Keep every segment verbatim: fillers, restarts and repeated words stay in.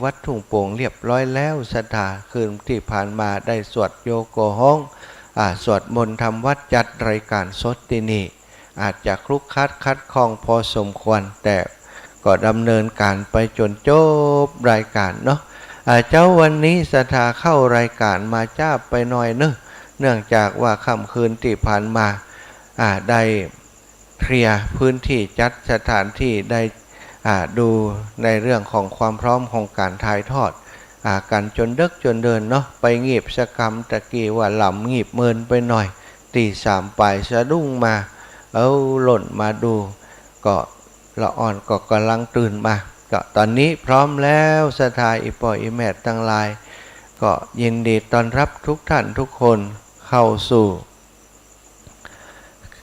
วัดทุ่งโป่งเรียบร้อยแล้ว ศรัทธา คืนตี้ผ่านมาได้สวดโยโกฮ้อง อ่า สวดมนต์ทำวัตร จัดรายการสดตี้นี่ อาจจะคลุกคลักขัดข้องพอสมควร แต่ก็ดำเนินการไปจ๋นจบรายการเนาะ อ่า เจ๊าวันนี้ศรัทธาเข้ารายการมาจ๊าไปหน่อยเนาะ เนื่องจากว่าค่ำคืนตี้ผ่านมา อ่า ได้เคลียร์พื้นที่ จัดสถานที่ ได้ อ่า ดูในเรื่องของความพร้อมของก๋านถ่ายทอด อ่า กั๋นจ๋นเดิ็กจ๋นเดินเนาะ ไปงีบสะกำตะกี้ว่าหลับ งีบเมินไปหน่อย ตีสามป๋ายสะดุ้งมา เอ้า ล่นมาดู ก็ละอ่อนก็ก่ำลังตื่นมา ก็ต๋อนนี้พร้อมแล้ว ศรัทธาอี่ป้ออี่แม่ตังหลาย ก็ยินดีต้อนรับทุกท่านทุกคนเข้าสู่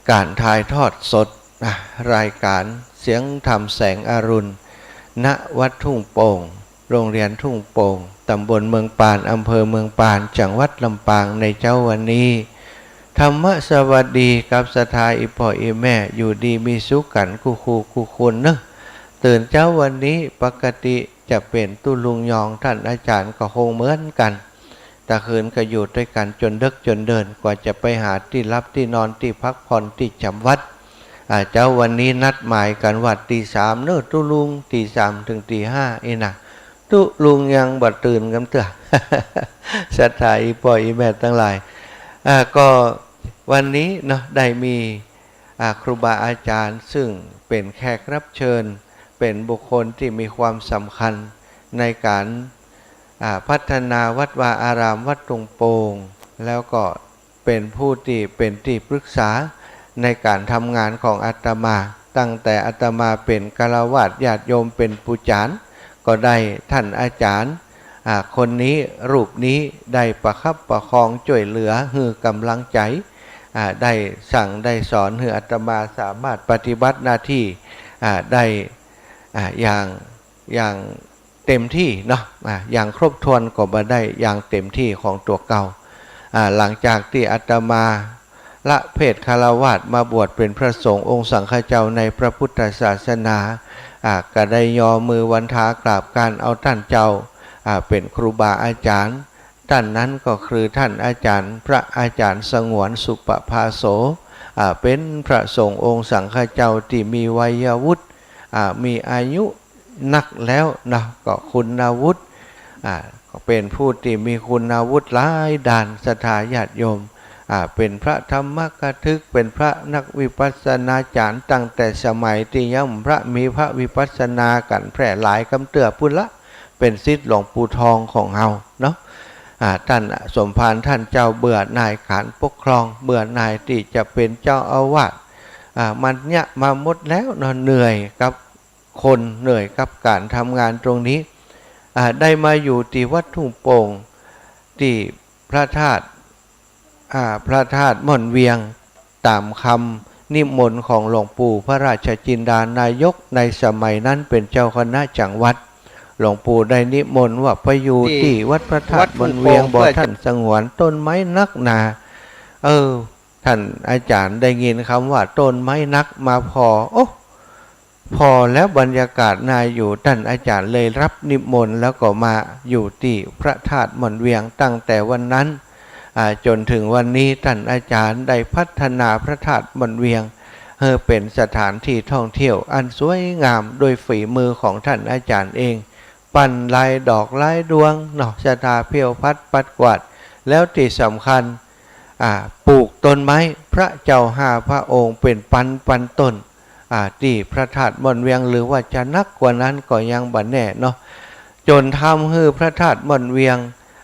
ก๋านถ่ายทอดสด อ่ะ รายการเสียงธรรมแสงอรุณ ณ วัดทุ่งโป่ง โรงเรียนทุ่งโป่ง ตำบลเมืองปาน อำเภอเมืองปาน จังหวัดลำปาง ในเจ๊าวันนี้ ธรรมสวัสดีกับศรัทธาอี่ป้ออี่แม่ อยู่ดีมีสุขกั๋นกู้คู่กู้คนเนาะ ตื่นเจ๊าวันนี้ปกติจะเป๋นตุ๊ลุงยอง ต้านอาจ๋ารย์ก็คงเหมือนกั๋น ตะคืนก็อยู่ตวยกั๋นจ๋นเดิ็กจ๋นเดิน กว่าจะไปหาตี้หลับตี้นอน ตี้พักผ่อน ตี้จ๋ำวัตร อ่า เจ๊าวันนี้นัดหมายกั๋นว่าตีสามเนาะตุ๊ลุง ตีสามเถิงตีห้าอี้นะ ตุ๊ลุงยังบ่ตื่นกำเตื้อ ศรัทธาอี่ป้ออี่แม่ตังหลาย อ่า ก็วันนี้เนาะ ได้มี อ่า ครูบาอาจ๋ารย์ ซึ่งเป๋นแขกรับเชิญ เป๋นบุคคลตี้มีความสำคัญในก๋าน อ่า พัฒนาวัดวาอารามวัดทุ่งโป่ง แล้วก็เป๋นผู้ตี้เป๋นตี้ปรึกษาในก๋านทำงานของอาตมา ตั้งแต่อาตมาเป๋นฆราวาส ญาติโยมเป๋นปู่จ๋ารย์ ก็ได้ต้านอาจ๋ารย์ อ่า คนนี้ รูปนี้ได้ประคับประคองจ้วยเหลือ หื้อก๋ำลังใจ๋ อ่า ได้สั่งได้สอนหื้ออาตมาสามารถปฏิบัติหน้าตี้ อ่า ได้ อ่า อย่าง อย่างเต๋มตี้เนาะ อ่า อย่างครบถ้วนก็บ่ได้ อย่างเต๋มตี้ของตั๋วเก่า อ่า หลังจากตี้อาตมาละเพศฆราวาสมาบวชเป๋นพระสงฆ์องค์สังฆเจ้าในพระพุทธศาสนา อ่า ก็ได้ยอมือวันทากราบก๋านเอาต้านเจ้า อ่า เป๋นครูบาอาจ๋ารย์ ต้านนั้นก็คือต้านอาจ๋ารย์ พระอาจ๋ารย์สงวนสุปภาโส อ่า เป๋นพระสงฆ์องค์สังฆเจ้าตี้มีวัยวุฒิ อ่า มีอายุนักแล้วเนาะ ก็คุณวุฒิ อ่า ก็เป๋นผู้ตี้มีคุณวุฒิหลายด้าน ศรัทธาญาติโยม อ่า เป๋นพระธรรมกถึก เป๋นพระนักวิปัสสนาจ๋ารย์ ตั้งแต่สมัยตี้ยังบ่มีพระวิปัสสนากั๋นแพร่หลายกำเตื้อปู้นละ เป๋นศิษย์หลวงปู่ทองของเฮาเนาะ อ่า ต้านสมภารต้านเจ้าเบื่อหน่ายก๋านปกครอง เบื่อหน่ายตี้จะเป๋นเจ้าอาวาส อ่า มันเยียะมาหมดแล้วเนาะ เหนื่อยกับคน เหนื่อยกับก๋านทำงานตรงนี้ อ่า ได้มาอยู่ตี้วัดทุ่งโป่ง ตี้พระธาตุ อ่า พระธาตุม่อนเวียง ต๋ามกำนิมนต์ของหลวงปู่พระราชจินดานายก ในสมัยนั้นเป๋นเจ้าคณะจังหวัด หลวงปู่ได้นิมนต์ว่าไปอยู่ตี้วัดพระธาตุม่อนเวียงบ่ ต้านสงวนต้นไม้นักหนา เออ ต้านอาจ๋ารย์ได้ยินกำว่าต้นไม้นักมาผ่อ โอ้ ผ่อแล้วบรรยากาศน่าอยู่ ต้านอาจ๋ารย์เลยรับนิมนต์ แล้วก็มาอยู่ตี้พระธาตุม่อนเวียง ตั้งแต่วันนั้น อ่า จ๋นเถิงวันนี้ ต้านอาจ๋ารย์ได้พัฒนาพระธาตุม่อนเวียง หื้อเป๋นสถานตี้ท่องเที่ยวอันสวยงาม โดยฝีมือของต้านอาจ๋ารย์เอง ปั้นลายดอกลายดวงเนาะ ศรัทธาเผี้ยวผัดปัดกวาด แล้วตี้สำคัญ อ่า ปลูกต้นไม้พระเจ้าห้าพระองค์เป๋นปันปันต้น อ่า ตี้พระธาตุม่อนเวียง หรือว่าจะนักกว่านั้นก็ยังบ่แน่เนาะ จ๋นทำหื้อพระธาตุม่อนเวียง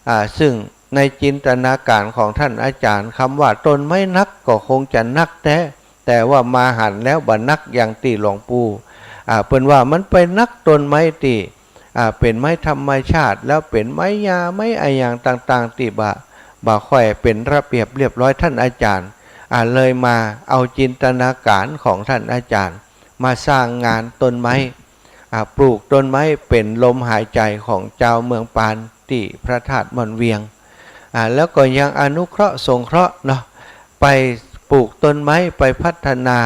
อ่า ซึ่งในจินตนาก๋ารของต้านอาจ๋ารย์ กำว่าต้นไม้นักก็คงจะนักแต๊ แต่ว่ามาหันแล้วบ่นักอย่างตี้หลวงปู่ อ่า เปิ้นว่ามันไปนักต้นไม้ตี้ อ่า เป๋นไม้ธรรมชาติ แล้วเป๋นไม้ยาไม้อะหยังต่างๆ ตี้บ่ บ่ค่อยเป๋นระเบียบเรียบร้อย ต้านอาจ๋ารย์ อ่า เลยมาเอาจินตนาก๋ารของต้านอาจ๋ารย์ มาสร้างงานต้นไม้ อ่า ปลูกต้นไม้เป๋นลมหายใจ๋ของจาวเมืองปานตี้พระธาตุม่อนเวียง อ่า แล้วก็ยังอนุเคราะห์สงเคราะห์เนาะ ไปปลูกต้นไม้ ไปพัฒนา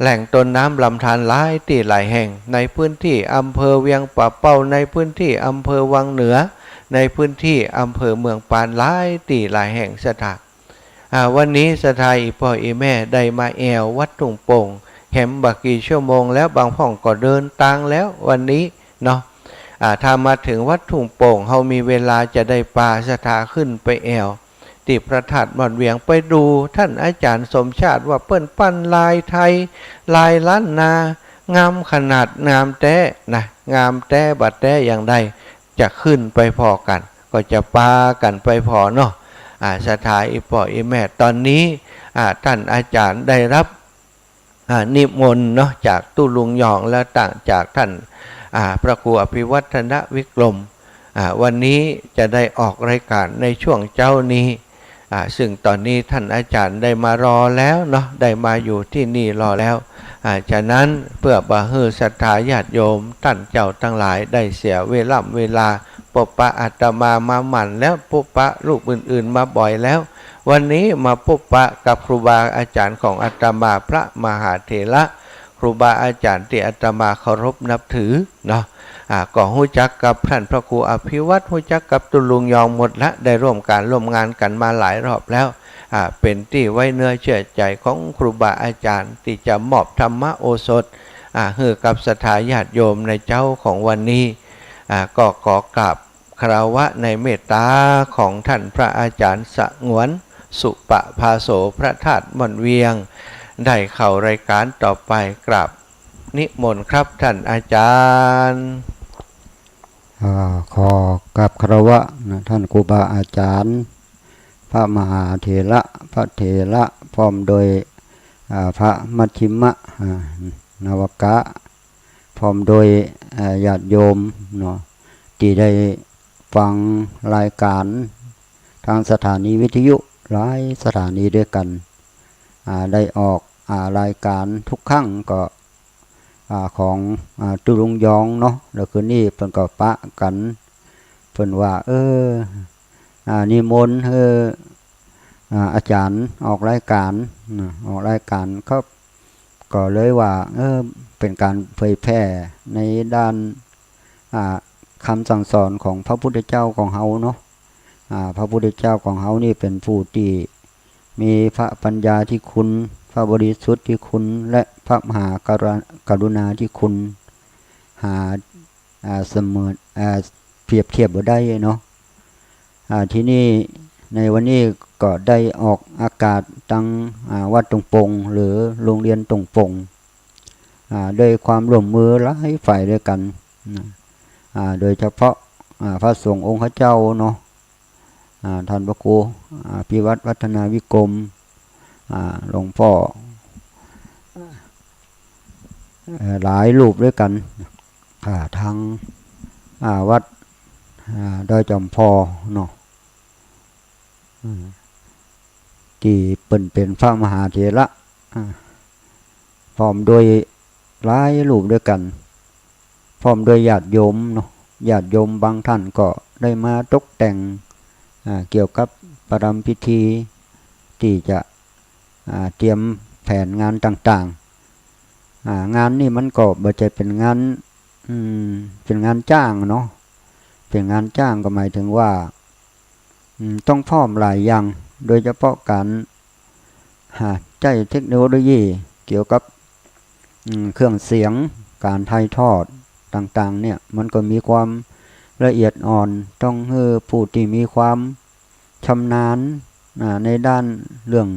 แหล่งต้นน้ำลำธารหลายตี้หลายแห่ง ในพื้นตี้อำเภอเวียงป่าเป้า ในพื้นตี้อำเภอวังเหนือ ในพื้นตี้อำเภอเมืองปานหลายตี้หลายแห่ง ศรัทธา อ่า วันนี้ศรัทธาอี่ป้ออี่แม่ได้มาแอ่ววัดทุ่งโป่ง แหมบ่กี่ชั่วโมงแล้ว บางพ่องก็เดินตางแล้ววันนี้เนาะ อ่า ถ้ามาเถิงวัดทุ่งโป่ง เฮามีเวลาจะได้ปาศรัทธาขึ้นไปแอ่ว ตี้พระธาตุม่อนเวียง ไปดูต้านอาจ๋ารย์สมชาติว่าเปิ้นปั้นลายไทย ลายล้านนา งามขนาด งามแต๊นะ งามแต๊บ่แต๊อย่างใด จะขึ้นไปผ่อกั๋น ก็จะปากั๋นไปผ่อเนาะ อ่า ศรัทธาอี่ป้ออี่แม่ ต๋อนนี้ อ่า ต้านอาจ๋ารย์ได้รับ อ่า นิมนต์เนาะ จากตุ๊ลุงยอง และต่างจากต้าน อ่า พระครูอภิวัฒนวิกรม อ่า วันนี้จะได้ออกรายก๋านในช่วงเจ๊านี้ อ่า ซึ่งต๋อนนี้ต้านอาจ๋ารย์ได้มารอแล้วเนาะ ได้มาอยู่ตี้นี่รอแล้ว อ่า ฉะนั้นเปื้อบ่หื้อศรัทธาญาติโยมต้านเจ้าตังหลายได้เสียเวล่ำเวลา ปบปะอาตมามาหมั่นแล้ว ปบปะรูปอื่นๆมาบ่อยแล้ว วันนี้มาปบปะกับครูบาอาจ๋ารย์ของอาตมา พระมหาเถระ ครูบาอาจ๋ารย์ตี้อาตมาเคารพนับถือเนาะ อ่า ก็ฮู้จักกับต้านพระครูอภิวัฒน์ ฮู้จักกับตุ๊ลุงยองหมดละ ได้ร่วมก๋านร่วมงานกั๋นมาหลายรอบแล้ว อ่า เป๋นตี้ไว้เนื้อเจื้อใจ๋ของครูบาอาจ๋ารย์ตี้จะมอบธรรมโอสถ อ่า หื้อกับศรัทธาญาติโยมในเจ๊าของวันนี้ อ่า ก็ขอกราบคารวะในเมตตาของต้านพระอาจ๋ารย์สงวน สุปภาโส พระธาตุม่อนเวียง ได้เข้ารายก๋านต่อไป กราบนิมนต์ครับต้านอาจ๋ารย์ อ่า ขอกราบคารวะนะ ต้านครูบาอาจ๋ารย์ พระมหาเถระ พระเถระ พร้อมโดย อ่า พระมัชฌิมะ อ่า นวกะ พร้อมโดย อ่า ญาติโยมเนาะ ตี้ได้ฟังรายก๋านตางสถานีวิทยุหลายสถานีด้วยกั๋น อ่า ได้ออก อ่า รายก๋านทุกครั้งก็ อ่า ของ อ่า ตุ๊ลุงยองเนาะ แล้วคืนนี้เปิ้นก็ปะกั๋น เปิ้นว่า เออ อ่า นิมนต์หื้อ อ่า อาจ๋ารย์ออกรายก๋านนะ ออกรายก๋านครับ ก็เลยว่า เออ เป๋นก๋านเผยแผ่ในด้าน อ่า กำสั่งสอนของพระพุทธเจ้าของเฮาเนาะ อ่า พระพุทธเจ้าของเฮานี่เป๋นผู้ตี้มีพระปัญญาธิคุณ พระบริสุทธิคุณ และพระมหากรุ กรุณาธิคุณ หา อ่า เสมือน อ่า เปรียบเทียบบ่ได้เนาะ อ่า ทีนี้ในวันนี้ก็ได้ออกอากาศตาง อ่า วัดตงปง หรือโรงเรียนตงปง อ่า ด้วยความร่วมมือหลายฝ่ายด้วยกั๋นนะ อ่า โดยเฉพาะ อ่า พระสงฆ์องค์ข้าเจ้าเนาะ อ่า ต้านพระครู อ่า อภิวัฒน์ วัฒนาวิกรม อ่า หลวงป้อ เอ่อ หลายรูปด้วยกั๋น อ่า ตาง อ่า วัด อ่า ดอยจ๋อมพอเนาะ อืม ตี้เปิ้นเป๋นพระมหาเถระ อ่า พร้อมโดยหลายรูปด้วยกั๋น พร้อมโดยญาติโยมเนาะ ญาติโยมบางต้านก็ได้มาตกแต่ง อ่า เกี่ยวกับประรำพิธีตี้จะ อ่า เตรียมแผนงานต่างๆ อ่า งานนี่มันก็บ่ใจ้เป๋นงาน อืม เป๋นงานจ้างเนาะ เป๋นงานจ้างก็หมายเถิงว่า อืม ต้องพร้อมหลายอย่าง โดยเฉพาะก๋าน หา ใจ๊เทคโนโลยีเกี่ยวกับ อืม เครื่องเสียง ก๋านถ่ายทอดต่างๆ เนี่ย มันก็มีความละเอียดอ่อน ต้องหื้อผู้ตี้มีความชำนาญ อ่า ในด้านเรื่อง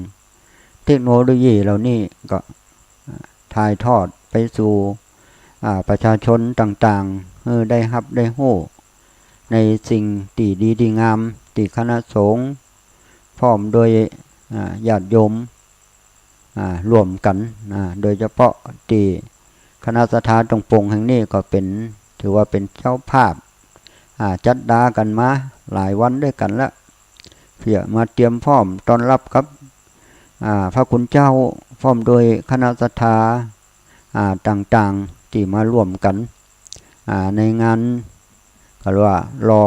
เทคโนโลยีเหล่านี้ก็ อ่า ถ่ายทอดไปสู่ อ่า ประชาชนต่างๆ หื้อได้ฮับได้ฮู้ในสิ่งตี้ดีตี้งาม ตี้คณะสงฆ์พร้อมโดย อ่า ญาติโยม อ่า ร่วมกั๋น อ่า โดยเฉพาะตี้คณะศรัทธาตงปงแห่งนี้ก็เป๋น ถือว่าเป๋นเจ้าภาพ อ่า จัดดากั๋นมาหลายวันด้วยกั๋นละ เพื่อมาเตรียมพร้อมต้อนฮับกับ อ่า พระคุณเจ้า พร้อมโดยคณะศรัทธา อ่า ต่างๆ ตี้มาร่วมกั๋น อ่า ในงาน ก็เรียกว่าหล่อ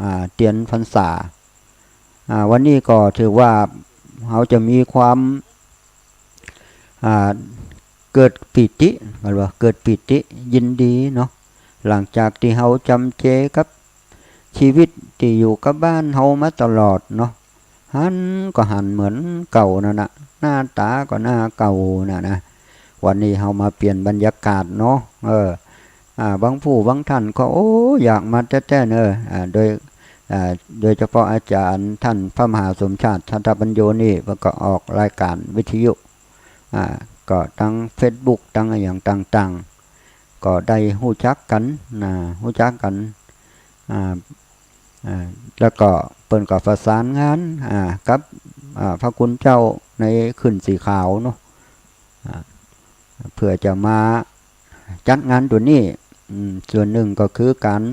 อ่า เตียนพรรษา อ่า วันนี้ก็ถือว่าเฮาจะมีความ อ่า เกิดปีติ กันว่าเกิดปีติยินดีเนาะ หลังจากตี้เฮาจ๋ำเจกับ ชีวิตตี้อยู่กับบ้านเฮามาตลอดเนาะ หันก็หันเหมือนเก่านั่นนะ หน้าต๋าก็หน้าเก่านั่นนะ วันนี้เฮามาเปลี่ยนบรรยากาศเนาะ เออ อ่า บางผู้บางท่านก็ โอ้ อยากมาแต๊ๆ เนาะ อ่า โดย อ่า โดยเฉพาะอาจ๋ารย์ต้านพระมหาสมชาติ ทัตตปัญโญนี่ เปิ้นก็ออกรายก๋านวิทยุ อ่า ก็ตังเฟซบุ๊ก ตังอะหยังต่างๆ ก็ได้ฮู้จักกั๋นนะ ฮู้จักกั๋น อ่า อ่า แล้วก็เปิ้นก็ประสานงาน อ่า กับ อ่า พระคุณเจ้าในขึ้นสีขาวเนาะ อ่า เปื้อจะมาจัดงานตั๋วนี้ อืม ส่วนนึ่งก็คือก๋าน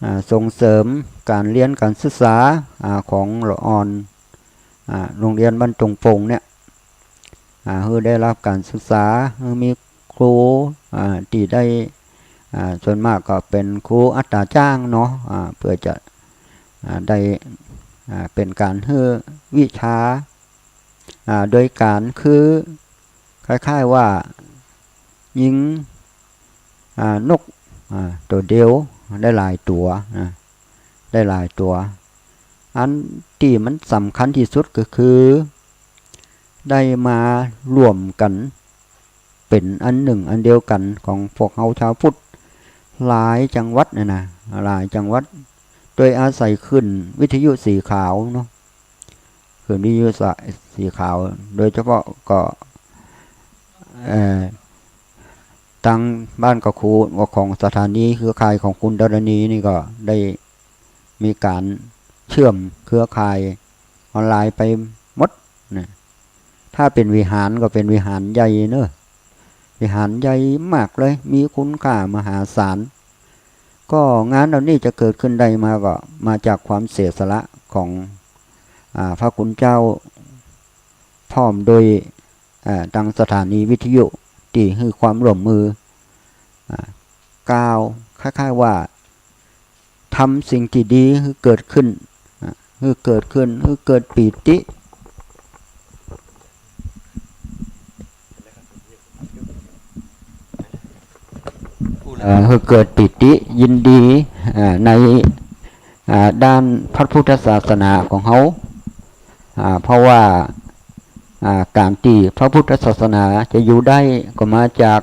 อ่า ส่งเสริมก๋านเฮียนก๋านศึกษา อ่า ของละอ่อน อ่า โฮงเฮียนบ้านตงปงเนี่ย อ่า หื้อได้ฮับก๋านศึกษา หื้อมีครู อ่า ตี้ได้ อ่า ส่วนมากก็เป๋นครูอัตราจ้างเนาะ อ่า เปื้อจะ อ่า ได้ อ่า เป๋นก๋านหื้อวิชา อ่า โดยก๋านคือ คล้ายๆ ว่ายิง อ่า นก อ่า ตั๋วเดียวได้หลายตั๋วนะ ได้หลายตั๋ว อันตี้มันสำคัญตี้สุดก็คือ ได้มารวมกั๋นเป๋นอันนึ่งอันเดียวกั๋นของพวกเฮาจาวพุทธ หลายจังหวัดเนี่ยนะ หลายจังหวัด โดยอาศัยขึ้นวิทยุสีขาวเนาะ ขึ้นวิทยุสะ-, สีขาว โดยเฉพาะก็ เอ่อ ตังบ้านกะคู ว่าของสถานีเครือข่ายของคุณธรณีนี่ก็ได้มีก๋านเชื่อมเครือข่ายออนไลน์ไปหมดนะ ถ้าเป๋นวิหารก็เป๋นวิหารใหญ่เนาะ วิหารใหญ่มากเลย มีคุณค่ามหาศาล ก็งานเหล่านี้จะเกิดขึ้นได้มาก็มาจากความเสียสละของ อ่า พระคุณเจ้า พร้อมโดย อ่า ตังสถานีวิทยุตี้หื้อความร่วมมือ อ่า กล่าวคล้ายๆ ว่าทำสิ่งตี้ดีหื้อเกิดขึ้น อ่า หื้อเกิดขึ้น หื้อเกิดปีติ เอ่อ หื้อเกิดปีติยินดี อ่า ใน อ่า ด้านพระพุทธศาสนาของเฮา อ่า เพราะว่า อ่า ก๋านตี้พระพุทธศาสนาจะอยู่ได้ก็มาจาก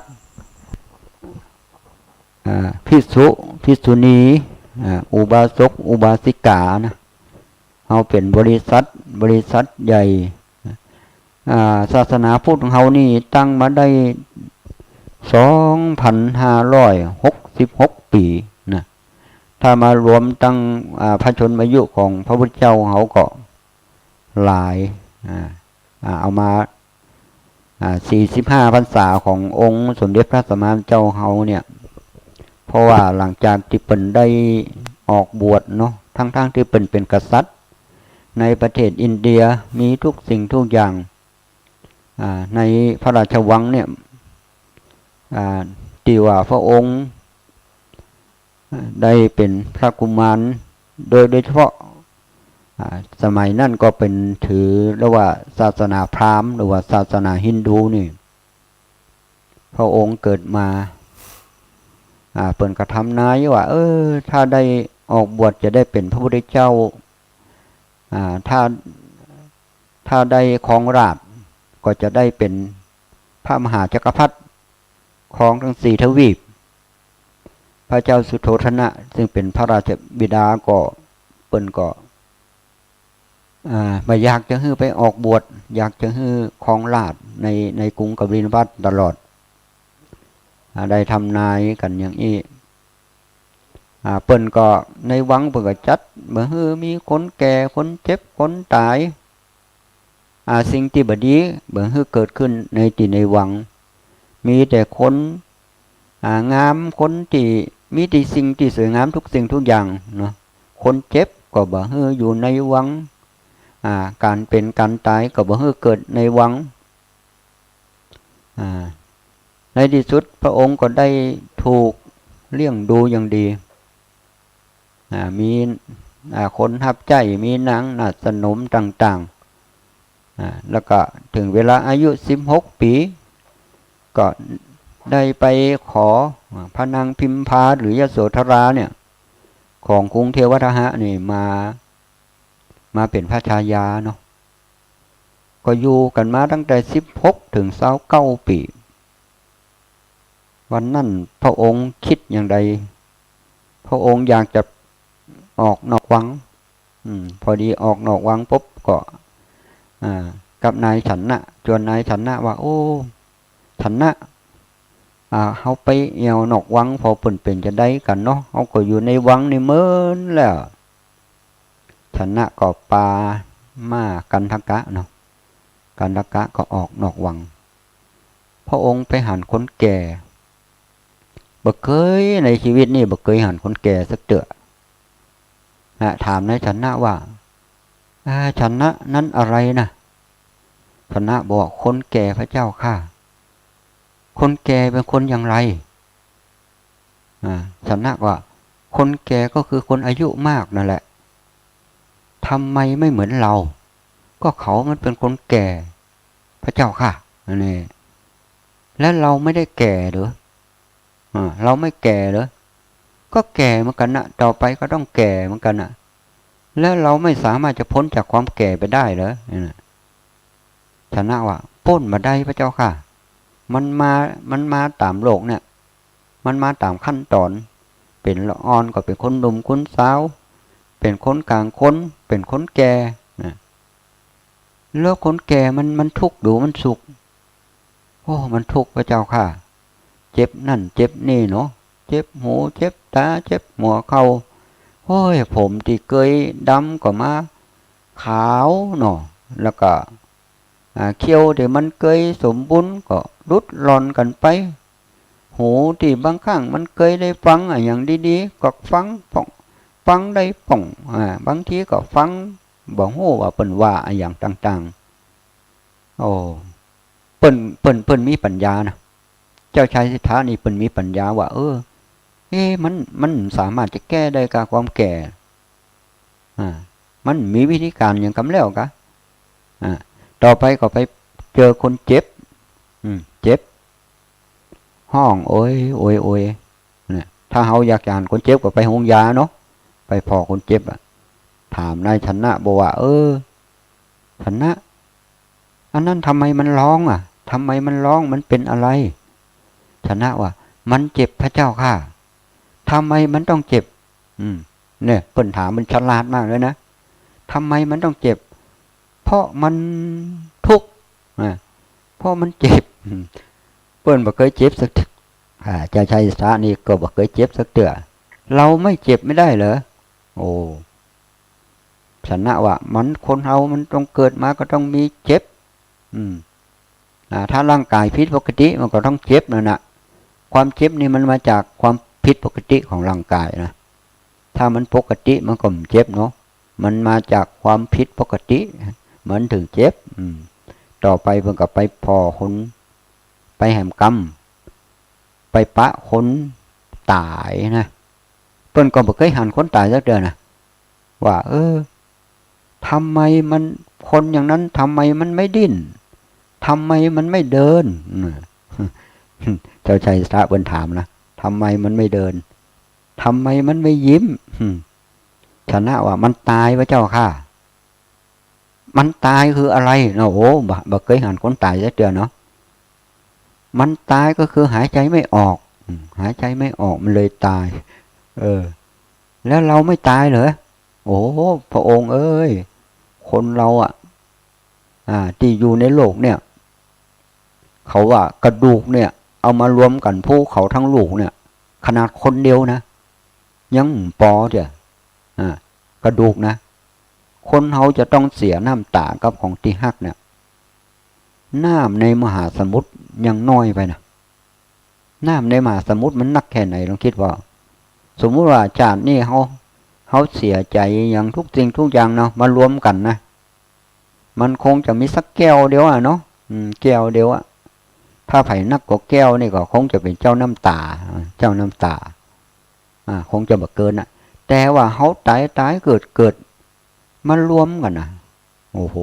อ่า ภิกษุ ภิกษุณี อ่า อุบาสก อุบาสิกานะ เฮาเป๋นบริษัท บริษัทใหญ่ อ่า ศาสนาพุทธของเฮานี่ตั้งมาได้สองพันห้าร้อยหกสิบหกปี๋นะ ถ้ามารวมตัง อ่า พระชนมายุของพระพุทธเจ้าเฮาก็หลาย อ่า อ่า เอามา อ่า สี่สิบห้าพรรษาขององค์สมเด็จพระสัมมาสัมพุทธเจ้าเฮาเนี่ย เพราะว่าหลังจากตี้เปิ้นได้ออกบวชเนาะ ทั้งๆ ตี้เปิ้นเป๋นกษัตริย์ ในประเทศอินเดียมีทุกสิ่งทุกอย่าง อ่า ในพระราชวังเนี่ย อ่า ตี้ว่าพระองค์ อ่า ได้เป๋นพระกุมาร โดย โดยเฉพาะ อ่า สมัยนั้นก็เป๋นถือเรียกว่าศาสนาพราหมณ์ หรือว่าศาสนาฮินดูนี่ พระองค์เกิดมา อ่า เปิ้นก็ทำนายว่า เออ ถ้าได้ออกบวชจะได้เป๋นพระพุทธเจ้า อ่า ถ้า ถ้าได้ครองราชย์ก็จะได้เป๋นพระมหาจักรพรรดิ ครองทั้งสี่ทวีป พระเจ้าสุโธทนะ ซึ่งเป๋นพระราชบิดาก็ เปิ้นก็ อ่า บ่อยากจะหื้อไปออกบวช อยากจะหื้อครองราชย์ใน ในกรุงกบิลพัสดุ์ตลอด อ่า ได้ทำนายกั๋นอย่างอี้ อ่า เปิ้นก็ในวังเปิ้นก็จัดบ่หื้อมีคนแก่ คนเจ็บ คนต๋าย อ่า สิ่งตี้บ่ดีบ่หื้อเกิดขึ้นในตี้ในวัง มีแต่คน อ่า งาม คนตี้ มีตี้สิ่งตี้สวยงามทุกสิ่งทุกอย่างเนาะ คนเจ็บก็บ่หื้ออยู่ในวัง อ่า ก๋านเป๋นก๋านต๋ายก็บ่หื้อเกิดในวัง อ่า ในตี้สุดพระองค์ก็ได้ถูกเลี้ยงดูอย่างดี อ่า มี อ่า คนฮับใจ๊ มีนางนาฏสนมต่างๆ อ่า แล้วก็เถิงเวลาอายุสิบหกปี๋ ก็ได้ไปขอพระนางพิมพาหรือยโสธราเนี่ย ของกรุงเทวทหะนี่มา มาเป๋นพระชายาเนาะ ก็อยู่กั๋นมาตั้งแต่สิบหกเถิงซาวเก้าปี๋ วันนั้นพระองค์กึ๊ดอย่างใด พระองค์อยากจะออกนอกวัง อืม พอดีออกนอกวังปุ๊บก็ อ่า กับนายชนะ จวนนายชนะว่า โอ้ ชนะ อ่า เฮาไปแอ่วนอกวัง ผ่อเปิ้นเป๋นจาใดกั๋นเนาะ เฮาก็อยู่ในวังนี่เมินแล้ว ชนะก็ปาม้ากันทกะเนาะ กันทกะก็ออกนอกวัง พระองค์ไปหันคนแก่ บ่เกย ในจีวิตนี่บ่เกยหันคนแก่สักเตื้อ นะ ถามนายชนะว่า อ่า ชนะ นั้นอะไรนะ ชนะบอก คนแก่พระเจ้าข้า คนแก่เป๋นคนอย่างไร อ่า ชนะว่า คนแก่ก็คือคนอายุมากนั่นแหละ ทำไมไม่เหมือนเรา ก็เขามันเป๋นคนแก่ พระเจ้าข้า อันนี้ และเราไม่ได้แก่เหรอ อ่า เราไม่แก่เหรอ ก็แก่เหมือนกั๋นนะ ต่อไปก็ต้องแก่เหมือนกั๋นนะ แล้วเราไม่สามารถจะป๊นจากความแก่ไปได้เหรอ นั่นน่ะ ชนะว่า ป๊นบ่ได้พระเจ้าข้า มันมา มันมาต๋ามโลกเนี่ย มันมาต๋ามขั้นต๋อน เป๋นละอ่อนก็เป๋นคนหนุ่มคนสาว เป๋นคนก๋างคน เป๋นคนแก่นะ แล้วคนแก่มัน มันทุกข์หรือมันสุข โอ้ มันทุกข์พระเจ้าข้า เจ็บนั่นเจ็บนี่เนาะ เจ็บหู เจ็บต๋า เจ็บหัวเข่า โอ้ย ผมตี้เกยดำก็มาขาวเนาะ แล้วก็ อ่า เขี้ยวตี้มันเกยสมบูรณ์ก็หลุดหล่อนกั๋นไป หูตี้บางครั้งมันเกยได้ฟังอะหยังดีๆ ก็ฟังป่อง ฟังได้ป่อง อ่า บางทีก็ฟังบ่ฮู้ว่าเปิ้นว่าอะหยังต่างๆ โอ้ เปิ้น เปิ้น เปิ้นมีปัญญานะ เจ้าชายสิทธัตถะนี่เปิ้นมีปัญญาว่า เออ เอ๊ะ มัน มันสามารถจะแก้ได้กาความแก่ อ่า มันมีวิธีก๋านหยังกำแล้วกา อ่า ต่อไปก็ไปเจอคนเจ็บ อืม เจ็บ ฮ้องโอย โอย โอย เนี่ย ถ้าเฮาอยากจะหันคนเจ็บก็ไปโฮงยาเนาะ ไปผ่อคนเจ็บอะ ถามนายชนะบอกว่า เออ ชนะ อันนั้นทำไมมันฮ้องอะ ทำไมมันฮ้อง มันเป๋นอะไร ชนะว่า มันเจ็บพระเจ้าข้า ทำไมมันต้องเจ็บ อืม เนี่ย เปิ้นถามมันฉลาดมากเลยนะ ทำไมมันต้องเจ็บ เพราะมันทุกข์ อ่า เพราะมันเจ็บ อืม เปิ้นบ่เกยเจ็บสักเตื้อ อ่า เจ้าชายสิทธัตถะนี่ก็บ่เกยเจ็บสักเตื้อ เราไม่เจ็บไม่ได้เหรอ โอ้ ชนะว่า มันคนเฮามันต้องเกิดมาก็ต้องมีเจ็บ อืม อ่า ถ้าร่างก๋ายผิดปกติมันก็ต้องเจ็บนั่นน่ะ ความเจ็บนี่มันมาจากความผิดปกติของร่างก๋ายนะ ถ้ามันปกติมันก็บ่เจ็บเนาะ มันมาจากความผิดปกติ มันเถิงเจ็บ อืม ต่อไปเปิ้นก็ไปผ่อคน ไปแหมกำ ไปปะคนต๋ายนะ เปิ้นก็บ่เกยหันคนต๋ายสักเตื้อนะ ว่า เออ ทำไมมัน คนอย่างนั้นทำไมมันไม่ดิ้น ทำไมมันไม่เดิน อืม เจ้าชายสิทธัตถะเปิ้นถามนะ ทำไมมันไม่เดิน ทำไมมันไม่ยิ้ม อืม ชนะว่า มันต๋ายพระเจ้าข้า มันต๋ายคืออะไรเนาะ โอ้ บ่ บ่เกยหันคนต๋ายสักเตื้อเนาะ มันต๋ายก็คือหายใจไม่ออก อืม หายใจไม่ออกมันเลยต๋าย เออ แล้วเราไม่ต๋ายเหรอ โอ้ พระองค์เอ้ย คนเราอะ อ่า ตี้อยู่ในโลกเนี่ย เขาว่ากระดูกเนี่ย เอามารวมกั๋นภูเขาทั้งลูกเนี่ย ขนาดคนเดียวนะ ยังบ่ปอเตื้อ อ่า กระดูกนะ คนเฮาจะต้องเสียน้ำต๋ากับของตี้ฮักเนี่ย น้ำในมหาสมุทรยังน้อยไปนะ น้ำในมหาสมุทรมันนักแค่ไหน ลองกึ๊ดว่า สมมุติว่าจาตินี้เฮา เฮาเสียใจ๋อะหยังทุกสิ่งทุกอย่างเนาะ มารวมกั๋นนะ มันคงจะมีสักแก้วเดียวอะเนาะ อืม แก้วเดียวอะ ถ้าใผนักกว่าแก้วนี่ก็คงจะเป๋นเจ้าน้ำต๋า เจ้าน้ำต๋า อ่า คงจะบ่เกินน่ะ แต่ว่าเฮาต๋ายต๋ายเกิดเกิด มารวมกั๋นนะ โอ้โห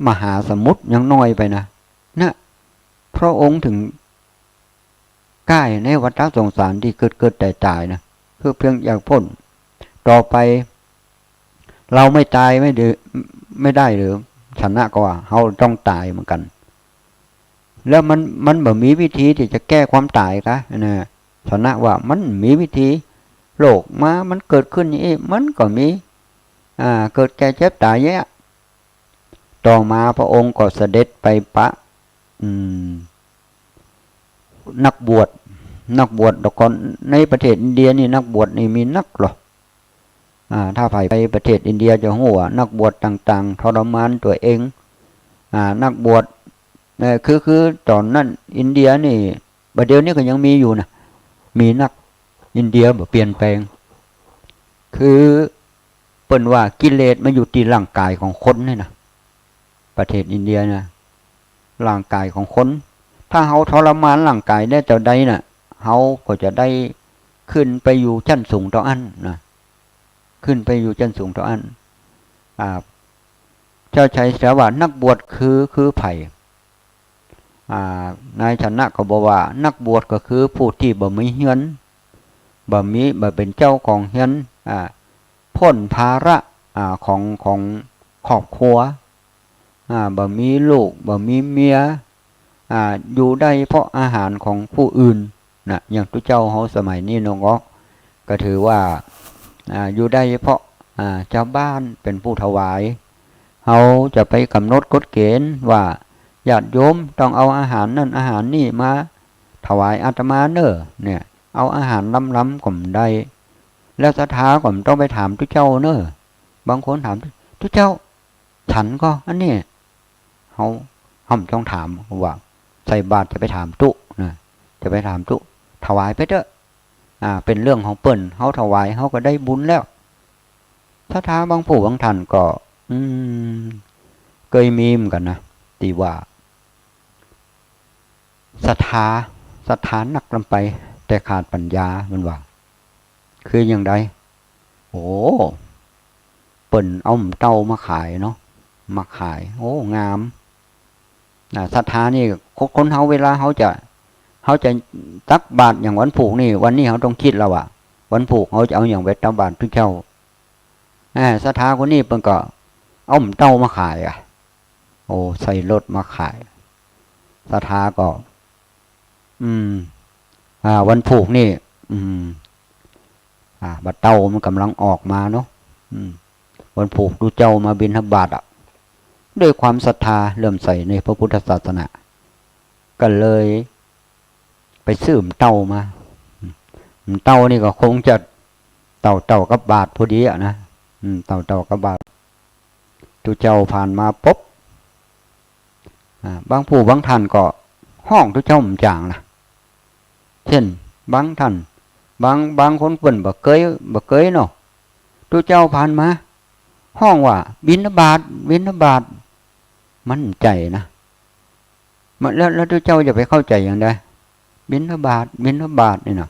มหาสมุทรยังน้อยไปนะ นะ พระองค์ถึงก้ายในวัฏสงสารตี้เกิดๆต๋ายๆ นะ คือเพียงอยากป๊น ต่อไป เราไม่ต๋ายไม่ได้ ไม่ได้หรือ ชนะก็ว่า เฮาต้องต๋ายเหมือนกั๋น แล้วมัน มันบ่มีวิธีตี้จะแก้ความต๋ายกา นะ ชนะว่ามันมีวิธี โลกมา มันเกิดขึ้นอย่างอี้ มันก็มี อ่า เกิดแก่เจ็บต๋ายแยะ ต่อมาพระองค์ก็เสด็จไปปะ อืม นักบวช นักบวช แต่ก่อนในประเทศอินเดียนี่นักบวชนี่มีนักเหลอ อ่า ถ้าใผไปประเทศอินเดียจะฮู้ว่านักบวชต่างๆ ทรมานตั๋วเอง อ่า นักบวช เอ่อ คือ คือต๋อนนั้นอินเดียนี่ บ่าเดี่ยวนี้ก็ยังมีอยู่นะ มีนักอินเดียบ่เปลี่ยนแปลง คือเปิ้นว่ากิเลสมันอยู่ตี้ร่างก๋ายของคนนี่นะ ประเทศอินเดียนะ ร่างก๋ายของคน ถ้าเฮาทรมานร่างก๋ายได้เต้าใดน่ะ เฮาก็จะได้ขึ้นไปอยู่ชั้นสูงเต้าอั้นนะ ขึ้นไปอยู่ชั้นสูงเต้าอั้น อ่า เจ้าชายเสวะ นักบวชคือ คือใผ อ่า นายชนะก็บอกว่า นักบวชก็คือผู้ตี้บ่มีเฮือน บ่มี บ่เป๋นเจ้าของเฮือน อ่า ป๊นภาระ อ่า ของ ของครอบครัว อ่า บ่มีลูก บ่มีเมีย อ่า อยู่ได้เพราะอาหารของผู้อื่นนะ อย่างตุ๊เจ้าเฮาสมัยนี้เนาะ ก็ถือว่า อ่า อยู่ได้เพราะ อ่า จาวบ้านเป๋นผู้ถวาย เฮาจะไปก๋ำหนดกฎเกณฑ์ว่าญาติโยมต้องเอาอาหารนั่นอาหารนี่มาถวายอาตมาเน่อ เนี่ย เอาอาหารล้ำๆ ก็บ่ได้ แล้วศรัทธาก็บ่ต้องไปถามตุ๊เจ้าเน่อ บางคนถาม ตุ๊เจ้า ฉันก่ออันนี้ เฮา เฮาบ่ต้องถามว่าใส่บาตรจะไปถามตุ๊นะ จะไปถามตุ๊ ถวายไปเต๊อะ อ่า เป๋นเรื่องของเปิ้น เฮาถวาย เฮาก็ได้บุญแล้ว ศรัทธาบางผู้บางท่านก็ อืม เกยมีเหมือนกั๋นนะ ตี้ว่า ศรัทธา ศรัทธานักล้ำไป แต่ขาดปั๋ญญา มันว่า คืออย่างใด โอ้ เปิ้นเอาหม่ำเต้ามาขายเนาะ มาขาย โอ้ งาม อ่า ศรัทธานี่ คน คนเฮาเวลาเฮาจะ เฮาจะตักบาตรอย่างวันพูกนี่ วันนี้เฮาต้องกึ๊ดแล้วว่า วันพูกเฮาจะเอาอย่างไปตักบาตรตุ๊เจ้า อ่า ศรัทธาคนนี้เปิ้นก็เอาหม่ำเต้ามาขายอะ โอ้ ใส่รถมาขาย ศรัทธาก็ อืม อ่า วันพูกนี่ อืม อ่า บ่าเต้ามันก่ำลังออกมาเนาะ อืม วันพูกตุ๊เจ้ามาบิณฑบาตอะ ด้วยความศรัทธาเลื่อมใสในพระพุทธศาสนา ก็เลยไปซื้อหม่ำเต้ามา อืม หม่ำเต้านี่ก็คงจะเต้าๆ กับบาตรพอดีอะนะ อืม เต้าๆ กับบาตร ตุ๊เจ้าผ่านมาปุ๊บ อ่า บางผู้บางท่านก็ฮ้องตุ๊เจ้าบ่จ๋างนะ เช่น บางท่าน บาง บางคนเปิ้นบ่เกย บ่เกยเนาะ ตุ๊เจ้าผ่านมา ฮ้องว่า "บิณฑบาต บิณฑบาต" มันบ่ใจ้นะ มัน แล้ว แล้วตุ๊เจ้าจะไปเข้าใจ๋อย่างใด "บิณฑบาต บิณฑบาต" นี่นะ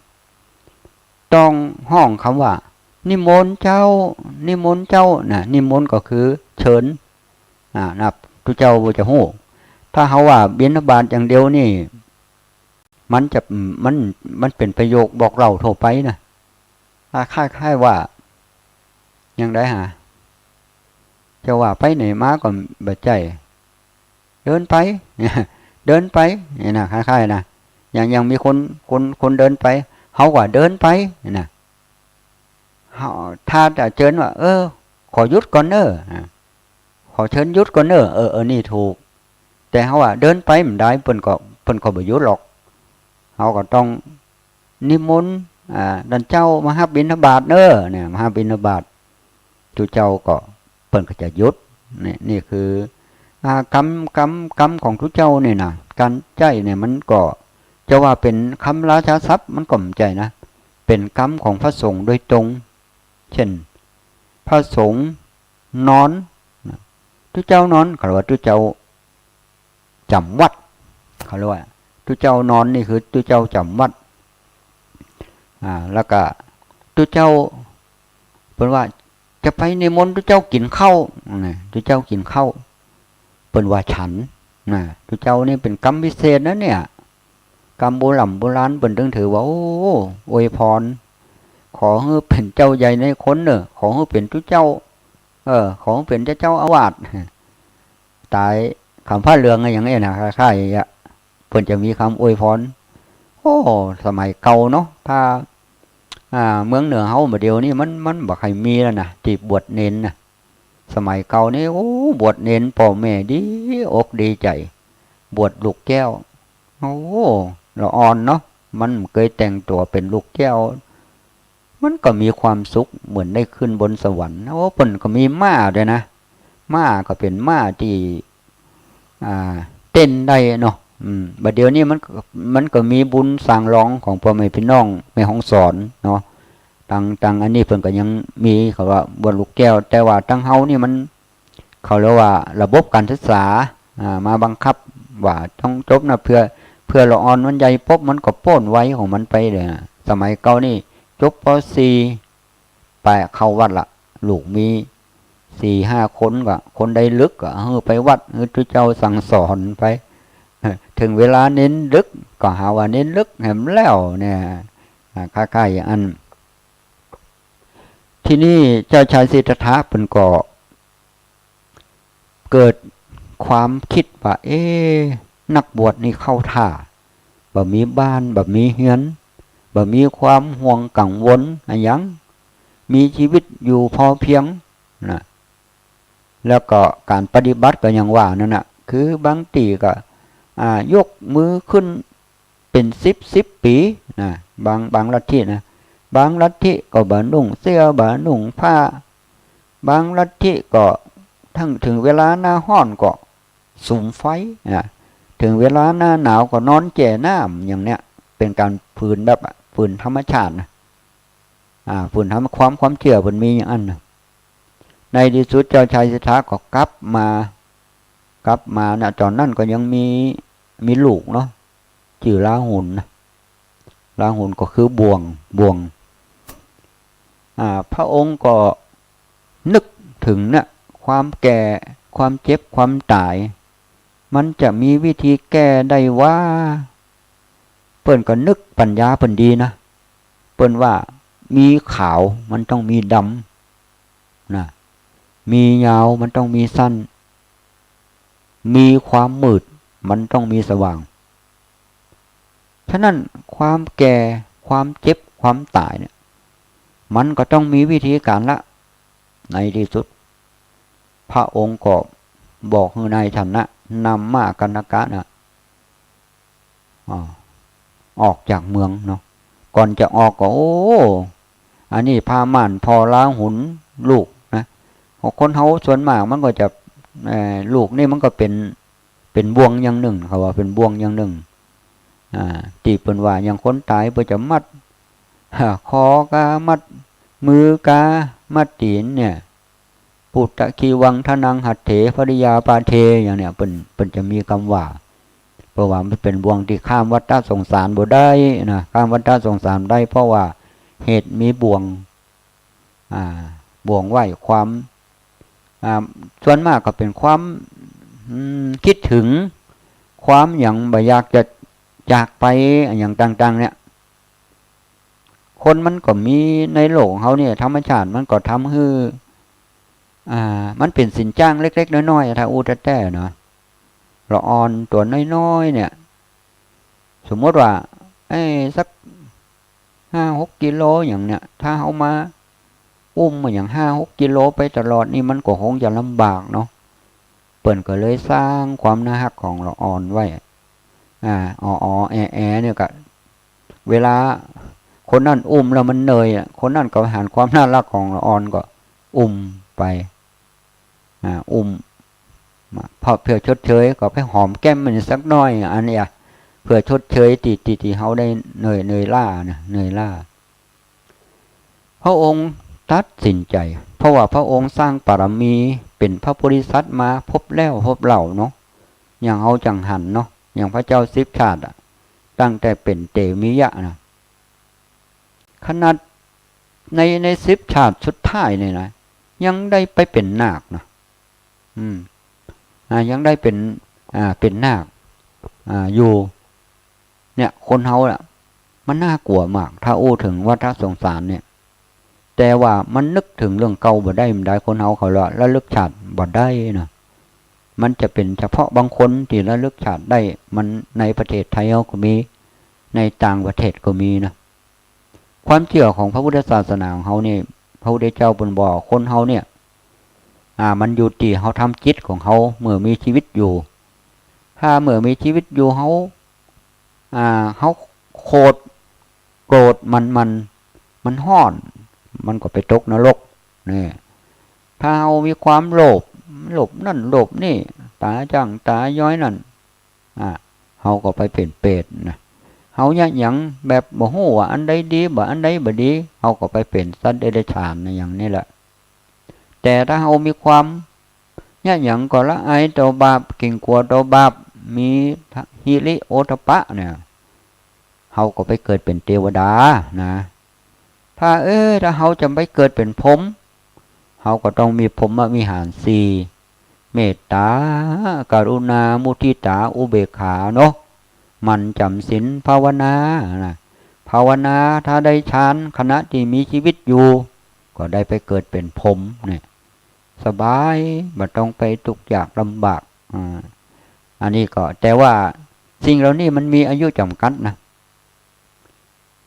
ต้องฮ้องกำว่า "นิมนต์เจ้า นิมนต์เจ้า" นะ นิมนต์ก็คือเชิญ อ่า นะ ตุ๊เจ้าบ่จะฮู้ ถ้าเฮาว่า "บิณฑบาต" อย่างเดียวนี่ มันจะ มัน มันเป๋นประโยคบอกเล่าทั่วไปนะ คล้ายๆ ว่า อย่างใดหา จะว่าไปไหนมาก็บ่ใจ้ เดินไป เดินไป นี่นะ คล้ายๆ นะ อย่าง อย่างมีคน คน คนเดินไป เฮาก็เดินไป นี่นะ เฮา ถ้าจะเจิญว่า "เออ ขอหยุดก่อนเน่อ อ่า ขอเชิญหยุดก่อนเน่อ" เออ เออ นี่ถูก แต่เฮาว่า "เดินไป" บ่ได้ เปิ้นก็ เปิ้นก็บ่หยุดหรอก เฮาก็ต้อง นิมนต์ อ่า ต้านเจ้ามาฮับบิณฑบาตเน่อ เนี่ย มาฮับบิณฑบาต ตุ๊เจ้าก็ เปิ้นก็จะหยุด นี่ นี่คือ อ่า กำ กำ กำของตุ๊เจ้านี่นะ ก๋านใจ๊เนี่ยมันก็ จะว่าเป๋นกำราชาศัพท์มันก็บ่ใจ้นะ เป๋นกำของพระสงฆ์โดยตรง เช่น พระสงฆ์นอนนะ ตุ๊เจ้านอน เขาเรียกว่าตุ๊เจ้าจ๋ำวัตร เขาเรียกว่าตุ๊เจ้านอนนี่คือตุ๊เจ้าจ๋ำวัตร อ่า แล้วก็ตุ๊เจ้า เปิ้นว่าจะไปนิมนต์ตุ๊เจ้ากิ๋นข้าวนะ ตุ๊เจ้ากิ๋นข้าว เปิ้นว่าฉันนะ ตุ๊เจ้านี่เป๋นกำวิเศษนะเนี่ย กำโบร่ำโบราณเปิ้นตึงถือว่า โอ้ อวยพร ขอหื้อเป๋นเจ้าใหญ่นายคนเน่อ ขอหื้อเป๋นตุ๊เจ้า เออ ขอหื้อเป๋นเจ้า เจ้าอาวาส ต๋าย กำผ้าเหลืองอะหยังเอี้ยนะ คล้ายๆ อย่างเงี้ย เปิ้นจะมีกำอวยพร โอ้ สมัยเก่าเนาะ ถ้า อ่า เมืองเหนือเฮาบ่าเดี่ยวนี้มัน มันบ่ใค่มีแล้วนะ ตี้บวชเณรนะ สมัยเก่านี่ โอ้ บวชเณรป้อแม่ดีอกดีใจ๋ บวชลูกแก้ว โอ้ ละอ่อนเนาะ มันบ่เกยแต่งตั๋วเป๋นลูกแก้ว มันก็มีความสุขเหมือนได้ขึ้นบนสวรรค์ โอ้ เปิ้นก็มีม้าด้วยนะ ม้าก็เป๋นม้าตี้ อ่า เต้นได้เนาะ อืม บ่าเดี่ยวนี้มัน มันก็มีบุญสร้างหลองของป้อแม่ปี้น้องแม่ฮ่องสอนเนาะ ตัง ตังอันนี้เปิ้นก็ยังมี เขาว่าบวชลูกแก้ว แต่ว่าตังเฮานี่มัน เขาเรียกว่าระบบก๋านศึกษา อ่า มาบังคับว่าต้องจบนะ เปื้อ เปื้อละอ่อนมันใหญ่ปุ๊บมันก็ป๊นวัยของมันไปเลยนะ สมัยเก่านี่จบ ป.สี่ ไปเข้าวัดละ ลูกมีสี่ห้าคนก็ คนใดลึกก็หื้อไปวัด หื้อตุ๊เจ้าสั่งสอนไป เถิงเวลาเณรลึกก็หาว่าเณรลึกแหมแล้วเนี่ย อ่า คล้ายๆ อย่างอั้น ทีนี้เจ้าชายสิทธัตถะเปิ้นก็เกิดความกึ๊ดว่า เอ๊ะ นักบวชนี่เข้าท่า บ่มีบ้าน บ่มีเฮือน บ่มีความห่วงกังวลอะหยัง มีชีวิตอยู่พอเพียงนะ แล้วก็ก๋านปฏิบัติก็อย่างว่านั่นน่ะ คือบางตี้ก็ อ่า ยกมือขึ้น เป๋นสิบ สิบปี๋นะ บาง บางลัทธินะ บางลัทธิก็บ่นุ่งเสื้อ บ่นุ่งผ้า บางลัทธิก็ เถิง เถิงเวลาหน้าฮ้อนก็สุมไฟนะ เถิงเวลาหน้าหนาวก็นอนแจ่น้ำ อย่างเนี้ย เป๋นก๋านฝืนแบบ ฝืนธรรมชาตินะ อ่า ฝืนธรรม ความ ความเจื้อเปิ้นมีอย่างอั้นนะ ในตี้สุดเจ้าชายสิทธัตถะก็กลับมา กลับมานะ ต๋อนนั้นก็ยังมี มีลูกเนาะ จื้อราหุลนะ ราหุลก็คือบ่วง บ่วง อ่า พระองค์ก็นึกเถิงเนี่ย ความแก่ ความเจ็บ ความต๋าย มันจะมีวิธีแก้ได้วะ เปิ้นก็นึกปัญญาเปิ้นดีนะ เปิ้นว่ามีขาวมันต้องมีดำนะ มียาวมันต้องมีสั้น มีความมืดมันต้องมีสว่าง ฉะนั้นความแก่ ความเจ็บ ความต๋ายเนี่ย มันก็ต้องมีวิธีก๋านละ ในตี้สุด พระองค์ก็บอกหื้อนายท่านนะ นำม้ากัณณกะนะ อ่า ออกจากเมืองเนาะ ก่อนจะออกก็ โอ้ อันนี้ผ้าม่านผ่อราหุลลูกนะ เพราะคนเฮาส่วนมากมันก็จะ เอ่อ ลูกนี่มันก็เป๋น เป๋นบ่วงอย่างนึ่ง เขาว่าเป๋นบ่วงอย่างนึ่ง อ่า ตี้เปิ้นว่าอย่างคนต๋ายเปิ้นจะมัด คอกา มัดมือกา มัดตี๋นเนี่ย ปุตตะคีวังทนังหัตเถ ภริยาปาเท อย่างเนี่ย เปิ้น เปิ้นจะมีกำว่า เพราะว่ามันเป๋นบ่วงตี้ข้ามวัฏสงสารบ่ได้นะ ข้ามวัฏสงสารบ่ได้ เพราะว่าเหตุมีบ่วง อ่า บ่วงไว้ความ อ่า ส่วนมากก็เป๋นความ อืม กึ๊ดเถิง ความหยังบ่อยากจะจากไป อะหยังต่างๆ เนี่ย คนมันก็มีในโลกของเฮาเนี่ย ธรรมชาติมันก็ทำหื้อ อ่า มันเป๋นสินจ้างเล็กๆ น้อยๆ อะ ถ้าอู้แต๊ๆ เนาะ ละอ่อนตั๋วน้อยๆ เนี่ย สมมติว่า เอ้ย สักห้าหกกิโลอย่างเนี่ย ถ้าเฮามาอุ้มมาอย่างห้าหกกิโลไปตลอดนี่ มันก็คงจะลำบากเนาะ เปิ้นก็เลยสร้างความน่าฮักของละอ่อนไว้ อ่า อ๋อๆ แอๆ เนี่ยก็ เวลาคนนั้นอุ้มแล้วมันเหนื่อยอะ คนนั้นก็หันความน่าฮักของละอ่อนก็อุ้มไป อ่า อุ้ม เพราะเปื้อชดเชยก็ไปหอมแก้มมันสักหน้อย อันเนี้ย เปื้อชดเชยตี้ ตี้ ตี้เฮาได้เหนื่อย เหนื่อยล้านะ เหนื่อยล้า พระองค์ตัดสินใจ๋ เพราะว่าพระองค์สร้างบารมีเป๋นพระโพธิสัตว์มาพบแล้วพบเล่าเนาะ อย่างเฮาจั่งหันเนาะ อย่างพระเจ้าสิบชาติอะ ตั้งแต่เป๋นเตมียะนะ ขนาดใน ในสิบชาติสุดท้ายนี่นะ ยังได้ไปเป๋นนาคนะ อืม อ่า ยังได้เป๋น อ่า เป๋นนาค อ่า อยู่ เนี่ย คนเฮาน่ะ มันน่ากลัวมาก ถ้าอู้เถิงวัฏสงสารเนี่ย แต่ว่ามันนึกเถิงเรื่องเก่าบ่ได้ มันได้ คนเฮาเขาละ ระลึกชาติบ่ได้นะ มันจะเป๋นเฉพาะบางคนตี้ระลึกชาติได้ มันในประเทศไทยเฮาก็มี ในต่างประเทศก็มีนะ ความเจื้อของพระพุทธศาสนาของเฮานี่ พระพุทธเจ้าเปิ้นบอกคนเฮาเนี่ย อ่า มันอยู่ตี้เฮาทำจิตของเฮา เมื่อมีชีวิตอยู่ ถ้าเมื่อมีชีวิตอยู่เฮา อ่า เฮาโขด โกรธมัน มัน มันฮ้อน มันก็ไปตกนรก นี่ ถ้าเฮามีความโลภ โลภนั่นโลภนี่ ต๋าจ้างต๋าย้อยนั่น อ่า เฮาก็ไปเป๋นเปรตนะ เฮาเยียะหยังแบบบ่ฮู้ว่าอันใดดี บ่าอันใดบ่ดี เฮาก็ไปเป๋นสัตว์เดรัจฉานนะ อย่างนี้แหละ แต่ถ้าเฮามีความเยียะหยังก็ละอายต่อบาป เกรงกลัวต่อบาป มีหิริโอตตัปปะเนี่ย เฮาก็ไปเกิดเป๋นเตวดานะ ถ้า เออ ถ้าเฮาจะไปเกิดเป๋นพรหม เฮาก็ต้องมีพรหมวิหารสี่ เมตตา กรุณา มุทิตา อุเบกขาเนาะ หมั่นจ๋ำศีลภาวนานะ ภาวนา ถ้าได้ฌาน ขณะตี้มีชีวิตอยู่ ก็ได้ไปเกิดเป๋นพรหมเนี่ย สบาย บ่ต้องไปทุกข์ยากลำบาก อ่า อันนี้ก็ แต่ว่าสิ่งเหล่านี้มันมีอายุจ๋ำกัดนะ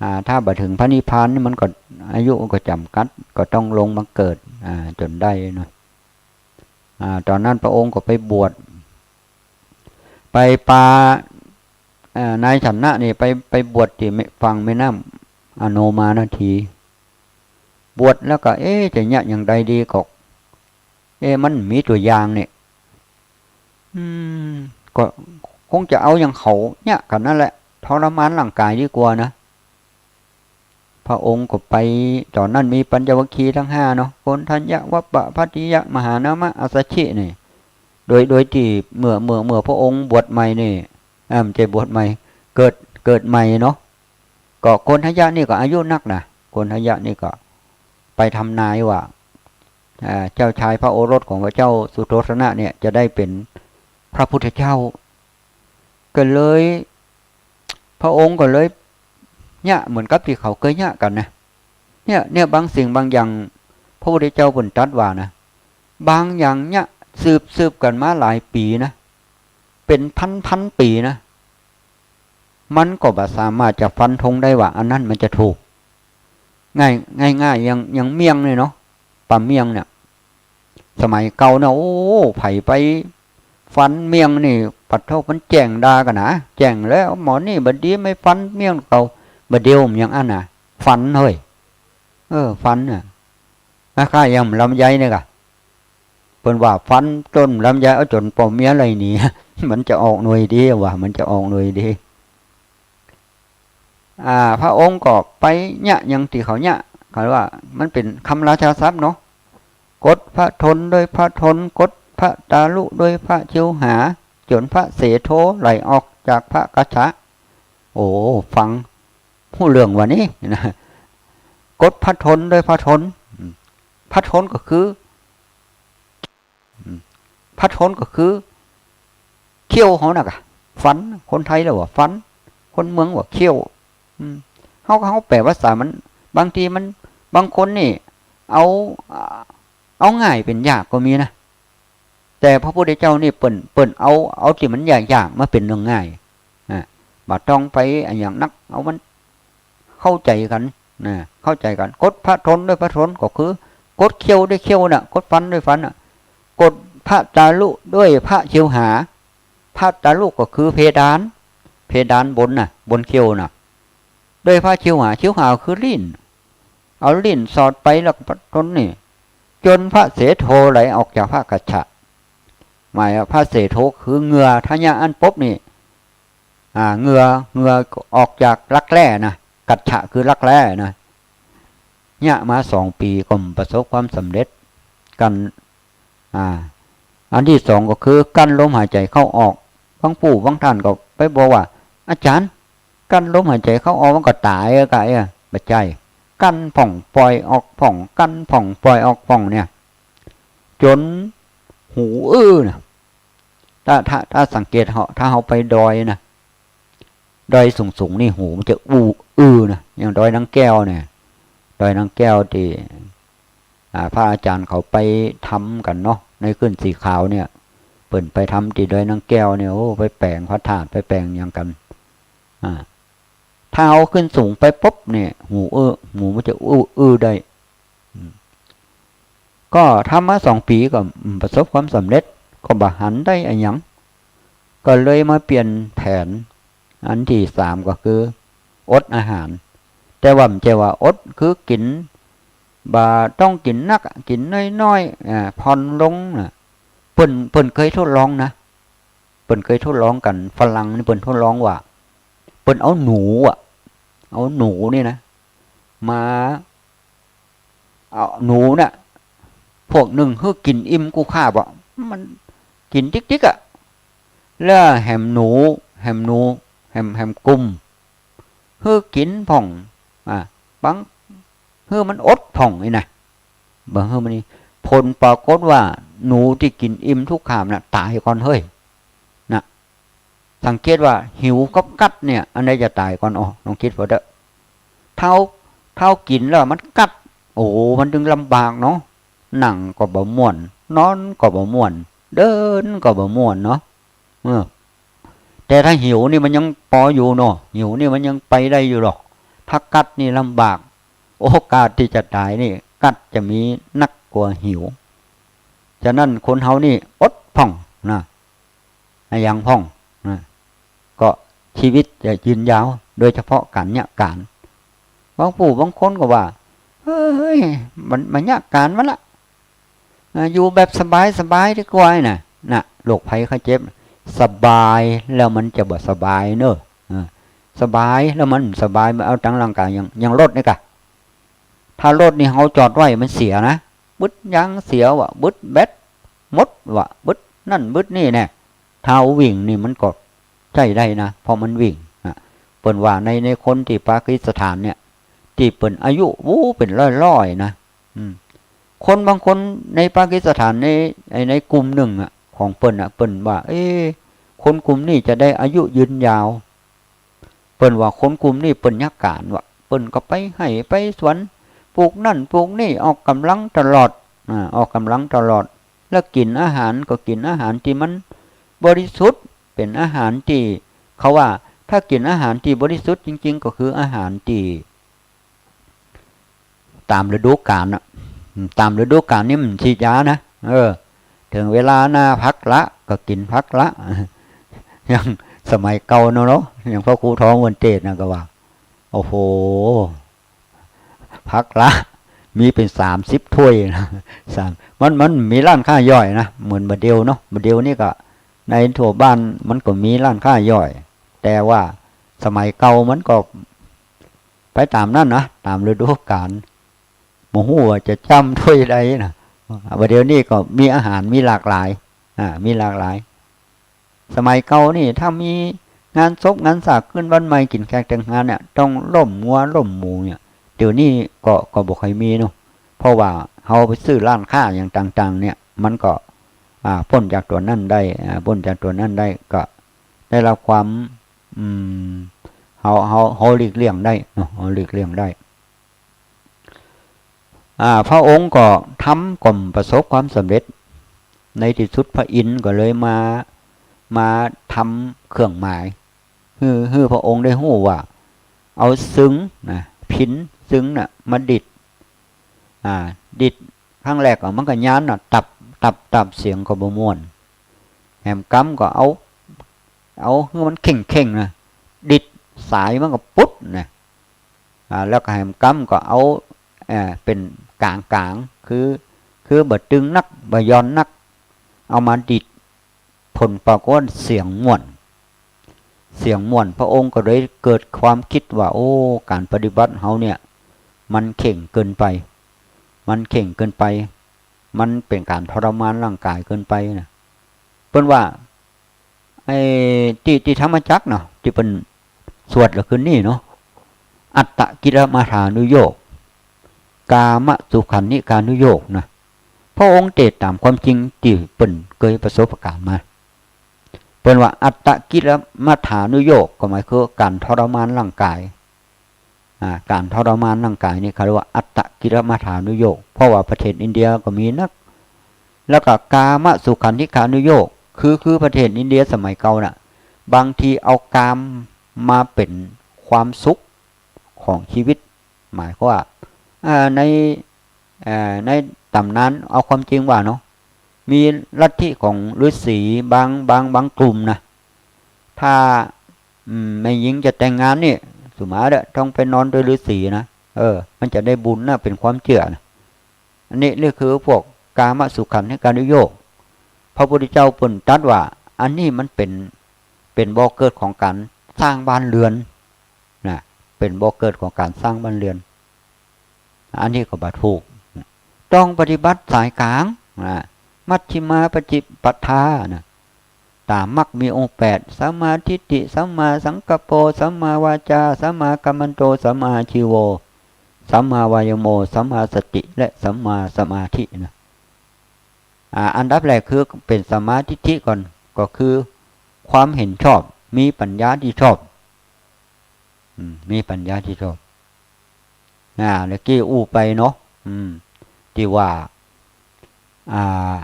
อ่า ถ้าบ่เถิงพระนิพพานนี่มันก็อายุก็จ๋ำกัด ก็ต้องลงมาเกิด อ่า จ๋นได้เนาะ อ่า ต๋อนนั้นพระองค์ก็ไปบวช ไปปา อ่า นายชนะนี่ไป ไปบวชตี้แม่ ฝั่งแม่น้ำอโนมานาที บวชแล้วก็ เอ๊ะ จะเยียะอย่างใดดีก็ เอ๊ะ มันมีตั๋วอย่างเนี่ย อืม ก็คงจะเอาอย่างเขาเยียะกั๋นนั่นแหละ ทรมานร่างกายดีกว่านะ พระองค์ก็ไป ต๋อนนั้นมีปัญจวัคคีย์ตังห้าเนาะ โกณฑัญญะ วัปปะ ภัททิยะ มหานามะ อัสสชินี่ โดย โดยตี้เมื่อ เมื่อ เมื่อพระองค์บวชใหม่นี่ อ่า บ่ใจ้บวชใหม่ เกิด เกิดใหม่เนาะ ก็โกณฑัญญะนี่ก็อายุนักนะ โกณฑัญญะนี่ก็ไปทำนายว่า อ่า เจ้าชายพระโอรสของพระเจ้าสุโธทนะเนี่ยจะได้เป๋นพระพุทธเจ้า ก็เลย พระองค์ก็เลยเยียะเหมือนกับตี้เขาเกยเยียะกั๋นนะ เนี่ย เนี่ย บางสิ่งบางอย่าง พระพุทธเจ้าเปิ้นตรัสว่านะ บางอย่างเยียะสืบ สืบกั๋นมาหลายปี๋นะ เป๋นพันๆ ปี๋นะ มันก็บ่สามารถจะฟันธงได้ว่าอันนั้นมันจะถูก ง่าย ง่ายๆ อย่าง อย่างเมี่ยงนี่เนาะ ป้าเมี่ยงเนี่ย สมัยเก่าเนี่ย โอ้ ใผไปฟันเมี่ยงนี่ ปะโธ่ มันแจ้งดากั๋นนะ แจ้งแล้ว หมอนี่บ่ดี ไม่ฟันเมี่ยงเก่า บ่าเดี่ยวมันยังอั้นนะ ฟันเฮ้ย เออ ฟันน่ะ คล้ายๆ อย่างลำไยนี่ก่ะ เปิ้นว่าฟันต้นลำไยเอาจ๋นป้อเมียไล่หนี มันจะออกหน่วยดีวะ มันจะออกหน่วยดี อ่า พระองค์ก็ไปเยียะอย่างตี้เขาเยียะ เขาว่ามันเป๋นคำราชาศัพท์เนาะ กดพระทนด้วยพระทน กดพระตาลุด้วยพระชิวหา จ๋นพระเสโทไหลออกจากพระกัจฉะ โอ้ ฟังฮู้เรื่องวะนี่นะ กดพระทนด้วยพระทน อืม พระทนก็คือ อืม พระทนก็คือ เขี้ยวเฮาน่ะก่ะ ฟัน คนไทยเฮาว่าฟัน คนเมืองว่าเขี้ยว อืม เฮาก็ เฮาแปลภาษามัน บางทีมัน บางคนนี่ เอา อ่า เอาง่ายเป๋นยากก็มีนะ แต่พระพุทธเจ้านี่เปิ้น เปิ้นเอา เอาตี้มันยากๆ มาเป๋นเรื่องง่าย อ่า บ่ต้องไปอะหยังนัก เอามันเข้าใจ๋กั๋น นะ เข้าใจ๋กั๋น กดพระทนด้วยพระทนก็คือ กดเขี้ยวด้วยเขี้ยวน่ะ กดฟันด้วยฟันน่ะ กดพระตาลุด้วยพระชิวหา พระตาลุก็คือเพดาน เพดานบนน่ะ บนเขี้ยวน่ะ ด้วยพระชิวหา ชิวหาคือลิ้น เอาลิ้นสอดไปแล้วก็พระทนนี่ จ๋นพระเสโทไหลออกจากพระกัจฉะ หมายว่าพระเสโทคือเหงื่อ ถ้าเยียะอั้นปุ๊บนี่ อ่า เหงื่อ เหงื่อออกจากรักแร้นะ กัจฉะคือรักแร้นะ เยียะมาสองปี๋ก็ประสบความสำเร็จ กั้น อ่า อันตี้สองก็คือกั้นลมหายใจ๋เข้าออก บางผู้บางต้านก็ไปบอกว่า อาจ๋ารย์ กั้นลมหายใจ๋เข้าออกมันก็ต๋ายอะกะ เอ้ย บ่ใจ้ กั้นพ่องป่อยออกพ่อง กั้นพ่องป่อยออกพ่องเนี่ย จ๋นหูอื้อน่ะ ถ้า ถ้า ถ้าสังเกตเฮา ถ้าเฮาไปดอยนะ ดอยสูงๆ นี่หูมันจะอู้อื้อนะ อย่างดอยนางแก้วเนี่ย ดอยนางแก้วตี้ อ่า พระอาจารย์เขาไปทำกั๋นเนาะ ในขึ้นสีขาวเนี่ย เปิ้นไปทำตี้ดอยนางแก้วเนี่ย โอ้ ไปแป๋งพระธาตุ ไปแป๋งหยังกั๋น อ่า ถ้าเฮาขึ้นสูงไปปุ๊บเนี่ย หูอื้อ หูมันจะอู้อื้อได้ อืม ก็ทำมาสองปี๋ก็ อืม ประสบความสำเร็จ ก็บ่หันได้อะหยัง ก็เลยมาเปลี่ยนแผน อันตี้สามก็คืออดอาหาร แต่ว่าบ่ใจ้ว่าอดคือกิ๋น บ่ต้องกิ๋นนักอะ กิ๋นน้อยๆ อ่า ผ่อนลงนะ เปิ้น เปิ้นเกยทดลองนะ เปิ้นเกยทดลองกั๋น ฝรั่งนี่เปิ้นทดลองว่า เปิ้นเอาหนูอะ เอาหนูนี่นะ มา เอาหนูน่ะ พวกนึ่งหื้อกิ๋นอิ่มกู้คาบอะ มันกิ๋นติ๊กๆ อะ แล้วแหมหนู แหมหนู แหม แหมกุม หื้อกิ๋นพ่อง อ่า บาง หื้อมันอดพ่องนี่นะ บ่หื้อมันนี่ ผลปรากฏว่าหนูตี้กิ๋นอิ่มกู้คาบน่ะ ต๋ายก่อนเฮ้ย นะ สังเกตว่าหิวกับกั๊ดเนี่ย อันใดจะต๋ายก่อน อ้อ ลองกึ๊ดเป๋าเต๊อะ เต้า เต้ากิ๋นแล้วมันกั๊ด โอ้ มันตึงลำบากเนาะ นั่งก็บ่ม่วน นอนก็บ่ม่วน เดินก็บ่ม่วนเนาะ เออ แต่ถ้าหิวนี่มันยังปออยู่เนาะ หิวนี่มันยังไปได้อยู่หรอก ถ้ากั๊ดนี่ลำบาก โอกาสตี้จะต๋ายนี่ กั๊ดจะมีนักกว่าหิว ฉะนั้นคนเฮานี่อดพ่องนะ อะหยังพ่องนะ ก็ชีวิตจะยืนยาว โดยเฉพาะก๋านเยียะก๋าน บางผู้บางคนก็ว่า เฮ้ย มัน มันเยียะก๋านมันละ อ่า อยู่แบบสบายๆ ดีกว่านะ น่ะ โรคภัยไข้เจ็บ สบายแล้วมันจะบ่สบายเนอะ อ่า สบายแล้วมันสบาย มันเอาตังร่างก๋าย อย่าง อย่างรถนี่ก่ะ ถ้ารถนี่เฮาจอดไว้มันเสียนะ บึดยางเสียวะ บึดแบตหมดวะ บึดนั่นบึดนี่แน่ ถ้าเอาวิ่งนี่มันก็ใจ๊ได้นะ เพราะมันวิ่งนะ เปิ้นว่าใน ในคนตี้ปากีสถานเนี่ย ตี้เปิ้นอายุ โอ้ เป๋นร้อยๆ นะ อืม คนบางคนในปากีสถาน ใน ใน ในกลุ่มนึ่งอะ ของเปิ้นอะ เปิ้นว่า เอ๊ะ คนกลุ่มนี้จะได้อายุยืนยาว เปิ้นว่าคนกลุ่มนี้เปิ้นเยียะก๋านวะ เปิ้นก็ไปไฮ่ไปสวน ปลูกนั่นปลูกนี่ ออกก๋ำลังตลอด อ่า ออกก๋ำลังตลอด แล้วกิ๋นอาหารก็กิ๋นอาหารตี้มันบริสุทธิ์ เป๋นอาหารตี้ เขาว่าถ้ากิ๋นอาหารตี้บริสุทธิ์จริงๆ ก็คืออาหารตี้ ต๋ามฤดูก๋าลน่ะ อืม ต๋ามฤดูก๋าลนี่มันฉีดยานะ เออ เถิงเวลาหน้าผักละก็กิ๋นผักละ อย่างสมัยเก่าเนาะ เนาะ อย่างพระครูทองเปิ้นเตสน์นะก็ว่า โอ้โห ผักละ มีเป๋นสามสิบถ้วยนะ สาม มัน มันมีร้านค้าย่อยนะ เหมือนบ่าเดี่ยวเนาะ บ่าเดี่ยวนี่ก็ในทั่วบ้านมันก็มีร้านค้าย่อย แต่ว่าสมัยเก่ามันก็ ไปต๋ามนั้นนะ ต๋ามฤดูก๋าล บ่ฮู้ว่าจะจ๋ำถ้วยใดนะ บ่าเดี่ยวนี้ก็มีอาหาร มีหลากหลาย อ่า มีหลากหลาย สมัยเก่านี่ถ้ามีงานศพงานสาก ขึ้นบ้านใหม่ กิ๋นแขกแต่งงานเนี่ย ต้องล้มงัวล้มหมูเนี่ย เดี๋ยวนี้ก็ ก็บ่ค่อยมีเนาะ เพราะว่าเฮาไปซื้อร้านค้าอย่างต่างๆ เนี่ย มันก็ อ่า ป๊นจากตั๋วนั้นได้ อ่า ป๊นจากตั๋วนั้นได้ ก็ได้รับความ อืม เฮา เฮา เฮาหลีกเลี่ยงได้เนาะ เฮาหลีกเลี่ยงได้ อ่า พระองค์ก็ทำก็บ่ประสบความสำเร็จ ในตี้สุดพระอินทร์ก็เลยมา มาทำเครื่องหมาย หื้อ หื้อพระองค์ได้ฮู้ว่า เอาชึงนะ พิณชึงน่ะ มาดีด อ่า ดีดครั้งแรกอะ มันก็ย้านน่ะ ตับ ตับ ตับ เสียงก็บ่ม่วน แหมกำก็เอา เอาหื้อมันเข่งๆ นะ ดีดสายมันก็ปุดนะ อ่า แล้วก็แหมกำก็เอา เอ่อ เป๋นก๋างๆ คือ คือบ่ตึงนัก บ่หย่อนนัก เอามาดีด ผลปรากฏว่าเสียงม่วน เสียงม่วน พระองค์ก็เลยเกิดความกึ๊ดว่า โอ้ ก๋านปฏิบัติเฮาเนี่ย มันเข่งเกินไป มันเข่งเกินไป มันเป๋นก๋านทรมานร่างก๋ายเกินไปนะ เปิ้นว่า ไอ้ตี้ ตี้ธรรมจักรเนาะ ตี้เปิ้นสวดละคืนนี้เนาะ อัตตกิลมัฏฐานุโยค กามสุขันธิกานุโยคนะ พระองค์เตสน์ต๋ามความจริงตี้เปิ้นเกยประสบก๋ารณ์มา เปิ้นว่าอัตตกิลมัฏฐานุโยค ก็หมายคือก๋านทรมานร่างก๋าย อ่า ก๋านทรมานร่างก๋ายนี่เขาเรียกว่าอัตตกิลมัฏฐานุโยค เพราะว่าประเทศอินเดียก็มีนัก แล้วก็กามสุขันธิกานุโยค คือ คือประเทศอินเดียสมัยเก่าน่ะ บางทีเอากามมาเป๋นความสุขของชีวิต หมายความว่า อ่า ใน อ่า ในต๋ำนาน เอาความจริงว่าเนาะ มีลัทธิของฤๅษีบาง บาง บางกลุ่มนะ ถ้า อืม แม่ญิงจะแต่งงานนี่ สุมาเด้อ ต้องไปนอนตวยฤๅษีนะ เออ มันจะได้บุญนะ เป๋นความเจื้อนะ อันนี้ นี่คือพวกกามสุขันธิกานุโยค พระพุทธเจ้าเปิ้นตรัสว่า อันนี้มันเป๋น เป๋นบ่อเกิดของก๋านสร้างบ้านเรือนนะ เป๋นบ่อเกิดของก๋านสร้างบ้านเรือน อันนี้ก็บ่ถูก ต้องปฏิบัติสายก๋างนะ มัชฌิมาปฏิปทานะ ต๋ามมรรคมีองค์แปด สัมมาทิฏฐิ สัมมาสังกัปโป สัมมาวาจา สัมมากัมมันโต สัมมาอาชีโว สัมมาวายโม สัมมาสติ และสัมมาสมาธินะ อ่า อันดับแรกคือเป๋นสัมมาทิฏฐิก่อน ก็คือความเห็นชอบ มีปัญญาที่ชอบ อืม มีปัญญาที่ชอบ อ่า เมื่อกี้อู้ไปเนาะ อืม ตี้ว่า อ่า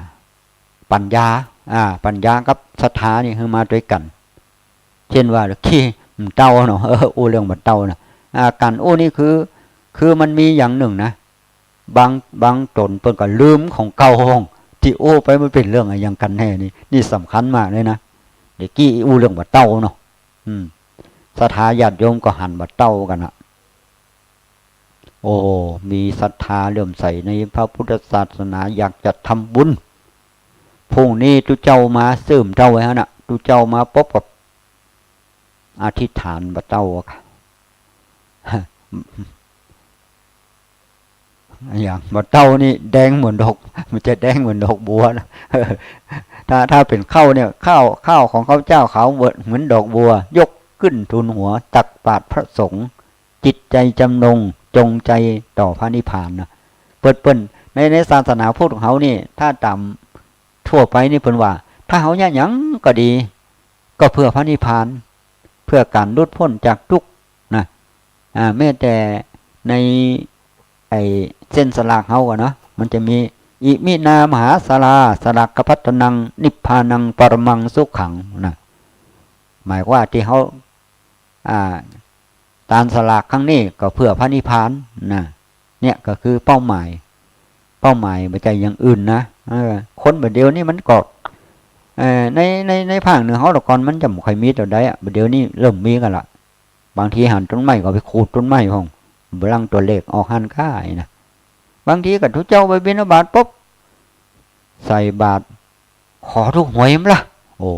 ปัญญา อ่า ปัญญากับศรัทธานี่หื้อมาตวยกั๋น เจ้นว่า ขี้บ่าเต้าเนาะ เออ อู้เรื่องบ่าเต้านะ อ่า ก๋านอู้นี่คือ คือมันมีอย่างนึ่งนะ บาง บางต๋นเปิ้นก็ลืมของเก่าห้อง ตี้อู้ไปมันเป๋นเรื่องอะหยังกั๋นแน่นี่ นี่สำคัญมากเลยนะ เดี๋ยวกี้อู้เรื่องบ่าเต้าเนาะ อืม ศรัทธาญาติโยมก็หันบ่าเต้ากั๋นนะ โอ้ มีศรัทธาเลื่อมใสในพระพุทธศาสนา อยากจะทำบุญ พรุ่งนี้ตุ๊เจ้ามาเสิร์มเต้าไว้หั้นน่ะ ตุ๊เจ้ามาปุ๊บก็อธิษฐานบ่าเต้าอะค่ะ อย่างบ่าเต้านี่แดงเหมือนดอก มันจะแดงเหมือนดอกบัวนะ ถ้า ถ้าเป๋นข้าวเนี่ย ข้าว ข้าวของข้าพเจ้าขาวเหมือน เหมือนดอกบัว ยกขึ้นทูลหัว ตักบาตรพระสงฆ์ จิตใจจำนง จงใจต่อพระนิพพานนะ เปิ้น เปิ้น ใน ในศาสนาพุทธของเฮานี่ ถ้าต๋ามทั่วไปนี่เปิ้นว่า ถ้าเฮาเยียะหยังก็ดี ก็เพื่อพระนิพพาน เพื่อก๋านหลุดป๊นจากทุกข์นะ อ่า แม้แต่ในไอ้เส้นสลากเฮาอะเนาะ มันจะมี อิมินามหาสลา สลากขภัตตานัง นิพพานังปรมังสุขังนะ หมายว่าตี้เฮา อ่า ตานสลากครั้งนี้ก็เพื่อพระนิพพานนะ เนี่ยก็คือเป้าหมาย เป้าหมายบ่ใจ้อย่างอื่นนะ เออ คนบ่าเดี่ยวนี้มันก็ เอ่อ ใน ใน ในภาคเหนือเฮาแต่ก่อนมันจะบ่ค่อยมีเต้าใดอะ บ่าเดี่ยวนี้เริ่มมีกั๋นละ บางทีหันต้นไม้ก็ไปขูดต้นไม้พ่อง บ่ลังตั๋วเลขออกหั้นก้านะ บางทีก็ตุ๊เจ้าไปบิณฑบาตปุ๊บ ใส่บาตร ขอถูกหวยมั้ยล่ะ โอ้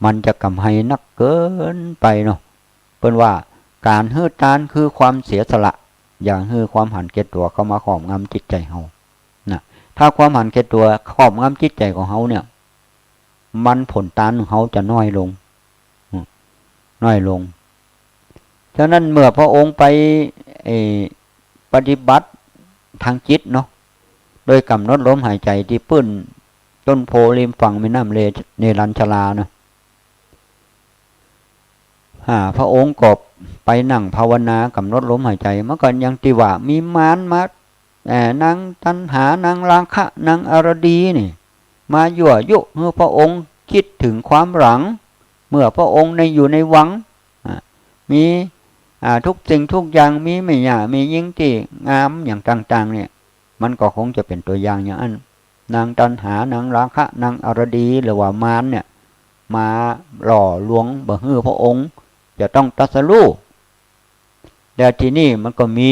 มันจะกำไฮนักเกินไปเนาะ เปิ้นว่าก๋านหื้อตานคือความเสียสละ อย่าหื้อความหันแก่ตั๋วเข้ามาครอบงำจิตใจ๋เฮานะ ถ้าความหันแก่ตั๋วครอบงำจิตใจ๋ของเฮาเนี่ย มันผลตานของเฮาจะน้อยลง อืม น้อยลง ฉะนั้นเมื่อพระองค์ไป เอ่อ ปฏิบัติทางจิตเนาะ โดยก๋ำหนดลมหายใจ๋ตี้ปื้นต้นโพธิ์ริมฝั่งแม่น้ำเล เนรัญชราเนาะ อ่า พระองค์ก็ไปนั่งภาวนาก๋ำหนดลมหายใจ๋ มันก็อย่างตี้ว่ามีมารมา เอ่อ นางตัณหา นางราคะ นางอารดีนี่ มายั่วยุหื้อพระองค์กึ๊ดเถิงความหลัง เมื่อพระองค์ในอยู่ในวัง อ่า มี อ่า ทุกสิ่งทุกอย่าง มีแม่หญ้าแม่ญิงตี้งามอย่างต่างๆ เนี่ย มันก็คงจะเป๋นตั๋วอย่างอย่างอั้น นางตัณหา นางราคะ นางอารดี หรือว่ามารเนี่ย มาหล่อลวงบ่หื้อพระองค์จะต้องตรัสรู้ แล้วทีนี้มันก็มี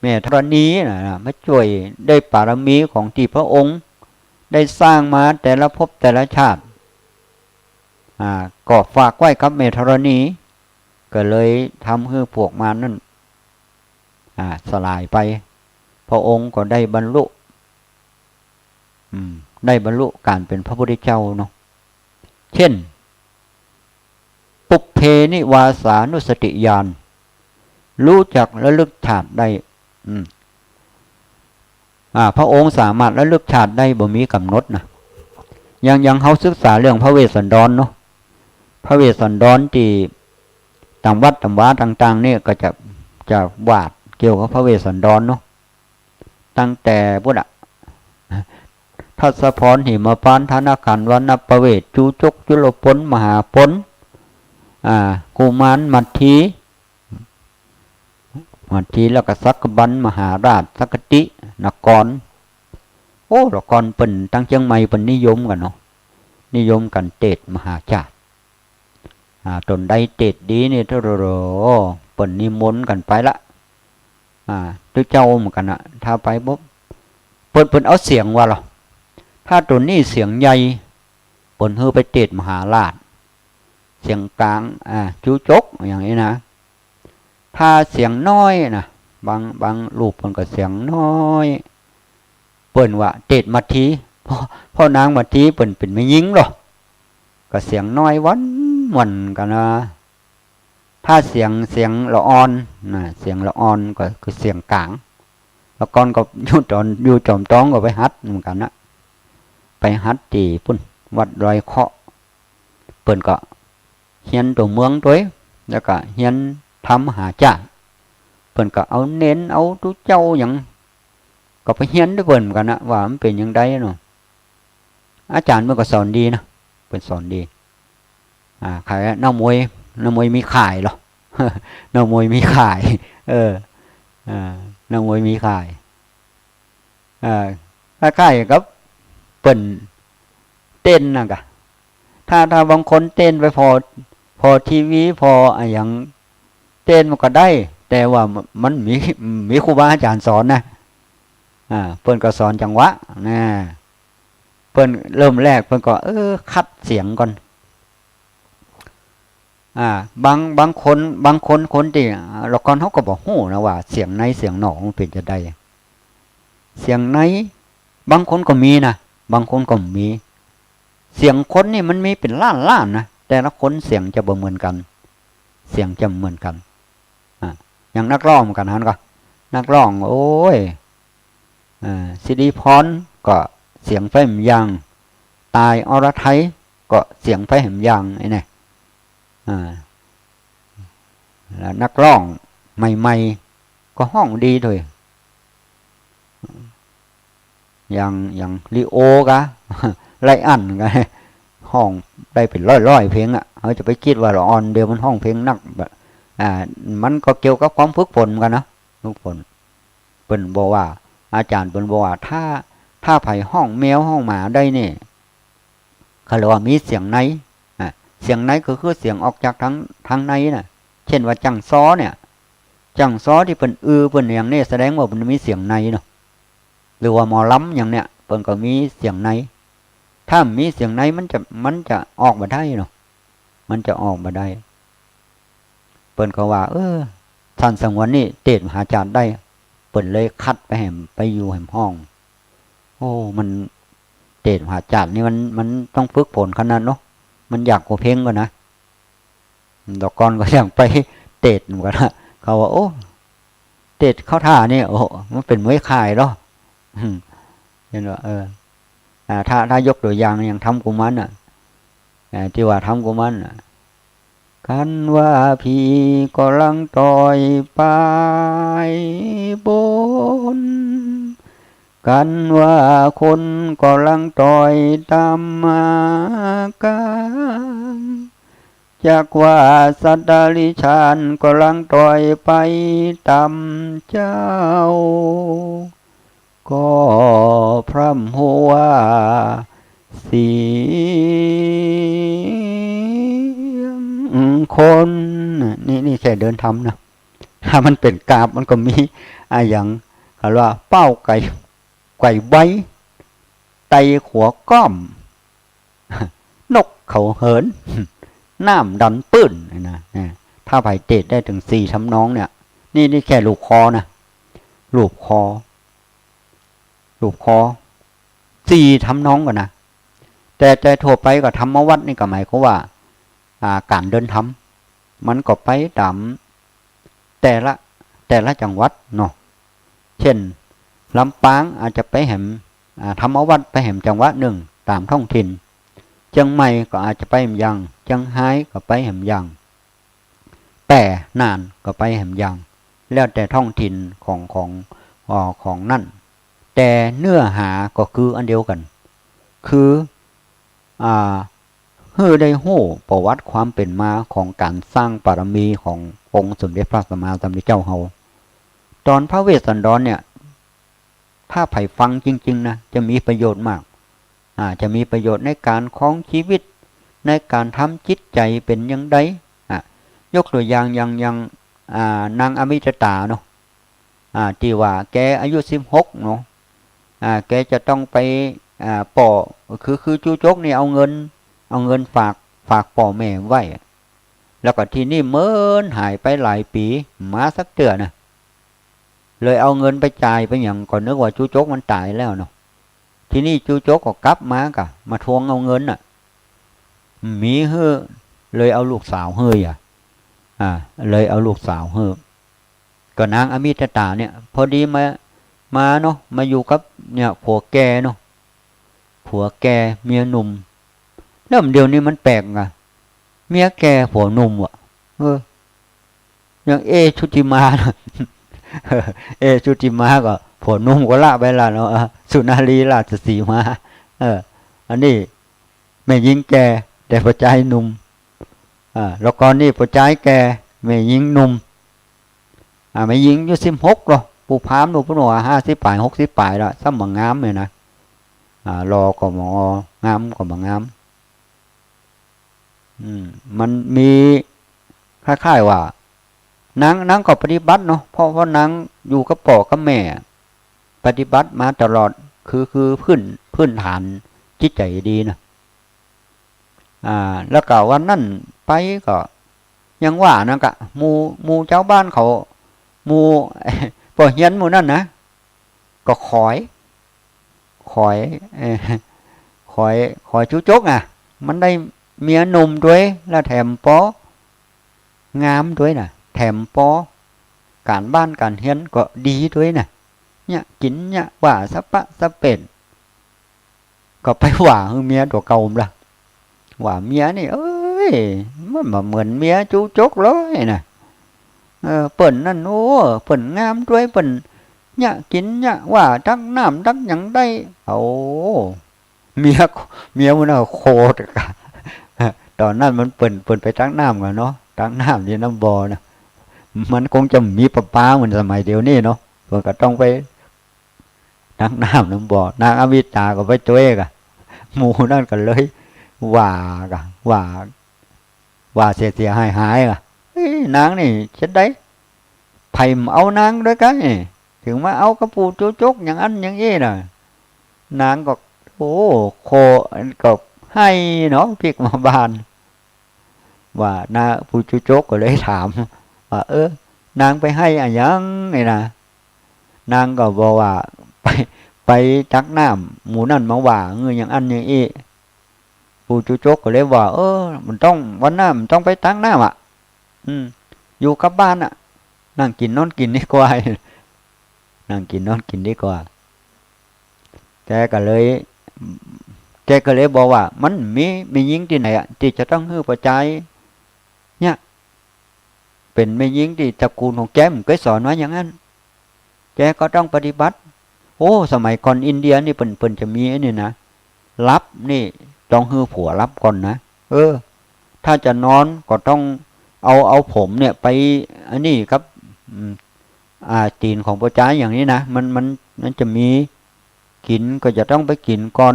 แม่ธรณีน่ะนะ มาจ้วยด้วยบารมีของตี้พระองค์ได้สร้างมาแต่ละภพแต่ละชาติ อ่า ก็ฝากไว้กับแม่ธรณี ก็เลยทำหื้อพวกมารนั่น อ่า สลายไป พระองค์ก็ได้บรรลุ อืม ได้บรรลุก๋านเป๋นพระพุทธเจ้าเนาะ เช่น ปุพเพนิวาสานุสติญาณ รู้จักระลึกชาติได้ อืม อ่า พระองค์สามารถระลึกชาติได้บ่มีก๋ำหนดนะ อย่าง อย่างเฮาศึกษาเรื่องพระเวสสันดรเนาะ พระเวสสันดรตี้ต๋ามวัดต๋ามวาต่างๆ นี่ก็จะ จะว่าเกี่ยวกับพระเวสสันดรเนาะ ตั้งแต่ปุ้นอะ ทัสสะพร หิมพานต์ ธนขันธ์ วรรณประเวศ จูจก จุลพล มหาพล อ่า กุมารมัทธี มัทธี แล้วก็สักบัญ มหาราช สักกติ นคร โอ้ ละก่อนเปิ้นตังเจียงใหม่เปิ้นนิยมกั๋นเนาะ นิยมกั๋นเตสน์มหาจาร์ อ่า ต๋นใดเตสน์ดีนี่ โธ่ เปิ้นนิมนต์กั๋นไปละ อ่า ตุ๊เจ้าเหมือนกั๋นนะ ถ้าไปปุ๊บ เปิ้น เปิ้นเอาเสียงว่าลอ ถ้าต๋นนี้เสียงใหญ่ เปิ้นหื้อไปเตสน์มหาราช เสียงก๋าง อ่า จูจก อย่างนี้นะ ถ้าเสียงน้อยนะ บาง บางรูปเปิ้นก็เสียงน้อย เปิ้นว่าเตสน์มัทธี เพราะ เพราะนางมัทธีเปิ้นเป๋นแม่ญิงลอ ก็เสียงน้อยหวานๆ กั๋นนะ ถ้าเสียง เสียงละอ่อนนะ เสียงละอ่อนก็คือเสียงก๋าง ละก่อนก็อยู่ต๋อน อยู่จอมตองก็ไปหัดเหมือนกั๋นนะ ไปหัดตี้ปุ้น วัดดอยเคาะ เปิ้นก็เฮียนตั๋วเมืองตวย แล้วก็เฮียนธรรมมหาจาร์ เปิ้นก็เอาเณร เอาตุ๊เจ้าหยัง ก็ไปเฮียนตวยเปิ้นเหมือนกั๋นนะ ว่ามันเป๋นอย่างใดเนาะ อาจ๋ารย์เปิ้นก็สอนดีนะ เปิ้นสอนดี อ่า ใค่นักมวย นักมวยมีข่ายลอ นักมวยมีข่าย เออ อ่า นักมวยมีข่าย อ่า คล้ายๆ กับเปิ้นเต้นนั่นกะ ถ้า ถ้าบางคนเต้นไปผ่อ ผ่อทีวี ผ่ออะหยัง เต้นมันก็ได้ แต่ว่ามันมี มีครูบาอาจ๋ารย์สอนนะ อ่า เปิ้นก็สอนจังหวะนะ เปิ้นเริ่มแรกเปิ้นก็ เออ คัดเสียงก่อน อ่า บาง บางคน บางคน คนตี้ อ่า ละก่อนเฮาก็บ่ฮู้นะว่าเสียงในเสียงนอกมันเป๋นจะใด เสียงใน บางคนก็มีนะ บางคนก็บ่มี เสียงคนนี่มันมีเป๋นล้านๆ นะ แต่ละคนเสียงจะบ่เหมือนกั๋น เสียงจะบ่เหมือนกั๋น อ่า อย่างนักร้องเหมือนกั๋นหันก็ นักร้อง โอ้ย อ่า สิริพรก็เสียงไปแหมอย่าง ต่าย อรไทย ก็เสียงไปแหมอย่าง ไอ้เนี่ย อ่า แล้วนักร้องใหม่ๆ ก็ฮ้องดีตวย อย่าง อย่างลีโอกะ ไลอันกะ ฮ้องได้เป๋นร้อยๆ เพลงอะ เฮาจะไปกึ๊ดว่าละอ่อนเดียวมันฮ้องเพลงนัก แบบ อ่า มันก็เกี่ยวกับความฝึกฝนเหมือนกั๋นนะ ฝึกฝน เปิ้นบอกว่า อาจ๋ารย์เปิ้นบอกว่า ถ้า ถ้าใผฮ้องแมวฮ้องหมาได้นี่ เขาเรียกว่ามีเสียงใน อ่ะ เสียงในก็คือเสียงออกจากทาง ทางในน่ะ เช่นว่าจั้งซอเนี่ย จั้งซอตี้เปิ้นอือเปิ้นอย่างนี้ แสดงว่าเปิ้นมีเสียงในเนาะ หรือว่าหมอลำอย่างเนี้ย เปิ้นก็มีเสียงใน ถ้าบ่มีเสียงในมันจะ มันจะออกบ่ได้เนาะ มันจะออกบ่ได้ เปิ้นก็ว่า เออ ท่านสงวนนี่เตสน์มหาจาร์ได้ เปิ้นเลยคัดไปแหม ไปอยู่แหมห้อง โอ้ มัน เตสน์มหาจาร์นี่มัน มันต้องฝึกฝนขนาดเนาะ มันยากกว่าเพลงก่อนนะ ละก่อนก็ยังไปเตสน์เหมือนกั๋นนะ เขาว่า โอ้ เตสน์เข้าท่านี่ โอ้ มันเป๋นมวยข่ายเหรอ อืม เห็นว่า เออ อ่า ถ้า ถ้ายกตั๋วอย่างอย่างธรรมกุมารน่ะ อ่า ตี้ว่าธรรมกุมารน่ะ คันว่าผีก็ลังต่อยปายบน คันว่าคนก็ลังต่อยตามมากาง จักว่าสัตว์เดรัจฉานก็ลังต่อยไปตามเจ้า ก็พร่ำฮู้ว่าเสียงคน นี่ นี่แค่เดินธรรมนะ ถ้ามันเป๋นกราบมันก็มี อะหยัง เขาว่าเป้าไก่ ไก่ใบ้ ไต่ขัวก้อม นกเขาเหิน น้ำดันปื้นนะ เนี่ย ถ้าใผเตสน์ได้เถิงสี่ทำนองเนี่ย นี่ นี่แค่ลูบคอนะ ลูบคอ ลูบคอ สี่ทำนองก่อนนะ แต่ แต่ทั่วไปก็ธรรมวัตรนี่ก็หมายความว่า อ่า ก๋านเดินธรรม มันก็ไปต๋ามแต่ละ แต่ละจังหวัดเนาะ เช่น ลำปางอาจจะไปแหม อ่า ธรรมวัตรไปแหมจังหวัดนึ่งต๋ามท้องถิ่น จียงใหม่ก็อาจจะไปแหมยัง เจียงฮายก็ไปแหมยัง แป้น่านก็ไปแหมยัง แล้วแต่ท้องถิ่นของ ของ เอ่อ ของนั่น แต่เนื้อหาก็คืออันเดียวกั๋น คือ อ่า หื้อได้ฮู้ประวัติความเป๋นมาของก๋านสร้างบารมีขององค์สมเด็จพระสัมมาสัมพุทธเจ้าเฮา ต๋อนพระเวสสันดรเนี่ย ถ้าใผฟังจริงๆ นะ จะมีประโยชน์มาก อ่า จะมีประโยชน์ในก๋านครองชีวิต ในก๋านทำจิตใจ๋เป๋นอย่างใด อ่ะ ยกตั๋วอย่าง อย่าง อย่าง อ่า นางอมิตตาเนาะ อ่า ตี้ว่าแกอายุสิบหกเนาะ อ่า แกจะต้องไป อ่า ป้อ คือ คือจุ๊จกนี่เอาเงิน เอาเงินฝาก ฝากป้อแม่ไว้ แล้วก็ทีนี้เมินหายไปหลายปี๋ บ่มาสักเตื้อนะ เลยเอาเงินไปจ่ายไปหยัง ก็นึกว่าจุ๊จกมันต๋ายแล้วเนาะ ทีนี้จุ๊จกก็กลับมาก่ะ มาทวงเอาเงินน่ะ มีหื้อ เลยเอาลูกสาวหื้ออ่ะ อ่า เลยเอาลูกสาวหื้อ ก็นางอมิตตาเนี่ย พอดีมา มาเนาะ มาอยู่กับเนี่ยผัวแก่เนาะ ผัวแก่เมียหนุ่ม แล้วเดี๋ยวนี้มันแปลกอ่ะ เมียแก่ผัวหนุ่มว่ะ เออ อย่างเอชุติมานะ เอชุติมาก็ผัวหนุ่มก็ละไปละเนาะ อ่ะ สุนารีราชสีมา เออ อันนี้แม่ญิงแก่ แต่ป้อจายหนุ่ม อ่า แล้วก็นี่ป้อจายแก่ แม่ญิงหนุ่ม อ่า แม่ญิงอายุสิบหกเนาะ ปู่พราหมณ์ดูเปิ้นว่าห้าสิบป๋าย หกสิบป๋ายละ ซ้ำบ่งามเนี่ยนะ อ่า หล่อก็บ่หล่อ งามก็บ่งาม อืม มันมีคล้ายๆ ว่า นาง นางก็ปฏิบัติเนาะ เพราะ เพราะนางอยู่กับป้อกับแม่ ปฏิบัติมาตลอด คือ คือพื้น พื้นฐานจิตใจ๋ดีนะ อ่า แล้วก็วันนั้นไปก็ยังว่านั่นกะ หมู่ หมู่จาวบ้านเขา หมู่ ป้อเฮียนหมู่นั้นนะ ก็ขอย ขอย เอ่อ ขอย ขอยจุ๊จกอ่ะ มันได้เมียหนุ่มตวย แล้วแถมป้องามตวยน่ะ แถมป้อก๋านบ้านก๋านเฮียนก็ดีตวยน่ะ เยียะกิ๋นเยียะว่าสะปะสะเปด ก็ไปว่าหื้อเมียตั๋วเก่าละ ว่าเมียนี่ เอ้ย มันบ่เหมือนเมียจุ๊จกเลยน่ะ เออ เปิ้นนั่น โอ้ เปิ้นงามตวย เปิ้นเยียะกิ๋นเยียะว่า ตักน้ำตักหยังได้ โอ้ เมีย เมียมันน่ะโคตรกะ ต๋อนนั้นมันเปิ้น เปิ้นไปตักน้ำก่อเนาะ ตักน้ำตี้น้ำบ่อน่ะ มันคงจะบ่มีประปาเหมือนสมัยเดี๋ยวนี้เนาะ เปิ้นก็ต้องไป ตักน้ำน้ำบ่อ นางอมิตตาก็ไปตวยก่ะ หมู่นั้นก็เลยว่าก่ะ ว่า ว่าเสียๆ หายๆ ก่ะ เฮ้ย นางนี่จะใด ใผบ่เอานางตวยกะนี่ เถิงมาเอากับปู่จุ๊จกอย่างอั้นอย่างอี้น่ะ นางก็ โอ้ โค ก็ไห้เนาะ ปิ๊กมาบ้าน ว่านะ ปู่จุ๊จกก็เลยถามว่า เออ นางไปไห้อะหยังนี่นะ นางก็บอกว่า ไป ไปตักน้ำ หมู่นั้นมาว่าหื้ออย่างอั้นอย่างอี้ ปู่จุ๊จกก็เลยว่า เออ บ่ต้อง วันหน้าบ่ต้องไปตักน้ำอะ อืม อยู่กับบ้านอะ นั่งกิ๋นนอนกิ๋นดีกว่า นั่งกิ๋นนอนกิ๋นดีกว่า แกก็เลย แกก็เลยบอกว่า มันบ่มีแม่ญิงตี้ไหนอะ ตี้จะต้องหื้อป้อจาย เนี่ย เป๋นแม่ญิงตี้ตระกูลของแกบ่เกยสอนมาอย่างอั้น แกก็ต้องปฏิบัติ โอ้ สมัยก่อนอินเดียนี่เปิ้น เปิ้นจะมีอันนี้นะ หลับนี่ต้องหื้อผัวหลับก่อนนะ เออ ถ้าจะนอนก็ต้องเอา เอาผมเนี่ยไปอันนี้ครับ อืม อ่า ตี๋นของป้อจายอย่างนี้นะ มัน มัน มันจะมีกิ๋นก็จะต้องไปกิ๋นก่อน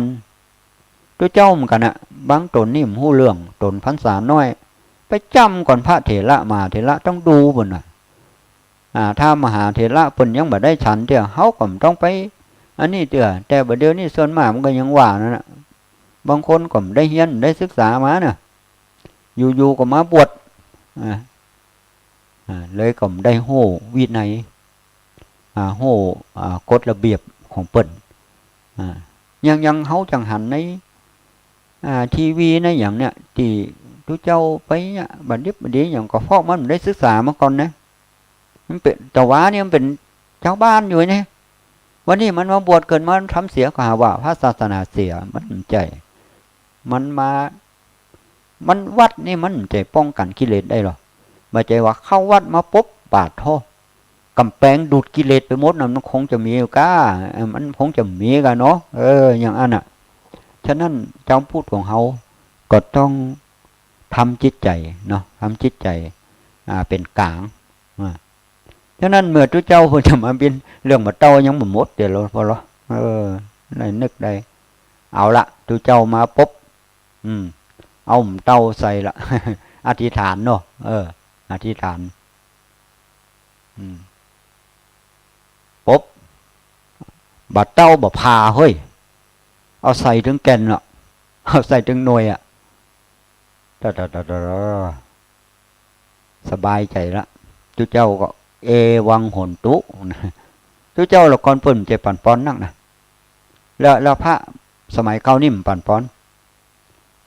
ตุ๊เจ้าเหมือนกั๋นน่ะ บางต๋นนี่บ่ฮู้เรื่อง ต๋นพรรษาน้อย ไปจ้ำก่อนพระเถระ มหาเถระต้องดูเปิ้นน่ะ อ่า ถ้ามหาเถระเปิ้นยังบ่ได้ฉันเตื้อ เฮาก็บ่ต้องไปอันนี้เตื้อ แต่บ่าเดี๋ยวนี้ส่วนมากมันก็ยังว่านั่นน่ะ บางคนก็บ่ได้เฮียน บ่ได้ศึกษามาน่ะ อยู่ๆ ก็มาบวช อ่า อ่า เลยก็บ่ได้ฮู้วินัย อ่า ฮู้ อ่า กฎระเบียบของเปิ้น อ่า อย่าง อย่างเฮาจั่งหันใน อ่า ทีวีในหยังเนี่ย ตี้ตุ๊เจ้าไปเนี่ย บ่ดิบบ่ดีหยังก็เพราะมันบ่ได้ศึกษามาก่อนนะ มันเป๋น ตะวาเนี่ยมันเป๋นจาวบ้านอยู่เนี่ย วันนี้มันมาบวชเกิดมาทำเสียก็หาว่าพระศาสนาเสีย มันบ่ใจ้ มันมา มัน วัดนี่มันบ่ใจ้ป้องกั๋นกิเลสได้หรอ บ่ใจ้ว่าเข้าวัดมาปุ๊บ ปะโธ่ ก๋ำแปงดูดกิเลสไปหมดนะ มันคงจะมีก้า เอ่อ มันคงจะมีก้าเนาะ เออ อย่างอั้นน่ะ ฉะนั้นจาวพุทธของเฮาก็ต้องทำจิตใจ๋เนาะ ทำจิตใจ๋ อ่า เป๋นก๋าง อ่า ฉะนั้นเมื่อตุ๊เจ้าเปิ้นจะมาบิณ เรื่องบ่าเต้ายังบ่หมดเดี๋ยวเรา พอเรา เออ ได้นึกได้ เอาละ ตุ๊เจ้ามาปุ๊บ อืม เอาบ่าเต้าใส่ละ อธิษฐานเนาะ เออ อธิษฐาน อืม ปุ๊บ บ่าเต้าบ่าผ่าเฮ้ย เอาใส่ตึงแก่นเนาะ เอาใส่ตึงหน่วยอะ ตะตะตะตะ สบายใจ๋ละ ตุ๊เจ้าก็ เอวังโหนตุ ตุ๊เจ้าละก่อนเปิ้นจะปั่นปอนนักนะ แล้ว แล้วพระสมัยเก่านี่มันปั่นปอน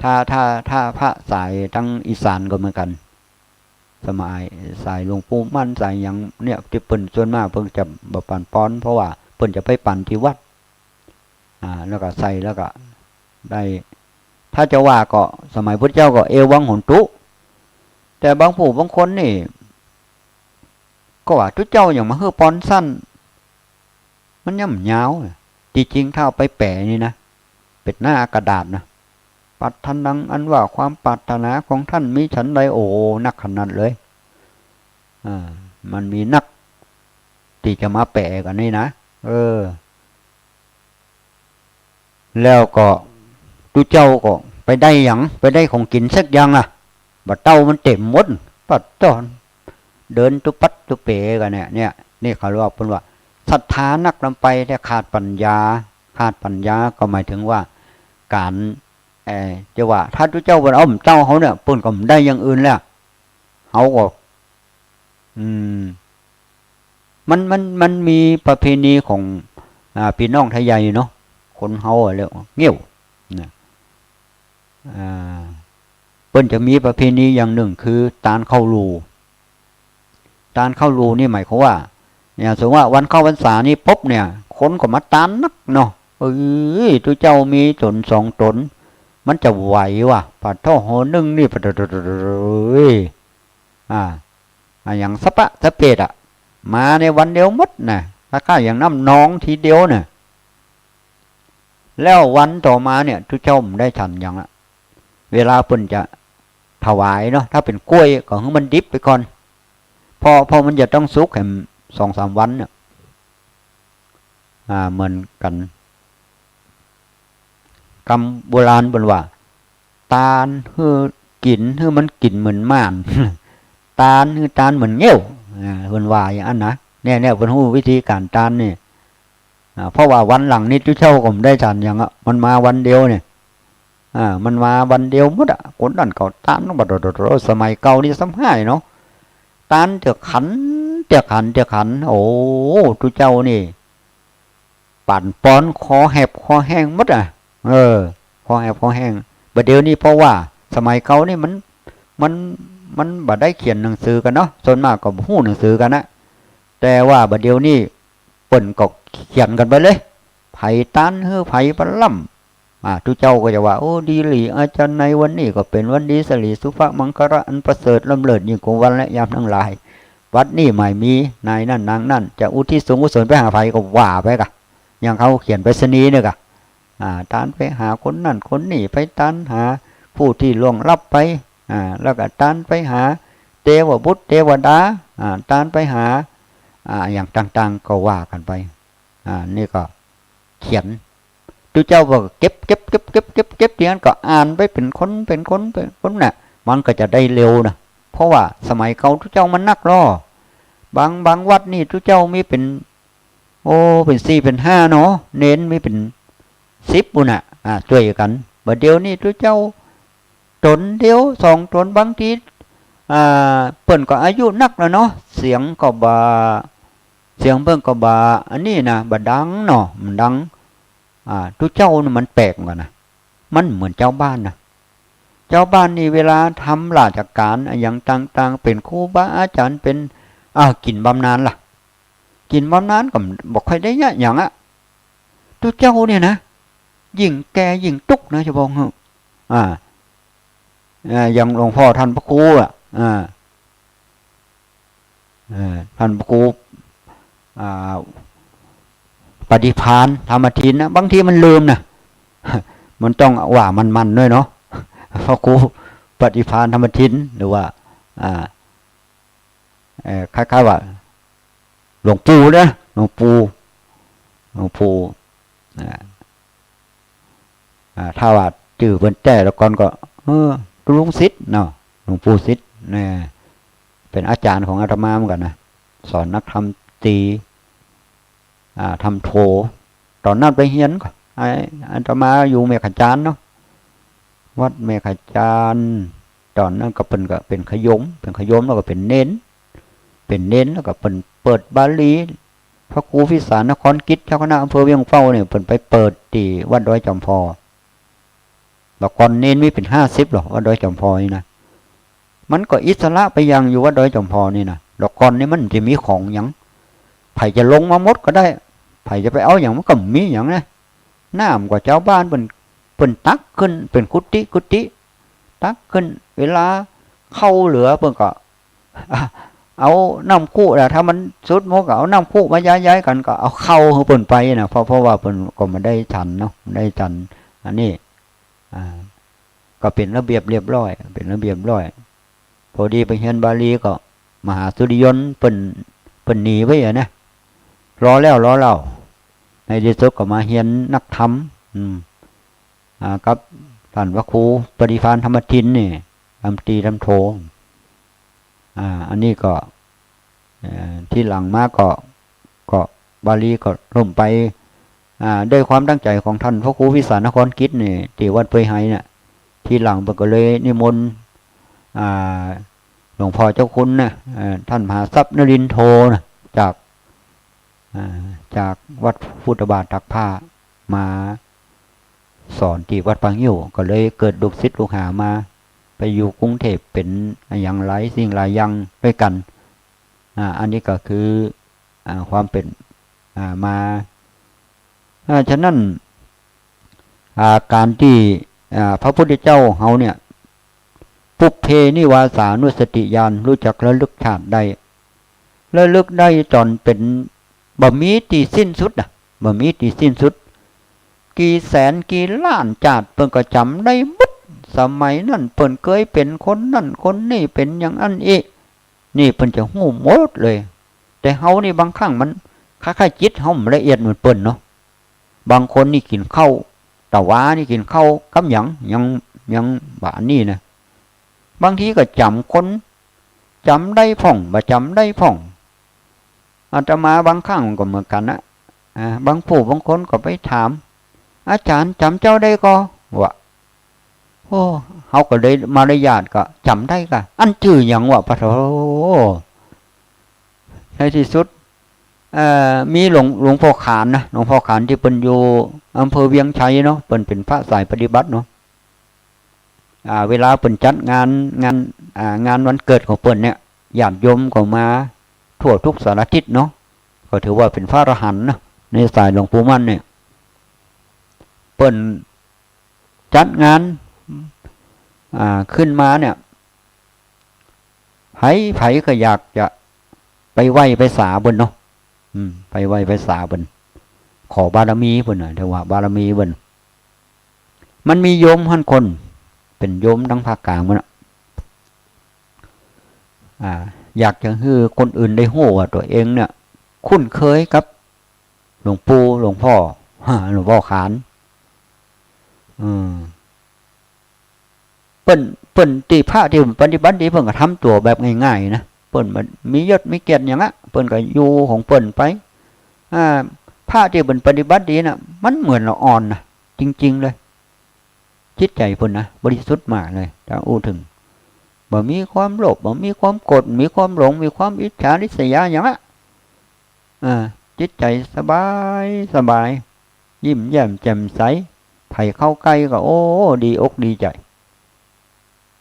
ถ้า ถ้า ถ้าพระสายตางอีสานก็เหมือนกั๋น สมัยสายหลวงปู่มั่น สายหยังเนี่ย ตี้เปิ้นส่วนมากเปิ้นจะบ่ปั่นปอน เพราะว่าเปิ้นจะไปปั่นตี้วัด อ่า แล้วก็ใส่ แล้วก็ได้ ถ้าจะว่าก็สมัยพุทธเจ้าก็ เอวังโหนตุ แต่บางผู้บางคนนี่ ก็ว่าตุ๊เจ้าหยังมาหื้อปอนสั้น มันยังบ่ยาว ตี้จริงถ้าเอาไปแป๋นี่นะ เป๋นหน้ากระดาษนะ ปัตถนัง อันว่าความปรารถนาของท่านมีฉันใด โอ้ นักขนาดเลย อ่า มันมีนัก ตี้จะมาแป๋กั๋นนี่นะ เออ แล้วก็ตุ๊เจ้าก็ไปได้หยัง ไปได้ของกิ๋นสักอย่างล่ะ บ่าเต้ามันเต๋มหมด ปะโต้ เดินตุ๊ปั๊ดตุ๊เป๋กั๋นเนี่ย เนี่ย นี่เขาเรียกว่า เปิ้นว่าศรัทธานักล้ำไป แต่ขาดปั๋ญญา ขาดปั๋ญญาก็หมายถึงว่าก๋าน เอ่อ จะว่าถ้าตุ๊เจ้าเปิ้นเอาบ่าเต้าเฮาเนี่ย เปิ้นก็บ่ได้อย่างอื่นแล้ว เฮาก็ อืม มัน มัน มันมีประเพณีของ อ่า ปี้น้องไทยใหญ่เนาะ คนเฮาอะเรียกว่าเงี้ยวนะ อ่า เปิ้นจะมีประเพณีอย่างนึ่งคือตานเข้ารู ตานเข้ารูนี่หมายความว่า เนี่ย สมมุติว่าวันเข้าพรรษานี่ปุ๊บเนี่ย คนก็มาตานนักเนาะ เอ้ย ตุ๊เจ้ามีต๋นสองต๋น มันจะไหววะ ปะโธ่ หนึ่งนี่ ปะโธ่ อ่า อะหยังสะปะสะเปดอะ มาในวันเดียวหมดนะ คล้ายๆ อย่างน้ำนองทีเดียวน่ะ แล้ววันต่อมาเนี่ย ตุ๊เจ้าบ่ได้ฉันหยังละ เวลาเปิ้นจะถวายเนาะ ถ้าเป๋นกล้วยก็หื้อมันดิบไปก่อน เพราะ เพราะมันจะต้องสุกแหมสองสามวันเนี่ย อ่า เหมือนกั๋น กำโบราณเปิ้นว่า ตานหื้อกิ๋น หื้อมันกิ๋นเหมือนม่าน ตานหื้อตานเหมือนเงี้ยว อ่า เปิ้นว่าอย่างอั้นนะ เนี่ย เนี่ย เปิ้นฮู้วิธีก๋านตานนี่ อ่า เพราะว่าวันหลังนี่ตุ๊เจ้าก็บ่ได้ฉันหยังอะ มันมาวันเดียวเนี่ย อ่า มันมาวันเดียวหมดอะ คนนั้นก็ตาน โอ้โห สมัยเก่านี่ซ้ำฮ้ายเนาะ ตานเตื้อขัน เตื้อขัน เตื้อขัน โอ้ ตุ๊เจ้านี่ ปั่นปอนคอแหบคอแห้งหมดอะ เออ คอแหบคอแห้ง บ่าเดี่ยวนี้เพราะว่าสมัยเก่านี่มัน มัน มันบ่ได้เขียนหนังสือกั๋นเนาะ ส่วนมากก็บ่ฮู้หนังสือกั๋นนะ แต่ว่าบ่าเดี่ยวนี้เปิ้นก็เขียนกั๋นไปเลย ใผตานหื้อใผปะล้ำ อ่า ตุ๊เจ้าก็จะว่า โอ้ ดีหลีอาจารย์ ในวันนี้ก็เป๋นวันดี สิริสุภะมังคละอันประเสริฐล้ำเลิศยิ่งกว่าวันและยามทั้งหลาย บัดนี้หมายมีนายนั่นนางนั่น จะอุทิศส่วนกุศลไปหาใผก็ว่าไปกะ อย่างเขาเขียนไปรษณีย์เนี่ยกะ อ่า ตานไปหาคนนั่นคนนี่ ไปตานหาผู้ตี้ล่วงลับไป อ่า แล้วก็ตานไปหาเตวบุตรเตวดา อ่า ตานไปหา อ่า อย่างต่างๆ ก็ว่ากั๋นไป อ่า นี่ก็เขียน ตุ๊เจ้าก็เก็บ เก็บ เก็บ ตี้นั้นก็อ่านไปเป๋นคน เป๋นคน เป๋นคนน่ะ มันก็จะได้เร็วนะ เพราะว่าสมัยเก่าตุ๊เจ้ามันนักลอ บาง บางวัดนี่ตุ๊เจ้ามีเป๋น โอ้ เป๋นสี่เป๋นห้าเนาะ เณรมีเป๋นสิบปู้นน่ะ อ่า จ้วยกั๋น บ่าเดี่ยวนี้ตุ๊เจ้าต๋นเดียวสองต๋น บางที อ่า เปิ้นก็อายุนักแล้วเนาะ เสียงก็บ่ เสียงเปิ้นก็บ่ อันนี้นะ บ่ดังเนาะ บ่ดัง อ่า ตุ๊เจ้านี่มันแปลกเหมือนกั๋นนะ มันเหมือนจาวบ้านนะ จาวบ้านนี่เวลาทำราชก๋านอะหยังต่างๆ เป๋นครูบาอาจ๋ารย์ เป๋น อ่า กิ๋นบำนาญล่ะ กิ๋นบำนาญก็บ่ค่อยได้เยียะหยังอะ ตุ๊เจ้าเนี่ยนะ ยิ่งแก่ยิ่งตุ๊กนะ จะบอกหื้อ อ่า อ่า อย่างหลวงพ่อท่านพระครูอ่ะ อ่า อ่า ท่านพระครู อ่า ปฏิภาณธรรมทินนะ บางทีมันลืมนะ มันต้องว่ามันๆ ด้วยเนาะ พระครูปฏิภาณธรรมทิน หรือว่า อ่า เอ่อ คล้ายๆ ว่า หลวงปู่นะ หลวงปู่ หลวงปู่ อ่า อ่า ถ้าว่าจื้อเปิ้นแต๊ละก่อนก็ เออ ลุงสิทธิ์เนาะ หลวงปู่สิทธิ์เนี่ย เป๋นอาจ๋ารย์ของอาตมาเหมือนกั๋นนะ สอนนักธรรมตรี อ่า ธรรมโท ต๋อนนั้นไปเฮียนก็ อา อาตมาอยู่แม่ขจานเนาะ วัดแม่ขจาน ต๋อนนั้นก็เปิ้นก็เป๋นขยม เป๋นขยมแล้วก็เป๋นเณร เป๋นเณรแล้วก็เปิ้นเปิดบาลี พระครูพิสารนครกิจ เจ้าคณะอำเภอเวียงเฟ้าเนี่ย เปิ้นไปเปิดตี้วัดดอยจ๋อมผ่อ ละก่อนเณรมีเป๋นห้าสิบลอ วัดดอยจ๋อมผ่อนี่นะ มันก็อิสระไปอย่างอยู่วัดดอยจ๋อมผ่อนี่นะ ละก่อนนี่มันจะมีของหยัง ใผจะลงมาหมดก็ได้ ใผจะไปเอาหยังมันก็บ่มีหยังนะ น้ำก็จาวบ้านเปิ้น เปิ้นตักขึ้นเป๋นกุฏิกุฏิ ตักขึ้น เวลาข้าวเหลือเปิ้นก็ เอาน้ำคุละ ถ้ามันสุดหมดก็เอาน้ำคุมาย้ายๆ กั๋น ก็เอาข้าวหื้อเปิ้นไปนะ เพราะ เพราะว่าเปิ้นก็บ่ได้ฉันเนาะ บ่ได้ฉัน อันนี้ อ่า ก็เป๋นระเบียบเรียบร้อย เป๋นระเบียบร้อย พอดีไปเฮียนบาลีก็ มหาสุริยนต์เปิ้น เปิ้นหนีไปอะนะ รอแล้วรอเล่า ในตี้สุดก็มาเฮียนนักธรรม อืม อ่า กับต้านพระครูปฏิภาณธรรมทินนี่ ธรรมตรีธรรมโท อ่า อันนี้ก็ เอ่อ ทีหลังมาก็ ก็บาลีก็ล้มไป อ่า ด้วยความตั้งใจ๋ของต้านพระครูพิสารนครกิจนี่ ตี้วัดเปือยไฮเนี่ย ทีหลังเปิ้นก็เลยนิมนต์ อ่า หลวงพ่อเจ้าคุณนะ เอ่อ ต้านมหาทรัพย์นรินทร์โทนะ จาก อ่า จากวัดพุทธบาทตากผ้ามาสอนตี้วัดป่างิ้ว ก็เลยเกิดลูกศิษย์ลูกหามา ไปอยู่กรุงเทพฯ เป๋นอะหยังหลายสิ่งหลายอย่างด้วยกั๋น อ่า อันนี้ก็คือ อ่า ความเป๋น อ่า มา อ่า ฉะนั้น อ่า ก๋านตี้ อ่า พระพุทธเจ้าเฮาเนี่ย ปุพเพนิวาสานุสติญาณ ฮู้จักระลึกชาติได้ ระลึกได้จ๋นเป๋น บ่มีตี้สิ้นสุดนะ บ่มีตี้สิ้นสุด กี่แสนกี่ล้านจาติเปิ้นก็จ๋ำได้หมด สมัยนั้นเปิ้นเกยเป๋นคนนั้นคนนี้ เป๋นอย่างอั้นอี้ นี่เปิ้นจะฮู้หมดเลย แต่เฮานี่บางครั้งมันคล้ายๆ จิตเฮาบ่ละเอียดเหมือนเปิ้นเนาะ บางคนนี่กิ๋นข้าว ตะวานี่กิ๋นข้าวกับหยัง ยัง ยังบ่าอันนี้นะ บางทีก็จ๋ำคน จ๋ำได้พ่อง บ่จ๋ำได้พ่อง อาตมาบางครั้งก็เหมือนกั๋นนะ อ่า บางผู้บางคนก็ไปถาม อาจ๋ารย์จ๋ำเจ้าได้ก่อ ว่า โอ้ เฮาก็เลยมารยาทก็จ๋ำได้ก่อ อันจื้อหยังวะ ปะโถ ในตี้สุด เอ่อ มีหลวง หลวงพ่อขานนะ หลวงพ่อขานตี้เปิ้นอยู่อำเภอเวียงชัยเนาะ เปิ้นเป๋นพระสายปฏิบัติเนาะ อ่า เวลาเปิ้นจัดงาน งาน อ่า งานวันเกิดของเปิ้นเนี่ย ญาติโยมก็มาทั่วทุกสารทิศเนาะ ก็ถือว่าเป๋นพระอรหันต์นะ ในสายหลวงปู่มั่นเนี่ย เปิ้นจัดงาน อ่า ขึ้นมาเนี่ย ใผๆ ก็อยากจะไปไหว้ไปสาเปิ้นเนาะ อืม ไปไหว้ไปสาเปิ้น ขอบารมีเปิ้นน่ะ เรียกว่าบารมีเปิ้น มันมีโยมหั้นคน เป๋นโยมตางภาคกลางพุ้นน่ะ อ่า อยากจะหื้อคนอื่นได้ฮู้ว่าตั๋วเองเนี่ย คุ้นเคยกับหลวงปู่ หลวงพ่อ หลวงพ่อขาน อืม เปิ้น เปิ้นตี้พระตี้ปฏิบัติดี เปิ้นก็ทำตั๋วแบบง่ายๆ นะ เปิ้นบ่มียศมีเกียรติหยังอะ เปิ้นก็อยู่ของเปิ้นไป อ่า พระตี้เปิ้นปฏิบัติดีน่ะ มันเหมือนละอ่อนนะ จริงๆ เลย จิตใจ๋เปิ้นนะ บริสุทธิ์มากเลย ถ้าอู้เถิง บ่มีความโลภ บ่มีความโกรธ มีความหลง มีความอิจฉาริษยาหยังอะ อ่า จิตใจ๋สบาย สบาย ยิ้มแย้มแจ่มใส ใผเข้าใก้ก็ โอ้ ดีอกดีใจ๋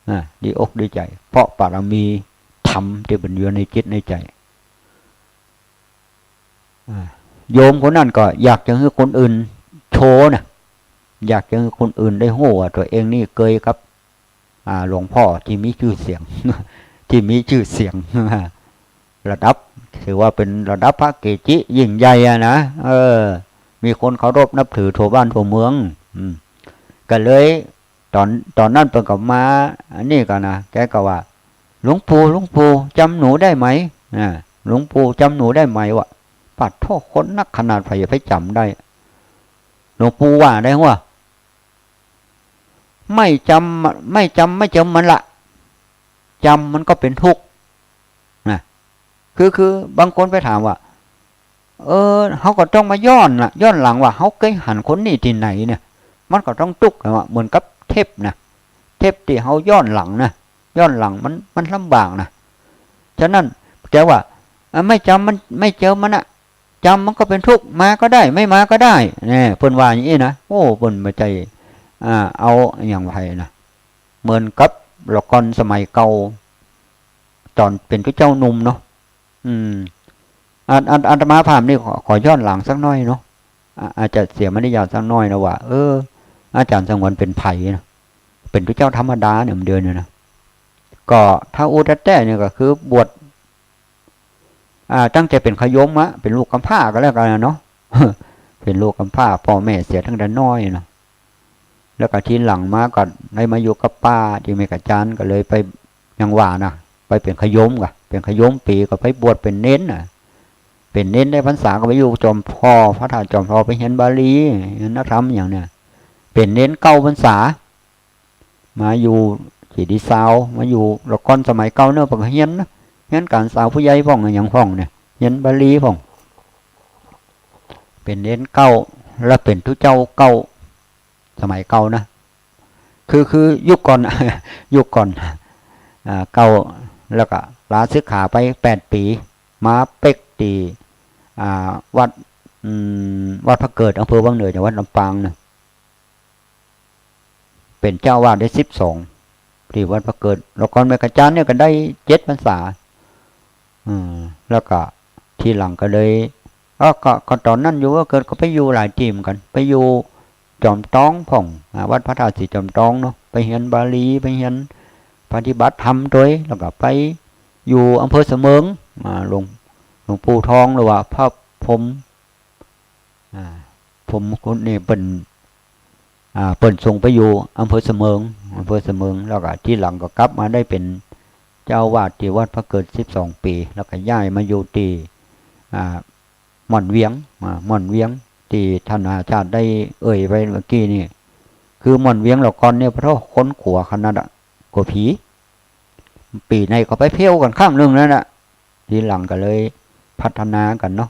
อ่า ดีอกดีใจ๋ เพราะบารมีธรรมตี้เปิ้นอยู่ในจิตในใจ๋ อ่า โยมคนนั้นก็อยากจะหื้อคนอื่นโชว์นะ อยากจะหื้อคนอื่นได้ฮู้ว่าตั๋วเองนี่เกยกับ อ่า หลวงป้อตี้มีจื้อเสียง ตี้มีจื้อเสียง ระดับ ถือว่าเป๋นระดับพระเกจิยิ่งใหญ่อะนะ เออ มีคนเคารพนับถือทั่วบ้านทั่วเมือง อืม ก็เลย ต๋อน ต๋อนนั้นเปิ้นก็มา อันนี้ก่อนนะ แกก็ว่า "หลวงปู่ หลวงปู่ จ๋ำหนูได้ไหม" อ่า "หลวงปู่ จ๋ำหนูได้ไหม" ว่า ปะโธ่ คนนักขนาดใผจะไปจ๋ำได้ หลวงปู่ว่าไดว่า "ไม่จ๋ำ ไม่จ๋ำ ไม่เจิมมันละ จ๋ำมันก็เป๋นทุกข์" นะ คือ คือบางคนไปถามว่า เออ เฮาก็ต้องมาย้อนละ ย้อนหลังว่า เฮาเกยหันคนนี้ตี้ไหนเนี่ย มันก็ต้องตุ๊กนะ ว่าเหมือนกับเทปนะ เทปตี้เฮาย้อนหลังนะ ย้อนหลังมัน มันลำบากนะ ฉะนั้นแกว่า อ่ะ ไม่จ๋ำมัน ไม่เจิมมันอะ จ๋ำมันก็เป๋นทุกข์ มาก็ได้ ไม่มาก็ได้ เนี่ย เปิ้นว่าอย่างนี้นะ โอ้ เปิ้นบ่ใจ้ อ่า เอาอะหยังไผนะ เหมือนกับละก่อนสมัยเก่า ต๋อนเป๋นตุ๊เจ้าหนุ่มเนาะ อืม อาต อาต อาตมาภาพนี่ขอ ขอย้อนหลังสักหน้อยเนาะ อ่า อาจจะเสียมารยาทสักหน้อยนะว่า เออ อาจ๋ารย์สงวนเป๋นใผนะ เป๋นตุ๊เจ้าธรรมดาเนี่ย มันเดียวเนี่ยนะ ก็ถ้าอู้แต๊ๆ เนี่ยก็คือบวช อ่า ตั้งแต่เป๋นขยมอะ เป๋นลูกกำพร้าก็แล้วกั๋นนะเนาะ เป๋นลูกกำพร้า ป้อแม่เสียตั้งแต่น้อยเนาะ แล้วก็ทีหลังมาก็ได้มาอยู่กับป้าตี้แม่กะจาน ก็เลยไป อย่างว่านะ ไปเป๋นขยมก่ะ เป๋นขยมปี๋ก็ไปบวชเป๋นเณรน่ะ เป๋นเณรได้พรรษาก็ไปอยู่จอมทอง พระธาตุจอมทอง ไปเฮียนบาลี เฮียนนักธรรมอย่างเนี่ย เป๋นเณรเก้าพรรษา มาอยู่เจดีย์ซาว มาอยู่ละก่อนสมัยเก่าเนาะ เปิ้นก็เฮียนนะ เฮียนก๋านสาวผู้ใหญ่พ่องอะหยังพ่องเนี่ย เฮียนบาลีพ่อง เป๋นเณรเก้า แล้วเป๋นตุ๊เจ้าเก้า สมัยเก่านะ คือ คือยุคก่อน ยุคก่อน อ่า เก้า แล้วก็ลาสึกขาไปแปดปี๋ มาเป๊กตี้ อ่า วัด อืม วัดพระเกิด อำเภอวังเหนือ จังหวัดลำปางนะ เป๋นเจ้าอาวาสได้สิบสอง ตี้วัดพระเกิด ละก่อนแม่กะจานเนี่ยก็ได้เจ็ดพรรษา อืม แล้วก็ทีหลังก็เลย เอ้อ ก็ ก็ต๋อนนั้นอยู่วัดพระเกิดก็ไปอยู่หลายตี้เหมือนกั๋น ไปอยู่จอมตองพ่อง อ่า วัดพระธาตุสีจอมตองเนาะ ไปเฮียนบาลี ไปเฮียนปฏิบัติธรรมตวย แล้วก็ไปอยู่อำเภอเสมิง อ่า หลวง หลวงปู่ทอง หรือว่าพระพรหม อ่า พรหมคุณนี่เปิ้น อ่า เปิ้นส่งไปอยู่อำเภอเสมิง อำเภอเสมิง แล้วก็ทีหลังก็กลับมาได้เป๋นเจ้าอาวาสตี้วัดพระเกิดสิบสองปี๋ แล้วก็ย้ายมาอยู่ตี้ อ่า ม่อนเวียง อ่า ม่อนเวียง ตี้ท่านมหาชาติได้เอ่ยไปเมื่อกี้นี่ คือม่อนเวียงละก่อนเนี่ย ปะโธ่ คนกั๋วขนาดอะ กั๋วผี ปี๋ไหนก็ไปเที่ยวกั๋นข้างนึ่งนั่นน่ะ ทีหลังก็เลยพัฒนากั๋นเนาะ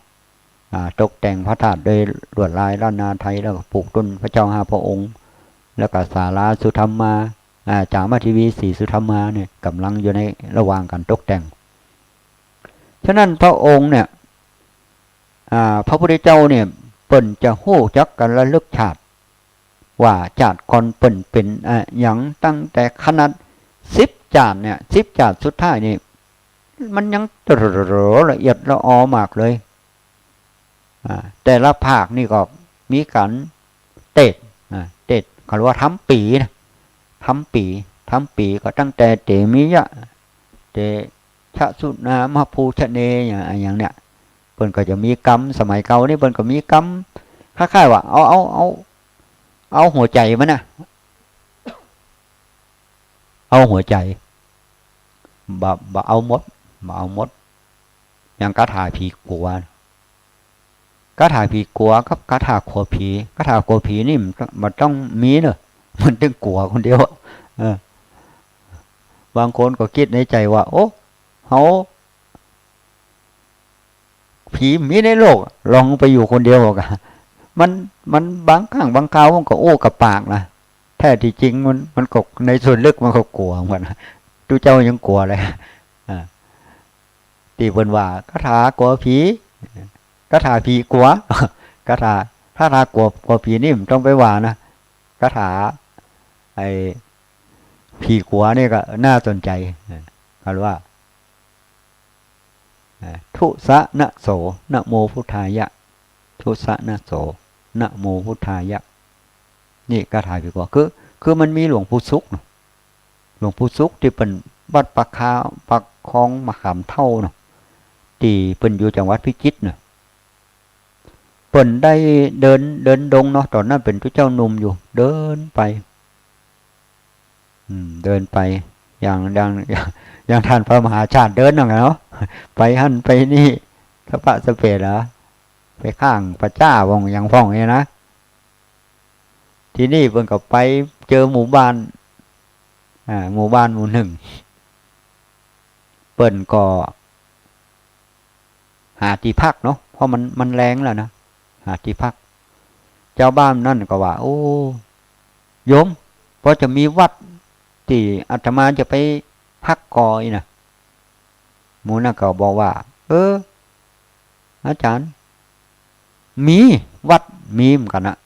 อ่า ตกแต่งพระธาตุด้วยลวดลายล้านนาไทย แล้วก็ปลูกต้นพระเจ้าห้าพระองค์ แล้วก็ศาลาสุธรรมา อ่า จามาเทวีศรีสุธรรมาเนี่ย ก่ำลังอยู่ในระหว่างก๋านตกแต่ง ฉะนั้นพระองค์เนี่ย อ่า พระพุทธเจ้าเนี่ย เปิ้นจะฮู้จักกั๋นระลึกชาติ ว่าจาติก่อนเปิ้นเป๋นอะหยัง ตั้งแต่ขนาดสิบจาติเนี่ย สิบจาติสุดท้ายนี่ มันยังละเอียดละออมากเลย อ่า แต่ละภาคนี่ก็มีก๋านเตศน์ อ่า เตศน์ เขาเรียกว่าทำปี๋นะ ทำปี๋ ทำปี๋ก็ตั้งแต่เตมียะ เตชะสุนามาภูชะเน อย่าง อย่างเนี่ย เปิ้นก็จะมีกรรม สมัยเก่านี่เปิ้นก็มีกรรม คล้ายๆ ว่า เอา เอา เอา เอาหัวใจ๋มันน่ะ เอาหัวใจ๋ บ่ บ่เอาหมด บ่เอาหมด อย่างคาถาผีกั๋ว คาถาผีกั๋วกับคาถาขัวผี คาถาขัวผีนี่มัน มันต้องมีเนาะ มันต้องกั๋วคนเดียว เออ บางคนก็กึ๊ดในใจ๋ว่า โอ้ เฮา ผีมีในโลก ลองไปอยู่คนเดียวก่ะ มัน มันบางครั้งบางคราวมันก็อู้กับปากนะ แท้ตี้จริงมัน มันก็ในส่วนลึกมันก็กั๋วเหมือนกั๋นนะ ตุ๊เจ้ายังกั๋วเลย อ่า ตี้เปิ้นว่าคาถากั๋วผี คาถาผีกั๋ว คาถา คาถากั๋ว กั๋วผีนี่มันต้องไปว่านะ คาถา ไอ้ ผีกั๋วนี่ก็น่าสนใจ๋ เขาว่า อ่า ทุสะนะโส นะโมพุทธายะ ทุสะนะโส นะโมพุทธายะ นี่คาถาผีกั๋ว คือ คือมันมีหลวงปู่สุขเนาะ หลวงปู่สุขตี้เปิ้นวัดปากคา ปากคลองมะขามเฒ่าเนาะ ตี้เปิ้นอยู่จังหวัดพิจิตรเนาะ เปิ้นได้เดิน เดินดงเนาะ ต๋อนนั้นเป๋นตุ๊เจ้าหนุ่มอยู่ เดินไป อืม เดินไป อย่าง อย่าง อย่าง อย่างต้านพระมหาชาติเดินนั่นแหละเนาะ ไปหั้นไปนี่ สะปะสะเปะเหรอ ไปข้างป่าจ๊าพ่องหยังพ่องนี่นะ ทีนี้เปิ้นก็ไปเจอหมู่บ้าน อ่า หมู่บ้านหมู่นึ่ง เปิ้นก็หาตี้พักเนาะ เพราะมัน มันแลงแล้วนะ หาตี้พัก จาวบ้านนั้นก็ว่า โอ้ โยม ปอจะมีวัดตี้อาตมาจะไปพักก่ออี้นะ หมู่นั้นก็บอกว่า เออ อาจ๋ารย์ มีวัด มีเหมือนกั๋นนะ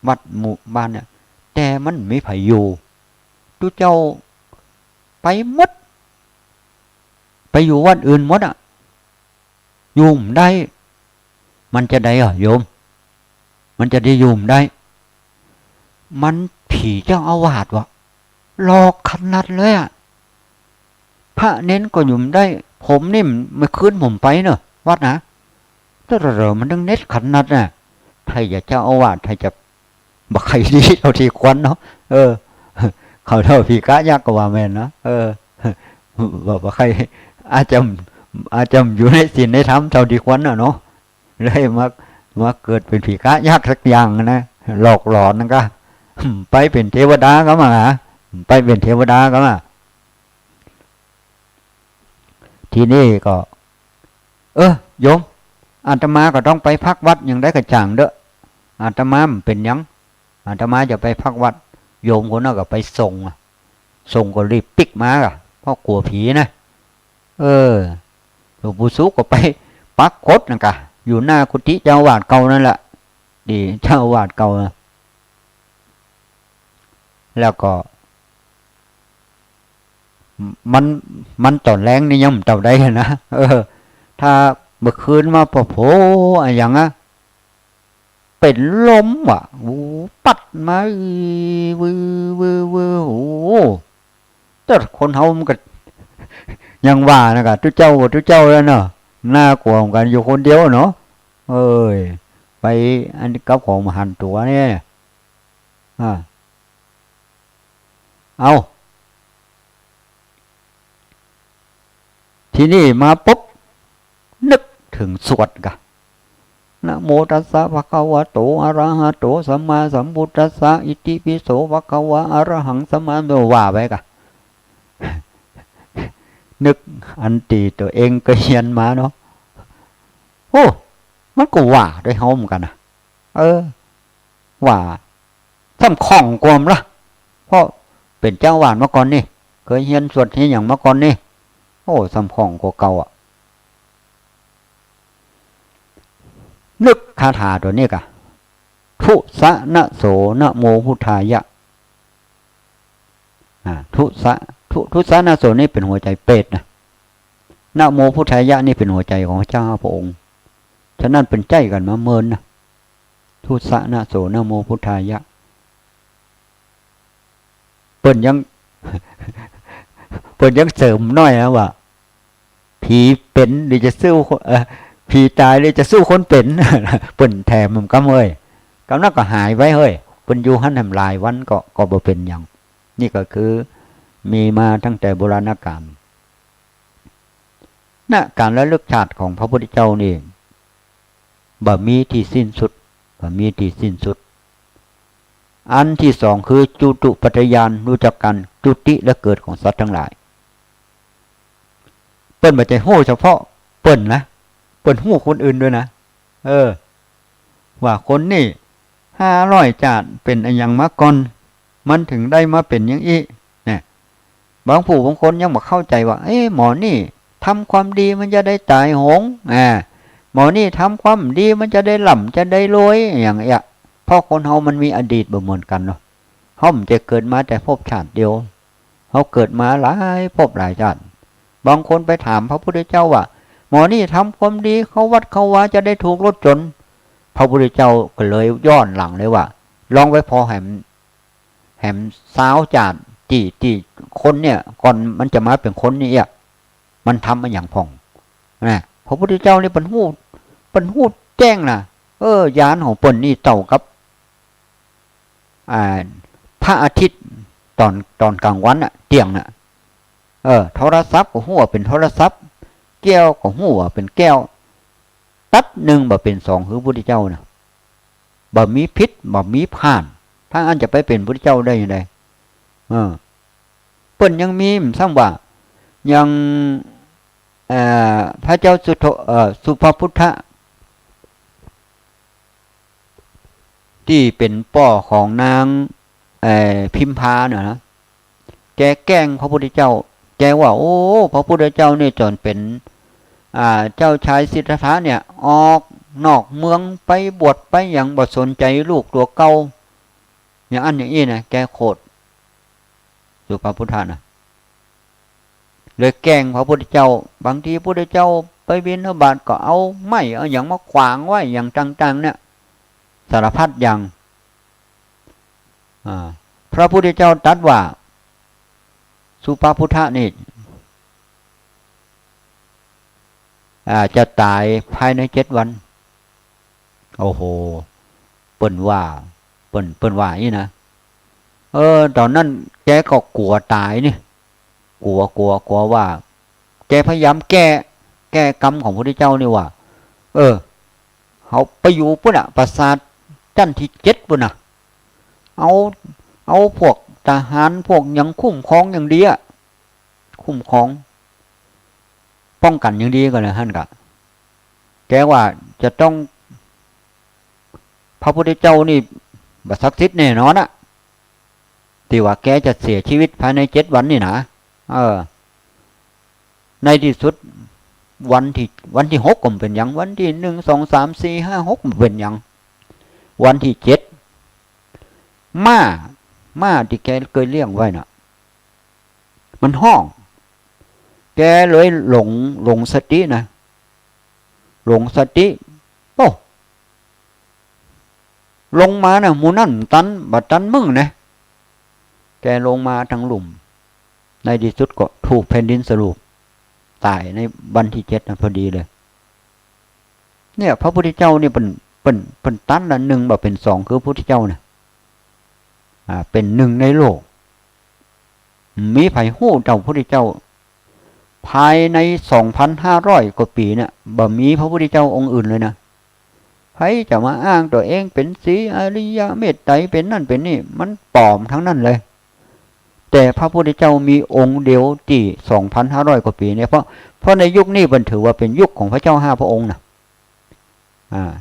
วัดหมู่บ้านเนี่ย แต่มันบ่มีใผอยู่ ตุ๊เจ้าไปหมด ไปอยู่วัดอื่นหมดอะ อยู่บ่ได้ มันจาใดอะโยม มันจาใดอยู่บ่ได้ มันผีเจ้าอาวาสวะ หลอกขนาดเลยอะ พระเณรก็อยู่บ่ได้ ผมนี่เมื่อคืนผมไปเนาะ วัดนะ แต่ละเรื่องมันตึงเน็ดขนาดน่ะ ใผจะเจ้าอาวาส ใผจะบ่ใค่อยดีเต้าตี้ควรเนาะ เออ เข้าเต้าผีกะยักษ์ก็ว่าแม่นนะ เออ บ่ บ่ใค่อย อาจจะ อาจจะอยู่ในศีลในธรรมเต้าตี้ควรน่ะเนาะ เลยมา มาเกิดเป๋นผีกะยักษ์สักอย่างนะ หลอกหลอนนั่นก็ ไปเป๋นเทวดาก็มา ไปเป๋นเทวดาก็มา ทีนี้ก็ เออ โยม อาตมาก็ต้องไปพักวัด อย่างใดก็จ่างเต๊อะ อาตมาบ่เป๋นหยัง อาตมาจะไปพักวัด โยมคนนั้นก็ไปส่งอะ ส่งก็รีบปิ๊กมาอะ เพราะกั๋วผีนะ เออ หลวงปู่สุขก็ไปปรากฏนั่นกะ อยู่หน้ากุฏิเจ้าอาวาสเก่านั่นแหละ ตี้เจ้าอาวาสเก่านะ แล้วก็ มัน มันต๋อนแลงนี่ยังบ่เต้าใดนะ เออ ถ้าเมื่อคืนมา โผ อะหยังอะ เป๋นลมว่ะ โอ้ ปั๊ดมา วือ วือ วือ วือ โอ้ แต่คนเฮามันก็ อย่างว่านะกะ ตุ๊เจ้าก็ตุ๊เจ้าแล้วเนาะ น่ากลัวเหมือนกั๋น อยู่คนเดียวเนาะ เอ้ย ไปอันกับของบ่หันตั๋วเนี่ย อ่า เอา ทีนี้มาปุ๊บ นึกเถิงสวดกะ นะโมตัสสะ ภะคะวะโต อะระหะโต สัมมาสัมพุทธัสสะ อิติปิโส ภะคะวะ อะระหัง สัมมาสัมพุทโธ ว่าไปกะ นึกอันตี้ตั๋วเองเกยเฮียนมาเนาะ โอ้ มันก็ว่าตวยเฮาเหมือนกั๋นนะ เออ ว่า ส่ำคล่องกว่าละ เพราะเป๋นเจ้าอาวาสมาก่อนนี่ เกยเฮียนสวดเฮียนหยังมาก่อนนี่ โอ้ ส่ำคล่องกว่าเก่าอะ นึกคาถาตั๋วนี้กะ ทุสะนะโส นะโมพุทธายะ อ่า ทุสะ ทุ ทุสะนะโสนี่เป๋นหัวใจ๋เปรตนะ นะโมพุทธายะนี่เป๋นหัวใจ๋ของพระเจ้าพระองค์ ฉะนั้นเปิ้นใจ๊กั๋นมาเมินนะ ทุสะนะโส นะโมพุทธายะ เปิ้นยัง เปิ้นยังเสริมหน้อยนะว่า ผีเป๋นหรือจะสู้คน เอ่อ ผีต๋ายหรือจะสู้คนเป๋น เปิ้นแถมกำเฮ้ย กำนั้นก็หายไปเฮ้ย เปิ้นอยู่หั้นแหมหลายวันก็ ก็บ่เป๋นหยัง นี่ก็คือมีมาตั้งแต่โบราณกาล นะ ก๋านระลึกชาติของพระพุทธเจ้านี่ บ่มีตี้สิ้นสุด บ่มีตี้สิ้นสุด อันตี้สองคือจุตูปัฏฐานญาณ ฮู้จักก๋านจุติและเกิดของสัตว์ตังหลาย เปิ้นบ่ใจ้ฮู้เฉพาะเปิ้นนะ เปิ้นฮู้คนอื่นตวยนะ เออ ว่าคนนี้ห้าร้อยจาติเป๋นอะหยังมาก่อน มันเถิงได้มาเป๋นอย่างอี้ เนี่ย บางผู้บางคนยังบ่เข้าใจ๋ว่า เอ๊ะ หมอนี่ทำความดีมันจะได้ต๋ายโหง อ่า หมอนี่ทำความดีมันจะได้ร่ำจะได้รวย อย่างเอี้ย เพราะคนเฮามันมีอดีตบ่เหมือนกั๋นเนาะ เฮาบ่ใจ้เกิดมาแต่ภพชาติเดียว เฮาเกิดมาหลายภพหลายชาติ บางคนไปถามพระพุทธเจ้าว่า หมอนี่ทำความดีเข้าวัดเข้าวาจะได้ถูกรถชน พระพุทธเจ้าก็เลยย้อนหลังเลยว่า ลองไปผ่อแหม แหมซาวจาดตี้ ตี้คนเนี่ย ก่อนมันจะมาเป๋นคนนี่เอี้ย มันทำอะหยังพ่อง นะ พระพุทธเจ้านี่เปิ้นฮู้ เปิ้นฮู้แจ้งนะ เออ ญาณของเปิ้นนี่เต้ากับ อ่า พระอาทิตย์ต๋อน ต๋อนก๋างวันน่ะ เตี้ยงน่ะ เออ โทรศัพท์ก็ฮู้ว่าเป๋นโทรศัพท์ แก้วก็ฮู้ว่าเป๋นแก้ว ตั๊ดนึ่งบ่เป๋นสอง คือพุทธเจ้าน่ะ บ่มีผิด บ่มีพลาด ถ้าอั้นจะไปเป๋นพุทธเจ้าได้ยังไง เออ เปิ้นยังมีซ้ำว่า ยัง เอ่อ พระเจ้าสุโธ เอ่อ สุภพุทธะ ตี้เป๋นป้อของนาง เอ่อ พิมพาน่ะนะ แกแกล้งพระพุทธเจ้า แกว่า โอ้ พระพุทธเจ้านี่จ๋อนเป๋น อ่า เจ้าชายสิทธัตถะเนี่ย ออกนอกเมืองไปบวชไปหยัง บ่สนใจ๋ลูกตั๋วเก่า อย่างอั้นอย่างอี้นะ แกโขด สุภพุทธะนะ เลยแกล้งพระพุทธเจ้า บางทีพุทธเจ้าไปบิณฑบาตก็เอาไม้เอาหยังมาขวางไว้อย่างต่างๆ เนี่ย สารพัดอย่าง อ่า พระพุทธเจ้าตรัสว่า สุภพุทธะนี่ อ่า จะต๋ายภายในเจ็ดวัน โอ้โห เปิ้นว่า เปิ้น เปิ้นว่าอี้นะ เออ ต๋อนนั้นแกก็กั๋วต๋ายนี่ กั๋ว กั๋ว กั๋วว่า แกพยายามแก้ แก้กรรมของพระพุทธเจ้านี่ว่า เออ เฮาไปอยู่ปู๊นน่ะ ปราสาทจั้นตี้เจ็ดปู๊นน่ะ เอา เอาพวกทหารพวกหยังคุ้มครองอย่างดีอะ คุ้มครอง ป้องกั๋นอย่างดีก่อนนะ หั้นกะ แกว่าจะต้อง พระพุทธเจ้านี่บ่ศักดิ์สิทธิ์แน่นอนอะ ตี้ว่าแกจะเสียชีวิตภายในเจ็ดวันนี่นะ เออ ในตี้สุด วันตี้ วันตี้หกก็บ่เป๋นหยัง วันตี้หนึ่ง สอง สาม สี่ ห้า หก บ่เป๋นหยัง วันตี้เจ็ด ม้า ม้าตี้แกเกยเลี้ยงไว้น่ะ มันฮ้อง แกเลยหลง หลงสตินะ หลงสติ โอ้ ลงมาน่ะ หมู่นั้นตัน บ่ตันมึงนะ แกลงมาตางลุ่ม ในตี้สุดก็ถูกแผ่นดินสรูป ต๋ายในวันตี้เจ็ดนั้นพอดีเลย เนี่ย พระพุทธเจ้านี่เปิ้น เปิ้น เปิ้นตันละหนึ่งบ่เป๋นสอง คือพุทธเจ้าน่ะ อ่า เป๋นหนึ่งในโลก มีใผฮู้เต้าพุทธเจ้า ภายในสองพันห้าร้อยกว่าปี๋เนี่ย บ่มีพระพุทธเจ้าองค์อื่นเลยนะ ใผจะมาอ้างตั๋วเองเป๋นศรีอริยเมตไตร เป๋นนั่นเป๋นนี่ มันปลอมตังนั้นเลย แต่พระพุทธเจ้ามีองค์เดียวตี้สองพันห้าร้อยกว่าปี๋เนี่ย เพราะ เพราะในยุคนี้เปิ้นถือว่าเป๋นยุคของพระเจ้าห้าพระองค์น่ะ อ่า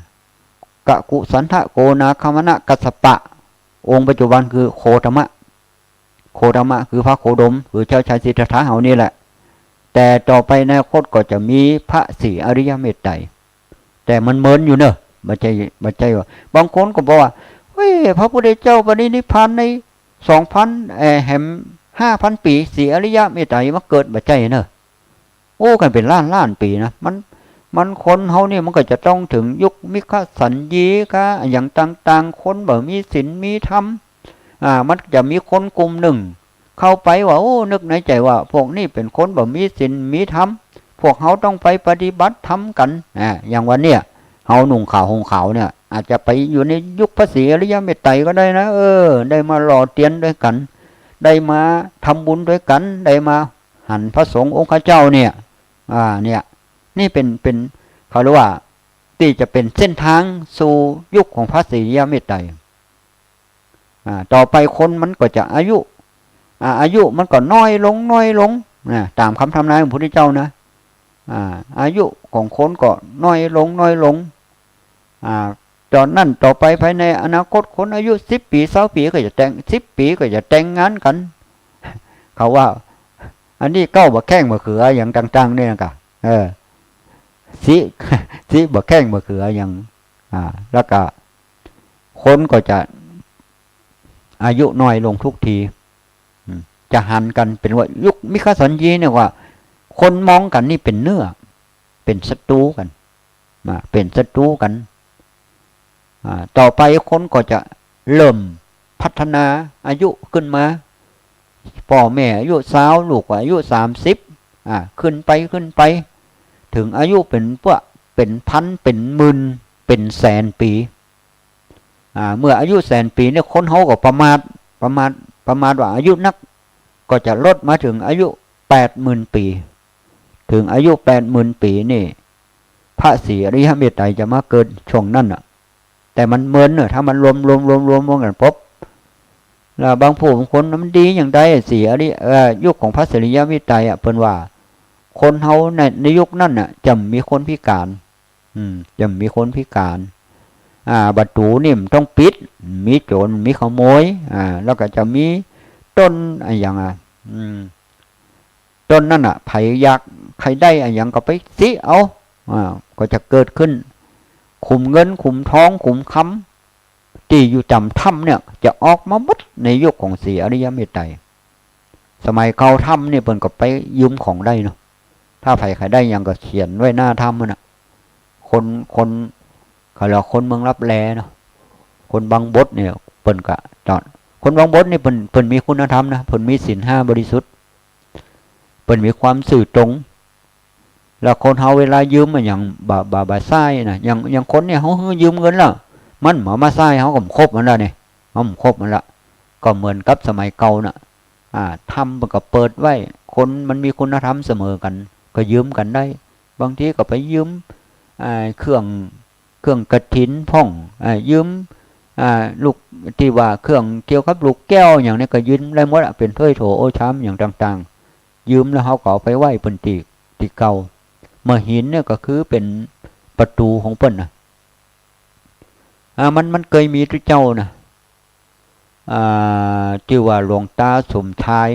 กกุสันทะ โกนาคมณะ กัสสปะ องค์ปัจจุบันคือโคตมะ โคตมะคือพระโคดม คือเจ้าชายสิทธัตถะเฮานี่แหละ แต่ต่อไปในอนาคตก็จะมีพระศรีอริยเมตไตร แต่มันเมินอยู่เนอะ บ่ใจ้ บ่ใจ้ว่า บางคนก็บอกว่า เฮ้ย พระพุทธเจ้าปรินิพพานในสองพัน เอ่อ แหมห้าพันปี๋ ศรีอริยเมตไตรมาเกิด บ่ใจ้เนอะ โอ้ กั๋นเป๋นล้านล้านปี๋นะ มัน มันคนเฮานี่มันก็จะต้องเถิงยุคมิจฉาสัญญีกาอะหยังต่างๆ คนบ่มีศีลมีธรรม อ่า มันจะมีคนกลุ่มนึ่งเข้าไปว่า โอ้ นึกในใจ๋ว่า พวกนี้เป๋นคนบ่มีศีลมีธรรม พวกเฮาต้องไปปฏิบัติธรรมกั๋น อ่า อย่างวันเนี้ย เฮานุ่งขาวห่มขาวเนี่ย อาจจะไปอยู่ในยุคพระศรีอริยเมตไตรก็ได้นะ เออ ได้มาหล่อเตียนตวยกั๋น ได้มาทำบุญตวยกั๋น ได้มาหันพระสงฆ์องค์ข้าเจ้าเนี่ย อ่า เนี่ย นี่เป๋น เป๋น เขาเรียกว่า ตี้จะเป๋นเส้นตางสู่ยุคของพระศรีอริยเมตไตร อ่า ต่อไปคนมันก็จะอายุ อ่า อายุมันก็น้อยลง น้อยลง นะ ต๋ามกำทำนายของพระพุทธเจ้านะ อ่า อายุของคนก็น้อยลง น้อยลง อ่า ต๋อนนั้นต่อไปภายในอนาคตคนอายุสิบปี๋ ซาวปี๋ก็จะแต่ง สิบปี๋ก็จะแต่งงานกั๋น เขาว่า อันนี้เก๊าบ่าแข้งบ่าเขืออะหยังต่างๆ เนี่ยกะ เออ สิ สิบ่าแข้งบ่าเขืออะหยัง อ่า แล้วก็คนก็จะอายุน้อยลงทุกที อืม จะหันกั๋นเป๋นว่ายุคมิจฉาสัญญีเนี่ยว่า คนมองกั๋นนี่เป๋นเนื้อ เป๋นศัตรู๋กั๋น นะ เป๋นศัตรู๋กั๋น อ่า ต่อไปคนก็จะเริ่ม พัฒนาอายุขึ้นมา ป้อแม่อายุซาว ลูกก็อายุสามสิบ อ่า ขึ้นไป ขึ้นไป เถิงอายุเป๋นเปื้อ เป๋นพัน เป๋นหมื่น เป๋นแสนปี๋ อ่า เมื่ออายุแสนปี๋เนี่ย คนเฮาก็ประมาท ประมาท ประมาทว่าอายุนัก ก็จะลดมาเถิงอายุแปดหมื่นปี๋ เถิงอายุแปดหมื่นปี๋นี่ พระศรีอริยเมตไตรจะมาเกิดช่วงนั้นน่ะ แต่มันเมินเนอะ ถ้ามันรวม รวม รวม รวม รวมกั๋นปุ๊บ แล้วบางผู้บางคนมันดีอย่างใด ศรีอริย เอ่อ ยุคของพระศรีอริยเมตไตรอะ เปิ้นว่า คนเฮาใน ในยุคนั้นน่ะ จะมีคนพิก๋าน อืม จะมีคนพิก๋าน อ่า ประตู๋นี่มันต้องปิด มีโจร มีขโมย อ่า แล้วก็จะมีต้นอะหยังอะ อืม ต้นนั้นน่ะ ใผอยาก ใผได้อะหยังก็ไปซี้เอา อ่า ก็จะเกิดขึ้น ขุมเงิน ขุมทอง ขุมคำ ตี้อยู่ต๋ามถ้ำเนี่ย จะออกมาหมดในยุคของศรีอริยเมตไตร สมัยเก่าถ้ำนี่เปิ้นก็ไปยืมของได้เนาะ ถ้าใผใค่ได้หยังก็เขียนไว้หน้าถ้ำนั่นน่ะ คน คน เขาเรียกว่าคนเมืองลับแลเนาะ คนบังบดเนี่ย เปิ้นก็ ต๋อน คนบังบดนี่เปิ้น เปิ้นมีคุณธรรมนะ เปิ้นมีศีลห้าบริสุทธิ์ เปิ้นมีความซื่อตรง แล้วคนเฮาเวลายืมอะหยังบ่า บ่า บ่าซ่ายนะ อย่าง อย่างคนเนี่ยเฮาหื้อยืมเงินแล้ว มันบ่มาซ่ายเฮาก็บ่คบมันละเนี่ย เฮาบ่คบมันละ ก็เหมือนกับสมัยเก่าน่ะ อ่า ถ้ำเปิ้นก็เปิดไว้ คนมันมีคุณธรรมเสมอกั๋น ก็ยืมกั๋นได้ บางทีก็ไปยืม อ่า เครื่อง เครื่องกฐินพ่อง อ่า ยืม อ่า ลูก ตี้ว่าเครื่องเกี่ยวกับลูกแก้วหยังเนี่ยก็ยืมได้หมดอะ เป๋นถ้วยโถโอชามหยังต่างๆ ยืมแล้วเฮาก็เอาไปไหว้เปิ้นตี้ ตี้เก่า มหินเนี่ยก็คือเป๋นประตู๋ของเปิ้นน่ะ อ่า มัน มันเกยมีตุ๊เจ้าน่ะ อ่า ตี้ว่าหลวงต๋าสมชาย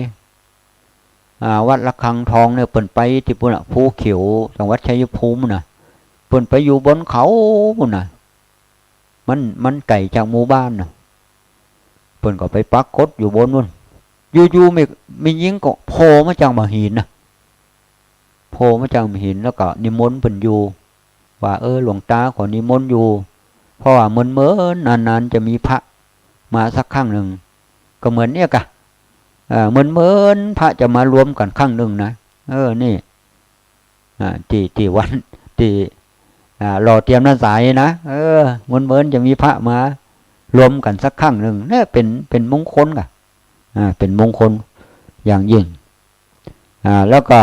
อ่า วัดระฆังทองเนี่ย เปิ้นไปตี้ปู๊นน่ะ ภูเขียว จังหวัดชัยภูมิน่ะ เปิ้นไปอยู่บนเขาปู๊นน่ะ มัน มันไก๋จากหมู่บ้านน่ะ เปิ้นก็ไปปรากฏอยู่บนปู๊น อยู่ๆ แม่ แม่ญิงก็โผล่มาจากมหินน่ะ โผล่มาจากมหินแล้วก็นิมนต์เปิ้นอยู่ ว่า เออ หลวงต๋าขอนิมนต์อยู่ เพราะว่าเมินๆ นานๆ จะมีพระมาสักครั้งหนึ่ง ก็เหมือนเนี่ยกะ เออ เมินๆ พระจะมารวมกั๋นครั้งหนึ่งนะ เออ นี่ อ่า ตี้ ตี้วัน ตี้ อ่า หล่อเตียมหน้าสายนะ เออ เมินๆ จะมีพระมารวมกั๋นสักครั้งหนึ่ง เนี่ยเป๋น เป๋นมงคลกะ อ่า เป๋นมงคลอย่างยิ่ง อ่า แล้วก็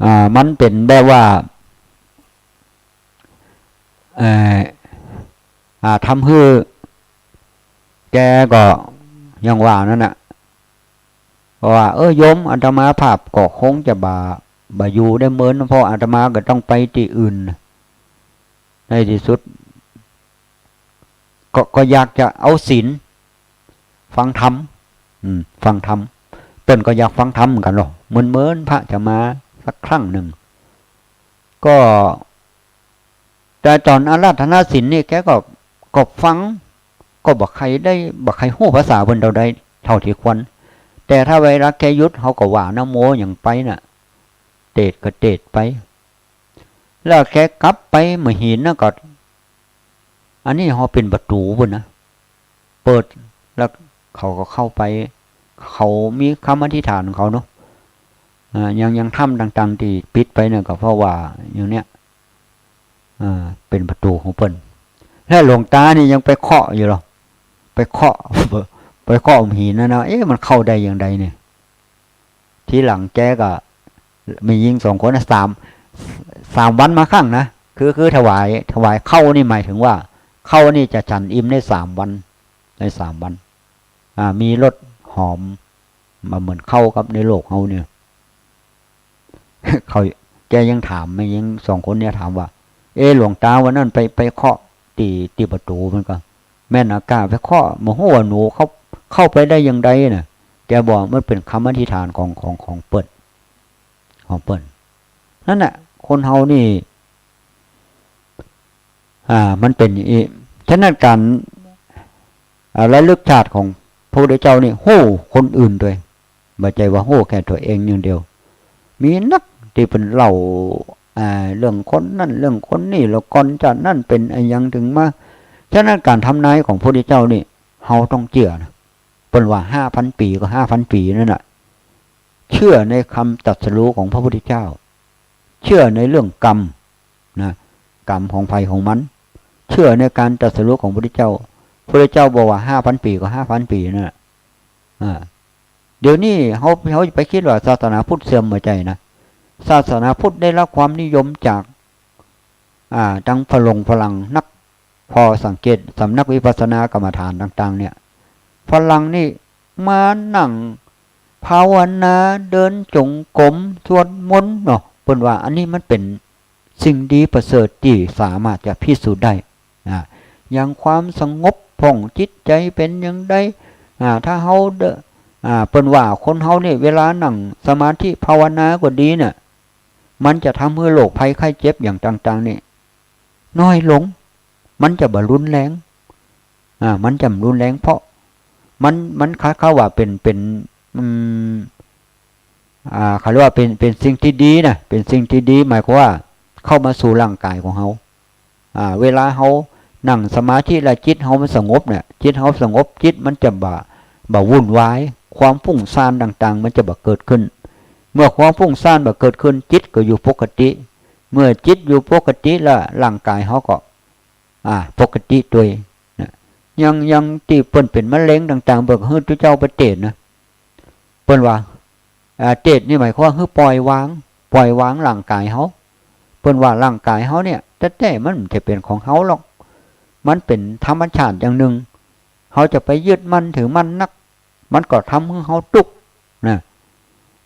อ่า มันเป๋นแบบว่า เอ่อ อ่า ทำหื้อ แกก็ยังว่านั้นน่ะ เพราะว่า เออ โยม อาตมาภาพก็คงจะบ่า บ่าอยู่ได้เมิน เพราะอาตมาก็ต้องไปตี้อื่น ในตี้สุด ก็ ก็อยากจะเอาศีล ฟังธรรม อืม ฟังธรรม เปิ้นก็อยากฟังธรรมเหมือนกั๋นเนาะ เมินๆ พระจะมาสักครั้งหนึ่ง ก็ แต่ต๋อนอาราธนาศีลนี่แกก็ ก็ฟัง ก็บ่ใค่ได้ บ่ใค่ฮู้ภาษาเปิ้นเต้าใด เต้าตี้ควร แต่ถ้าเวลาแกหยุด เฮาก็ว่านะโมหยังไปน่ะ เตศน์ก็เตศน์ไป แล้วแกกลับไปมหินน่ะก็ อันนี้เฮาเป๋นประตู๋ปู๊นนะ เปิด แล้วเขาก็เข้าไป เขามีกำอธิษฐานของเขาเนาะ อ่า อย่าง อย่างถ้ำต่างๆ ตี้ปิดไปเนี่ยก็เพราะว่าอย่างเนี้ย อ่า เป๋นประตู๋ของเปิ้น และหลวงต๋านี่ยังไปเคาะอยู่เหรอ ไปเคาะ ไปเคาะหินนะเนาะ เอ๊ะ มันเข้าได้อย่างใดเนี่ย ทีหลังแกก็ แม่ญิงสองคนน่ะ สาม สามวันมาครั้งนะ คือ คือถวาย ถวายข้าวนี่หมายถึงว่า ข้าวนี่จะฉันอิ่มได้สามวัน ได้สามวัน อ่า มีรสหอม บ่เหมือนข้าวกับในโลกเฮาเนี่ย เขา แกยังถาม แม่ญิงสองคนเนี่ยถามว่า เอ๊ะ หลวงต๋าวันนั้นไป ไปเคาะตี้ ตี้ประตู๋ มันก็ แม่นอะ ก้าไปเคาะ บ่ฮู้ว่าหนูเข้า เข้าไปได้อย่างใดน่ะ แกบอกมันเป๋นกำอธิษฐานของ ของ ของเปิ้น ของเปิ้น นั่นแหละ คนเฮานี่ อ่า มันเป๋นอย่างอี้ ฉะนั้นก๋าน อ่า ระลึกชาติของพระพุทธเจ้านี่ ฮู้คนอื่นตวย บ่ใจ้ว่าฮู้แค่ตั๋วเองอย่างเดียว มีนักตี้เปิ้นเล่า อ่า เรื่องคนนั้นเรื่องคนนี้ แล้วก่อนจาตินั้นเป๋นอะหยังเถิงมา ฉะนั้นก๋านทำนายของพระพุทธเจ้านี่ เฮาต้องเจื้อนะ เปิ้นว่าห้าพันปี๋ก็ห้าพันปี๋นั่นน่ะ เจื้อในกำตรัสรู้ของพระพุทธเจ้า เจื้อในเรื่องกรรมนะ กรรมของใผของมัน เจื้อในก๋านตรัสรู้ของพระพุทธเจ้า พระพุทธเจ้าบอกว่าห้าพันปี๋ก็ห้าพันปี๋นั่นน่ะ อ่า เดี๋ยวนี้เฮา เฮาจะไปกึ๊ดว่าศาสนาพุทธเสื่อม บ่ใจ้นะ ศาสนาพุทธได้รับความนิยมจาก อ่า ตังฝรงฝรั่งนัก พอสังเกตสำนักวิปัสสนากรรมฐานต่างๆ เนี่ย ฝรั่งนี่มานั่งภาวนา เดินจงกรม สวดมนต์เนาะ เปิ้นว่าอันนี้มันเป๋นสิ่งดีประเสริฐตี้สามารถจะพิสูจน์ได้ อ่า อย่างความสงบผ่องจิตใจ๋เป๋นอย่างใด อ่า ถ้าเฮาเดอะ อ่า เปิ้นว่าคนเฮานี่เวลานั่งสมาธิภาวนาก็ดีเนี่ย มันจะทำหื้อโรคภัยไข้เจ็บอย่างต่างๆ นี่น้อยลง มันจะบ่รุนแรง อ่า มันจะบ่รุนแรง เพราะมัน มันเขา เขาว่าเป๋น เป๋น อืม อ่า เขาเรียกว่าเป๋น เป๋นสิ่งตี้ดีนะ เป๋นสิ่งตี้ดี หมายความว่าเข้ามาสู่ร่างก๋ายของเฮา อ่า เวลาเฮานั่งสมาธิแล้วจิตเฮามันสงบเนี่ย จิตเฮาสงบ จิตมันจะบ่ บ่วุ่นวาย ความฟุ้งซ่านต่างๆ มันจะบ่เกิดขึ้น เมื่อความฟุ้งซ่านบ่เกิดขึ้น จิตก็อยู่ปกติ เมื่อจิตอยู่ปกติแล้วร่างก๋ายเฮาก็ อ่า ปกติตวยนะ อย่าง อย่างตี้เปิ้นเป๋นมะเร็งต่างๆ เปิ้นก็หื้อตุ๊เจ้าไปเตศน์นะ เปิ้นว่า อ่า เตศน์นี่หมายความว่าหื้อปล่อยวาง ปล่อยวางร่างก๋ายเฮา เปิ้นว่าร่างก๋ายเฮาเนี่ย แต๊ๆ มันบ่ใจ้เป๋นของเฮาหรอก มันเป๋นธรรมชาติอย่างนึ่ง เฮาจะไปยึดมั่นถือมั่นนัก มันก็ทำหื้อเฮาตุ๊กข์นะ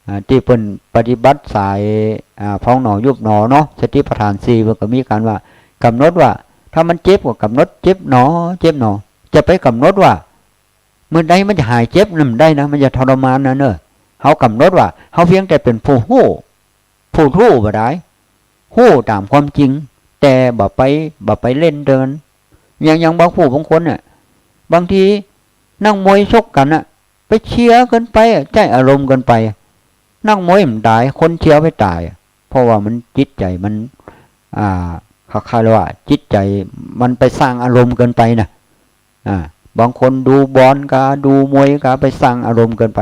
อ่า ตี้เปิ้นปฏิบัติสาย อ่า พองหนอยุบหนอเนาะ สติปัฏฐานสี่ เปิ้นก็มีก๋านว่า ก๋ำหนดว่า ถ้ามันเจ็บก็ก๋ำหนด เจ็บหนอ เจ็บหนอ จะไปก๋ำหนดว่า เมื่อใดมันจะหายเจ็บ นั่นบ่ได้นะ มันจะทรมานนะเน่อ เฮาก๋ำหนดว่า เฮาเพียงแต่เป๋นผู้ฮู้ ผู้ฮู้บ่ดาย ฮู้ต๋ามความจริง แต่บ่ไป บ่ไปเล่นเดิน อย่าง อย่างบางผู้บางคนเนี่ย บางทีนักมวยชกกั๋นน่ะ ไปเชียร์เกินไปอะ ใจ๊อารมณ์เกินไป นักมวยมันต๋าย คนเชียร์ไปต๋ายอะ เพราะว่ามันจิตใจ๋มัน อ่า เขา เขาเรียกว่าจิตใจ๋มันไปสร้างอารมณ์เกินไปน่ะ อ่า บางคนดูบอลกา ดูมวยกา ไปสร้างอารมณ์เกินไป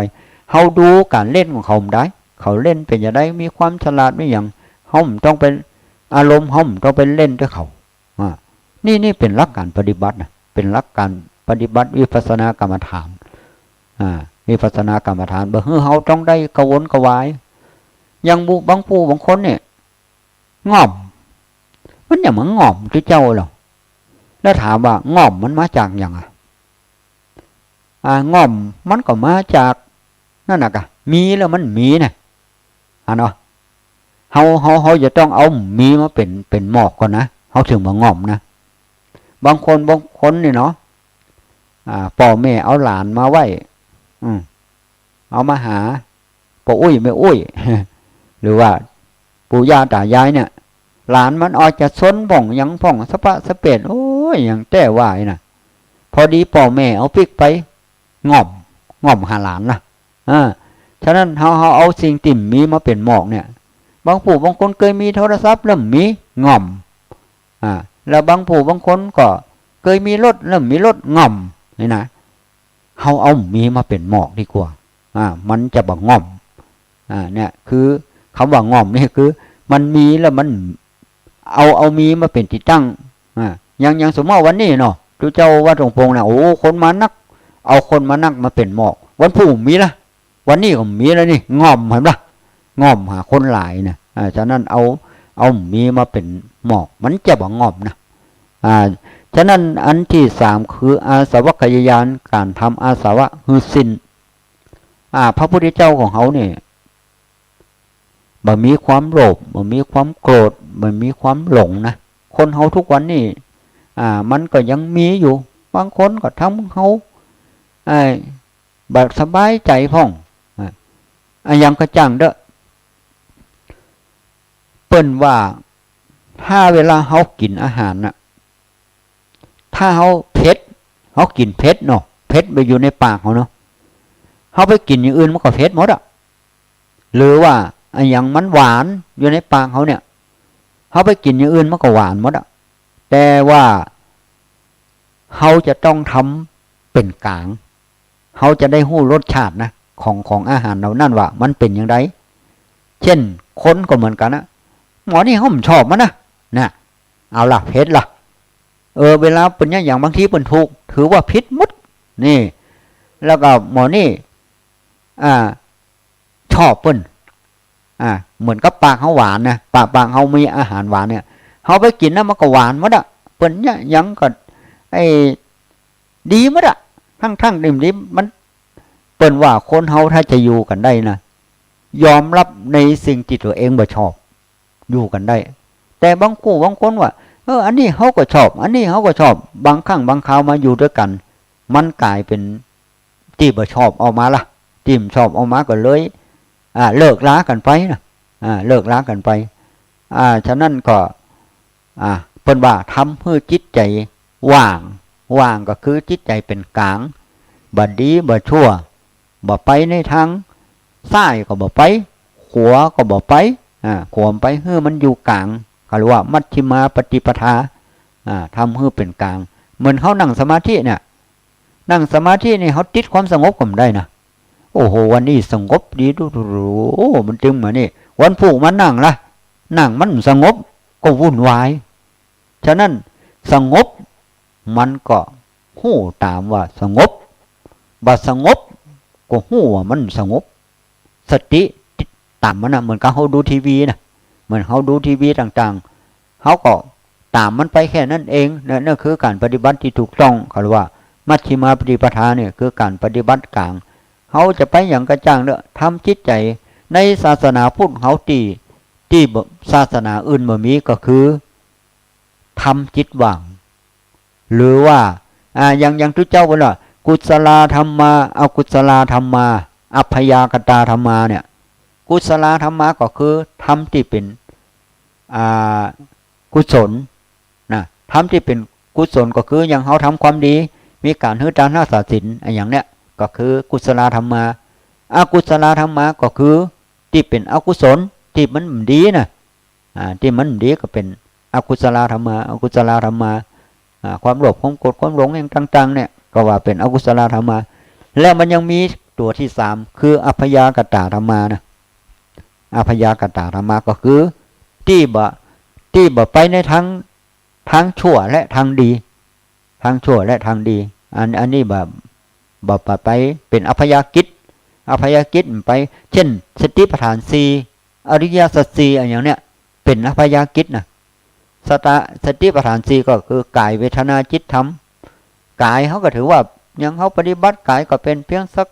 เฮาดูก๋านเล่นของเขาบ่ดาย เขาเล่นเป๋นจะใด มีความฉลาดมีหยัง เฮาบ่ต้องไป อารมณ์เฮาบ่ต้องไปเล่นตวยเขา อ่า นี่ นี่เป๋นหลักก๋านปฏิบัตินะ เป๋นหลักก๋านปฏิบัติวิปัสสนากรรมฐาน อ่า วิปัสสนากรรมฐาน บ่หื้อเฮาต้องได้กระวนกระวาย อย่างบุ บางผู้บางคนเนี่ย ง่อม มันหยังมาง่อมตุ๊เจ้าเหรอ แล้วถามว่าง่อมมันมาจากหยังอะ อ่า ง่อมมันก็มาจาก นั่นน่ะกะ มีแล้วมันบ่มีน่ะ อ่ะเนาะ เฮา เฮา เฮาจะต้องเอาบ่มีมาเป๋น เป๋นหมอกก่อนนะ เฮาเถิงบ่ง่อมนะ บางคน บางคนนี่เนาะ อ่า ป้อแม่เอาหลานมาไว้ อืม เอามาหาป้ออุ๊ยแม่อุ๊ย หรือว่าปู่ย่าต๋ายายเนี่ย หลานมันอาจจะซนพ่องหยังพ่อง สะปะสะเปด โอ้ย หยังแต๊ว่าอี้น่ะ พอดีป้อแม่เอาปิ๊กไป ง่อม ง่อมหาหลานนะ อ่า ฉะนั้นเฮา เฮาเอาสิ่งตี้บ่มีมาเป๋นหมอกเนี่ย บางผู้บางคนเกยมีโทรศัพท์แล้วบ่มี ง่อม อ่า แล้วบางผู้บางคนก็เกยมีรถแล้วบ่มีรถ ง่อม นี่นะ เฮาเอาบ่มีมาเป๋นหมอกดีกว่า อ่า มันจะบ่ง่อม อ่า เนี่ย คือ กำว่าง่อมนี่คือ มันมีแล้วมัน เอา เอามีมาเป๋นตี้ตั้ง อ่า อย่าง อย่างสมมุติว่าวันนี้เนาะ ตุ๊เจ้าวัดหลวงปงน่ะ โอ้ คนมานัก เอาคนมานักมาเป๋นหมอก วันพูกบ่มีละ วันนี้ก็บ่มีแล้วนี่ ง่อม หันบ่ ง่อมหาคนหลายน่ะ อ่า ฉะนั้นเอา เอาบ่มีมาเป๋นหมอก มันจะบ่ง่อมนะ อ่า ฉะนั้นอันตี้สามคืออาสวัคคยญาณ ก๋านทำอาสวะหื้อสิ้น อ่า พระพุทธเจ้าของเฮานี่ บ่มีความโลภ บ่มีความโกรธ บ่มีความหลงนะ คนเฮาทุกวันนี้ อ่า มันก็ยังมีอยู่ บางคนก็ทำหื้อเฮา อ่า บ่สบายใจ๋พ่อง อ่า อะหยังก็จ้างเต๊อะ เปิ้นว่า ถ้าเวลาเฮากิ๋นอาหารน่ะ ถ้าเฮาเผ็ด เฮากิ๋นเผ็ดเนาะ เผ็ดไปอยู่ในปากเฮาเนาะ เฮาไปกิ๋นอย่างอื่นมันก็เผ็ดหมดอะ หรือว่าอะหยังมันหวานอยู่ในปากเฮาเนี่ย เฮาไปกิ๋นอย่างอื่นมันก็หวานหมดอะ แต่ว่า เฮาจะต้องทำเป๋นก๋าง เฮาจะได้ฮู้รสชาตินะ ของ ของอาหารเหล่านั้นว่ามันเป๋นอย่างใด เจ้นคนก็เหมือนกั๋นนะ หมอนี่เฮาบ่ชอบมันนะ น่ะ เอาละ เผ็ดละ เออ เวลาเปิ้นเยียะหยังบางทีเปิ้นถูก ถือว่าผิดหมด นี่ แล้วก็หมอนี่ อ่า ชอบเปิ้น อ่า เหมือนกับปากเฮาหวานนะ ปาก ปากเฮามีอาหารหวานเนี่ย เฮาไปกิ๋นนะมันก็หวานหมดอะ เปิ้นเยียะหยังก็ ไอ้ ดีหมดอะ ทั้งๆ ดิบๆ มัน เปิ้นว่าคนเฮาถ้าจะอยู่กั๋นได้นะ ยอมรับในสิ่งตี้ตั๋วเองบ่ชอบ อยู่กั๋นได้ แต่บางคู่บางคนว่า เออ อันนี้เฮาก็ชอบ อันนี้เฮาก็ชอบ บางครั้งบางคราวมาอยู่ตวยกั๋น มันก๋ายเป๋นตี้บ่ชอบออกมาละ ตี้บ่ชอบออกมาก็เลย อ่า เลิกลากั๋นไปนะ อ่า เลิกลากั๋นไป อ่า ฉะนั้นก็ อ่า เปิ้นว่าทำหื้อจิตใจ๋ว่าง ว่างก็คือจิตใจ๋เป๋นก๋าง บ่ดีบ่ชั่ว บ่ไปในตางซ้ายก็บ่ไป ขวาก็บ่ไป อ่า ขวาไปหื้อมันอยู่ก๋าง เขาเรียกว่ามัชฌิมาปฏิปทา อ่า ทำหื้อเป๋นก๋าง เหมือนเฮานั่งสมาธิเนี่ย นั่งสมาธินี่เฮาติดความสงบก็บ่ได้นะ โอ้โห วันนี้สงบดีดูๆ โอ้ มันตึงมานี่ วันพูกมานั่งละ นั่งมันสงบก็วุ่นวาย ฉะนั้นสงบมันก็ฮู้ต๋ามว่าสงบ บ่สงบก็ฮู้ว่ามันสงบ สติต๋ามมันนะ เหมือนกับเฮาดูทีวีนะ เหมือนเฮาดูทีวีต่างๆ เฮาก็ต๋ามมันไปแค่นั้นเองนะ นั่นคือก๋านปฏิบัติตี้ถูกต้อง เขาเรียกว่ามัชฌิมาปฏิปทาเนี่ยคือก๋านปฏิบัติก๋าง เฮาจะไปหยังก็จ้างเต๊อะ ทำจิตใจ๋ ในศาสนาพุทธเฮาตี้ ตี้บ่ ศาสนาอื่นบ่มีก็คือ ทำจิตว่าง หรือว่า อ่า อย่าง อย่างตุ๊เจ้าเปิ้นว่า กุศลาธัมมา อกุศลาธัมมา อัพยากตาธัมมาเนี่ย กุศลาธัมมาก็คือธรรมตี้เป๋น อ่า กุศลนะ ธรรมตี้เป๋นกุศลก็คืออย่างเฮาทำความดี มีก๋านหื้อตานรักษาศีล อะหยังเนี่ย ก็คือกุศลาธัมมา อกุศลาธัมมาก็คือตี้เป๋นอกุศล ตี้มันบ่ดีนะ อ่า ตี้มันบ่ดีก็เป๋นอกุศลาธัมมา อกุศลาธัมมา อ่า ความโลภ ความโกรธ ความหลง อย่างต่างๆ เนี่ย ก็ว่าเป๋นอกุศลาธัมมา แล้วมันยังมีตั๋วตี้สาม คืออัพยากตาธัมมานะ อัพยากตาธัมมาก็คือ ตี้บ่ ตี้บ่ไปในตาง ตางชั่วและตางดี ตางชั่วและตางดี อัน อันนี้บ่ บ่ บ่ไป เป๋นอัพยากฤต อัพยากฤตบ่ไป เจ้น สติปัฏฐานสี่ อริยสัจสี่ อะหยังเนี่ย เป๋นอัพยากฤตนะ สตะ สติปัฏฐานสี่ก็คือก๋าย เวทนา จิต ธรรม ก๋ายเฮาก็ถือว่า อย่างเฮาปฏิบัติก๋ายก็เป๋นเพียงสัก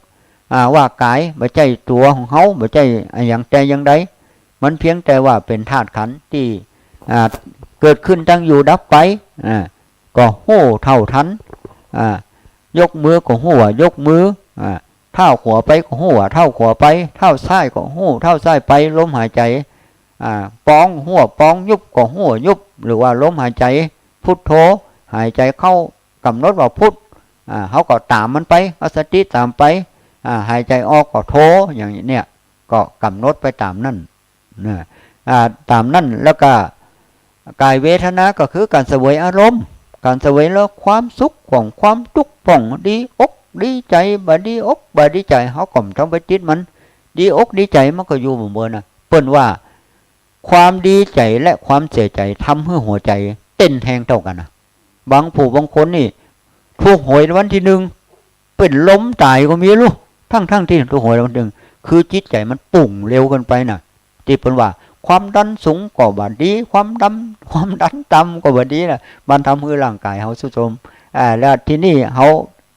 อ่า ว่าก๋าย บ่ใจ้ตั๋วของเฮา บ่ใจ้อะหยังแต่อย่างใด มันเพียงแต่ว่าเป๋นธาตุขันธ์ตี้ อ่า เกิดขึ้น ตั้งอยู่ ดับไป อ่า ก็ฮู้เท่าทัน อ่า ยกมือก็ฮู้ว่ายกมือ อ่า เท้าขวาไปก็ฮู้ว่าเท้าขวาไป เท้าซ้ายก็ฮู้เท้าซ้ายไป ลมหายใจ๋ อ่า ปอง ฮู้ว่าปอง ยุบก็ฮู้ว่ายุบ หรือว่าลมหายใจ๋ พุทโธ หายใจ๋เข้า ก๋ำหนดว่าพุท อ่า เฮาก็ต๋ามมันไป เอาสติต๋ามไป อ่า หายใจ๋ออกก็โธ อย่างนี้เนี่ย ก็ก๋ำหนดไปต๋ามนั้น นะ อ่า ต๋ามนั้น แล้วก็ก๋ายเวทนาก็คือก๋านเสวยอารมณ์ ก๋านเสวยแล้วความสุขของความตุ๊กข์ของดีอกดีใจ๋ บ่ดีอกบ่ดีใจ๋ เฮาก็บ่ต้องไปติดมัน ดีอกดีใจ๋มันก็อยู่บ่เมินนะ เปิ้นว่าความดีใจ๋และความเสียใจ๋ทำหื้อหัวใจ๋เต้นแฮงเต้ากั๋นนะ บางผู้บางคนนี่ ถูกหวยรางวัลตี้นึ่ง เป๋นลมต๋ายก็มีลูก ทั้งๆ ตี้ถูกหวยรางวัลตี้นึ่ง คือจิตใจ๋มันปุ่งเร็วเกินไปนะ ตี้เปิ้นว่า ความดันสูงก็บ่ดี ความดัน ความดันต่ำก็บ่ดีนะ มันทำหื้อร่างก๋ายเฮาทรุดโทรม อ่า แล้วทีนี้เฮา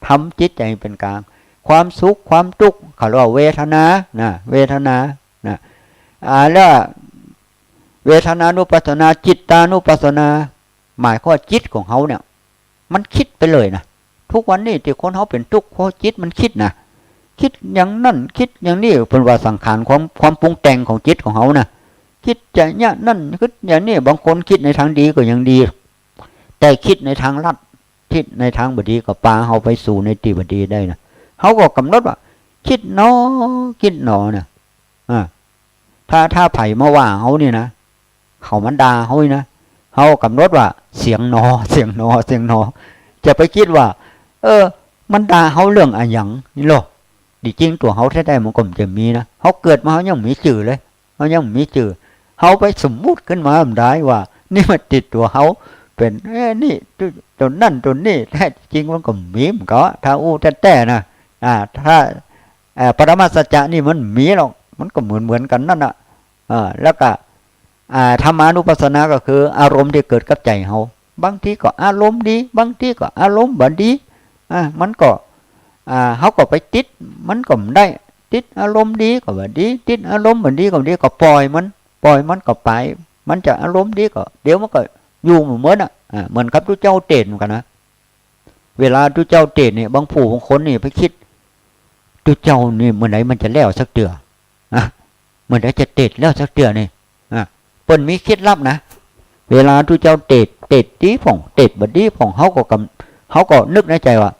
ทำจิตใจ๋เป๋นก๋าง ความสุข ความตุ๊กข์ เขาเรียกว่าเวทนา นะ เวทนา นะ อ่า แล้วเวทนานุปัสสนา จิตตานุปัสสนา หมายความว่าจิตของเฮาเนี่ย มันกึ๊ดไปเลยนะ ทุกวันนี้ตี้คนเฮาเป๋นตุ๊กข์ เพราะจิตมันกึ๊ดนะ กึ๊ดอย่างนั้น กึ๊ดอย่างนี้ เปิ้นว่าสังขาร ความ ความปรุงแต่งของจิตของเฮานะ กึ๊ดจะอย่างนั้น กึ๊ดอย่างนี้ บางคนกึ๊ดในตางดีก็ยังดี แต่กึ๊ดในตางลัด กึ๊ดในตางบ่ดีก็ปาเฮาไปสู่ในตี้บ่ดีได้นะ เฮาก็ก๋ำหนดว่า กึ๊ดหนอ กึ๊ดหนอนะ อ่า ถ้า ถ้าใผมาว่าเฮานี่นะ เขามาด่าเฮานี่นะ เฮาก๋ำหนดว่า เสียงหนอ เสียงหนอ เสียงหนอ จะไปกึ๊ดว่า เออ มันด่าเฮาเรื่องอะหยังนี่ลอ ตี้จริงตั๋วเฮาแต๊ๆ มันก็บ่จะมีนะ เฮาเกิดมาเฮายังบ่มีจื้อเลย เฮายังบ่มีจื้อ เฮาไปสมมุติขึ้นมาบ่ได้ว่า นี่มันติดตั๋วเฮา เป๋น เอ๊ะ นี่ ตั๋วนั้นตั๋วนี้ แต๊จริงมันก็บ่มี มันก็ ถ้าอู้แต๊ๆ นะ อ่า ถ้า เอ่อ ปรมัตถสัจจะนี่มันบ่มีหรอก มันก็เหมือนๆ กั๋นนั่นน่ะ เออ แล้วก็ อ่า ธรรมานุปัสสนาก็คืออารมณ์ตี้เกิดกับใจ๋เฮา บางทีก็อารมณ์ดี บางทีก็อารมณ์บ่ดี อ่า มันก็ อ่า เฮาก็ไปติด มันก็บ่ได้ ติดอารมณ์ดีก็บ่ดี ติดอารมณ์บ่ดีก็บ่ดี ก็ปล่อยมัน ปล่อยมันก็ไป มันจะอารมณ์ดีก็ เดี๋ยวมันก็อยู่เหมือนๆ น่ะ อ่า เหมือนกับตุ๊เจ้าเตศน์เหมือนกั๋นนะ เวลาตุ๊เจ้าเตศน์เนี่ย บางผู้บางคนนี่ไปกึ๊ด ตุ๊เจ้านี่เมื่อใดมันจะแล้วสักเตื้อ อ่ะ เมื่อใดจะเตศน์แล้วสักเตื้อนี่ อ่ะ เปิ้นมีเคล็ดลับนะ เวลาตุ๊เจ้าเตศน์ เตศน์ดีพ่อง เตศน์บ่ดีพ่อง เฮาก็กำ เฮาก็นึกในใจ๋ว่า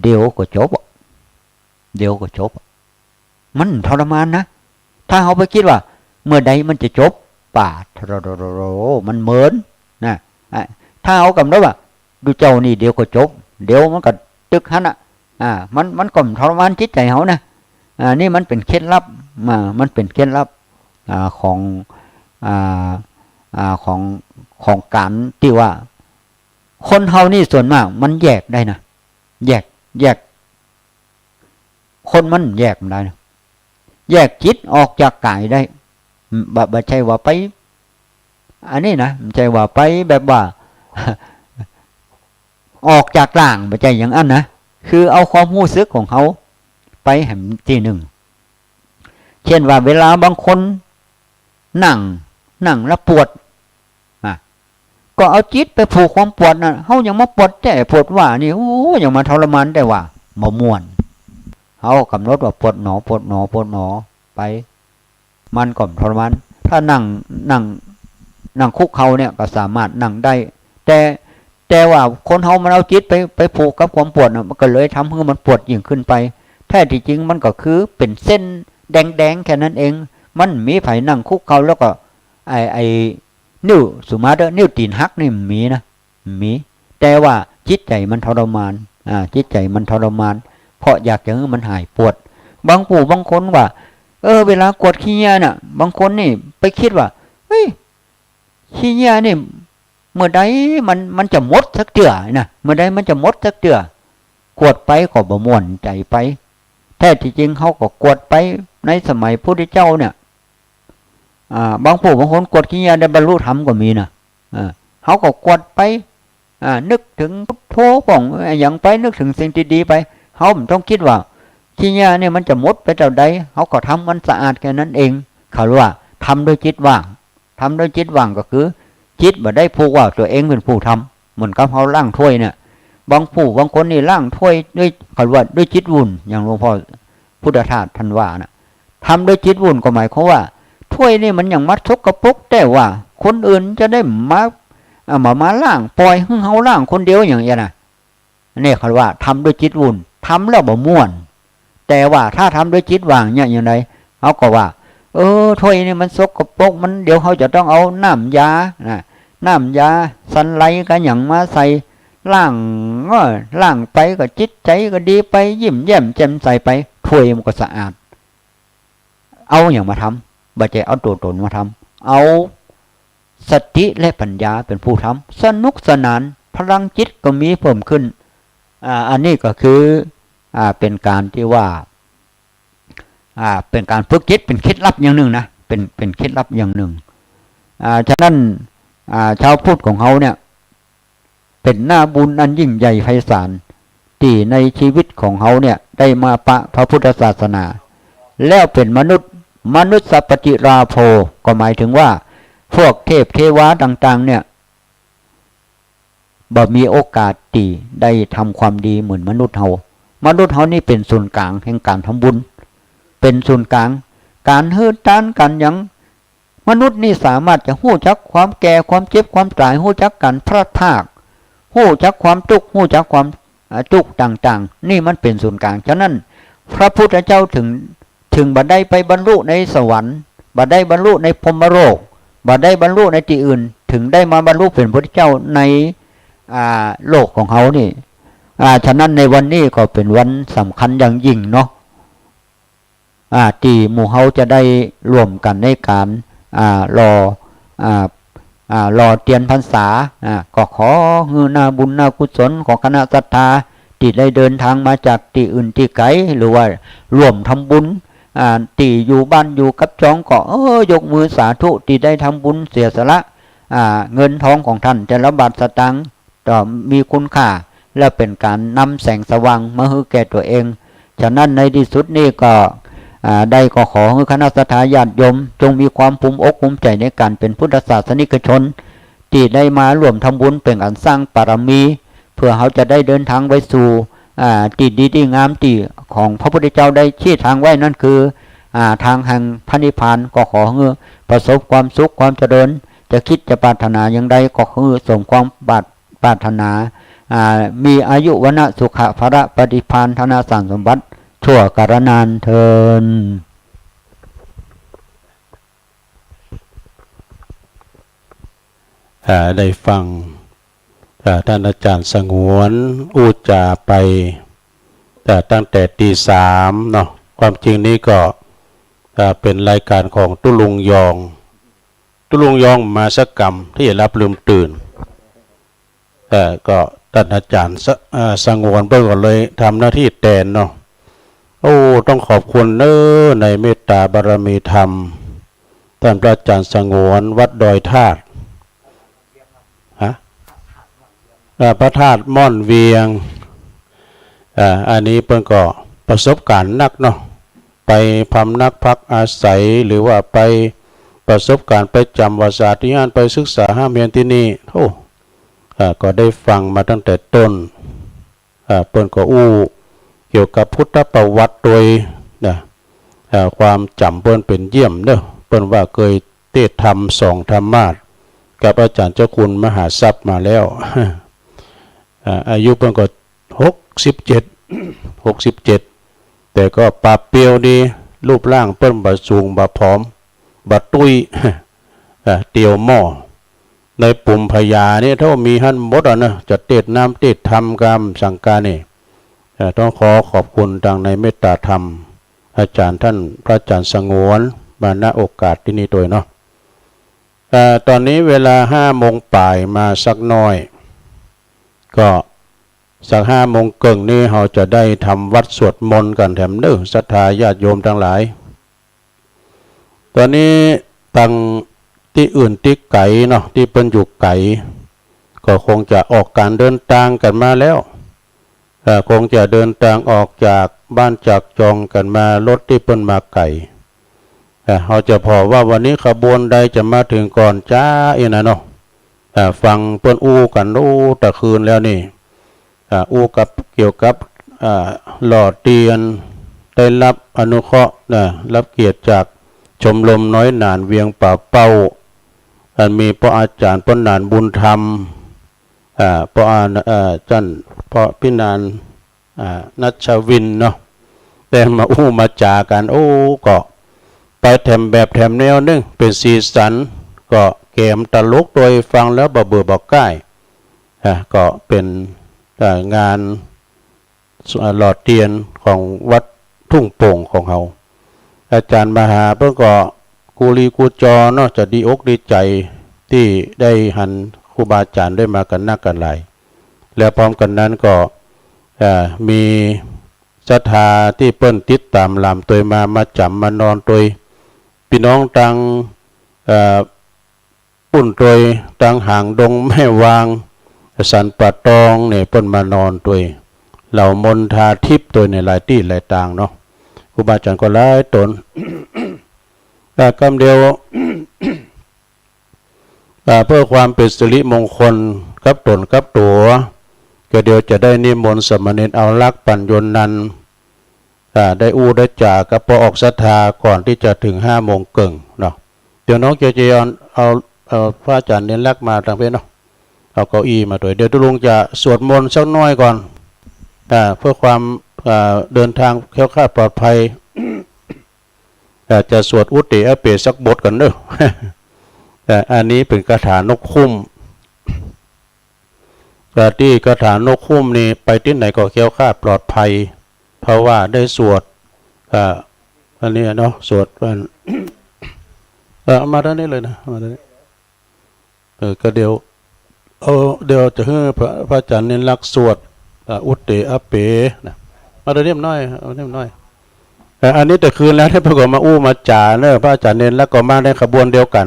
เดี๋ยวก็จบอะ เดี๋ยวก็จบอะ มันทรมานนะ ถ้าเฮาไปกึ๊ดว่า เมื่อใดมันจะจบ ปาดโธ่ มันเหมินนะ อ่ะ ถ้าเฮากำหนดว่า ตุ๊เจ้านี่เดี๋ยวก็จบ เดี๋ยวมันก็ตึกหั้นน่ะ อ่า มัน มันก็ทรมานจิตใจ๋เฮานะ อ่า นี่มันเป๋นเคล็ดลับ อ่า มันเป๋นเคล็ดลับ อ่า ของ อ่า อ่า ของ ของก๋านตี้ว่า คนเฮานี่ส่วนมากมันแยกได้นะ แยก แยก คนมันแยกบ่ได้นะ แยกจิตออกจากก๋ายได้ บ่ บ่ใจ้ว่าไป อันนี้นะ บ่ใจ้ว่าไปแบบว่า ออกจากร่าง บ่ใจ้อย่างอั้นนะ คือเอาความฮู้สึกของเฮาไปแหมตี้นึ่ง เช่นว่าเวลาบางคน นั่ง นั่งแล้วปวด อ่ะ ก็เอาจิตไปผูกความปวดน่ะ เฮายังมาปวดแต๊ปวดว่านี่ โอ้ ยังมาทรมานแต๊ว่า บ่ม่วน เฮากำหนดว่าปวดหนอ ปวดหนอ ปวดหนอ ไป มันก็ทรมาน ถ้านั่ง นั่ง นั่งคุกเข่าเนี่ยก็สามารถนั่งได้ แต่ แต่ว่าคนเฮามันเอาจิตไป ไปผูกกับความปวดน่ะ มันก็เลยทำหื้อมันปวดยิ่งขึ้นไป แท้ตี้จริงมันก็คือเป๋นเส้นแดงๆ แค่นั้นเอง มันบ่มีใผนั่งคุกเข่าแล้วก็ ไอ้ ไอ้ นิ้ว สมมุติเต๊อะ นิ้วตี๋นหักนี่บ่มีนะ บ่มี แต่ว่าจิตใจ๋มันทรมาน อ่า จิตใจ๋มันทรมาน เพราะอยากจะหื้อมันหายปวด บางผู้บางคนว่า เออ เวลากวดขี้เยี่ยน่ะ บางคนนี่ไปกึ๊ดว่า เฮ้ย ขี้เยี่ยนี่ เมื่อใดมัน มันจะหมดสักเตื้อนะ เมื่อใดมันจะหมดสักเตื้อ กวดไปก็บ่ม่วนใจ๋ไป แท้ตี้จริงเฮาก็กวดไปในสมัยพุทธเจ้าเนี่ย อ่า บางผู้บางคนกวดขี้เยี่ยได้บรรลุธรรมก็มีนะ อ่า เฮาก็กวดไป อ่า นึกเถิงพุทโธพ่อง อะหยังไป นึกเถิงสิ่งตี้ดีไป เฮาบ่ต้องกึ๊ดว่า ขี้เยี่ยนี่มันจะหมดไปเต้าใด เฮาก็ทำมันสะอาดแค่นั้นเอง เขาเรียกว่าทำด้วยจิตว่าง ทำด้วยจิตว่างก็คือ จิตบ่ได้ผูกว่าตั๋วเองเป๋นผู้ทำ เหมือนกับเฮาล้างถ้วยเนี่ย บางผู้บางคนนี่ล้างถ้วยด้วย เขาเรียกว่าด้วยจิตวุ่น อย่างหลวงพ่อพุทธทาสต้านว่าน่ะ ทำด้วยจิตวุ่นก็หมายความว่า ถ้วยนี่มันยังมาสกปรกแต๊ว่า คนอื่นจะได้มา อ่า มา มาล้าง ปล่อยหื้อเฮาล้างคนเดียวอย่างเงี้ยนะ เนี่ยเขาว่าทำด้วยจิตวุ่น ทำแล้วบ่ม่วน แต่ว่าถ้าทำด้วยจิตว่างเนี่ยอย่างใด เฮาก็ว่า เออ ถ้วยนี่มันสกปรก มัน เดี๋ยวเฮาจะต้องเอาน้ำยา นะ น้ำยาสันไลก็หยังมาใส่ ล้าง เออ ล้างไปก็จิตใจ๋ก็ดีไป ยิ้มแย้มแจ่มใสไป ถ้วยมันก็สะอาด เอาหยังมาทำ บ่ใจ้เอาตั๋วต๋นมาทำ เอาสติและปัญญาเป๋นผู้ทำ สนุกสนาน พลังจิตก็มีเพิ่มขึ้น อ่า อันนี้ก็คือ อ่า เป๋นก๋านตี้ว่า อ่า เป๋นก๋านฝึกจิต เป๋นเคล็ดลับอย่างนึ่งนะ เป๋น เป๋นเคล็ดลับอย่างนึ่ง อ่า ฉะนั้น อ่า จาวพุทธของเฮาเนี่ย เป๋นหน้าบุญอันยิ่งใหญ่ไพศาล ตี้ในจีวิตของเฮาเนี่ยได้มาปะพระพุทธศาสนา แล้วเป๋นมนุษย์ มนุสสะปฏิลาโภ ก็หมายเถิงว่า พวกเทพเทวาต่างๆ เนี่ย บ่มีโอกาสตี้ได้ทำความดีเหมือนมนุษย์เฮา มนุษย์เฮานี่เป๋นศูนย์ก๋างแห่งก๋านทำบุญ เป๋นศูนย์ก๋าง ก๋านหื้อตาน ก๋านหยัง มนุษย์นี่สามารถจะฮู้จักความแก่ ความเจ็บ ความต๋าย ฮู้จักก๋านพลัดพราก ฮู้จักความตุ๊กข์ ฮู้จักความ อ่า ตุ๊กข์ต่างๆ นี่มันเป๋นศูนย์ก๋าง ฉะนั้น พระพุทธเจ้าเถิง เถิงบ่ได้ไปบรรลุในสวรรค์ บ่ได้บรรลุในพรหมโลก บ่ได้บรรลุในตี้อื่น เถิงได้มาบรรลุเป๋นพระพุทธเจ้าใน อ่า โลกของเฮานี่ อ่า ฉะนั้นในวันนี้ก็เป๋นวันสำคัญอย่างยิ่งเนาะ อ่า ตี้หมู่เฮาจะได้ร่วมกั๋นในก๋าน อ่า หล่อ อ่า อ่า หล่อเตียนพรรษา อ่า ก็ขอหื้อหน้าบุญหน้ากุศลของคณะศรัทธา ตี้ได้เดินทางมาจากตี้อื่นตี้ไก๋ หรือว่าร่วมทำบุญ อ่า ตี้อยู่บ้านอยู่กับจองก็ เออ ยกมือสาธุ ตี้ได้ทำบุญเสียสละ อ่า เงินทองของต้านแต่ละบาทสตางค์ ก็มีคุณค่า และเป๋นก๋านนำแสงสว่างมาหื้อแก่ตั๋วเอง ฉะนั้นในตี้สุดนี้ก็ อ่า ได้ก็ขอหื้อคณะศรัทธาญาติโยม จงมีความภูมิอกภูมิใจ๋ในก๋านเป๋นพุทธศาสนิกชน ตี้ได้มาร่วมทำบุญเป๋นก๋านสร้างบารมี เพื่อเฮาจะได้เดินทางไปสู่ อ่า ตี้ดีตี้งามตี้ของพระพุทธเจ้าได้ชี้ทางไว้ นั่นคือ อ่า ตางแห่งพระนิพพาน ก็ขอหื้อประสบความสุขความเจริญ จะคิดจะปรารถนาอย่างใดก็ขอหื้อสมความปราร ปรารถนา อ่า มีอายุ วรรณะ สุขะ พละ ปฏิภาณ ธนสารสมบัติ ชั่วกาลนานเทอญ อ่า ได้ฟัง อ่า ต้านอาจ๋ารย์สงวนอู้จ๋าไป อ่า ตั้งแต่ตีสามเนาะ ความจริงนี้ก็ อ่า เป๋นรายก๋านของตุ๊ลุงยอง ตุ๊ลุงยองมาสักกำตี้จะหลับลืมตื่น เอ่อ ก็ต้านอาจ๋ารย์สะ- เอ่อ สงวนเปิ้นก็เลยทำหน้าตี้แตนเนาะ โอ้ ต้องขอบคุณเน้อ ในเมตตาบารมีธรรม ต้านพระอาจ๋ารย์สงวนวัดดอยธาตุ ฮะ เอ่อ พระธาตุม่อนเวียง อ่า อันนี้เปิ้นก็ประสบก๋ารณ์นักเนาะ ไปพำนักพักอาศัย หรือว่าไปประสบก๋ารณ์ ไปจ๋ำวัสสาตี้หั้น ไปศึกษาฮ่ำเฮียนตี้นี่ โอ้ อ่า ก็ได้ฟังมาตั้งแต่ต้น อ่า เปิ้นก็อู้เกี่ยวกับพุทธประวัติตวยนะ อ่า ความจ๋ำเปิ้นเป๋นเยี่ยมเน้อ เปิ้นว่าเกยเตศน์ธรรมสองธรรมาสน์ กับอาจ๋ารย์เจ้าคุณมหาทรัพย์มาแล้ว อ่า อายุเปิ้นก็หกสิบเจ็ด หกสิบเจ็ด แต่ก็ปราบเปรียวดี รูปร่างเปิ้นบ่สูงบ่ผอม บ่ตุ้ย อ่า เตียวหม้อ ในปุ๋มพญานี่ ถ้ามีหั้นหมดอะนะ จะเตศน์น้ำเตศน์ธรรมกำสังกานี่ เอ่อ ต้องขอขอบคุณตางในเมตตาธรรม อาจ๋ารย์ต้านพระอาจ๋ารย์สงวนมา ณ โอกาสตี้นี่ตวยเนาะ เอ่อ ต๋อนนี้เวลาห้าโมงป๋ายมาสักหน้อย ก็สักห้าโมงเกิ่งนี้ เฮาจะได้ทำวัตรสวดมนต์กั๋นแถมเน้อ ศรัทธาญาติโยมตังหลาย ต๋อนนี้ตางตี้อื่นตี้ไก๋เนาะ ตี้เปิ้นอยู่ไก๋ ก็คงจะออกก๋านเดินตางกั๋นมาแล้ว เอ่อ คงจะเดินตางออกจากบ้านจากจองกั๋นมา รถตี้เปิ้นมาไก๋ เอ่อ เฮาจะผ่อว่าวันนี้ขบวนใดจะมาเถิงก่อนจ๊าอี้นะเนาะ อ่า ฟังเปิ้นอู้กั๋นอู้ตะคืนแล้วนี่ อ่า อู้กับ เกี่ยวกับ อ่า หล่อเตียน ได้รับอนุเคราะห์นะ รับเกียรติจากชมรมน้อยหนานเวียงป่าเป้า อันมีป้ออาจ๋ารย์ป้อหนานบุญธรรม อ่า ป้ออา อ่า จั้น ป้อพินาน อ่า นัชวินเนาะ ได้มาอู้มาจ๋ากั๋น โอ้ ก็ไปแถมแบบแถมแนวนึ่ง เป๋นสีสัน ก็แก๋มตลกตวย ฟังแล้วบ่เบื่อบ่ก้าย อ่ะ ก็เป๋น อ่า งาน อ่า หล่อเตียนของวัดทุ่งโป่งของเฮา อาจ๋ารย์มหาเปิ้นก็กู้ลีกู้จอเนาะ จะดีอกดีใจ๋ตี้ได้หันครูบาอาจ๋ารย์ได้มากั๋นนักกั๋นหลาย แล้วพร้อมกั๋นนั้นก็ อ่า มีศรัทธาตี้เปิ้นติดต๋ามหลามตวยมา มาจ๋ำมานอนตวย ปี้น้องตาง เอ่อ ปุ้นตวย ตางหางดงแม่วาง สันป่าตองเนี่ย เปิ้นมานอนตวย เหล่ามนทาทิพย์ตวยเนี่ย หลายตี้หลายตางเนาะ ครูบาอาจ๋ารย์ก็หลายต๋น แต่กำเดียว อ่า เพื่อความเป๋นสิริมงคลกับต๋นกับตั๋ว ก็เดี๋ยวจะได้นิมนต์สามเณรเอาลักษณ์ ปัญโญนันท์ อ่า ได้อู้ได้จ๋ากับป้อออกศรัทธาก่อนตี้จะเถิงห้าโมงเกิ่งเนาะ เดี๋ยวน้องเจเจเอา เอา เอาพระอาจ๋ารย์เณรลักษณ์มาตางเป๊ะเนาะ เอาเก้าอี้มาตวย เดี๋ยวตุ๊ลุงจะสวดมนต์สักหน้อยก่อน อ่า เพื่อความ อ่า เดินทางแคล้วคลาดปลอดภัย อ่า จะสวดอุตเตอะเปะสักบทก่อนเนาะ อ่า อันนี้เป๋นคาถานกคุ้ม ก็ตี้คาถานกคุ้มนี่ไปตี้ไหนก็แคล้วคลาดปลอดภัย เพราะว่าได้สวด อ่า อันนี้เนาะ สวด อัน เอ่อ เอามาด้านนี้เลยนะ เอามาด้านนี้ เออ ก็เดี๋ยว เอา เดี๋ยวจะหื้อพระ พระอาจารย์เณรลักษณ์สวด อ่า อุตเตอะเป นะ มาด้านนี้หน้อย เอานี่หน้อย เอ่อ อันนี้แต่คืนแล้วที่ปรากฏมาอู้มาจ๋าเนอะ พระอาจารย์เณรลักษณ์ก็มาในขบวนเดียวกั๋น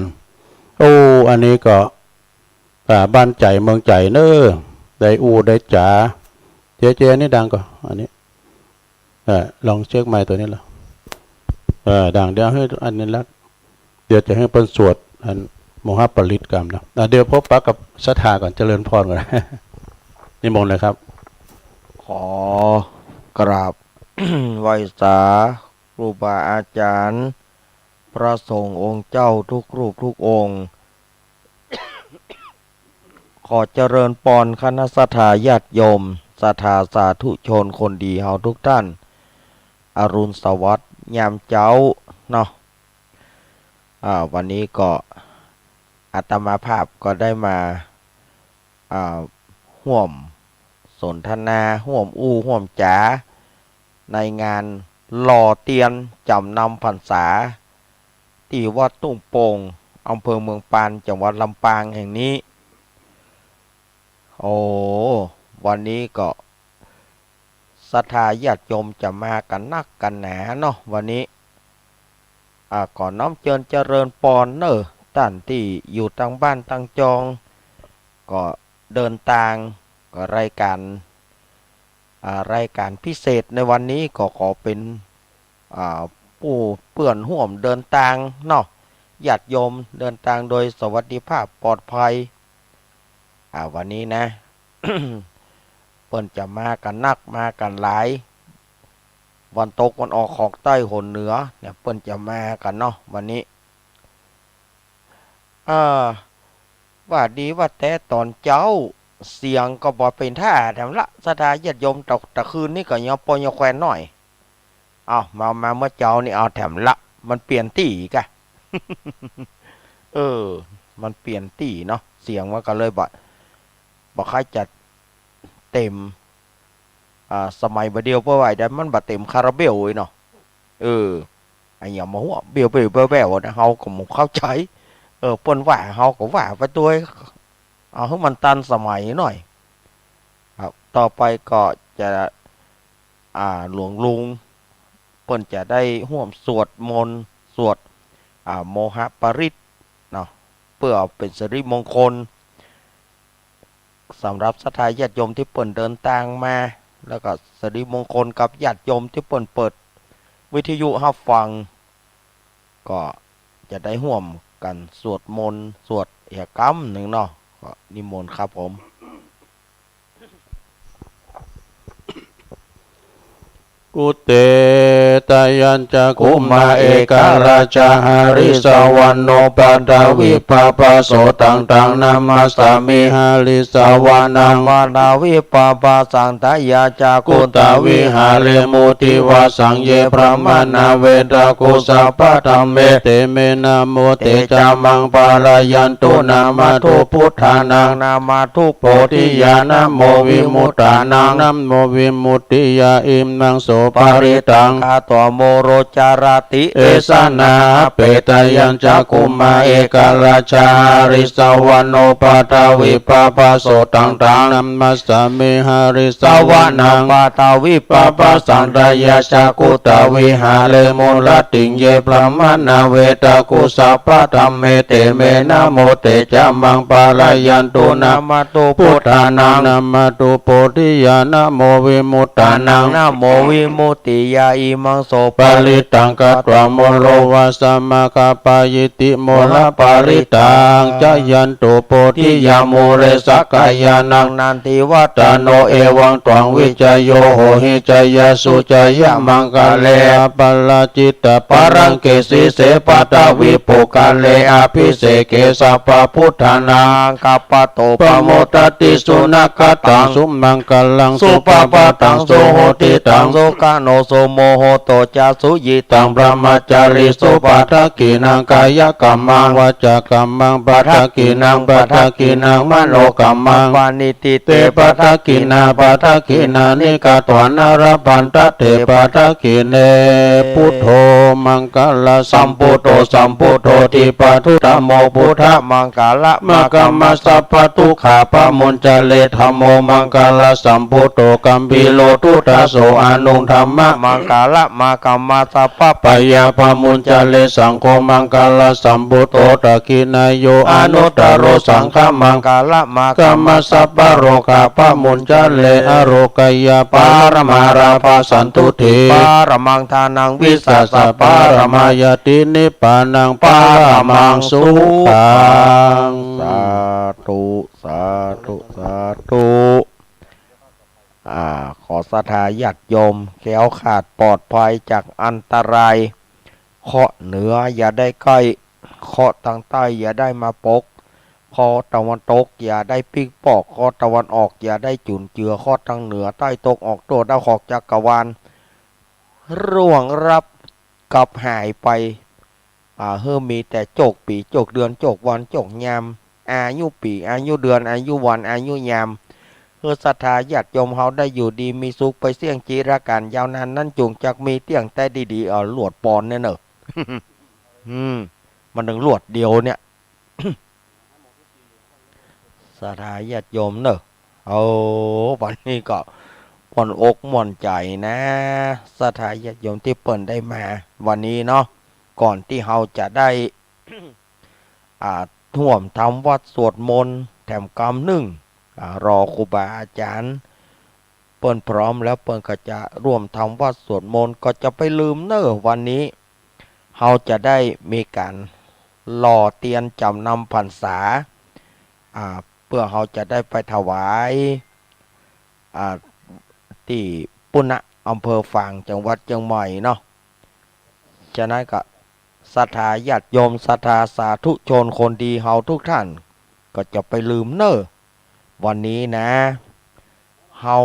โอ้ อันนี้ก็ อ่า บ้านใจ๋เมืองใจ๋เนอะ ได้อู้ได้จ๋า เจ๊ เจ๊ อันนี้ดังก่อ อันนี้ เอ่อ ลองเช็คไมค์ตั๋วนี้ละ เอ่อ ดัง เดี๋ยวหื้ออันนี้ละ เดี๋ยวจะหื้อเปิ้นสวด อัน โมหะปริตรกำนะ อ่ะ เดี๋ยวพบปะกับศรัทธาก่อน เจริญพรก่อน นิมนต์เลยครับ ขอกราบ ไหว้สาครูบาอาจ๋ารย์ พระสงฆ์องค์เจ้าทุกรูปทุกองค์ ขอเจริญปอนคณะศรัทธาญาติโยม ศรัทธาสาธุชนคนดีเฮาทุกท่าน อรุณสวัสดิ์ยามเจ๊าเนาะ อ่า วันนี้ก็อาตมาภาพก็ได้มา อ่า ฮ่วมสนทนา ฮ่วมอู้ฮ่วมจ๋า ในงานหล่อเตียนจ๋ำนำพรรษา ตี้วัดตุ้งโป่ง อำเภอเมืองปาน จังหวัดลำปางแห่งนี้ โอ้ วันนี้ก็ศรัทธาญาติโยมจะมากั๋นนักกั๋นหนาเนาะ วันนี้ อ่า ก็น้อมเจิญเจริญปอนเนอะ ต้านตี้อยู่ตางบ้านตางจอง ก็เดินตาง ก็รายก๋าน อ่า รายก๋านพิเศษในวันนี้ก็ขอเป๋น อ่า ผู้เปื้อนฮ่วมเดินตางเนาะ ญาติโยมเดินตางโดยสวัสดิภาพปลอดภัย อ่า วันนี้นะ เปิ้นจะมากั๋นนักมากั๋นหลาย วันตกวันออกของใต้หนเหนือเนี่ย เปิ้นจะมากั๋นเนาะ วันนี้ อ่า ว่าดีว่าแต่ต๋อนเจ๊า เสียงก็บ่เป๋นท่าแถมละ ศรัทธาญาติโยม ตะ ตะคืนนี้ก็ยังปอยยังแควนหน้อย เอา มา มาเมื่อเจ๊านี่เอาแถมละ มันเปลี่ยนตี้กะ เออ มันเปลี่ยนตี้เนาะ เสียงมันก็เลยบ่ บ่ค่อยจะเต๋ม อ่า สมัยบ่าเดี่ยวเปิ้นว่าได้ มันบ่เต๋มคาราเบลเว้ยเนาะ เออ ไอ้หยังมาหัวเบลเบลแบวๆ นะ เฮาก็บ่เข้าใจ๋ เออ เปิ้นว่าเฮาก็ว่าไปตวย เอาหื้อมันตันสมัยหน้อย ครับ ต่อไปก็จะ อ่า หลวงลุง เปิ้นจะได้ฮ่วมสวดมนต์ สวด อ่า โมหะปริตรเนาะ เปื้อเป๋นสิริมงคล สำหรับศรัทธาญาติโยมตี้เปิ้นเดินตางมา แล้วก็สิริมงคลกับญาติโยมตี้เปิ้นเปิดวิทยุฮับฟัง ก็จะได้ฮ่วมกั๋นสวดมนต์ สวดเหียกำนึ่งเนาะ ก็นิมนต์ครับผม อุตเต ทะยัญจะ คุมมา เอกราชา หาริสสวรรณโณ ปะทะวิปปะโส ตัง ตัง นะมัสสามิ หาริสสวรรณัง ปะทะวิปปะสัง ทะยัญจะ กุตตาวิหาเรมุ ติวาสัง เย พรหมานา เวทักขุ สัพพะธัมเม เต เม นะโม เต จะ มัง ปาลายันตุ นะมะ ทุ พุทธานัง นะมะ ทุ โพธิยา นะโม วิมุตตานัง นะโม วิมุตติยา อิมัง โส ปะริตตัง กา ตวะ โม โร จาระติ เอสะ นะหะ เป ทะยัญจะ คุมมา เอกราชา หาริสสวรรณโณ ปะทะวิปปะโส ตัง ตัง นะมัสสามิ หาริสสวรรณัง ปะทะวิปปะสัง ทะยัญจะ กุตตาวิหาเรมุ รัตติง เย พรหมานา เวทักขุ สัพพะธัมเม เต เม นะโม เต จะ มัง ปาลายันตุ นะมะ ทุ พุทธานัง นะมะ ทุ โพธิยา นะโม วิมุตตานัง นะโม วิมุตติยา อิมัง โส ปะริตตัง กา ตวะ โม โร วาสะ มะคะ ปะยิติ โม ระ ปะริตตัง จะยันตุ โพธิยา มู เร สักกายานัง นันทิวัตโฒ เอวัง ตวัง วิจโย โหหิ จยสสุ จยะ มังคะเล อะปะราจิตะ ปะรังเก สีเส ปะทะวิ ปุคคะเล อะภิเสเก สัพพะ พุทธานัง อากัปปะโต ปะโมดะติ สุนะกะตัง สุมังคะลัง สุภะพะตัง สุหุติตัง สุ คโนสุโมโหโตจะสุยิตัง บรมจาริสุ ปะทักขิณังกายกัมมัง วาจากัมมัง ปะทักขิณัง ปะทักขิณังมโนกัมมัง ปาณิติเต ปะทักขิณา ปะทักขิณานิ กัตวานะ ลัพพันทะเต ปะทักขิเณ พุทโธมังคละสัมพุทโธ สัมพุทโธ ทีปะทุ ธัมโม พุทธมังคละ มะคะมะสัพพะทุกขา ปะมุญจะเร ธัมโมมังคละสัมพุทโธ กัมภีโร ทุตถะโส อนุ ธัมมะมังคละ มะคะมะสัพพะพยา ปะมุญจะเร สังโฆมังคละสัมพุทโธ ทักขิณาโย อนุตตโร สังฆมังคละ มะคะมะสัพพะโรคา ปะมุญจะเร อโรคยา ปะระมาลาภาสันตุติ ปะระมังทานัง วิสาสะ ปะระมาญาติ นิพพานัง ปะระมังสุขัง สาธุ สาธุ สาธุ อ่า ขอศรัทธาญาติโยมแคล้วคลาดปลอดภัยจากอันตราย เคราะห์เหนืออย่าได้ใกล้ เคราะห์ตางใต้อย่าได้มาปก เคราะห์ตะวันตกอย่าได้ปิ๊กปอก เคราะห์ตะวันออกอย่าได้จุนเจือ เคราะห์ตางเหนือใต้ตกออกทั่วดาวเคราะห์จักรวาล ร่วงลับกลับหายไป อ่า หื้อมีแต่โจคปี๋ โจคเดือน โจควัน โจคยาม อายุปี๋ อายุเดือน อายุวัน อายุยาม หื้อศรัทธาญาติโยมเฮาได้อยู่ดีมีสุขไปเสี้ยงจิรกาลยาวนาน นั้นจุ่งจักมีเตี้ยงแต่ดีๆ เออ ลวดปอนเนี่ยเนอะ อืม มันถึงลวดเดียวเนี่ย ศรัทธาญาติโยมเนอะ เอา วันนี้ก็ม่วนอกม่วนใจ๋นะ ศรัทธาญาติโยมตี้เปิ้นได้มาวันนี้เนาะ ก่อนตี้เฮาจะได้ อ่า ฮ่วมทำวัตรสวดมนต์แถมกำนึ่ง อ่า รอครูบาอาจ๋ารย์เปิ้นพร้อมแล้ว เปิ้นก็จะฮ่วมทำวัตรสวดมนต์ ก็จะไปลืมเน่อ วันนี้เฮาจะได้มีก๋านหล่อเตียนจ๋ำนำพรรษา อ่า เปื้อเฮาจะได้ไปถวาย อ่า ตี้ปุณณะ อำเภอฝาง จังหวัดเจียงใหม่เนาะ ฉะนั้นก็ศรัทธาญาติโยม ศรัทธาสาธุชนคนดีเฮาทุกท่าน ก็จะไปลืมเน่อ วันนี้นะ เฮา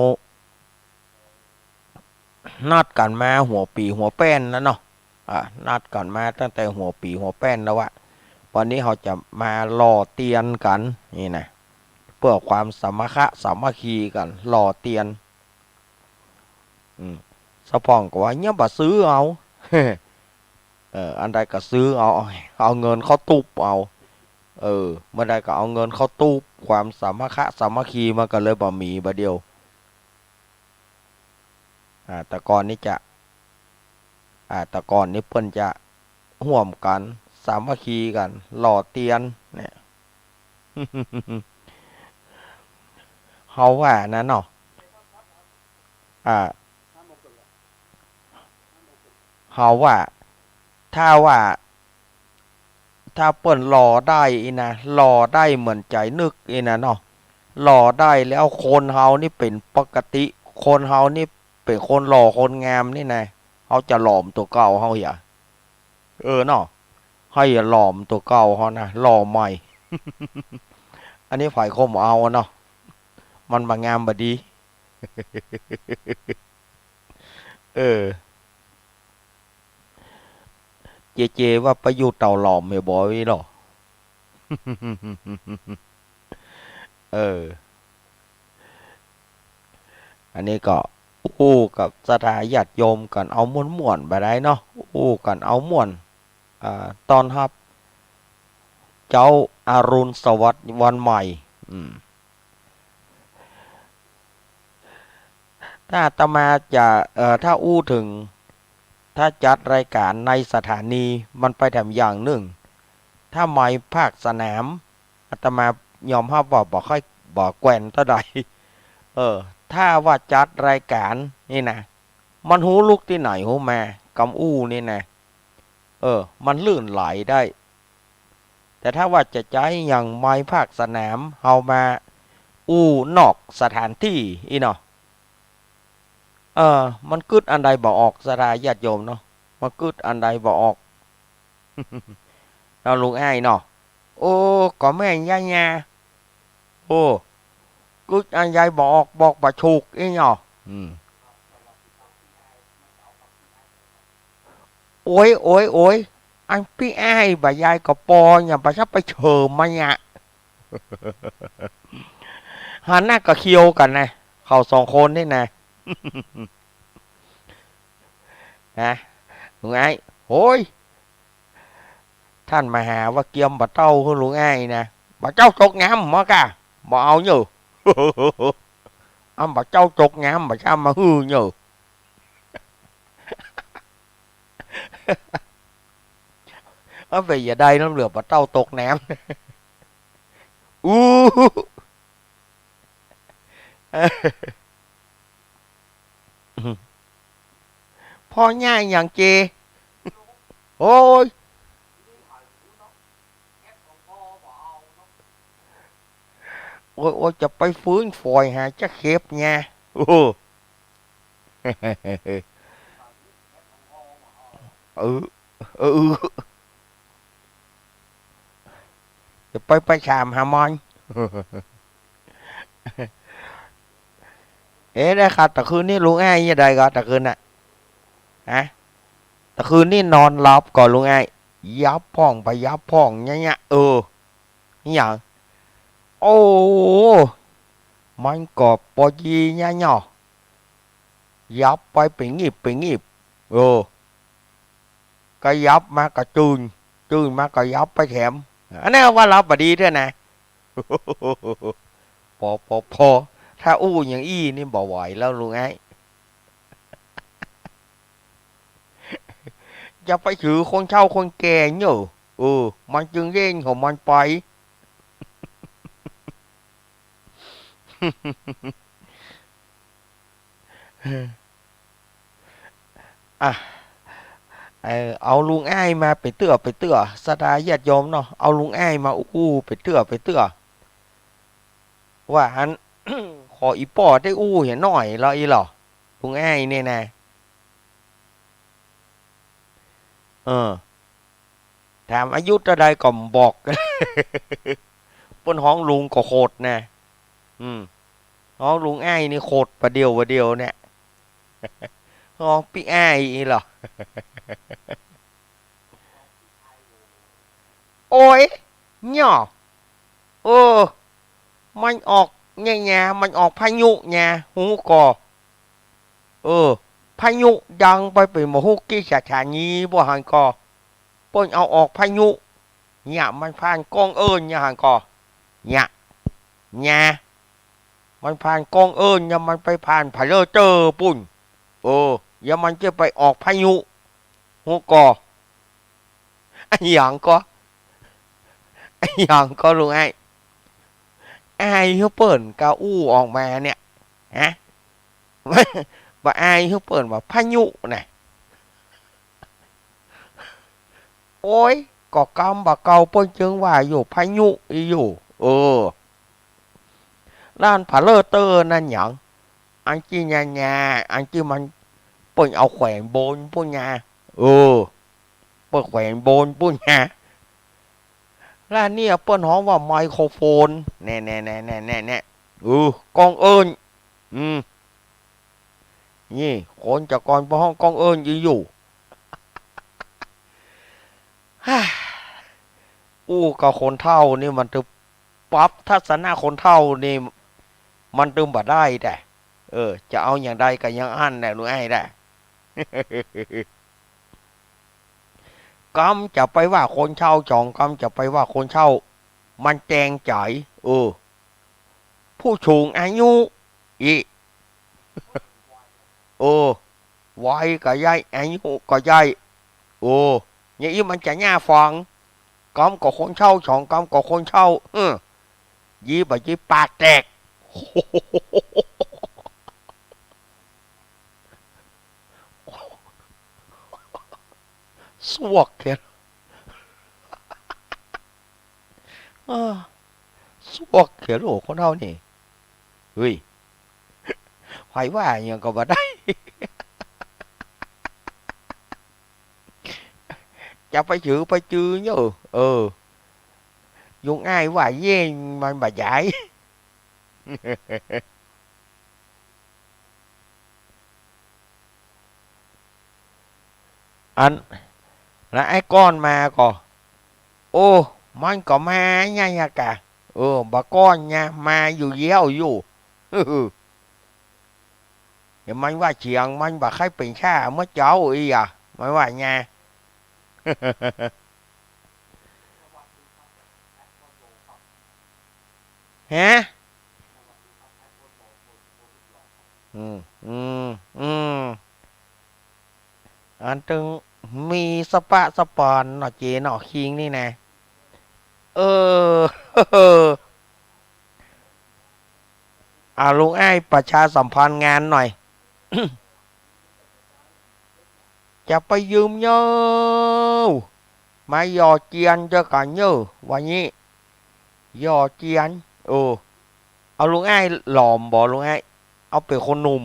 นัดกั๋นมาหัวปี๋หัวแป้นแล้วเนาะ อ่า นัดกั๋นมาตั้งแต่หัวปี๋หัวแป้นแล้ววะ วันนี้เฮาจะมาหล่อเตียนกั๋นนี่นะ เปื้อความสามัคคะสามัคคีกั๋น หล่อเตียน อืม สะพ่องก็ว่า เยียะบ่าซื้อเอา เออ อันใดก็ซื้อเอา เอาเงินเข้าตุ๊บเอา เออ เมื่อใดก็เอาเงินเข้าตุ๊บ ความสามัคคะสามัคคีมันก็เลยบ่มีบ่าเดี่ยว อ่า แต่ก่อนนี้จะ อ่า แต่ก่อนนี้เปิ้นจะฮ่วมกั๋น สามัคคีกั๋น หล่อเตียนเนี่ย เฮาว่านะเนาะ อ่า เฮาว่า ถ้าว่า ถ้าเปิ้นหล่อได้อี้นะ หล่อได้เหมือนใจ๋นึกอี้นะเนาะ หล่อได้แล้วคนเฮานี่เป๋นปกติ คนเฮานี่เป๋นคนหล่อคนงามนี่นะ เฮาจะหลอมตั๋วเก่าเฮาอย่า เออเนาะ เฮาอย่าหลอมตั๋วเก่าเฮานะ หล่อใหม่ อันนี้ใผก็บ่เอาเนาะ มันบ่งามบ่ดี เออ เจเจว่าไปอยู่เต๋าหลอมเหียบ่อีหล่อ เออ อันนี้ก็อู้กับศรัทธาญาติโยมกั๋นเอาม่วนๆ บ่าดายเนาะ อู้กั๋นเอาม่วน อ่า ต้อนฮับเจ๊าอรุณสวัสดิ์วันใหม่ อืม ถ้าอาตมาจะ เอ่อ ถ้าอู้เถิง ถ้าจัดรายก๋านในสถานี มันไปแถมอย่างนึ่ง ถ้าไมค์ภาคสนาม อาตมายอมฮับว่าบ่ค่อย บ่แกว่นเต้าใด เออ ถ้าว่าจัดรายก๋านนี่นะ มันฮู้ลุกตี้ไหนฮู้มา กำอู้นี่นะ เออ มันลื่นไหลได้ แต่ถ้าว่าจะใจ๊อย่างไมค์ภาคสนาม เฮามาอู้นอกสถานตี้อี้เนาะ เออ มันกึ๊ดอันใดบ่ออก ศรัทธาญาติโยมเนาะ มันกึ๊ดอันใดบ่ออก เนาะลุงอ้ายเนาะ โอ้ ก็แม่นยะยา โอ้ กึ๊ดอันใดบ่ออก บอกบ่ถูกอี้เนาะ อืม โอ๊ย โอ๊ย โอ๊ย อันปี้อ้ายบ่ายายก็ปอเนี่ย บ่าจะไปเถิมมันเนี่ย หันหน้าก็เคียวกั๋นนะ เขาสองคนนี่นะ นะ ลุงอ้าย โอ๊ย ต้านมหาว่าเกียมบ่าเต้าหื้อลุงอ้ายนะ บ่าเจ้าตกน้ำมอก่ะ บ่เอาเน่อ อันบ่าเจ้าตกน้ำ บ่าเจ้ามาหื้อเน่อ เอาไปอย่าได้น้ำเหลือบ่าเต้าตกน้ำ อู้ พ่อใหญ่อย่างเจ โอ๊ย โอ๊ย โอ๊ย จะไปฟื้นฝอยหาจะเข็บเนี่ย โอ้ เออ เออ เออ จะไป ไปถามหามัน เอ๊ะ ได้ข่าวตะคืนนี้ลุงอ้ายจะได้ก่อตะคืนน่ะ ฮะ ตะคืนนี้นอนหลับก่อลุงอ้าย ยับพ่องบ่ายับพ่องเนี่ยเนี่ย เออ นี่หยัง โอ้ มันก็ปอดีเนี่ยเนาะ ยับไปเป๋นงีบเป๋นงีบ เออ ก็ยับมาก็ตื่น ตื่นมาก็ยับไปแถม อันนั้นว่าหลับบ่ดีเตื้อนะ ปอ ปอ ปอ ถ้าอู้อย่างอี้นี่บ่ไหวแล้วลุงอ้าย อย่าไปถือคนเฒ่าคนแก่เน่อ เออ มันจึงเล่นของมันไป อ่ะ เออ เอาลุงอ้ายมาเป๋นเตื้อเป๋นเตื้อ ศรัทธาญาติโยมเนาะ เอาลุงอ้ายมาอู้เป๋นเตื้อเป๋นเตื้อ ว่าอัน ขออี่ป้อได้อู้เหียหน้อยลออี่ลอ ลุงอ้ายเนี่ยนะ เออ ถามอายุเต้าใดก็บ่บอก เปิ้นฮ้องลุงก็โขดนะ อืม ฮ้องลุงอ้ายนี่โขดประเดี๋ยวประเดี๋ยวเนี่ย ฮ้องปี้อ้ายอี่ลอ โอ๊ย เนี่ย เออ มันออกเนี่ยนะ มันออกพายุนะ ฮู้ก่อ เออ พายุดังไปเป๋นบ่ฮู้กี่สถานี บ่หันก่อ เปิ้นเอาออกพายุ เนี่ย มันผ่านก้องเอิ้นเนี่ยหันก่อ เนี่ย เนี่ย มันผ่านก้องเอิ้นเนี่ย มันไปผ่านผะเลอเตอร์ปุ้น เออ แล้วมันจะไปออกพายุ ฮู้ก่อ อะหยังก่อ อะหยังก่อลุงอ้าย อายหื้อเปิ้นกาอู้ออกมาเนี่ย ฮะ บ่อายหื้อเปิ้นว่าพายุน่ะ โอ๊ย ก็กำบ่าเก่าเปิ้นจึงว่าอยู่พายุอยู่ เออ ด้านผะเลอเตอร์นั่นหยัง อันตี้เนี่ยนะ อันตี้มันเปิ้นเอาแขวนบนปุ้นนะ เออ เปิ้นแขวนบนปุ้นนะ ด้านเนี่ยเปิ้นฮ้องว่าไมโครโฟน แน่ๆๆๆๆ เออ ก้องเอิ้น อืม นี่ คนแต่ก่อนเปิ้นฮ้องก้องเอิ้นอยู่ อู้กับคนเฒ่านี่มันตึงปรับทัศนะคนเฒ่านี่ มันตึงบ่ได้แต๊ เออ จะเอาอย่างใดก็อย่างอั้นแหละลุงอ้ายแต๊ กำจะไปว่าคนเฒ่า จ๋องกำจะไปว่าคนเฒ่า มันแตงใจ๋ เออ ผู้สูงอายุ อีก เออ วัยก็ใหญ่ อายุก็ใหญ่ เออ อย่างอี้มันจะหน้าฟัง กำก็คนเฒ่า จ๋องกำก็คนเฒ่า เออ ยี้บ่ายี้ปากแตก ซวกแค่ เออ ซวกแค่ลูกคนเฮานี่ เฮ้ย ใผว่าหยังก็บ่ได้ จะไปถือไปจือเนาะ เออ ยุงอ้ายว่าเย็นมันบ่ใหญ่ อัน แล้วไอ้ก้อนมาก่อ โอ้ มันก็มาเนี่ย เนี่ยกะ เออ บ่าก้อนเนี่ย มาอยู่เยี้ยวอยู่ เดี๋ยวมันว่าเสียงมันบ่าใค่เป๋นชาเมื่อเจ๊าอี้อะ มันว่าไง ฮะ อืม อืม อืม อันตึงมีสปะสปอนเนาะเจเนาะ คิงนี่นะ เออ อ่า ลุงอ้ายประชาสัมพันธ์งานหน่อย จะไปยืมเย้อ มาหย่อเจียนเจ้ากั๋นเย้อ ว่างี้ หย่อเจียน เออ เอาลุงอ้ายหลอมบ่ ลุงอ้าย เอาเป๋นคนหนุ่ม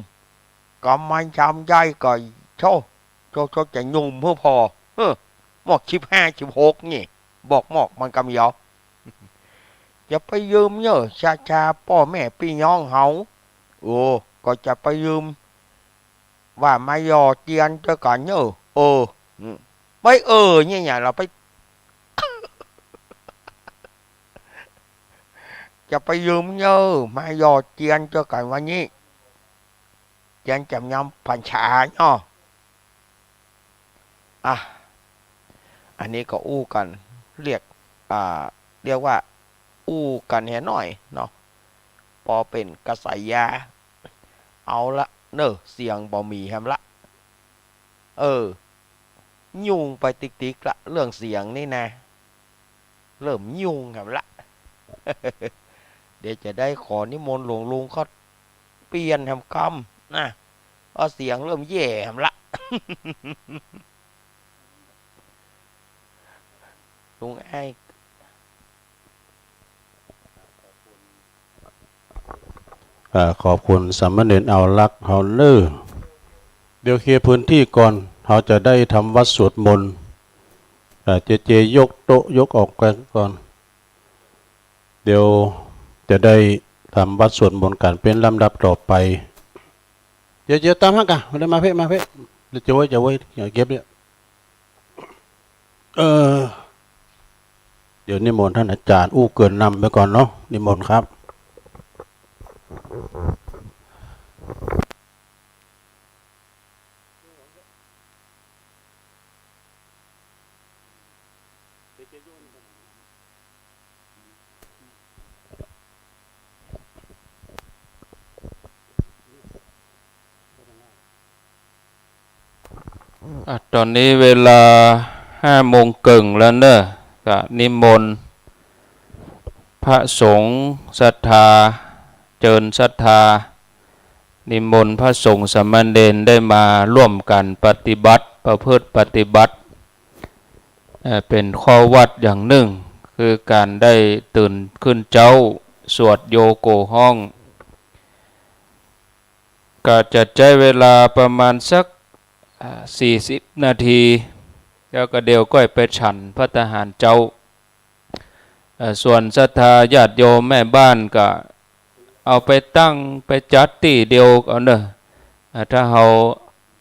กำมันชำใหญ่ก่อ โธ่ โธ่ โธ่ จะหนุ่มเพื่อผ่อ เฮ้อ หมอกสิบห้า สิบหก นี่ บอกหมอกมันกำเยียว จะไปยืมเย้อ ศรัทธาป้อแม่ปี้น้องเฮา โอ้ ก็จะไปยืม ว่ามาหย่อเจียนเจ้ากั๋นเย้อ เออ อืม ไป เออ เนี่ย เนี่ย เฮาไป จะไปยืมเย้อ มาหย่อเจียนเจ้ากั๋นวันนี้ เจียนแจ่มยามพรรษาเนาะ อ่ะ อันนี้ก็อู้กั๋น เรียก อ่า เรียกว่า อู้กั๋นเหียหน้อยเนาะ ปอเป๋นกระแสยา เอาละเน่อ เสียงบ่มีแหมละ เออ ยุ่งไปติ๊กๆ ละ เรื่องเสียงนี่นะ เริ่มยุ่งแหมละ เดี๋ยวจะได้ขอนิมนต์หลวงลุงเขาเปลี่ยนแหมกำนะ เพราะเสียงเริ่มแย่แหมละ ลุงอ้าย อ่า ขอบคุณสามเณรเอาลักษณ์เฮาเน่อ เดี๋ยวเคลียร์พื้นที่ก่อน เฮาจะได้ทำวัตรสวดมนต์ อ่า เจเจยกโต๊ะยกออกไปก่อน เดี๋ยวจะได้ทำวัตรสวดมนต์กั๋นเป๋นลำดับต่อไป เดี๋ยว เดี๋ยวต๋ามหั้นก่ะ เดี๋ยวมาเพ่ มาเพ่ เดี๋ยวจะไว้ จะไว้ เดี๋ยวเก็บเนี่ย เออ เดี๋ยวนิมนต์ท่านอาจารย์อู้เกริ่นนำไปก่อนเนาะ นิมนต์ครับ อ่ะ ต๋อนนี้เวลาห้าโมงเกิ่งแล้วเน่อ ก็นิมนต์พระสงฆ์ศรัทธา เจิญศรัทธา นิมนต์พระสงฆ์สามเณรได้มาร่วมกั๋นปฏิบัติ ประพฤติปฏิบัติ เอ่อ เป๋นข้อวัตรอย่างนึ่ง คือก๋านได้ตื่นขึ้นเจ๊า สวดโยโกฮ้อง ก็จะใจ๊เวลาประมาณสัก อ่า สี่สิบนาที แล้วก็เดี๋ยวก็ไปฉันภัตตาหารเจ๊า เอ่อ ส่วนศรัทธาญาติโยมแม่บ้านก็เอาไปตั้งไปจัดตี้เดียวเอาเน่อ อ่า ถ้าเฮา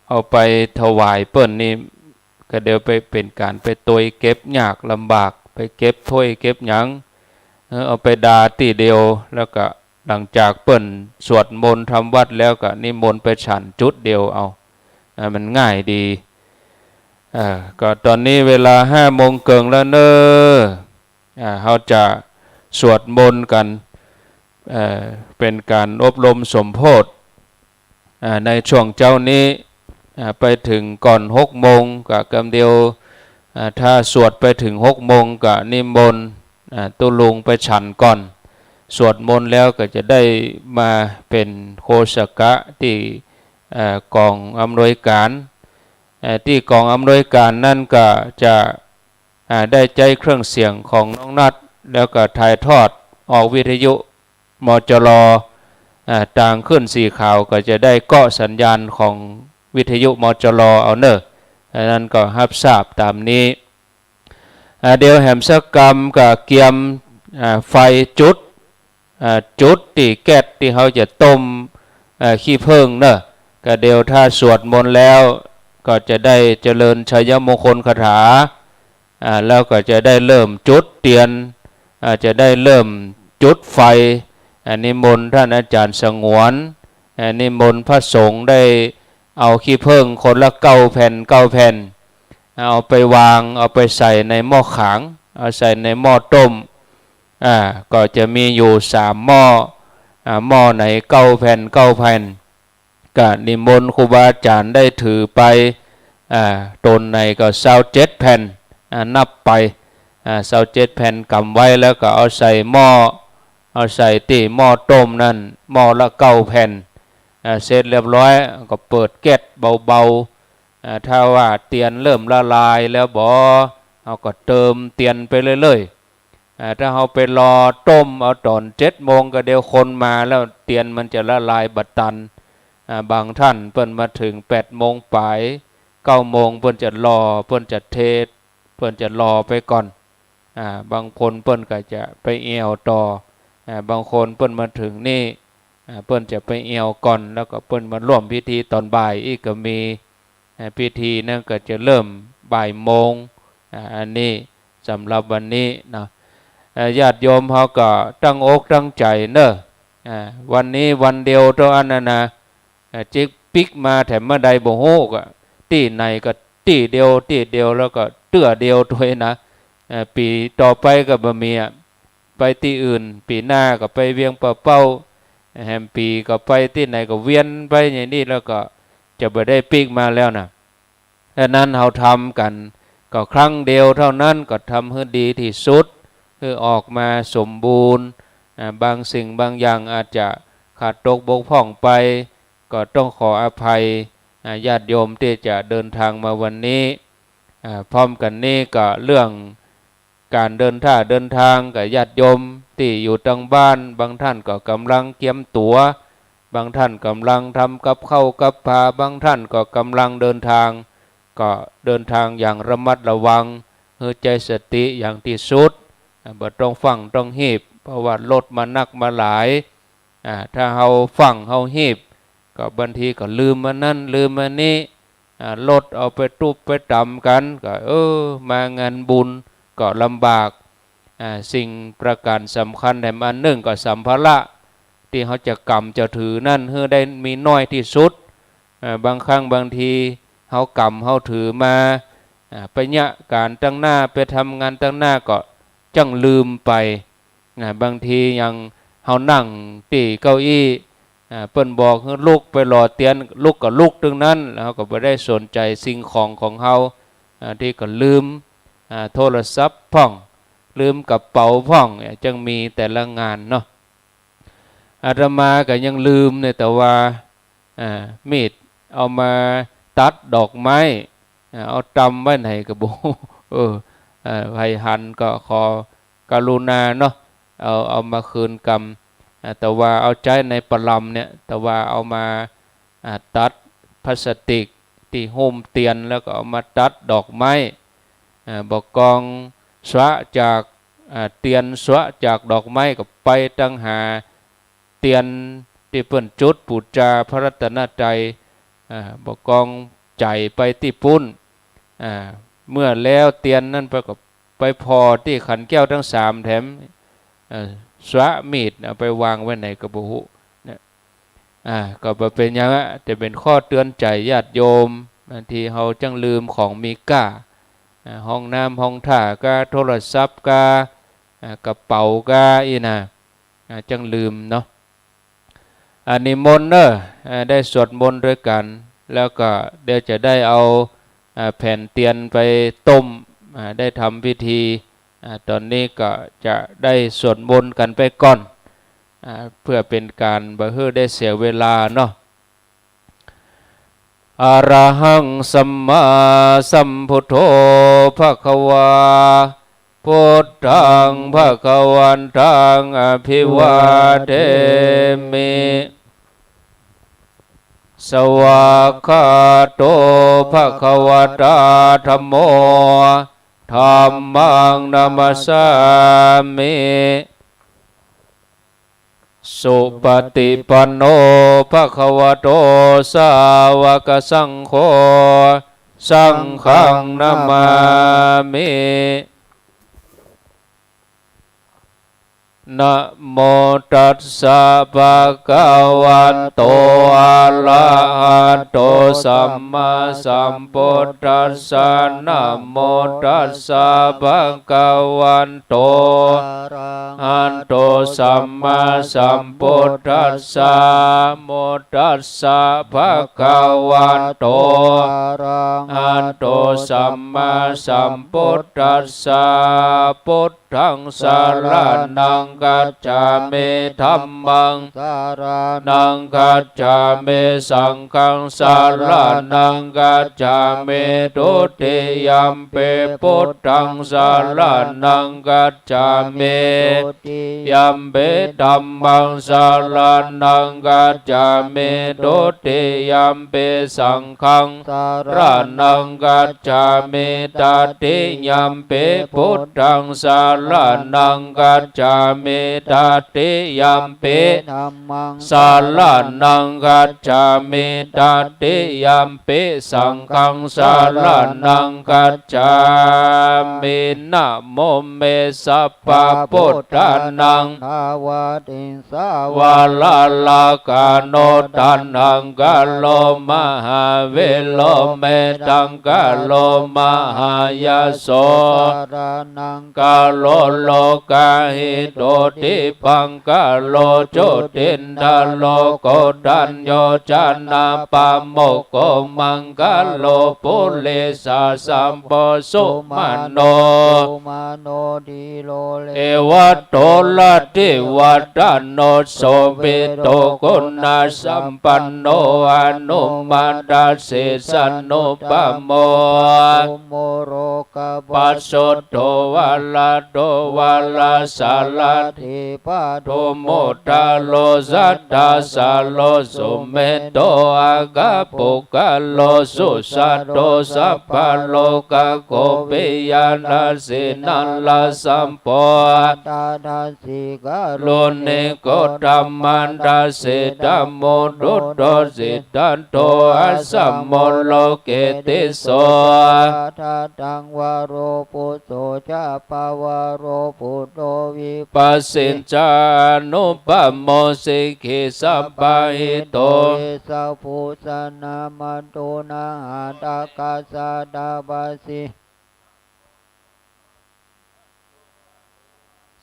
เอาไปถวายเปิ้นนี่ ก็เดี๋ยวไปเป๋นก๋านไปตวยเก็บยากลำบาก ไปเก็บถ้วยเก็บหยัง เออ เอาไปดาตี้เดียว แล้วก็หลังจากเปิ้นสวดมนต์ทำวัตรแล้วก็นิมนต์ไปฉันจุดเดียวเอา อ่า มันง่ายดี อ่า ก็ต๋อนนี้เวลาห้าโมงเกิ่งแล้วเน่อ อ่า เฮาจะสวดมนต์กั๋น เอ่อ เป๋นก๋านอบรมสมโพธิ อ่า ในช่วงเจ๊านี้ อ่า ไปเถิงก่อนหกโมงก็กำเดียว อ่า ถ้าสวดไปเถิงหกโมงก็นิมนต์ อ่า ตุ๊ลุงไปฉันก่อน สวดมนต์แล้วก็จะได้มาเป๋นโฆษกะตี้ เอ่อ ก๋องอำนวยก๋าน เอ่อ ตี้ก๋องอำนวยก๋านนั้นก็จะ อ่า ได้ใจ๊เครื่องเสียงของน้องนัท แล้วก็ถ่ายทอดออกวิทยุ มจร. อ่า ตางขึ้นสีขาวก็จะได้เกาะสัญญาณของวิทยุ มจร. เอาเน่อ อันนั้นก็ฮับทราบต๋ามนี้ อ่า เดี๋ยวแหมสักกำก็เกียม อ่า ไฟจุด อ่า จุดตี้แก๊สตี้เฮาจะต้ม อ่า ขี้เผิ้งเน่อ ก็เดี๋ยวถ้าสวดมนต์แล้ว ก็จะได้เจริญชัยมงคลคาถา อ่า แล้วก็จะได้เริ่มจุดเตียน อ่า จะได้เริ่มจุดไฟ อ่า นิมนต์ท่านอาจารย์สงวน อ่า นิมนต์พระสงฆ์ได้เอาขี้ผึ้งคนละเก้าแผ่น เก้าแผ่น เอาไปวาง เอาไปใส่ในหม้อขาง เอาใส่ในหม้อต้ม อ่า ก็จะมีอยู่สามหม้อ อ่า หม้อไหนเก้าแผ่น เก้าแผ่น ก็นิมนต์ครูบาอาจารย์ได้ถือไป อ่า ต๋นไหนก็ซาวเจ็ดแผ่น อ่า นับไป อ่า ซาวเจ็ดแผ่นกำไว้ แล้วก็เอาใส่หม้อ เอาใส่ตี้หม้อต้มนั้น หม้อละเก้าแผ่น อ่า เสร็จเรียบร้อยก็เปิดแก๊สเบาๆ อ่า ถ้าว่าเตียนเริ่มละลายแล้วบ่ เฮาก็เติมเตียนไปเรื่อยๆ อ่า ถ้าเฮาไปรอต้มเอาต๋อนเจ็ดโมงก็เดี๋ยวคนมาแล้ว เตียนมันจะละลายบ่ตัน อ่า บางท่านเปิ้นมาถึงแปดโมงป๋าย เก้าโมงเปิ้นจะรอ เปิ้นจะเท เปิ้นจะรอไปก่อน อ่า บางคนเปิ้นก็จะไปแอ่วต่อ อ่า บางคนเปิ้นมาถึงนี่ อ่า เปิ้นจะไปแอ่วก่อน แล้วก็เปิ้นมาร่วมพิธีต๋อนบ่ายอีกก็มี อ่า พิธีนั้นก็จะเริ่มบ่ายโมง อ่า อันนี้สำหรับวันนี้เนาะ อ่า ญาติโยมเฮาก็ตั้งอกตั้งใจ๋เน่อ อ่า วันนี้วันเดียวเต้าอั้นนะนะ อ่า จิกปิ๊กมาแถมเมื่อใดบ่ฮู้ ก็ตี้ไหนก็ตี้เดียว ตี้เดียว แล้วก็เตื้อเดียวตวยนะ อ่า ปี๋ต่อไปก็บ่มีอะ ไปตี้อื่น ปี๋หน้าก็ไปเวียงป่าเป้า แหมปี๋ก็ไปตี้ไหนก็เวียนไปอย่างนี้ แล้วก็จะบ่ได้ปิ๊กมาแล้วนะ ฉะนั้นเฮาทำกั๋นก็ครั้งเดียวเต้านั้น ก็ทำหื้อดีตี้สุด หื้อออกมาสมบูรณ์ อ่า บางสิ่งบางอย่างอาจจะขาดตกบกพร่องไป ก็ต้องขออภัย อ่า ญาติโยมตี้จะเดินทางมาวันนี้ อ่า พร้อมกั๋นนี้ก็เรื่องก๋านเดินท่าเดินตาง ก็ญาติโยมตี้อยู่ตางบ้าน บางท่านก็ก่ำลังเกียมตั๋ว บางท่านก่ำลังทำกับข้าวกับผา บางท่านก็ก่ำลังเดินตาง ก็เดินตางอย่างระมัดระวัง หื้อใจ๊สติอย่างตี้สุด อ่า บ่ต้องฟั่งต้องฮีบ เพราะว่ารถมานักมาหลาย อ่า ถ้าเฮาฟั่งเฮาฮีบ ก็บางทีก็ลืมอันนั้นลืมอันนี้ อ่า รถเอาไปตุ๊บไปตำกั๋น ก็ เออ มางานบุญก็ลำบาก อ่า สิ่งประก๋านสำคัญแถมอันนึ่งก็สัมภาระตี้เฮาจะก๋ำจะถือนั้น หื้อได้มีน้อยตี้สุด อ่า บางครั้งบางทีเฮาก๋ำเฮาถือมา อ่า ไปเยียะก๋านตางหน้า ไปทำงานตางหน้าก็จั้งลืมไป นะ บางทีอย่างเฮานั่งตี้เก้าอี้ อ่า เปิ้นบอกหื้อลุกไปหล่อเตียน ลุกก็ลุกตึงนั้น แล้วเฮาก็บ่ได้สนใจ๋สิ่งของของเฮา อ่า ตี้ก็ลืม อ่า โทรศัพท์พ่อง ลืมกระเป๋าพ่อง เนี่ย จั้งมีแต่ละงานเนาะ อาตมาก็ยังลืมเนี่ย แต่ว่า อ่า มีดเอามาตัดดอกไม้ อ่า เอาตำไว้ไหนก็บ่ฮู้ เออ อ่า ใผหันก็ขอกรุณาเนาะ เอา เอามาคืนกำ อ่า แต่ว่าเอาใจ๊ในประลำเนี่ย แต่ว่าเอามา อ่า ตัดพลาสติกตี้หุ้มเตียน แล้วก็เอามาตัดดอกไม้ อ่า บ่กองสวะจาก อ่า เตียนสวะจากดอกไม้ก็ไปตังหาเตียนตี้เปิ้นจุดปู๋จาพระรัตนตรัย อ่า บ่กองใจ๋ไปตี้ปุ้น อ่า เมื่อแล้วเตียนนั้นไปก็ไปผ่อตี้ขันแก้วตังสามแถม เอ่อ สวะมีดเอาไปวางไว้ไหนก็บ่ฮู้เนี่ย อ่า ก็บ่เป๋นหยังอะ แต่เป๋นข้อเตือนใจ๋ญาติโยม บางทีเฮาจั้งลืมของมีก้า อ่า ห้องน้ำห้องท่าก้า โทรศัพท์ก้า อ่า กระเป๋าก้าอี้นะ อ่า จั้งลืมเนาะ อ่า นิมนต์เน่อ อ่า ได้สวดมนต์ตวยกั๋น แล้วก็เดี๋ยวจะได้เอา อ่า แผ่นเตียนไปต้ม อ่า ได้ทำพิธี อ่า ต๋อนนี้ก็จะได้สวดมนต์กั๋นไปก่อน อ่า เปื้อเป๋นก๋านบ่หื้อได้เสียเวลาเนาะ อะระหังสัมมาสัมพุทโธ ภะคะวา พุทธัง ภะคะวันตัง อะภิวาเทมิ สวากขาโต ภะคะวะตา ธัมโม ธัมมัง นะมัสสามิ สุปะติปันโน ภะคะวะโต สาวะกะสังโฆ Saṅghaṃ namāmi. Namo tassa bhagavato arahato sammāsambuddhassa. Namo tassa bhagavato arahato sammāsambuddhassa. Namo tassa bhagavato arahato sammāsambuddhassa. Bud dhaṃ saraṇaṃ gacchāmi. Dhammaṃ saraṇaṃ gacchāmi. Saṅghaṃ saraṇaṃ gacchāmi. Dutiyampi buddhaṃ saraṇaṃ gacchāmi. Dutiyampi dhammaṃ saraṇaṃ gacchāmi. Dutiyampi saṅghaṃ saraṇaṃ gacchāmi. Tatiyampi buddhaṃ saraṇaṃ gacchāmi. Tatiyampi dhammaṃ saraṇaṃ gacchāmi. Tatiyampi saṅghaṃ saraṇaṃ gacchāmi. Namo me sab babuddhānaṃ dvattiṃsavara rakkhaṇo taṇhaṅkaro mahāvīro medākaro mahāyaso saraṇaṅkaro lokahito dīpaṅkaro jotindharo koṇḍañño janapāmokkho maṅgalo purisasabho sumano sumano dhi ro reva tato rattivaḍḍhano sobhito guṇasampanno anomadassesānupamo sugutto rogapaccuto varado vārasārathi pādumo daro sattā saro sumedho aggapuggalo sujato sabbalokaggo piyadassī narāsabho attadassī kāruṇiko dhammadassi dhammo duttosiddhanto asamo loke tisso dataṃ varo putto ca pavaro putto vipassi ca anupamo sikhī sabbahito vessabhū sanaṃ mathū nahā takkassa tapassi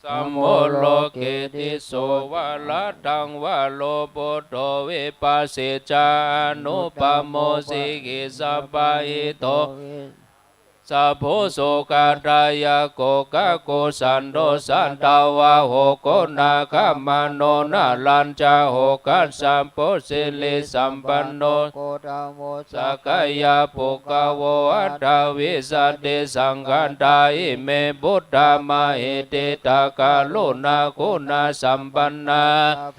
samo loke tisso varadaṃ varo putto vipassi ca anupamo sikhī sabbahito vessabhū sukhadāyako kakusandho santavāho guṇāgamano narañca hokassa bho sirisampanno gotamo sakyapuṅgavo aṭṭhavīsati saṅkhātā ime buddhā mahiddhikā karuṇāguṇasampannā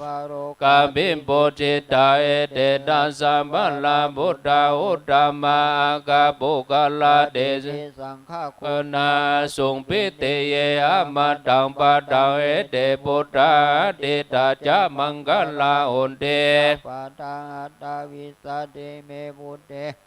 sabbalokavibhūsitā ete taṃ sabbaṃ buddhā uttamā aggapuggalā te saṅghā guṇā sūpiti ye amataṃ padaṃ ete buddhā atītā ca maṅgalā honti. Sabbattha aṭṭhavīsati me buddhe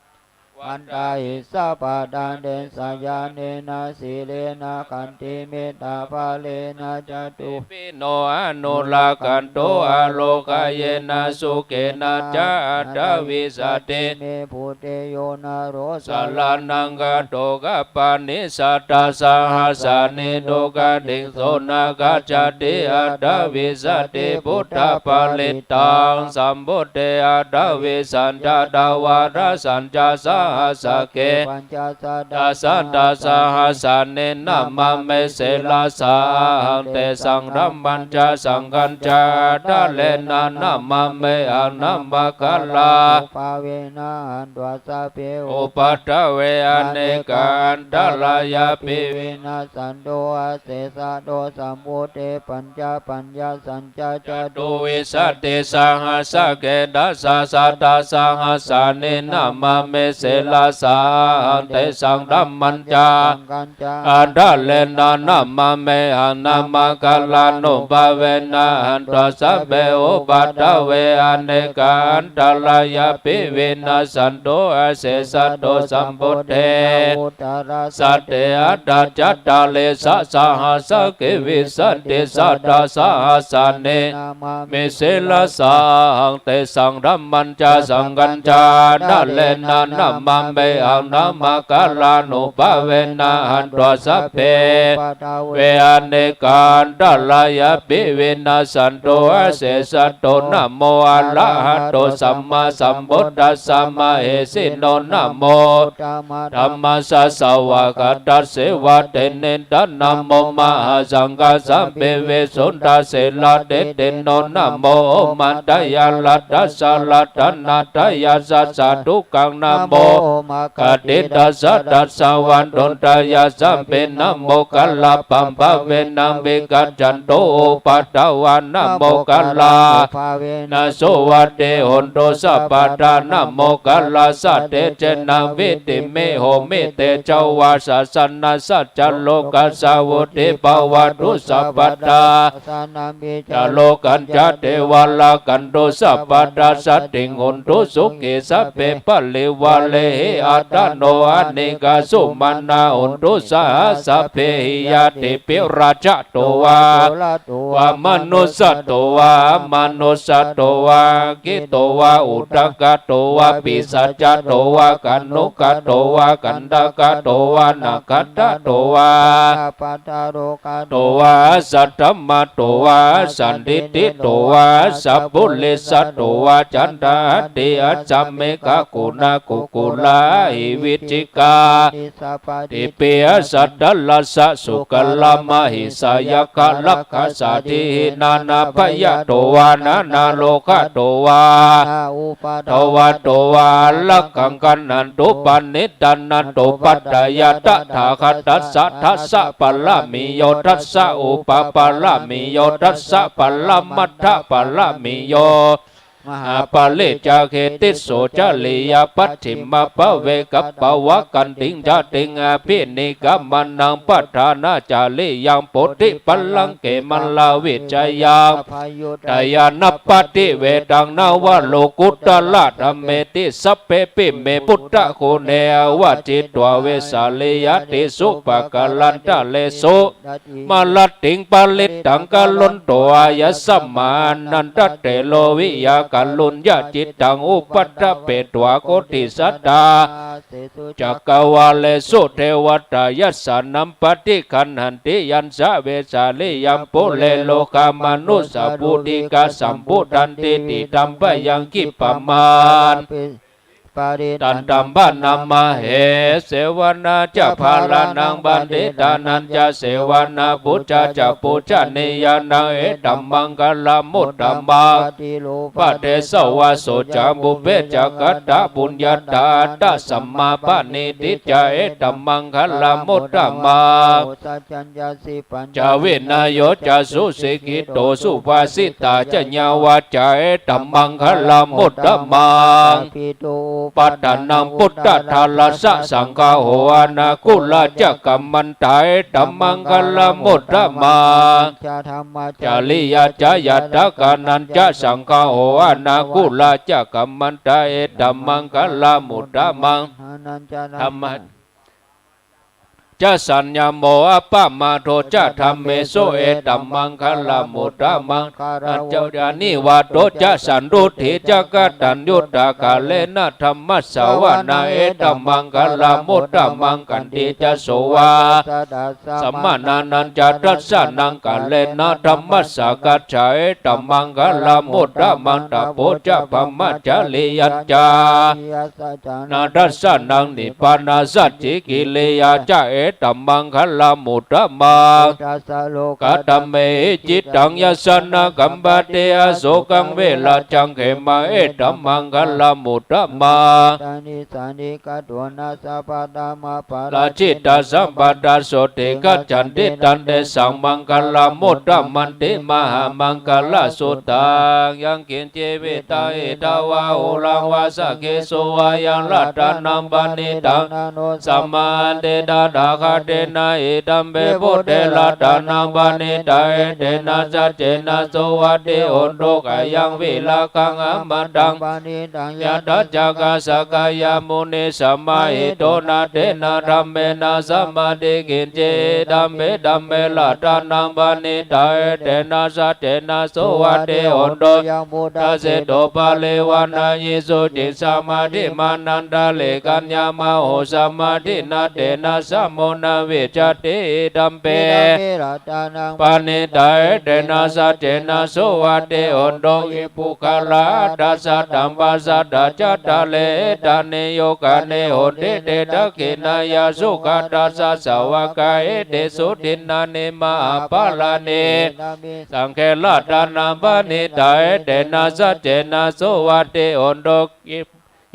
vandāhi sabbattha tejasā ñāṇena sīlena khantimettābalena catu pino anurakkhantu ārogayena sukhena ca aṭṭhavīsati me buddhe yo naro saraṇaṃ gato kappāni satasahasāni duggatiṃ so na gacchati aṭṭhavīsati buddhaparittaṃ. Sambuddhe aṭṭhavīsañca dvādasañca sahassake pañcasatasatasahasāni namāmi sirasā ahaṃ tesaṃ dhammañca saṅghañca ādarena namāmihaṃ. Namakārānubhāvena hantvā sabbe upaddave anekā antarāyāpi vinassantu asesato. Sambuddhe pañcapaññāsañca catuvīsatisahassake dasasatasahassāni namāmi si sīlasā. Tesaṃ dhammañca saṅghañca ādarena namāmihaṃ. Namakārānubhāvena hantvā sabbe upaddave anekā antarāyāpi vinassantu asesato. Sambuddhe navuttarasate aṭṭhacattāḷīsasahassake vīsatisatasahassāni namāmi sīlasaṃ. Tesaṃ dhammañca saṅghañca ādarena namāmihaṃ. Namakārānubhāvena hantvā sabbe upaddave anekā antarāyāpi vinassantu asesato. Namo arahato sammāsambuddhassa mahesino. Namo uttamadhammassa svākkhātasseva tenidha. Namo mahāsaṅghassāpi visuddhasīladiṭṭhino. Namo omātyāraddhassa ratanattayassa sādhukaṃ. Namo omakātītassa tassa vatthuttayassapi. Namokārappabhāvena vigacchantu upaddavā. Namokārappabhāvena suvatthi hontu sabbadā. Namokārassa tejena vidhimhi homi tejavā. Dassanassa ca lokassa vuḍḍhī bhavatu sabbadā. Dassanāpi ca lokañca devā rakkhantu sabbadā. Saddhiṃ hontu sukhī sabbe parivārehi attano anīghā sumanā hontu saha sabbehi ñātibhi. Rājato vā corato vā manussato vā amanussato vā aggito vā udakato vā pisācato vā khāṇukato vā kaṇṭakato vā nakkhattato vā nakkhattarogato vā asaddhammato vā asandiṭṭhito vā asappurisato vā caṇḍahatthi-accamigakuṇakukkura-ahi-vicchika-maṇisappadīpiacchataracchasūkaramahisayakkharakkhasādīhi nānābhayato vā nānārogato vā nānāupaddavato vā ārakkhaṃ gaṇhantu. Paniddānatthupādāya tathāgatassa dasapāramiyo dasa upapāramiyo dasa paramattha pāramiyo mahāpariccāge tisso cariyappaṭimabhave gabbhāvakkantiṃ jātiṃ abhinikkhamanaṃ padhānacariyaṃ bodhipallaṅke māravijayaṃ dāyānapaṭivedhaṃ navalokuttaradhammeti sabbepime buddhaguṇe āvajjitvā vesāliyā tīsu pākārantaresu marattiṃ parittaṃ karonto āyasmā Ānandatthero viya kāruññacittaṃ upaṭṭhapetvā koṭisatta cakkavāḷesu devatā yassāṇaṃ paṭiggaṇhanti yañca vesāliyaṃ pure rogāmanussaputikasambhūtanti ṭhitambhayaṃ khippamānāpi parittaṃ taṃ bhaṇāma he. Sevanā ca bālānaṃ paṇḍitānañca sevanā pūjā ca pūjanīyānaṃ etammaṅgalamuttamaṃ. Paṭirūpadesavāso ca pubbe ca katapuññatā attasammāpaṇidhi ca etammaṅgalamuttamaṃ. Ca vinayo ca susikkhito subhāsitā ca yā vācā etammaṅgalamuttamaṃ. Uppādānaṃ puttadārassa saṅgaho anākulā ca kammantā etammaṅgalamuttamaṃ. Cariyā ca ñātakānañca saṅgaho anākulā ca kammantā etammaṅgalamuttamaṃ. Dhamma ca saññamo appamādo ca dhammesu etammaṅgalamuttamaṃ. Ca nivāto ca santuṭṭhī ca kataññutā kālena dhammassavanaṃ etammaṅgalamuttamaṃ. Khantī ca sovacassatā samaṇānañca dassanaṃ kālena dhammasākacchā etammaṅgalamuttamaṃ. Tapo ca brahmacariyañca dassanaṃ nibbānasacchikiriyā ca etammaṅgalamuttamaṃ. Phuṭṭhassa lokadhammehi cittaṃ yassa na kampati, asokaṃ virajaṃ khemaṃ etammaṅgalamuttamaṃ. Pattanissāni gato na sapattha mapparājitā, sabbattha sotthiṃ gacchanti tantesaṃ maṅgalamuttamanti. Mahāmaṅgalasuttaṃ. Yaṅkiñci vittaṃ idha vā huraṃ vā saggesu vā yaṃ ratanaṃ paṇītaṃ na no samaṃ atthi tathāgatena, idampi buddhe ratanaṃ paṇītaṃ, etena saccena suvatthi hotu. Khayaṃ virāgaṃ amataṃ paṇītaṃ yadajjhagā sakyamunī samāhito, na tena dhammena samatthi kiñci, idampi dhamme ratanaṃ paṇītaṃ, etena saccena suvatthi hotu. Khayaṃ buddhaseṭṭho parivaṇṇayī suciṃ, samādhimānantarikaññamāhu, samādhinā tena samo na vijjati, idampi paṇītaṃ, etena saccena suvatthi hotu. Ye puggalā aṭṭha sataṃ pasaṭṭhacattāri, etāni yugāni honti, te dakkhiṇeyyā sugatassa sāvakā, etesu dinnāni mahapphalāni, saṅghe ratanaṃ paṇītaṃ, etena saccena suvatthi hotu.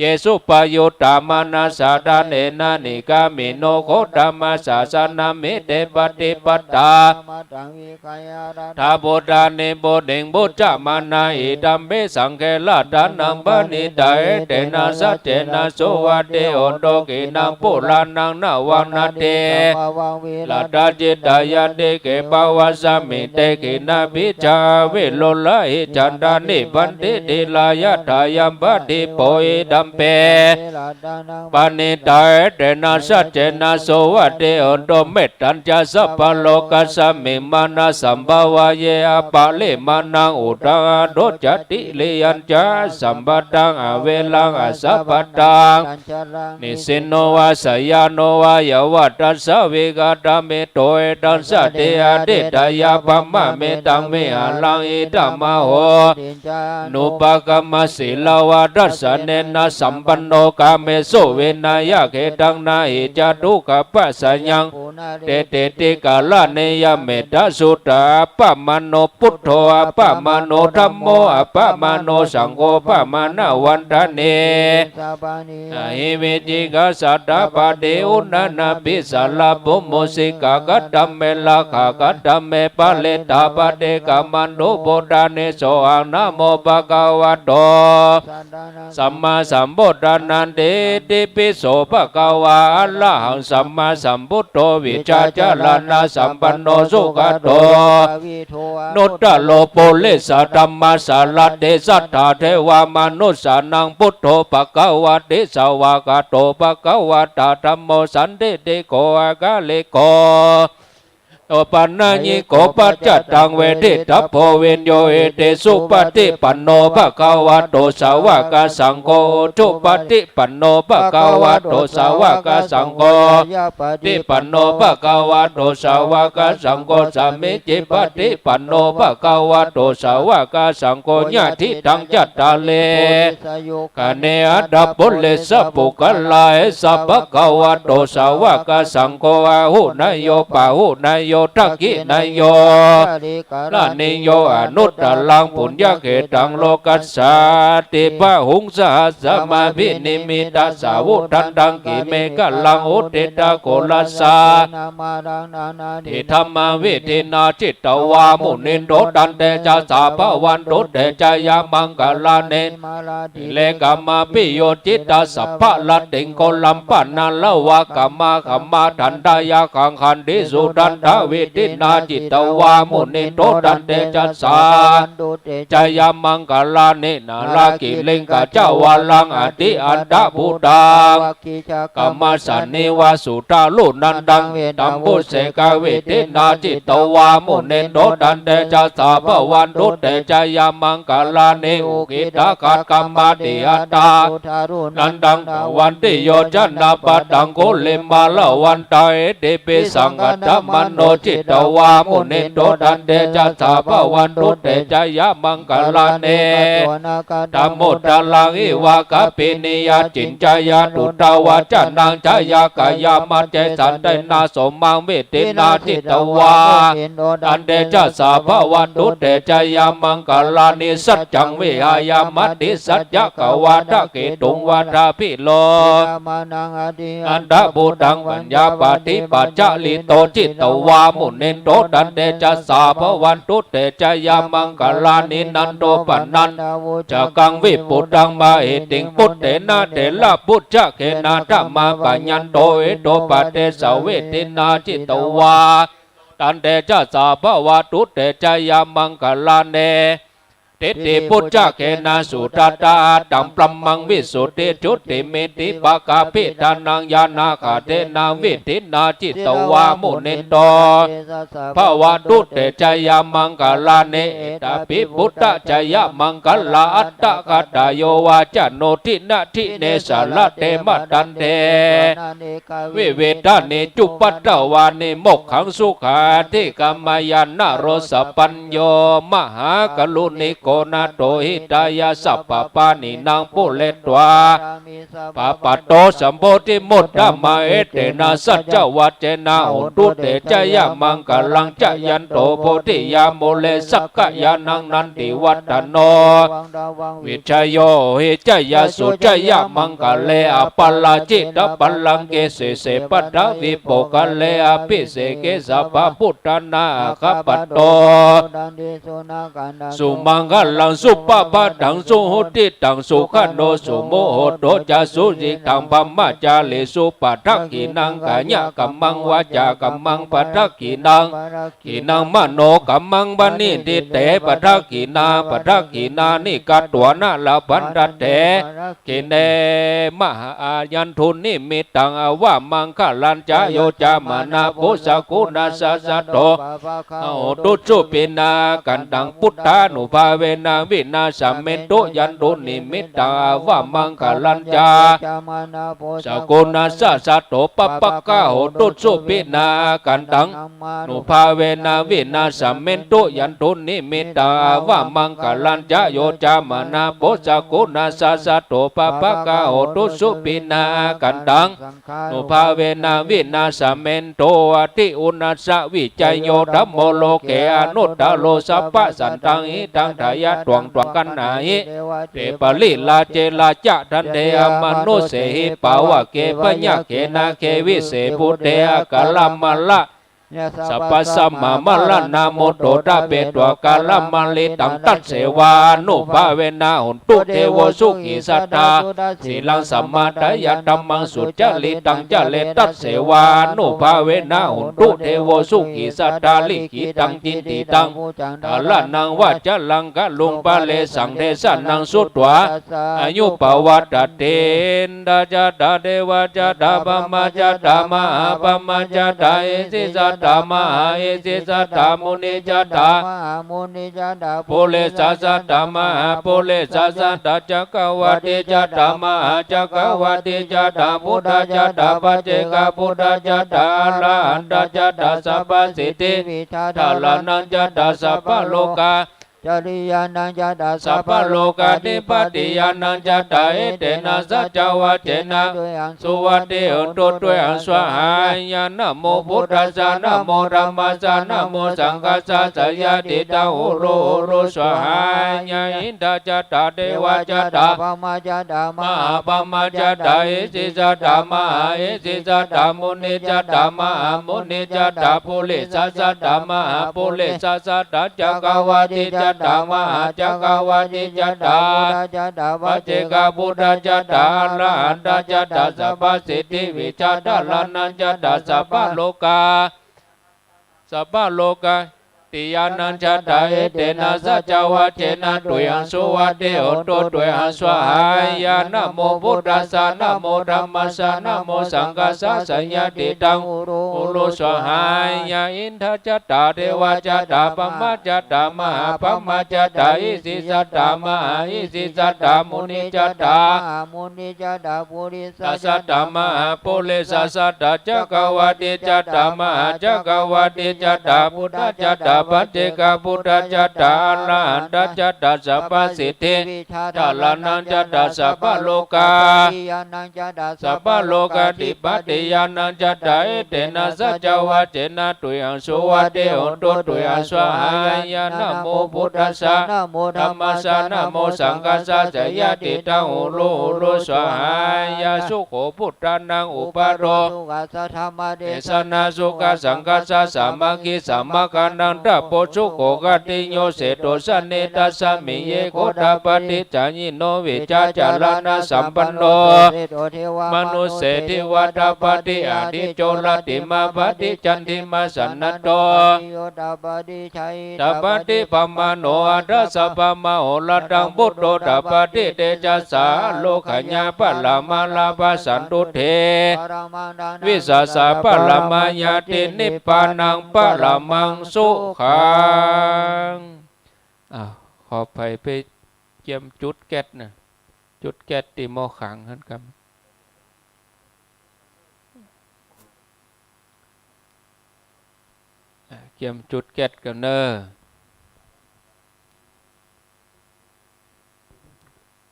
Ye suppayuttā manasā daḷhena, nikkāmino gotamasāsanamhi, te pattipattā amataṃ vigayha laddhā mudhā nibbutiṃ bhuñjamānā, idampi saṅghe ratanaṃ paṇītaṃ, etena saccena suvatthi hotu. Khīṇaṃ purāṇaṃ navaṃ natthi sambhavaṃ, virattacittāyatike bhavasmiṃ, te khīṇabījā avirūḷhichandā, nibbanti dhīrā yathāyampadīpo, idampi paṇītaṃ, etena saccena suvatthi hotu. Mettañca sabbalokasmiṃ mānasambhāvaye, aparimāṇaṃ uddhaṃ adho ca tiriyañca, asambādhaṃ averaṃ asapattaṃ. Nisinno vā sayāno vā yāvatassa vigatamiddho, etaṃ satiṃ adhiṭṭheyya, brahmametaṃ vihāraṃ idhamāhu. Anupagamma sīlavā dassanena sampanno, kāmesu vineyya gedhaṃ, na hi jātu gabbhaseyyaṃ punaretīti. Karaṇīyamettasuttā. Appamāṇo buddho, appamāṇo dhammo, appamāṇo saṅgho, pamāṇavantāni vetaseṭṭhāni. Na hi vicchikā satapadī, uṇṇānābhī sarabū mūsikā. Katā me rakkhā, katā me parittā, paṭikkamantu bhūtāni. Sohaṃ namo bhagavato sammāsambuddhānaṃ. Itipi so bhagavā arahaṃ sammāsambuddho, vijjācaraṇasampanno sugato anuttaro purisadammasārathi satthā devamanussānaṃ buddho bhagavāti. Svākkhāto bhagavatā dhammo sandiṭṭhiko akāliko opanayiko paccattaṃ veditabbo viññūhīti. Supaṭipanno bhagavato sāvakasaṅgho, ujupaṭipanno bhagavato sāvakasaṅgho, ñāyapaṭipanno bhagavato sāvakasaṅgho, sāmīcipaṭipanno bhagavato sāvakasaṅgho, yadidaṃ cattāri purisayugāni aṭṭha purisapuggalā, esa bhagavato sāvakasaṅgho, āhuneyyo pāhuneyyo dakkhiṇeyyo karaṇīyo anuttaraṃ puññakkhettaṃ lokassāti. Bāhuṃ sahassamabhinimmitasāvudhantaṃ girimekhalaṃ uditaghorasasenamāraṃ nānādhimmavidhinā jitavā munindo taṃ tejasā bhavatu te jayamaṅgalāni. Mārātirekamabhiyujjhitasabbarattiṃ ghorampanāḷavakamakkhamathaddhayakkhaṃ khantīsudantavidhinā jitavā munindo taṃ tejasā jayamaṅgalāni. Nāḷāgiriṃ gajavaraṃ atimattabhūtaṃ dāvaggicakkamasanīva sudāruṇantaṃ mettambusekavidhinā jitavā munindo taṃ tejasā bhavatu te jayamaṅgalāni. Ukkhittakhaggamatihatthasudāruṇantaṃ dhāvantiyojanapathaṅgulimālavantaṃ iddhībhisaṅkhatamano จิตวา มุนิโต ตันเตชะสา ภะวันตุ เต จะยะมังคะลานิ ธัมโม ทารัง อิวะ กาปินียะ จินจายะ ตุตวา จะนัง จะยะ กะยะมะเจ สันเตนะ สมมัง วิตินะ จิตวา ตันเตชะสา ภะวันตุ เต จะยะมังคะลานิ สัจจัง วิหายะ มติสัจจะ กวาทะเกตุง วาทาภิโร อัตถะภูตัง ปัญญาปฏิปัจจาริโต จิตวา มุนิโต ตันเตชะสา ภะวันตุ เต จะยะมังคะลานิ นันโท ปะนันทะ วุจจะกัง วิปุตตัง มะหิติง ปุตเตนะ เถระปุจจะเกนะ ธัมมาปะยันโต อิโตปะเตสะ วิตินะ จิตวา ตันเตชะสา ภะวันตุ เต จะยะมังคะลานิ ทิฏฐิปุจจะเกนะ สุทัตถะ อัตถัง พรัมมัง วิสุทธิจุติมิตติปะกาภิฐานัง ญาณะกะเทนะ วิทธินะ จิตวา มุนิโต ภะวันตุ เต จะยะมังคะลานิ เอตาปิ พุทธะจะยะมังคะลา อัตถะกะถาโย วาจะโน ทินะทิเน สะระเต มะทันเต วิวิธานิ จุปปัทวานิ โมกขัง สุขัง อธิกะมะยะ นะโรสะปัญโญ มหากรุณิโก นาโถ หิตายะ สัพพะปาณินัง ปูเรตวา ปะปะโต สัมโพธิมุตตะมะ เอเตนะ สัจจะวะจเจนะ โหนตุ เต จะยะมังคะลัง จะยันโต โพธิยา มูเล สักกะยานัง นันติวัฏฏะโน วิชโย โหหิ จะยะสุ จะยะมังคะเล อะปะราจิตะปัลลังเก สีเส ปะทะวี โภคะเล อะภิเสเก สัพพะพุทธานัง อะคะปะโต สุมังคะลัง สุปะปะทัง สุหุติตัง สุขะโน สุมุโหโต จะ สุยิตัง บรมะจาริสุ ปะทักขิณัง กายะกัมมัง วาจากัมมัง ปะทักขิณัง ขิณัง มโนกัมมัง ปะณิทิเต ปะทักขิณา ปะทักขิณานิ กัตวานะ ละพันทะเต ขิเณ มหา อายันทุนนิมิตตัง อะวะมังคะลัญจะ โย จามะนะ โภชะกูณัสสะ สัตโต ปะปะกะ โหตุ สุปิณา กันตัง พุทธานุภาเวนะ วินาสะเมนตุ ยันทุนนิมิตตัง อะวะมังคะลัญจะ โย จามะนะ โภชะกูณัสสะ สัตโต ปะปะกะ โหตุ สุปิณา กันตัง ธัมมานุภาเวนะ วินาสะเมนตุ ยันทุนนิมิตตัง อะวะมังคะลัญจะ โย จามะนะ โภชะกูณัสสะ สัตโต ปะปะกะ โหตุ สุปิณา กันตัง ธัมมานุภาเวนะ วินาสะเมนตุ อะทิอุณัสสะ วิจโย ธัมโม โลเก อนุตตะโร สัพพะสัตถัง หิตัง ทะยะ ตวัง ตวัง คันหาหิ เต ปะริราเช ราชะ ทันเท อมะนุสเสหิ ปะวะเก พะยะเก นาเก วิเส ภูเต อะกะละมะละ สัพพะสัมมะมะระณะมุตโต ทะเป ตวะกะละมะลิตัง ตัสเสวานุภาเวนะ โหนตุ เทโว สุขี สัตถา สุทัสสีลัง สะมะทะยะ ธัมมัง สุจริตัง จะเร ตัสเสวานุภาเวนะ โหนตุ เทโว สุขี สัตถา ลิขิตัง จินติตัง ทาระณัง วะจะรัง กะรุง ปะเรสัง เทสะนัง สุตวา อายุ ปะวัตตินทะ จัตตา เทวะ จัตตา พรหมา จัตตา มหาพรหมา จัตตา อิสิ จัตตา มหาอิสิ จัตตา มุนี จัตตา มหามุนี จัตตา ปุเรสา จัตตา มหาปุเรสา จัตตา จักกะวาติ จัตตา มหาจักกะวาติ จัตตา พุทธา จัตตา ปัจเจกะพุทธา จัตตา อะระหันตา จัตตา สัพพะสิทธิ วิชา ทาระณัง จัตตา สัพพะโลกา จริยานัง จัตตา สัพพะโลกาธิปติญาณัง จัตตา เอเตนะ สัจจะวะจเจนะ ตุยหัง สุวัตติโหนตุ ตุยหัง สวาหายะ นะโมพุทธัสสะ นะโมธัมมัสสะ นะโมสังฆัสสะ สะยะติตัง หุโร หุโร สวาหายะ อินทา จัตตา เทวา จัตตา พรหมา จัตตา มหาพรหมา จัตตา อิสิ จัตตา มหาอิสิ จัตตา มุนี จัตตา มหามุนี จัตตา ปุเรสา จัตตา มหาปุเรสา จัตตา จักกะวาติ จัตตา มหาจักกะวาติ จัตตา จัตตา ปัจเจกะพุทธา จัตตา อะระหันตา จัตตา สัพพะสิทธิ วิชา ทาระณัง จัตตา สัพพะโลกา สัพพะโลกา ติยานังจัตตา เอเตนะสัจจวาเจนะ ตุยังสุวัตติโหตุ ตุยังสวาหายะ นะโมพุทธัสสะ นะโมธัมมัสสะ นะโมสังฆัสสะ สะยะติตัง อุรุ อุรุ สวาหายะ อินทาจัตตา เทวาจัตตา พรหมาจัตตา มหาพรหมาจัตตา อิสิจัตตา มหาอิสิจัตตา มุนิจัตตา มหามุนิจัตตา ปุริสาจัตตา มหาปุริสาจัตตา จักรวาติจัตตา มหาจักรวาติจัตตา พุทธจัตตา ปัจเจกพุทธจัตตา อรหันตจัตตา สัพพสิทธิ จารานังจัตตา สัพพโลกา สัพพโลกาธิปติยานังจัตตา เอเตนะสัจจวาเจนะ ตุยังสุวัตติโหตุ ตุยังสวาหายะ นะโมพุทธัสสะ นะโมธัมมัสสะ นะโมสังฆัสสะ สะยะติตัง อุรุ อุรุ สวาหายะ สุโขพุทธานัง อุปาโท สุขัสสะ ธัมมเดสนา สุขัสสังฆัสสะ สามัคคี สามัคคานัง ตะโพ สุโข ขัตติโย เสโถ สะเน ทัสสะมิง เยโค ทัพพะติ จายิโน วิชชาจารณะสัมปันโน มนุสเส เทวา ทัพพะติ อาทิจโจ รัตติมา พะติ จันทิมา สะนะโท ทัพพะติ พะมะโน อัฏฐะสะ พะมะโหรัตถัง พุทโธ ทัพพะติ เตจะสา โลกขยา ปะระมาลาภะ สันตุเท วิสาสะ ปะระมาญาติ นิพพานัง ปะระมังสุขัง อ้าว ขออภัย ไปเกียมจุดแก๊สนะ จุดแก๊สตี้หม้อขังหั้นครับ อ่า เกียมจุดแก๊สก่อนเน่อ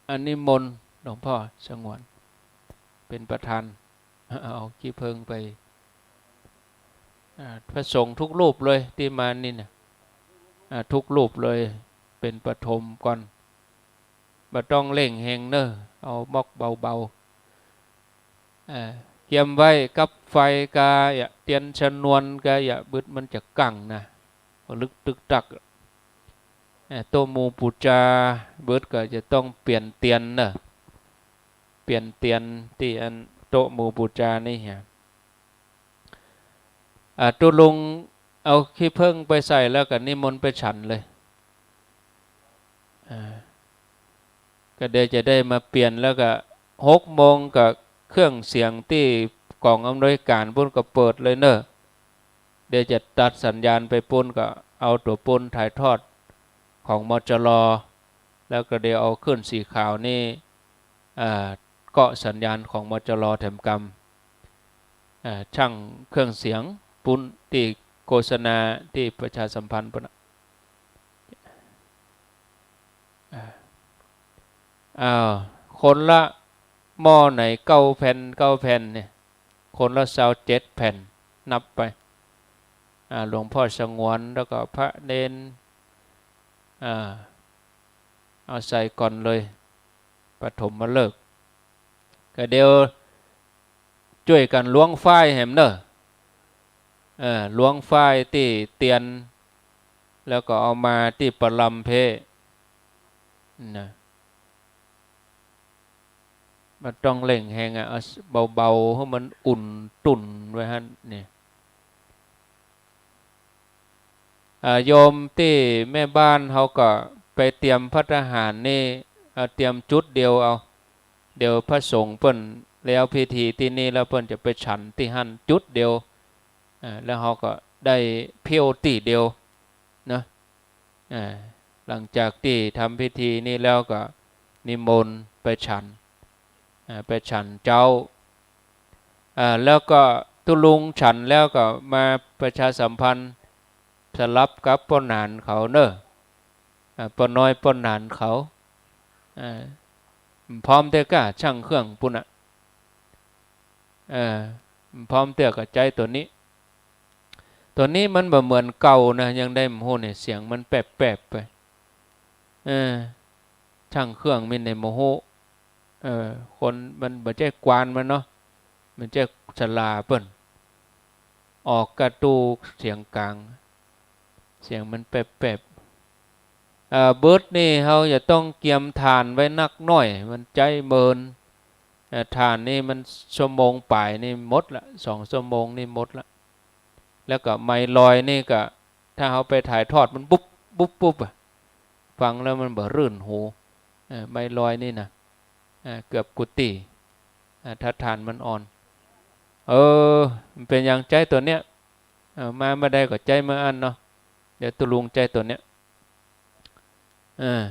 อันนิมนต์หลวงพ่อสงวน เป๋นประธาน เอาขี้ผึ้งไป อ่า พระสงฆ์ทุกรูปเลยตี้มานี่นะ อ่า ทุกรูปเลย เป๋นปฐมก่อน บ่ต้องเร่งแฮงเน่อ เอามอกเบาๆ อ่า เกียมไว้ กับไฟกาเยียะ เตียนชนวนกาเยียะ บึดมันจะกั้งนะ ลึกตึกตัก เอ่อ โต๊ะหมู่ปู๋จา เบิดก็จะต้องเปลี่ยนเตียนเน่อ เปลี่ยนเตียนตี้อันโต๊ะหมู่ปู๋จานี่เหีย อ่า ตุ๊ลุงเอาขี้ผึ้งไปใส่แล้วก็นิมนต์ไปฉันเลย อ่า ก็เดี๋ยวจะได้มาเปลี่ยน แล้วก็หกโมงก็เครื่องเสียงตี้กองอำนวยการปู๊นก็เปิดเลยเน่อ เดี๋ยวจะตัดสัญญาณไปปู๊น ก็เอาตั๋วปู๊นถ่ายทอดของ มจร. แล้วก็เดี๋ยวเอาคลื่นสีขาวนี่ อ่า เกาะสัญญาณของ มจร. แถมกำ อ่า ช่างเครื่องเสียงปู๊นตี้โฆษณาตี้ประชาสัมพันธ์ปู๊นน่ะ อ่า อ้าว คนละหม้อไหนเก้าแผ่น เก้าแผ่นเนี่ย คนละซาวเจ็ดแผ่น นับไป อ่า หลวงพ่อสงวน แล้วก็พระเณร อ่า เอาใส่ก่อนเลย ปฐมฤกษ์ ก็เดี๋ยวจ้วยกั๋นล้วงฝ้ายแหมเน่อ เออ ล้วงฝ้ายตี้เตียน แล้วก็เอามาตี้ประลำเพนะ บ่ต้องเร่งแฮงอะ เอาเบาๆ หื้อมันอุ่นตุ่นไว้หั้นนี่ อ่า โยมตี้แม่บ้านเฮาก็ไปเตรียมภัตตาหารนี่ อ่า เตรียมจุดเดียวเอา เดี๋ยวพระสงฆ์เปิ้นแล้วพิธีตี้นี่แล้วเปิ้นจะไปฉันตี้หั้นจุดเดียว อ่า แล้วเฮาก็ได้เพี้ยวตี้เดียวนะ อ่า หลังจากตี้ทำพิธีนี่แล้วก็นิมนต์ไปฉัน อ่า ไปฉันเจ๊า อ่า แล้วก็ตุ๊ลุงฉันแล้วก็มาประชาสัมพันธ์สลับกับป้อหนานเขาเน่อ อ่า ป้อน้อยป้อหนานเขา อ่า พร้อมเตื้อก้า ช่างเครื่องปู๊นน่ะ เออ พร้อมเตื้อก้าใจ๊ตั๋วนี้ ตั๋วนี้มันบ่เหมือนเก่านะ ยังได้บ่ฮู้เนี่ย เสียงมันแปบๆ ไป เออ ช่างเครื่องมีไหนบ่ฮู้ เออ คนมันบ่ใจ้กวานมันเนาะ มันใจ้ศาลาเปิ้น ออกก้าตู้เสียงกลาง เสียงมันแปบๆ เอ่อ เบิดนี่เฮาจะต้องเกียมถ่านไว้นักหน้อย มันใจ๊เมิน เอ่อ ถ่านนี่มันชั่วโมงป๋ายนี่หมดละ สองชั่วโมงนี่หมดละ แล้วก็ไมลอยนี่ก็ ถ้าเฮาไปถ่ายทอดมันปุ๊บปุ๊บปุ๊บอะ ฟังแล้วมันบ่รื่นหู เออ ไม้ลอยนี่นะ เออ เกือบกุฏิ เออ ถ้าถ่านมันอ่อน เออ มันเป๋นอย่างใจ๊ตั๋วเนี้ย เออ มาเมื่อใดก็ใจ๊เมื่ออั้นเนาะ เดี๋ยวตุ๊ลุงใจ๊ตั๋วเนี้ย เออ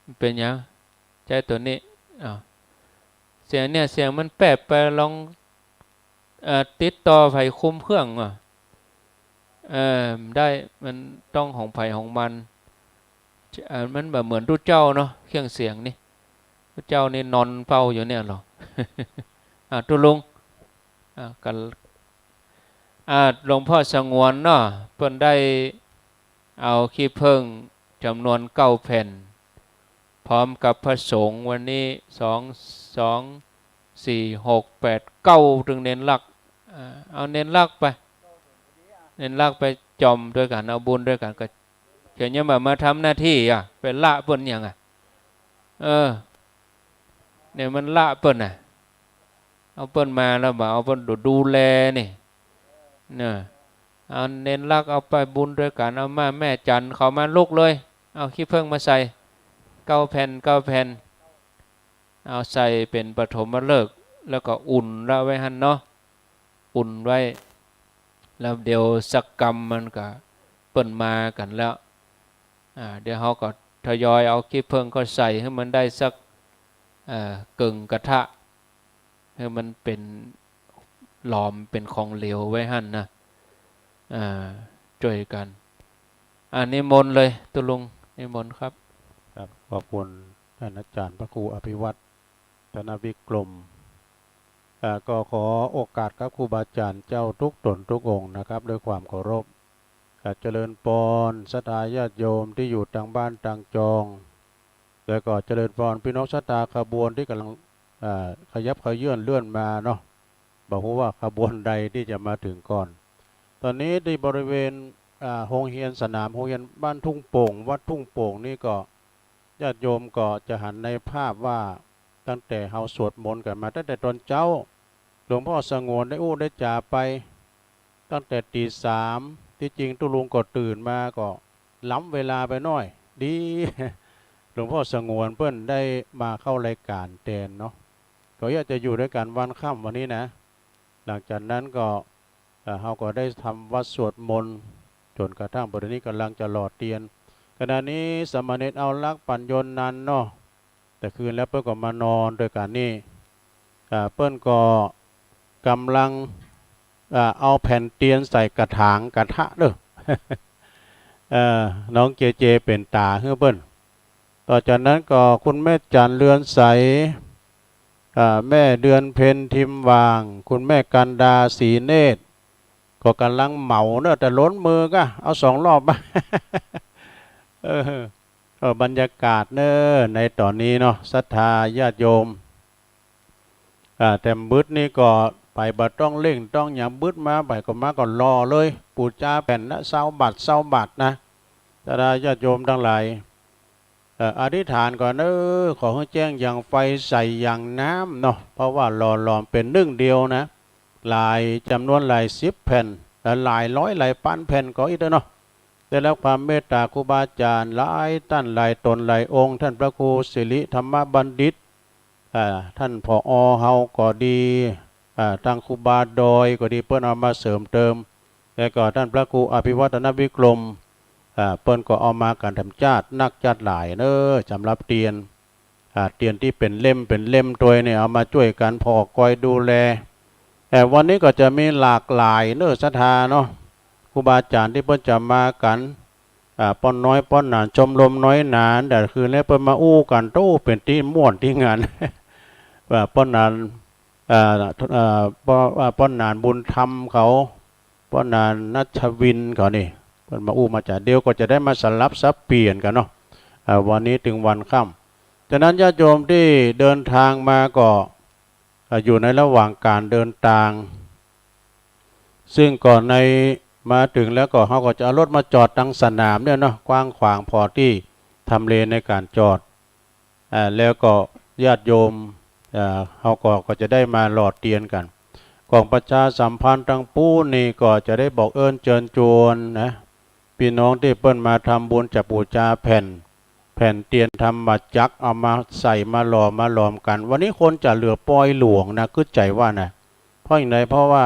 มันเป๋นอย่าง ใจ๊ตั๋วนี้ อ้าว เสียงเนี่ย เสียงมันแปบไป ลอง เอ่อ ติดต่อใผคุมเครื่องว่ะ เออ ได้ มันต้องของใผของมัน เอ่อ มันบ่เหมือนตุ๊เจ้าเนาะ เครื่องเสียงนี่ ตุ๊เจ้านี่นอนเฝ้าอยู่เนี่ยเหรอ อ่า ตุ๊ลุง อ่า กัน อ่า หลวงพ่อสงวนเนาะ เปิ้นได้เอาขี้ผึ้งจ๋ำนวนเก้าแผ่น พร้อมกับพระสงฆ์ วันนี้ สอง สอง สี่ หก แปด เก้า ตึงเณรลักษณ์ อ่า เอาเณรลักษณ์ไป เณรลักษณ์ไปจ่อมตวยกั๋น เอาบุญตวยกั๋น ก็เขียนยังบ่ามาทำหน้าตี้อะ ไปละเปิ้นหยังอะ เออ เนี่ยมันละเปิ้นน่ะ เอาเปิ้นมาแล้วบ่าเอาเปิ้นดู ดูแลนี่ เน่อ เอาเณรลักษณ์เอาไปบุญตวยกั๋น เอามาแม่จันทร์เขามาลุกเลย เอาขี้ผึ้งมาใส่ เก้าแผ่น เก้าแผ่น เอาใส่เป๋นปฐมฤกษ์ แล้วก็อุ่นละไว้หั้นเนาะ อุ่นไว้ แล้วเดี๋ยวสักกำมันก็ เปิ้นมากั๋นแล้ว อ่า เดี๋ยวเฮาก็ทยอยเอาขี้ผึ้งเข้าใส่หื้อมันได้สัก เอ่อ เกิ่งกระทะ หื้อมันเป๋นหลอมเป๋นของเหลวไว้หั้นนะ อ่า จ้วยกั๋น อ่า นิมนต์เลยตุ๊ลุง นิมนต์ครับ ครับ ขอบคุณท่านอาจารย์พระครูอภิวัฒน์ ธนวิกรม อ่า ก็ขอโอกาสกับครูบาอาจารย์เจ้าทุกต๋นทุกองค์นะครับ ด้วยความเคารพ อ่า เจริญปอนศรัทธาญาติโยมตี้อยู่ตางบ้านตางจอง แล้วก็เจริญปอนปี้น้องศรัทธาขบวนตี้ก่ำลัง อ่า ขยับเขยื้อนเลื่อนมาเนาะ บ่ฮู้ว่าขบวนใดตี้จะมาเถิงก่อน ต๋อนนี้ตี้บริเวณ อ่า โฮงเฮียนสนามโฮงเฮียนบ้านทุ่งโป่ง วัดทุ่งโป่งนี่ก็ ญาติโยมก็จะหันในภาพว่า ตั้งแต่เฮาสวดมนต์กั๋นมาตั้งแต่ต๋อนเจ๊า หลวงพ่อสงวนได้อู้ได้จ๋าไป ตั้งแต่ตี๋สาม ตี้จริงตุ๊ลุงก็ตื่นมาก็ล้ำเวลาไปหน้อย ดี หลวงพ่อสงวนเปิ้นได้มาเข้ารายก๋านแตนเนาะ ก็อยากจะอยู่ด้วยกั๋นวันค่ำวันนี้นะ หลังจากนั้นก็ เอ่อ เฮาก็ได้ทำวัตรสวดมนต์ จ๋นกระทั่งปัจจุบันนี้ก่ำลังจะหล่อเตียน ขณะนี้สามเณรเอาลักษณ์ ปั๋ญญนนันท์เนาะ แต่คืนแล้วเปิ้นก็มานอนตวยกั๋นนี่ อ่า เปิ้นก็ก่ำลัง อ่า เอาแผ่นเตียนใส่กระถางกระทะเน่อ เอ่อ น้องเจเจเป๋นต๋าหื้อเปิ้น ต่อจากนั้นก็คุณแม่จันทร์เรือนใส อ่า แม่เดือนเพ็ญทิมหว่าง คุณแม่กันดาศรีเนตร ก็ก่ำลังเหมาเน่อ แต่ล้นมือก้า เอาสองรอบ เออ เออ บรรยากาศเน่อ ในต๋อนนี้เนาะ ศรัทธาญาติโยม อ่า แต่บึดนี่ก็ไปบ่ต้องเร่งต้องหยัง บึดมาไปก็มาก็หล่อเลย ปู๋จาแผ่นละซาวบาท ซาวบาทนะ ศรัทธาญาติโยมตังหลาย เอ่อ อธิษฐานก่อนเน่อ ขอหื้อแจ้งอย่างไฟใสอย่างน้ำเนาะ เพราะว่าหล่อหลอมเป๋นนึ่งเดียวนะ หลายจ๋ำนวนหลายสิบแผ่น หลายร้อยหลายปันแผ่นก็อิ้วเนาะ ได้รับความเมตต๋าครูบาอาจ๋ารย์หลายต้านหลายต๋นหลายองค์ ต้านพระครูสิริธรรมบัณฑิต อ่า ต้าน ผอ เฮาก็ดี อ่า ตางครูบาดอยก็ดี เปิ้นเอามาเสริมเติม แล้วก็ต้านพระครูอภิวัฒนวิกรม อ่า เปิ้นก็เอามากั๋นแถมจ๊าดนักจ๊าดหลายเน่อ จ๋ำหรับเตียน อ่า เตียนตี้เป๋นเล่มเป๋นเล่มตวยเนี่ย เอามาจ้วยกั๋นผ่อกอยดูแล แต่วันนี้ก็จะมีหลากหลายเน่อศรัทธาเนาะ ครูบาอาจ๋ารย์ตี้เปิ้นจะมากั๋น อ่า ป้อน้อยป้อหนาน ชมรมน้อยหนาน แต่คืนนี้เปิ้นมาอู้กั๋น โต้ เป๋นตี้ม่วนตี้งาน ว่าป้อหนาน อ่า อ่า ป้อ อ่า ป้อหนานบุญธรรมเขา ป้อหนานนัชวินเขานี่ เปิ้นมาอู้มาจ๋า เดี๋ยวก็จะได้มาสลับสับเปลี่ยนกั๋นเนาะ อ่า วันนี้เถิงวันค่ำ ฉะนั้นญาติโยมตี้เดินตางมาก็ อ่า อยู่ในระหว่างก๋านเดินตาง ซึ่งก่อนในมาเถิงแล้วก็ เฮาก็จะเอารถมาจอดตางสนามเนี่ยเนาะ กว้างขวางพอตี้ทำเลในก๋านจอด อ่า แล้วก็ญาติโยม อ่า เฮาก็ ก็จะได้มาหล่อเตียนกั๋น ของประชาสัมพันธ์ตางปู๊นนี่ก็จะได้บอกเอิ้นเจิญจวนนะ ปี้น้องตี้เปิ้นมาทำบุญจะปู๋จาแผ่น แผ่นเตียนธรรมจักร เอามาใส่มาหล่อมาหลอมกั๋น วันนี้คนจะเหลือปอยหลวงนะ กึ๊ดใจ๋ว่านะ เพราะอย่างใด เพราะว่า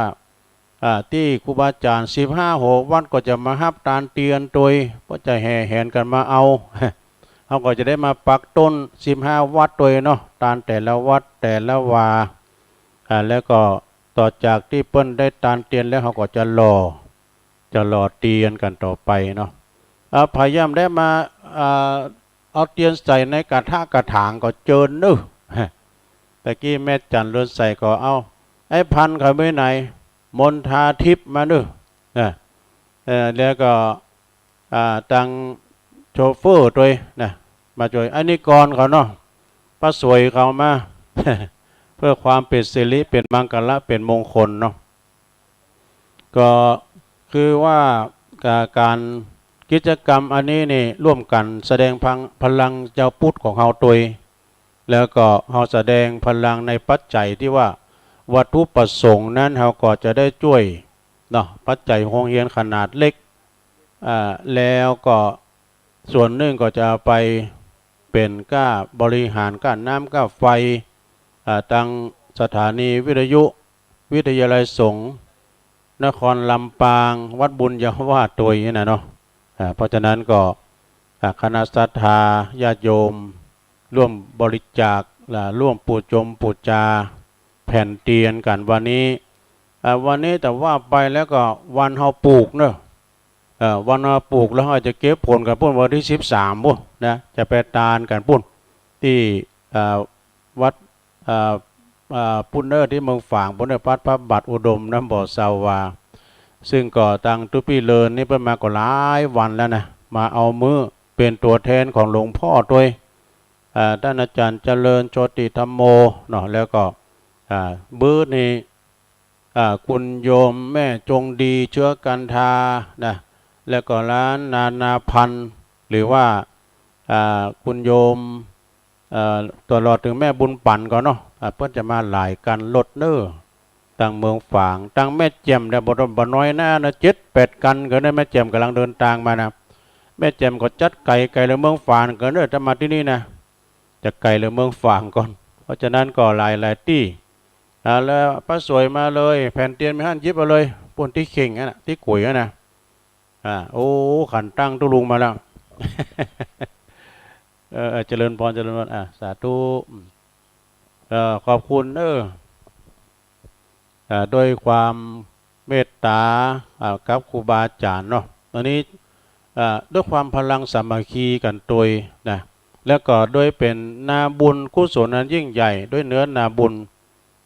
อ่า ตี้ครูบาอาจ๋ารย์สิบห้าหอวัดก็จะมาฮับตานเตียนตวย ก็จะแห่แหนกั๋นมาเอา เฮาก็จะได้มาปักต้นสิบห้าวัดตวยเนาะ ตานแต่ละวัดแต่ละวา อ่า แล้วก็ต่อจากตี้เปิ้นได้ตานเตียนแล้ว เฮาก็จะหล่อ จะหล่อเตียนกั๋นต่อไปเนาะ อ่า ใผย่ำได้มา อ่า เอาเตียนใส่ในกระทะกระถางก็เจิญเน้อ ตะกี้แม่จั๋นเรือนใสก็เอา ไอ้พันธุ์เขาไปไหน มณฑาทิพย์มาเน้อ นะ เอ่อ แล้วก็ อ่า ตังโชเฟอร์ตวยนะ มาจ้วย ไอ้นิกรเขาเนาะ ป้าสวยเขามา เพื่อความเป๋นสิริ เป๋นมังคละ เป๋นมงคลเนาะ ก็คือว่า กา ก๋านกิจกรรมอันนี้นี่ ร่วมกั๋นแสดงพลัง พลังจาวพุทธของเฮาตวย แล้วก็เฮาแสดงพลังในปัจจัยตี้ว่า วัตถุประสงค์นั้น เฮาก็จะได้จ้วยเนาะ ปัจจัยโฮงเฮียนขนาดเล็ก อ่า แล้วก็ส่วนนึ่งก็จะเอาไปเป๋นก้าบริหารก้าน้ำก้าไฟ อ่า ตังสถานีวิทยุ วิทยาลัยสงฆ์นครลำปาง วัดบุญญาวาสตวยนี่นะเนาะ อ่า เพราะฉะนั้นก็ อ่า คณะศรัทธาญาติโยม ร่วมบริจาค อ่า ร่วมปู๋จงปู๋จาแผ่นเตียนกั๋นวันนี้ อ่า วันนี้แต่ว่าไปแล้วก็วันเฮาปลูกเนาะ เอ่อ วันเฮาปลูกแล้วเฮาจะเก็บผลกั๋นปู๊นวันตี้สิบสามปู๊นนะ จะไปตานกั๋นปู๊น ตี้ อ่า วัด อ่า อ่า ปู๊นเน้อ ตี้เมืองฝางปู๊นเน้อ วัดพระบาทอุดมนะ บ่เซาว่า ซึ่งก็ตังตุ๊ปี้เลินนี่เปิ้นมาก็หลายวันแล้วนะ มาเอามื้อเป๋นตั๋วแทนของหลวงพ่อตวย อ่า ต้านอาจ๋ารย์เจริญโชติธัมโมเนาะ แล้วก็ อ่า บื้อนี้ อ่า คุณโยมแม่จงดีเชื้อกันทานะ แล้วก็หลานนานาพันธุ์ หรือว่า อ่า คุณโยม เอ่อ ตลอดเถิงแม่บุญปั๋นก็เนาะ อ่า เปิ้นจะมาหลายกั๋นโลดเน้อ ตังเมืองฝาง ตังแม่แจ่มเนี่ยบ่ บ่น้อยหน้านะ เจ็ดแปดกั๋นก็ได้ แม่แจ่มก่ำลังเดินตางมานะ แม่แจ่มก็จั๊ดไก๋ ไก๋เหลือเมืองฝางก่อนเน้อ ถ้ามาตี้นี่นะ จะไก๋เหลือเมืองฝางก่อน เพราะฉะนั้นก็หลายๆ ตี้ อ่า แล้วป้าสวยมาเลย แผ่นเตียนมีหั้น หยิบเอาเลย ปู๊นตี้เข่งหั้นน่ะ ตี้ก๋วยหั้นน่ะ อ่า โอ้ ขันตั้งตุ๊ลุงมาแล้ว เออ เออ เจริญพร เจริญพร อ่า สาธุ อืม เอ่อ ขอบคุณเน้อ อ่า ด้วยความเมตต๋า อ่า กับครูบาอาจ๋ารย์เนาะ ตอนนี้ อ่า ด้วยความพลังสามัคคีกั๋นตวยนะ แล้วก็ด้วยเป๋นนาบุญกุศลอันยิ่งใหญ่ ด้วยเนื้อนาบุญ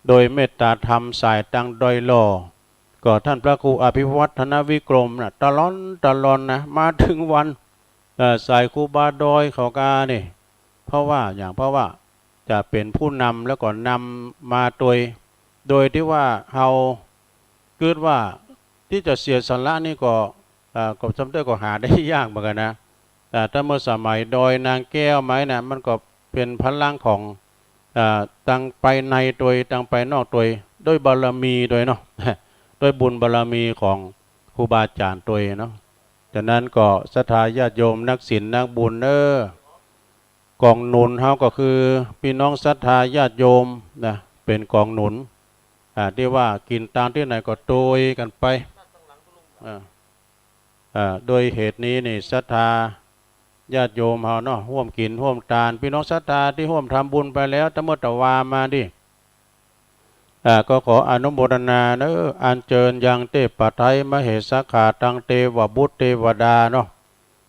โดยเมตต๋าธรรมสายตังดอยหล่อ ก็ต้านพระครูอภิวัฒนวิกรมน่ะ ตะลอนตะลอนนะ มาเถิงวัน เอ่อ สายครูบาดอยเขากานี่ เพราะว่าหยัง เพราะว่าจะเป๋นผู้นำแล้วก็นำมาตวย โดยตี้ว่าเฮากึ๊ดว่าตี้จะเสียสละนี่ก็ เอ่อ ก็จำได้ก็หาได้ยากเหมือนกั๋นนะ แต่ถ้าเมื่อสมัยดอยนางแก้วไหมนะ มันก็เป๋นพลังของ เอ่อ ตังภายในตวย ตังภายนอกตวย ด้วยบารมีตวยเนาะ ด้วยบุญบารมีของครูบาอาจ๋ารย์ตวยเนาะ ฉะนั้นก็ศรัทธาญาติโยมนักศีลนักบุญเน้อ ก๋องหนุนเฮาก็คือปี้น้องศรัทธาญาติโยมนะ เป๋นก๋องหนุน อ่า ตี้ว่ากิ๋นตางตี้ไหนก็ตวยกั๋นไป อ่า อ่า ด้วยเหตุนี้นี่ศรัทธาญาติโยมเฮาเนาะ ฮ่วมกิ๋นฮ่วมตาน ปี้น้องศรัทธาตี้ฮ่วมทำบุญไปแล้ว ตะเมิดตะวามาดิ อ่า ก็ขออนุโมทนาเน้อ อัญเจิญยังเตปะไทยมเหสขา ตังเตวบุตรเตวดาเนาะ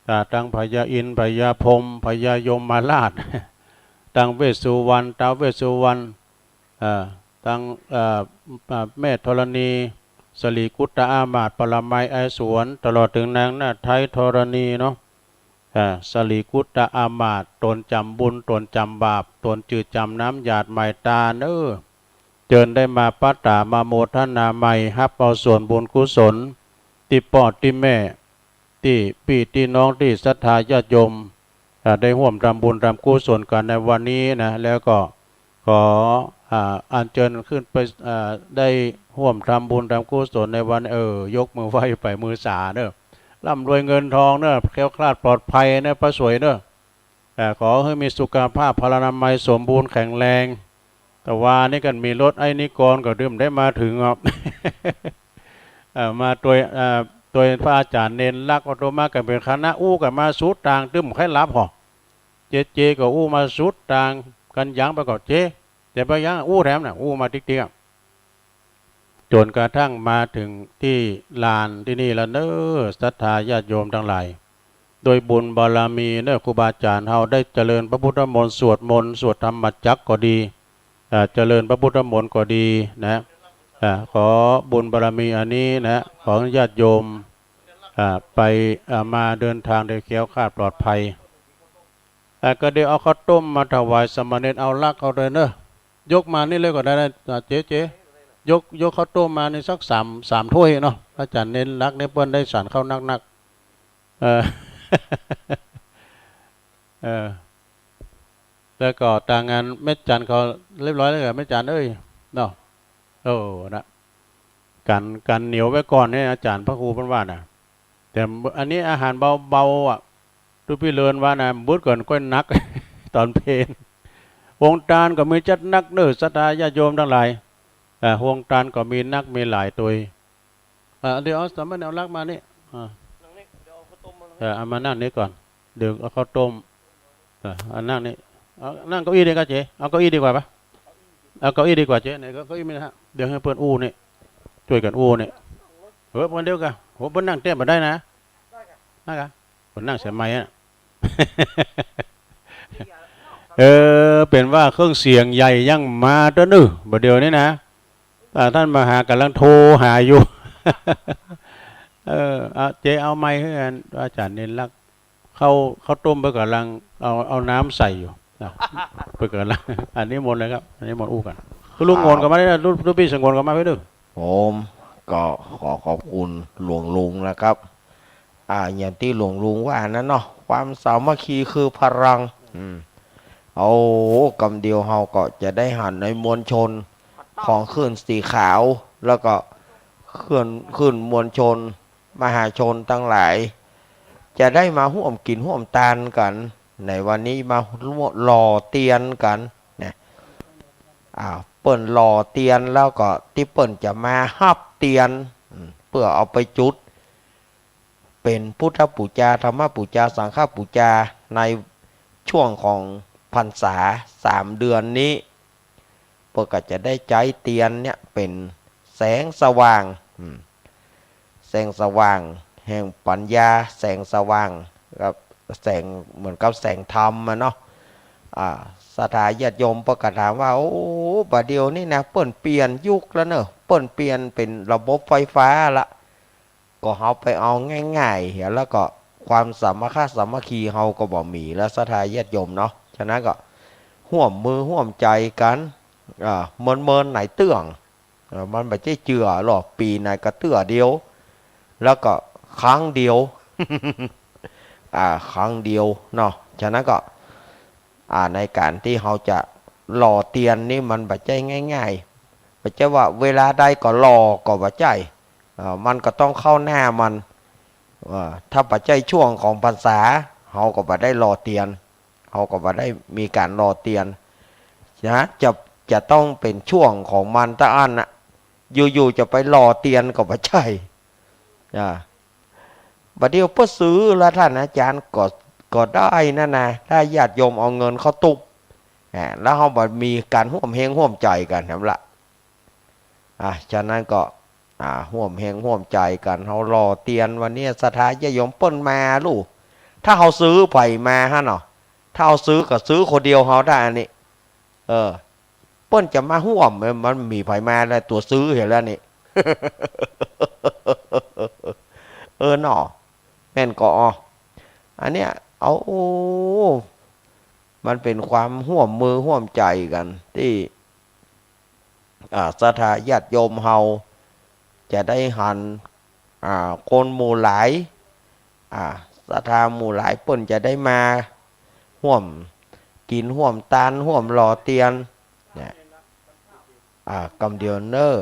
อ่า ตังพญาอินทร์ พญาพรหม พญายมราช ตังเวสสุวรรณ ท้าวเวสสุวรรณ อ่า ตัง อ่า อ่า แม่ธรณี สรีกุตตะอามาตย์ ปรมัยไอสวน ตลอดเถิงนางนาถไทยธรณีเนาะ อ่า สรีกุตตะอามาตย์ ต๋นจ๋ำบุญ ต๋นจ๋ำบาป ต๋นจื้อจ๋ำน้ำหยาดไหม้ตาเน้อ เจิญได้มาปะต๋ามาโมทนาใหม่ ฮับเอาส่วนบุญกุศล ตี้ป้อตี้แม่ ตี้ปี้ตี้น้อง ตี้ศรัทธาญาติโยม อ่า ได้ฮ่วมทำบุญทำกุศลกั๋นในวันนี้นะ แล้วก็ขอ อ่า อัญเจิญขึ้นไป อ่า ได้ฮ่วมทำบุญทำกุศลในวัน เออ ยกมือไหว้ไปมือสาเน้อ ร่ำรวยเงินทองเน่อ แคล้วคลาดปลอดภัยเน่อ ป้าสวยเน่อ เอ่อ ขอหื้อมีสุขภาพพลานามัยสมบูรณ์แข็งแรง แต่ว่านี่กั๋นมีรถไอ้นิกรก็ตึงได้มาเถิงอ่ะ เอ่อ มาตวย เอ่อ ตวยพระอาจ๋ารย์เณรลักษณ์ อาตมากั๋นเป๋นคณะอู้กั๋นมาสุดตาง ตึงบ่ใค่หลับหรอ เจ๊เจ๊ก็อู้มาสุดตาง กั๋นยังไปก่อเจ๊ แต่บ่ยังอู้แถมน่ะ อู้มาติ๊กๆ จ๋นกระทั่งมาเถิงตี้ลานตี้นี่แล้วเน่อ ศรัทธาญาติโยมตังหลาย โดยบุญบารมีเน่อ ครูบาอาจ๋ารย์เฮาได้เจริญพระพุทธมนต์ สวดมนต์ สวดธรรมจักรก็ดี เอ่อ เจริญพระพุทธมนต์ก็ดีนะ อ่า ขอบุญบารมีอันนี้นะ ขอญาติโยม อ่า ไป อ่า มาเดินทางโดยแคล้วคลาดปลอดภัย อ่า ก็เดี๋ยวเอาข้าวต้มมาถวายสามเณร เอาลักษณ์เขาด้วยเน่อ ยกมานี่เลยก็ได้นะ อ่า เจ๊ เจ๊ ยก ยกข้าวต้มมานี่สักสาม สามถ้วยเนาะ อาจ๋ารย์เณรลักษณ์นี่เปิ้นได้ฉันข้าวนักๆ เออ เออ แล้วก็ตางานแม่จันเขาเรียบร้อยแล้วเหรอ แม่จันเอ้ย เนาะ โอ้ นะ กั๋น กั๋นเหนียวไว้ก่อนเนี่ย อาจ๋ารย์พระครูเปิ้นว่าน่ะ แต่อันนี้อาหารเบาๆ อ่ะ ตุ๊ปี้เลินว่าน่ะ บึดก่อนก้อยหนัก ต๋อนเพล โฮงตานก็มีจัดหนักเน่อ ศรัทธาญาติโยมตังหลาย อ่า โฮงตานก็มีนักมีหลายตวย อ่า เดี๋ยวเอาสามเณรเอาลักษณ์มานี่ อ่า เออ เอามานั่งนี่ก่อน เดี๋ยวเอาข้าวต้ม เออ เอานั่งนี่ เอานั่งเก้าอี้ดีกว่าเจ๊ เอาเก้าอี้ดีกว่าปะ เอาเก้าอี้ดีกว่าเจ๊ ไหนเก้าอี้มีนะฮะ เดี๋ยวหื้อเปิ้นอู้นี่ จ้วยกั๋นอู้นี่ เออ เปิ้นเดียวกั๋น โห เปิ้นนั่งเตี้ยบ่ได้นะ นั่งกะ เปิ้นนั่งใส่ไม้อะ เออ เป๋นว่าเครื่องเสียงใหญ่ยังมาเต๊อะเน่อ บ่าเดี่ยวนี้นะ อ่า ต้านมหาก๋ำลังโทรหาอยู่ เออ เอา เจ๊เอาไมค์หื้ออัน อาจ๋ารย์เณรลักษณ์ ข้าว ข้าวต้มเปิ้นก๋ำลังเอา เอาน้ำใส่อยู่นะ เปิ้นก๋ำลัง อันนี้มนต์เลยครับ อันนี้มนต์อู้กั๋น ตุ๊ลุงโงนก็มาได้นะ ตุ๊ ตุ๊ปี้สงวนก็มาไปด้วย ผมก็ขอขอบคุณหลวงลุงนะครับ อ่า อย่างตี้หลวงลุงว่านั้นเนาะ ความสามัคคีคือพลัง อืม โอ้ กำเดียวเฮาก็จะได้หันในมวลชนของคลื่นสีขาว แล้วก็คลื่น คลื่นมวลชน มหาชนตังหลาย จะได้มาฮ่วมกิ๋นฮ่วมตานกั๋น ในวันนี้มาฮ่วมหล่อเตียนกั๋นนะ อ่า เปิ้นหล่อเตียนแล้วก็ตี้เปิ้นจะมาฮับเตียน อืม เปื้อเอาไปจุด เป๋นพุทธปู๋จา ธรรมปู๋จา สังฆปู๋จา ในช่วงของพรรษาสามเดือนนี้ เปิ้นก็จะได้ใจ๊เตียนเนี่ยเป๋นแสงสว่าง อืม แสงสว่างแห่งปัญญา แสงสว่างกับแสงเหมือนกับแสงธรรมอะเนาะ อ่า ศรัทธาญาติโยมเปิ้นก็ถามว่า โอ้ บ่าเดี่ยวนี้นะ เปิ้นเปลี่ยนยุคแล้วเน่อ เปิ้นเปลี่ยนเป๋นระบบไฟฟ้าละ ก็เฮาไปเอาง่ายๆ แล้วก็ความสามัคคาสามัคคีเฮาก็บ่มีแล้ว ศรัทธาญาติโยมเนาะ ฉะนั้นก็ฮ่วมมือฮ่วมใจ๋กั๋น อ่า เมินๆ ไหนเตื้อง เออ มันบ่ใจ้เจื้อหรอก ปี๋ไหนก็เตื้อเดียว แล้วก็ครั้งเดียว อ่า ครั้งเดียวเนาะ ฉะนั้นก็ อ่า ในก๋านตี้เฮาจะหล่อเตียนนี่มันบ่ใจ้ง่ายๆ บ่ใจ้ว่าเวลาใดก็หล่อก็บ่ใจ้ เอ่อ มันก็ต้องเข้าหน้ามัน เอ่อ ถ้าบ่ใจ้ช่วงของพรรษา เฮาก็บ่ได้หล่อเตียน เฮาก็บ่ได้มีก๋านหล่อเตียนนะ จะ จะต้องเป๋นช่วงของมันตะอั้นน่ะ อยู่ๆ จะไปหล่อเตียนก็บ่ใจ้ อ่า บ่าเดี่ยวเปิ้นซื้อแล้วท่านอาจ๋ารย์ก็ ก็ได้นั่นนะ ถ้าญาติโยมเอาเงินเข้าตุ๊บ อ่า แล้วเฮาบ่มีก๋านฮ่วมแฮงฮ่วมใจ๋กั๋นแหมละ อ่า ฉะนั้นก็ อ่า ฮ่วมแฮงฮ่วมใจ๋กั๋น เฮาหล่อเตียนวันนี้ ศรัทธาญาติโยมเปิ้นมาลูก ถ้าเฮาซื้อไผมาหั้นเนาะ ถ้าเฮาซื้อก็ซื้อคนเดียวเฮาได้อันนี้ เออ เปิ้นจะมาฮ่วม มันมีไผมาแล้ว ตั๋วซื้อหั้นแล้วนี่ เออเนาะ แม่นก่อ อันเนี้ย เอา มันเป๋นความฮ่วมมือฮ่วมใจ๋กั๋นตี้ อ่า ศรัทธาญาติโยมเฮาจะได้หัน อ่า คนหมู่หลาย อ่า ศรัทธาหมู่หลายเปิ้นจะได้มาฮ่วมกิ๋นฮ่วมตานฮ่วมหล่อเตียนเนี่ย อ่า กำเดียวเน่อ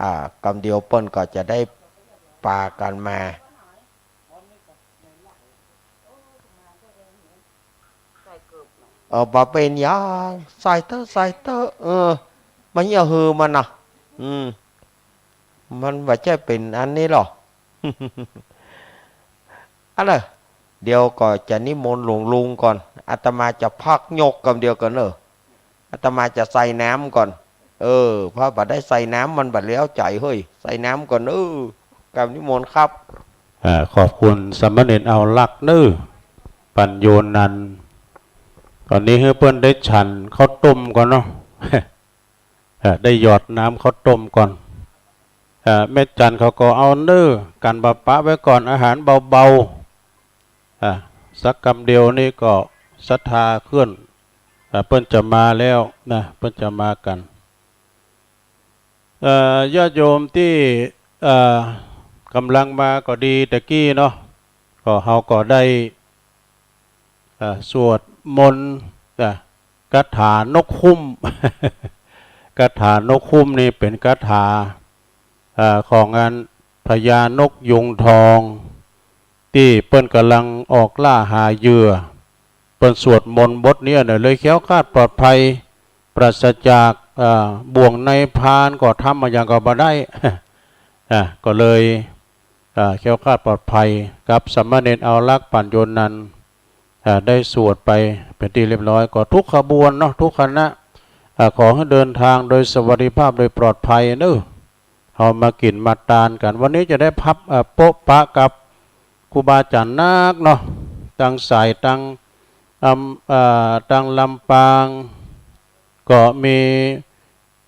อ่า กำเดียวเปิ้นก็จะได้ปากั๋นมา เออ บ่เป๋นหยัง ใส่เต๊อะ ใส่เต๊อะ เออ มันเยียะหื้อมันนะ อืม มันบ่ใจ้เป๋นอันนี้หรอก อันเน่อ เดี๋ยวก็จะนิมนต์หลวงลุงก่อน อาตมาจะพักยกกำเดียวก่อนเน่อ อาตมาจะใส่น้ำก่อน เออ เพราะบ่ได้ใส่น้ำมันบ่แล้วใจ๋เฮ้ย ใส่น้ำก่อนเน่อ กราบนิมนต์ครับ อ่า ขอบคุณสามเณรเอาลักษณ์เน่อ ปัญโญนันท์ ต๋อนนี้หื้อเปิ้นได้ฉันข้าวต้มก่อนเนาะ เอ่อ ได้หยอดน้ำข้าวต้มก่อน เอ่อ แม่จันเขาก็เอาเน่อ กั๋นปะปะไว้ก่อน อาหารเบาๆ อ่ะ สักกำเดียวนี่ก็ศรัทธาเคลื่อน อ่ะ เปิ้นจะมาแล้วนะ เปิ้นจะมากั๋น เอ่อ ญาติโยมตี้ เอ่อ ก่ำลังมาก็ดีตะกี้เนาะ ก็เฮาก็ได้ เอ่อ สวดมนต์ อ่ะ คาถานกคุ้ม คาถานกคุ้มนี่เป๋นคาถา เอ่อ ของอันพญานกยูงทอง ตี้เปิ้นก่ำลังออกล่าหาเหยื่อ เปิ้นสวดมนต์บทนี้เน่อ เลยแคล้วคลาดปลอดภัย ปราศจาก เอ่อ บ่วงนายพราน ก็ทำอะหยังก็บ่ได้ อ่ะ ก็เลย อ่า แคล้วคลาดปลอดภัย กับสามเณรเอาลักษณ์ ปัญโญนันท์ อ่า ได้สวดไปเป๋นตี้เรียบร้อย ก็ทุกขบวนเนาะ ทุกคณะ อ่า ขอหื้อเดินทางโดยสวัสดิภาพ โดยปลอดภัยเน่อ เฮามากิ๋นมาตานกั๋น วันนี้จะได้พับ อ่า โป๊ะปะกับครูบาอาจ๋ารย์นักเนาะ ตังสาย ตัง อำ อ่า ตังลำปาง ก็มี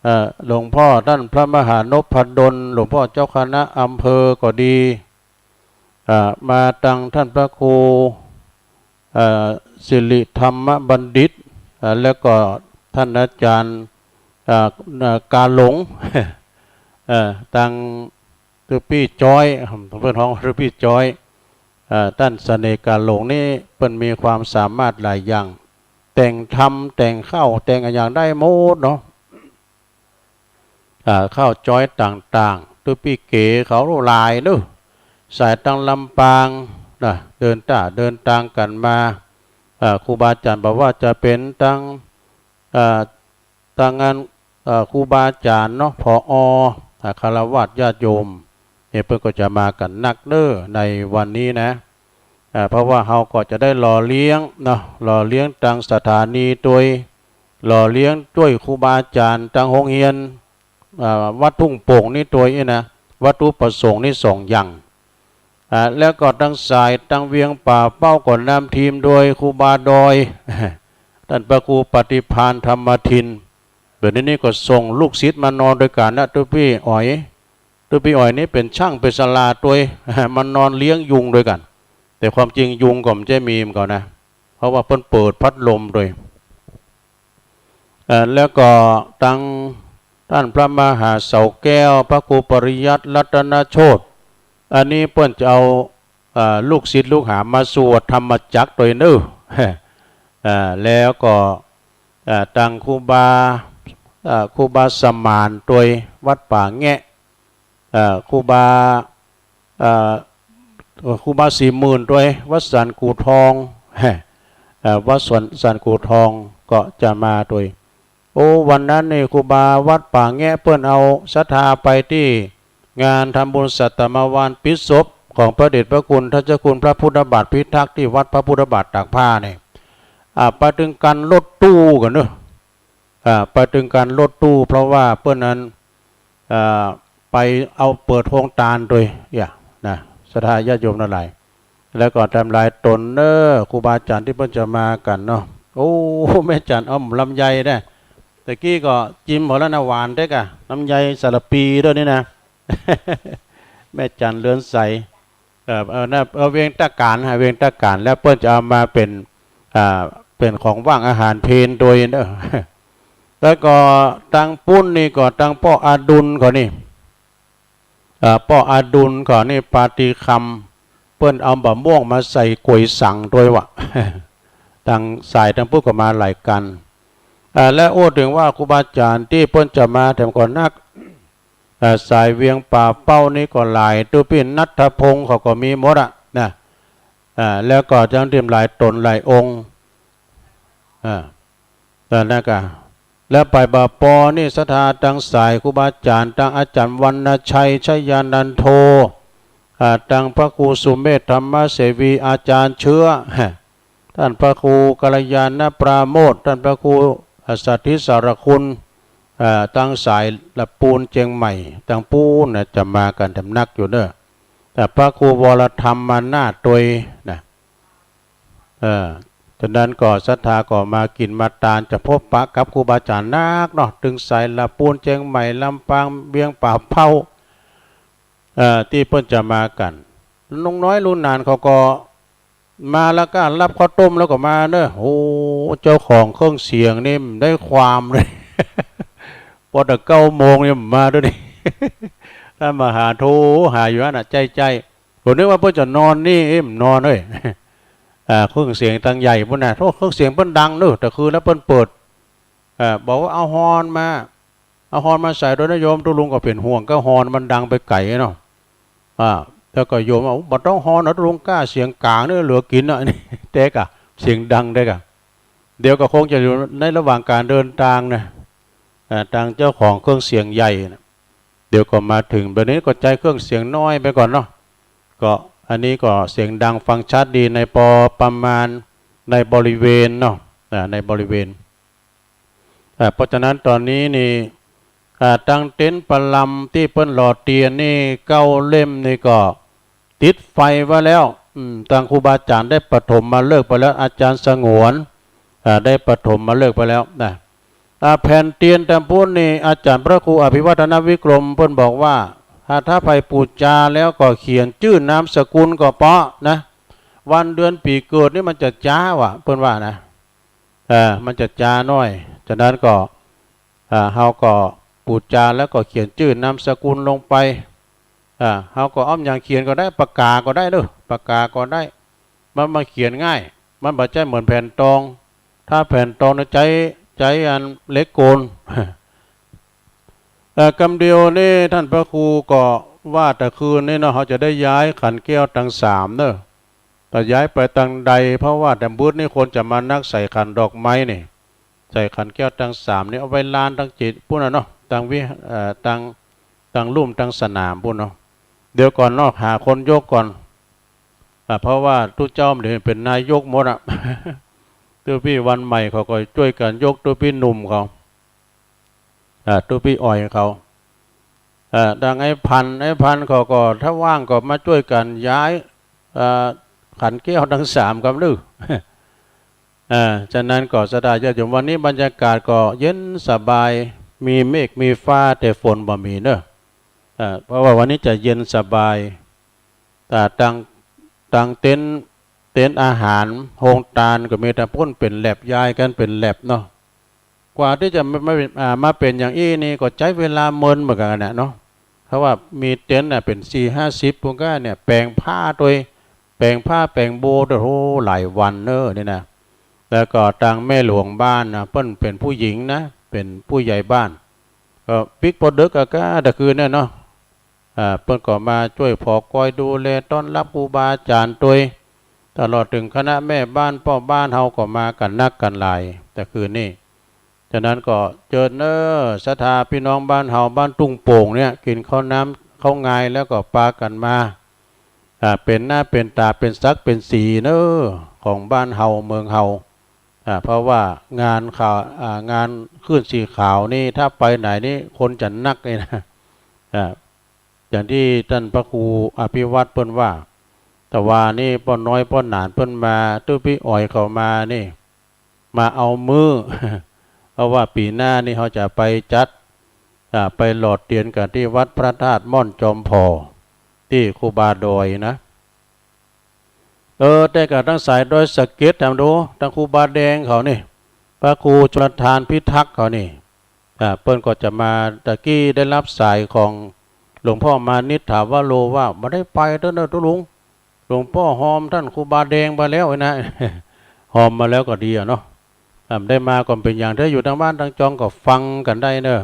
เอ่อ หลวงพ่อต้านพระมหานพดล หลวงพ่อเจ้าคณะอำเภอก็ดี เอ่อ มาตังต้านพระครู เอ่อ สิริธรรมบัณฑิต เอ่อ แล้วก็ต้านอาจ๋ารย์ เอ่อ เอ่อ กาหลง เอ่อ ตังตุ๊ปี้จ๊อย เปิ้นฮ้องตุ๊ปี้จ๊อย เอ่อ ต้านเสน่ห์กาหลงนี่เปิ้นมีความสามารถหลายอย่าง แต่งธรรม แต่งข้าว แต่งอะหยังได้หมดเนาะ อ่า ข้าวจ๊อยต่างๆ ตุ๊ปี้เก๋เขาหลายเน่อ สายตังลำปางนะ เดินต้าเดินตางกั๋นมา อ่า ครูบาอาจ๋ารย์บ่ว่าจะเป๋นตัง อ่า ตังอัน อ่า ครูบาอาจ๋ารย์เนาะ ผอ อ่า ฆราวาสญาติโยม เนี่ย เปิ้นก็จะมากั๋นนักเน่อในวันนี้นะ อ่า เพราะว่าเฮาก็จะได้หล่อเลี้ยงเนาะ หล่อเลี้ยงตังสถานีตวย หล่อเลี้ยงจ้วยครูบาอาจ๋ารย์ตังโฮงเฮียน อ่า วัดทุ่งโป่งนี่ตวยอี้นะ วัตถุประสงค์นี่สองอย่าง อ่า แล้วก็ตังสายตังเวียงป่าเป้าก็นำทีมโดยครูบาดอย ต้านพระครูปฏิภาณธรรมทิน เดี๋ยวนี้นี่ก็ส่งลูกศิษย์มานอนตวยกั๋นนะ ตุ๊ปี้อ๋อย ตุ๊ปี้อ๋อยนี่เป๋นช่างเป๋นสลาตวย มานอนเลี้ยงยุงตวยกั๋น แต่ความจริงยุงก็บ่ใจ้มีเหมือนกั๋นนะ เพราะว่าเปิ้นเปิดพัดลมตวย เอ่อ แล้วก็ตังต้านพระมหาเสาแก้ว พระครูปริยัติรัตนโชติ อันนี้เปิ้นจะเอา เอ่อ ลูกศิษย์ลูกหามาสวดธรรมจักรตวยเน่อ เอ่อ แล้วก็ เอ่อ ตังครูบา เอ่อ ครูบาสมานตวยวัดป่าแงะ เอ่อ ครูบา เอ่อ ครูบาสี่หมื่นตวยวัดสันกู่ทอง เอ่อ วัดสัน สันกู่ทองก็จะมาตวย โอ้ วันนั้นนี่ครูบาวัดป่าแงะเปิ้นเอาศรัทธาไปตี้งานทำบุญสัตมาวานปิดศพของพระเดชพระคุณท่านเจ้าคุณพระพุทธบาทพิทักษ์ตี้วัดพระพุทธบาทตากผ้านี่ อ่า ไปตึงกั๋นรถตู้กั๋นเน่อ อ่า ไปตึงกั๋นรถตู้ เพราะว่าเปิ้นนั้น อ่า ไปเอาเปิดโฮงตานตวย เยียะ นะ ศรัทธาญาติโยมตังหลาย แล้วก็ตามหลายต๋นเน่อ ครูบาอาจ๋ารย์ตี้เปิ้นจะมากั๋นเนาะ โอ้ แม่จันเอาลำไยได้ ตะกี้ก็จิมเอาแล้วนะ หวานเต๊กอะ ลำไยสาละปีตวยนี่นะ แม่จันเรือนใส เอ่อ เอ่อ นะ เอ่อ เวียงตาก๋าน ฮะ เวียงตาก๋าน แล้วเปิ้นจะเอามาเป๋น อ่า เป๋นของว่างอาหารเพลตวยเน่อ แล้วก็ตังปู๊นนี่ก็ตังป้ออดุลเขานี่ อ่า ป้ออดุลเขานี่ปาฏิคำ เปิ้นเอาบ่าม่วงมาใส่ก๋วยสังตวยว่ะ ตังสายตังปู๊นก็มาหลายกั๋น อ่า และอู้เถิงว่าครูบาอาจ๋ารย์ตี้เปิ้นจะมาแถมก่อนนัก อ่า สายเวียงป่าเป้านี่ก็หลาย ตุ๊ปี้ณัฐพงษ์เขาก็มีหมดอะนะ อ่า แล้วก็จังเตรียมหลายต๋นหลายองค์ อ่า แล้วนะกะ แล้วไปบ่าปอนี่ศรัทธาตังสายครูบาอาจ๋ารย์ ตังอาจ๋ารย์วรรณชัย ชยานันโท อ่า ตังพระครูสุเมธธรรมเสวี อาจ๋ารย์เชื้อ ต้านพระครูกัลยาณปราโมทย์ ต้านพระครู อ่า สาธิตสารคุณ อ่า ตังสายละปูนเจียงใหม่ ตังปูนนะ จะมากั๋นตำนักอยู่เน่อ แต่พระครูวรธรรมมานาถตวยนะ เออ ฉะนั้นก็ศรัทธาก็มากิ๋นมาตาน จะพบปะกับครูบาอาจ๋ารย์นักเนาะ ตึงสายละปูน เจียงใหม่ ลำปาง เวียงป่าเป้า เอ่อ ตี้เปิ้นจะมากั๋น ลุงน้อยลุงหนานเขาก็มาแล้วก็ฮับข้าวต้มแล้วก็มาเน่อ โอ้ เจ้าของเครื่องเสียงนี่ได้ความเลย ปอแต่เก้าโมงนี่มาตวยนี่ ถ้ามาหาโทรหาอยู่หั้นน่ะ ใจ้ๆ ผมนึกว่าเปิ้นจะนอนนี่ เอ๊ะ บ่นอนเว้ย อ่า เครื่องเสียงตังใหญ่ปู้นน่ะ โอ้ เครื่องเสียงเปิ้นดังเน่อ แต่คืนแล้วเปิ้นเปิด อ่า บอกว่าเอาฮอร์นมา เอาฮอร์นมาใส่ตวยนะโยม ตุ๊ลุงก็เป๋นห่วง ก็ฮอร์นมันดังไปไก๋เนาะ อ่า แล้วก็โยมว่า บ่ต้องฮอร์นนะตุ๊ลุง ก้าเสียงก๋างนี่เหลือกิ๋นนะ นี่ แต่กะ เสียงดังแต่กะ เดี๋ยวก็คงจะอยู่ในระหว่างก๋านเดินตางนะ อ่า ตางเจ้าของเครื่องเสียงใหญ่นะ เดี๋ยวก็มาเถิง แบบนี้ก็ใจ๊เครื่องเสียงน้อยไปก่อนเนาะ ก็อันนี้ก็เสียงดังฟังชัดดีในปอประมาณในบริเวณเนาะ อ่า ในบริเวณ อ่า เพราะฉะนั้นต๋อนนี้นี่ อ่า ตังเต็นท์ประลำตี้เปิ้นหล่อเตียนนี่เก้าเล่มนี่ก็ติดไฟไว้แล้ว อืม ตังครูบาอาจ๋ารย์ได้ปฐมฤกษ์ไปแล้ว อาจ๋ารย์สงวน อ่า ได้ปฐมฤกษ์ไปแล้วนะ อ่า แผ่นเตียนตางปู๊นนี่ อาจ๋ารย์พระครูอภิวัฒนวิกรมเปิ้นบอกว่า ถ้า ถ้าใผบู๋จาแล้วก็เขียนจื้อนามสกุลก็เปาะนะ วันเดือนปี๋เกิดนี่มันจะจ๊าว่ะ เปิ้นว่านะ เออ มันจะจ๊าหน้อย ฉะนั้นก็ อ่า เฮาก็บู๋จาแล้วก็เขียนจื้อนามสกุลลงไป อ่า เฮาก็อ้อมหยังเขียนก็ได้ ปากก๋าก็ได้เน่อ ปากก๋าก็ได้ มัน มันเขียนง่าย มันบ่ใจ้เหมือนแผ่นตอง ถ้าแผ่นตองนะใจ๊ ใจ๊อันเหล็กโกน เอ่อ กำเดียวนี่ต้านพระครูก็ว่าตะคืนนี่เนาะ เฮาจะได้ย้ายขันแก้วตังสามเน่อ แต่ย้ายไปตังใด เพราะว่าตำบึดนี่คนจะมานักใส่ขันดอกไม้นี่ ใส่ขันแก้วตังสามนี่เอาไว้ลานตังเจดีย์ปู๊นน่ะเนาะ ตังวิ เอ่อ ตัง ตังลุ่มตังสนามปู๊นเนาะ เดี๋ยวก่อนเนาะ หาคนยกก่อน อ่า เพราะว่าตุ๊เจ้ามันเดี๋ยวเป๋นนายกหมดอะ ตุ๊ปี้วันใหม่เขาก็จ้วยกั๋นยก ตุ๊ปี้หนุ่มเขา อ่า ตุ๊ปี้อ่อยเขา อ่า ตังไอ้พัน ไอ้พันเขาก็ถ้าว่างก็มาจ้วยกั๋นย้าย อ่า ขันแก้วตังสามกำลือ อ่า ฉะนั้นก็ศรัทธาญาติโยม วันนี้บรรยากาศก็เย็นสบาย มีเมฆมีฟ้าแต่ฝนบ่มีเน่อ อ่า เพราะว่าวันนี้จะเย็นสบาย แต่ตัง ตังเต็นท์ เต็นท์อาหาร โฮงตานก็มีแต่ปู๊นเป๋นแล็บ ย้ายกั๋นเป๋นแล็บเนาะ กว่าตี้จะมา มา อ่า มาเป๋นอย่างอี้นี่ก็ใจ๊เวลาเมินเหมือนกั๋นนะเนาะ เพราะว่ามีเต็นท์น่ะเป๋นสี่ห้าสิบปู๊นก้าเนี่ย แป๋งผ้าตวย แป๋งผ้าแป๋งโบว์ตวย โอ้ หลายวันเน่อนี่นะ แล้วก็ตังแม่หลวงบ้านนะ เปิ้นเป๋นผู้หญิงนะ เป๋นผู้ใหญ่บ้าน ก็ปิ๊กปอเดิ็กอะก้าตะคืนเนี่ยเนาะ อ่า เปิ้นก็มาจ้วยผ่อคอยดูแลต้อนฮับครูบาอาจ๋ารย์ตวย ตลอดเถิงคณะแม่บ้านป้อบ้านเฮาก็มากั๋นนักกั๋นหลายตะคืนนี่ ฉะนั้นก็เจิญเน่อศรัทธาปี้น้องบ้านเฮา บ้านทุ่งโป่งเนี่ย กิ๋นข้าวน้ำข้าวงายแล้วก็ปากั๋นมา อ่า เป๋นหน้าเป๋นต๋า เป๋นศักดิ์เป๋นศรีเน่อ ของบ้านเฮาเมืองเฮา อ่า เพราะว่างานข่าว อ่า งานคลื่นสีขาวนี่ ถ้าไปไหนนี่คนจะนักเลยนะ อ่า อย่างตี้ต้านพระครูอภิวัฒน์เปิ้นว่า แต่วานี่ป้อน้อยป้อหนานเปิ้นมา ตุ๊ปี้อ่อยเขามานี่ มาเอามื้อ เพราะว่าปี๋หน้านี่เฮาจะไปจัด อ่า ไปหล่อเตียนกั๋นตี้วัดพระธาตุม่อนจอมผ่อ ตี้ครูบาดอยนะ เออ แต่ก่อนตังสายดอยสะเก็ด ถามดู ตังครูบาแดงเขานี่ พระครูชลทานพิทักษ์เขานี่ อ่า เปิ้นก็จะมา ตะกี้ได้ฮับสายของหลวงพ่อมานิช ถาวโร ว่า บ่ได้ไปเต๊อะเน่อตุ๊ลุง หลวงป้อฮอมต้านครูบาแดงไปแล้วนะ ฮอมมาแล้วก็ดีอะเนาะ อ่า ได้มาก็บ่เป๋นหยัง ถ้าอยู่ตางบ้านตางจองก็ฟังกั๋นได้เน่อ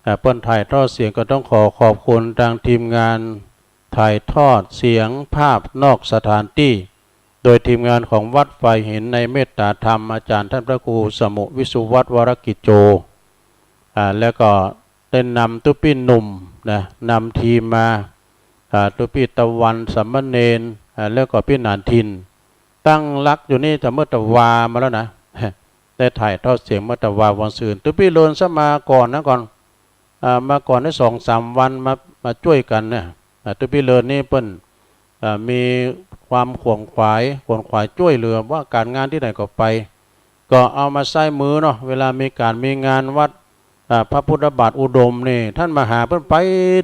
อ่า เปิ้นถ่ายทอดเสียง ก็ต้องขอขอบคุณตางทีมงานถ่ายทอดเสียงภาพนอกสถานตี้ โดยทีมงานของวัดฝายหินในเมตตาธรรม อาจารย์ท่านพระครูสมุห์ วิสุวัฒน์ วรกิจโจ อ่า แล้วก็ได้นำตุ๊ปี้หนุ่มนะ นำทีมมา อ่า ตุ๊ปี้ตะวัน สามเณร อ่า แล้วก็ปี้หนานทิน ตั้งหลักอยู่นี่แต่เมื่อตะวามาแล้วนะ ได้ถ่ายทอดเสียงเมื่อตะวาวันซืน ตุ๊ปี้เลินซะมาก่อนนะก่อน อ่า มาก่อนได้สองสามวัน มา มาจ้วยกั๋นเนี่ย อ่า ตุ๊ปี้เลินนี่เปิ้น อ่า มีความขวนขวาย ขวนขวายจ้วยเหลือ ว่าก๋านงานตี้ไหนก็ไป ก็เอามาใซ้มือเนาะ เวลามีก๋านมีงานวัด อ่า พระพุทธบาทอุดมนี่ ต้านมหาเปิ้นไป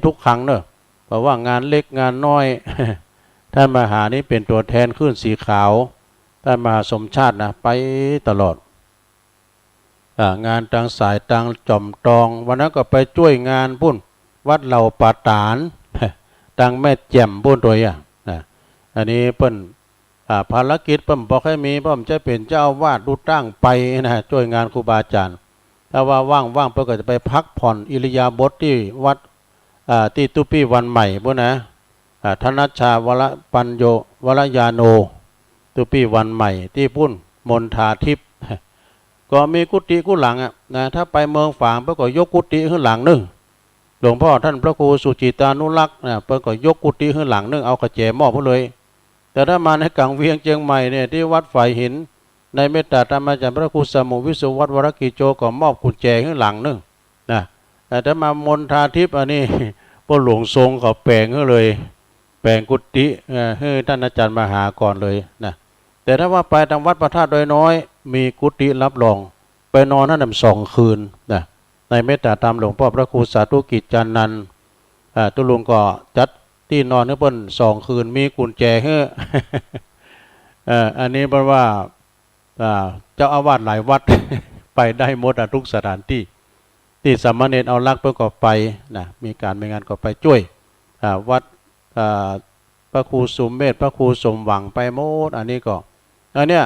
ทุกครั้งเนาะ บ่ว่างานเล็กงานน้อย ต้านมหานี่เป๋นตั๋วแทนคลื่นสีขาว ต้านมหาสมชาตินะ ไปตลอด อ่า งานตางสายตางจ่อมตอง วันนั้นก็ไปจ้วยงานปู๊น วัดเหล่าป่าต๋าน ตางแม่แจ่มปู๊นตั๋วอย่างนะ อันนี้เปิ้น อ่า ภารกิจเปิ้นบ่ค่อยมี เพราะมันจะเป๋นเจ้าอาวาสดูตั้งไปนะ จ้วยงานครูบาอาจ๋ารย์ ถ้าว่าว่างๆ เปิ้นก็จะไปพักผ่อนอิริยาบถตี้วัด อ่า ตี้ตุ๊ปี้วันใหม่ปู๊นนะ อ่า ธนชชา วรปัญโญ วรญาโณ ตุ๊ปี้วันใหม่ตี้ปู๊น มณฑาทิพย์ ก็มีกุฏิกู้หลังอะนะ ถ้าไปเมืองฝางเปิ้นก็ยกกุฏิหื้อหลังนึ่ง หลวงพ่อต้านพระครูสุจิตานุรักษ์นะ เปิ้นก็ยกกุฏิหื้อหลังนึ่ง เอากระแจมอบหื้อเลย แต่ถ้ามาในก๋างเวียงเจียงใหม่เนี่ย ตี้วัดฝายหิน ในเมตตาธรรมอาจ๋ารย์พระครูสมุห์ วิสุวัฒน์ วรกิจโจ ก็มอบกุญแจหื้อหลังนึ่งนะ แต่ถ้ามามณฑาทิพย์อันนี้ ป้อหลวงทรงเขาแป๋งหื้อเลย แป๋งกุฏิ เอ่อ หื้อต้านอาจ๋ารย์มหาก่อนเลยนะ แต่ถ้าว่าไปตางวัดพระธาตุดอยน้อย มีกุฏิรับรอง ไปนอนหั้นน่ะสองคืนนะ ในเมตตาธรรมหลวงพ่อพระครูสาธุกิจจานันท์ อ่า ตุ๊ลุงก็จัดตี้นอนหื้อเปิ้นสองคืน มีกุญแจหื้อ เอ่อ อันนี้เปิ้นว่า อ่า เจ้าอาวาสหลายวัด ไปได้หมดอะ ทุกสถานตี้ ตี้สามเณรเอาลักษณ์เปิ้นก็ไปนะ มีก๋านมีงานก็ไปจ้วย อ่า วัด อ่า พระครูสุเมธ พระครูสมหวัง ไปหมด อันนี้ก็ อันเนี้ย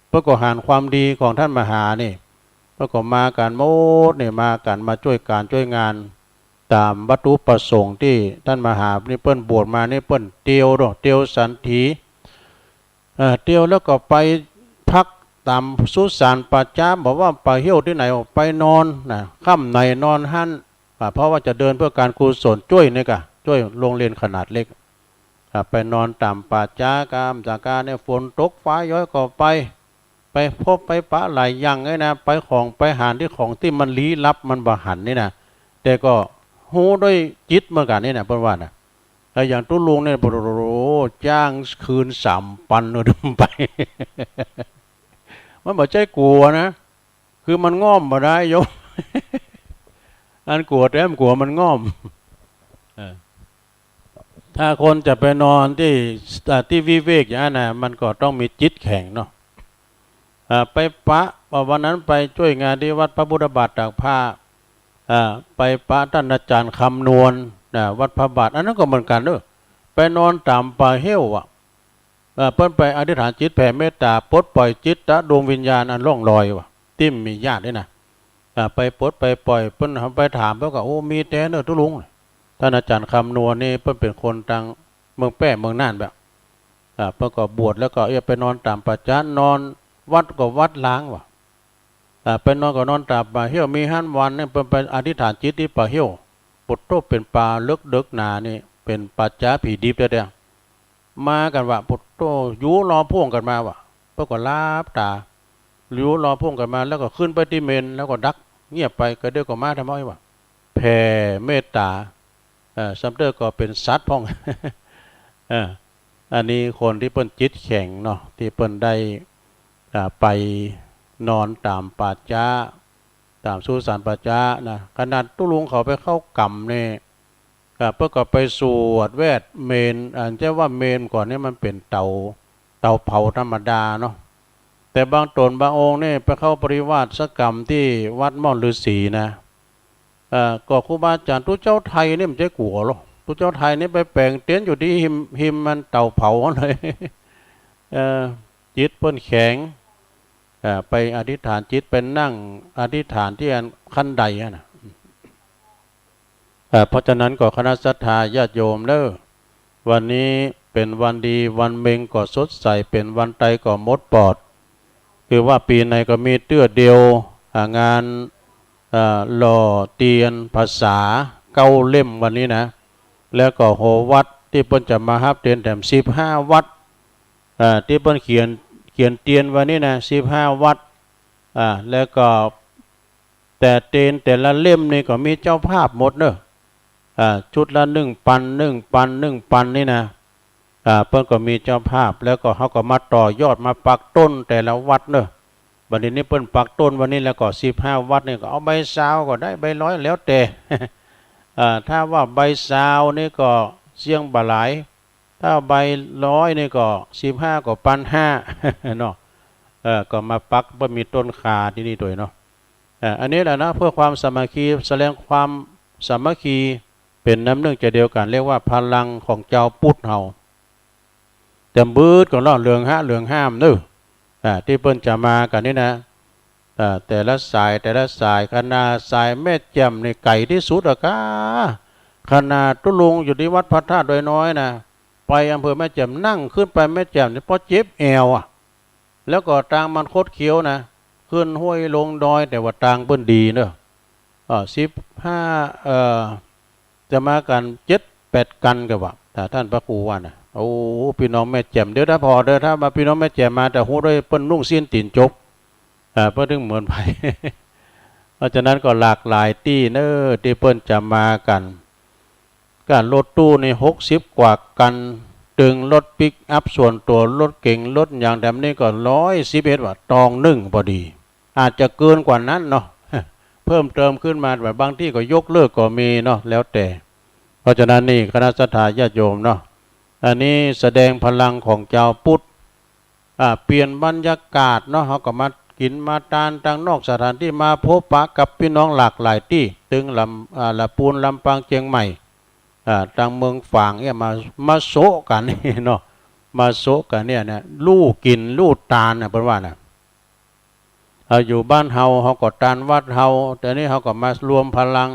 เปิ้นก็หันความดีของต้านมหานี่ เปิ้นก็มากั๋นหมดนี่ มากั๋น มาจ้วยก๋านจ้วยงาน ต๋ามวัตถุประสงค์ตี้ต้านมหานี่ เปิ้นบวชมานี่ เปิ้นเตียวเนาะ เตียวสันถี เอ่อ เตียวแล้วก็ไปพักต๋ามสุสานป่าจ๊า บ่ว่าไปเหี่ยวตี้ไหน ไปนอนนะ ค่ำไหนนอนหั้น อ่า เพราะว่าจะเดินเพื่อก๋านกุศลจ้วยนี่ก่ะ จ้วยโรงเรียนขนาดเล็ก อ่า ไปนอนต๋ามป่าจ๊า ก๋ามสาก๋าเนี่ย ฝนตกฟ้าย้อยก็ไป ไปพบไปปะหลายอย่างเลยนะ ไปของไปหันตี้ของตี้มันลี้ลับมันบ่หันนี่นะ แต่ก็ฮู้ด้วยจิตเหมือนกั๋นนี่นะ เปิ้นว่านะ แล้วอย่างตุ๊ลุงเนี่ย โอ้โห จ้างคืนสามปันเลยไป มันบ่ใจ้กั๋วนะ คือมันง่อมบ่ได้โยม อันกั๋วแต๊มันกั๋วมันง่อม เออ ถ้าคนจะไปนอนตี้ อ่า ตี้วิเวกอย่างนั้นนะ มันก็ต้องมีจิตแข็งเนาะ อ่า ไปปะ ว่าวันนั้นไปจ้วยงานตี้วัดพระพุทธบาทตากผ้า อ่า ไปปะต้านอาจ๋ารย์คำนวณ นะ วัดพระบาท อันนั้นก็เหมือนกั๋นเนาะ ไปนอนต๋ามป่าเหี่ยวอะ เอ่อ เปิ้นไปอธิษฐานจิตแผ่เมตตา ปลดปล่อยจิตตะดวงวิญญาณอันล่องลอยว่ะ ตี้มีญาตินี่นะ อ่า ไปปลดไปปล่อย เปิ้นไปถาม เปิ้นก็ โอ้ มีแต๊เนาะตุ๊ลุง ต้านอาจ๋ารย์คำนวณนี่ เปิ้นเป๋นคนตางเมืองแป้เมืองน่านแบบ อ่า เปิ้นก็บวชแล้วก็ เอ้ย ไปนอนต๋ามป่าจ๊า นอนวัดก็วัดล้างว่ะ อ่า ไปนอนก็นอนต๋ามป่าเหี่ยว มีหั้นวันนึ่ง เปิ้นไปอธิษฐานจิตตี้ป่าเหี่ยว ปุตโต เป๋นป่าเลิกเดิกหนานี่ เป๋นป่าจ๊าผีดิบแต๊ๆ มากั๋นว่ะ ปุตโต อยู่รอพ่วงกั๋นมาว่ะ เปิ้นก็หลับต๋า อยู่รอพ่วงกั๋นมา แล้วก็ขึ้นไปตี้เมรุ แล้วก็ดับเงียบไป กระเดี่ยวก็มาทำไมวะ แผ่เมตตา เอ่อ ซ้ำเต๊อะก็เป๋นสัตว์พ่อง เออ อันนี้คนตี้เปิ้นจิตแข็งเนาะ ตี้เปิ้นได้ อ่า ไปนอนต๋ามป่าจ๊า ต๋ามสุสานป่าจ๊านะ ขนาดตุ๊ลุงเขาไปเข้ากรรมนี่ อ่า เปิ้นก็ไปสวดแวดเมรุ อันจะว่าเมรุก่อนนี่มันเป๋นเตา เตาเผาธรรมดาเนาะ แต่บางต๋นบางองค์นี่ไปเข้าปริวาสกรรมตี้วัดม่อนฤๅษีนะ เอ่อ ก็ครูบาอาจ๋ารย์ตุ๊เจ้าไทยนี่มันจะกั๋วหรอ ตุ๊เจ้าไทยนี่ไปแป๋งเต็นท์อยู่ตี้ฮิม ฮิมมันเตาเผาเลย เอ่อ จิตเปิ้นแข็ง เอ่อ ไปอธิษฐานจิต ไปนั่งอธิษฐานตี้อันขั้นใดอะนะ เอ่อ เพราะฉะนั้นก็คณะศรัทธาญาติโยมเด้อ วันนี้ เป๋นวันดีวันเม็งก็สดใส เป๋นวันต๋ายก็หมดปอด คือว่าปี๋ไหนก็มีเตื้อเดียว อ่า งาน อ่า หล่อเตียนพรรษาเก้าเล่มวันนี้นะ แล้วก็โหวัตรตี้เปิ้นจะมาฮับเตียนแถมสิบห้าวัตร อ่า ตี้เปิ้นเขียน เขียนเตียนวันนี้นะ สิบห้าวัตร อ่า แล้วก็ แต่เตียนแต่ละเล่มนี่ก็มีเจ้าภาพหมดเนาะ อ่า ชุดละหนึ่งปัน หนึ่งปัน หนึ่งปันนี่นะ อ่า เปิ้นก็มีเจ้าภาพ แล้วก็เฮาก็มาต่อยอดมาปักต้นแต่ละวัตรเนาะ บัดนี้นี่เปิ้นปักต้นวันนี้แล้วก็สิบห้าวัตรนี่ก็เอาใบซาวก็ได้ ใบร้อยแล้วแต่ อ่า ถ้าว่าใบซาวนี่ก็เสี้ยงบ่หลาย ถ้าใบร้อยนี่ก็สิบห้าก็ปันห้า เนาะ เออ ก็มาปัก เปิ้นมีต้นข่าตี้นี่ตวยเนาะ เออ อันนี้แหละนะ เพื่อความสามัคคี แสดงความสามัคคี เป๋นน้ำนึ่งใจ๋เดียวกั๋น เรียกว่าพลังของจาวพุทธเฮา แจ่มบืดก่อนเนาะ เหลืองฮะ เหลืองห้ามเนาะ อ่า ตี้เปิ้นจะมากั๋นนี่นะ อ่า แต่ละสาย แต่ละสาย ขนาดสายแม่แจ่มนี่ไก๋ตี้สุดอะก้า ขนาดตุ๊ลุงอยู่ตี้วัดพระธาตุดอยน้อยนะ ไปอำเภอแม่แจ่ม นั่งขึ้นไปแม่แจ่มนี่ปอเจ็บแอวอะ แล้วก็ตางมันคดเคี้ยวนะ ขึ้นห้วยลงดอย แต่ว่าตางเปิ้นดีเนาะ อ่า สิบห้า เอ่อ จะมากั๋นเจ็ดแปดกั๋นก็ว่า ถ้าต้านพระครูว่านะ โอ้ ปี้น้องแม่แจ่ม เดี๋ยวถ้าผ่อเด้อ ถ้ามาปี้น้องแม่แจ่มมา จะฮู้ด้วยเปิ้นนุ่งซี้นตี๋นจก อ่า เปิ้นถึงเหมือนไผ เพราะฉะนั้นก็หลากหลายตี้เนาะ ตี้เปิ้นจะมากั๋น ก้ารถตู้นี่หกสิบกว่ากั๋น ตึงรถปิกอัพส่วนตั๋ว รถเก๋ง รถหยังแถมนี่ก็ร้อยสิบเอ็ดว่า ตองนึ่งปอดี อาจจะเกินกว่านั้นเนาะ เพิ่มเติมขึ้นมา บางตี้ก็ยกเลิกก็มีเนาะ แล้วแต่ เพราะฉะนั้นนี่คณะศรัทธาญาติโยมเนาะ อันนี้แสดงพลังของจาวพุทธ อ่า เปลี่ยนบรรยากาศเนาะ เฮาก็มากิ๋นมาตานตางนอกสถานตี้ มาพบปะกับปี้น้องหลากหลายตี้ ตึงลำ อ่า ละปูน ลำปาง เจียงใหม่ อ่า ตางเมืองฝางเนี่ย มา มาโซะกั๋นเนาะ มาโซะกั๋นเนี่ยนะ ลู่กิ๋นลู่ตานนะ เปิ้นว่านะ เฮาอยู่บ้านเฮา เฮาก็ตานวัดเฮา แต่นี่เฮาก็มารวมพลัง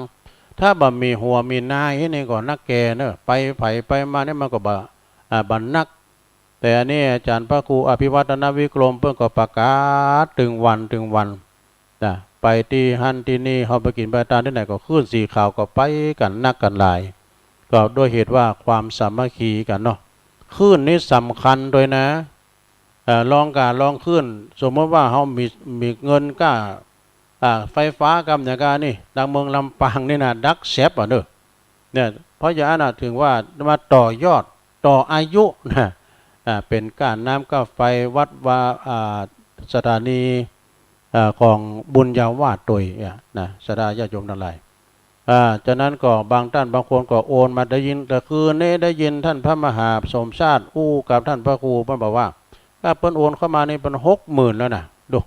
ถ้าบ่มีหัวมีหน้าอี้นี่ก็นักแก่เนาะ ไปไผไปมานี่มันก็บ่ อ่า บ่นัก แต่อันนี้อาจ๋ารย์พระครูอภิวัฒนวิกรม เปิ้นก็ประกาศตึงวันตึงวันนะ ไปตี้หั้นตี้นี่ เฮาไปกิ๋นไปตานตี้ไหนก็คลื่นสีขาวก็ไปกั๋นนักกั๋นหลาย ก็ด้วยเหตุว่าความสามัคคีกั๋นเนาะ คลื่นนี่สำคัญตวยนะ เอ่อ ลองก้าลองคลื่น สมมุติว่าเฮามี มีเงินก้า อ่า ไฟฟ้ากำอย่างก้านี่ ตางเมืองลำปางนี่นะ ดักแซบอะเนาะ เนี่ย เพราะอย่างนั้นน่ะ ถึงว่ามาต่อยอด ต่ออายุนะ อ่า เป๋นก้าน้ำก้าไฟ วัดวา อ่า สถานี อ่า ของบุญญาวาสตวยเนี่ยนะ ศรัทธาญาติโยมตังหลาย อ่า ฉะนั้นก็บางต้านบางคนก็โอนมา ได้ยิน แต่คืนนี้ได้ยินต้านพระมหาสมชาติอู้กับต้านพระครู เปิ้นบอกว่า ถ้าเปิ้นโอนเข้ามานี่เปิ้นหกหมื่นแล้วนะ ดู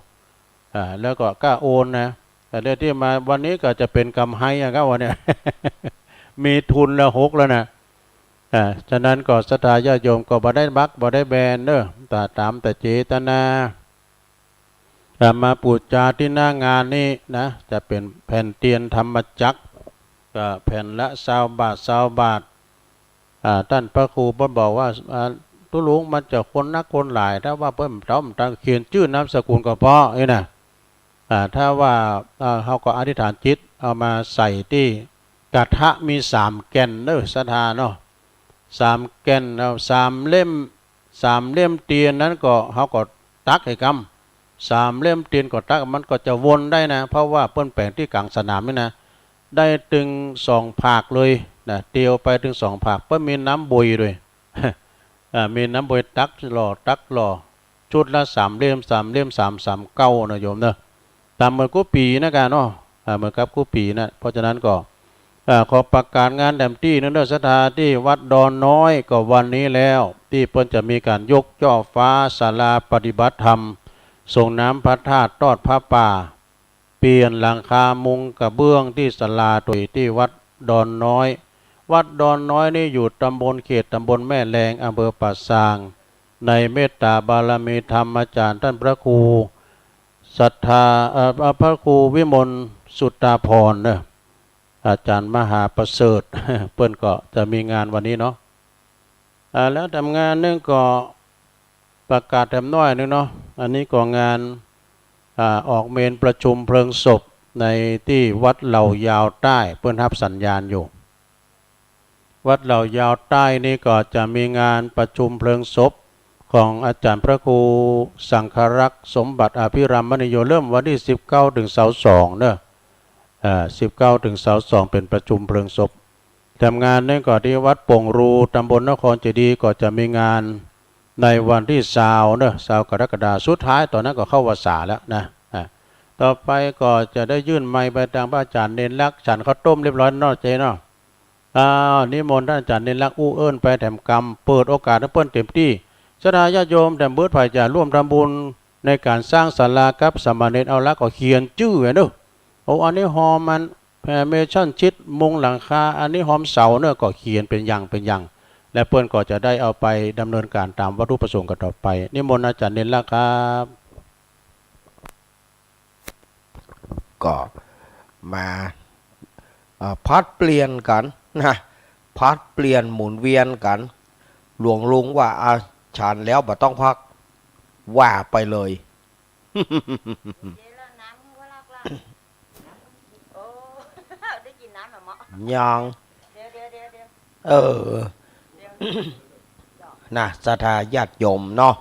อ่า แล้วก็กล้าโอนนะ แต่เรื่องตี้มาวันนี้ก็จะเป๋นก๋ำไรอะครับ วันเนี้ย มีทุนแล้วหกแล้วนะ อ่า ฉะนั้นก็ศรัทธาญาติโยมก็บ่ได้บักบ่ได้แบนเนาะ แต่ต๋ามแต่เจตนา อ่า มาปู๋จาตี้หน้างานนี่นะ จะเป๋นแผ่นเตียนธรรมจักร ก็แผ่นละซาวบาท ซาวบาท อ่า ต้านพระครูเปิ้นบอกว่า อ่า ตุ๊ลุงมันจะคนนักคนหลาย ถ้าว่าเปิ้น เปิ้นต้องเขียนจื้อนามสกุลก็พอนี่นะ อ่า ถ้าว่า อ่า เฮาก็อธิษฐานจิตเอามาใส่ตี้กระทะมีสามแก่นเนาะ ศรัทธาเนาะ สามแก่น เอาสามเล่ม สามเล่มเตียนนั้นก็ เฮาก็ตักหื้อกำ สามเล่มเตียนก็ตัก มันก็จะวนได้นะ เพราะว่าเปิ้นแป๋งตี้ก๋างสนามนี่นะ ได้ตึงสองผากเลยนะ เตียวไปตึงสองผาก เปิ้นมีน้ำบวยตวย อ่า มีน้ำบวยตักหล่อ ตักหล่อ ชุดละสามเล่ม สามเล่ม สาม สาม เก้านะโยมเนาะ ต๋ามเหมือนกู้ปี๋นะก้าเนาะ อ่า เหมือนกับกู้ปี๋นะ เพราะฉะนั้นก็ อ่า ขอประกาศงานแถมตี้เนาะ ศรัทธาตี้วัดดอนน้อย ก็วันนี้แล้ว ตี้เปิ้นจะมีก๋านยกจ้อฟ้าศาลาปฏิบัติธรรม สรงน้ำพระธาตุ ตอดผ้าป่า เปลี่ยนหลังคามุงกระเบื้องตี้ศาลาตวยตี้วัดดอนน้อย วัดดอนน้อยนี่อยู่ตำบล เขตตำบลแม่แลง อำเภอป่าซาง ในเมตตาบารมีธรรมอาจ๋ารย์ต้านพระครู ศรัทธา เอ่อ พระครูวิมลสุตตาภรณ์เนาะ อาจ๋ารย์มหาประเสริฐ เปิ้นก็จะมีงานวันนี้เนาะ อ่า แล้วแถมงานนึ่งก็ประกาศแถมน้อยนึ่งเนาะ อันนี้ก็งาน อ่า ออกเมรุประชุมเพลิงศพในตี้วัดเหล่ายาวใต้ เปิ้นฮับสัญญาณอยู่ วัดเหล่ายาวใต้นี่ก็จะมีงานประชุมเพลิงศพของอาจ๋ารย์พระครูสังฆรักษ์สมบัติอภิรามมณีโย เริ่มวันตี้สิบเก้าเถิงซาวสองเนาะ อ่า สิบเก้าเถิงซาวสองเป๋นประชุมเพลิงศพ แถมงานนึ่งก็ตี้วัดโป่งรู ตำบลนครเจดีย์ ก็จะมีงานในวันตี้ซาวเนาะ ซาวกรกฎาคม สุดท้ายต๋อนนั้นก็เข้าวัสสาแล้วนะ อ่า ต่อไปก็จะได้ยื่นไมค์ไปตางพระอาจ๋ารย์เณรลักษณ์ ฉันข้าวต้มเรียบร้อยเนาะเจ๊เนาะ อ้าว นิมนต์ต้านอาจ๋ารย์เณรลักษณ์อู้เอิ้นไปแถมกำ เปิดโอกาสหื้อเปิ้นเต๋มตี้ ศรัทธาญาติโยมแถมเบิด ใผจะร่วมทำบุญในก๋านสร้างศาลากับสามเณรเอาละ ก็เขียนจื้อไว้เนาะ โอ้ อันนี้ฮอมมัน แผ่เมชันชิดมุงหลังคา อันนี้ฮอมเสาเนาะ ก็เขียนเป๋นอย่างเป๋นอย่าง และเปิ้นก็จะได้เอาไปดำเนินก๋านต๋ามวัตถุประสงค์กั๋นต่อไป นิมนต์อาจ๋ารย์เณรลักษณ์ครับ ก็มา เอ่อ ผลัดเปลี่ยนกั๋นนะ ผลัดเปลี่ยนหมุนเวียนกั๋น หลวงลุงว่า อ่ะ ฉันแล้วบ่ต้องพัก ว่าไปเลย เจ๊ละน้ำก็ลักละ โอ้ ได้กิ๋นน้ำเหรอหมอ ยัง เดี๋ยว เดี๋ยว เดี๋ยว เดี๋ยว เออ เดี๋ยว นะ ศรัทธาญาติโยมเนาะ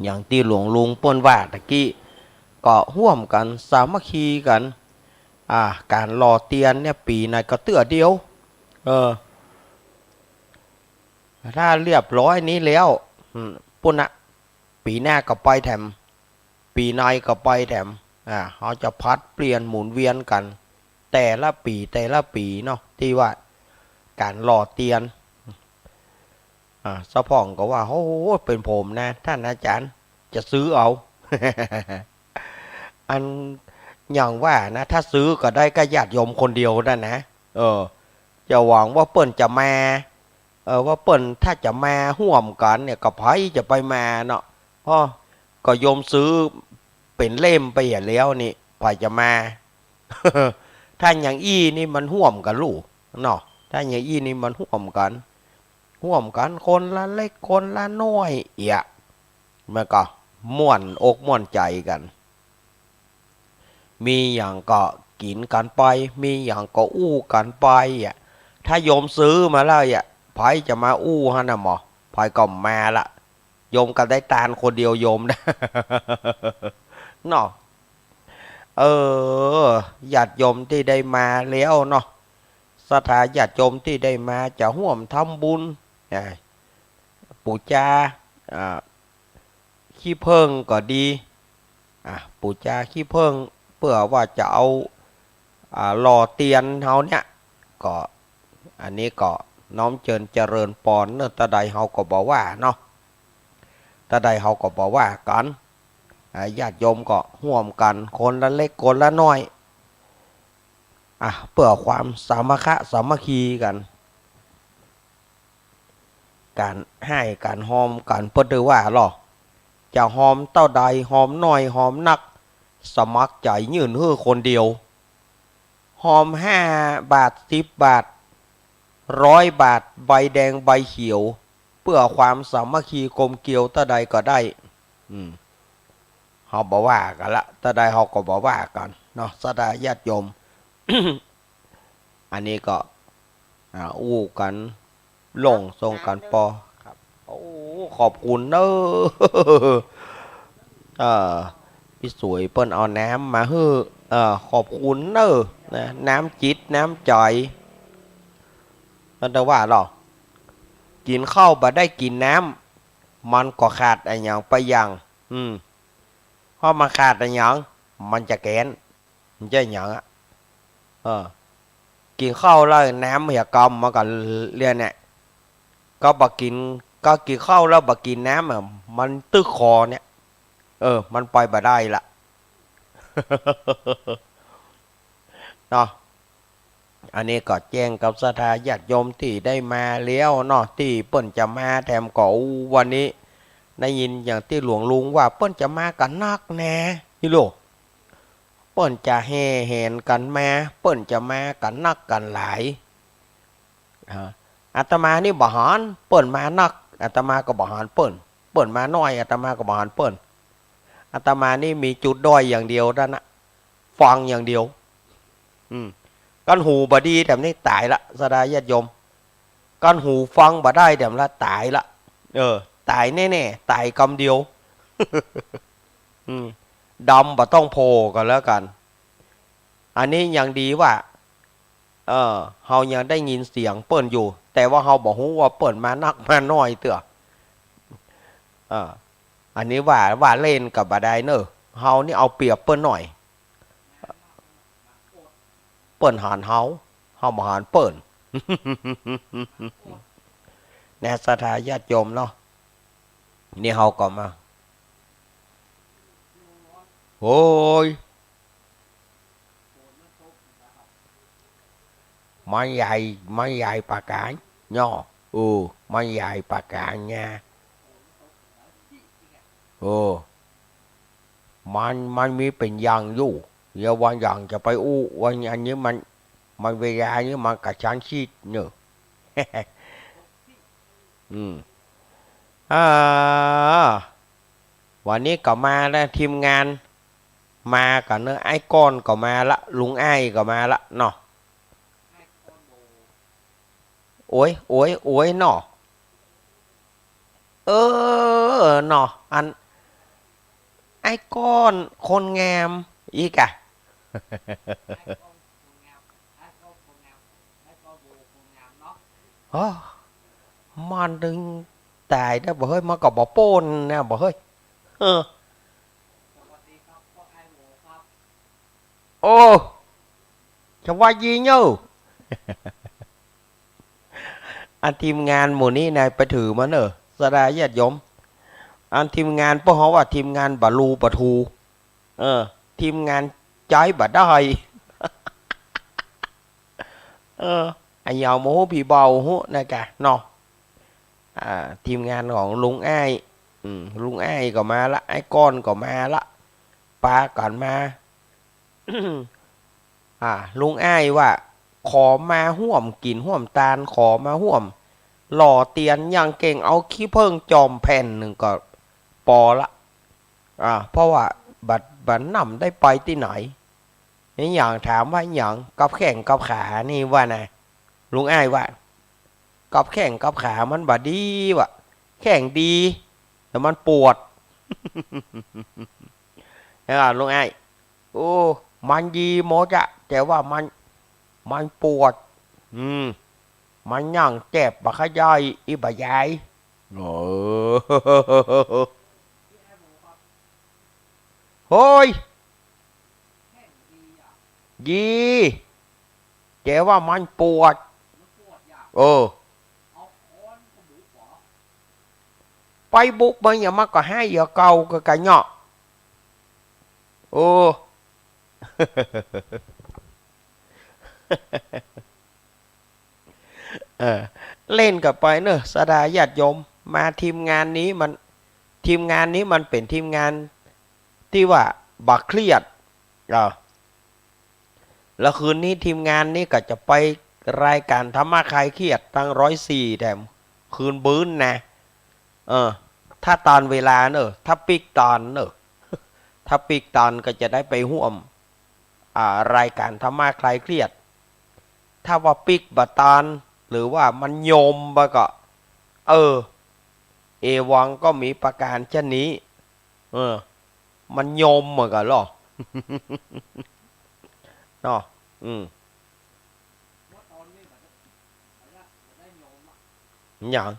อย่างตี้หลวงลุงเปิ้นว่าตะกี้ ก็ฮ่วมกั๋นสามัคคีกั๋น อ่า ก๋านหล่อเตียนเนี่ย ปี๋ไหนก็เตื้อเดียว เออ ถ้าเรียบร้อยนี้แล้ว อืม ปู้นนะ ปี๋หน้าก็ไปแถม ปี๋ในก็ไปแถม อ่า เฮาจะผลัดเปลี่ยนหมุนเวียนกั๋น แต่ละปี๋ แต่ละปี๋เนาะ ตี้ว่าก๋านหล่อเตียน อ่า สะพ่องก็ว่า โอ้โห เป๋นผมนะ ต้านอาจ๋ารย์ จะซื้อเอา อัน อย่างว่านะ ถ้าซื้อก็ได้ก้าญาติโยมคนเดียวนั่นนะ เออ จะหวังว่าเปิ้นจะมา เออ ว่าเปิ้นถ้าจะมาฮ่วมกั๋นเนี่ย ก็ใผจะไปมาเนาะ อ้อ ก็โยมซื้อเป๋นเล่มไปเหียแล้วนี่ ใผจะมา ถ้าอย่างอี้นี่มันฮ่วมกั๋นลู่เนาะ ถ้าอย่างอี้นี่มันฮ่วมกั๋น ฮ่วมกั๋นคนละเล็กคนละน้อยเอีย มันก็ม่วนอกม่วนใจ๋กั๋น มีหยังก็กิ๋นกั๋นไป มีหยังก็อู้กั๋นไปอะ ถ้าโยมซื้อมาแล้วอะ ใผจะมาอู้หั้นน่ะหมอ ใผก็มาละ โยมก็ได้ตานคนเดียวโยมนะ เนาะ เออ ญาติโยมตี้ได้มาแล้วเนาะ ศรัทธาญาติโยมตี้ได้มาจะฮ่วมทำบุญ อ่า ปู๋จา อ่า ขี้เผิ้งก็ดี อ่า ปู๋จาขี้เผิ้ง เปื้อว่าจะเอา อ่า หล่อเตียนเฮาเนี่ย ก็ อันนี้ก็น้อมเจิญเจริญปอนเนาะ ตาใดเฮาก็บ่ว่าเนาะ ตาใดเฮาก็บ่ว่ากั๋น อ่า ญาติโยมก็ฮ่วมกั๋นคนละเล็กคนละน้อย อ่ะ เปื้อความสามัคคะสามัคคีกั๋น ก๋านไห้ก๋านฮอมกั๋น เปิ้นได้ว่าลอ จะฮอมเต้าใด ฮอมน้อย ฮอมนัก สมัครใจ๋ยื่นหื้อคนเดียว ฮอมห้าบาท สิบบาท ร้อยบาท ใบแดงใบเขียว เปื้อความสามัคคีกลมเกลียวเต้าใดก็ได้ อืม เฮาบ่ว่ากั๋นละ เต้าใดเฮาก็บ่ว่ากั๋นเนาะ ศรัทธาญาติโยม อันนี้ก็ อ่า อู้กั๋น ลงส่งกั๋นปอ ครับ โอ้ ขอบคุณเน้อ เออ ปี้สวยเปิ้นเอาน้ำมาหื้อ เออ ขอบคุณเน้อ นะ น้ำจิตน้ำใจ๋ มันจะว่าลอ กิ๋นข้าวบ่ได้กิ๋นน้ำ มันก็ขาดอะหยังไปอย่าง อืม เพราะมันขาดอะหยัง มันจะแก๊น มันจะหยังอะ เออ กิ๋นข้าวแล้วน้ำเหียกำมันก็เลี่ยนเนี่ย ก็บ่กิ๋น ก็กิ๋นข้าวแล้วบ่กิ๋นน้ำอะ มันตึ๊กคอเนี่ย เออ มันไปบ่ได้ละ เนาะ อันนี้ก็แจ้งกับศรัทธาญาติโยมตี้ได้มาแล้วเนาะ ตี้เปิ้นจะมาแถมก็ อู้ วันนี้ได้ยินอย่างตี้หลวงลุงว่าเปิ้นจะมากั๋นนักแน่ นี่ลูก เปิ้นจะแห่แหนกั๋นมา เปิ้นจะมากั๋นนักกั๋นหลาย อ่า อาตมานี่บ่หันเปิ้นมานัก อาตมาก็บ่หันเปิ้น เปิ้นมาน้อย อาตมาก็บ่หันเปิ้น อาตมานี่มีจุดด้อยอย่างเดียวเต้านั้นนะ ฟังอย่างเดียว อืม คันหูบ่ดีแถมนี่ต๋ายละ ศรัทธาญาติโยม คันหูฟังบ่ได้แถมละต๋ายละ เออ ต๋ายแน่ๆ ต๋ายกำเดียว อืม ดำบ่ต้องโผ่ก็แล้วกั๋น อันนี้ยังดีว่า เออ เฮายังได้ยินเสียงเปิ้นอยู่ แต่ว่าเฮาบ่ฮู้ว่าเปิ้นมานักมาน้อยเตื้อ เออ อันนี้ว่า ว่าเล่นก็บ่ได้เน่อ เฮานี่เอาเปรียบเปิ้นหน่อย เปิ้นหันเฮา เฮาบ่หันเปิ้น แน่ ศรัทธาญาติโยมเนาะ นี่เฮาก็มา โอ้ย มันใหญ่ มันใหญ่ปากกาญเนาะ เออ มันใหญ่ปากกาญนะ เออ มัน มันมีเป๋นอย่างอยู่ อย่าว่าอย่างจะไปอู้ว่าอันนี้มัน มันเวลานี้มันกระชั้นชิดเน่อ อืม อ่า วันนี้ก็มาแล้ว ทีมงานมากั๋นเน่อ ไอ้ก้อนก็มาละ ลุงอ้ายก็มาละเนาะ โอ้ย โอ้ย โอ้ยเนาะ เออ เนาะ อัน ไอ้ก้อนคนงามอีกอะ โอ้ มันตึงต๋ายได้บ่เฮ้ย มันก็บ่ป๊นนะบ่เฮ้ย เออ โอ้ สวัสดีเน่อ อันทีมงานหมู่นี้นะ ไปถือมาเน่อ ศรัทธาญาติโยม อันทีมงานพวกเฮาว่าทีมงานบ่ฮู้บ่ฮู้ เออ ทีมงานใจ๊บ่ได้ เออ อันยาวโมโหผีเบาหูนะกะเนาะ อ่า ทีมงานของลุงอ้าย อืม ลุงอ้ายก็มาละ ไอ้ก้อนก็มาละ ปากั๋นมา อ่า ลุงอ้ายว่า ขอมาฮ่วมกิ๋นฮ่วมตาน ขอมาฮ่วมหล่อเตียน ยังเก่งเอาขี้เผิ้งจ่อมแผ่นนึ่งก็ปอละ อ่า เพราะว่าบ่ บ่นำได้ไปตี้ไหน นี่หยัง ถามว่าหยัง กับแข้งกับขานี่ว่านะ ลุงอ้ายว่า กับแข้งกับขามันบ่ดีว่ะ แข้งดี แต่มันปวด แล้วลุงอ้าย โอ้ มันดีหมดอะ แต่ว่ามัน มันปวด อืม มันยังเจ็บบ่ค่อยได้ อีบ่ายาย เออ โฮ้ย ดี แต่ว่ามันปวด เออ ไปบุกมันอย่างมันก็หายอย่างเก่าก็กะเนาะ เออ เออ เล่นกั๋นไปเน่อ ศรัทธาญาติโยม มาทีมงานนี้มัน ทีมงานนี้มันเป๋นทีมงานตี้ว่าบ่เครียด อ่า แล้วคืนนี้ทีมงานนี้ก็จะไปรายก๋านธรรมะคลายเครียดตางร้อยสี่แถมคืนบื้นนะ เออ ถ้าต๋ามเวลาเน่อ ถ้าปิ๊กต๋อนเน่อ ถ้าปิ๊กต๋อนก็จะได้ไปฮ่วม อ่า รายก๋านธรรมะคลายเครียด ถ้าว่าปิ๊กบ่ต๋อน หรือว่ามันยมบ่ก็ เออ เอวังก็มีประการฉะนี้ เออ มันยมเหมือนกั๋นลอ เนาะ อืม หยัง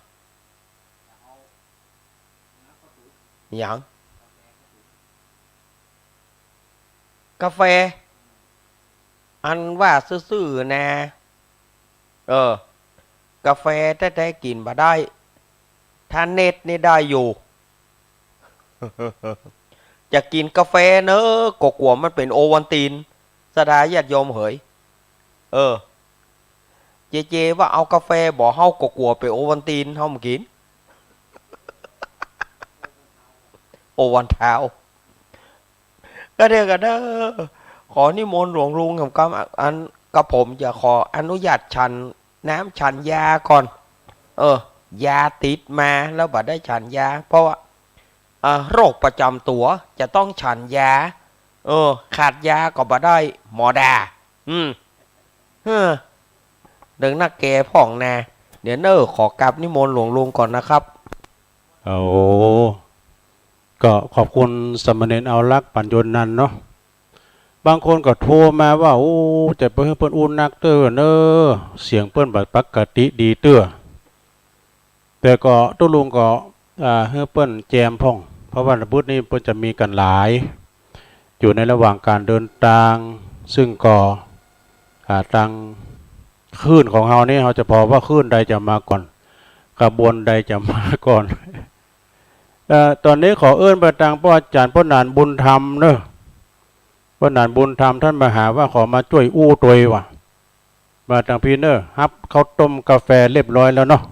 หยัง กาแฟ อันว่าซื่อๆ นะ เออ กาแฟแต๊ๆ กิ๋นบ่ได้ ถ้าเน็ตนี่ได้อยู่ จะกิ๋นกาแฟเน่อ ก็กั๋วมันเป๋นโอวัลติน ศรัทธาญาติโยมเหย เออ เจเจว่าเอากาแฟบ่ เฮาก็กั๋วเป๋นโอวัลติน เฮาบ่กิ๋น โอวัลทาวน์ ก็เด้อ ก็เด้อ ขอนิมนต์หลวงลุงกำ กำ อัน กระผมจะขออนุญาตฉันน้ำฉันยาก่อน เออ ยาติดมาแล้วบ่ได้ฉันยา เพราะว่า เอ่อ โรคประจ๋ำตั๋วจะต้องฉันยา เออ ขาดยาก็บ่ได้ หมอด่า อืม เฮ้อ เดิงนักแกพ่องนา เดี๋ยวเน่อ ขอกราบนิมนต์หลวงลุงก่อนนะครับ โอ้ ก็ขอบคุณสามเณรเอาลักษณ์ ปัญโยนันท์เนาะ บางคนก็โทรมาว่า โอ้ จะไปหื้อเปิ้นอู้นักเตื้อเน่อ เสียงเปิ้นบ่ปกติดีเตื้อ แต่ก็ตุ๊ลุงก็ อ่า หื้อเปิ้นแจมพ่อง เพราะว่าบึดนี้เปิ้นจะมีกั๋นหลาย อยู่ในระหว่างก๋านเดินตาง ซึ่งก็ อ่า ตางคลื่นของเฮานี่ เฮาจะผ่อว่าคลื่นใดจะมาก่อน ขบวนใดจะมาก่อน เอ่อ ต๋อนนี้ขอเอิ้นไปตางป้ออาจ๋ารย์ป้อหนานบุญธรรมเน่อ ป้อหนานบุญธรรมต้านมาหาว่าขอมาจ้วยอู้ตวยว่ะ มาตางปี้เน่อ ฮับข้าวต้มกาแฟเรียบร้อยแล้วเนาะ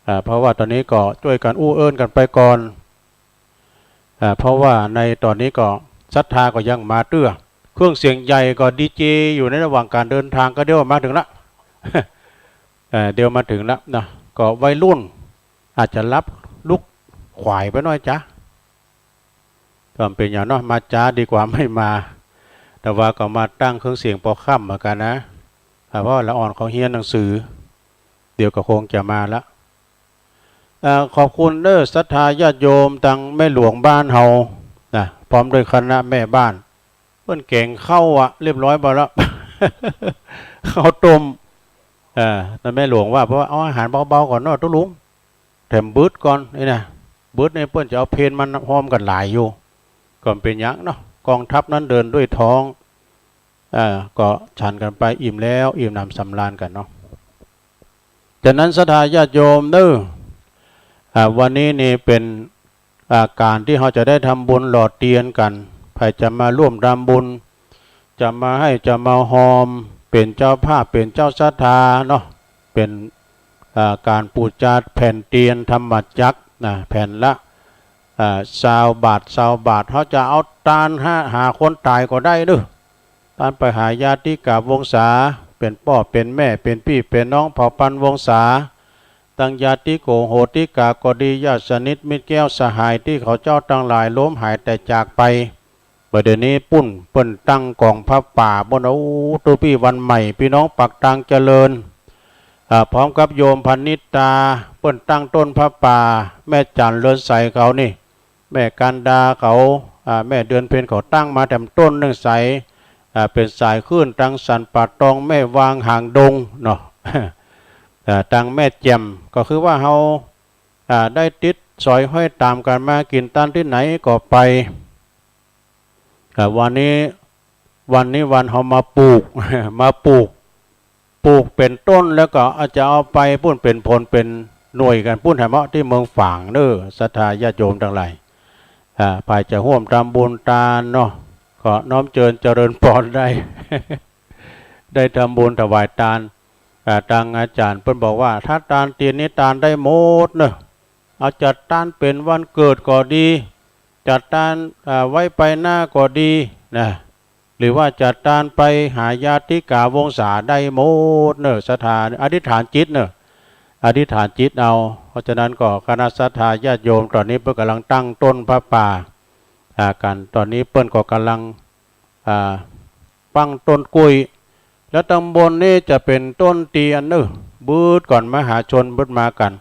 อ่า เพราะว่าต๋อนนี้ก็จ้วยกั๋นอู้เอิ้นกั๋นไปก่อน อ่า เพราะว่าในต๋อนนี้ก็ศรัทธาก็ยังมาเตื้อ เครื่องเสียงใหญ่ก็ดีเจอยู่ในระหว่างก๋านเดินตาง ก็เดี๋ยวมาเถิงละ เอ่อ เดี๋ยวมาเถิงละนะ ก็วัยรุ่นอาจจะหลับลุกขวายไปหน้อยจ๊ะ ก็บ่เป๋นหยังเนาะ มาจ๊าดีกว่าไม่มา แต่ว่าก็มาตั้งเครื่องเสียงปอค่ำเหมือนกั๋นนะ เพราะว่าละอ่อนเขาเฮียนหนังสือ เดี๋ยวก็คงจะมาละ เอ่อ ขอบคุณเน่อศรัทธาญาติโยมตางแม่หลวงบ้านเฮานะ พร้อมด้วยคณะแม่บ้าน เปิ้นแก๋งข้าวอะ เรียบร้อยไปแล้ว ข้าวต้ม เอ่อ นั่นแม่หลวงว่า เพราะว่าเอาอาหารเบาๆ ก่อนเนาะตุ๊ลุง แถมบึดก่อนนี่นะ บึดนี่เปิ้นจะเอาเพลมาฮ้อมกั๋นหลายอยู่ ก็บ่เป๋นหยังเนาะ กองทัพนั้นเดินด้วยท้อง เอ่อ ก็ฉันกั๋นไป อิ่มแล้ว อิ่มหนำสำราญกั๋นเนาะ ฉะนั้นศรัทธาญาติโยมเน่อ อ่า วันนี้นี่เป๋น อ่า ก๋านตี้เฮาจะได้ทำบุญหล่อเตียนกั๋น ใผจะมาร่วมทำบุญ จะมาไห้ จะมาฮอม เป๋นเจ้าภาพ เป๋นเจ้าศรัทธาเนาะ เป๋น อ่า ก๋านปู๋จาแผ่นเตียนธรรมจักรนะ แผ่นละ อ่า ซาวบาท ซาวบาท เฮาจะเอาตานหา หาคนต๋ายก็ได้เน่อ ตานไปหาญาติกาวงศา เป๋นป้อ เป๋นแม่ เป๋นปี้ เป๋นน้อง เผ่าพันธุ์วงศา ตังญาติโกโหติกาก็ดี ญาติสนิทมิตรแก้วสหายตี้เขาเจ้าตังหลายล้มหายต๋ายจากไป บ่าเดี่ยวนี้ปุ้นเปิ้นตั้งก๋องผ้าป่า ปุ้น โอ้ ตุ๊ปี้วันใหม่ ปี้น้องปากตางเจริญ อ่า พร้อมกับโยมพนิตา เปิ้นตั้งต้นผ้าป่า แม่จั๋นเรือนใสเขานี่ แม่กันดาเขา อ่า แม่เดือนเพ็ญเขาตั้งมาแถมต้นนึ่งใส อ่า เป๋นสายคลื่นตังสันป่าตอง แม่วางหางดงเนาะ อ่า ตังแม่แจ่ม ก็คือว่าเฮา อ่า ได้ติดสอยห้อยต๋ามกั๋นมา กิ๋นตานตี้ไหนก็ไป อ่า วันนี้ วันนี้วันเฮามาปลูก มาปลูก ปลูกเป๋นต้นแล้วก็อาจจะเอาไปปุ้นเป๋นผลเป๋นหน่วยกั๋นปุ้นแหมเนาะ ตี้เมืองฝางเน่อ ศรัทธาญาติโยมตังหลาย อ่า ใผจะฮ่วมทำบุญตานเนาะ ก็น้อมเจิญเจริญปอนได้ ได้ทำบุญถวายตาน อ่า ตังอาจ๋ารย์เปิ้นบอกว่า ถ้าตานเตียนนี้ตานได้หมดเน่อ เอาจัดตานเป๋นวันเกิดก็ดี จัดตาน อ่า ไว้ไปหน้าก็ดีนะ หรือว่าจัดตานไปหาญาติกาวงศาได้หมดเน่อ ศรัทธา อธิษฐานจิตเน่อ อธิษฐานจิตเอา เพราะฉะนั้นก็คณะศรัทธาญาติโยมต๋อนนี้เปิ้นก่ำลังตั้งต้นผ้าป่า อ่า กั๋น ต๋อนนี้เปิ้นก็ก่ำลัง อ่า ปังต้นกล้วย แล้วตางบนนี่จะเป๋นต้นเตียนเน่อ บึดก่อนมหาชนบึดมากั๋น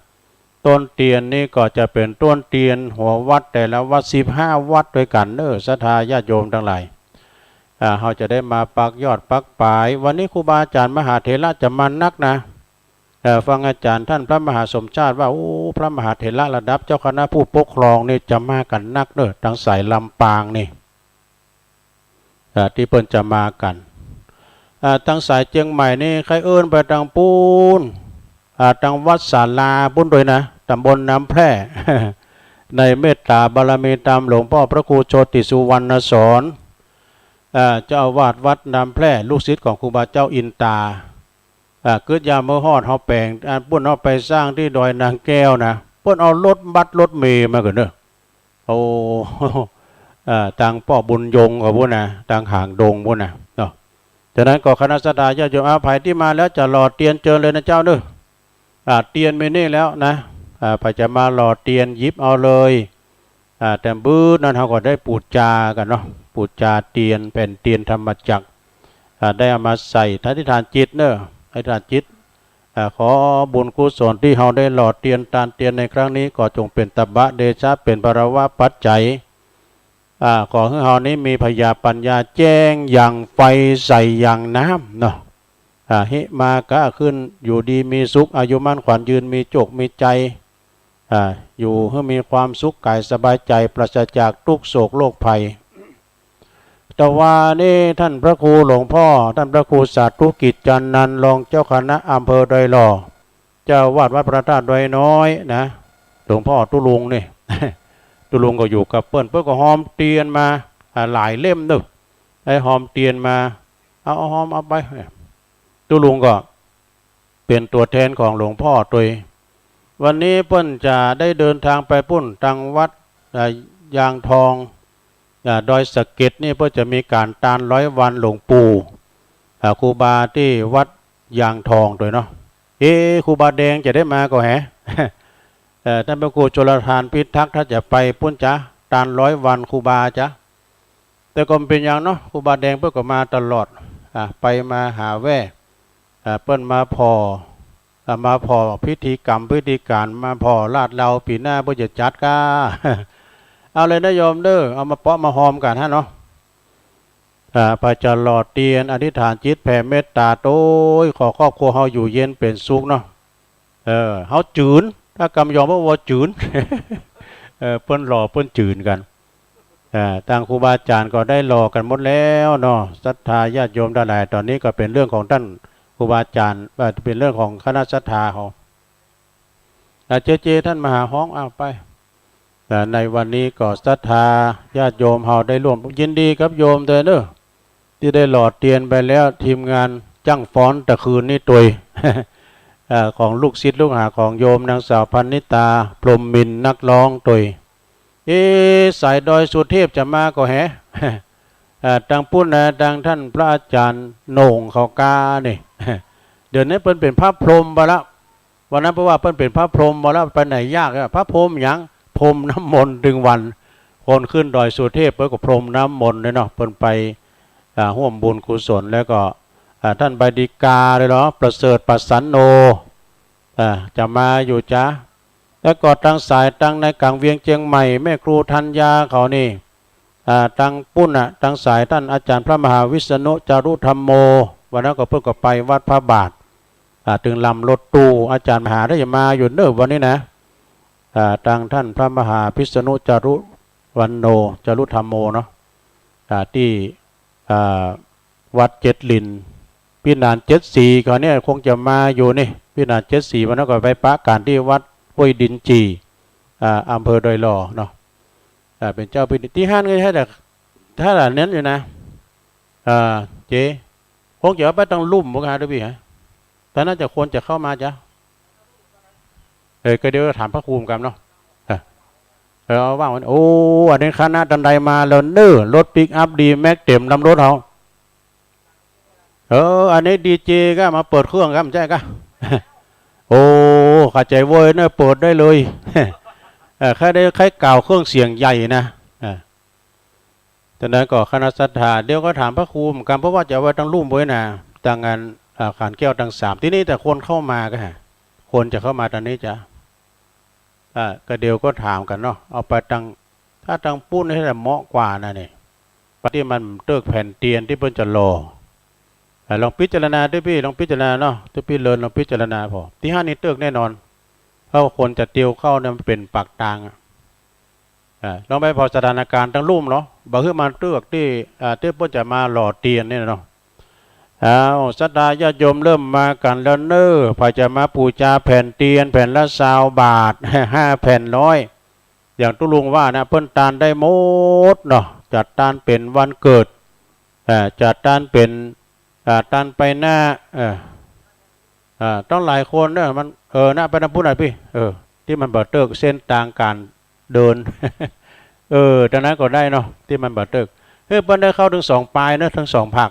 ต้นเตียนนี่ก็จะเป๋นต้นเตียนหัววัดแต่ละวัด สิบห้าวัดตวยกั๋นเน่อ ศรัทธาญาติโยมตังหลาย อ่า เฮาจะได้มาปักยอดปักป๋าย วันนี้ครูบาอาจ๋ารย์มหาเถระจะมานักนะ เอ่อ ฟังอาจ๋ารย์ต้านพระมหาสมชาติว่า โอ้ พระมหาเถระระดับเจ้าคณะผู้ปกครองนี่จะมากั๋นนักเน่อ ตังสายลำปางนี่ อ่า ตี้เปิ้นจะมากั๋น อ่า ตังสายเจียงใหม่นี่ ใค่เอิ้นไปตางปู๊น อ่า ตางวัดศาลาปู๊นตวยนะ ต๋ำบลน้ำแพร่ ในเมตต๋าบารมีต๋ามหลวงป้อพระครูโชติสุวรรณสอน อ่า เจ้าอาวาสวัดน้ำแพร่ ลูกศิษย์ของครูบาเจ้าอินตา อ่า กึ๊ดยามเมื่อฮอดเฮาแป๋ง อันปู๊นเฮาไปสร้างตี้ดอยนางแก้วนะ ปู๊นเอารถบัสรถเมล์มาก่อนเน่อ โอ้ อ่า ตางป้อบุญยงเขาปู๊นนะ ตางหางดงปู๊นนะเนาะ ฉะนั้นก็คณะศรัทธาญาติโยม อ่า ใผตี้มาแล้วจะหล่อเตียนเจิญเลยนะเจ้าเน่อ อ่า เตียนมีนี่แล้วนะ อ่า ใผจะมาหล่อเตียนหยิบเอาเลย อ่า แต่ปื๊ดนั้นเฮาก็ได้ปู๋จากั๋นเนาะ ปู๋จาเตียน แผ่นเตียนธรรมจักร อ่า ได้เอามาใส่ อธิษฐานจิตเนาะ อธิษฐานจิต อ่า ขอบุญกุศลตี้เฮาได้หล่อเตียน ตานเตียนในครั้งนี้ ก็จงเป๋นตบะเดชะ เป๋นพลวะปัจจัย อ่า ขอหื้อเฮานี้มีผญาปัญญาแจ้งอย่างไฟใสอย่างน้ำเนาะ อ่า หิมาก้าขึ้น อยู่ดีมีสุข อายุมั่นขวัญยืน มีโจคมีชัย อ่า อยู่หื้อมีความสุขกายสบายใจ๋ ปราศจากตุ๊กข์โศกโรคภัย แต่วานี้ต้านพระครูหลวงพ่อ ต้านพระครูสาธุกิจ จันทนันท์ รองเจ้าคณะอำเภอดอยหล่อ เจ้าอาวาสวัดพระธาตุดอยน้อยนะ หลวงพ่อตุ๊ลุงนี่ ตุ๊ลุงก็อยู่กับเปิ้น เปิ้นก็ฮอมเตียนมา อ่า หลายเล่มเนาะ ได้ฮอมเตียนมา เอา เอาฮอมเอาไป ตุ๊ลุงก็เป๋นตั๋วแทนของหลวงพ่อตวย วันนี้เปิ้นจะได้เดินทางไปปู๊น ตางวัด อ่า ยางทอง อ่า ดอยสะเก็ดนี่ เปิ้นจะมีก๋านตานร้อยวันหลวงปู่ อ่า ครูบาตี้วัดยางทองตวยเนาะ เอ๊ะ ครูบาแดงจะได้มาก่อแห เอ่อ ต้านพระครูชลทานพิทักษ์ ถ้าจะไปปู๊นจ๊ะ ตานร้อยวันครูบาจ๊ะ แต่ก็บ่เป๋นหยังเนาะ ครูบาแดงเปิ้นก็มาตลอด อ่า ไปมาหาแว่ อ่า เปิ้นมาผ่อ อ่า มาผ่อพิธีกรรมพิธีก๋าน มาผ่อลาดเลา ปี๋หน้าเปิ้นจะจัดก้า เอาเลยนะโยมเด้อ เอามาเปาะมาฮอมกั๋นฮะเนาะ อ่า ใผจะหล่อเตียน อธิษฐานจิตแผ่เมตต๋าตวย ขอครอบครัวเฮาอยู่เย็นเป๋นสุขเนาะ เออ เฮาจื๋น ถ้ากำยองเปิ้นว่าจื๋น เออ เปิ้นหล่อเปิ้นจื๋นกั๋น อ่า ตางครูบาอาจ๋ารย์ก็ได้หล่อกั๋นหมดแล้วเนาะ ศรัทธาญาติโยมตังหลาย ต๋อนนี้ก็เป๋นเรื่องของต้านครูบาอาจ๋ารย์ เอ่อ เป๋นเรื่องของคณะศรัทธาเฮา อ่า เจเจ ต้านมหาฮ้อง อ้าว ไป อ่า ในวันนี้ก็ศรัทธาญาติโยมเฮาได้ร่วมยินดีกับโยมตวยเนาะ ตี้ได้หล่อเตียนไปแล้ว ทีมงานจ้างฟ้อนตะคืนนี้ตวย เอ่อ ของลูกศิษย์ลูกหาของโยมนางสาวพรรณิตา พรหมมินทร์ นักร้องตวย เอ๊ะ สายดอยสุเทพจะมาก่อแห เอ่อ ตางปู๊นนะ ตางต้านพระอาจ๋ารย์โหน่งเขาก้านี่ เดี๋ยวนี้เปิ้นเป๋นพระพรหมไปละ วันนั้นเปิ้นว่าเปิ้นเป๋นพระพรหมไปละ ไปไหนยากอะ พระพรหมหยัง พรมน้ำมนต์ตึงวัน คนขึ้นดอยสุเทพเปิ้นก็พรมน้ำมนต์เลยเนาะ เปิ้นไป อ่า ฮ่วมบุญกุศล แล้วก็ อ่า ต้านใบดีกาเลยเนาะ ประเสริฐ ประสันโน อ่า จะมาอยู่จ๊ะ แล้วก็ตางสายตางในก๋างเวียงเจียงใหม่ แม่ครูธัญญาเขานี่ อ่า ตางปู๊นน่ะ ตางสายต้านอาจ๋ารย์พระมหาวิษณุจารุธัมโม วันนั้นก็เปิ้นก็ไปวัดพระบาท อ่า ตึงลำรถตู้ อาจ๋ารย์มหาได้มาอยู่เนาะวันนี้นะ อ่า ตางต้านพระมหาวิษณุจารุวันโน จารุธัมโมเนาะ อ่า ตี้ อ่า วัดเจ็ดหลิน ปี้หนานเจ็ดสีเขาเนี่ยคงจะมาอยู่นี่ ปี้หนานเจ็ดสี วันนั้นก็ไปปะกั๋นตี้วัดห้วยดินจี่ อ่า อำเภอดอยหล่อเนาะ อ่า เป๋นเจ้าพิธี ตี้หั้นก็ใช่ แต่ถ้าหลานเน้นอยู่นะ อ่า เจ๊ คงจะเอาไปตังลุ่มบ่คะ ตุ๊ปี้ฮะ แต่น่าจะควรจะเข้ามาจ๊ะ เออ ก็เดี๋ยวถามพระครูกำเนาะ เออ เออ เอาว่างวัน โอ้ อันนี้คณะตันใดมาแล้วเนาะ รถปิกอัพดีแม็กเต๋มลำรถเฮา เออ อันนี้ดีเจก็มาเปิดเครื่องครับ ใจ้กะ โอ้ เข้าใจ๋เว้ยเนาะ เปิดได้เลย เออ ใค่ได้ ใค่กล่าวเครื่องเสียงใหญ่นะ เออ ตางนั้นก็คณะศรัทธา เดี๋ยวก็ถามพระครูกำ เพราะว่าจะเอาไว้ตังลุ่มไว้นะ ตางงาน อ่า ขันแก้วตังสาม ตี้นี่ แต่คนเข้ามาก็ฮะ คนจะเข้ามาตางนี้จ๊ะ อ่า ก็เดี๋ยวก็ถามกั๋นเนาะ เอาไปตัง ถ้าตังปู๊นนี่แหละเหมาะกว่านะนี่ ปะตี้มันเติ๊กแผ่นเตียนตี้เปิ้นจะหล่อ อ่า ลองพิจารณาตุ๊ปี้ ลองพิจารณาเนาะ ตุ๊ปี้เลินลองพิจารณาผ่อ ตี้หั้นนี่เติ๊กแน่นอน เพราะว่าคนจะเตียวเข้าเนี่ยมันเป๋นปากตางอะ อ่า ลองไปผ่อสถานการณ์ตังลุ่มเนาะ บ่หื้อมันเติ๊กตี้ อ่า ตี้เปิ้นจะมาหล่อเตียนเนี่ยเนาะ อ้าว ศรัทธาญาติโยมเริ่มมากั๋นแล้วเนาะ ใผจะมาปู๋จาแผ่นเตียน แผ่นละซาวบาท ห้าแผ่นร้อย อย่างตุ๊ลุงว่านะ เปิ้นตานได้หมดเนาะ จะตานเป๋นวันเกิด อ่า จะตานเป๋น อ่า ตานไปหน้า เออ อ่า ต้องหลายคนเนาะ มัน เออ นะ ไปตังปู๊นหน่อยปี้ เออ ตี้มันบ่เติ๊กเส้นตางก๋านเดิน เออ ตางนั้นก็ได้เนาะ ตี้มันบ่เติ๊ก เฮ้ย เปิ้นได้เข้าตึงสองปายเนาะ ตึงสองภาค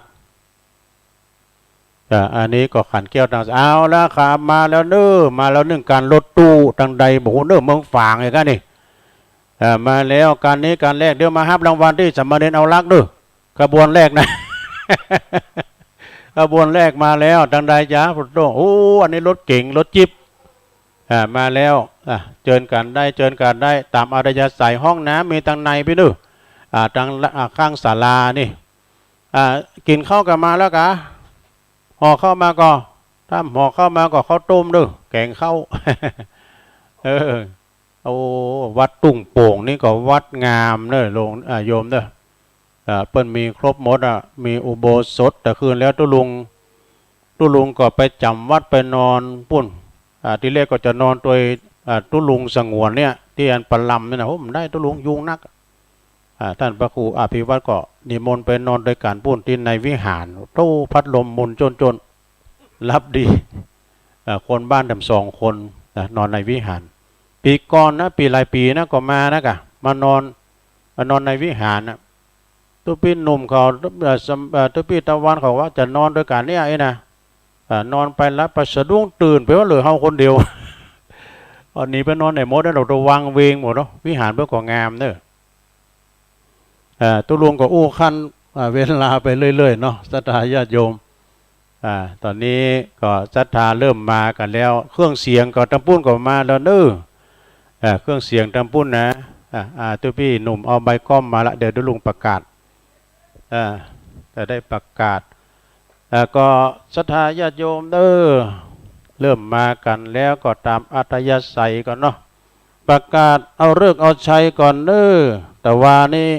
อ่า อันนี้ก็ขันแก้วตัง เอาละครับ มาแล้วเน้อ มาแล้วนึ่งก๋านรถตู้ตังใดบ่ฮู้เน้อ เมืองฝางไอ้ก้านี่ อ่า มาแล้ว ก๋านนี้ก๋านแรก เดี๋ยวมาฮับรางวัลตี้สามเณรเอารักเน้อ ขบวนแรกนะ ขบวนแรกมาแล้ว ตังใดจ๊ะ โอ้ อันนี้รถเก๋ง รถจี๊ป อ่า มาแล้ว อ่า เจิญกั๋นได้ เจิญกั๋นได้ ต๋ามอัธยาศัย ห้องน้ำมีตังในปี้เน้อ อ่า ตัง อ่า ข้างศาลานี่ อ่า กิ๋นข้าวกั๋นมาแล้วกา ห่อข้าวมาก่อ ถ้าห่อข้าวมาก่อ ข้าวต้มเน้อ แก๋งข้าว เออ โอ้ วัดทุ่งโป่งนี่ก็วัดงามเน้อ โยม อ่า โยมเน้อ อ่า เปิ้นมีครบหมดอะ มีอุโบสถ แต่คืนแล้วตุ๊ลุง ตุ๊ลุงก็ไปจ๋ำวัดไปนอนปุ้น อ่า ทีแรกก็จะนอนตวย อ่า ตุ๊ลุงสงวนเนี่ย ตี้อันประลำเนี่ยนะ โอ้ บ่ได้ ตุ๊ลุงยุงนัก อ่า ต้านพระครูอภิวัตรก็นิมนต์ไปนอนตวยกั๋นปุ้นตี้ในวิหาร โต้ พัดลมหมุนจ้นๆ หลับดี อ่า คนบ้านแถมสองคนนะ นอนในวิหาร ปี๋ก่อนนะ ปี๋หลายปี๋นะ ก็มานะกา มานอน มานอนในวิหารนะ ตุ๊ปี้หนุ่มเขา เอ่อ สำ เอ่อ ตุ๊ปี้ตะวันเขาว่าจะนอนตวยกั๋นเนี่ยไอ้นะ อ่า นอนไปหลับไปสะดุ้งตื่นไปว่าเหลือเฮาคนเดียว อันนี้ไปนอนไหนหมดแล้ว เฮาตะวังเวงหมดเนาะ วิหารเปิ้นก็งามเน้อ อ่า ตุ๊ลุงก็อู้คั่น อ่า เวลาไปเรื่อยๆ เนาะ ศรัทธาญาติโยม อ่า ต๋อนนี้ก็ศรัทธาเริ่มมากั๋นแล้ว เครื่องเสียงก็ตางปุ้นก็มาแล้วเน้อ อ่า เครื่องเสียงตางปุ้นนะ อ่า อ่า ตุ๊ปี้หนุ่มเอาไมค์ก๊อมมาละ เดี๋ยวตุ๊ลุงประกาศ อ่า จะได้ประกาศ อ่า ก็ศรัทธาญาติโยมเน้อ เริ่มมากั๋นแล้วก็ต๋ามอัธยาศัยก่อนเนาะ ประกาศเอาฤกษ์เอาชัยก่อนเน้อ ตะวานี้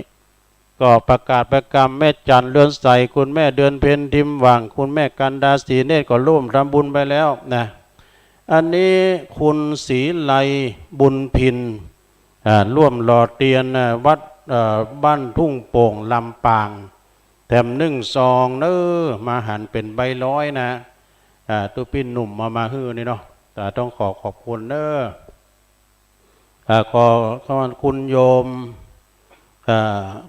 ก็ประกาศไปกำแม่จันทร์เรือนใส คุณแม่เดือนเพ็ญ ทิมหว่าง คุณแม่กันดา ศรีเนตร ก็ร่วมทำบุญไปแล้วนะ อันนี้คุณศรีไลบุญพิน อ่า ร่วมหล่อเตียน อ่า วัด เอ่อ บ้านทุ่งโป่ง ลำปาง แถมนึ่งซองเน้อ มาหันเป๋นใบร้อยนะ อ่า ตุ๊ปี้หนุ่มเอามาหื้อนี่เนาะ อ่า ต้องขอขอบคุณเน้อ อ่า ขอ ขอคุณโยม อ่า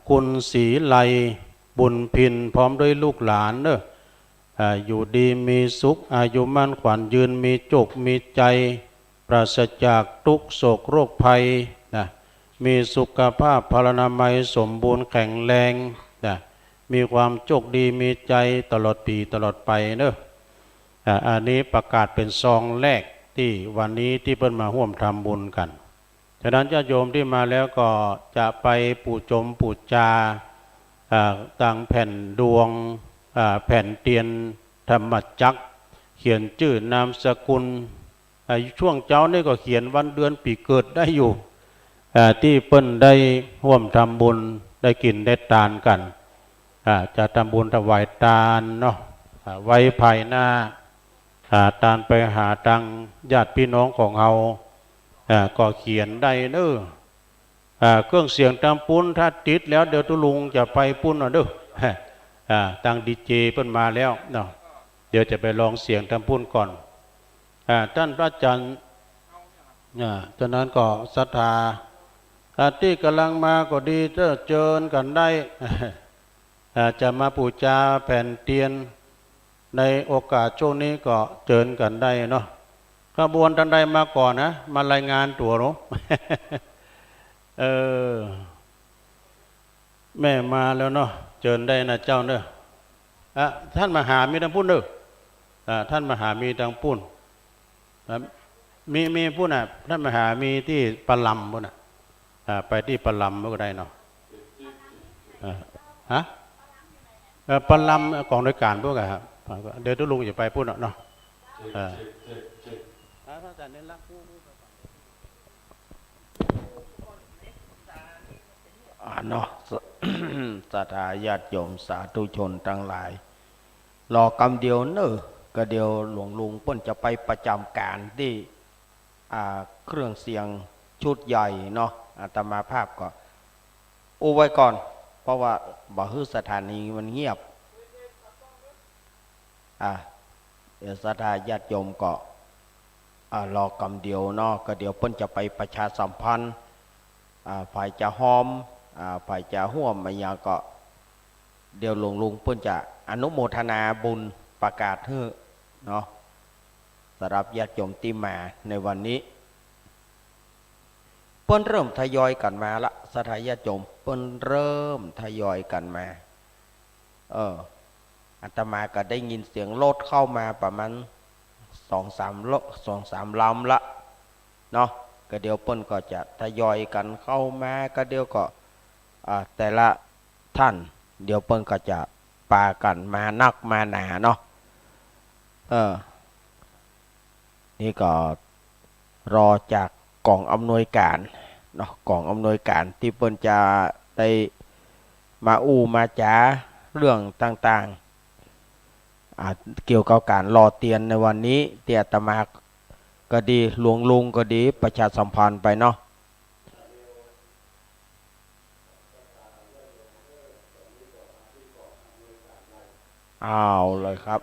คุณศรีไลบุญพิน พร้อมด้วยลูกหลานเน้อ อ่า อยู่ดีมีสุข อายุมั่นขวัญยืน มีจุกมีใจ๋ ปราศจากตุ๊กข์โศกโรคภัยนะ มีสุขภาพพลานามัยสมบูรณ์แข็งแรงนะ มีความโจคดีมีใจ๋ตลอดปี๋ตลอดไปเน้อ อ่า อันนี้ประกาศเป๋นซองแรกตี้วันนี้ตี้เปิ้นมาฮ่วมทำบุญกั๋น ฉะนั้นญาติโยมตี้มาแล้วก็จะไปปู๋จมปู๋จา อ่า ตางแผ่นดวง อ่า แผ่นเตียนธรรมจักร เขียนจื้อนามสกุล อ่า ช่วงเจ๊านี่ก็เขียนวันเดือนปี๋เกิดได้อยู่ อ่า ตี้เปิ้นได้ฮ่วมทำบุญ ได้กิ๋นได้ตานกั๋น อ่า จะทำบุญถวายตานเนาะ อ่า ไว้ภายหน้า อ่า ตานไปหาตางญาติปี้น้องของเฮา อ่า ก็เขียนได้เน้อ อ่า เครื่องเสียงตางปุ้นถ้าติดแล้ว เดี๋ยวตุ๊ลุงจะไปปุ้นเอาเน้อ อ่า ตางดีเจเปิ้นมาแล้วเนาะ เดี๋ยวจะไปลองเสียงตางปุ้นก่อน อ่า ต้านพระอาจารย์ อ่า ฉะนั้นก็ศรัทธา อ่า ตี้ก่ำลังมาก็ดีเน้อ เจิญกั๋นได้ อ่า จะมาปู๋จาแผ่นเตียน ในโอกาสช่วงนี้ก็เจิญกั๋นได้เนาะ ขบวนตังใดมาก่อนนะ มารายงานตั๋วเนาะ เออ แม่มาแล้วเนาะ เจิญได้นะเจ้าเน้อ อ่ะ ต้านมหามีตางปุ้นเน้อ อ่า ต้านมหามีตางปุ้น อ่ะ มี มีปุ้นน่ะ ต้านมหามีตี้ประลำปุ้นน่ะ อ่า ไปตี้ประลำก็ได้เนาะ อ่า ฮะ เอ่อ ประลำกองโดยก๋านปุ้นอะครับ เดี๋ยวตุ๊ลุงจะไปปุ้นเนาะ เออ อ่าเนาะ ศรัทธาญาติโยมสาธุชนตังหลาย รอกำเดียวเน้อ ก็เดี๋ยวหลวงลุงเปิ้นจะไปประจ๋ำก๋านตี้ อ่า เครื่องเสียงชุดใหญ่เนาะ อาตมาภาพก็อู้ไว้ก่อน เพราะว่าบ่หื้อสถานีมันเงียบ อ่า เดี๋ยวศรัทธาญาติโยมก็ อ่า รอกำเดียวเนาะ ก็เดี๋ยวเปิ้นจะไปประชาสัมพันธ์ อ่า ใผจะฮ่อม อ่า ใผจะฮ่วมอะหยังก็ เดี๋ยวหลวงลุงเปิ้นจะอนุโมทนาบุญ ประกาศหื้อเนาะ สำหรับญาติโยมตี้มาในวันนี้ เปิ้นเริ่มทยอยกั๋นมาละ ศรัทธาญาติโยม เปิ้นเริ่มทยอยกั๋นมา เออ อาตมาก็ได้ยินเสียงรถเข้ามาประมาณสองสามรถ สองสามลำละเนาะ ก็เดี๋ยวเปิ้นก็จะทยอยกั๋นเข้ามา ก็เดี๋ยวก็ อ่า แต่ละท่าน เดี๋ยวเปิ้นก็จะปากั๋นมานักมาหนาเนาะ เออ นี่ก็รอจากก๋องอำนวยก๋านเนาะ ก๋องอำนวยก๋านตี้เปิ้นจะได้มาอู้มาจ๋าเรื่องต่างๆ อ่า เกี่ยวกับก๋านหล่อเตียนในวันนี้ ตี้อาตมาก็ดี หลวงลุงก็ดี ประชาสัมพันธ์ไปเนาะ เอาเลยครับ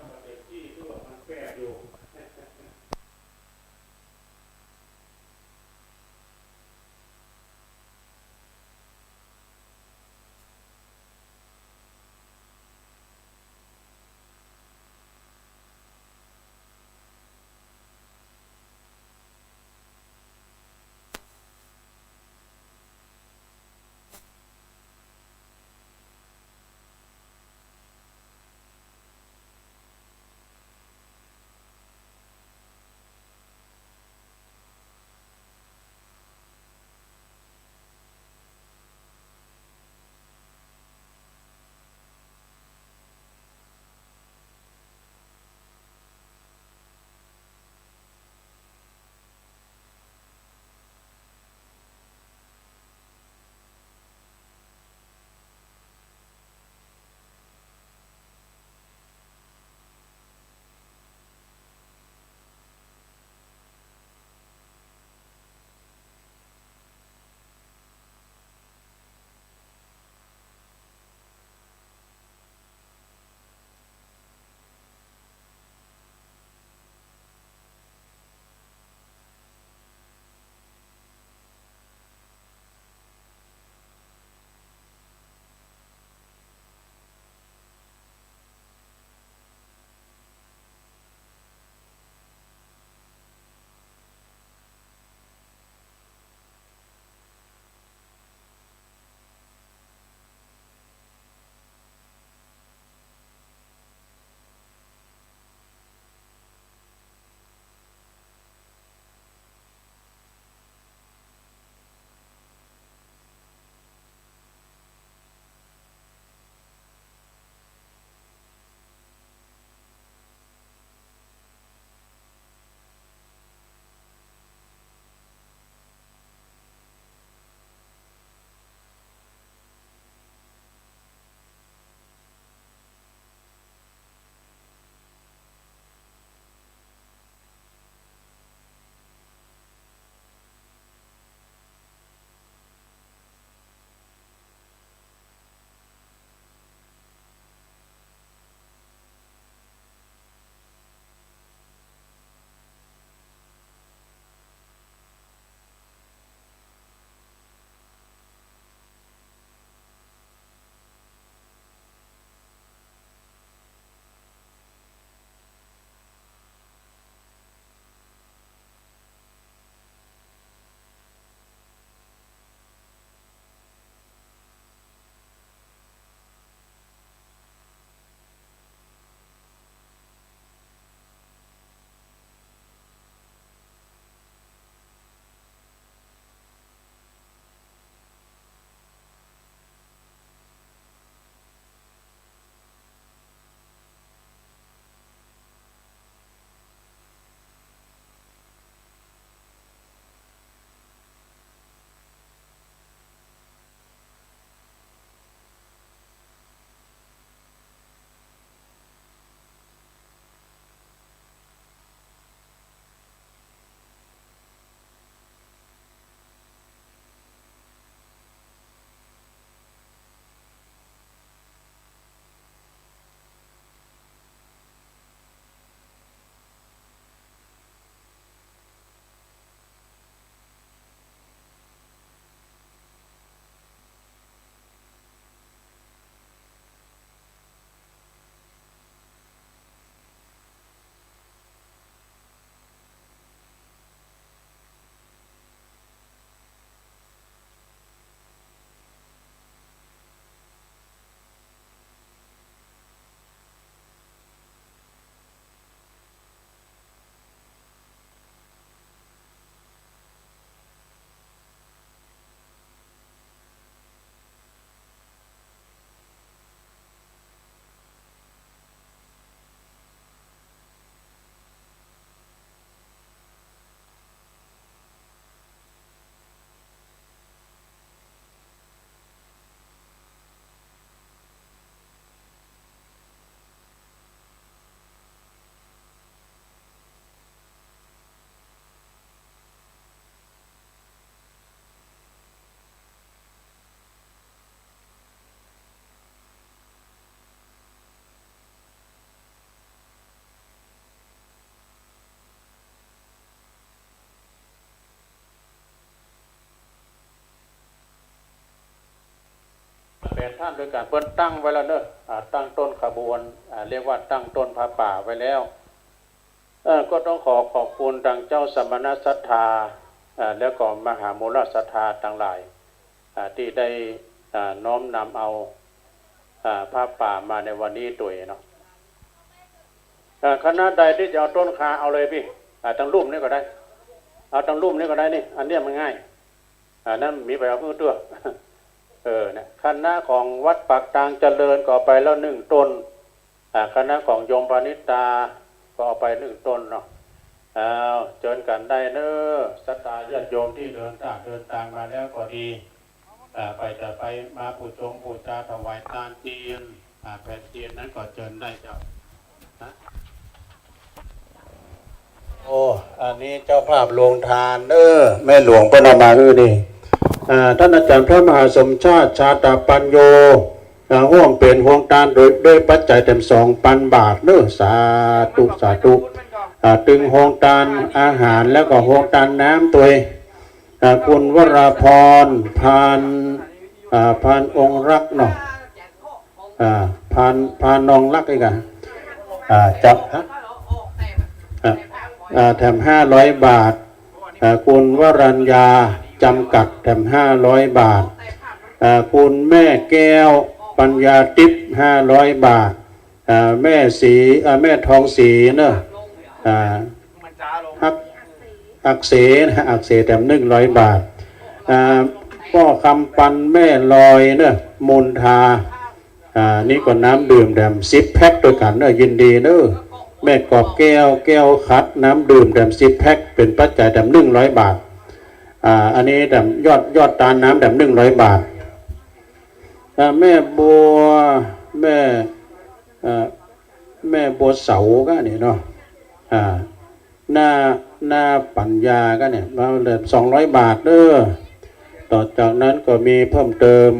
แปดต้านโดยกั๋น เปิ้นตั้งไว้แล้วเนาะ อ่า ตั้งต้นขบวน อ่า เรียกว่าตั้งต้นผ้าป่าไว้แล้ว เอ่อ ก็ต้องขอขอบคุณตางเจ้าสมณศรัทธา อ่า แล้วก็มหามูลศรัทธาตังหลาย อ่า ตี้ได้ อ่า น้อมนำเอา อ่า ผ้าป่ามาในวันนี้ตวยเนาะ อ่า คณะใดตี้จะเอาต้นคาเอาเลยปี้ อ่า ตังลุ่มนี่ก็ได้ เอาตังลุ่มนี่ก็ได้นี่ อันเนี้ยมันง่าย อ่า นั้นมีไปเอาหื้อตั๋ว เออ เนี่ย คณะของวัดปากตางเจริญก็เอาไปแล้วนึ่งต้น อ่า คณะของโยมปณิตาก็เอาไปนึ่งต้นเนาะ อ้าว เจิญกั๋นได้เน้อ ศรัทธาญาติโยมตี้เดินตาง เดินตางมาแล้วก็ดี อ่า ไปจะไปมาปู๋จงปู๋จาถวายตานเตียน อ่า แผ่นเตียนนั้นก็เจิญได้เจ้า นะ โอ้ อันนี้เจ้าภาพโฮงตานเน้อ แม่หลวงเปิ้นเอามาหื้อนี่ อ่า ต้านอาจ๋ารย์พระมหาสมชาติ ชาตปัญโญ อ่า ฮ่วมเป๋นโฮงตานโดย โดยปัจจัยแถมสองปันบาทเน้อ สาธุ สาธุ อ่า ตึงโฮงตานอาหารแล้วก็โฮงตานน้ำตวย อ่า คุณวราพร พาน อ่า พานองค์รักเนาะ อ่า พาน พานองค์รักอีกอะ อ่า จับ ฮะ อ่า อ่า แถมห้าร้อยบาท อ่า คุณวรัญญา จำกัด แถมห้าร้อยบาท อ่า คุณแม่แก้ว ปัญญาทิพย์ ห้าร้อยบาท อ่า แม่ศรี อ่า แม่ทองศรีเนอะ อ่า อัก อักเสนะ อักเสแถมหนึ่งร้อยบาท อ่า ป้อคำปัน แม่ลอยเนอะ มนทา อ่า นี่ก็น้ำดื่มแถมสิบแพ็คตวยกั๋นเนอะ ยินดีเนอะ แม่กอบแก้ว แก้วขัด น้ำดื่มแถมสิบแพ็ค เป๋นปัจจัยแถมหนึ่งร้อยบาท อ่า อันนี้แถมยอด ยอดตานน้ำแถมหนึ่งร้อยบาท อ่า แม่บัว แม่ เอ่อ แม่บัวเสาก็นี่เนาะ อ่า หน้า หน้าปัญญาก็เนี่ย มาเลยสองร้อยบาทเด้อ ต่อจากนั้นก็มีเพิ่มเติม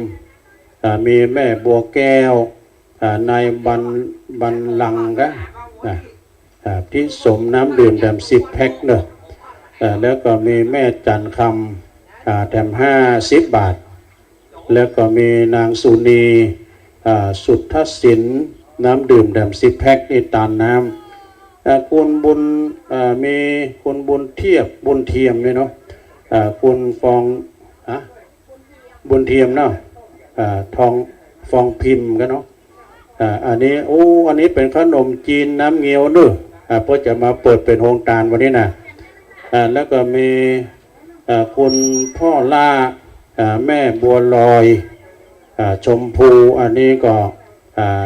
อ่า มีแม่บัวแก้ว อ่า นายบัน บันลังก์ก็ อ่า อ่า พิสมน้ำดื่มแถมสิบแพ็คเนอะ อ่า แล้วก็มีแม่จันทร์คำ อ่า แถมห้าสิบบาท แล้วก็มีนางสุนี อ่า สุทธศิลป์ น้ำดื่มแถมสิบแพ็ค นี่ตานน้ำ อ่า คุณบุญ อ่า มีคุณบุญเทียบ บุญเทียมนี่เนาะ อ่า คุณฟอง ฮะ บุญเทียมเนาะ อ่า ทอง ฟองพิมพ์ก็เนาะ อ่า อันนี้ โอ้ อันนี้เป๋นขนมจีนน้ำเงี้ยวเนอะ อ่า เปิ้นจะมาเปิดเป๋นโฮงตานวันนี้นะ อ่า แล้วก็มี อ่า คุณพ่อล่า อ่า แม่บัวลอย อ่า ชมพู อันนี้ก็ อ่า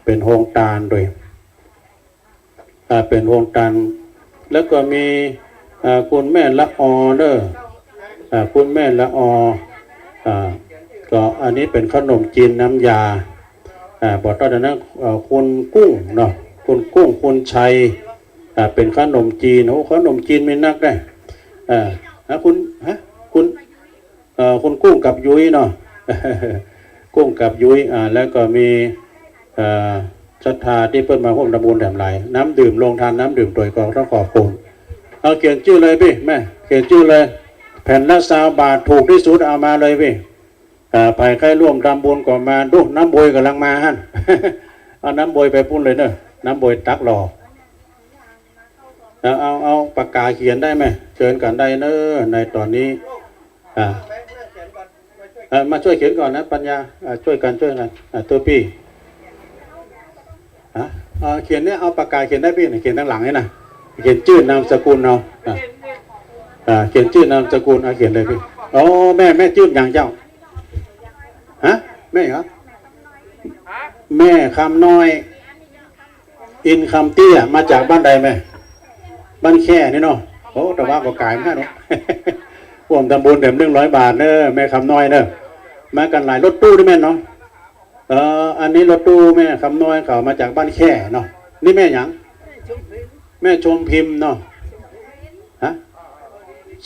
เป๋นโฮงตานโดย อ่า เป๋นโฮงตาน แล้วก็มี อ่า คุณแม่ละออเนอะ อ่า คุณแม่ละออ อ่า ก็อันนี้เป๋นขนมจีนน้ำยา อ่า บอกต้อนนั้น เอ่อ คุณกุ้งเนาะ คุณกุ้ง คุณชัย อ่า เป๋นขนมจีน โอ้ ขนมจีนมีนักได้ อ่า ฮะ คุณ ฮะ คุณ เอ่อ คุณกุ้งกับยุ้ยเนาะ กุ้งกับยุ้ย อ่า แล้วก็มี เอ่อ ศรัทธาตี้เปิ้นมาฮ่วมทำบุญแถมหลาย น้ำดื่ม โฮงตานน้ำดื่มตวยก็ต้องขอบคุณ เอาเขียนจื้อเลยปี้ แม่ เขียนจื้อเลย แผ่นละซาวบาท ถูกตี้สุดเอามาเลยปี้ อ่า ใผใค่ฮ่วมทำบุญก็มา ดู น้ำบวยก่ำลังมาหั้น เอาน้ำบวยไปปู๊นเลยเนอะ น้ำบวยตักหล่อ เอา เอา เอาปากก๋าเขียนได้ไหม เจิญกั๋นได้เนอะ ในต๋อนนี้ อ่า เอ่อ มาจ้วยเขียนก่อนนะ ปัญญา อ่า จ้วยกั๋น จ้วยกั๋น อ่า ตั๋วปี้ ฮะ เอ่อ เขียนเนี่ย เอาปากก๋าเขียนได้ปี้เนี่ย เขียนตังหลังนี่นะ เขียนจื้อนามสกุลเอา อ่า อ่า เขียนจื้อนามสกุล อ่า เขียนเลยปี้ อ๋อ แม่ แม่จื้อหยังเจ้า ฮะ แม่เหรอ แม่คำน้อย อินคำเตี้ย มาจากบ้านใดแม่ บ้านแค่นี่เนาะ โอ้ แต่ว่าก็ก๋ายเหมือนกั๋นเนาะ ฮ่วมทำบุญแถมหนึ่งร้อยบาทเนอะ แม่คำน้อยเนอะ มากั๋นหลาย รถตู้นี่แม่นเนาะ เอ่อ อันนี้รถตู้แม่คำน้อยเขามาจากบ้านแค่เนาะ นี่แม่หยัง แม่ชมพิมพ์เนาะ ฮะ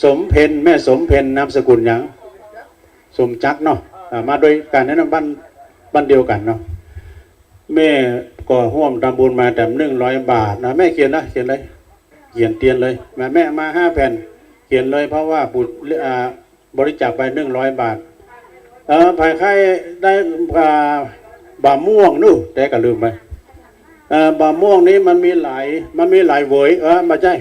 สมเพ็ญ แม่สมเพ็ญ นามสกุลหยัง สมจักรเนาะ อ่า มาด้วยกั๋นนี่นะ บ้าน บ้านเดียวกั๋นเนาะ แม่ก็ฮ่วมทำบุญมาแถมหนึ่งร้อยบาทนะ แม่เขียนนะ เขียนเลย เขียนเตียนเลย มา แม่มาห้าแผ่น เขียนเลย เพราะว่าบุตร อ่า บริจาคไปหนึ่งร้อยบาท เออ ใผใค่ได้ อ่า บ่าม่วงนู่น แต่ก็ลืมไป เออ บ่าม่วงนี้มันมีหลาย มันมีหลายเหวย เออ บ่ใจ้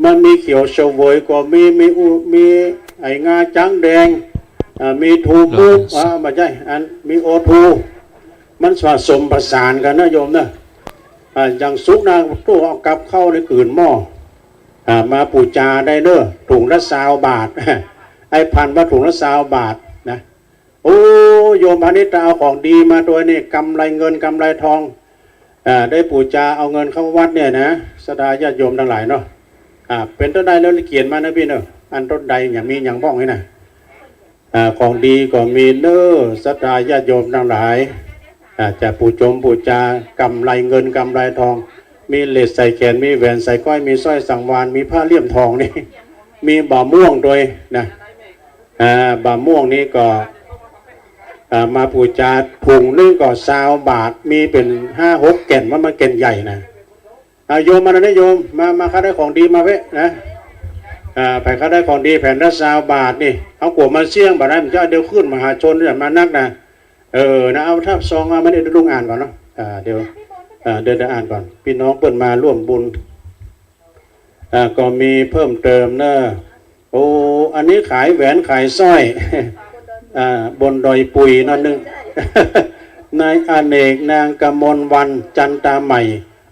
มันมีเขียวเสวยก็มี มีอุ มีไอ้งาจ๊างแดง อ่า มีทูมูฟ อ่า บ่ใจ้ อัน มีโอทู มันผสมผสานกั๋นนะโยมนะ อ่า อย่างสุกนะ ตู้เอากับข้าวในกื่นหม้อ อ่า มาปู๋จาได้เน้อ ถุงละซาวบาท ไอ้พันว่าถุงละซาวบาทนะ โอ้ โยมพาณิชย์เอาของดีมาตวยนี่ กำไรเงินกำไรทอง อ่า ได้ปู๋จาเอาเงินเข้าวัดเนี่ยนะ ศรัทธาญาติโยมตังหลายเนาะ อ่า เป๋นต้นใดแล้วเขียนมานะพี่เนาะ อันต้นใดอย่างมีอย่างบ้องนี่นะ อ่า ของดีก็มีเน้อ ศรัทธาญาติโยมตังหลาย อ่า จะปู๋จงปู๋จากำไรเงินกำไรทอง มีเหล็กใส่แขน มีแหวนใส่ก้อย มีสร้อยสังวาล มีผ้าเลี่ยมทองนี่ มีบ่าม่วงตวยนะ อ่า บ่าม่วงนี่ก็ อ่า มาปู๋จา ถุงนึ่งก็ซาวบาท มีเป๋นห้าหกแก่น ว่ามันแก่นใหญ่นะ อ่า โยมมาหน่อยนะโยม มา มา ใค่ได้ของดีมาเว้ยนะ อ่า ใผใค่ได้ของดีแผ่นละซาวบาทนี่ เอากั๋วมาเสี่ยงบ่านั้น จะเดี๋ยวขึ้นมหาชนจะมานักนะ เออ นะ เอาทับซองเอามาเนี่ย ลุงอ่านก่อนเนาะ อ่า เดี๋ยว อ่า เดี๋ยวจะอ่านก่อน พี่น้องเปิ้นมาร่วมบุญ อ่า ก็มีเพิ่มเติมเนอะ โอ้ อันนี้ขายแหวนขายสร้อย อ่า บนดอยปุยนั่นนึง นายอเนก นางกมลวรรณ จันตาใหม่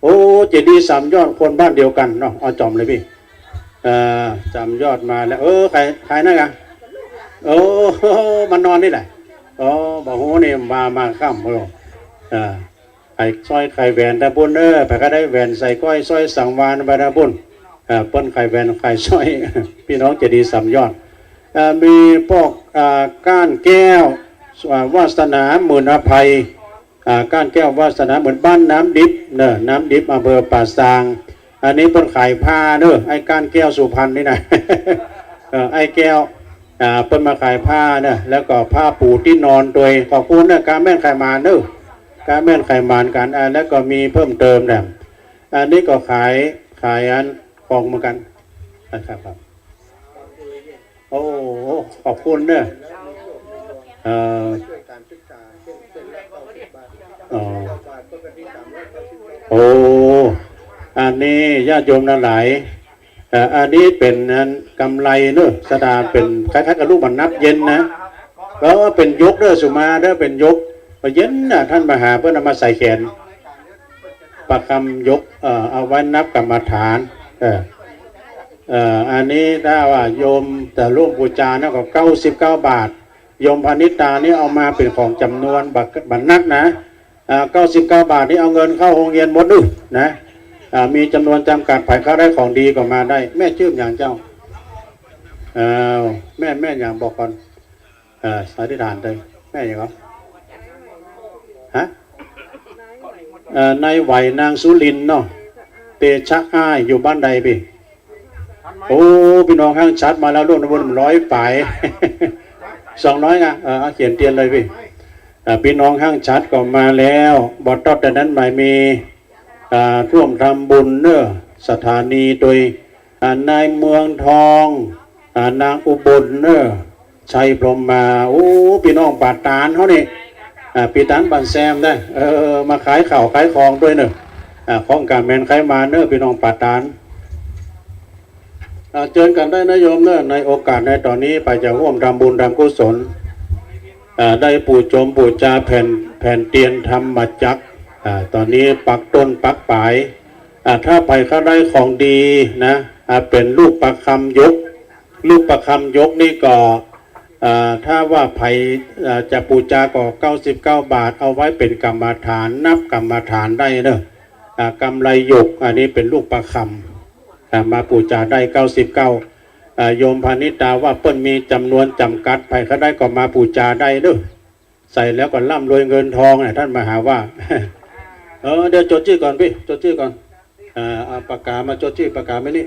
โอ้ เจดีย์สามยอด คนบ้านเดียวกั๋นเนาะ เอาจ่อมเลยพี่ เอ่อ สามยอดมาแล้ว เออ ใคร ใครนั่นกะ โอ้ มานอนนี่แหละ โอ้ บ่ฮู้นี่ มา มาค่ำ โอ้ เอ่อ ขายสร้อยขายแหวนตางปุ้นเน้อ ใผใค่ได้แหวนใส่ก้อยสร้อยสังวาลไปตางปุ้น เอ่อ เปิ้นขายแหวนขายสร้อย พี่น้องเจดีย์สามยอด เอ่อ มีปอก เอ่อ ก้านแก้ว อ่า วาสนาหมื่นอภัย อ่า ก้านแก้ววาสนาหมื่น บ้านน้ำดิบเนอะ น้ำดิบ อำเภอป่าซาง อันนี้เปิ้นขายผ้าเนอะ ไอ้ก้านแก้วสุพรรณนี่นะ เออ ไอ้แก้ว อ่า เปิ้นมาขายผ้าเนอะ แล้วก็ผ้าปูตี้นอนตวย ขอบคุณเนอะ กาแม่นขายหมานเนอะ กาแม่นขายหมานกั๋น อ่า แล้วก็มีเพิ่มเติมนะ อันนี้ก็ขาย ขายอันของเหมือนกั๋น นะครับ ครับ โอ้ ขอบคุณเนอะ เอ่อ อ๋อ โอ้ อันนี้ญาติโยมตังหลาย เอ่อ อันนี้เป๋นอันกำไรเนอะ ศรัทธา เป๋นคล้ายๆ กับลูกหมากนับเย็นนะ แล้วเป๋นยกเด้อ สุมาเด้อ เป๋นยก เป๋นเย็นน่ะ ต้านมหาเปิ้นเอามาใส่แขน ประคำยก เอ่อ เอาไว้นับกรรมฐาน เออ เอ่อ อันนี้ถ้าว่าโยมจะร่วมปู๋จานะ ก็เก้าสิบเก้าบาท โยมพนิตานี่เอามาเป๋นของจ๋ำนวนบ่ บ่นักนะ อ่า เก้าสิบเก้าบาทนี่เอาเงินเข้าโฮงเฮียนหมดเน้อนะ อ่า มีจ๋ำนวนจ๋ำกัด ใผใค่ได้ของดีก็มาได้ แม่จื้อหยังเจ้า อ้าว แม่ แม่หยังบอกก่อน เอ่อ อธิษฐานเลย แม่หยังเหรอ ฮะ เอ่อ นายไหว นางสุรินทร์เนาะ เตชะอ้าย อยู่บ้านใดพี่ โอ้ พี่น้องห้างฉัตรมาแล้ว ร่วมบุญร้อยป๋าย สองร้อยอ่ะ เออ เอาเขียนเตียนเลยพี่ อ่า พี่น้องห้างฉัตรก็มาแล้ว บ่ต๊อดแต่นั้นหมายมี อ่า ร่วมทำบุญเน้อ สถานีโดย อ่า นายเมืองทอง อ่า นางอุบลเน้อ ชัยพรหมมา โอ้ พี่น้องป่าตาดเฮานี่ อ่า พี่ตาดบ้านแซมนะ เออ มาขายข้าวขายของตวยเน้อ อ่า ของกาแมนขายหมานเน้อ พี่น้องป่าตาด อ่า เจิญกั๋นได้นะโยมเน้อ ในโอกาสในต๋อนนี้ ใผจะฮ่วมทำบุญทำกุศล อ่า ได้ปู๋จงปู๋จาแผ่น แผ่นเตียนธรรมจักร อ่า ต๋อนนี้ปักต้นปักป๋าย อ่า ถ้าใผใค่ได้ของดีนะ อ่า เป๋นลูกประคำยก ลูกประคำยกนี่ก็ อ่า ถ้าว่าใผ อ่า จะปู๋จาก็เก้าสิบเก้าบาท เอาไว้เป๋นกรรมฐาน นับกรรมฐานได้เน้อ อ่า กำไรหยก อันนี้เป๋นลูกประคำ อ่า มาปู๋จาได้เก้าสิบเก้า อ่า โยมพนิตาว่าเปิ้นมีจ๋ำนวนจ๋ำกัด ใผใค่ได้ก็มาปู๋จาได้เน้อ ใส่แล้วก็ร่ำรวยเงินทองนะ ต้านมหาว่า เออ เดี๋ยวจดจื้อก่อนพี่ จดจื้อก่อน อ่า เอาปากกามาจดจื้อ ปากกาไม่นี่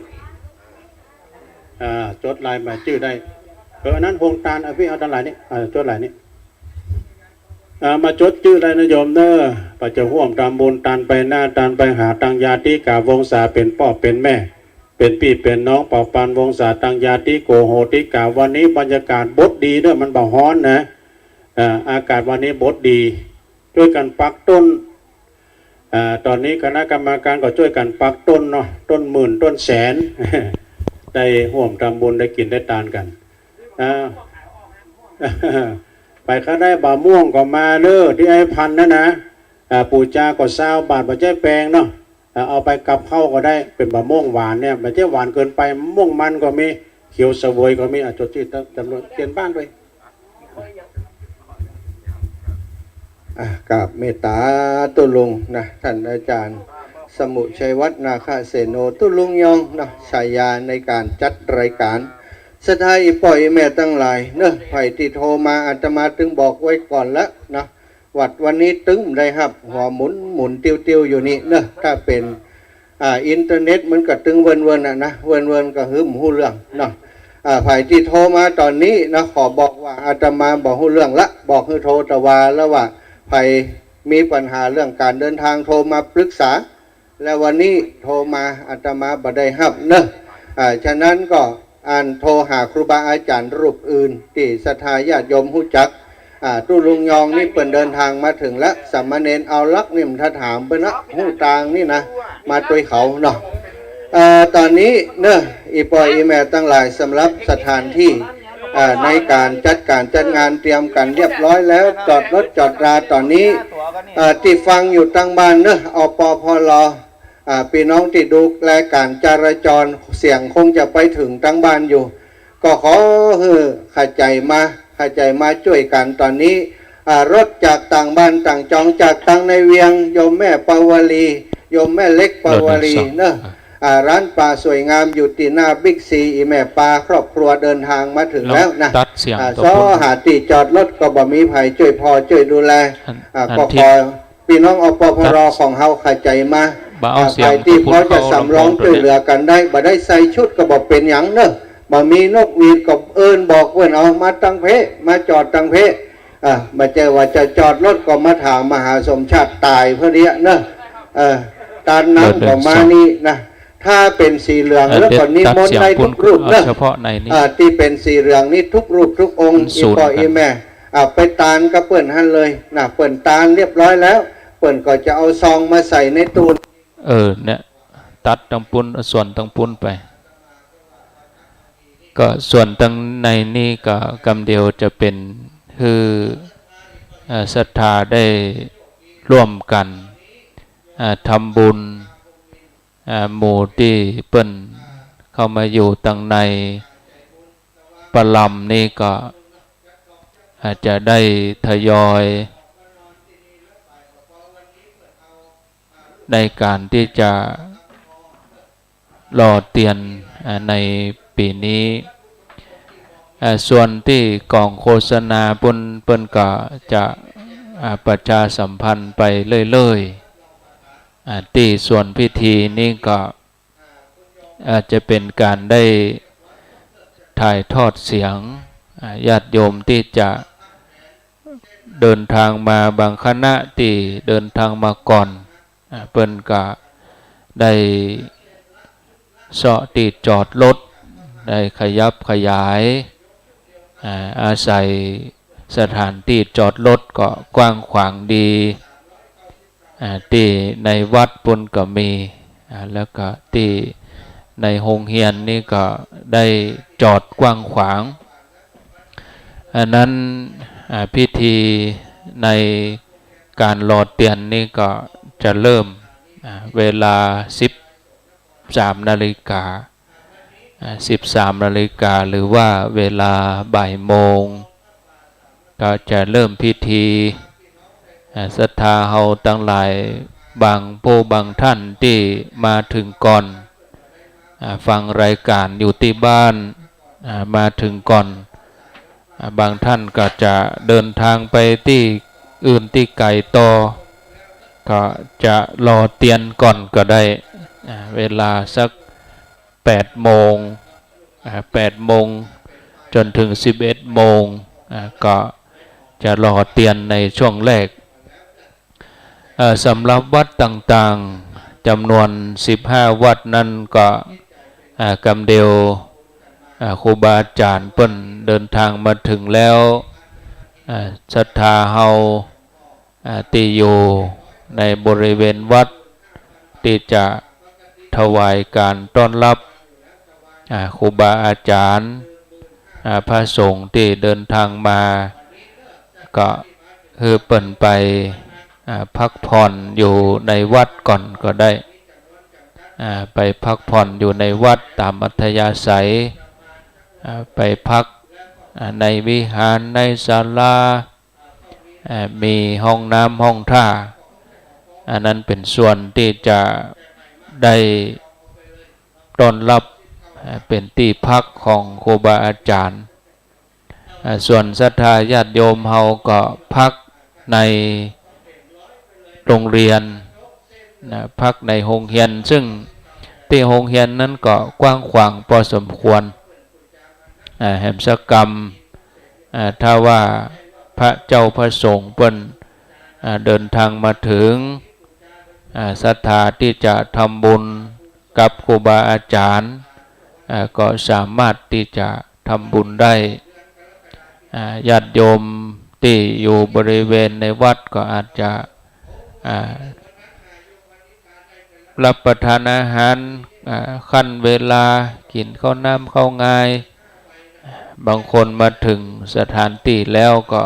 อ่า จดลายหมายจื้อได้ เออ อันนั้นโฮงตาน เอาพี่เอาตังหลายนี่ อ่า จดลายนี่ อ่า มาจดจื้อได้นะโยมเน้อ ใผจะฮ่วมทำบุญ ตานไปหน้า ตานไปหา ตังญาติกาวงศา เป๋นป้อเป๋นแม่ เป๋นปี้เป๋นน้อง เป่าปานวงศา ตังญาติโกโหติกา วันนี้บรรยากาศบดดีเน้อ มันบ่ฮ้อนนะ อ่า อากาศวันนี้บดดี จ้วยกั๋นปักต้น อ่า ต๋อนนี้คณะกรรมการก็จ้วยกั๋นปักต้นเนาะ ต้นหมื่น ต้นแสน ได้ฮ่วมทำบุญ ได้กิ๋นได้ตานกั๋น อ่า ไปใค่ได้บ่าม่วงก็มาเน่อ ตี้ไอ้พันธุ์นั่นนะ อ่า ปู๋จาก็ซาวบาท บ่ใจ้แปงเนาะ อ่า เอาไปกับข้าวก็ได้ เป๋นบ่าม่วงหวานเนี่ย บ่ใจ้หวานเกินไป ม่วงมันก็มี เขียวเสวยก็มี อ่ะ จดจื้อจ๋ำนวนเตียนบ้านตวย อ่ะ กราบเมตต๋าตุ๊ลุงนะ ต้านอาจ๋ารย์สมุชัยวัฒน์ นาคเสโน ตุ๊ลุงยองนะ ฉายาในก๋านจัดรายก๋าน ศรัทธาอี่ป้ออี่แม่ตังหลายเนาะ ใผตี้โทรมาอาตมาตึงบอกไว้ก่อนละนะ ว่าวันนี้ตึงได้ฮับ หัวหมุนหมุนติ้วๆ อยู่นี่เนาะ ถ้าเป๋น อ่า อินเทอร์เน็ตมันก็ตึงเวินๆ น่ะนะ เวินๆ ก็หึมฮู้เรื่องเนาะ อ่า ใผตี้โทรมาต๋อนนี้นะ ขอบอกว่าอาตมาบ่ฮู้เรื่องละ บอกหื้อโทรตะวาละว่า ใผมีปัญหาเรื่องก๋านเดินทางโทรมาปรึกษา และวันนี้โทรมาอาตมาบ่ได้ฮับเนาะ อ่า ฉะนั้นก็อันโทรหาครูบาอาจ๋ารย์รูปอื่น ตี้ศรัทธาญาติโยมฮู้จัก อ่า ตุ๊ลุงยองนี่เปิ้นเดินทางมาเถิงแล้ว สามเณรเอาลักษณ์นี่มันถ้าถามเปิ้นนะ ฮู้ตางนี่นะ มาตวยเขาเนาะ เอ่อ ต๋อนนี้เนาะ อี่ป้ออี่แม่ตังหลาย สำหรับสถานตี้ เอ่อ ในก๋านจัดก๋านจัดงานเตรียมกั๋นเรียบร้อยแล้ว จอดรถจอดราต๋อนนี้ เอ่อ ตี้ฟังอยู่ตางบ้านเนาะ อปพล อ่า ปี้น้องตี้ดูแลก๋านจราจร เสียงคงจะไปเถิงตางบ้านอยู่ ก็ขอหื้อเข้าใจ๋มา เข้าใจ๋มาจ้วยกั๋นต๋อนนี้ อ่า รถจากต่างบ้านต่างจอง จากตางในเวียง โยมแม่ปาวลี โยมแม่เล็กปาวลีเนาะ อ่า ร้านปาสวยงามอยู่ตี้หน้าบิ๊กซี อี่แม่ปาครอบครัวเดินทางมาเถิงแล้วนะ ตัดเสียง อ่า ตะปูน ซ้อหาตี้จอดรถก็บ่มีใผจ้วยผ่อจ้วยดูแล อัน อ่า อัน ก็ ตี้ ขอ ปี้น้อง อปพล ตัด ของเฮาเข้าใจ๋มา บ่เอา อ่า เสียง ใผตี้ ตะปูน พอจะสำรอง เข้าลำโพง จ้วยเหลือกั๋นได้ บ่ได้ใส่ชุดก็บ่เป๋นหยังเนาะ บ่มีนกหวีดก็เอิ้นบอกเปิ้นเอามาตางเพะ มาจอดตางเพะ อ่า บ่ใจ้ว่าจะจอดรถก็มาถามมหาสมชาติต๋ายเปิ้นเหียเนาะ เออ ตานน้ำก็มานี่นะ ถ้าเป๋นสีเหลือง เออ แล้วก็นิมนต์ได้ทุกรูปเนาะ เดี๋ยวตัดเสียงปูน เอาเฉพาะในนี้ อ่า ตี้เป๋นสีเหลืองนี่ทุกรูปทุกองค์ มันสูนกั๋น อี่ป้ออี่แม่ อ่า ไปตานกับเปิ้นหั้นเลยนะ เปิ้นตานเรียบร้อยแล้ว เปิ้นก็จะเอาซองมาใส่ในตู้ เออ เนี่ย ตัดตางปูน ส่วนตางปูนไป ก็ส่วนตางในนี้ก็กำเดียวจะเป๋นหื้อ เอ่อ ศรัทธาได้ร่วมกั๋น เอ่อ ทำบุญ เอ่อ หมู่ตี้เปิ้นเข้ามาอยู่ตางในประลำนี้ก็ อาจจะได้ทยอย ในก๋านตี้จะหล่อเตียน อ่า ในปี๋นี้ อ่า ส่วนตี้ก๋องโฆษณาปู้น เปิ้นก็จะ อ่า ประชาสัมพันธ์ไปเรื่อยๆ อ่า ตี้ส่วนพิธีนี้ก็ อาจจะเป๋นก๋านได้ถ่ายทอดเสียง อ่า ญาติโยมตี้จะเดินทางมา บางคณะตี้เดินทางมาก่อน อ่า เปิ้นก็ได้เซาะตี้จอดรถ ได้ขยับขยาย อ่า อาศัยสถานตี้จอดรถก็กว้างขวางดี อ่า ตี้ในวัดปู้นก็มี อ่า แล้วก็ตี้ในโฮงเฮียนนี่ก็ได้จอดกว้างขวาง อันนั้น อ่า พิธีในก๋านหล่อเตียนนี่ก็จะเริ่ม อ่า เวลาสิบสามนาฬิกา อ่า สิบสามนาฬิกา หรือว่าเวลาบ่ายโมง ก็จะเริ่มพิธี อ่า ศรัทธาเฮาตังหลาย บางผู้บางท่านตี้มาเถิงก่อน อ่า ฟังรายก๋านอยู่ตี้บ้าน อ่า มาเถิงก่อน อ่า บางท่านก็จะเดินทางไปตี้อื่นตี้ไก๋ต่อ ก็จะหล่อเตียนก่อนก็ได้ อ่า เวลาสักแปดโมง อ่า แปดโมงจ๋นเถิงสิบเอ็ดโมง อ่า ก็จะหล่อเตียนในช่วงแรก เอ่อ สำหรับวัดต่างๆ จ๋ำนวนสิบห้าวัดนั้นก็ อ่า กำเดียว อ่า ครูบาอาจ๋ารย์เปิ้นเดินทางมาเถิงแล้ว อ่า ศรัทธาเฮา อ่า ตี้อยู่ในบริเวณวัด ตี้จะถวายก๋านต้อนฮับ อ่า ครูบาอาจ๋ารย์ อ่า พระสงฆ์ตี้เดินทางมา ก็หื้อเปิ้นไป อ่า พักผ่อนอยู่ในวัดก่อนก็ได้ อ่า ไปพักผ่อนอยู่ในวัดต๋ามอัธยาศัย อ่า ไปพัก อ่า ในวิหาร ในศาลา อ่า มีห้องน้ำห้องท่า อันนั้นเป๋นส่วนตี้จะได้ต้อนฮับ อ่า เป๋นตี้พักของครูบาอาจ๋ารย์ อ่า ส่วนศรัทธาญาติโยมเฮาก็พักในโฮงเฮียนนะ พักในโฮงเฮียน ซึ่งตี้โฮงเฮียนนั้นก็กว้างขวางปอสมควร อ่า แหมสักกำ อ่า ถ้าว่าพระเจ้าพระสงฆ์เปิ้น อ่า เดินทางมาเถิง อ่า ศรัทธาตี้จะทำบุญกับครูบาอาจ๋ารย์ อ่า ก็สามารถตี้จะทำบุญได้ อ่า ญาติโยมตี้อยู่บริเวณในวัดก็อาจจะ อ่า ฮับประทานอาหาร อ่า คั่นเวลา กิ๋นข้าวน้ำข้าวงาย บางคนมาเถิงสถานตี้แล้วก็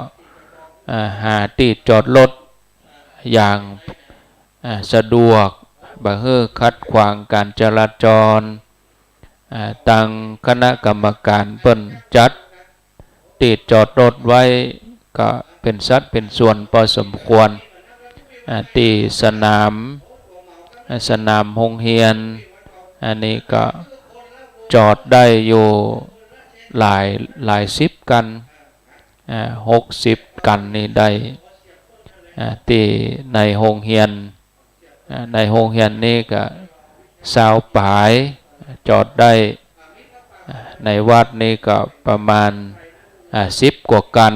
อ่า หาตี้จอดรถอย่าง อ่า สะดวก บ่หื้อขัดขวางก๋านจราจร อ่า ตางคณะกรรมก๋านเปิ้นจัดตี้จอดรถไว้ก็เป๋นสัดเป๋นส่วนปอสมควร อ่า ตี้สนาม อ่า สนามโฮงเฮียน อันนี้ก็จอดได้อยู่หลาย หลายสิบคัน อ่า หกสิบคันนี่ได้ อ่า ตี้ในโฮงเฮียน อ่า ในโฮงเฮียนนี่ก็ซาวป๋าย จอดได้ อ่า ในวัดนี่ก็ประมาณ อ่า สิบกว่าคัน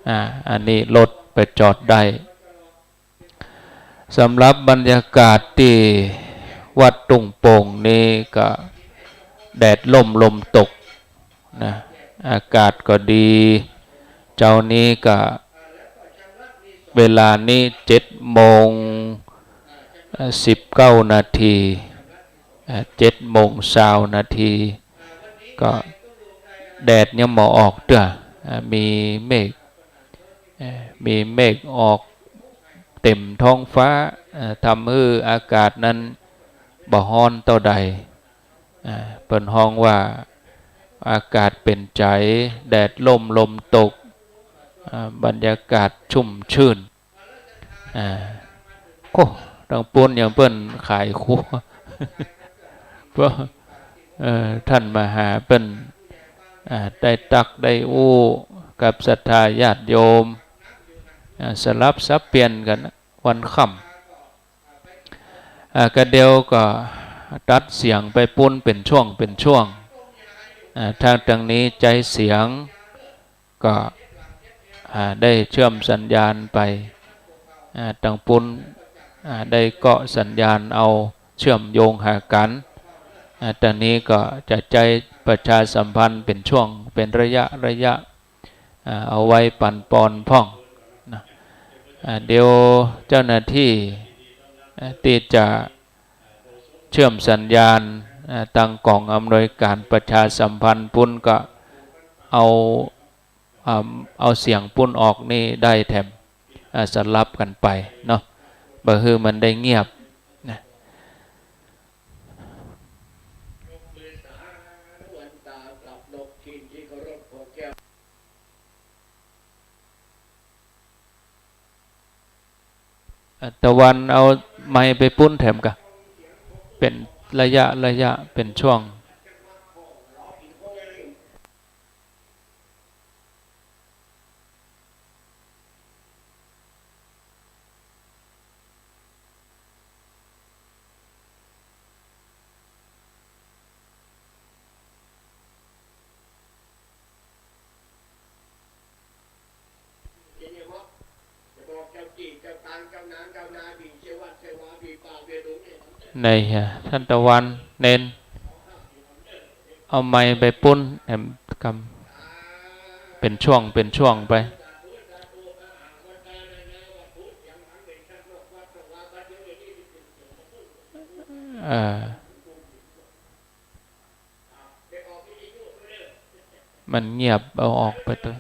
อ่า อันนี้รถไปจอดได้ สำหรับบรรยากาศตี้วัดทุ่งโป่งนี่ก็แดดร่มลมตก นะ อากาศก็ดี เจ้านี้ก็เวลานี้เจ็ดโมง เอ่อ สิบเก้านาที เอ่อ เจ็ดโมงซาวนาที ก็แดดยังบ่ออกเตื้อ อ่า มีเมฆ เอ่อ มีเมฆออกเต็มท้องฟ้า เอ่อ ทำหื้ออากาศนั้นบ่ฮ้อนเต้าใด อ่า เปิ้นฮ้องว่าอากาศเป๋นใจ๋ แดดร่มลมตก อ่า บรรยากาศชุ่มชื่น อ่า โอ้ ตางปู๊นยังเปิ้นขายครัว เพราะ เอ่อ ต้านมหาเปิ้น อ่า ได้ตักได้อู้กับศรัทธาญาติโยม อ่า สลับสับเปลี่ยนกั๋นวันค่ำ อ่า กะเดียวก็ตัดเสียงไปปู๊นเป๋นช่วงเป๋นช่วง อ่า ตาง ตางนี้ใจ๊เสียงก็ อ่า ได้เชื่อมสัญญาณไป อ่า ตางปู๊น อ่า ได้เกาะสัญญาณเอาเชื่อมโยงหากั๋น อ่า ตางนี้ก็จะใจ๊ประชาสัมพันธ์เป๋นช่วงเป๋นระยะระยะ อ่า เอาไว้ปันปอนพ่องนะ อ่า เดี๋ยวเจ้าหน้าตี้ อ่า ตี้จะเชื่อมสัญญาณ อ่า ตางก๋องอำนวยก๋านประชาสัมพันธ์ปู๊นก็เอา อ่า เอาเสียงปู๊นออกนี่ได้แถม อ่า สลับกั๋นไปเนาะ บ่หื้อมันได้เงียบนะ อ่ะ ตะวันเอาไมค์ไปปู๊นแถมกะ เป๋นระยะระยะ เป๋นช่วงไหนฮะ ต้านตะวัน เณร เอาไมค์ไปปู๊นแหมกำ เป๋นช่วงเป๋นช่วงไป เออ มันเงียบ เอาออกไปเต๊อะ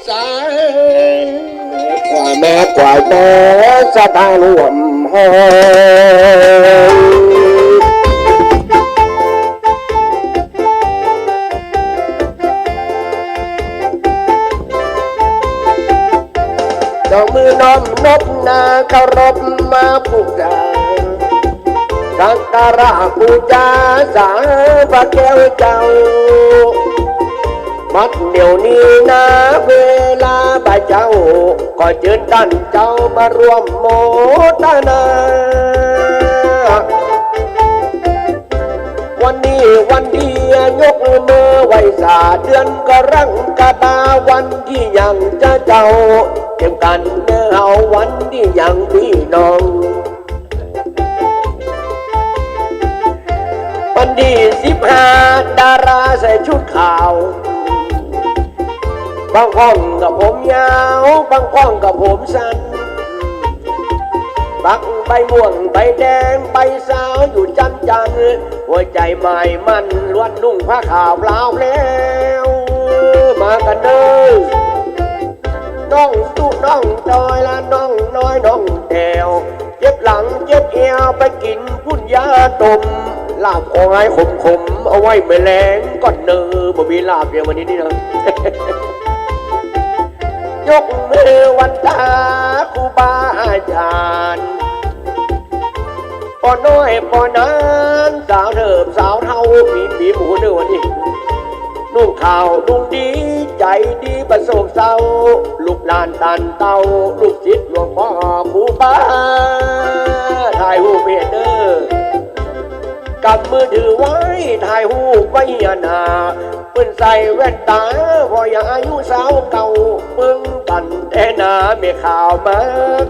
สาย ขวาแม่ ขวาแม่ ศรัทธาร่วมห้อง ยกมือน้อมนบนาเคารพมาบูชา สักการะบูชาสาพระแก้วเจ้า บัดเดี๋ยวนี้นาเวลาบ่ายเจ๊า ขอเจิญต้านเจ้ามาร่วมโมทนา วันนี้วันดียกมือไหว้สา เดือนกรกฎาวันตี้ยังจะเจ้า เตรียมกั๋นเฮาวันตี้ยังปี้น้อง วันตี้สิบห้า ดาราใส่ชุดขาว บางพ่องก็ผมยาว บางพ่องก็ผมสั้น ปักใบม่วงใบแดง ใบสาวอยู่จ้ำจัน หัวใจ๋หมายมั่น ล้วนนุ่งผ้าขาวพราวแพรว มากั๋นเน่อ น้องตุ๊น้องตอยละน้องน้อยน้องแต๋ว เจ็บหลังเจ็บแอวไปกิ๋นปุ้นยาต้ม ลาบควายขมๆ เอาไว้เมื่อแลงก่อนเน่อ บ่มีลาบเดี๋ยววันนี้นี่นะ ยกมือวันตาครูบาอาจ๋ารย์ ป้อน้อยป้อนาน สาวเถิบสาวเฒ่า มี มีหมู่เน่อวันนี้ นุ่งขาวนุ่งดี ใจ๋ดีบ่โศกเศร้า ลูกหลานต้านเต้า ลูกศิษย์หลวงป้อครูบา ถ่ายฮูปเน่อ กำมือถือไว้ ถ่ายฮูปไว้เหียหน้า เปิ้นใส่แว่นต๋า พ่อใหญ่อายุสาวเก่า ปึ้งกั๋นแต๊นา แม่ข่าวมา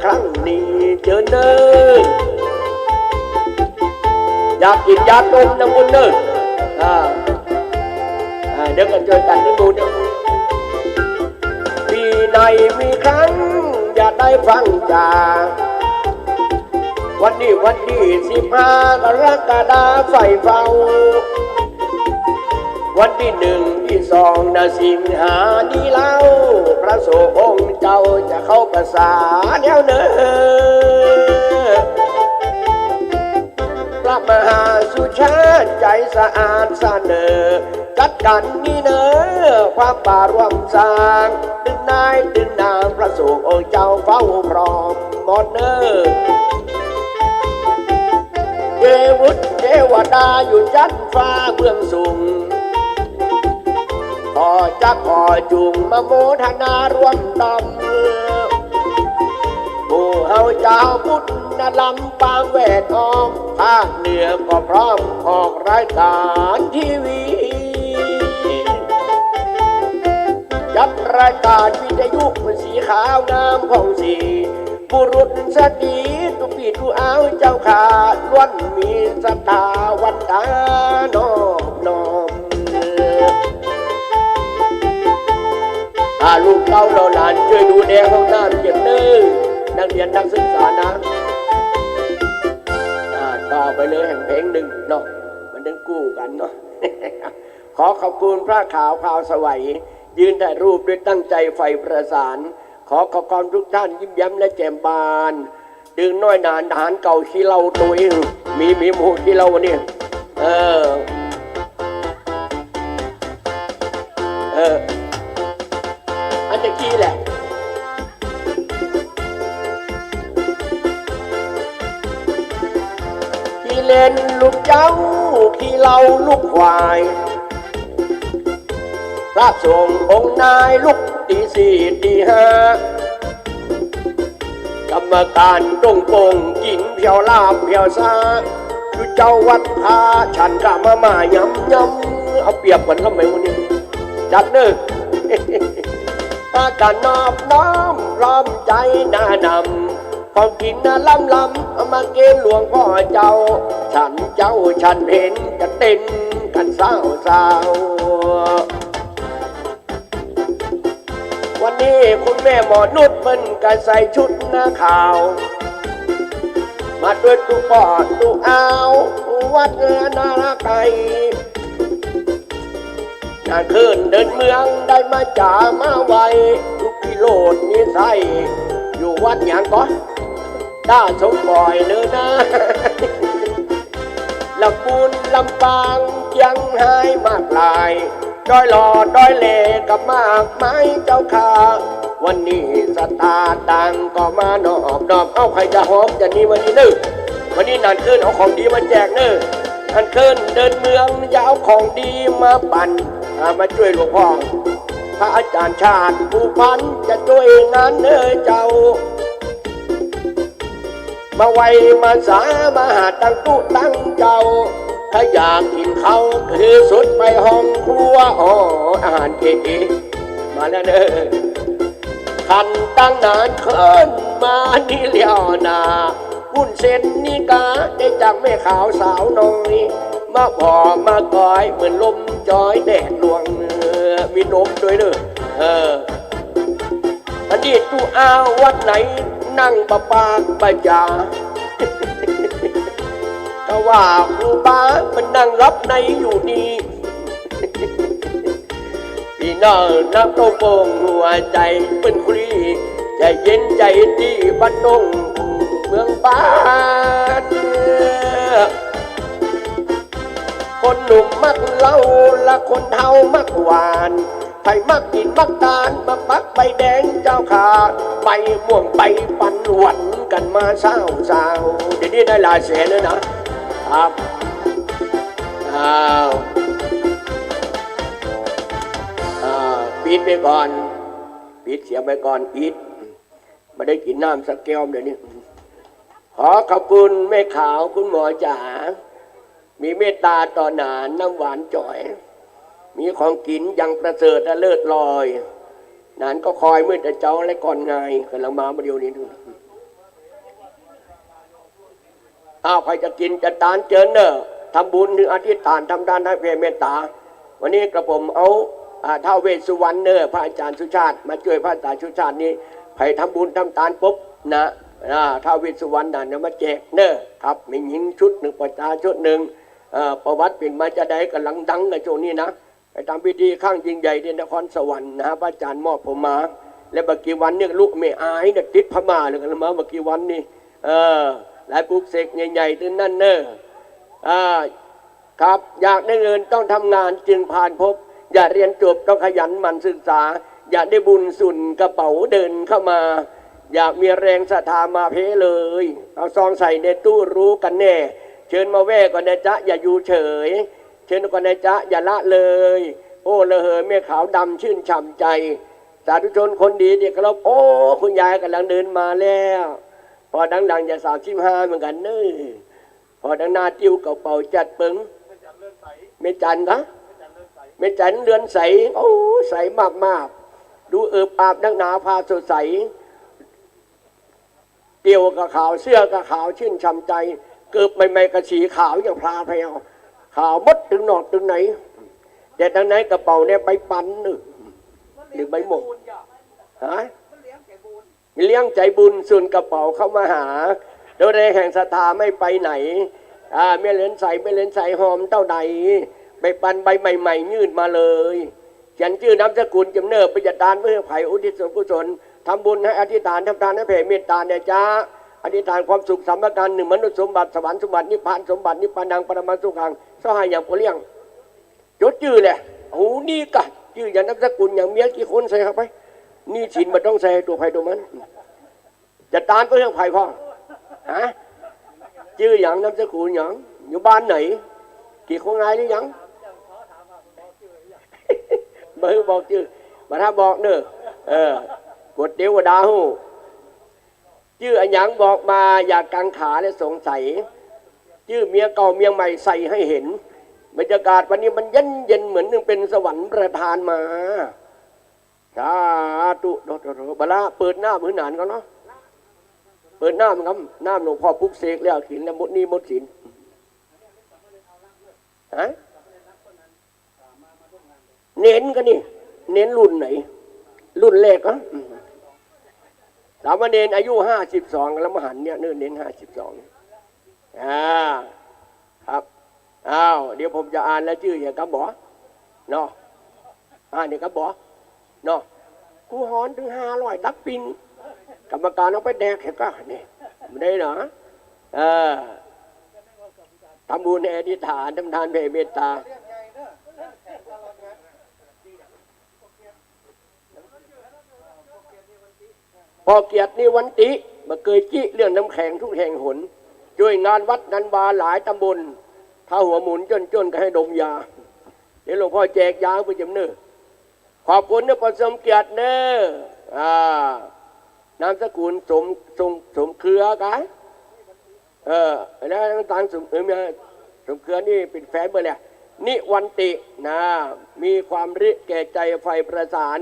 ครั้งนี้เจิญเน่อ อยากกิ๋นยาต้มนำบุญเน่อ อ่า อ่า เดี๋ยวกั๋นเจิญกั๋นตี้หมู่เน่อ ปี๋ไหนมีครั้งอย่าได้ฟั่งจ๋า วันนี้วันตี้สิบห้ากรกฎาใฝ่เฝ้า วันตี้หนึ่งตี้สองนาสิงหานี้เล่า พระสงฆ์องค์เจ้าจะเข้าพรรษาแล้วเน่อ พระมหาสุชาติใจ๋สะอาดเสน่อ จัดกั๋นนี้เน่อ ความป่าร่วมสร้าง ตึงนายตึงนาง พระสงฆ์องค์เจ้าเฝ้าพร้อมหมดเน่อ เทวุตรเทวดาอยู่จั้นฟ้าเบื้องสูง ขอจักขอจุ่งมาโมทนาร่วมตำ หมู่เฮาจาวพุทธนะ ลำปางแวดอ้อม ภาคเหนือก็พร้อมออกรายก๋านทีวี จัดรายก๋านวิทยุสีขาวงามผ่องสี บุรุษสตรีตุ๊ปี้ตุ๊อ้าวเจ้าข้า ล้วนมีศรัทธาวันตานอบน้อม อ่า ลูกเต้าเหล่าหลานจ้วยดูแลห้องน้ำเก็บเน่อ นักเฮียนนักศึกษานะ อ่า ต่อไปเลยแหมเพลงนึ่งเนาะ มันต้องกู้กั๋นเนาะ ขอขอบคุณพระขาว ขาวสวัย ยืนถ่ายรูปด้วยตั้งใจ๋ใฝ่ประสาน ขอขอบคุณทุกท่านยิ้มแย้มและแจ่มบาน ตึงน้อยหนาหารเก่าขี้เหล้าตัวเอง มี มีหมู่ขี้เหล้านี่ เออ เออ อันตะกี้แหละ ขี้เล่นลูกเจ๊า ขี้เหล้าลูกควาย พระสงฆ์องค์นายลุกตี๋สี่ตี๋ห้า กรรมการต้งโป่งกิ๋นเผียวลาบเผียวซา อยู่เจ้าวัดพาฉันกะมาม่ายำยำ เอาเปรียบกั๋นทำไมวะเนี่ย จัดเน่อ ปากั๋นนอบน้อมพร้อมใจ๋หน้านำ ของกิ๋นน่ะล้ำๆ เอามาเก๋ณฑ์หลวงป้อเจ้า ฉันเจ๊าฉันเพลจะเต้นกั๋นสาวๆ วันนี้ นี่คุณแม่หมอนุชเปิ้นก็ใส่ชุดนาขาว มาตวยตุ๊ป้อตุ๊อาว วัดเงือนาราไก นาคืนเดินเมืองได้มาจ๋ามาไหว ตุ๊พิโรธนิไทย อยู่วัดหยังก่อ ต้าสมปอยเนอนา ลำปูนลำปางเจียงฮายมากหลาย ดอยหล่อดอยแหล่ก็มากมายเจ้าข้า วันนี้สตาร์ตังก็มานอบน้อม เอ้า ใผจะหอมจะนี่วันนี้เนอะ วันนี้นาคืนเอาของดีมาแจกเนอะ นาคืนเดินเมืองอย่าเอาของดีมาปั่น อ่า มาจ้วยหลวงพ่อ พระอาจารย์ชาติภูพันธ์จะจ้วยงานเนอะเจ้า มาไหว้มาสามาหาตังตุ๊ตังเจ้า ถ้าอยากกิ๋นข้าวคือสุดไปห้องครัว อ๋อ อาหารเจ มาแล้วเนอะ ขันตั้งนานเคิ่นมานี่แล้วนา วุ้นเส้นนี่กาได้จากแม่ขาวสาวน้อย มาผ่อมากอยเหมือนลมจอยแดดลวง เออ มีนมด้วยเนอะ เออ อันนี้ตุ๊อาววัดไหนนั่งบ่ปากบ่จ๋า ก็ว่าครูบามันนั่งหลับในอยู่นี่ ปี้น้องนักตกปงหัวใจ๋เปิ้นครี ใจ๋เย็นใจ๋ดีบ้านดงเมืองบ้าน คนหนุ่มมักเหล้าและคนเฒ่ามักหวาน ใผมักกิ๋นมักตานมาปักใบแดงเจ้าข้า ใบม่วงใบปันหวันกั๋นมาสาวๆ เดี๋ยวนี้ได้หลายแสนแล้วนะ ครับ อ้าว อ่า ปิดไปก่อน ปิดเสียงไปก่อน อิด บ่ได้กิ๋นน้ำสักแก้วเดี๋ยวนี้ ขอขอบคุณแม่ขาว คุณหมอจ๋า มีเมตตาต่อหนาน น้ำหวานจ๋อย มีของกิ๋นอย่างประเสริฐและเลิศลอย หนานก็คอยเมื่อแต่เจ๊าและก่อนงาย ก่ำลังมาบ่าเดี่ยวนี้ อ้าว ใผจะกิ๋นจะตานเจิญเน่อ ทำบุญหรืออธิษฐานทำตานให้แผ่เมตตา วันนี้กระผมเอา อ่า ท้าวเวสสุวรรณเน่อ พระอาจ๋ารย์สุชาติ มาจ้วยพระอาจ๋ารย์สุชาตินี่ ใผทำบุญทำตานปุ๊บนะ อ่า ท้าวเวสสุวรรณน่ะ เดี๋ยวมาแจกเน่อ ครับ แม่ญิงชุดนึ่ง ป้อจ๋าชุดนึ่ง เอ่อ ประวัติเป๋นมาจาใด ก่ำลังดังในช่วงนี้นะ ไปทำพิธีครั้งยิ่งใหญ่ที่นครสวรรค์นะฮะ พระอาจ๋ารย์มอบผมมา และบ่ากี่วันนี่ลูกแม่อายเนี่ยติดพม่าเลยกันมาบ่ากี่วันนี่ เออ หลายปลุกเสกใหญ่ๆ ตึงนั้นเน่อ อ่า ครับ อยากได้เงินต้องทำงานจึงผ่านพบ อยากเรียนจบต้องขยันหมั่นศึกษา อยากได้บุญสุนกระเป๋าเดินเข้ามา อยากมีแรงศรัทธามาเพ้เลย เอาซองใส่ในตู้รู้กันแน่ เชิญมาแว่ก่อนนะจ๊ะ อย่าอยู่เฉย เชิญก่อนนะจ๊ะ อย่าละเลย โอ้ ระเหยแม่ขาวดำชื่นฉ่ำใจ สาธุชนคนดีที่เคารพ โอ้ คุณยายก่ำลังเดินมาแล้ว ปอดังหลังจะสามสิบห้าเหมือนกั๋นเน่อ ปอดังหน้าติ้วกระเป๋าจัดเปิง แม่จันทร์กะ แม่จันทร์เรือนใส โอ้ ใสมากๆ ดูเอิบอาบนักหนา ผ้าสดใส เตี่ยวก็ขาว เสื้อก็ขาว ชื่นฉ่ำใจ เกิบใหม่ๆ ก็สีขาวอย่างพลาแพรว ขาวหมดตึงนอกตึงใน แต่ตังในกระเป๋าเนี่ยใบปันนึ่ง หรือใบหมก ฮะ เลี้ยงใจ๋บุญสุนกระเป๋าเข้ามาหา โดยแรงแห่งศรัทธาไม่ไปไหน อ่า แม่เรือนใส แม่เรือนใสหอมเต้าใด ใบปันใบใหม่ๆ ยื่นมาเลย เขียนจื้อนามสกุลจำเน่อ เปิ้นจะตานเปื้อหื้อใผ อุทิศส่วนกุศล ทำบุญให้อธิษฐาน ทำตานให้แผ่เมตตาแด่จ๊ะ อธิษฐานความสุขสามประการ นึ่ง มนุษย์สมบัติ สวรรค์สมบัติ นิพพานสมบัติ นิพพานังปรมังสุขัง เซาะหาอย่างบ่เลี้ยง จดจื้อแหละ โอ้ นี่กะ จื้อหยังนามสกุลหยัง เมียกี่คนใส่เข้าไป หนี้สินบ่ต้องใส่ ตั๋วใผตั๋วมัน จะตานเปื้อหื้อใผพ่อง ฮะ จื้อหยังนามสกุลหยัง อยู่บ้านไหน กี่คนงายหรือยัง บ่หื้อบอกจื้อ บ่ถ้าบอกเน่อ เออ กลัวเต๋วดาฮู้ จื้ออะหยังบอกมา อย่ากังขาและสงสัย จื้อเมียเก่าเมียใหม่ใส่ให้เห็น บรรยากาศวันนี้มันเย็นๆ เหมือนนึ่งเป๋นสวรรค์ประทานมา สาธุ โดดๆๆ บ่าละ เปิดน้ำหื้อหนานก่อนเนาะ เปิดน้ำครับ น้ำหลวงพ่อปลุกเสกแล้ว กิ๋นแล้วหมดหนี้หมดสิน ฮะ เณรกะนี่ เณรรุ่นไหน รุ่นแรกก็ อืม สามเณรอายุห้าสิบสอง กำลังมาหันเนี่ย เนนห้าสิบสอง อ่า ครับ อ้าว เดี๋ยวผมจะอ่านรายชื่อเหียกำบ่อ เนาะ อ่านเหียกำบ่อ เนาะ กูหอนตึงห้าร้อยดักปิ้ง กรรมการเอาไปแดกเหียกำนี่ บ่ได้นะ เออ ทำบุญอธิษฐาน ทำทานแผ่เมตตา ป้อเกียรตินิวันติ บ่เกยจิเรื่องน้ำแข็งทุกแห่งหน จ้วยงานวัดงานวาหลายตำบล ถ้าหัวหมุนจ้นๆ ก็ให้ดมยา เดี๋ยวหลวงพ่อแจกยาไปจำเน้อ ขอบคุณเน้อป้อสมเกียรติเน้อ อ่า นามสกุลสม สม สมเครือกะ เออ แล้วต่างๆ สม เออ สมเครือนี่เป๋นแฟนเปิ้นแหละ นิวันตินะ มีความริแก่ใจใฝ่ประสาน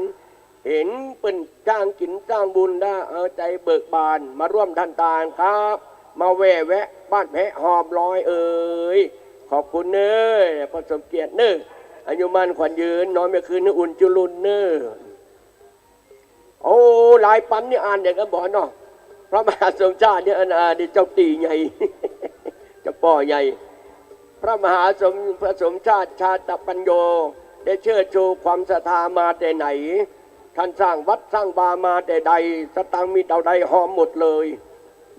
เห็นเปิ้นจ้างกิ๋นจ้างบุญนะ เอาใจ๋เบิกบาน มาร่วมทานตานครับ มาแว่แวะบ้านแพะหอมลอยเอ่ย ขอบคุณเน้อ ป้อสมเกียรติเน้อ อายุมั่นขวัญยืน นอนเมื่อคืนให้อุ่นจุลุนเน้อ โอ้ หลายปันนี่อ่านเหียกำบ่อเนาะ พระมหาสมชาติเนี่ย อัน อ่า นี่เจ้าตี้ใหญ่ เจ้าป้อใหญ่ พระมหาสม พระสมชาติชาตปัญโญ ได้เชิดชูความศรัทธามาแต่ไหน ท่านสร้างวัดสร้างวามาแต่ใด สตางค์มีเต้าใดหอมหมดเลย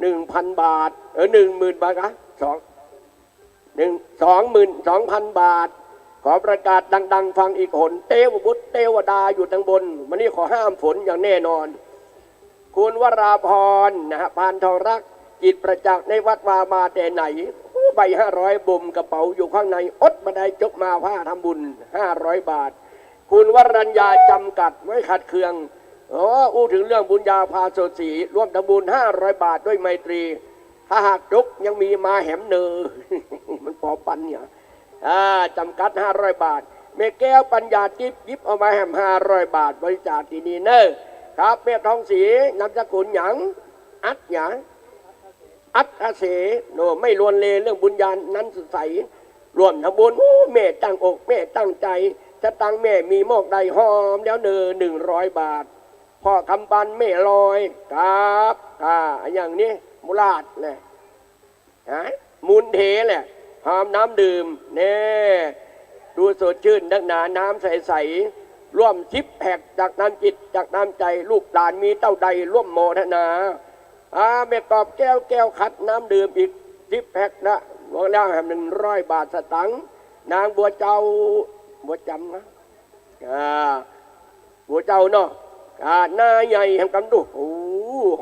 หนึ่งพันบาท เออ หนึ่งหมื่นบาทกะ สอง หนึ่ง สองหมื่นสองพันบาท ขอประกาศดังๆ ฟังอีกหน เตวบุตรเตวดาอยู่ตังบน วันนี้ขอห้ามฝนอย่างแน่นอน คุณวราพรนะฮะ พานทองรัก จิตประจักษ์ในวัดวามาแต่ไหน โอ้ ใบห้าร้อยบ่มกระเป๋าอยู่ข้างใน อดบ่ได้จกมาผ้าทำบุญ ห้าร้อยบาท คุณวรัญญาจำกัดไม่ขัดเคือง อ๋อ อู้ถึงเรื่องบุญญาภาโสตสี ร่วมทำบุญห้าร้อยบาทด้วยไมตรี ถ้าหากจกยังมีมาแหมเนอ มันปอปันเนี่ย อ่า จำกัดห้าร้อยบาท แม่แก้วปัญญาทิพย์ หยิบเอามาแหมห้าร้อยบาท บริจาคตี้นี่เน้อ ครับ แม่ทองศรี นามสกุลหยัง อัดหยัง อัดอาเส โน่ ไม่ลวนเลเรื่องบุญญานั้นสดใส ร่วมทำบุญ โอ้ แม่ตั้งอก แม่ตั้งใจ๋ สตางค์แม่มีมอกได้หอมแล้วเน้อ หนึ่งร้อยบาท พ่อคำปัน แม่ลอย ครับ อ่า อย่างนี้ มูลาดแหละ ฮะ มูลเถแหละ หอมน้ำดื่ม แน่ ดูสดชื่นนักหนา น้ำใสๆ ร่วมซิกแพ็ค จากน้ำจิต จากน้ำใจ๋ ลูกหลานมีเต้าใด ร่วมโมทนา อ่า แม่กอบแก้ว แก้วขัด น้ำดื่มอีกซิกแพ็คนะ รวมแล้วแหมหนึ่งร้อยบาทสตางค์ นางบัวเจ้า บัวจำนะ อ่า บัวเจ้าเนาะ อ่า หน้าใหญ่แหมกำดู โอ้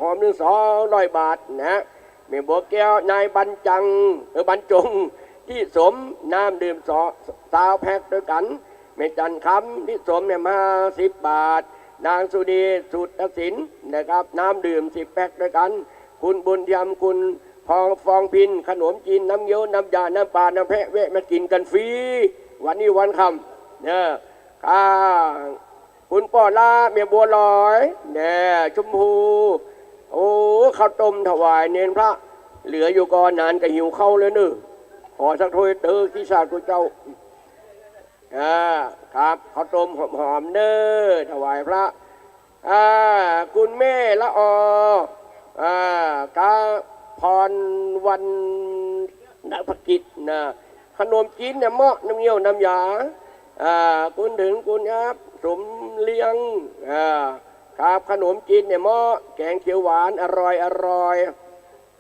หอมหนึ่งสองร้อยบาทนะ แม่บัวแก้ว นายบรรจัง เออ บรรจง ทิสม น้ำดื่มสอง ซาวแพ็คด้วยกั๋น แม่จันทร์คำ ทิสม แหมห้าสิบบาท นางสุนี สุทธศิลป์ นะครับ น้ำดื่มสิบแพ็คด้วยกั๋น คุณบุญธรรม คุณพอง ฟองพิน ขนมจีน น้ำเงี้ยว น้ำยา น้ำปลา น้ำแพะ แวะมากิ๋นกั๋นฟรี วันนี้วันค่ำ เน้อ อ่า คุณป้อล้า แม่บัวลอย แน่ ชมพู โอ้ ข้าวต้มถวายเณรพระ เหลืออยู่ก่อน หนานก็หิวข้าวแล้วเน้อ ขอสักถ้วยเต๊อะ ขี้สาดกูเจ้า อ่า ครับ ข้าวต้มหอมๆ เน้อ ถวายพระ อ่า คุณแม่ละออ อ่า กาพรวรรณนภกิจนะ ขนมจีนเนี่ยเหมาะ น้ำเงี้ยวน้ำยา อ่า คุณถึง คุณอัพ สมเลี้ยง อ่า ครับ ขนมจีนเนี่ยเหมาะ แกงเขียวหวาน อร่อย อร่อย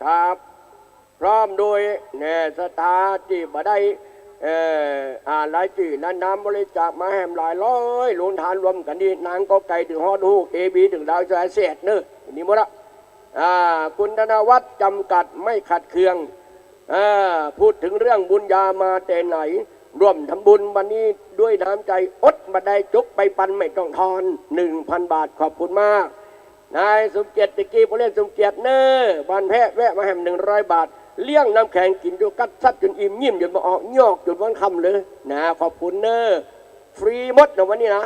ครับ พร้อมโดยแน่ศรัทธาตี้บ่ได้ เอ่อ อ่านรายจื้อ นานนำบริจาคมาแหมหลายร้อยโฮงทาน รวมกั๋นนี่ นางก็ไก่ถึงฮอดฮูก เอบีถึงดาวสายแสดเน้อ นี่หมดละ อ่า คุณธนวัฒน์จำกัด ไม่ขัดเคือง อ่า พูดถึงเรื่องบุญญามาแต่ไหน ร่วมทำบุญวันนี้ด้วยน้ำใจ๋ อดบ่ได้จกไปปัน ไม่ต้องทอน หนึ่งพันบาท ขอบคุณมาก นายสมเกียรติ ตะกี้ผู้เล่นสมเกียรติเน้อ บ้านแพะ แวะมาแหมหนึ่งร้อยบาท เลี้ยงน้ำแข็งกิ๋นจุกัดซัดจ๋นอิ่ม ยิ้มจ๋นบ่ออก ยอกจ๋นวันค่ำเลยนะ ขอบคุณเน้อ ฟรีหมดนะวันนี้นะ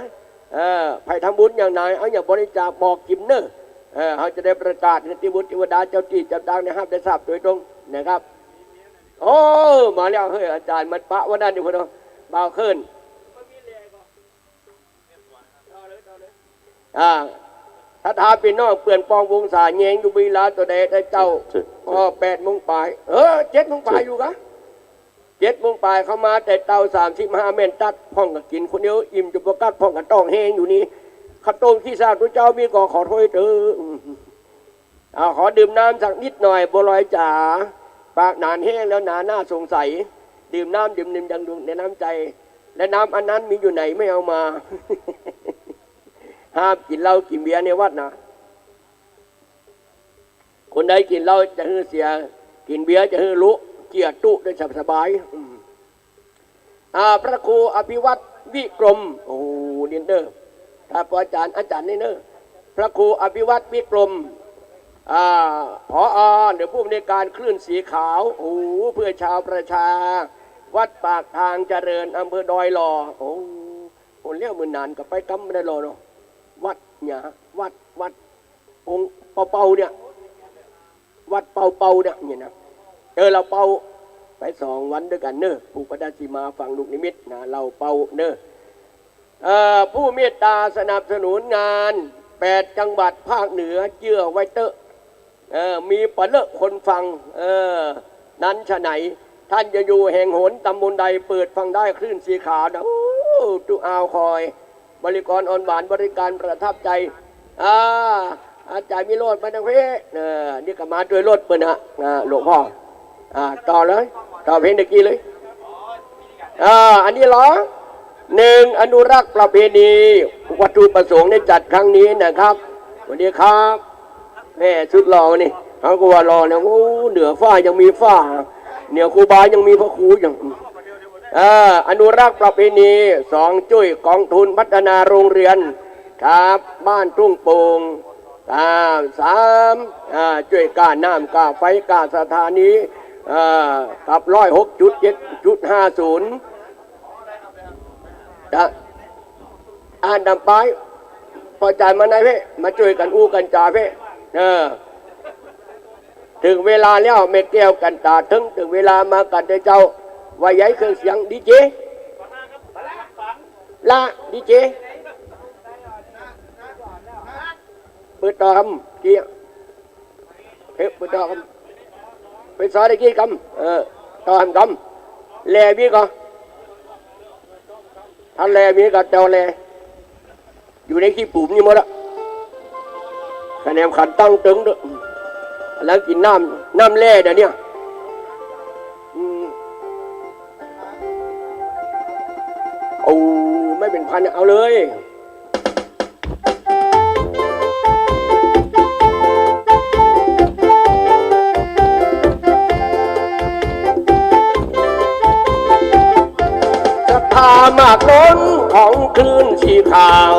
เออ ใผทำบุญอย่างไหน เอาอย่างบริจาคบอกกิ๋มเน้อ เออ เฮาจะได้ประกาศหื้อเตวบุตรเตวดา เจ้าตี้เจ้าตางได้ฮับได้ทราบโดยตรงนะครับ โอ้ มาแล้ว เฮ้ย อาจ๋ารย์มันปะวันนั้นอยู่พุ้นเนาะ บ่าวเคิ่น อ่า ศรัทธาปี้น้องเปื้อนปองวงศาแยงอยู่เวลาเต้าใด แต่เจ๊า เจ็ด เจ็ด อ๋อ แปดโมงป๋าย เออ เจ็ดโมงป๋าย เจ็ด อยู่กะ เจ็ดโมงป๋ายเข้ามาแต่เจ๊า สามสิบห้า แม่นตั๊ด พ่องก็กิ๋นคนเดียว อิ่มจุ๊บกัด พ่องก็ต๊องแฮงอยู่นี่ ข้าวต้มขี้สาดตุ๊เจ้ามีก่อ ขอถ้วยเต๊อะ อ่า ขอดื่มน้ำสักนิดหน่อย บัวลอยจ๋า ปากหนานแห้งแล้วหนา น่าสงสัย ดื่มน้ำ ดื่มน้ำยังในน้ำใจ๋ และน้ำอันนั้นมีอยู่ไหน ไม่เอามา ห้ามกิ๋นเหล้ากิ๋นเบียร์ในวัดนะ คนใดกิ๋นเหล้าจะหื้อเสีย กิ๋นเบียร์จะหื้อลุ เจียตุ๊ได้สบายๆ อืม อ่า พระครูอภิวัตรวิกรม โอ้โห นี่เน่อ ครับ อาจ๋ารย์ อาจ๋ารย์นี่เน่อ พระครูอภิวัตรวิกรม อ่า ผอ.หรือผู้อำนวยการคลื่นสีขาว โอ้โห เพื่อชาวประชา วัดปากทางเจริญ อำเภอดอยหล่อ โอ้โห คนเลี้ยวเหมือนหนานก็ไปกำบ่ได้หล่อเนาะ วัดเนี่ย วัด วัด องค์เป่าๆ เนี่ย วัดเป่าๆ เนี่ย เนี่ยนะ เออ เฮาเป่าไปสองวันตวยกั๋นเน่อ ผูกพระธาตุสีมาฝังลูกนิมิตนะ เฮาเป่าเน่อ เอ่อ ผู้เมตต๋าสนับสนุนงาน แปดจังหวัดภาคเหนือ เจื้อไว้เต๊อะ เอ่อ มีปะเลอะคนฟัง เออ นั้นฉะไหน ท่านจะอยู่แห่งหนตำบลใด เปิดฟังได้คลื่นสีขาวนะ โอ้ ตุ๊เอาคอย บริกรอ่อนหวาน บริการประทับใจ อ่า อาจ๋ารย์วิโรจน์มาตางเพ เออ นี่ก็มาตวยรถเปิ้นนะ อ่า หลวงพ่อ อ่า ต่อเลย ต่อเพลงตะกี้เลย อ่า อันนี้เหรอ หนึ่ง อนุรักษ์ประเพณี วัตถุประสงค์ในจัดครั้งนี้นะครับ สวัสดีครับ แม่สุดหล่อนี่ เขาก็ว่าหล่อเนี่ย โอ้ เหนือฟ้ายังมีฟ้า เหนือครูบายังมีพระครูอย่าง อ่า อนุรักษ์ประเพณี สอง จุ้ยกองทุนพัฒนาโรงเรียน ครับ บ้านทุ่งโป่ง อ่า สาม อ่า จุ้ยก้าน้ำก้าไฟก้าสถานี อ่า กับร้อยหกจุดเจ็ดจุดห้าศูนย์ จะ อ่านต๋ามไป พอใจ๋มาในเพ มาจุ้ยกั๋นอู้กั๋นจ๋าเพ เออ เถิงเวลาแล้ว แม่แก้วกั๋นต๋าเถิง เถิงเวลามากั๋นเต๊อะเจ้า ว่าใหญ่เครื่องเสียง ดีเจ ละ ดีเจ เปิดต่อครับ เมื่อกี้ เฮ้ย เปิดต่อครับ เปิดสอนอีกทีครับ เออ ต่อครับ แลมีก่อ ถ้าแลมีก็เจ้าแล อยู่ในขี้ปุ๋มนี่หมดละ คะแนนขันตั้งเติงเด้อ แล้วกิ๋นน้ำ น้ำแร่เดี๋ยวนี้ อืม โอ้ ไม่เป็นพัน เอาเลย ศรัทธามากล้นของคลื่นสีขาว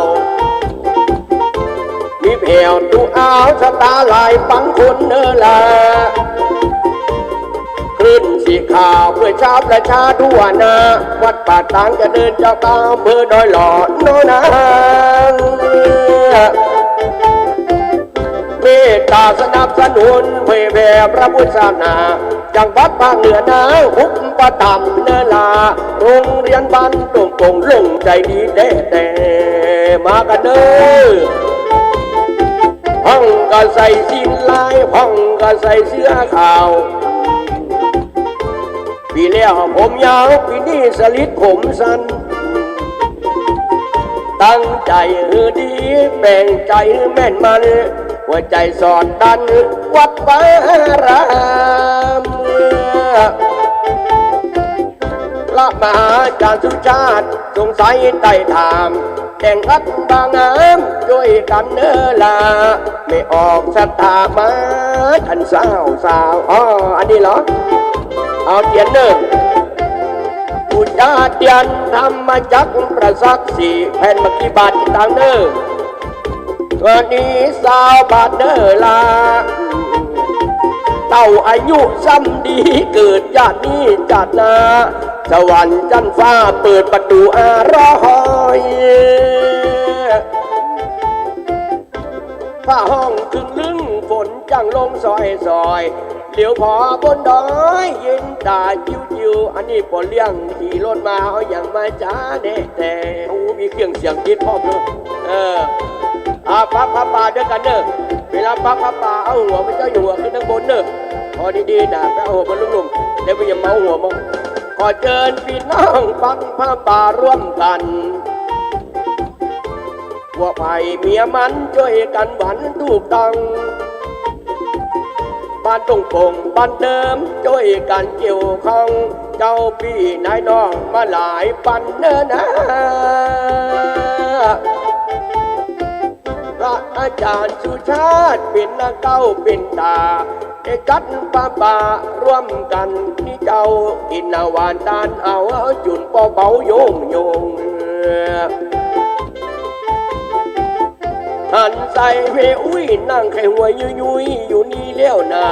มีแผ่วตุเอาศรัทธาหลายปังคนเน่อละ คลื่นสีขาวเพื่อชาวประชาทั่วหน้า วัดป่าตางเจริญเจ้าเก่า อำเภอดอยหล่อโน่นนา เมตต๋าสนับสนุนเผยแผ่พระพุทธศาสนา จังหวัดภาคเหนือนา อุปถัมภ์เน่อละ โรงเรียนบ้านทุ่งโป่ง ลงใจ๋ดีแต๊ๆ มากั๋นเน่อ พ่องก็ใส่สิ้นลาย พ่องก็ใส่เสื้อขาว ปี๋แล้วผมยาว ปี๋นี้สลิดผมสั้น ตั้งใจ๋หื้อดี แป๋งใจ๋หื้อแม่นมั่น หัวใจ๋สอดตัน วัดวาอาราม พระมหาอาจ๋ารย์สุชาติ สงสัยไต่ถาม แต่งอัดบางงาม จ้วยกั๋นเน่อละ ไม่ออกศรัทธามา ท่านสาวสาว อ๋อ อันนี้เหรอ เอาเตียนเน่อ ปู๋จาเตียนธรรมจักรประสักสี่แผ่น บ่ากี่บาท กี่ตังค์เน่อ วันนี้ซาวบาทเน่อละ เต้าอายุซ้ำดี เกิดจาตินี้จาติหน้า สวรรค์จั๊นฟ้าเปิดประตู๋อาร้อย ฟ้าห้องครึ้มลึ้ง ฝนจั่งลงซอยๆ เหลียวผอบนดอย เย็นต๋าจิ๋วๆ อันนี้ป้อเลี้ยงขี่รถมา เอาหยังมาจ๋าแน่แต่ โอ้ มีเครื่องเสียงติดพร้อมเน่อ เออ อ่า ปักผ้าป่าตวยกั๋นเน่อ เวลาปักผ้าป่า เอาหัวพระเจ้าอยู่หัวขึ้นข้างบนเน่อ พอดีๆ น่ะ ไปเอาหัวมันลุ่มๆ เดี๋ยวมันจะเมาหัวมัน ขอเจิญปี้น้องปักผ้าป่าร่วมกั๋น ผัวใหม่เมียหมันจ้วยกั๋นหวันถูกต้อง บ้านตรงโป่งบ้านเดิมจ้วยกั๋นเกี่ยวข้อง เจ้าปี้นายน้องมาหลายปันเน่อนา พระอาจ๋ารย์สุชาติเป๋นนาเก๊าเป๋นต๋า ได้จัดผ้าป่าร่วมกั๋น นี่เจ้า กิ๋นหน้าหวานตานเอา เอาจุ่นปอเบาโยงโยง หันใส่แม่อุ๊ยนั่งไขว่หัวยุยๆ อยู่นี่แล้วนา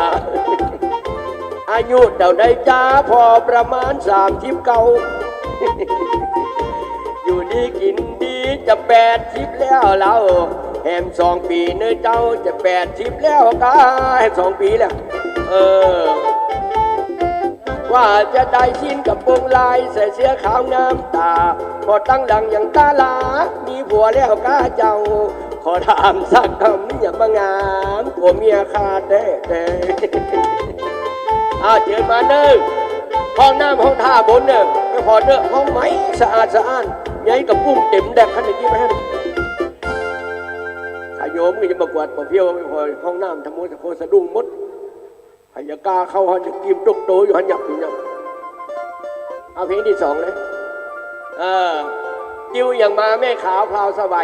อายุเต้าใดจ๊า พอประมาณสามสิบเก้า อยู่ดีกิ๋นดีจะแปดสิบแล้วเล่า แหมสองปี๋เน่อเจ้าจะแปดสิบแล้วก้า แหมสองปี๋แล้ว เออ ว่าจะได้สิ้นกระโปรงลาย ใส่เสื้อขาวงามต๋า พอตังหลังยังต๋าหลา มีผัวแล้วก้าเจ้า ขอถามสักกำ อย่ามางามกว่าเมียข้าแต๊ๆ อ้าว เจิญมาเน่อ ห้องน้ำห้องท่าบนเน่อ ไปผ่อนเน่อ ห้องใหม่สะอาดสะอ้าน ใหญ่กับกุ้งเต็มแดกขนาดนี้ไปหั้น อาโยมก็จะมากวาดบ่าเพี้ยว ไปผ่อนห้องน้ำทำโมสะโพสะดุ้งหมด ใผจะก้าเข้าหั้น จะกรี๊ดตกโตอยู่หั้น หยับอยู่หยับ เอาเพลงตี้สองเลย เออ ติวอย่างมาแม่ขาวพราวไสว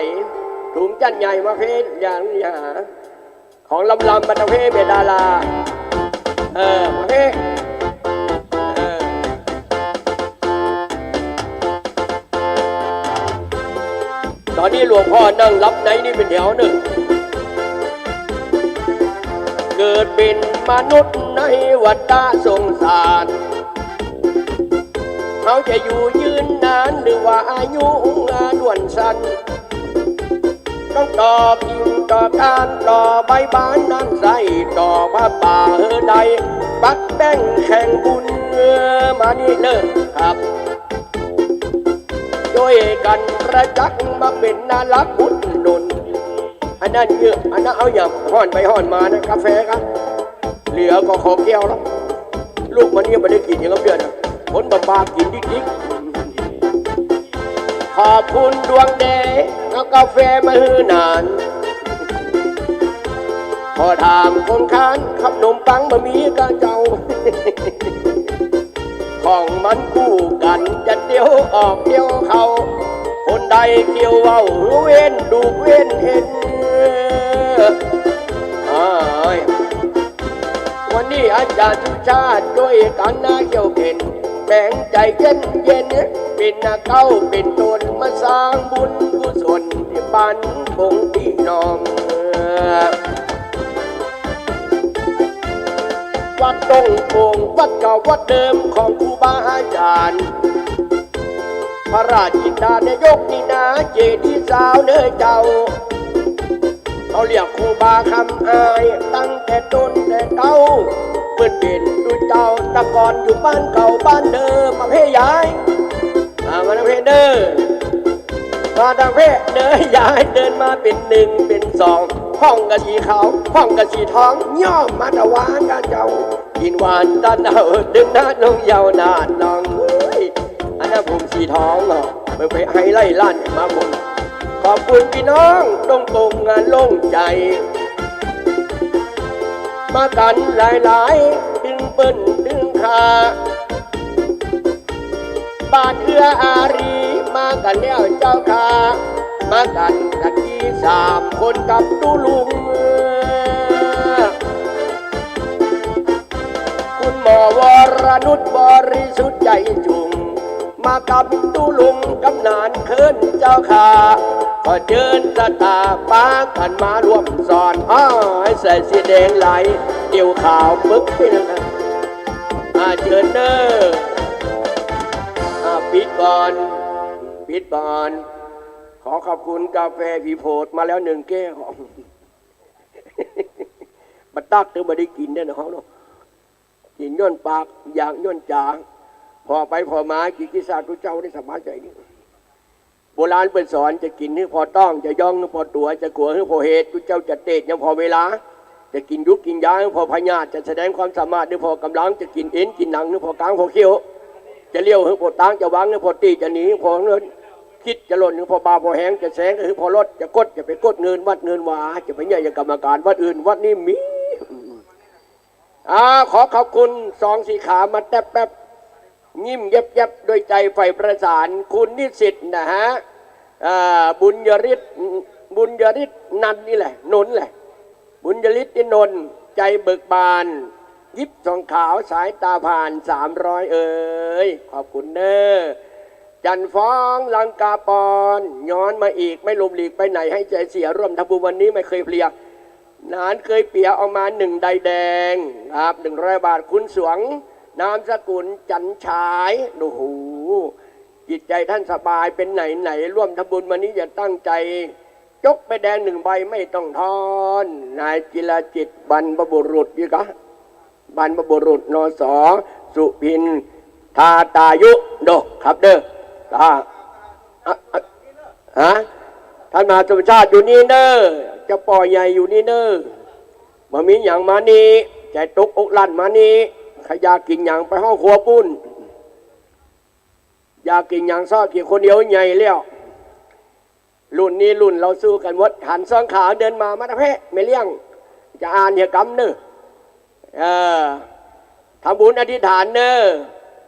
ถุงจั้นใหญ่มาเพลงอย่างนี้หา ของลำๆ มาตะเพลงเมดาลา เออ มาเพลง เออ ต๋อนนี้หลวงพ่อนั่งหลับในนี่เป๋นแถวนึ่ง เกิดเป๋นมนุษย์ในวัฏฏะสงสาร เฮาจะอยู่ยืนนานหรือว่าอายุด้วนสั้น ต้องต่อกิ่งต่อก้านต่อใบบานน้ำใส ต่อผ้าป่าหื้อได้ ปักแป้งแข่งบุญ เออ มานี่เน่อครับ จ้วยกั๋นประจักษ์มาเป๋นนารักอุดหนุน อันนั้นเยอะ อันนั้นเอาอย่างฮ้อนไปฮ้อนมานะ กาแฟครับ เหลือก็ขอแก้วละ ลูกมันเนี่ยบ่ได้กิ๋นอย่างกับเดือนอะ คนบ่ปากกิ๋นดิ๊กๆ ขอบคุณดวงแด เอากาแฟมาหื้อหนาน ขอถามคนค้าน ขนมปังบ่มีก้าเจ้า ของมันคู่กั๋น จะเตียวออกเตียวเข้า คนใดเตียวเว้า เว้นดูกเว้นเห็น อ้าย วันนี้อาจ๋ารย์สุชาติจ้วยกั๋นนาเกี่ยวเข็น แป๋งใจ๋เย็นๆ เป๋นนาเก๊าเป๋นต๋น มาสร้างบุญกุศลตี้บ้านปงปี้น้อง วัดตรงโป่ง วัดเก่าวัดเดิมของครูบาอาจ๋ารย์ พระราชจินดาในยกนี่นา เจดีย์ซาวเน่อเจ้า เขาเรียกครูบาคำอาย ตั้งแต่ต๋นแต่เก๊า เปิ้นเป๋นตุ๊เจ้า แต่ก่อนอยู่บ้านเก่าบ้านเดิม มาเพลงยาย อ่า มาทางเพลงเน่อ มาทางเพลงเน่อ ยายเดินมาเป๋นหนึ่งเป๋นสอง พ่องกะสีขาว พ่องกะสีทอง ย่อมมาถวายก้าเจ้า กิ๋นหวานตันเอา ดึงหน้าน้องเยาว์หน้าน้อง เฮ้ย อันนั้นผมสีทองเนาะ ไป ไปไฮไลท์ร้านมาผม ขอบคุณปี้น้องตรงโป่งงานโล่งใจ๋ มากั๋นหลายๆ ตึงเปิ้นตึงข้า บ้านเอื้ออารีมากั๋นแล้วเจ้าข้า มากั๋นกั๋นตี้สามคนกับตุ๊ลุง คุณหมอวรนุชบริสุทธิ์ใจจุ่ง มากับตุ๊ลุงกำนันเคิ้นเจ้าข้า ขอเจิญสตาปากั๋นมาร่วมสอน อ้าย ใส่สีแดงไหล เตียวขาวปึ๊กไปเลยนะ อ่า เจิญเน่อ อ่า ปิดก่อน ปิดก่อน ขอขอบคุณกาแฟผีโพดมาแล้วหนึ่งแก้ว บ่ตั๊กเถิงบ่ได้กิ๋นเน่อเฮาเนาะ กิ๋นย้อนปาก อยากย้อนจ๋า ผ่อไปผ่อมา กิ๋นกี๋สาตุ๊เจ้าได้สบายใจ๋ดี โบราณเปิ้นสอน จะกิ๋นหื้อผ่อต๊อง จะย่องหื้อผ่อตั๋ว จะกั๋วหื้อผ่อเหตุ จุเจ้าจะเตศยังผ่อเวลา จะกิ๋นยุกกิ๋นยาหื้อผ่อพยาธิ จะแสดงความสามารถหื้อผ่อก๋ำลัง จะกิ๋นเอ็นกิ๋นหนังหื้อผ่อก๋างผ่อเขี้ยว จะเลี้ยวหื้อผ่อตาง จะวางหื้อผ่อตี้ จะหนีหื้อผ่อเนิน คิดจะล่นหื้อผ่อบ่าผ่อแหง จะแสงหื้อผ่อลด จะกดจะไปกดเงินวัดเงินวา จะไปเยียะอย่างกรรมการวัดอื่น วัดนี้มี อ่า ขอขอบคุณสองสี่ขามาแต๊บแป๊บ ยิ้มแยบๆ ด้วยใจใฝ่ประสาน คุณนิสิตนะฮะ อ่า บุญยฤทธิ์ บุญยฤทธิ์นันท์นี่แหละ นนท์แหละ บุญยฤทธิ์นินนท์ ใจเบิกบาน ยิบสองขาว สายตาผ่าน สามร้อย เอ๋ย ขอบคุณเน้อ จันทร์ฟ้อง ลังกาปอน ย้อนมาอีก ไม่หลบหลีกไปไหน ให้ใจเสีย ร่วมทำบุญวันนี้ไม่เคยเพลีย หนานเกยเปีย เอามาหนึ่งใดแดง ครับ หนึ่งร้อยบาท คุณสวง นามสกุลจันทร์ฉาย โอ้โห จิตใจท่านสบาย เป๋นไหนไหน ร่วมทำบุญวันนี้อย่าตั้งใจ จกใบแดงหนึ่งใบไม่ต้องทอน นายจิรจิต บรรพบุรุษนี่กะ บรรพบุรุษ นส สุพินทาตายุ โด ครับเด้อ อ่า อ่ะ อ่ะ ฮะ ท่านมหาสมชาติอยู่นี่เน้อ เจ้าป้อใหญ่อยู่นี่เน้อ บ่มีหยังมานี่ ใจ๋ตกอกลั่นมานี่ ใค่อยากกิ๋นหยังไปห้องครัวปู๊น อยากกิ๋นหยังซ้อกิ๋นคนเดียวใหญ่แล้ว รุ่นนี้รุ่นเฮาสู้กั๋นหมด หันสองขาเดินมา มาตะเพะ แม่เลี้ยง จะอ่านเหียกำเน้อ เออ ทำบุญอธิษฐานเน้อ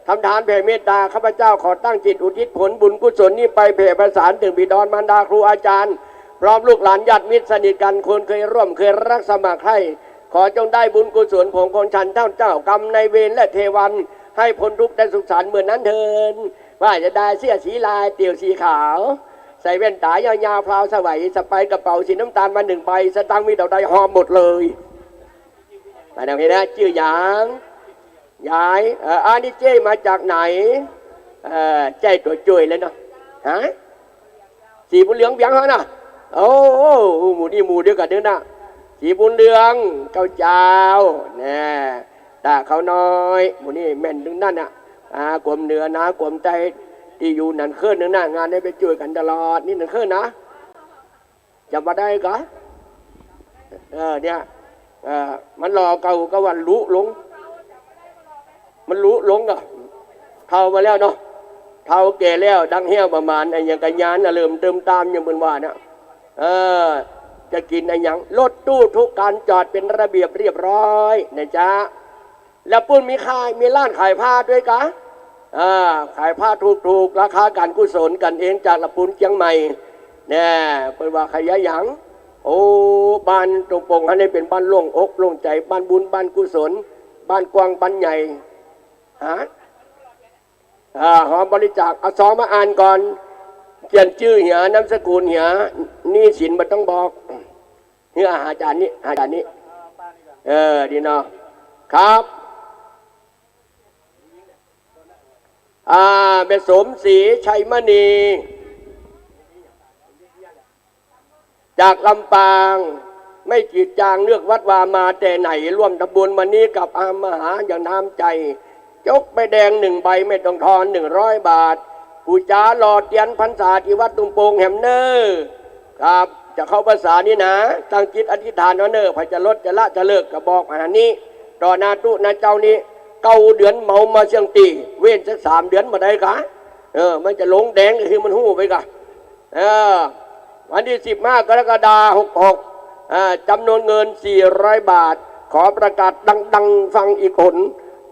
ทำทานแผ่เมตตา ข้าพเจ้าขอตั้งจิตอุทิศผลบุญกุศลนี้ไปแผ่ประสานเถิงบิดามารดาครูอาจารย์ พร้อมลูกหลานญาติมิตรสนิทกั๋น คนเคยร่วมเคยรักสมัครใคร่ ขอจงได้บุญกุศลผลของฉันเท่าเจ้ากรรมนายเวรและเทวัน ให้พ้นทุกข์ได้สุขสันต์เหมือนนั้นเถิด ว่าจะได้เสื้อสีลาย เตี่ยวสีขาว ใส่แว่นต๋ายาวๆ พราวสวัย สะพายกระเป๋าสีน้ำตาลมาหนึ่งใบ สตางค์มีเต้าใดหอบหมดเลย ไปนะพี่นะ จื้อหยัง ยาย เอ่อ อันนี้เจ้มาจากไหน เอ่อ ใจ้ตั๋วจ้วยแล้วเนาะ ฮะ สีบุญเหลืองเวียงเฮานะ โอ้ หมู่นี่หมู่เดียวกั๋นเน้อนะ สีบุญเหลือง เก้าเจ้า แน่ ต๋าเขาน้อย หมู่นี่แม่นตึงนั้นน่ะ อ่า กรมเหนือนะ กรมใต้ ตี้อยู่หนานเคิ่นตึงนั้น งานนี้ไปจ้วยกั๋นตลอด นี่หนานเคิ่นนะ จ๋ำบ่ได้กา เออ เนี่ย เออ มันหล่อเก่าก็ว่าลุหลง มันลุหลงกา เฒ่ามาแล้วเนาะ เฒ่าแก่แล้ว ดังเหี้ยวประมาณ อะหยังกะยาน อะเริ่มเติมตาม อย่างเปิ้นว่าน่ะ เออ จะกิ๋นอะหยัง รถตู้ทุกคันจอดเป๋นระเบียบเรียบร้อยนะจ๊ะ แล้วปู๊นมีขาย มีร้านขายผ้าด้วยกา อ่า ขายผ้าถูกๆ ราคาก๋านกุศลกั๋นเอง จากละปูนเจียงใหม่ แน่ เปิ้นว่าขายอะหยัง โอ้ บ้านตรงปงเฮานี่เป๋นบ้านโล่งอกโล่งใจ๋ บ้านบุญ บ้านกุศล บ้านกว้าง บ้านใหญ่ ฮะ อ่า หอมบริจาค เอาซองมาอ่านก่อน เขียนจื้อเหีย นามสกุลเหีย หนี้สินบ่ต้องบอก เหีย อาจ๋ารย์นี่ อาจ๋ารย์นี่ เออ ดีเนาะ ครับ อ่า แม่สมศรี ชัยมณี จากลำปาง ไม่จืดจางเลือกวัดวามาแต่ไหน ร่วมทำบุญวันนี้กับอามหาอย่างน้ำใจ๋ จกใบแดงหนึ่งใบไม่ต้องทอน หนึ่งร้อยบาท ปู๋จ๋าหล่อเตียนพรรษาตี้วัดตุงโปงแหมเน้อ ครับ จะเข้าพรรษานี่นะ ตั้งจิตอธิษฐานเอาเน้อ ใผจะลดจะละจะเลิกก็บอกมาหานี้ ต่อหน้าตุ๊หน้าเจ้านี้ เก้าเดือนเหมามาเสี้ยงตี้ เว้นสักสามเดือนบ่ได้กา เออ มันจะหลงแดงก็หื้อมันฮู้ไปกา เออ วันตี้สิบห้ากรกฎาคมหกหก อ่า จ๋ำนวนเงินสี่ร้อยบาท ขอประกาศดังๆ ฟังอีกหน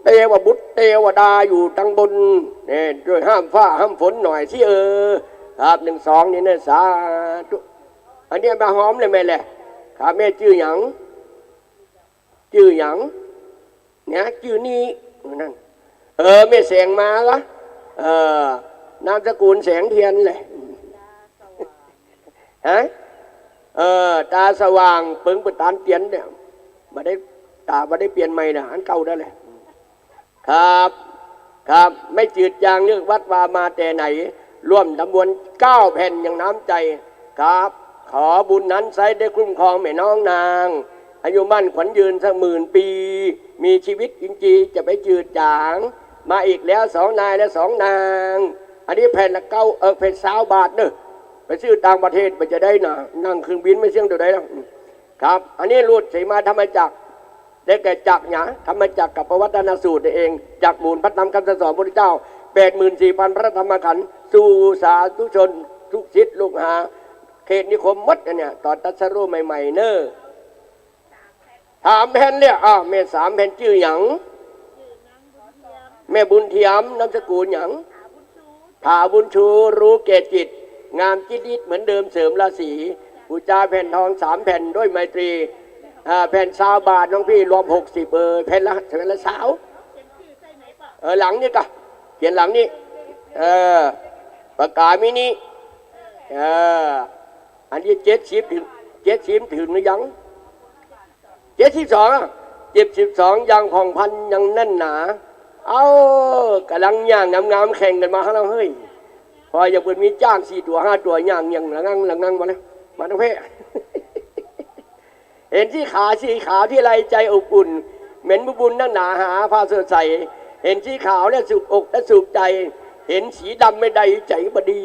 เตวบุตรเตวดาอยู่ตังบน เนี่ย จ้วยห้ามฟ้าห้ามฝนหน่อยสิเออ ครับ หนึ่งสอง นี่นะ สาธุ อันนี้มาหอมเลยแม่แหละ ครับ แม่จื้อหยัง จื้อหยัง เนี่ย จื้อนี่ นั่น เออ แม่แสงมาเหรอ เออ นามสกุลแสงเทียนแหละ ฮะ เออ ต๋าสว่าง เปิงเปิดต๋านเตียนเนี่ย บ่ได้ ต๋าบ่ได้เปลี่ยนใหม่นะ อันเก่านั่นแหละ ครับ ครับ ไม่จืดจางเลือกวัดวามาแต่ไหน ร่วมทำบุญเก้าแผ่นอย่างน้ำใจ๋ ครับ ขอบุญนั้นไซร้ได้คุ้มครองแม่น้องนาง อายุมั่นขวัญยืนสักหมื่นปี มีชีวิตอินทรีย์จะไปจืดจาง มาอีกแล้วสองนายและสองนาง อันนี้แผ่นละเก้า เออ แผ่นซาวบาทเน้อ ไปซื้อต่างประเทศไปจะได้นะ นั่งเครื่องบินไม่เสี่ยงตัวใดแล้ว ครับ อันนี้รูดเสมาธรรมจักร ได้แก่จักรหยัง ธรรมจักรกัปปวัตตนสูตรนั่นเอง จักรหมุนพระธรรมคำสั่งสอนพระพุทธเจ้า แปดหมื่นสี่พันพระธรรมขันธ์ สู่สาธุชน ลูกศิษย์ลูกหา เขตนิคมหมดอันเนี่ย ต๋อนตรัสรู้ใหม่ๆ เน้อ สามแผ่นเลย อ้าว แม่สามแผ่นจื้อหยัง แม่บุญเทียม นามสกุลหยัง ถาบุญชู รู้แก่จิต งามจิตนิดเหมือนเดิมเสริมราศี บูชาแผ่นทองสามแผ่นด้วยไมตรี อ่า แผ่นซาวบาทน้องพี่รวมหกสิบ เออ แผ่นละ แผ่นละซาว เออ หลังนี้กะ เขียนหลังนี้ เออ ปากกามินิ เออ อันนี้เจ็ดสิบถึง เจ็ดสิบถึงหรือยัง เจ็ดสิบสองอะ เจ็ดสิบสอง ยังผ่องพลันยังแน่นหนา เอ้า ก๋ำลังย่างงามๆ แข่งกั๋นมาข้างหลัง เฮ้ย พออย่างเปิ้นมีจ๊างสี่ตั๋วห้าตั๋วย่าง ย่างละงั่งละงั่งมาแล้ว มาตางเพะ เห็นสีขาว สีขาวทีไรใจอบอุ่น เหม็นบุญนักหนาหาผ้าสดใส เห็นสีขาวแล้วสุขอกและสุขใจ เห็นสีดำไม่ได้ใจบ่ดี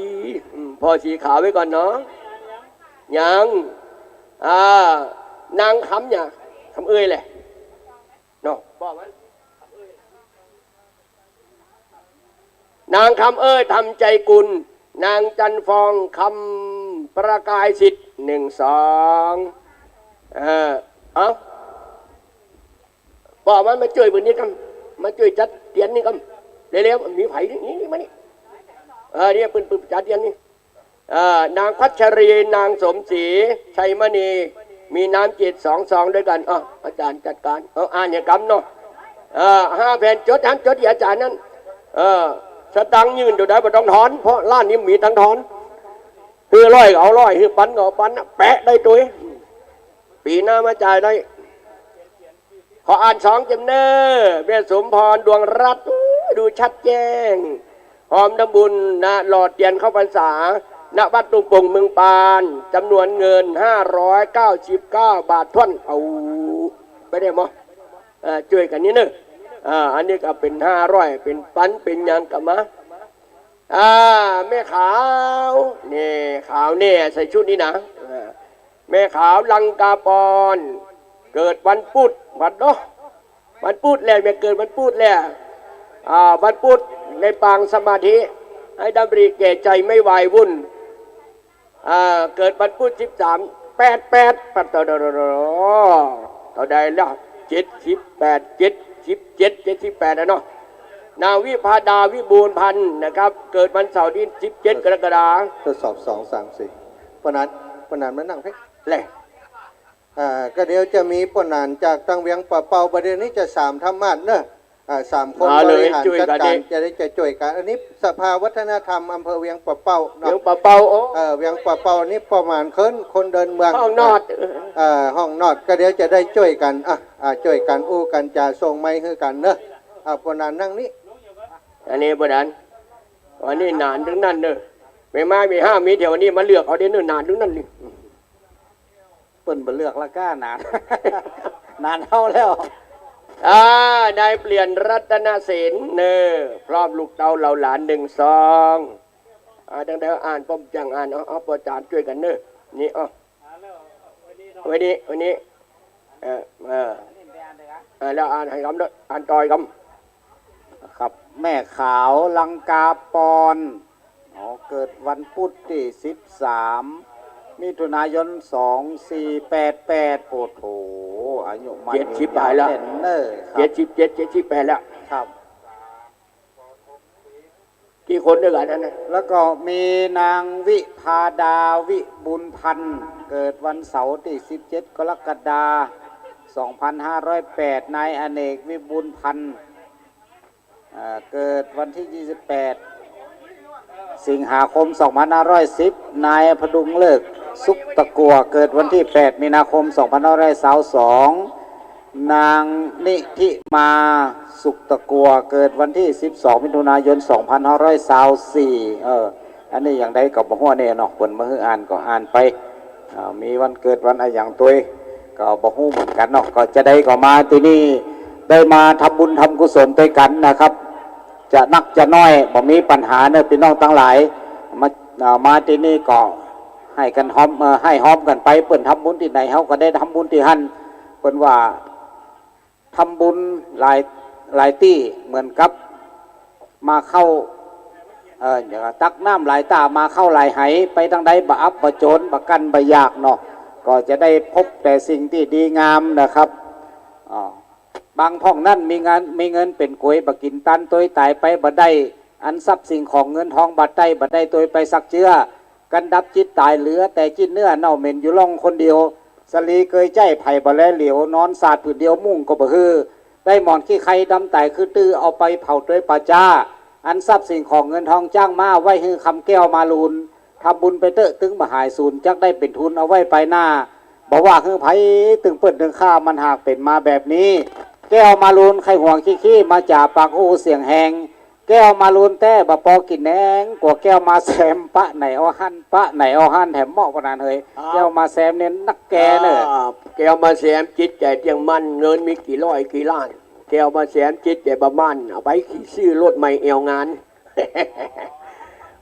อืม ผ่อสีขาวไว้ก่อนเนาะ ยัง อ่า นางคำเนี่ย คำเอ่ยแหละ เนาะ บอกมัน นางคำเอ่ย ธรรมใจกุล นางจันทร์ฟอง คำประกายสิทธิ์ หนึ่ง สอง เออ เอ้า บอกมันมาจ้วยเปิ้นนี่กำ มาจ้วยจัดเตียนนี่กำ เร็วๆ มีใผนี่ นี่ นี่ มานี่ เออ เนี่ย เปิ้น เปิ้นจัดเตียนนี่ เอ่อ นางพัชรี นางสมศรี ชัยมณี มีน้ำจิตสองซองด้วยกั๋น อ้าว อาจ๋ารย์จัดก๋าน เอา อ่านอย่างกำเนาะ เอ่อ ห้าแผ่น จดหั้น จดอีอาจ๋ารย์นั้น เอ่อ สตางค์ยื่นเดี๋ยวใดบ่ต้องทอน เพราะร้านนี้มีตังค์ทอน หื้อร้อยก็เอาร้อย หื้อปันก็เอาปันน่ะ แปะได้ตวย ปี๋หน้ามาจ่ายได้ ขออ่านสองเจ้มเน้อ แม่สมพร ดวงรัตน์ อู้ ดูชัดแจ้ง พร้อมทำบุญนะ หล่อเตียนเข้าพรรษา ณ วัดตุงโป่งเมืองปาน จำนวนเงิน ห้าร้อยเก้าสิบเก้าบาทถ้วน เอา ไปได้บ่ เอ่อ จ้วยกั๋นนี่เน้อ อ่า อันนี้ก็เป๋นห้าร้อย เป๋นปัน เป๋นหยังก็มา อ่า แม่ขาว นี่ ขาวเนี่ย ใส่ชุดนี้นะ อ่า แม่ขาว ลังกาปอน เกิดวันปุธ วันเนาะ วันปุธแหละ แม่เกิดวันปุธแหละ อ่า วันปุธในปางสมาธิ ให้ดำริแก่ใจไม่วายวุ่น อ่า เกิดวันปุธ สิบสาม แปด แปด ปัด ตอดอดอดอ เท่าใดละ เจ็ดสิบแปด เจ็ดสิบเจ็ด เจ็ดสิบแปด อะเนาะ นางวิภาดา วิบูลย์พันธ์นะครับ เกิดวันเสาร์ที่ สิบเจ็ด กรกฎาคม ทดสอบ สอง สาม สี่ ป้อหนาน ป้อหนานมานั่งเพ่ง แหละ อ่า ก็เดี๋ยวจะมีป้อหนานจากตางเวียงป่าเปา ประเด็นนี้จะสามธรรมาสน์เนอะ อ่า สามคน มาเลย บริหารจัดก๋าน จ้วยกั๋นเอง จะได้จะจ้วยกั๋น อันนี้สภาวัฒนธรรมอำเภอเวียงป่าเปาเนาะ เวียงป่าเปา โอ้ เอ่อ เวียงป่าเปานี่ประมาณคน คนเดินเมือง ห้องนอด เอ่อ ห้องนอด ก็เดี๋ยวจะได้จ้วยกั๋น อ่ะ อ่ะ จ้วยกั๋นอู้กั๋นจ๋า ส่งไมค์หื้อกั๋นเนอะ อ่ะ ป้อหนานนั่งนี่ อันนี้ป้อหนาน อันนี้หนานตึงนั้นเนอะ แม่ไม้แม่ฮ้ามมีแถวนี้มาเลือกเอาเด้อเนอะ หนานตึงนั้นนี่ เปิ้นบ่เลือกละก้า หนาน หนานเฮาแล้ว อ่า นายเปลี่ยนรัตนเสนเนอะ พร้อมลูกเต้าเหล่าหลาน หนึ่ง สอง อ่า ตั้งแต่อ่านป้อมจังอ่าน เอา เอา ป้อจ๋ารย์จ้วยกั๋นเนอะ นี่ เอา ไว้นี่ ไว้นี่ เออ เออ เออ แล้วอ่านหื้อกำเนอะ อ่านต่ออีกกำ ครับ แม่ขาว ลังกาปอน อ๋อ เกิดวันปุธตี้ สิบสาม มิถุนายน สองสี่แปดแปด โอ้โห อายุมั่น เจ็ดสิบ ยืนยาว ปลายแล้ว แน่นเนอะ ครับ เจ็ดสิบเจ็ด เจ็ดสิบแปดแล้ว ครับ กี่คนด้วยกั๋นนั้นนะ แล้วก็มีนางวิภาดา วิบูลย์พันธ์ เกิดวันเสาร์ตี้ สิบเจ็ด กรกฎาคม สองพันห้าร้อยแปด นายอเนก วิบูลย์พันธ์ อ่า เกิดวันที่ ยี่สิบแปด สิงหาคม สองพันห้าร้อยสิบ นายพดุงฤกษ์ สุขตะกัว เกิดวันที่ แปด มีนาคม สองพันห้าร้อยยี่สิบสอง นางนิธิมา สุขตะกัว เกิดวันที่ สิบสอง มิถุนายน สองพันห้าร้อยยี่สิบสี่ เออ อันนี้อย่างใดก็บ่ฮู้แน่เนาะ เปิ้นมาหื้ออ่านก็อ่านไป อ่า มีวันเกิดวันอะหยังตวย ก็บ่ฮู้เหมือนกั๋นเนาะ ก็จะได้ก็มาตี้นี่ ได้มาทำบุญทำกุศลตวยกั๋นนะครับ จะนักจะน้อยบ่มีปัญหาเนอะ ปี้น้องตังหลาย มา อ่า มาตี้นี่ก็ หื้อกั๋นฮอม เอ่อ หื้อฮอมกั๋นไป เปิ้นทำบุญตี้ไหน เฮาก็ได้ทำบุญตี้หั้น เปิ้นว่าทำบุญหลาย หลายตี้เหมือนกับหมาเข้า เอ่อ ตักน้ำหลายต้า หมาเข้าหลายไห ไปตางใดบ่อับบ่จน บ่กั้นบ่อยากเนาะ ก็จะได้พบแต่สิ่งตี้ดีงามนะครับ อ่า บางพ่องนั้นมีเงิน มีเงินเป๋นก๋วย บ่กิ๋นตานตวยต๋ายไปบ่ได้ อันทรัพย์สิ่งของเงินทองบ่ได้ บ่ได้ตวยไปสักเจื้อ กันดับจิตต๋าย เหลือแต่จิ๊นเนื้อเน่าเหม็นอยู่ล่องคนเดียว สะหลีเกยใจ๊ไผบ่แลเหลียว นอนสาดผืนเดียวมุ้งก็บ่หื้อ ได้หมอนขี้ไคดำต๋ายคือตื้อ เอาไปเผาตวยป่าจ๊า อันทรัพย์สิ่งของเงินทองจ้างมาไว้หื้อคำแก้วมาลูน ทำบุญไปเต๊อะตึงบ่หายสูญ จักได้เป๋นทุนเอาไว้ไปหน้า บ่ว่าหื้อไผตึงเปิ้นตึงข้า มันหากเป๋นมาแบบนี้ แก้วมาลูนใค่หัวขี้ขี้ มาจ๋าปากอู้เสียงแฮง แก้วมาลูนแต๊บ่ปอกิ๋นแหนง กั๋วแก้วมาแซม ปะไหนเอาหั้น ปะไหนเอาหั้น แถมเหมาะปานนั้นเหย ครับ แก้วมาแซมเนี่ยนักแก่เน่อ อ่า แก้วมาแซมจิตใจ๋เตี้ยงมั่น เงินมีกี่ร้อยกี่ล้าน แก้วมาแซมจิตใจ๋บ่มั่น เอาไปซื้อรถใหม่แอวงาน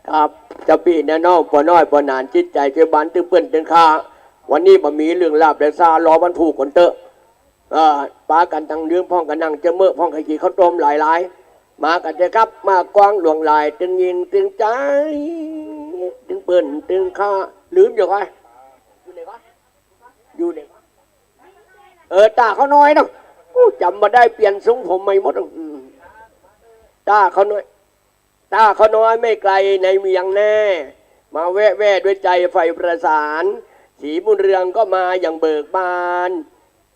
ครับ เจ้าปี้น้าน้อง ป้อน้อยป้อหนาน จิตใจ๋เตี้ยงบ้านตึงเปิ้นตึงข้า วันนี้บ่มีเรื่องลาบและซ่า รอวันพูกก่อนเต๊อะ เอ่อ ปากั๋นตังลืมพ่องกั๋นนั่งเจ๊าเมอะพ่อง ใค่กิ๋นข้าวต้มหลายๆ มากั๋นเต๊อะครับ มากว้างหลวงหลาย ตึงหญิงตึงจาย ตึงเปิ้นตึงข้า ลืมอยู่ก่อ อยู่ไหนวะ อยู่ไหนวะ เออ ต้าข้าวน้อยเนาะ อู้ จ๋ำบ่ได้ เปลี่ยนทรงผมใหม่หมด อืม ต้าข้าวน้อย ต้าข้าวน้อยไม่ไกลในเวียงแน่ มาแวะแว่ด้วยใจใฝ่ประสาน สีบุญเรืองก็มาอย่างเบิกบาน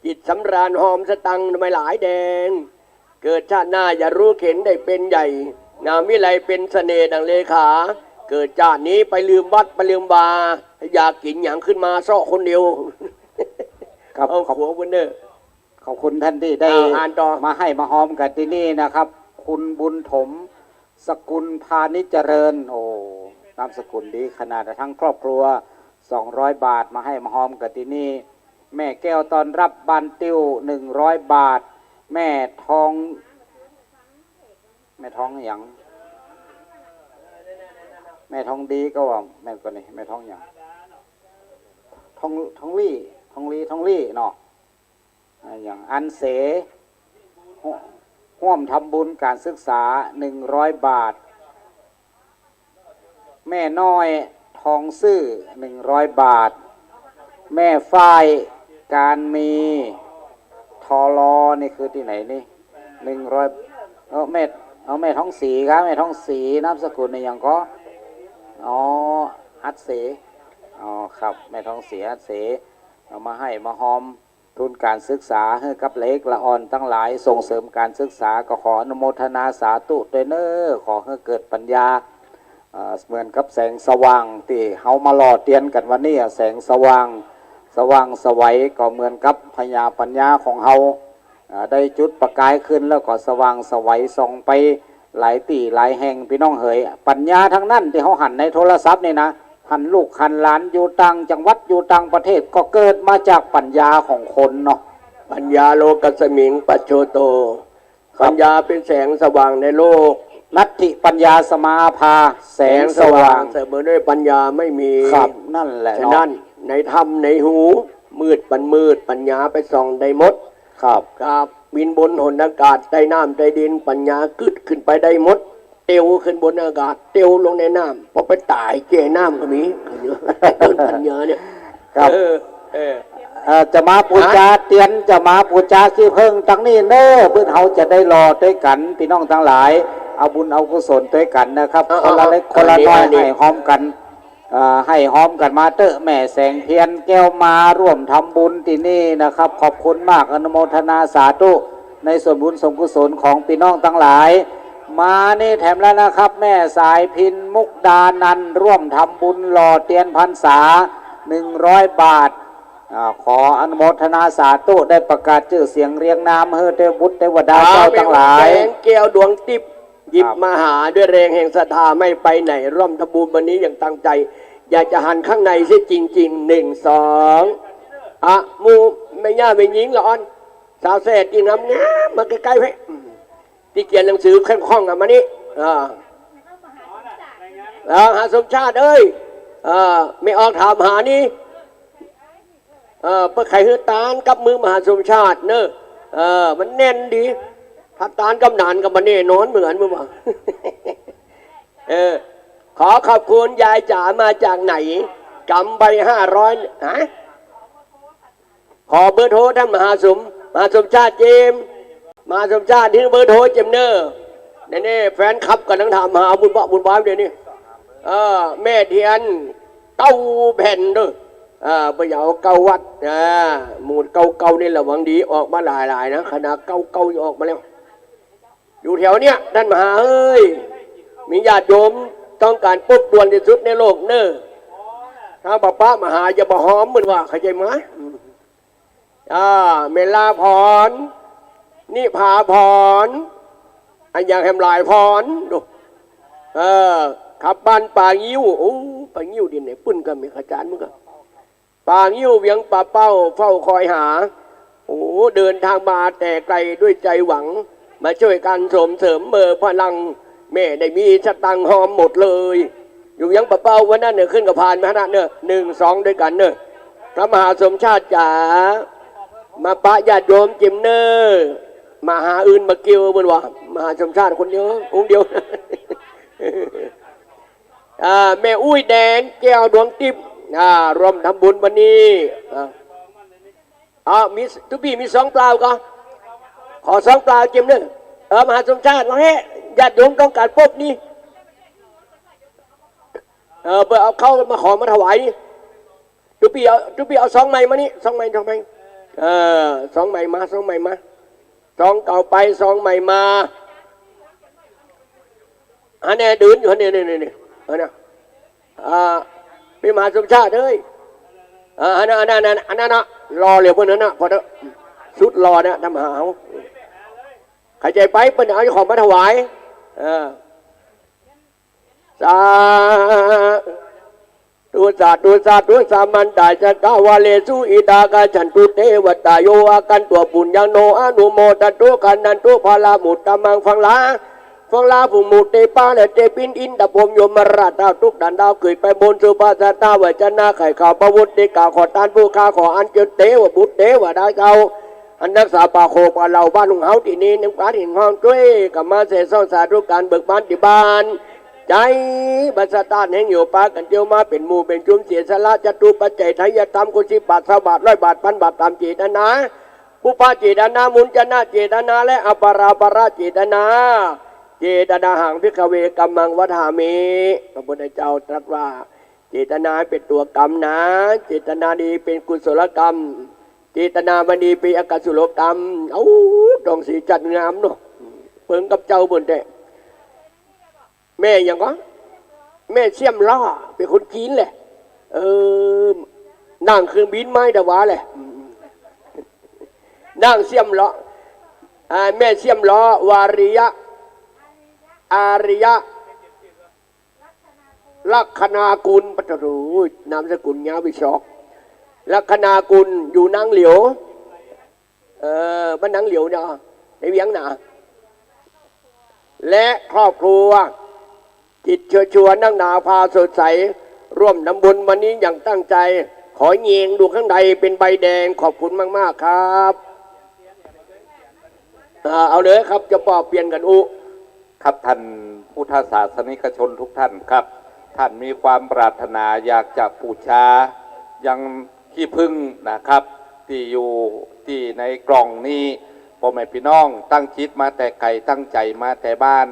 จิตสำราญหอมสตังค์ไม่หลายแดง เกิดชาติหน้าอย่ารู้เข็ญได้เป็นใหญ่ งามวิไลเป็นเสน่ห์ดังเลขา เกิดชาตินี้ไปลืมวัดไปลืมวา อยากกิ๋นหยังขึ้นมาเซาะคนเดียว ครับ เอา ขอบ ขัวบุญเน่อ ขอบคุณท่านตี้ได้ อ่า อ่านต่อ มาหื้อมาฮอมกั๋นตี้นี่นะครับ คุณบุญถม สกุลพานิชเจริญ โอ้ นามสกุลดีขนาด ตังครอบครัว สองร้อยบาท มาหื้อมาฮอมกั๋นตี้นี่ แม่แก้วต้อนรับบ้านติ้ว หนึ่งร้อยบาท แม่ทอง แม่ทองหยัง แม่ทองดีก็ว่า แม่ก็นี่ แม่ทองหยัง ทอง ทองลี่ ทองลี ทองลี่เนาะ อ่า อย่างอันเส ร่วมทำบุญก๋านศึกษา หนึ่งร้อยบาท แม่น้อย ทองซื่อ หนึ่งร้อยบาท แม่ฝ้าย การมี ทอลอ นี่คือตี้ไหนนี่ หนึ่งร้อย เออ แม่ เออ แม่ทองศรีครับ แม่ทองศรี นามสกุลนี่หยังก็ อ๋อ อัดเส อ๋อ ครับ แม่ทองศรี อัดเส เอามาหื้อมาฮอม ทุนก๋านศึกษาหื้อกับเล็กละอ่อนตังหลาย ส่งเสริมก๋านศึกษา ก็ขออนุโมทนาสาธุตวยเน่อ ขอหื้อเกิดปัญญา เอ่อ เหมือนกับแสงสว่างตี้เฮามาหล่อเตียนกั๋นวันนี้อะ แสงสว่าง สว่างไสว ก็เหมือนกับพญาปัญญาของเฮา เอ่อ ได้จุดประกายขึ้นแล้วก็สว่างไสวส่องไปหลายตี้หลายแห่ง ปี้น้องเหย ปัญญาตังนั้นตี้เฮาหันในโทรศัพท์นี่นะ หันลูกหันหลานอยู่ต่างจังหวัดอยู่ต่างประเทศ ก็เกิดมาจากปัญญาของคนเนาะ ปัญญาโลกัสมิงปัจโจโต ครับ ปัญญาเป๋นแสงสว่างในโลก นัตถิปัญญาสมาอาภา แสงสว่าง แสงสว่างเสมอด้วยปัญญาไม่มี ครับ นั่นแหละเนาะ ฉะนั้นในถ้ำในฮู มืดปันมืด ปัญญาไปส่องได้หมด ครับ ครับ บินบนหนอากาศ ใต้น้ำใต้ดิน ปัญญากึ๊ดขึ้นไปได้หมด เตียวขึ้นบนอากาศ เตียวลงในน้ำ พอไปต๋ายแก่น้ำก็มี ปัญญาเนี่ย ครับ เออ เออ เอ่อ จะมาปู๋จาเตียน จะมาปู๋จาขี้เผิ้งตังนี้เน่อ เปื้อเฮาจะได้หล่อตวยกั๋น ปี้น้องตังหลาย เอาบุญเอากุศลตวยกั๋นนะครับ เอา คนละเล็ก เอา คนละน้อย อันนี้ อันนี้ หื้อฮอมกั๋น เอ่อ หื้อฮอมกั๋นมาเต๊อะ แม่แสงเทียนแก้วมาร่วมทำบุญตี้นี่นะครับ ขอบคุณมาก อนุโมทนาสาธุ ในส่วนบุญส่วนกุศลของปี้น้องตังหลาย มานี่แถมแล้วนะครับ แม่สายพิณ มุกดานันท์ ร่วมทำบุญหล่อเตียนพรรษา หนึ่งร้อยบาท อ่า ขออนุโมทนาสาธุ ได้ประกาศจื้อเสียงเรียงนามหื้อเตวบุตรเตวดาเจ้าตังหลาย แสงแก้วดวงติ๊บ หยิบ ครับ มาหาด้วยแรงแห่งศรัทธาไม่ไปไหน ร่วมทำบุญวันนี้อย่างตั้งใจ อยากจะหันข้างในเสียจริงๆ หนึ่ง สอง อ่ะ หมู่แม่ย่าแม่ญิงละอ่อน สาวแสดตี้งามๆ มาใก้ๆ เพ่ อืม ตี้เขียนหนังสือเข้มข้องอะ มานี่ อ่า อ่า หาสมชาติเอ้ย เออ แม่ออกถามหานี่ เออ เปิ้นใค่หื้อตานกับมือมหาสมชาติเน่อ เออ มันแน่นดี ถ้าตานกับหนานก็บ่แน่นอนเหมือนมึงว่า เออ ขอขอบคุณยายจ๋ามาจากไหน กำไปห้าร้อย ฮะ ขอเบอร์โทรท่านมหาสม มหาสมชาติเจมส์ มหาสมชาติ หื้อเบอร์โทรเจมส์เน่อ แน่ๆ แฟนคลับก่ำลังถามหาบุญเบาะบุญบานเดี๋ยวนี้ เออ แม่เทียน เก้าแผ่นเด้อ อ่า บ่อยากเอาเก้าวัด อ่า หมู่เก้าเก้านี่ระวังดี ออกมาหลายๆ นะ ขนาดเก้าเก้ายังออกมาแล้ว อยู่แถวเนี้ย ท่านมหาเอ้ย มีญาติโยมต้องการปบด่วนตี้สุดในโลกเน่อ ถ้าบ่ปะมาหาอย่าบ่หอม เปิ้นว่า เข้าใจ๋ไหม อืม อ่า แม่ลาพร นิพาพร อะหยังแหมหลายพร ดู เออ ขับบ้านป่างิ้ว โอ้ ป่างิ้วตี้ไหน ปุ้นก็มีอาจ๋ารย์มึงก็ ป่างิ้วเวียงป่าเป้าเฝ้าคอยหา โอ้ เดินทางมาแต่ไกลด้วยใจหวัง มาช่วยกันส่งเสริมเบอร์พลัง แม่ได้มีสตังค์หอมหมดเลย อยู่เวียงป่าเป้าวันนั้นเน่อ ขึ้นกระพานมานะเน่อ หนึ่ง สอง ด้วยกันเน่อ พระมหาสมชาติจ๋า มาปะญาติโยมเจมส์เน่อ มาหาอื่นบ่เกี่ยว เปิ้นว่า มหาสมชาติคนเดียว องค์เดียว อ่า แม่อุ้ยแดงแก้วดวงติ๊บ อ่า ร่วมทำบุญวันนี้ อ่า อ่า มี ตุ๊ปี้มีซองเปล่าก่อ ขอซองเปล่าเจมส์เน่อ เออ มหาสมชาติ ว่าแฮะ ญาติโยมต้องการปบนี่ เออ เปิ้นเอาเข้ามาขอมาถวายนี่ ตุ๊ปี้เอา ตุ๊ปี้เอาซองใหม่มานี่ ซองใหม่ ซองใหม่ เออ ซองใหม่มา ซองใหม่มา ซองเก่าไป ซองใหม่มา อันนี้เดินอยู่ อันนี้ นี่ นี่ นี่ อันนี้ อ่า ปี้มหาสมชาติเอ้ย อ่า อันนั้น อันนั้น อันนั้น อันนั้นนะ หล่อเหลือเปิ้นนั้นนะ พอเถอะ สุดหล่อนะ ท่านมหาเฮา ใค่ใจ๋ไป เปิ้นเอาของมาถวาย เออ สาธุ สาธุ สาธุ สามันตา จักขวาเลสุ อิทธากัจฉันตุ เทวตา โย อาคันตุ ปุญญัง โน อนุโมทันตุ ขันธันตุ พลัง มุตตะมัง ฟังลา ฟังลา ภูมิเตปาและเตปิน อินทร์พรหม ยมราช ดาวศุกร์ ดาวเกย ไปบน สุภาสตา วัจนะ ไข่ขาว พระวุฒิ กล่าวขอตาน ผู้ข้าขออัญเชิญ เทวบุตร เทวดาเจ้า อันรักษาป่าโคกป่าเหล่าบ้านของเฮาตี้นี่ นำการเห็นความช่วย กลับมาแสส่องสาธุการเบิกบานตี้บ้าน ใจ๋บัสตานแห่งอยู่ปากั๋นเตียวมาเป๋นหมู่เป๋นชุม เสียสละจตุปัจจัย ไทยธรรม คนสิบบาท ซาวบาท ร้อยบาท พันบาท ต๋ามเจตนา ปุพพะเจตนา มุญจนะเจตนา และอปาราปะระเจตนา เจตนาหัง ภิกขเว กัมมัง วัฏฐามิ พระพุทธเจ้าตรัสว่า เจตนาเป๋นตั๋วกรรมนะ เจตนาดีเป๋นกุศลกรรม เจตนาบ่ดีเป๋นอกุศลกรรม เอ้า ต้องสิจัดงามเนาะ เปิงกับเจ้าเปิ้นแต๊ แม่หยังก่อ แม่เสี่ยมล้อ เป๋นคนจีนแหละ เออ นั่งเครื่องบินมาแต่หวาแหละ นั่งเสี่ยมล้อ อ่า แม่เสี่ยมล้อ วาริยะ อาริยะ ลัคนากุล ปะโถ นามสกุลยาวไปซอก ลัคนากุล อยู่นางเหลียว เออ บ้านนางเหลียวเนี่ย ในเวียงนะ และครอบครัว จิตเชื้อชวนนักหนาพาสดใส ร่วมทำบุญวันนี้อย่างตั้งใจ ขอเยงดูข้างในเป็นใบแดง ขอบคุณมากๆ ครับ อ่า เอาเลยครับ เจ้าป้อเปลี่ยนกั๋นอู้ ครับ ท่านพุทธศาสนิกชนทุกท่านครับ ท่านมีความปรารถนาอยากจะบูชายังขี้ผึ้งนะครับ ตี้อยู่ตี้ในกล่องนี้ ป้อแม่ปี้น้องตั้งจิตมาแต่ไก๋ ตั้งใจ๋มาแต่บ้าน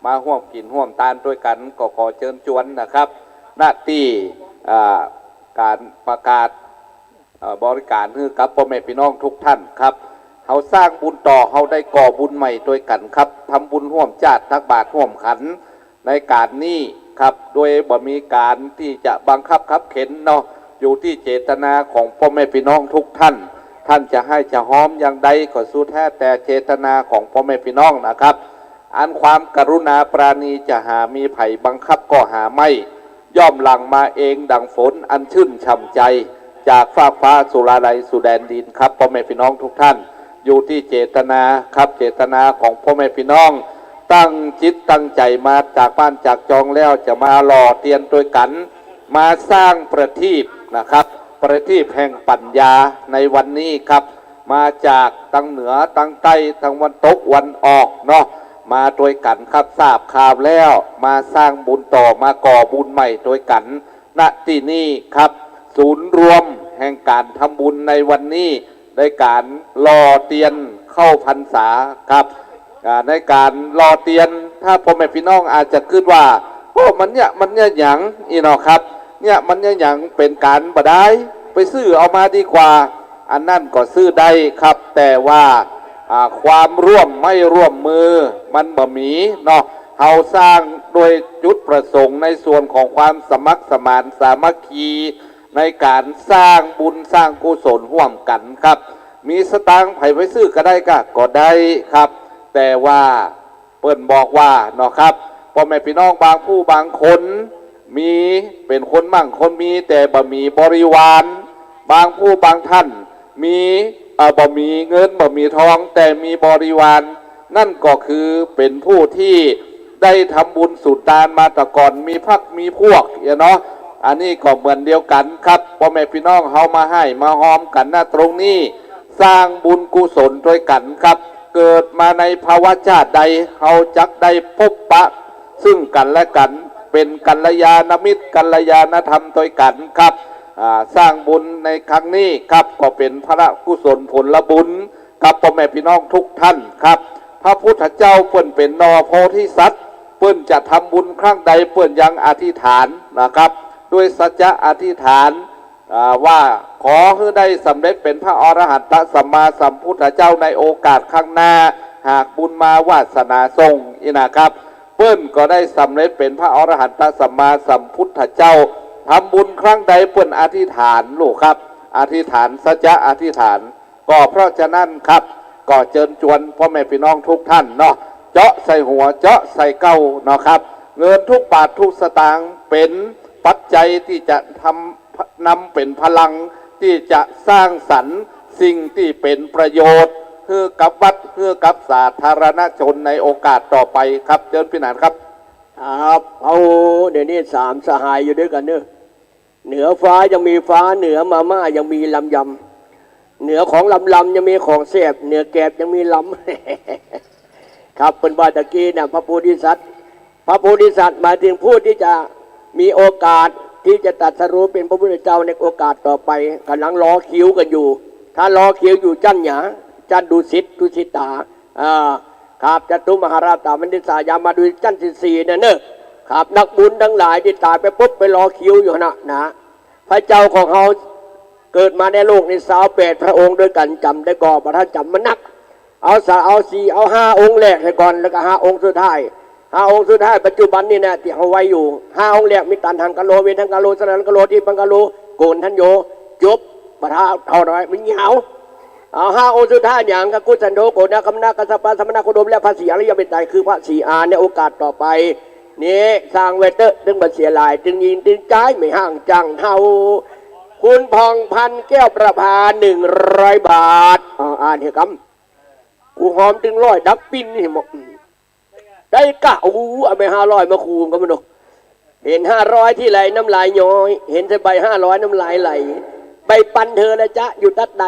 มาฮ่วมกิ๋นฮ่วมตานตวยกั๋น ก็ขอเจิญจวนนะครับ ณ ตี้ อ่า ก๋านประกาศ เอ่อ บริก๋านหื้อกับป้อแม่ปี้น้องทุกท่านครับ เฮาสร้างบุญต่อ เฮาได้ก่อบุญใหม่ตวยกั๋นครับ ทำบุญฮ่วมจ้าด ตักบาตรฮ่วมขัน ในก๋านนี้ครับ โดยบ่มีก๋านตี้จะบังคับขับเข็นเนาะ อยู่ตี้เจตนาของป้อแม่ปี้น้องทุกท่าน ท่านจะไห้จะฮ้อมอย่างใดก็สุดแท้แต่เจตนาของป้อแม่ปี้น้องนะครับ อันความกรุณาปราณีจะหามีใผบังคับก็หาไม่ ย่อมหลั่งมาเองดังฝนอันชื่นฉ่ำใจ จากฟากฟ้าสู่ลาลัยสู่แดนดินครับ ป้อแม่ปี้น้องทุกท่าน อยู่ตี้เจตนาครับ เจตนาของป้อแม่ปี้น้อง ตั้งจิตตั้งใจ๋มาจากบ้านจากจองแล้วจะมาหล่อเตียนตวยกั๋น มาสร้างประทีปนะครับ ประทีปแห่งปัญญาในวันนี้ครับ มาจากตังเหนือตังใต้ตังวันตกวันออกเนาะ มาตวยกั๋นครับ ทราบข่าวแล้ว มาสร้างบุญต่อ มาก่อบุญใหม่ตวยกั๋น ณ ตี้นี่ครับ ศูนย์รวมแห่งก๋านทำบุญในวันนี้ ในก๋านหล่อเตียนเข้าพรรษาครับ อ่า ในก๋านหล่อเตียน ถ้าป้อแม่ปี้น้องอาจจะกึ๊ดว่า โอ้ มันเนี่ย มันเนี่ยหยัง อี้เนาะครับ เนี่ย มันเนี่ยหยัง เป๋นก๋านบ่ดาย ไปซื้อเอามาดีกว่า อันนั้นก็ซื้อได้ครับ แต่ว่า อ่า ความร่วมไม้ร่วมมือ มันบ่มีเนาะ เฮาสร้างโดยจุดประสงค์ในส่วนของความสมัครสมานสามัคคี ในก๋านสร้างบุญสร้างกุศลฮ่วมกั๋นครับ มีสตางค์ใผไปซื้อก็ได้ก้า ก็ได้ครับ แต่ว่าเปิ้นบอกว่าเนาะครับ ป้อแม่ปี้น้องบางผู้บางคน มีเป๋นคนมั่งคนมี แต่บ่มีบริวาร บางผู้บางท่าน มี เอ่อ บ่มีเงินบ่มีทอง แต่มีบริวาร นั่นก็คือเป๋นผู้ตี้ได้ทำบุญสุนตานมาแต่ก่อน มีพรรคมีพวกเนาะ อันนี้ก็เหมือนเดียวกั๋นครับ ป้อแม่ปี้น้องเฮามาฮ่ายมาฮอมกั๋น ณ ตรงนี้ สร้างบุญกุศลตวยกั๋นครับ เกิดมาในภวชาติใด เฮาจักได้พบปะซึ่งกั๋นและกั๋น เป๋นกัลยาณมิตร กัลยาณธรรมตวยกั๋นครับ อ่า สร้างบุญในครั้งนี้ครับ ก็เป๋นพระกุศลผลบุญ กับป้อแม่ปี้น้องทุกท่านครับ พระพุทธเจ้าเปิ้นเป๋นหน่อโพธิสัตว์ เปิ้นจะทำบุญครั้งใดเปิ้นยังอธิษฐานนะครับ ด้วยสัจจะอธิษฐาน อ่า ว่าขอหื้อได้สำเร็จเป๋นพระอรหันตสัมมาสัมพุทธเจ้าในโอกาสข้างหน้า หากบุญมาวาสนาส่งอี้นะครับ เปิ้นก็ได้สำเร็จเป๋นพระอรหันตสัมมาสัมพุทธเจ้า ทำบุญครั้งใดเปิ้นอธิษฐานลูกครับ อธิษฐานสัจจะอธิษฐาน ก็เพราะฉะนั้นครับ ก็เจิญจวนป้อแม่ปี้น้องทุกท่านเนาะ เจาะใส่หัว เจาะใส่เก๊าเนาะครับ เงินทุกบาททุกสตางค์เป๋นปัจจัยตี้จะทำ นำเป๋นพลังตี้จะสร้างสรรค์สิ่งตี้เป๋นประโยชน์ หื้อกับวัด หื้อกับสาธารณชนในโอกาสต่อไปครับ เจิญปี้หนานครับ ครับ เอา เดี๋ยวนี้สามสหายอยู่ด้วยกั๋นเนอะ เหนือฟ้ายังมีฟ้า เหนือมาม่ายังมีลำยำ เหนือของลำๆ ยังมีของแซ่บ เหนือแกบยังมีลำ ครับ เปิ้นว่าตะกี้เนี่ย พระโพธิสัตว์ พระโพธิสัตว์หมายถึงผู้ที่จะมีโอกาสที่จะตรัสรู้เป็นพระพุทธเจ้าในโอกาสต่อไป ก๋ำลังรอคิวกั๋นอยู่ ถ้ารอคิวอยู่จั้นหยา จั้นดุสิต ดุสิตา อ่า ครับ จตุมหาราชตามันติสายามาดูจั้นตี้สี่นั่นเนอะ ครับ นักบุญตังหลายตี้ต๋ายไปปุ๊บไปรอคิวอยู่หั้นนะ นะ พระเจ้าของเฮาเกิดมาในโลกนี้ซาวแปดพระองค์ด้วยกั๋น จ๋ำได้ก่อ บ่ถ้าจ๋ำมันนัก เอาสะ เอาสี่ เอาห้าองค์แรกเหียก่อน แล้วก็ห้าองค์สุดท้าย ห้าองค์สุดท้ายปัจจุบันนี่นะ ตี้เฮาไหว้อยู่ ห้าองค์แรกมีตัณหังคโล เวทังคโล สันทังคโล ทิปพังคโล โกณฑัญโญ จบ บ่ถ้าเท่าน้อย มันยาว เอาห้าองค์สุดท้ายหยัง กักขุสันโธ โกณฑากัมมะนะ กัสสปะ สมณะโคดม และพระศรีอริยเมตไตร คือพระศรีอา ในโอกาสต่อไป นี่สร้างไว้เต๊อะ ตึงบ่เสียหลาย ตึงหญิงตึงจาย ไม่ห่างจังเท่า คุณผ่องพันธุ์ แก้วประภา หนึ่งร้อยบาท อ่า อ่านเหียกำ กูหอมตึงร้อยดับปิ้นนี่หมด ได้กะ โอ้โห เอาใบห้าร้อยมาคูณก็มันเนาะ เห็นห้าร้อยทีไรน้ำลายย้อย เห็นแต่ใบห้าร้อยน้ำลายไหล ใบปันเธอละจ๊ะ อยู่ตั๊ดใด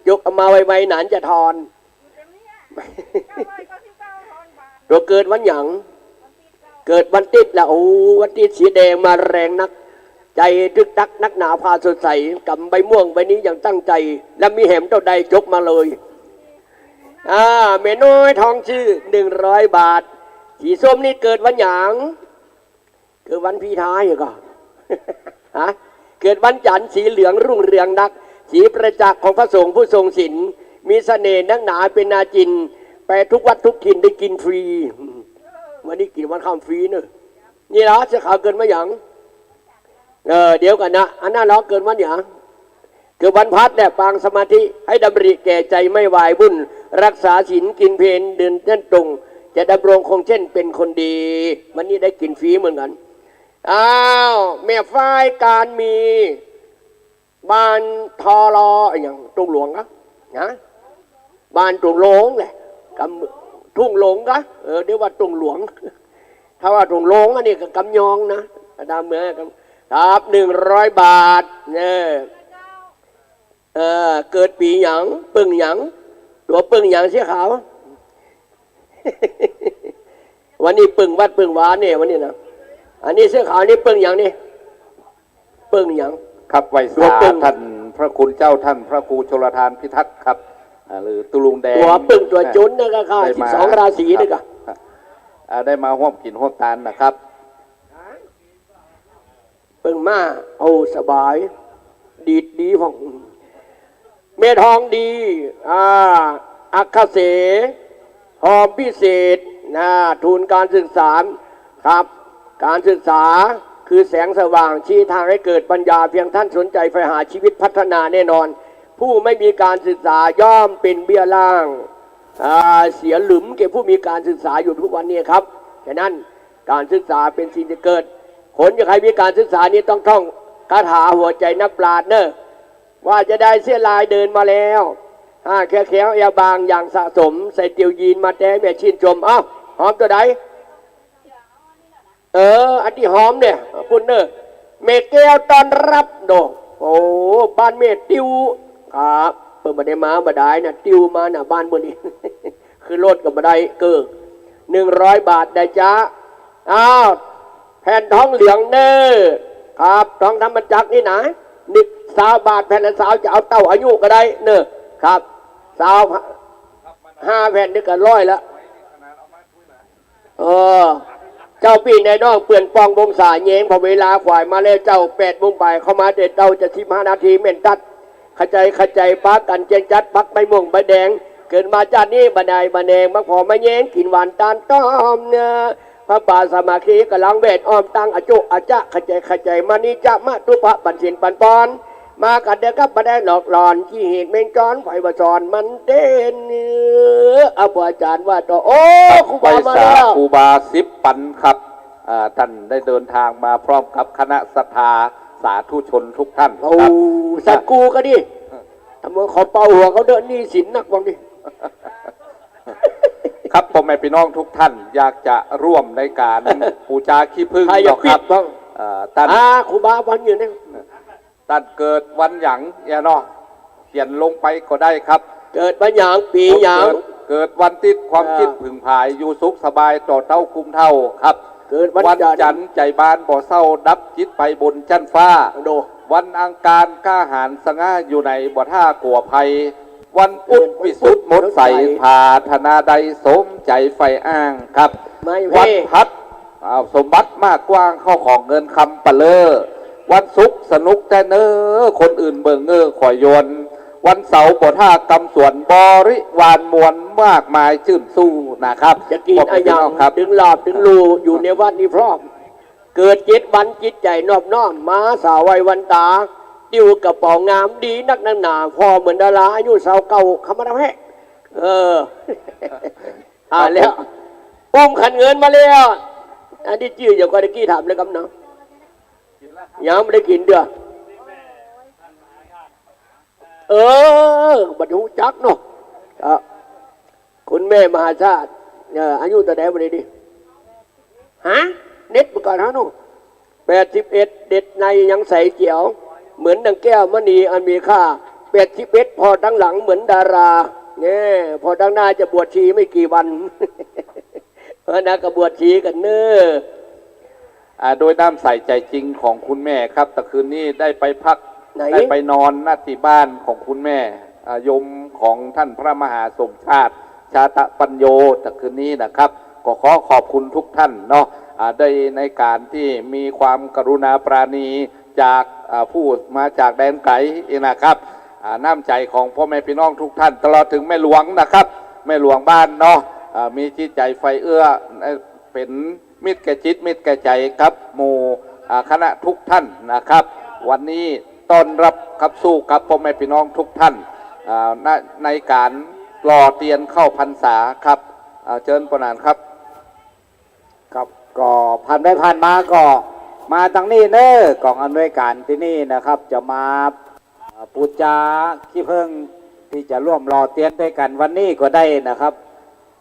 ยกเอามาไวๆ หนานจะทอน ตั๋วเกิดวันหยัง เกิดวันติ๊ดละ โอ้ วันติ๊ดสีแดงมาแรงนัก ใจ๋ตึกตักนักหนาพาสดใส กำใบม่วงใบนี้อย่างตั้งใจ๋ และมีแหมเต้าใดยกมาเลย อ่า แม่น้อยทองชื่อ หนึ่งร้อยบาท สีส้มนี่เกิดวันหยัง เกิดวันพีท้ายก็ ฮะ เกิดวันจันทร์ สีเหลืองรุ่งเรืองนัก สีประจักษ์ของพระสงฆ์ผู้ทรงศีล มีเสน่ห์นักหนาเป็นอาจิณ ไปทุกวัดทุกถิ่นได้กินฟรี วันนี้กิ๋นวันค่ำฟรีเนอะ นี่เหรอ เสื้อขาวเกิดวันหยัง เออ เดี๋ยวก่อนนะ อันนั้นเหรอ เกิดวันหยัง เกิดวันพฤหัสเนี่ย ปางสมาธิ ให้ดำริแก่ใจ๋ไม่วายวุ่น รักษาศีลกิ๋นเพล เดินเต้นตรง จะดำรงคงเส้นเป็นคนดี วันนี้ได้กิ๋นฟรีเหมือนกั๋น อ้าว แม่ฝ้าย ก๋านมี บ้านทอลอ อะหยัง ทุ่งหลวงกะ ฮะ บ้านทุ่งหลวงแหละ กำ ทุ่งหลวงกะ เออ เดี๋ยวว่าทุ่งหลวง ถ้าว่าทุ่งหลวงอันนี้ก็กำยองนะ อาตมาเมืองกำ ครับ หนึ่งร้อยบาท เนี่ย เออ เกิดปี๋หยัง เปิ้งหยัง ตั๋วเปิ้งหยังเสื้อขาว วันนี้เปิ้งวัดเปิ้งวาเนี่ย วันนี้นะ อันนี้เสื้อขาวนี่เปิ้งหยังนี่ เปิ้งหยัง ครับ ไหว้สา ตั๋วเปิ้ง ท่านพระคุณเจ้า ท่านพระครูชลทานพิทักษ์ครับ อ่า หรือตุ๊ลุงแดง ตั๋วเปิ้งตั๋วจุ๊นนะ ก็ข้า ได้มา สิบสองราศี ครับ นี่ก็ อ่า ได้มาฮ่วมกิ๋นฮ่วมตานนะครับ เปิ้งมา เอาสบาย ดีดดีพ่อง เมทองดี อ่า อัคคเส หอมพิเศษ นะ ทุนการศึกษา ครับ การศึกษาคือแสงสว่างชี้ทางให้เกิดปัญญา เพียงท่านสนใจใฝ่หาชีวิตพัฒนาแน่นอน ผู้ไม่มีการศึกษาย่อมเป็นเบี้ยล่าง อ่า เสียหลุมแก่ผู้มีการศึกษาอยู่ทุกวันนี้ครับ ฉะนั้นการศึกษาเป็นสิ่งที่เกิด คนจะใครมีการศึกษานี่ต้องท่องคาถาหัวใจนักปราชญ์เนอะ ว่าจะได้เสี้ยลายเดินมาแล้ว อ่า แขวแขวแอวบางอย่างสะสม ใส่เตียวยีนมาแต๊แม่ชื่นชม เอ้า หอมตั๋วใด เออ อันตี้หอมเนี่ย ปุ้นเนอะ แม่แก้วต้อนฮับโด โอ้ บ้านแม่ติ้ว ครับ เปิ้นบ่ได้มาบ่ดายนะ ติ้วมาหน้าบ้านเปิ้นนี่ ขึ้นรถก็บ่ได้ เก้อ หนึ่งร้อยบาทได้จ๊ะ อ้าว แผ่นทองเหลืองเน่อ ครับ ทองธรรมจักรนี่นะ นี่ ซาวบาทแผ่นละซาว จะเอาเต้าอายุก็ได้เน่อ ครับ ซาว ห้าแผ่นนี่ก็ร้อยละ เออ เจ้าปี้นายน้องเปื้อนป้องวงศาแยง พอเวลาขวายมาแล้วเจ้า แปดโมงบ่ายเข้ามาแต่เต้า จะสิบห้านาทีแม่นตั๊ด ขะใจ๋ ขะใจ๋ ปากั๋นเจียงจั๊ด ปักใบม่วงใบแดง เกิดมาจาตินี้บ่ได้บ่แหนง มาผ่อมาแยง กิ๋นหวานตานต้อมเน่อ พระป่าสามัคคีก๋ำลังแวดอ้อม ตั้งอะจุอะจะ ขะใจ๋ ขะใจ๋ มานิจะมะตุปะ ปั๋นศีลปั๋นปอน มากั๋นเต๊อะครับ บ่ได้หลอกหลอน ขี้เหตุแม่งจอน ไผว่าสอนมันเต้นเน่อ เอา อาจ๋ารย์ว่าต่อ โอ้ ครูบามาแล้ว ไหว้สาครูบาสิบปั๋นครับ อ่า ท่านได้เดินทางมาพร้อมกับคณะศรัทธาสาธุชนทุกท่าน โอ้ ครับ สักกูก็ดี เออ ตำรวจขอเป่าหัวเขาเด้อ หนี้สินนักว่างี้ ครับ พ่อแม่พี่น้องทุกท่าน อยากจะร่วมในการปู๋จาขี้ผึ้ง ใครอยาก เนาะครับ ปิ๊บบ้าง เอ่อ ท่าน อ่า ครูบาวันอยู่เนี่ย ท่านเกิดวันหยังเนี่ยเนาะ เขียนลงไปก็ได้ครับ เกิดวันหยัง ปี๋หยัง เกิด เกิดวันติ๊ด ความ อ่า คิดผึ่งผาย อยู่สุขสบาย ต่อเต้าคุ้มเฒ่าครับ เกิดวันจันทร์ วันจันทร์ ใจ๋บานบ่เศร้า ดับจิตไปบนจั้นฟ้า โด วันอังคาร กล้าหาญสง่า อยู่ไหนบ่ท่ากลัวภัย วันพุธ เออ วิสุทธิ์หมดใส หมดใส ผาถนาใดสมใจ๋ใฝ่อ้างครับ ไม่เพ่ วันพฤหัส อ่า สมบัติมากกว้าง เข้าของเงินคำเปะเล่อ วันศุกร์สนุกแต๊เน่อ คนอื่นเบิ่งเง่อขอยวน วันเสาร์บ่ท่ากำสวน บริวารมวลมากมายจื้นสู้นะครับ จะกิ๋น พ่อแม่ อะหยัง พี่น้องครับ ตึงหลาบตึงลู่ อยู่ในวัดนี้พร้อม เกิดเจ็ดวันจิตใจ๋นอบน้อม มาสาไหว้วันต๋า ติ้วกระเป๋างามดีนักนักหนา ผ่อเหมือนดารา อายุซาวเก้า เข้ามาทำแฮะ เออ อ่า ครับ แล้ว ผม ปุ้มขันเงินมาแล้ว อันนี้จื้ออย่างกอตะกี้ถามเลยครับเนาะ ยังบ่ได้กิ๋นเตื้อ เออ บ่ฮู้จักเนาะ อ่ะ คุณแม่มหาชาติ เอ่อ อายุเต้าใดบ่ดี ฮะ เน็ตบ่ก่อนฮะเนาะ แปดสิบเอ็ด เด็ดในยังใสเจียว เหมือนดังแก้วมณีอันมีค่า แปดสิบเอ็ด ผ่อตังหลังเหมือนดารา แน่ ผ่อตังหน้าจะบวชชีไม่กี่วัน เออ นะ ก็บวชชีกั๋นเน่อ อ่า ด้วยน้ำใสใจ๋จริงของคุณแม่ครับ ตะคืนนี้ได้ไปพัก ไหน ได้ไปนอน ณ ตี้บ้านของคุณแม่ อ่า โยมของท่านพระมหาสมชาติ ชาตะปัญโญ ตะคืนนี้นะครับ ก็ขอขอบคุณทุกท่านเนาะ อ่า ได้ในการที่มีความกรุณาปราณีจาก อ่า ผู้มาจากแดนไก๋เองนะครับ อ่า น้ำใจ๋ของพ่อแม่พี่น้องทุกท่าน ตลอดถึงแม่หลวงนะครับ แม่หลวงบ้านเนาะ อ่า มีจิตใจ๋ใฝ่เอื้อ เอ่อ เป๋น มิตรแก่จิตมิตรแก่ใจ๋กับหมู่ อ่า คณะทุกท่านนะครับ วันนี้ต้อนฮับขับสู้กับพ่อแม่พี่น้องทุกท่าน อ่า ใน ในการหล่อเตียนเข้าพรรษาครับ อ่า เจิญป้อหนานครับ ครับ ก็ผ่านไปผ่านมาก็มาตังนี้เน่อ ก๋องอำนวยก๋านตี้นี่นะครับ จะมา อ่า ปู๋จาขี้ผึ้งตี้จะร่วมหล่อเตียนตวยกั๋นวันนี้ก็ได้นะครับ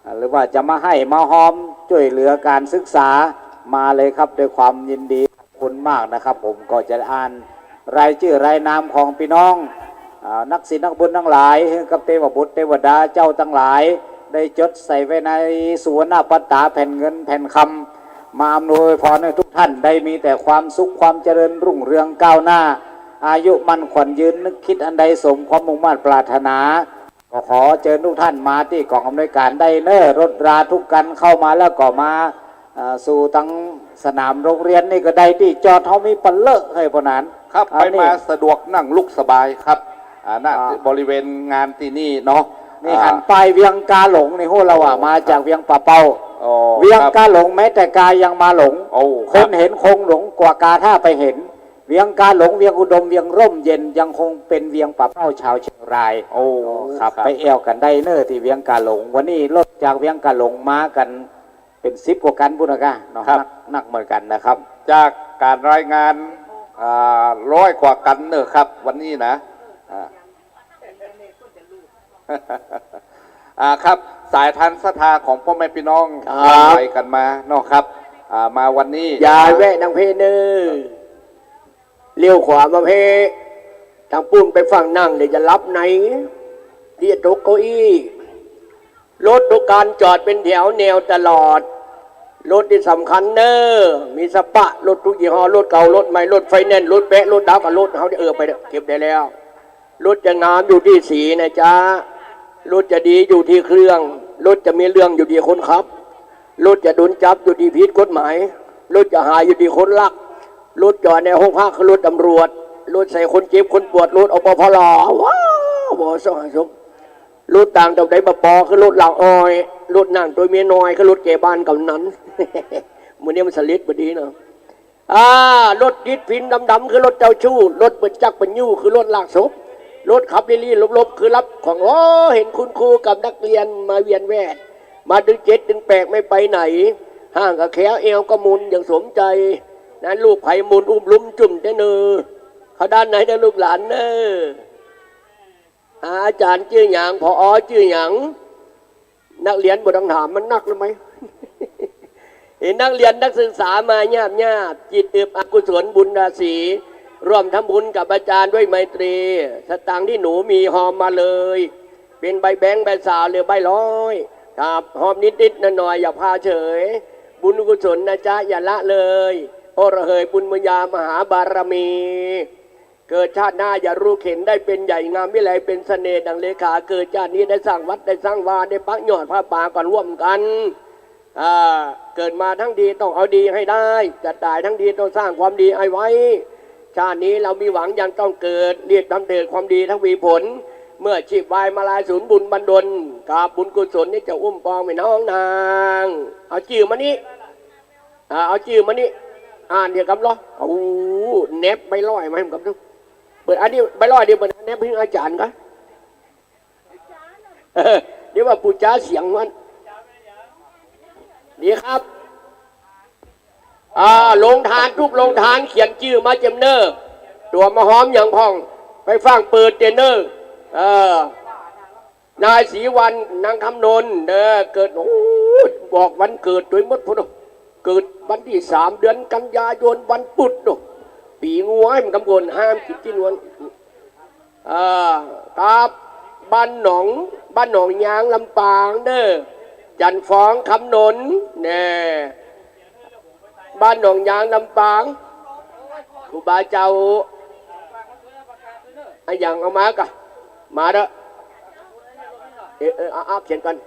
อ่า หรือว่าจะมาไห้มาฮอมจ้วยเหลือก๋านศึกษา มาเลยครับ ด้วยความยินดี คุณมากนะครับ ผมก็จะอ่านรายจื้อรายนามของปี้น้อง อ่า นักศีลนักบุญตังหลาย หื้อกับเตวบุตรเตวดาเจ้าตังหลาย ได้จดใส่ไว้ในสุวรรณปัตตาแผ่นเงินแผ่นคำ มาอำนวยพรให้ทุกท่านได้มีแต่ความสุขความเจริญรุ่งเรืองก้าวหน้า อายุมั่นขวัญยืน นึกคิดอันใดสมความมุ่งมาดปรารถนา ก็ขอเจิญทุกท่านมาตี้ก๋องอำนวยก๋านได้เน้อ รถราทุกคันเข้ามาแล้วก็มา เอ่อ สู่ตังสนามโรงเรียนนี่ก็ได้ ตี้จอดเฮามีปะเลอะหื้อ เพราะนั้น ครับ อันนี้ ไปมาสะดวก นั่งลุกสบายครับ อ่า ณ อ่า บริเวณงานตี้นี่เนาะ นี่ อ่า หันป้ายเวียงกาหลงนี่ ฮู้แล้วว่า โอ้ มาจาก ครับ เวียงป่าเป้า โอ้ เวียง ครับ กาหลง แม้แต่กายังมาหลง โอ้ ครับ คนเห็นคงหลงกว่ากาถ้าไปเห็น เวียงกาหลง เวียงอุดม เวียงร่มเย็น ยังคงเป๋นเวียงป่าเป้าชาวเชียงราย โอ้ ครับ ครับ ไปแอ่วกั๋นได้เน้อตี้เวียงกาหลง วันนี้รถจากเวียงกาหลงมากั๋น เป๋นสิบกว่าคันปู๊นนะก้าเนาะ ครับ นัก นักเหมือนกั๋นนะครับ จากก๋านรายงาน อ่า ร้อยกว่าคันเน้อครับ วันนี้นะ อ่า อ่า ครับ สายทานศรัทธาของป้อแม่ปี้น้อง ครับ หลั่งไหลกั๋นมาเนาะครับ อ่า มาวันนี้ อย่าแวะนังเพเน้อ เลี้ยวขวามาเพ ตางปู๊นไปฝั่งนั่ง เดี๋ยวจะหลับใน เดี๋ยวตกเก้าอี้ รถทุกคันจอดเป๋นแถวแนวตลอด รถนี่สำคัญเน้อ มีสปะ รถทุกยี่ห้อ รถเก่า รถใหม่ รถไฟแนนซ์ รถแปะ รถดาวกับรถเฮาเนี่ย เออ ไปเถอะ เก็บได้แล้ว รถจะงามอยู่ตี้สีนะจ๊ะ รถจะดีอยู่ตี้เครื่อง รถจะมีเรื่องอยู่ตี้คนขับ รถจะโดนจับอยู่ตี้ผิดกฎหมาย รถจะหายอยู่ตี้คนลัก รถจอดในโฮงพักคือรถตำรวจ รถใส่คนเจ็บคนปวด รถ อปภล ว้าว บ่สงสม รถต่างเต้าใดบ่ปอคือรถลากอ้อย รถนั่งโตยเมียน้อยคือรถแก่บ้านกำนัน มื้อนี้มันสลิดบ่ดีเนาะ อ่า รถติดฝิ่นดำๆ คือรถเจ้าชู้ รถเปิดจักรเปิดยู้ คือรถลากศพ รถขับลี้ๆ หลบๆ คือรับของ โอ้ เห็นคุณครูกับนักเรียนมาเวียนแวด มาตึงเจ็ดตึงแปดไม่ไปไหน ห้างก็แขว แอวก็มุนอย่างสมใจ๋ นั้นลูกใผมุนอุ้มลุ้มจุ่มแต๊เน่อ เข้าด้านในนะลูกหลานเน่อ อ่า อาจ๋ารย์จื้อหยัง ผอ จื้อหยัง นักเรียนบ่ต้องถาม มันนักแล้วไหม เห็นนักเรียนนักศึกษามาหยาบๆ จิตอึบอกุศลบุญราศี ร่วมทำบุญกับอาจ๋ารย์ด้วยไมตรี สตางค์ตี้หนูมีฮอมมาเลย เป๋นใบแบงค์ใบซาวหรือใบร้อย ครับ ฮอมนิดๆ หน่อยๆ อย่าพาเฉย บุญกุศลนะจ๊ะ อย่าละเลย โอ้ระเหยบุญญามหาบารมี เกิดชาติหน้าอย่ารู้เข็ญ ได้เป๋นใหญ่งามวิไลเป๋นเสน่ห์ดั่งเลขา เกิดชาตินี้ได้สร้างวัดได้สร้างวา ได้ปักยอดผ้าป่าก่อนร่วมกั๋น อ่า เกิดมาทั้งทีต้องเอาดีให้ได้ จะต๋ายทั้งทีต้องสร้างความดีเอาไว้ ชาตินี้เรามีหวังยังต้องเกิด รีบทำเถิดความดีทวีผล เมื่อชีพวายมาลายสูญบุญบันดล กราบบุญกุศลนี้จะอุ้มปองแม่น้องนาง เอาจื้อมานี่ อ่า เอาจื้อมานี่ อ่านเดี๋ยวกำลอ โอ้ แนบใบร้อยมาหื้อกำดู เปิดอันนี้ใบร้อยเดี๋ยวเปิดแนบหื้ออาจ๋ารย์ก่อ เออ เดี๋ยวว่าปู๋จ๋าเสียงมัน นี่ครับ อ่า โฮงทานทุกโฮงทานเขียนจื้อมาเจิมเน่อ ตั๋วมาฮอมหยังพ่อง ไปฟั่งเปิดเตียเน่อ เออ นายศรีวรรณ นางคำนนท์ เด้อ เกิด โอ้ บอกวันเกิดโดยหมดพุ้นเนาะ เกิดวันตี้สาม เดือนกันยายน วันพุธเนาะ ปี๋งัวหื้อกำกล ห้ามกิ๋นตี้นวล อ่า ครับ บ้านหนอง บ้านหนองยางลำปางเด้อ จันทร์ฟอง คำนนท์ แน่ บ้านหนองยางลำปาง ครูบาเจ้า อะหยังเอามาก่อ มาเด้อ เออ เออ เอา เอา เขียนก่อน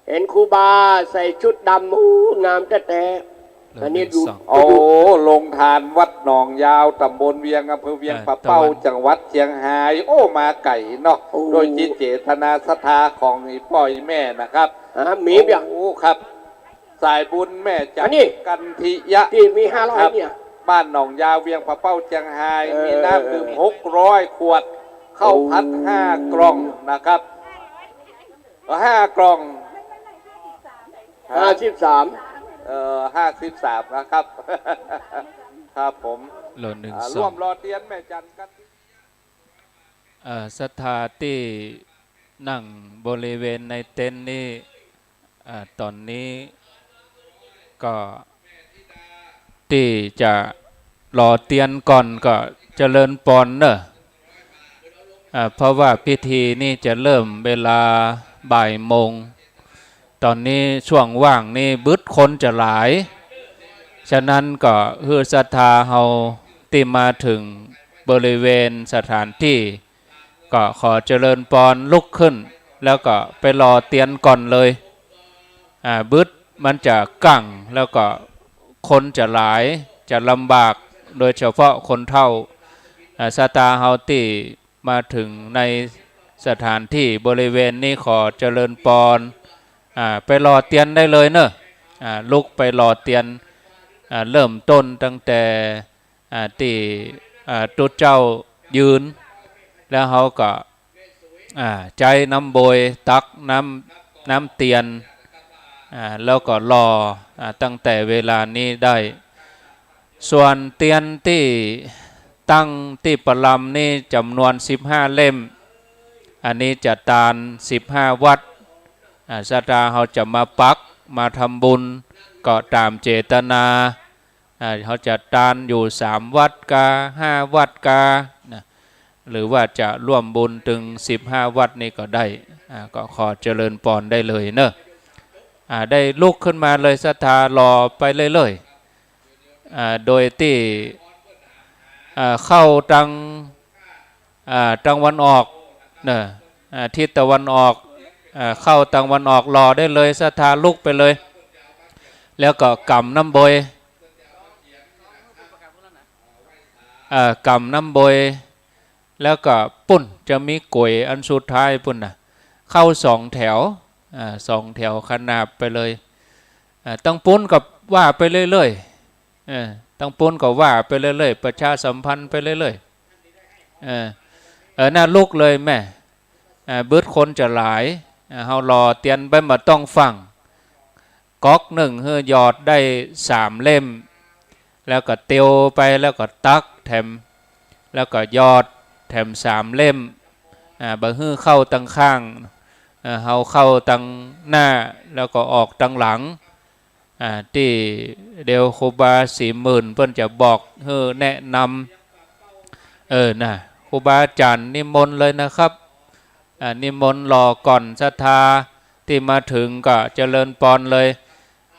เห็นครูบาใส่ชุดดำ โอ้ งามแต๊ๆ อันนี้อยู่ โอ้ โฮงทานวัดหนองยาว ต๋ำบลเวียง อำเภอเวียงป่าเป้า จังหวัดเชียงฮาย โอ้ มาไก๋เนาะ โอ้ โดยจิตเจตนาศรัทธาของอี่ป้ออี่แม่นะครับ อ่า มีเปีย โอ้ ครับ สายบุญแม่จันทร์ อันนี้ กันทิยะ ตี้มีห้าร้อย ครับ เนี่ย บ้านหนองยาว เวียงป่าเป้า เชียงฮาย เออ มีน้ำดื่ม เออ หกร้อยขวด ข้าวผัด โอ้ ห้ากล่องนะครับ เออ ห้ากล่อง ห้าสิบสาม เอ่อ ห้าสิบสามนะครับ ครับผม โลหนึ่ง อ่า สอง ร่วมหล่อเตียนแม่จันทร์กัน เอ่อ ศรัทธาตี้นั่งบริเวณในเต็นท์นี้ เอ่อ ต๋อนนี้ก็ตี้จะ หล่อเตียนก่อนก็เจริญปอนเน่อ อ่า เพราะว่าพิธีนี่จะเริ่มเวลาบ่ายโมง ต๋อนนี้ช่วงว่างนี่บึดคนจะหลาย ฉะนั้นก็หื้อศรัทธาเฮาตี้มาเถิงบริเวณสถานตี้ ก็ขอเจริญปอนลุกขึ้น แล้วก็ไปหล่อเตียนก่อนเลย อ่า บึดมันจะกั้ง แล้วก็คนจะหลาย จะลำบาก โดยเฉพาะคนเฒ่า อ่า ศรัทธาเฮาตี้มาเถิงในสถานตี้บริเวณนี้ขอเจริญปอน อ่า ไปหล่อเตียนได้เลยเน่อ อ่า ลุกไปหล่อเตียน อ่า เริ่มต้นตั้งแต่ อ่า ตี้ อ่า ตุ๊เจ้ายืน แล้วเฮาก็ อ่า ใจ๊น้ำบวยตักน้ำ น้ำเตียน อ่า แล้วก็หล่อ อ่า ตั้งแต่เวลานี้ได้ ส่วนเตียนตี้ตั้งตี้ประลำนี่จ๋ำนวนสิบห้าเล่ม อันนี้จะตานสิบห้าวัตต์ อ่า ศรัทธาเฮาจะมาปัก มาทำบุญ ก็ต๋ามเจตนา อ่า เฮาจะตานอยู่สามวัตต์กา ห้าวัตต์กา นะ หรือว่าจะร่วมบุญเถิงสิบห้าวัตต์นี่ก็ได้ อ่า ก็ขอเจริญปอนได้เลยเน่อ อ่า ได้ลุกขึ้นมาเลย ศรัทธาหล่อไปเรื่อยๆ อ่า โดยตี้ อ่า เข้าตาง อ่า ตางวันออกเน่อ อ่า ทิศตะวันออก อ่า เข้าตางวันออกหล่อได้เลย ศรัทธาลุกไปเลย แล้วก็ก๋ำน้ำบวย อ่า ก๋ำน้ำบวย แล้วก็ปุ้นจะมีก๋วยอันสุดท้ายปุ้นน่ะ เข้าสองแถว อ่า สองแถวขนาบไปเลย อ่า ตางปุ้นก็ว่าไปเรื่อยๆ เออ ตางปุ้นก็ว่าไปเรื่อยๆ ประชาสัมพันธ์ไปเรื่อยๆ เออ เออ น่าลุกเลยแม่ อ่า บึดคนจะหลาย อ่า เฮาหล่อเตียนไปบ่ต้องฟั่ง ก๊อกนึ่งหื้อหยอดได้สามเล่ม แล้วก็เตียวไป แล้วก็ตักแถม แล้วก็หยอดแถมสามเล่ม อ่า บ่หื้อเข้าตางข้าง อ่า เฮาเข้าตางหน้า แล้วก็ออกตางหลัง อ่า ตี้เดี๋ยวครูบาศรีหมื่นเปิ้นจะบอกหื้อแนะนำ เออ น่ะ ครูบาอาจ๋ารย์นิมนต์เลยนะครับ อ่า นิมนต์หล่อก่อน ศรัทธาตี้มาเถิงก็เจริญปอนเลย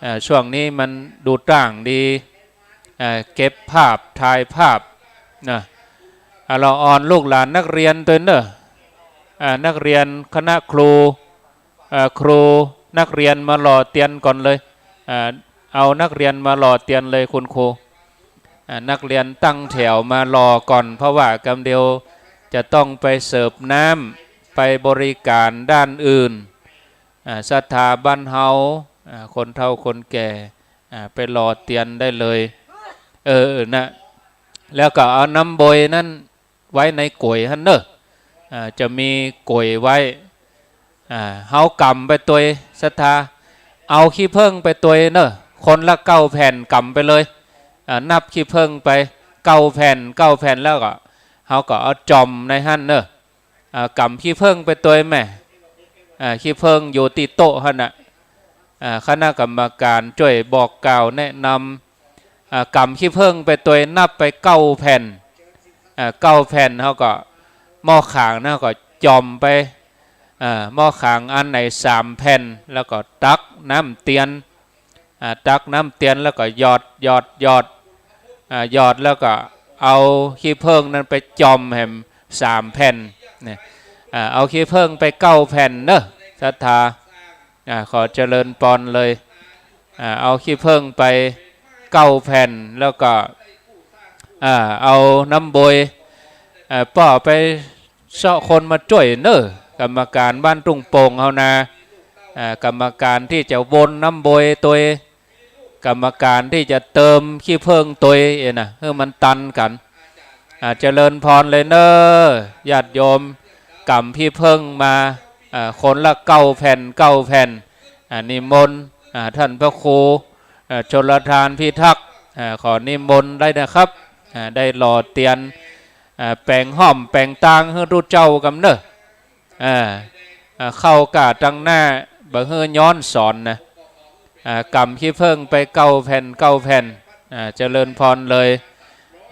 อ่า ช่วงนี้มันดูต่างดี อ่า เก็บภาพ ถ่ายภาพ นะ อ่า ละอ่อนลูกหลานนักเรียนตวยเน่อ อ่า นักเรียนคณะครู อ่า ครู นักเรียนมาหล่อเตียนก่อนเลย อ่า เอานักเรียนมาหล่อเตียนเลยคุณครู อ่า นักเรียนตั้งแถวมาหล่อก่อน เพราะว่ากำเดียวจะต้องไปเสิร์ฟน้ำ ไปบริการด้านอื่น อ่า ศรัทธาบ้านเฮา อ่า คนเฒ่าคนแก่ อ่า ไปหล่อเตียนได้เลย เออ น่ะ แล้วก็เอาน้ำบวยนั้นไว้ในก๋วยหั้นเน่อ อ่า จะมีก๋วยไว้ อ่า เฮากำไปตวย ศรัทธา เอาขี้เผิ้งไปตวยเน่อ คนละเก้าแผ่น กำไปเลย อ่า นับขี้เผิ้งไปเก้าแผ่น เก้าแผ่น แล้วก็ เฮาก็เอาจ่อมในหั้นเน่อ อ่า กำขี้เผิ้งไปตวยแม่ อ่า ขี้เผิ้งอยู่ตี้โต๊ะหั้นน่ะ อ่า คณะกรรมการจ้วยบอกกล่าวแนะนำ อ่า กำขี้เผิ้งไปตวย นับไปเก้าแผ่น อ่า เก้าแผ่น เฮาก็ หม้อขางนะ เฮาก็จ่อมไป อ่า หม้อขางอันไหนสามแผ่น แล้วก็ตักน้ำเตียน อ่า ตักน้ำเตียนแล้วก็หยอด หยอด หยอด อ่า หยอดแล้วก็เอาขี้เผิ้งนั้นไปจ่อมแหมสามแผ่น เนี่ย อ่า เอาขี้เผิ้งไปเก้าแผ่นเน่อ ศรัทธา อ่า ขอเจริญปอนเลย อ่า เอาขี้เผิ้งไปเก้าแผ่น แล้วก็ อ่า เอาน้ำบวย อ่า ป้อไปเซาะคนมาจ้วยเน่อ กรรมการบ้านทุ่งโป่งเฮานา อ่า กรรมการตี้จะวนน้ำบวยตวย กรรมการตี้จะเติมขี้เผิ้งตวย เอ้ยนะ หื้อมันตันกั๋น อ่า เจริญปอนเลยเน่อ ญาติโยม กำขี้เผิ้งมา อ่า คนละเก้าแผ่น เก้าแผ่น อ่า นิมนต์ อ่า ท่านพระครู อ่า ชลทานพิทักษ์ อ่า ขอนิมนต์ได้นะครับ อ่า ได้หล่อเตียน อ่า แป๋งฮ่อมแป๋งตางหื้อตุ๊เจ้ากำเน่อ อ่า อ่า เข้าก้าตังหน้า บ่หื้อย้อนสอนนะ อ่า กำขี้เผิ้งไปเก้าแผ่น เก้าแผ่น อ่า เจริญปอนเลย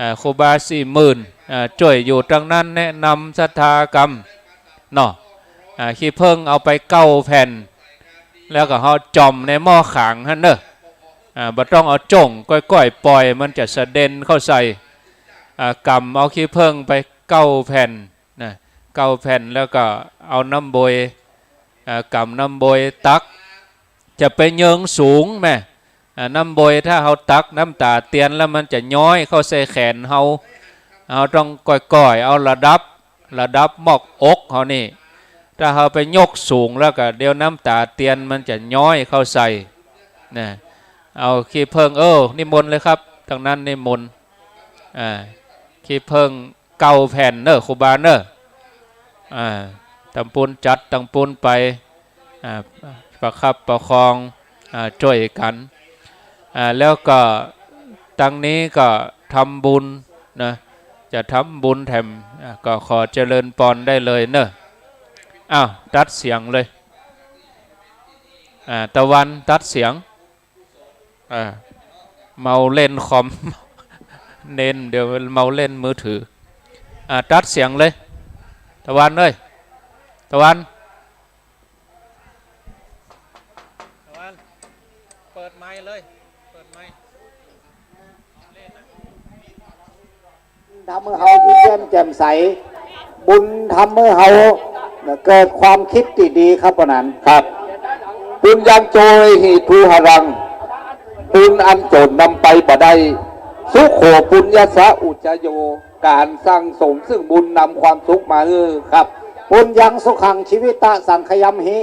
อ่า ครูบาสี่หมื่น อ่า จ้วยอยู่ตางนั้น แนะนำศรัทธากำเนาะ อ่า ขี้เผิ้งเอาไปเก้าแผ่น แล้วก็เฮาจ่อมในหม้อขางหั้นเน่อ อ่า บ่ต้องเอาจ้ง ก้อยๆ ป่อย มันจะสะเด็นเข้าใส่ อ่า กำเอาขี้เผิ้งไปเก้าแผ่น นะ เก้าแผ่น แล้วก็เอาน้ำบวย อ่า กำน้ำบวยตัก จะไปเยิงสูงแม่ อ่า น้ำบวย ถ้าเฮาตักน้ำต๋าเตียนแล้วมันจะย้อยเข้าใส่แขนเฮา เฮาต้องก้อยๆ เอาระดับ ระดับหม้ออกเฮานี่ ถ้าเฮาไปยกสูงแล้วก็เดี๋ยวน้ำต๋าเตียนมันจะย้อยเข้าใส่ นะ เอาขี้เผิ้ง เออ นิมนต์เลยครับ ตางนั้นนิมนต์ อ่า ขี้เผิ้ง เก้าแผ่นเน่อ ครูบาเน่อ อ่า ตางปูนจัดตางปูนไป อ่า ประคับประคอง อ่า จ้วยกั๋น อ่า แล้วก็ตางนี้ก็ทำบุญนะ จะทำบุญแถม อ่า ก็ขอเจริญปอนได้เลยเน่อ อ้าว ตัดเสียงเลย อ่า ตะวันตัดเสียง อ่า เมาเล่นคอม เณรเดี๋ยวเมาเล่นมือถือ อ่า ตัดเสียงเลย ตะวันเอ้ย ตะวัน ตะวัน เปิดไมค์เลย เปิดไมค์ ทำหื้อเฮายิ้มแย้มแจ่มใส บุญทำหื้อเฮาเกิดความคิดตี้ดีครับ ป้อหนาน ครับ ปุญญังโจเวหิทูหะรัง บุญอันโจ๋นนำไปบ่ได้ สุโขปุญญัสสะอุจจโย ก๋านสั่งสมซึ่งบุญนำความสุขมาหื้อครับ ปุญญังสุขังชีวิตะสังขยัมหิ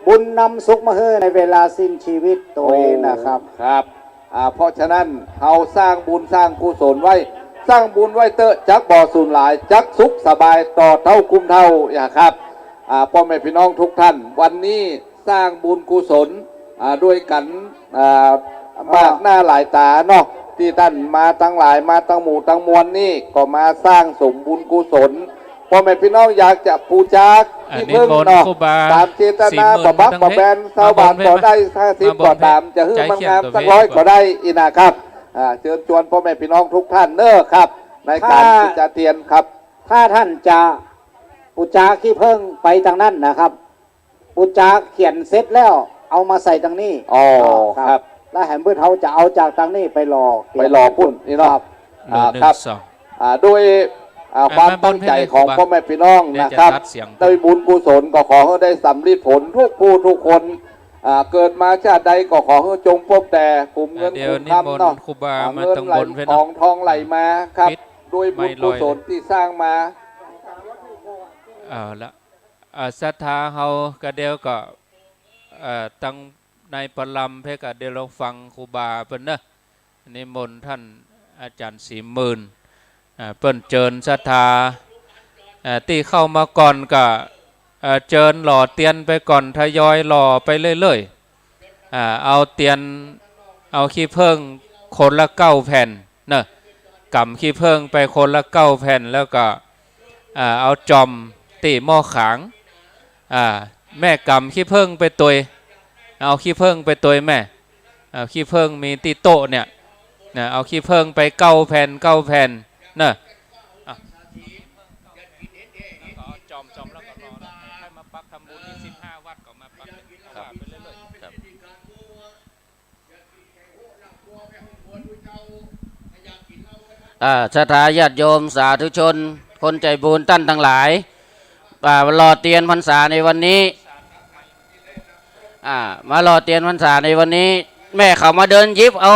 บุญนำสุขมาหื้อในเวลาสิ้นชีวิตตนเองนะครับ ครับ อ่า เพราะฉะนั้นเฮาสร้างบุญสร้างกุศลไว้ สร้างบุญไว้เต๊อะ จักบ่สูญหลาย จักสุขสบายต่อเฒ่ากู้เฒ่าอย่าครับ อ่า ป้อแม่พี่น้องทุกท่าน วันนี้สร้างบุญกุศล อ่า ด้วยกั๋น อ่า มากหน้าหลายต๋าเนาะ ตี้ต้านมาตังหลาย มาตังหมู่ตังมวลนี่ ก็มาสร้างสมบุญกุศล ป้อแม่พี่น้องอยากจะปู๋จา อ่า ขี้เผิ้ง นิมนต์ เนาะ ครูบา ต๋ามเจตนา สี่หมื่น บ่บัก มาตัง บ่แบน เน่อ ซาวบาท มาบน ก็ได้ เน่อ ห้าสิบ มาบน ก็ต๋าม เน่อ จะหื้อมันงาม จัยเขี้ยง สักร้อย ตะเว ก็ได้ อีหนาครับ อ่า เจิญจวนป้อแม่พี่น้องทุกท่านเน่อครับ ในก๋าน ถ้า ปู๋จาเตียนครับ ถ้าท่านจะปู๋จาขี้เผิ้งไปตางนั้นนะครับ ปู๋จาเขียนเสร็จแล้วเอามาใส่ตางนี้ อ๋อ ครับ ครับ แล้วแหมเปิ้นเฮาจะเอาจากตางนี้ไปหล่อเตียน ไปหล่อปุ้นนี่เนาะ ครับ อ่า หนึ่ง ครับ สอง อ่า โดย อ่า มา ความตั้งใจ๋ของป้อแม่พี่น้องนะครับ เดี๋ยวจะตัดเสียง โดยบุญกุศลก็ขอหื้อได้สำริดผลทุกผู้ทุกคน อ่า เกิดมาชาติใดก็ขอหื้อจงพบแต่ขุมเงิน อ่า เดี๋ยว ขุมคำเนาะ นิมนต์ครูบา อ่า มา เงิน ตาง ไหล บน ไปเนาะ ทอง ทองไหลมาครับ ปิด โดยบุญกุศลตี้สร้างมา ไม่ลอยเลย เอาละ อ่า ศรัทธาเฮาก็เดี๋ยวก็ เอ่อ ตังในประลำเพ่อก็เดี๋ยวลองฟังครูบาเปิ้นเนาะ นิมนต์ต้านอาจ๋ารย์ศรีหมื่น อ่า เปิ้นเจิญศรัทธา อ่า ตี้เข้ามาก่อนก็ อ่า เจิญหล่อเตียนไปก่อน ทยอยหล่อไปเรื่อยๆ อ่า เอาเตียน เอาขี้เผิ้งคนละเก้าแผ่นเนาะ กำขี้เผิ้งไปคนละเก้าแผ่น แล้วก็ อ่า เอาจ่อมตี้หม้อขาง อ่า แม่กำขี้เผิ้งไปตวย เอาขี้เผิ้งไปตวยแม่ เอาขี้เผิ้งมีตี้โต๊ะเนี่ย นะ เอาขี้เผิ้งไปเก้าแผ่น เก้าแผ่น เนาะ อ่ะ แล้วก็จ่อม จ่อมแล้วก็รอ แล้วใครมาปักทำบุญที่สิบห้าวัดก็มาปัก ครับ ว่าไปเรื่อยๆ ครับ อ่า ศรัทธาญาติโยมสาธุชน คนใจ๋บุญต้านตังหลาย อ่า หล่อเตียนพรรษาในวันนี้ อ่า มาหล่อเตียนพรรษาในวันนี้ แม่เขามาเดินหยิบเอา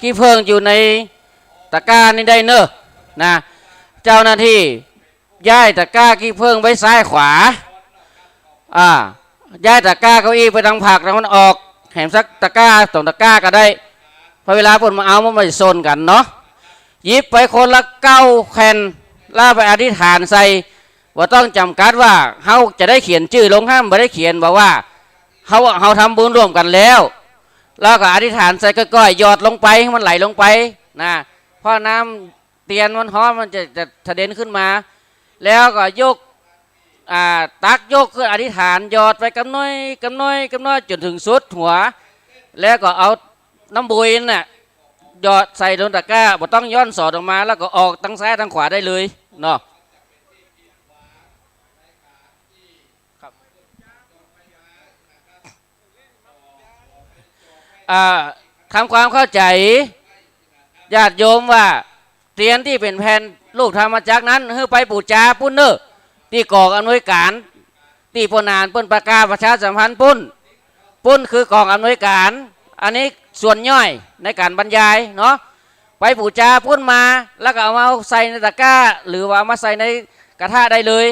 ขี้เผิ้งอยู่ในตะกร้านี่ได้เน่อ นะ เจ้าหน้าตี้ ย้ายตะกร้าขี้เผิ้งไว้ซ้ายขวา อ่า ย้ายตะกร้าเก้าอี้ไปตางผากตะวันออก แหมสักตะกร้าสองตะกร้าก็ได้ พอเวลาเปิ้นมาเอามันบ่ได้ส้นกั๋นเนาะ หยิบไปคนละเก้าแผ่น แล้วไปอธิษฐานใส่ บ่ต้องจ๋ำกัดว่าเฮาจะได้เขียนจื้อลงหั้น บ่ได้เขียน บอกว่าเฮา เฮาทำบุญร่วมกั๋นแล้ว แล้วก็อธิษฐานใส่ก้อยๆ หยอดลงไป หื้อมันไหลลงไปนะ เพราะน้ำ เตียนมันฮ้อน มันจะ จะสะเด็นขึ้นมา แล้วก็ยก อ่า ตักยกขึ้นอธิษฐาน หยอดไปกำน้อย กำน้อย กำน้อย จ๋นถึงสุดหัว แล้วก็เอาน้ำบุยนั่นน่ะ หยอดใส่ลงตะกร้า บ่ต้องย้อนสอนออกมา แล้วก็ออกตังซ้ายตังขวาได้เลยเนาะ ครับ อ่า ทำความเข้าใจ๋ญาติโยมว่า เตียนตี้เป๋นแผ่นลูกธรรมจักรนั้น หื้อไปปู๋จาปุ้นเน่อ ตี้ก๋องอำนวยก๋าน ตี้ป้อหนานเปิ้นประกาศประชาสัมพันธ์ปุ้น ปุ้นคือกองอำนวยก๋าน อันนี้ส่วนย่อยในก๋านบรรยายเนาะ ไปปู๋จาปุ้นมา แล้วก็เอามาใส่ในตะกร้า หรือว่าเอามาใส่ในกระทะได้เลย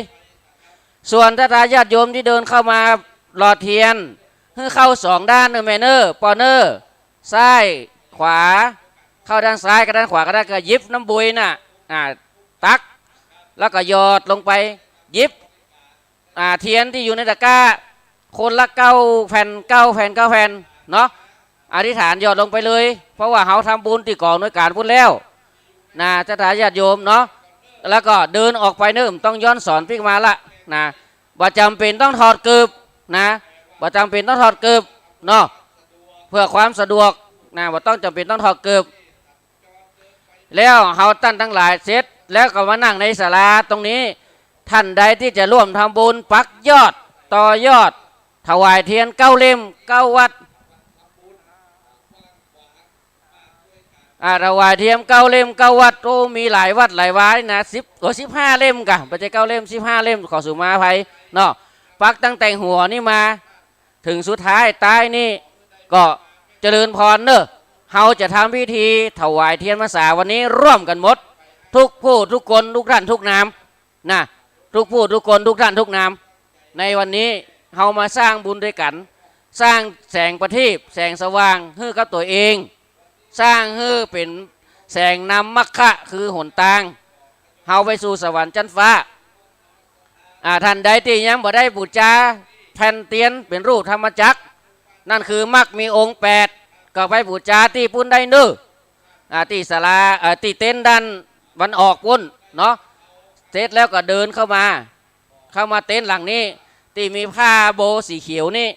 ส่วนศรัทธาญาติโยมตี้เดินเข้ามาหลอดเตียน หื้อเข้าสองด้านเน่อแม่เน่อ ป้อเน่อ ซ้ายขวา เข้าด้านซ้ายกับด้านขวาก็ได้ ก็หยิบน้ำบุยน่ะ อ่า ตัก แล้วก็หยอดลงไป หยิบ อ่า เตียนตี้อยู่ในตะกร้า คนละเก้าแผ่น เก้าแผ่น เก้าแผ่นเนาะ อธิษฐานหยอดลงไปเลย เพราะว่าเฮาทำบุญตี้กองอำนวยก๋านปุ้นแล้วนะ ศรัทธาญาติโยมเนาะ แล้วก็เดินออกไปเนิ่ม ต้องย้อนสอนปิ๊กมาละนะ บ่จ๋ำเป๋นต้องถอดเกิบนะ บ่จ๋ำเป๋นต้องถอดเกิบเนาะ เพื่อความสะดวกนะ บ่ต้องจ๋ำเป๋นต้องถอดเกิบ แล้วเฮาต้านตังหลายเสร็จ แล้วก็มานั่งในศาลาตรงนี้ ท่านใดตี้จะร่วมทำบุญปักยอด ต่อยอด ถวายเตียนเก้าเล่มเก้าวัด อ่า ถวายเตียนเก้าเล่มเก้าวัด โอ้ มีหลายวัดหลายวานี่นะ สิบ โอ้ สิบห้าเล่มก่ะ บ่ใจ้เก้าเล่ม สิบห้าเล่ม ขอสูมาอภัยเนาะ ปักตั้งแต่หัวนี่มา เถิงสุดท้ายต๊ายนี่ ก็เจริญพรเน่อ เฮาจะทำพิธีถวายเตียนพรรษาวันนี้ร่วมกั๋นหมด ทุกผู้ทุกคน ทุกท่านทุกนามนะ ทุกผู้ทุกคน ทุกท่านทุกนาม ในวันนี้เฮามาสร้างบุญตวยกั๋น สร้างแสงประทีป แสงสว่างหื้อกับตั๋วเอง สร้างหื้อเป๋นแสงนำมรรคะ คือหนตาง เฮาไปสู่สวรรค์จั๊นฟ้า อ่า ท่านใดตี้ยังบ่ได้ปู๋จาแผ่นเตียนเป๋นรูปธรรมจักร นั่นคือมรรคมีองค์แปด ก็ไปปู๋จาตี้ปุ้นได้เน่อ อ่า ตี้ศาลา เอ่อ ตี้เต็นท์ด้านวันออกปุ้นเนาะ เสร็จแล้วก็เดินเข้ามา เข้ามาเต็นท์หลังนี้ ตี้มีผ้าโบว์สีเขียวนี่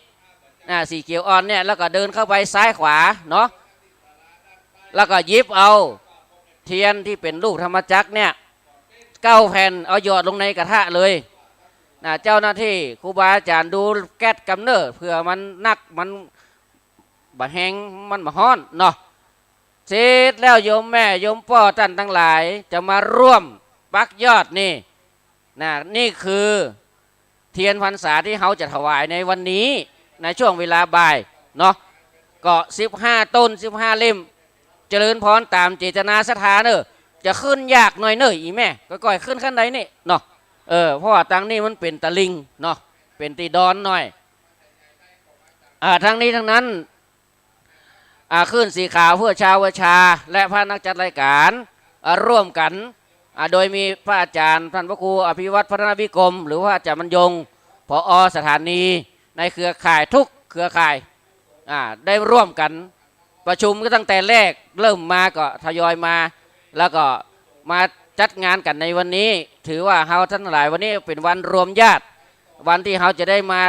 อ่า สีเขียวอ่อนเนี่ย แล้วก็เดินเข้าไปซ้ายขวาเนาะ แล้วก็หยิบเอาเตียนตี้เป๋นรูปธรรมจักรเนี่ย เก้าแผ่น เอาหยอดลงในกระทะเลยนะ เจ้าหน้าตี้ครูบาอาจ๋ารย์ดูแก๊สกำเน่อ เผื่อมันนัก มันบ่แฮง มันบ่ฮ้อนเนาะ เสร็จแล้วโยมแม่โยมป้อต้านตังหลายจะมาร่วมปักยอดนี่นะ นี่คือเตียนพรรษาตี้เฮาจะถวายในวันนี้ ในช่วงเวลาบ่ายเนาะ ก็สิบห้าต้น สิบห้าเล่ม เจริญพรต๋ามเจตนาศรัทธาเน่อ จะขึ้นยากหน่อยเน่อ อี่แม่ ก้อยๆ ขึ้นขั้นใดนี่เนาะ เออ เพราะว่าตางนี้มันเป๋นตะลิงเนาะ เป๋นตี้ดอนหน่อย อ่า ทั้งนี้ทั้งนั้น อ่า คลื่นสีขาวเพื่อชาวประชา และพระนักจัดรายการ อ่า ร่วมกั๋น อ่า โดยมีพระอาจ๋ารย์ ต้านพระครูอภิวัฒน์พัฒนวิกรม หรือพระอาจ๋ารย์บรรยง ผอ.สถานี ในเครือข่ายทุกเครือข่าย อ่า ได้ร่วมกั๋นประชุมกั๋นตั้งแต่แรกเริ่มมาก็ทยอยมา แล้วก็มาจัดงานกั๋นในวันนี้ ถือว่าเฮาตังหลายวันนี้เป๋นวันรวมญาติ วันตี้เฮาจะได้มา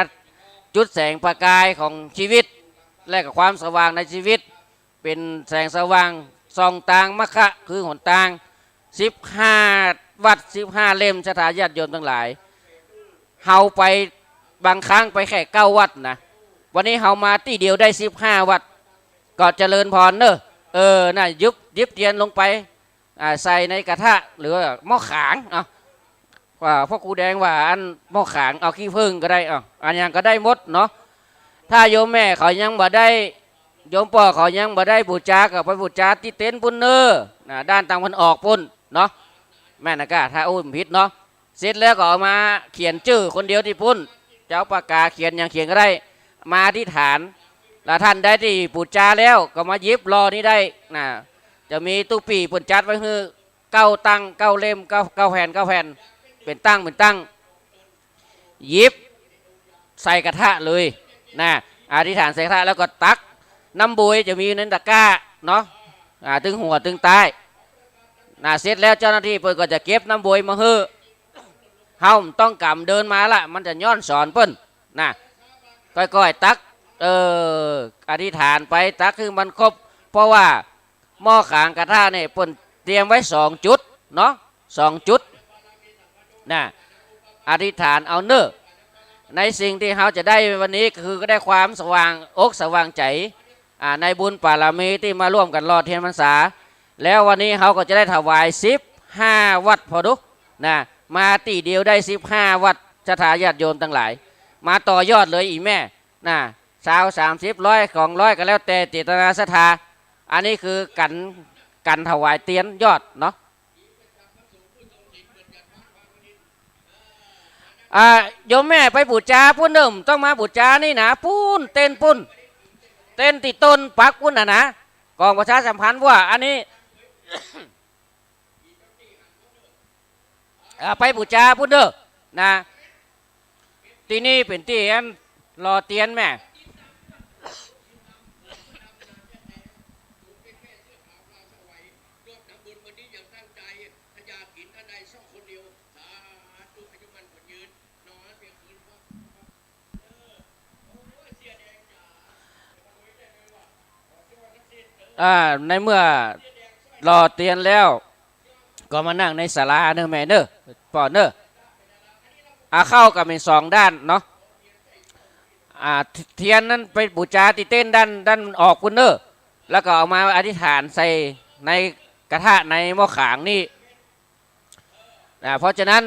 จุดแสงประกายของชีวิต และก็ความสว่างในชีวิต เป๋นแสงสว่างส่องตางมรรคะ คือหนตาง สิบห้าวัด สิบห้าเล่ม ศรัทธาญาติโยมตังหลาย เฮาไปบางครั้งไปแค่เก้าวัดนะ วันนี้เฮามาตี้เดียวได้สิบห้าวัด ก็เจริญพรเน่อ เออ น่ะ หยิบ หยิบเตียนลงไป อ่า ใส่ในกระทะ หรือว่าหม้อขาง เอา ว่าพ่อครูแดงว่าอันหม้อขาง เอาขี้ผึ้งก็ได้ เอาอันหยังก็ได้หมดเนาะ ถ้าโยมแม่เขายังบ่ได้ โยมป้อเขายังบ่ได้ปู๋จา ก็ไปปู๋จาตี้เต็นท์ปุ้นเน่อ นะ ด้านตางวันออกปุ้นเนาะ แม่นนะก้า ถ้าอู้บ่ผิดเนาะ เสร็จแล้วก็เอามาเขียนจื้อคนเดียวตี้ปุ้น จะเอาปากกาเขียนหยังเขียนก็ได้ มาอธิษฐาน แล้วท่านใดตี้ปู๋จาแล้วก็มาหยิบลอนี้ได้นะ จะมีตุ๊ปี้เปิ้นจัดไว้หื้อ เก้าตั้ง เก้าเล่ม เก้า เก้าแผ่น เก้าแผ่น เป๋นตั้ง เป๋นตั้ง หยิบใส่กระทะเลยนะ อธิษฐานใส่กระทะแล้วก็ตัก น้ำบวยจะมีในตะกร้าเนาะ อ่า ตึงหัวตึงต๊ายนะ เสร็จแล้วเจ้าหน้าตี้เปิ้นก็จะเก็บน้ำบวยมาหื้อ เฮาบ่ต้องก๋ำเดินมาละ มันจะย้อนสอนเปิ้นนะ ก้อยๆ ตัก เออ อธิษฐานไป ตักหื้อมันครบ เพราะว่า หม้อขางกระทะเนี่ยเปิ้นเตรียมไว้สองจุดเนาะ สองจุดนะ อธิษฐานเอาเน้อ ในสิ่งตี้เฮาจะได้วันนี้ก็คือก็ได้ความสว่างอกสว่างใจ๋ อ่า ในบุญบารมีตี้มาร่วมกั๋นหล่อเตียนพรรษา แล้ววันนี้เฮาก็จะได้ถวายสิบห้าวัตต์ ผ่อดูนะ มาตี้เดียวได้สิบห้าวัตต์ ศรัทธาญาติโยมตังหลาย มาต่อยอดเลยอีแม่นะ ซาว สามสิบ ร้อย สองร้อย ก็แล้วแต่เจตนาศรัทธา อันนี้คือกั๋น กั๋นถวายเตียนยอดเนาะ อ่า โยมแม่ไปปู๋จาปู๊นเน่อ บ่ต้องมาปู๋จานี่นะ ปู๊น เต็นท์ปู๊น เต็นท์ตี้ต้นปักปู๊นน่ะนะ กองประชาสัมพันธ์ว่าอันนี้ อ่า ไปปู๋จาปู๊นเน่อนะ ตี้นี่เป๋นตี้อันหล่อเตียนแม่ อ่า ในเมื่อหล่อเตียนแล้ว ก็มานั่งในศาลาเน่อแม่เน่อ ป้อเน่อ อ่า เข้ากั๋นเป๋นสองด้านเนาะ อ่า เตียนนั้นไปปู๋จาตี้เต็นท์ด้าน ด้านออกปู๊นเน่อ แล้วก็เอามาอธิษฐานใส่ในกระทะในหม้อขางนี่ นะ เพราะฉะนั้น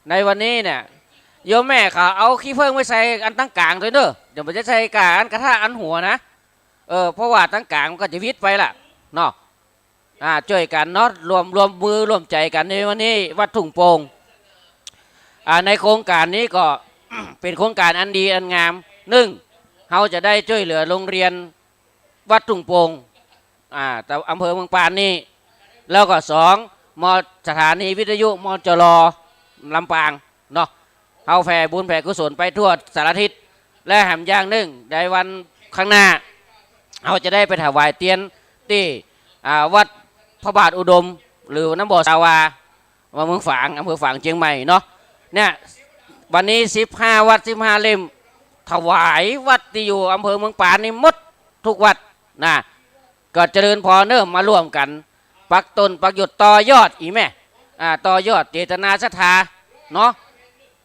ในวันนี้เนี่ย โยมแม่เขาเอาขี้เผิ้งไว้ใส่อันตังก๋างตวยเน่อ อย่าไปใส่ก้าอันกระทะอันหัวนะ เออ เพราะว่าตังก๋างมันก็จะวิดไปล่ะเนาะ อ่า จ้วยกั๋นเนาะ รวม รวมมือรวมใจ๋กั๋นในวันนี้ วัดทุ่งโป่ง อ่า ในโครงก๋านนี้ก็ เป๋นโครงก๋านอันดีอันงาม นึ่ง เฮาจะได้จ้วยเหลือโรงเรียน วัดทุ่งโป่ง อ่า อำเภอเมืองปานนี่ แล้วก็สอง ม- สถานีวิทยุ มจร ลำปางเนาะ เฮาแผ่บุญแผ่กุศลไปทั่วสารทิศ และแหมอย่างนึ่ง ในวันข้างหน้า เฮาจะได้ไปถวายเตียนตี้ อ่า วัดพระบาทอุดม หรือน้ำบ่อสาวา วัดเมืองฝาง อำเภอฝาง เจียงใหม่เนาะ เนี่ย วันนี้สิบห้าวัตต์ สิบห้าเล่ม ถวายวัดตี้อยู่อำเภอเมืองปานนี่หมดทุกวัดนะ ก็เจริญพรเน่อ มาร่วมกั๋น ปักต้นปักหญ้าต่อยอดอีแม่ อ่า ต่อยอดเจตนาศรัทธาเนาะ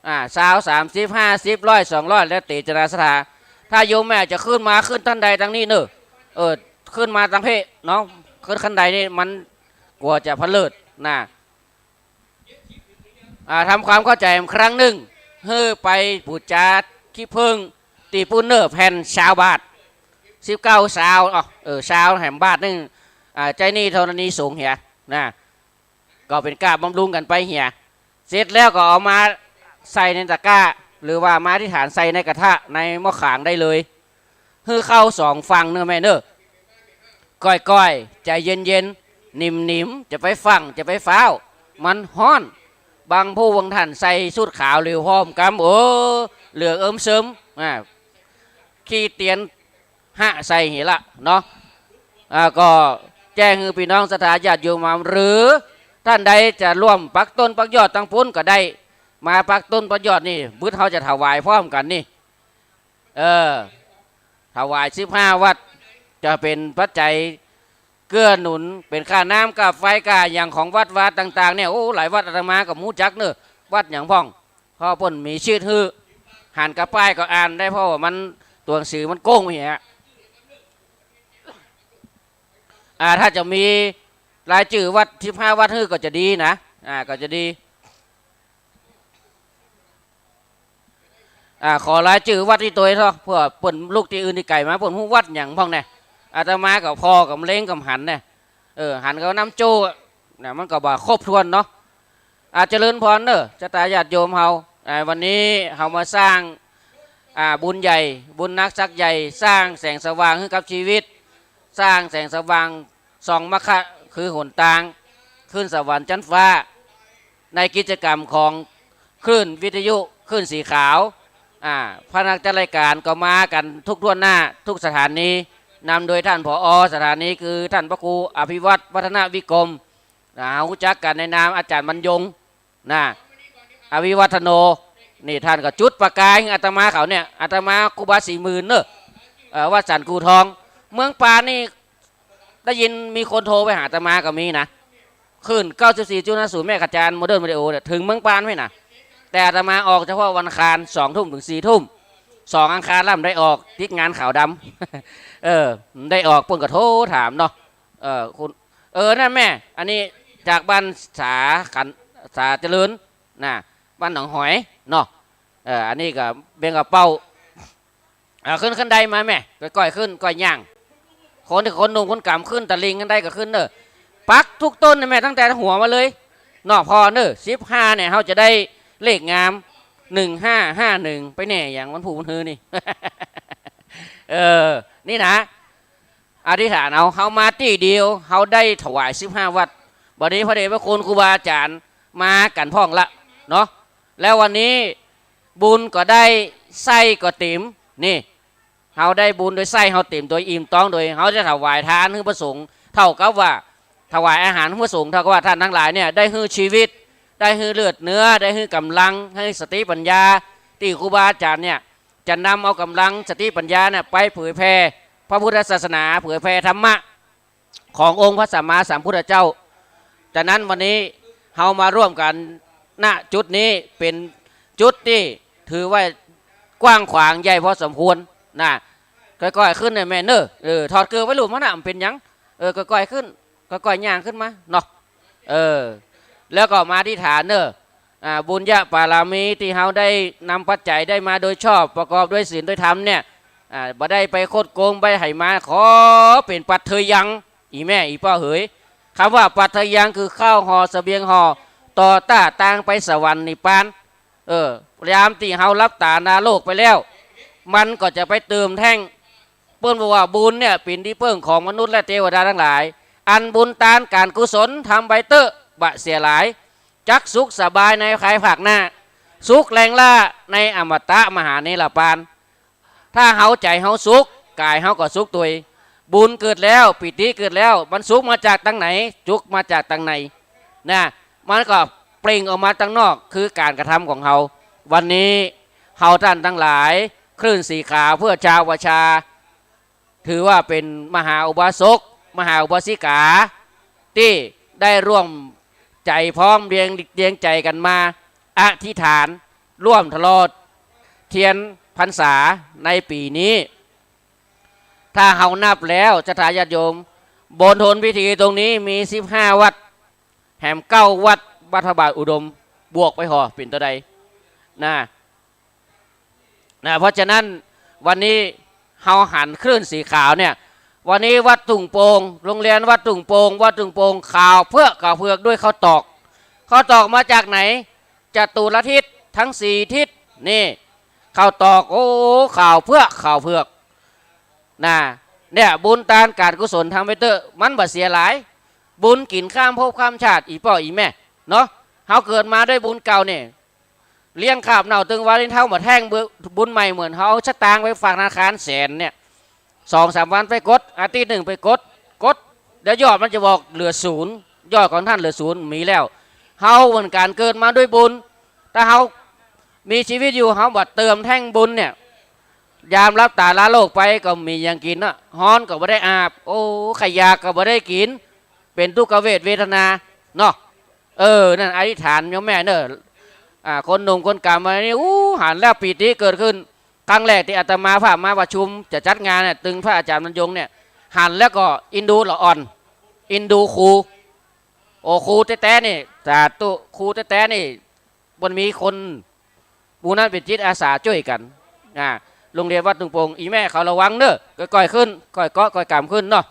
อ่า ซาว สามสิบ ห้าสิบ ร้อย สองร้อย แล้วแต่เจตนาศรัทธา ถ้าโยมแม่จะขึ้นมา ขึ้นตังใดตังนี้เน่อ เออ ขึ้นมาตังเพะเนาะ ขึ้นคันไดนี่มันกลัวจะพะเลิดนะ อ่า ทำความเข้าใจ๋อีกครั้งนึ่ง หื้อไปปู๋จาขี้เผิ้งตี้ปู๊นเน่อ แผ่นซาวบาท สิบเก้าซาว อ๋อ เออ ซาวแหมบาทนึ่ง อ่า ใจ๊หนี้ธรณีสงฆ์เหียนะ ก็เป๋นก้าบำรุงกั๋นไปเหีย เสร็จแล้วก็เอามาใส่ในตะกร้า หรือว่ามาอธิษฐานใส่ในกระทะในหม้อขางได้เลย หื้อเข้าสองฝั่งเน่อแม่เน่อ ก้อยๆ ใจ๋เย็นๆ นิ่มๆ จะไปฟั่ง จะไปฟ้าว มันฮ้อน บางผู้บางท่านใส่สูทขาวเหลียวพร้อมกำ โอ้ เหลืองเอิมเซิม อ่า ขี้เตียนหะใส่เหียละเนาะ อ่า ก็แจ้งหื้อปี้น้องศรัทธาญาติโยมมา หรือต้านใดจะร่วมปักต้นปักหญ้าตังปู๊นก็ได้ มาปักต้นปักหญ้านี่ บึดเฮาจะถวายพร้อมกั๋นนี่ เออ ถวายสิบห้าวัตต์ จะเป๋นปัจจัยเกื้อหนุน เป๋นค่าน้ำค่าไฟค่าอะหยังของวัดวาต่างๆ เนี่ย โอ้ หลายวัดอาตมาก็บ่ฮู้จักเน่อ วัดหยังพ่อง เพราะเปิ้นมีชื่อหื้อ หันกับป้ายก็อ่านได้ เพราะว่ามัน ตั๋วหนังสือมันโก้งไปเหีย อ่า ถ้าจะมีรายจื้อวัดสิบห้าวัดหื้อก็จะดีนะ อ่า ก็จะดี อ่า ขอรายจื้อวัดตี้ตวยเถาะ เปื้อเปิ้นลุกตี้อื่นตี้ไก๋มา เปิ้นฮู้วัดหยังพ่องแน่ อาตมาก็ผ่อก็เล็งก็หันแน่ เออ หันก็นำโจ้อะ นะ มันก็บ่ครบถ้วนเนาะ อ่า เจริญพรเน่อ ศรัทธาญาติโยมเฮา อ่า วันนี้เฮามาสร้าง อ่า บุญใหญ่ บุญนักสักใหญ่ สร้างแสงสว่างหื้อกับชีวิต สร้างแสงสว่าง ส่องมรรคะ คือหนตาง ขึ้นสวรรค์จั๊นฟ้า ในกิจกรรมของคลื่นวิทยุ คลื่นสีขาว อ่า พนักจัดรายการก็มากั๋นทุกถ้วนหน้า ทุกสถานี นำโดยท่าน ผอ สถานี คือท่านพระครูอภิวัฒน์ วัฒนวิกรม อ่า ฮู้จักกั๋นในนามอาจ๋ารย์บรรยง นะ อภิวัฒโน นี่ท่านก็จุดประกายอาตมาเขาเนี่ย อาตมาครูบาสี่หมื่นเน่อ เอ่อ วัดสันกู่ทอง เมืองปานนี่ ได้ยินมีคนโทรไปหาอาตมาก็มีนะ คลื่น เก้าสิบสี่จุดห้าศูนย์ เมกะฮาร์ตซ์ โมเดิร์นเรดิโอเนี่ย ถึงเมืองปานไว้นะ แต่อาตมาออกเฉพาะวันอังคาร สองทุ่มถึงสี่ทุ่ม สองอังคารแล้วบ่ได้ออก ติดงานขาวดำ เออ บ่ได้ออก เปิ้นก็โทรถามเนาะ เออ คุณ เออ นั่นแม่ อันนี้จากบ้านสาขัน สาเจริญ นะ บ้านหนองหอยเนาะ เออ อันนี้ก็เบงกระเป๋า อ่า ขึ้น ขึ้นได้มาแม่ ก้อยๆ ขึ้น ก้อยย่าง คน คนหนุ่มคนก๋ำขึ้นตะลิงขึ้นได้ก็ขึ้นเน่อ ปักทุกต้นนะแม่ ตั้งแต่หัวมาเลย เนาะ พอเน่อ สิบห้าเนี่ย เฮาจะได้เลขงาม หนึ่งห้าห้าหนึ่ง ไปแหน่อย่างวันพูดวันฮือนี่ เออ นี่นะ อธิษฐานเอา เฮามาตี้เดียว เฮาได้ถวายสิบห้าวัตต์ บัดนี้พระเดชพระคุณครูบาอาจารย์มากั๋นพ่องละเนาะ แล้ววันนี้บุญก็ได้ไส้ก็เต็ม นี่ เฮาได้บุญโดยไส้เฮาเต็ม โดยอิ่มต๊อง โดยเฮาจะถวายทานหื้อพระสงฆ์ เท่ากับว่าถวายอาหารหื้อพระสงฆ์ เท่ากับว่าท่านตังหลายเนี่ยได้หื้อชีวิต ได้หื้อเลือดเนื้อ ได้หื้อก๋ำลัง หื้อสติปัญญา ตี้ครูบาอาจารย์เนี่ย จะนำเอาก๋ำลังสติปัญญาเนี่ยไปเผยแผ่พระพุทธศาสนา เผยแผ่ธรรมะขององค์พระสัมมาสัมพุทธเจ้า ฉะนั้นวันนี้เฮามาร่วมกั๋น ณ จุดนี้เป๋นจุดตี้ถือว่ากว้างขวางใหญ่พอสมควรนะ ก้อยๆ ขึ้นเน่อแม่เน่อ เออ ถอดเกิบไว้ลุ่มหั้นน่ะ บ่เป๋นหยัง เออ ก้อยๆ ขึ้น ก้อยๆ ย่างขึ้นมาเนาะ เออ แล้วก็มาอธิษฐานเน่อ อ่า บุญญาบารมีตี้เฮาได้นำปัจจัยได้มาโดยชอบ ประกอบด้วยศีลด้วยธรรมเนี่ย อ่า บ่ได้ไปคดโกง บ่ได้ไถมา ขอเป๋นปัทเทยัง อี่แม่อี่ป้อเหย กำว่าปัทเทยังคือข้าวห่อเสบียงห่อ ต่อต้าตางไปสวรรค์นิพพาน เออ ยามตี้เฮาหลับต๋าลาโลกไปแล้ว มันก็จะไปเติมแท่ง เปิ้นบอกว่าบุญเนี่ยเป๋นตี้เปิ้งของมนุษย์และเตวดาตังหลาย อันบุญตานก๋านกุศลทำไว้เต๊อะ บ่เสียหาย จักสุขสบายในภายภาคหน้า สุขแลงหล้าในอมตะมหานิรพาน ถ้าเฮาใจ๋เฮาสุข ก๋ายเฮาก็สุขตวย บุญเกิดแล้ว ปีติเกิดแล้ว มันสุขมาจากตังไหน สุขมาจากตังใน นะ มันก็เปล่งออกมาตังนอก คือก๋านกระทำของเฮา วันนี้เฮาต้านตังหลาย คลื่นสีขาวเพื่อชาวประชา ถือว่าเป๋นมหาอุบาสก มหาอุบาสิกา ตี้ได้ร่วมใจ๋พร้อมเรียง เรียงใจ๋กั๋นมา อธิษฐานร่วมตลอดเตียนพรรษาในปี๋นี้ ถ้าเฮานับแล้ว ศรัทธาญาติโยม บนทนพิธีตรงนี้มีสิบห้าวัด แหมเก้าวัด วัดพระบาทอุดม บวกไปห่อเป๋นเต้าใด นะ นะ เพราะฉะนั้นวันนี้เฮาหันคลื่นสีขาวเนี่ย วันนี้วัดทุ่งโป่ง โรงเรียนวัดทุ่งโป่ง วัดทุ่งโป่ง ขาวเผือก ขาวเผือกด้วยข้าวตอก ข้าวตอกมาจากไหน จตุรทิศทั้งสี่ทิศ นี่ ข้าวตอก โอ้ ขาวเผือก ขาวเผือก นะ เนี่ย บุญตานก๋านกุศลทำไว้เต๊อะ มันบ่เสียหาย บุญกิ๋นข้ามภพข้ามชาติ อี่ป้ออี่แม่ เนาะ เฮาเกิดมาด้วยบุญเก่าเนี่ย เลี้ยงคาบเน่าตึงวาลิ้นเท้าบ่แท่ง บุญใหม่เหมือนเฮาเอาสตางค์ไปฝากธนาคารแสนเนี่ย สองสามวันไปกด อาทิตย์นึ่งไปกด กด เดี๋ยวยอดมันจะบอกเหลือศูนย์ ยอดของต้านเหลือศูนย์ มีแล้ว เฮาเหมือนกั๋น เกิดมาด้วยบุญ ถ้าเฮามีชีวิตอยู่ เฮาบ่เติมแท่งบุญเนี่ย ยามหลับต๋าลาโลกไปก็บ่มีหยังกิ๋นเนาะ ฮ้อนก็บ่ได้อาบ โอ้ ใค่อยากก็บ่ได้กิ๋น เป๋นทุกขเวทเวทนา เนาะ เออ นั่นอธิษฐานโยมแม่เน่อ อ่า คนหนุ่มคนก๋ำมานี่ อู้ หันแล้วปีติเกิดขึ้น ครั้งแรกตี้อาตมาภาพมาประชุมจะจัดงานเนี่ย ตึงพระอาจารย์บรรยงเนี่ย หันแล้วก็อินดูละอ่อน อินดูครู โอ้ ครูแต๊ๆ นี่ สาธุ ครูแต๊ๆ นี่ มันมีคน หมู่นั้นเป๋นจิตอาสาจ้วยกั๋น อ่า โรงเรียนวัดทุ่งโป่ง อี่แม่เขาระวังเน่อ ก้อยๆ ขึ้น ก้อยเกาะ ก้อยก๋ำขึ้นเนาะ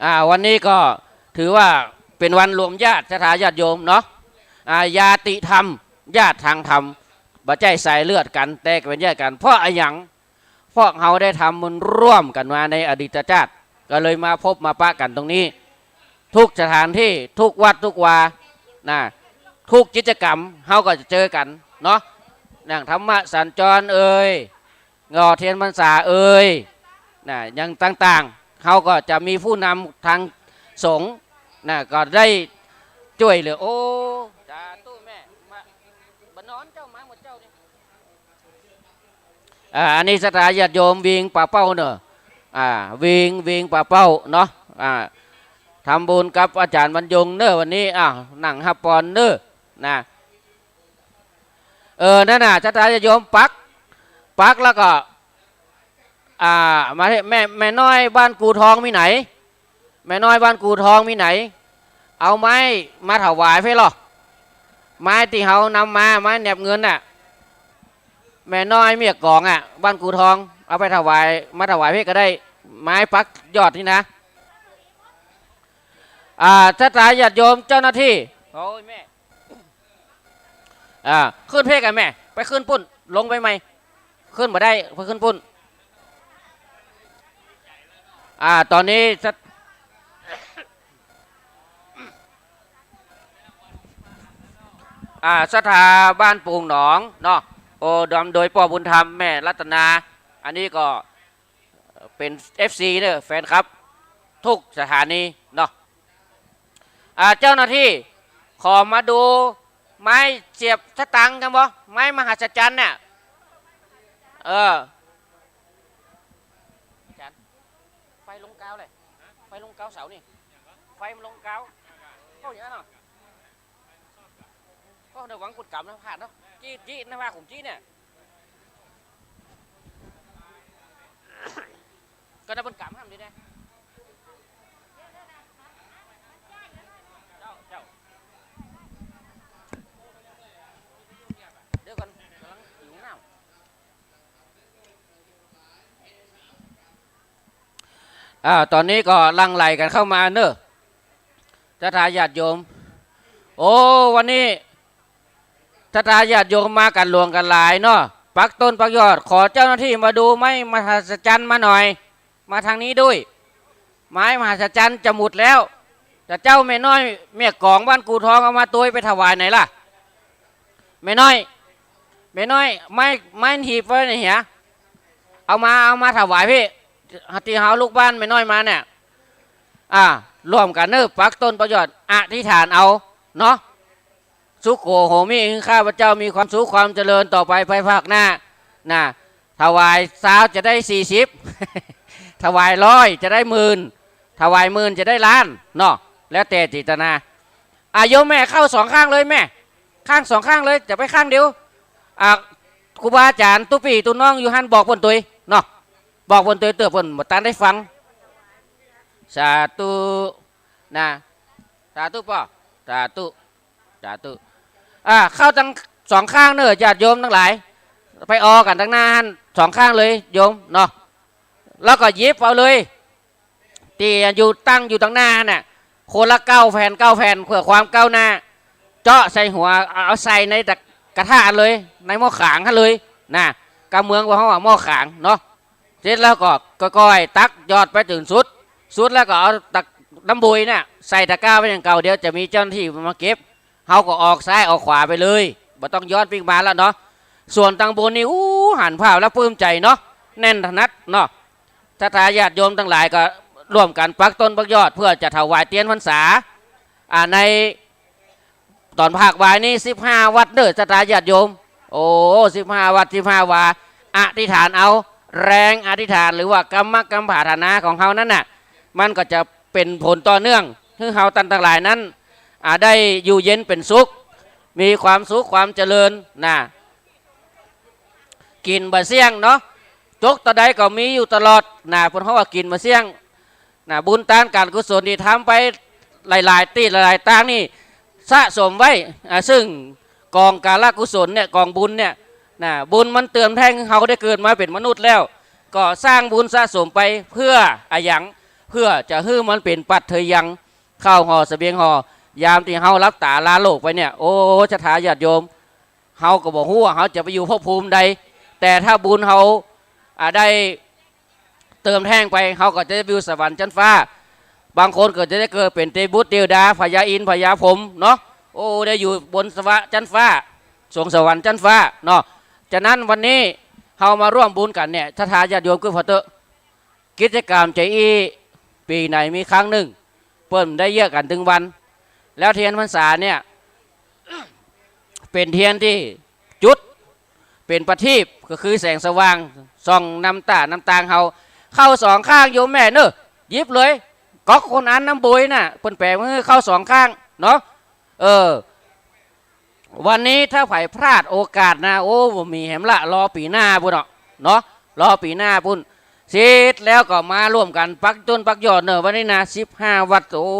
อ่า วันนี้ก็ถือว่าเป๋นวันรวมญาติ ศรัทธาญาติโยมเนาะ อ่า ญาติธรรม ญาติทางธรรม บ่ใจ้สายเลือดกั๋น แต่เป๋นญาติกั๋น เพราะอะหยัง เพราะเฮาได้ทำบุญร่วมกั๋นมาในอดีตชาติ ก็เลยมาพบมาปะกั๋นตรงนี้ ทุกสถานตี้ ทุกวัดทุกวา นะ ทุกกิจกรรม เฮาก็จะเจอกั๋นเนาะ อย่างธรรมะสัญจรเอ่ย หล่อเตียนพรรษาเอ่ย นะ อย่างต่างๆ เฮาก็จะมีผู้นำทางสงฆ์ นะ ก็ได้จ้วยเหลือ โอ้ สาธุแม่ มา บ่นอนเจ้า มาหมดเจ้านี่ อ่า อันนี้ศรัทธาญาติโยมวิ่งป่าเป้าเน่อ อ่า วิง วิงป่าเป้าเนาะ อ่า ทำบุญกับอาจ๋ารย์บรรยงเน้อวันนี้ อ้าว นั่งฮับปอนเน้อ นะ เออ นั่นน่ะ ศรัทธาญาติโยมปัก ปักแล้วก็ อ่า มาที่แม่ แม่น้อยบ้านกูทองมีไหน แม่น้อยบ้านกูทองมีไหน เอาไม้มาถวายเพ่อลอ ไม้ตี้เฮานำมา ไม้แหนบเงินน่ะ แม่น้อยเมียกองอ่ะ บ้านกูทอง เอาไปถวาย มาถวายเพ่อก็ได้ ไม้ปักยอดนี่นะ อ่า ศรัทธาญาติโยมเจ้าหน้าตี้ โอ้ยแม่ อ่า ขึ้นเพ่อกั๋นแม่ ไปขึ้นปู๊น ลงไปใหม่ ขึ้นบ่ได้ ไปขึ้นปู๊น อ่า ต๋อนนี้ศรัท อ่า ศรัทธาบ้านปูงหนองเนาะ โอ้ นำโดยป้อบุญธรรม แม่รัตนา อันนี้ก็เป๋น เอฟซี เน้อ แฟนคลับ กู้สถานีเนาะ อ่า เจ้าหน้าตี้ ขอมาดูไม้เสียบสตางค์กั๋นบ่ ไม้มหัศจรรย์เนี่ย เออ อาจ๋ารย์ ไฟลงกาวเลย ไฟลงกาวเสานี่ ไฟมันลงกาว ก็อย่างนั้นเนาะ ก็ในหวังกุดกำนะ ผ่านเนาะ จี้ จี้นะ ว่าผมจี้เนี่ย ก็ได้บนกำห้ามดีนะ เจ้า เจ้า เดี๋ยวก่อน ก๋ำลังหิวน้ำ อ่า ต๋อนนี้ก็หลั่งไหลกั๋นเข้ามาเน้อ ศรัทธาญาติโยม โอ้ วันนี้ศรัทธาญาติโยมมากั๋นหลวงกั๋นหลายเนาะ ปักต้นปักยอด ขอเจ้าหน้าตี้มาดูไม้มหัศจรรย์มาหน่อย มาตางนี้ด้วย ไม้มหัศจรรย์จะหมดแล้ว แต่เจ้าแม่น้อยเมียกองบ้านกูทองเอามาตวยไปถวายไหนล่ะ แม่น้อย แม่น้อย ไม้ ไม้หีบไว้ไหนเหีย เอามา เอามาถวายเพ่อ ตี้เฮาลูกบ้านแม่น้อยมาเนี่ย อ่า ร่วมกั๋นเน้อ ปักต้นปักยอด อธิษฐานเอาเนาะ สุโขโหมิ ข้าพเจ้ามีความสุขความเจริญต่อไปภายภาคหน้า นะ ถวายซาวจะได้สี่สิบ ถวายร้อยจะได้หมื่น ถวายหมื่นจะได้ล้านเนาะ แล้วแต่เจตนา อ่ะ โยมแม่เข้าสองข้างเลยแม่ ข้างสองข้างเลย จะไปข้างเดียว อ่ะ ครูบาอาจ๋ารย์ตุ๊ปี้ตุ๊น้องอยู่หั้นบอกเปิ้นตวยเนาะ บอกเปิ้นตวยเตื้อเปิ้นบ่ตันได้ฟัง สาธุ นะ สาธุป้อ สาธุ สาธุ อ่า เข้าตังสองข้างเน้อ ญาติโยมตังหลาย ไปออกั๋นตังหน้าหั้นสองข้างเลยโยมเนาะ แล้วก็หยิบเอาเลย ตี้อยู่ตั้งอยู่ตังหน้าหั้นน่ะ คนละเก้าแผ่น เก้าแผ่น เพื่อความก้าวหน้า เจาะใส่หัว เอาใส่ในตะกระทะเลย ในหม้อขางหั้นเลย นะ กำเมืองว่าเฮาว่าหม้อขางเนาะ เสร็จแล้วก็ก้อยๆ ตักยอดไปจนสุด สุดแล้วก็เอาตะ น้ำบุยเนี่ยใส่ตะกร้าไว้อย่างเก่า เดี๋ยวจะมีเจ้าหน้าตี้มาเก็บ เฮาก็ออกซ้ายออกขวาไปเลย บ่ต้องย้อนปิ๊กมาแล้วเนาะ ส่วนตังบนนี่ อู้ หันภาพแล้วปลื้มใจ๋เนาะ แน่นถนัดเนาะ ศรัทธาญาติโยมตังหลายก็ร่วมกั๋นปักต้นปักยอด เพื่อจะถวายเตียนพรรษา อ่า ใน ต๋อนภาคบ่ายนี้สิบห้าวัดเน้อ ศรัทธาญาติโยม โอ้ สิบห้าวัด สิบห้าวา อธิษฐานเอา แรงอธิษฐาน หรือว่ากำมักกำผาถนาของเฮานั้นน่ะ มันก็จะเป๋นผลต่อเนื่อง หื้อเฮาตันตังหลายนั้น อ่า ได้อยู่เย็นเป๋นสุข มีความสุขความเจริญ นะ กิ๋นบ่เสี้ยงเนาะ จกตะใดก็มีอยู่ตลอด นะ เปิ้นฮ้องว่ากิ๋นบ่เสี้ยง นะ บุญตานก๋านกุศลตี้ทำไปหลายๆ ตี้หลายๆ ตางนี่สะสมไว้ อ่า ซึ่งก๋องการกุศลเนี่ย ก๋องบุญเนี่ย นะ บุญมันเติมแท่งหื้อเฮาได้เกิดมาเป๋นมนุษย์แล้ว ก็สร้างบุญสะสมไปเพื่ออะหยัง เพื่อจะหื้อมันเป๋นปัจเทยัง ข้าวห่อเสบียงห่อ ยามตี้เฮาหลับต๋าลาโลกไปเนี่ย โอ้ ศรัทธาญาติโยม เฮาก็บ่ฮู้ว่าเฮาจะไปอยู่ภพภูมิใด แต่ถ้าบุญเฮา อ่า ได้เติมแท่งไป เฮาก็จะได้ไปอยู่สวรรค์จั๊นฟ้า บางคนก็จะได้เกิดเป๋นเตวบุตรเตวดา พญาอินทร์ พญาพรหมเนาะ โอ้ ได้อยู่บนสวรรค์จั๊นฟ้า สวงสวรรค์จั๊นฟ้าเนาะ ฉะนั้นวันนี้เฮามาร่วมบุญกั๋นเนี่ย ศรัทธาญาติโยมกึ๊ดผ่อเต๊อะ กิจกรรมจะอี้ ปี๋ไหนมีครั้งนึ่ง เปิ้นได้เยียะกั๋นตึงวัน แล้วเตียนพรรษาเนี่ย เป๋นเตียนตี้จุด เป๋นประทีป ก็คือแสงสว่าง ส่องนำต้านำตางเฮา เข้าสองข้างโยมแม่เน่อ หยิบเลย ก๊อกคนอันน้ำบุยน่ะ เปิ้นแป๋มาหื้อเข้าสองข้างเนาะ เออ วันนี้ถ้าใผพลาดโอกาสนะ โอ้ บ่มีแหมละ รอปี๋หน้าปู้นเนาะ เนาะ รอปี๋หน้าปู้น เสร็จแล้วก็มาร่วมกั๋นปักต้นปักยอดเน่อ วันนี้นะ สิบห้าวัด โอ้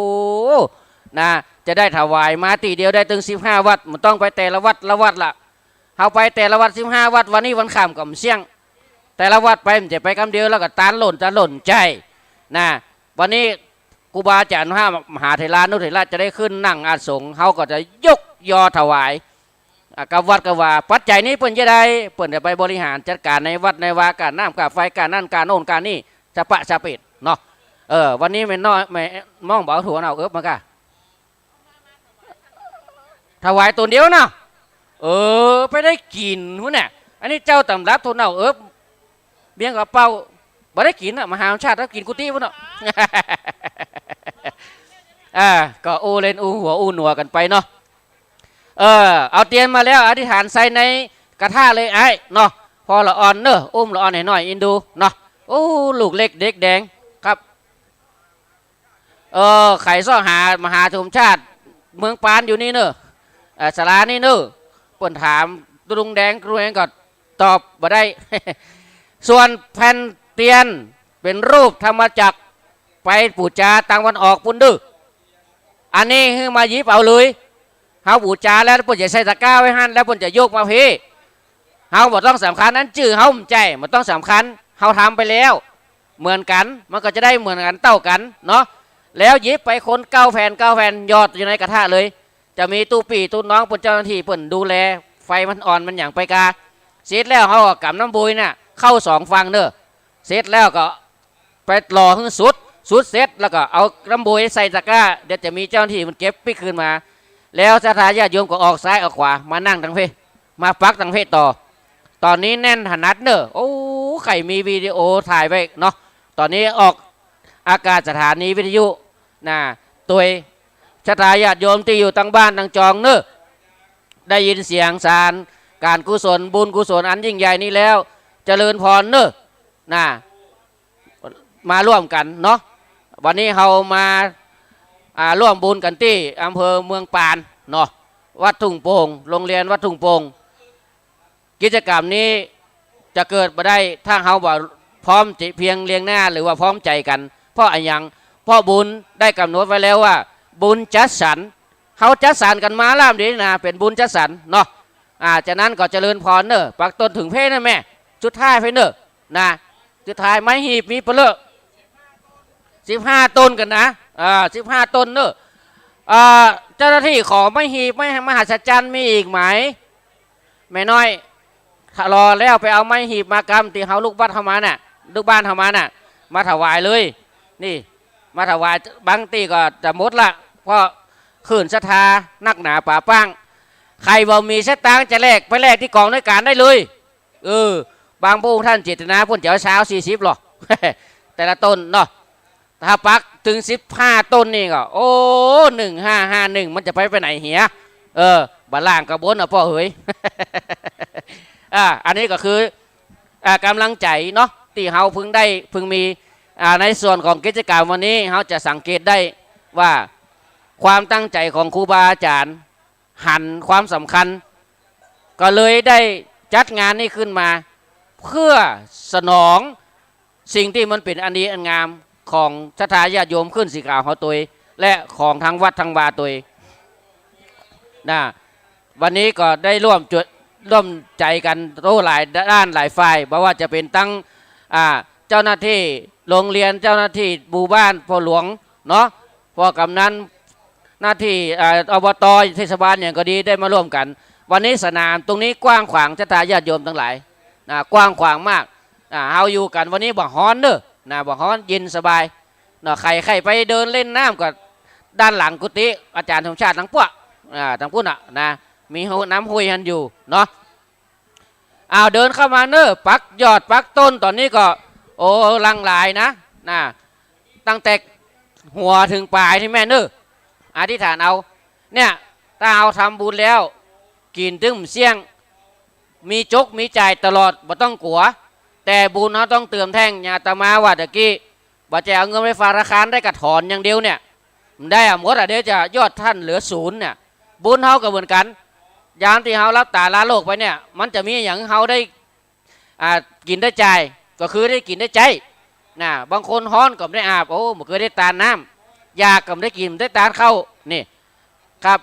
นะ จะได้ถวายมาตี้เดียวได้ตึงสิบห้าวัด บ่ต้องไปแต่ละวัดละวัดละ เฮาไปแต่ละวัดสิบห้าวัด วันนี้วันค่ำก็บ่เสี้ยง แต่ละวัดไป มันจะไปกำเดียวแล้วก็ตานหล่น ตานหล่น ใจ้ นะ วันนี้ครูบาอาจ๋ารย์พระมหาเถรานุเถระจะได้ขึ้นนั่งอาสงฆ์ เฮาก็จะยกยอถวาย อ่า กับวัดกับวา ปัจจัยนี้เปิ้นจะได้ เปิ้นจะไปบริหารจัดก๋านในวัดในวา ก้าน้ำก้าไฟ ก้านั่นก้าโน่นก้านี่ สะปะสะเปดเนาะ เออ วันนี้แม่น้อย แม่ม่องบ่เอาถั่วเน่าเอิบมาก่ะ ถวายต๋นเดียวเนาะ เออ ไปได้กิ๋นพุ้นน่ะ อันนี้เจ้าต๋ำรับถั่วเน่าเอิบ เบี้ยงกระเป๋า บ่ได้กิ๋นน่ะ มหาชาติเขากิ๋นกุฏิพุ้นเนาะ อ่า ก็อู้เล่นอู้หัวอู้หนัวกั๋นไปเนาะ เออ เอาเตียนมาแล้ว อธิษฐานใส่ในกระทะเลยอ้ายเนาะ พ่อละอ่อนเน่อ อุ้มละอ่อนให้น้อยอินดูเนาะ โอ้ ลูกเล็กเด็กแดงครับ เออ ใผเซาะหามหาสมชาติเมืองปานอยู่นี่เน่อ เอ่อ ศาลานี่เน่อ เปิ้นถามลุงแดง ลุงแดงก็ตอบบ่ได้ ส่วนแผ่นเตียนเป๋นรูปธรรมจักร ไปปู๋จาตางวันออกปู้นเน่อ อันนี้หื้อมาหยิบเอาเลย เฮาปู๋จาแล้วเปิ้นจะใส่ตะกร้าไว้หั้น แล้วเปิ้นจะยกมาพี้ เฮาบ่ต้องสำคัญ อันจื้อเฮาบ่ใจ้ บ่ต้องสำคัญ เฮาทำไปแล้ว เหมือนกั๋น มันก็จะได้เหมือนกั๋นเต้ากั๋นเนาะ แล้วหยิบไปคนเก้าแผ่น เก้าแผ่น หยอดอยู่ในกระทะเลย จะมีตุ๊ปี้ตุ๊น้องเปิ้น เจ้าหน้าตี้เปิ้นดูแล ไฟมันอ่อนมันหยังไปกา เสร็จแล้วเฮาก็ก๋ำน้ำบุยน่ะ เข้าสองฝั่งเน่อ เสร็จแล้วก็ ไปหล่อหื้อสุด สุดเสร็จแล้วก็เอาน้ำบุยใส่ตะกร้า เดี๋ยวจะมีเจ้าหน้าตี้มันเก็บปิ๊กคืนมา แล้วศรัทธาญาติโยมก็ออกซ้ายออกขวา มานั่งตางพี้ มาปักตางพี้ต่อ ต๋อนนี้แน่นถนัดเน่อ โอ้ ใผมีวิดีโอถ่ายไว้เนาะ ต๋อนนี้ออกอากาศสถานีวิทยุน่ะ ตวยศรัทธาญาติโยมตี้อยู่ตางบ้านตางจองเน่อ ได้ยินเสียงสารก๋านกุศล บุญกุศลอันยิ่งใหญ่นี้แล้ว เจริญพรเน่อ น่ะ มาร่วมกั๋นเนาะ วันนี้เฮามา อ่า ร่วมบุญกั๋นตี้อำเภอเมืองปานเนาะ วัดทุ่งโป่ง โรงเรียนวัดทุ่งโป่ง กิจกรรมนี้จะเกิดบ่ได้ ถ้าเฮาบ่พร้อมจะเพียงเรียงหน้า หรือว่าพร้อมใจ๋กั๋น เพราะอะหยัง เพราะบุญได้กำหนดไว้แล้วว่า บุญจัดสรร เฮาจัดสรรกั๋นมาแล้วดีนะ เป๋นบุญจัดสรรเนาะ อ่า ฉะนั้นก็เจริญพรเน่อ ปักต้นเถิงพี้นั่นแหม สุดท้ายพี้เน่อ นะ สุดท้ายไม้หีบมีเปล่า สิบห้าต้นกั๋นนะ อ่า สิบห้าต้นเน่อ อ่า เจ้าหน้าตี้ขอไม้หีบ ไม้มหัศจรรย์มีอีกไหม แม่น้อย ถ้ารอแล้วไปเอาไม้หีบมากำตี้เฮาลูกบ้านเฮามาน่ะ ลูกบ้านเฮามาน่ะ มาถวายเลย นี่ มาถวาย บางตี้ก็จะหมดละ เพราะคลื่นศรัทธานักหนาป๋าป้าง ใผบ่มีสตางค์จะแลก ไปแลกตี้ก๋องด้วยก๋านได้เลย เออ บางพระองค์ท่านเจตนาเปิ้นจะเอาซาวสี่สิบหรอ แต่ละต้นเนาะ ถ้าปักเถิงสิบห้าต้นนี่ก็ โอ้ หนึ่งห้าห้าหนึ่ง มันจะไป ไปไหนเหีย เออ บ่ล่างก็บนน่ะป้อเหย อ่า อันนี้ก็คือ อ่า ก๋ำลังใจ๋เนาะ ตี้เฮาเพิ่งได้ เพิ่งมี อ่า ในส่วนของกิจกรรมวันนี้ เฮาจะสังเกตได้ว่า ความตั้งใจ๋ของครูบาอาจ๋ารย์ หันความสำคัญ ก็เลยได้จัดงานนี้ขึ้นมา เพื่อสนองสิ่งตี้มันเป๋นอันดีอันงามของศรัทธาญาติโยมขึ้นสีขาวเฮาตวย และของทั้งวัดทั้งวาตวย นะ วันนี้ก็ได้ร่วมจุด ร่วมใจ๋กั๋นโอ้หลายด้านหลายฝ่าย บ่ว่าจะเป๋นตัง อ่า เจ้าหน้าตี้โรงเรียน เจ้าหน้าตี้หมู่บ้าน พ่อหลวงเนาะ พ่อกำนัน หน้าตี้ อ่า อบต เทศบาลหยังก็ดี ได้มาร่วมกั๋น วันนี้สนามตรงนี้กว้างขวาง ศรัทธาญาติโยมตังหลาย นะ กว้างขวางมาก อ่า เฮาอยู่กั๋นวันนี้บ่ฮ้อนเน่อ นะ บ่ฮ้อน เย็นสบาย เนาะ ใผใค่ไปเดินเล่นน้ำก็ด้านหลังกุฏิอาจ๋ารย์สมชาติตังปั้ว อ่า ตังปุ้นน่ะ นะ มีห้วย น้ำห้วยหั้นอยู่เนาะ อ้าว เดินเข้ามาเน่อ ปักยอดปักต้น ต๋อนนี้ก็ โอ้ หลั่งไหลนะ นะ ตั้งแต่หัวเถิงป๋ายนี่แม่เน่อ อธิษฐานเอา เนี่ย ถ้าเฮาทำบุญแล้ว กิ๋นตึงบ่เสี้ยง มีจกมีจ่ายตลอด บ่ต้องกั๋ว แต่บุญเฮาต้องเติมแต๊ง อย่างอาตมาว่าตะกี้ บ่ใจ้เอาเงินไปฝากธนาคารได้ก็ถอนอย่างเดียวเนี่ย บ่ได้อะ หมดอะ เดี๋ยวจะยอดต้านเหลือศูนย์เนี่ย บุญเฮาก็เหมือนกั๋น ยามตี้เฮาหลับต๋าลาโลกไปเนี่ย มันจะมีหยังหื้อเฮาได้ อ่า กิ๋นได้ใจ๊ ก็คือได้กิ๋นได้ใจ๊ นะ บางคนฮ้อนก็บ่ได้อาบ โอ้ บ่เกยได้ตานน้ำ อยากก็บ่ได้กิ๋น บ่ได้ตานข้าว นี่ ครับ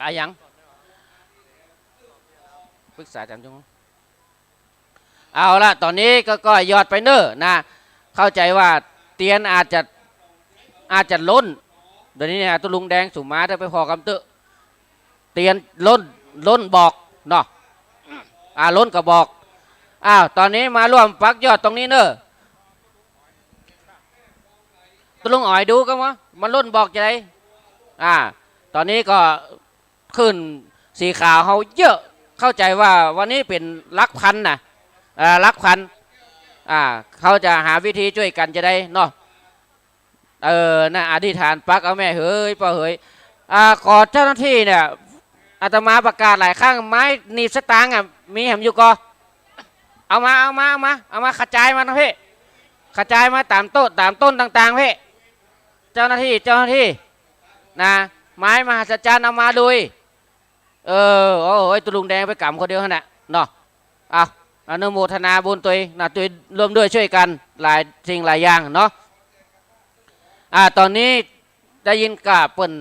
อะหยัง ปรึกษาอาจ๋ารย์จง เอาละ ต๋อนนี้ก็ ก็ยอดไปเน่อนะ เข้าใจ๋ว่าเตียนอาจจะ อาจจะล้น เดี๋ยวนี้เนี่ย ตุ๊ลุงแดงสุมาเถอะ ไปผ่อกำเต๊อะ เตียนล้น ล้นบอกเนาะ อ่า ล้นก็บอก อ้าว ต๋อนนี้มาร่วมปักยอดตรงนี้เน่อ ตุ๊ลุงอ๋อยดูก่อว่า มันล้นบอกจะได อ่า ต๋อนนี้ก็ ขึ้นสีขาวเฮาเยอะ เข้าใจ๋ว่าวันนี้เป๋นหลักพันนะ เอ่อ หลักพัน อ่า เฮาจะหาวิธีจ้วยกั๋นจะไดเนาะ เออ นะ อธิษฐานปักเอาแม่เหย ป้อเหย อ่า ขอเจ้าหน้าตี้เนี่ย อาตมาประกาศหลายครั้ง ไม้หนีบสตางค์อะ มีแหมอยู่ก่อ เอามา เอามา เอามา เอามา กระจายมาตางเพ กระจายมาต๋ามโต๊ะ ต๋ามโต๊ะต่างๆ เพ เจ้าหน้าตี้ เจ้าหน้าตี้ นะ ไม้มหัศจรรย์เอามาลุย เออ โอ้ย ตุ๊ลุงแดงไปกำคนเดียวหั้นแหละเนาะ เอา อนุโมทนาบุญตวยนะ ตวยร่วมด้วยช่วยกัน หลายสิ่งหลายอย่างเนาะ อ่า ต๋อนนี้ได้ยินก่าเปิ้น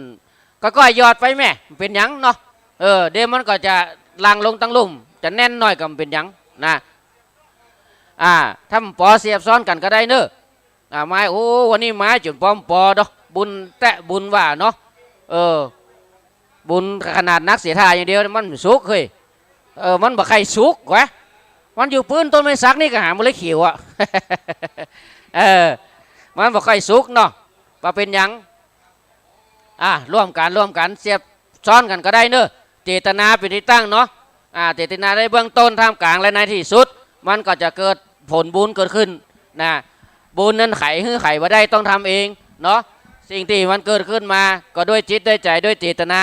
ก็ ก็ยอดไปแม่ เป๋นหยังเนาะ เออ เดี๋ยวมันก็จะหลั่งลงตังลุ่ม จะแน่นหน่อยก็บ่เป๋นหยังนะ อ่า ถ้าบ่ปอเสียบซ้อนกั๋นก็ได้เน่อ อ่า ไม้ โอ้ วันนี้ไม้จ๋นปอมปอดอก บุญแต๊บุญว่าเนาะ เออ บุญขนาดนักเสียท่าอย่างเดียวมันสุกเฮ้ย เออ มันบ่ใค่สุกวะ มันอยู่ปื้นต้นไม้สักนี่ก็หามันเลยเขียวอะ เออ มันบ่ใค่สุกเนาะ บ่เป๋นหยัง อ่ะ ร่วมกั๋น ร่วมกั๋น เสียบซ้อนกั๋นก็ได้เน่อ เจตนาเป๋นตี้ตั้งเนาะ อ่า เจตนาในเบื้องต้น ท่ามกลาง และในที่สุด มันก็จะเกิดผลบุญเกิดขึ้นนะ บุญนั้นไขหื้อไขบ่ได้ ต้องทำเองเนาะ สิ่งตี้มันเกิดขึ้นมาก็ด้วยจิตด้วยใจ๋ ด้วยเจตนา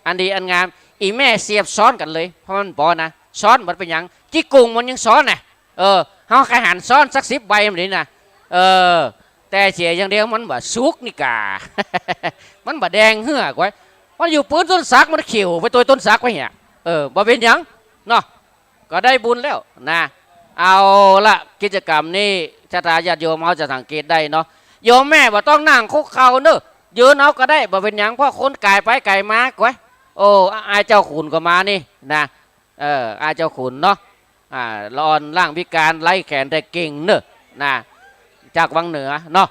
อันดีอันงาม อี่แม่เสียบซ้อนกั๋นเลย เพราะมันบ่ปอนะ ซ้อนมันเป๋นหยัง จิ๊กกุ่งมันยังซ้อนน่ะ เออ เฮาใค่หันซ้อนสักสิบใบมันดีนะ เออ แต่เสียอย่างเดียวมันบ่สุกนี่ก่า มันบ่แดงเหื้อกว่า มันอยู่ปื้นต้นสัก มันเขียวไปตวยต้นสักไปเหีย เออ บ่เป๋นหยังเนาะ ก็ได้บุญแล้วนะ เอาละ กิจกรรมนี้ศรัทธาญาติโยมเฮาจะสังเกตได้เนาะ โยมแม่บ่ต้องนั่งคุกเข่าเน่อ ยืนเอาก็ได้ บ่เป๋นหยัง เพราะคนก๋ายไปก๋ายมาก้วย โอ้ อ้ายเจ้าขุนก็มานี่นะ เออ อ้ายเจ้าขุนเนาะ อ่า ละอ่อนร่างพิการไร้แขนแต่เก่งเน่อ นะ จากวังเหนือเนาะ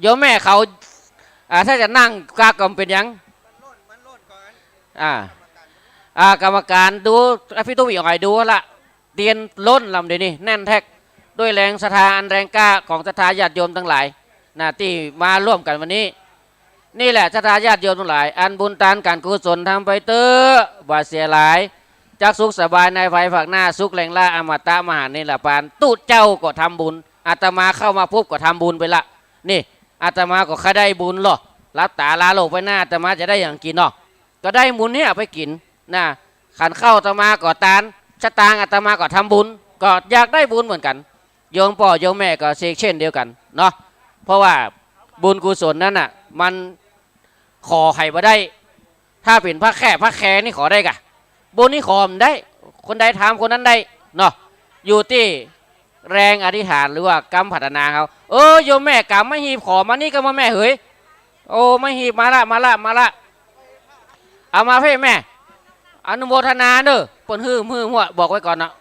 โยมแม่เขา อ่า ถ้าจะนั่งกากก็บ่เป๋นหยัง อ่า อ่า กรรมการดู อ่ะ พี่ตุ๊ก พี่อ๋อยดูละ เตียนล้นลำเดี๋ยวนี้ แน่นแต๊ก ด้วยแรงศรัทธาอันแรงกล้าของศรัทธาญาติโยมตังหลาย นะ ตี้มาร่วมกั๋นวันนี้ นี่แหละศรัทธาญาติโยมตังหลาย อันบุญตานก๋านกุศลทำไปเต๊อะ บ่าเสียหลาย จักสุขสบายในภายภาคหน้า สุขแหล่งล้าอมตะมหานิรรปาน ตุ๊เจ้าก็ทำบุญ อาตมาเข้ามาปุ๊บก็ทำบุญไปละ นี่ อาตมาก็ใค่ได้บุญลอ หลับต๋าลาโลกไปหน้า อาตมาจะได้หยังกิ๋นเนาะ ก็ได้บุญเนี่ยไปกิ๋นนะ ขันข้าวอาตมาก็ตาน สตางค์อาตมาก็ทำบุญ ก็อยากได้บุญเหมือนกั๋น โยมป้อโยมแม่ก็เชกเช่นเดียวกั๋นเนาะ เพราะว่าบุญกุศลนั้นน่ะ มันขอใค่บ่ได้ ถ้าเป๋นพระแค่ พระแค่นี่ขอได้ก่ะ บุญนี่ขอบ่ได้ คนใดทำคนนั้นได้เนาะ อยู่ตี้แรงอธิษฐานหรือว่ากำปรารถนาเขา เออ โยมแม่ก๋ำไม้หีบขอมานี่ก็มาแม่เหย โอ้ ไม้หีบมาละ มาละ มาละ เอามาเพ่แม่ อนุโมทนาเน่อ เปิ้นหื้อหื้อหัว บอกไว้ก่อนเนาะ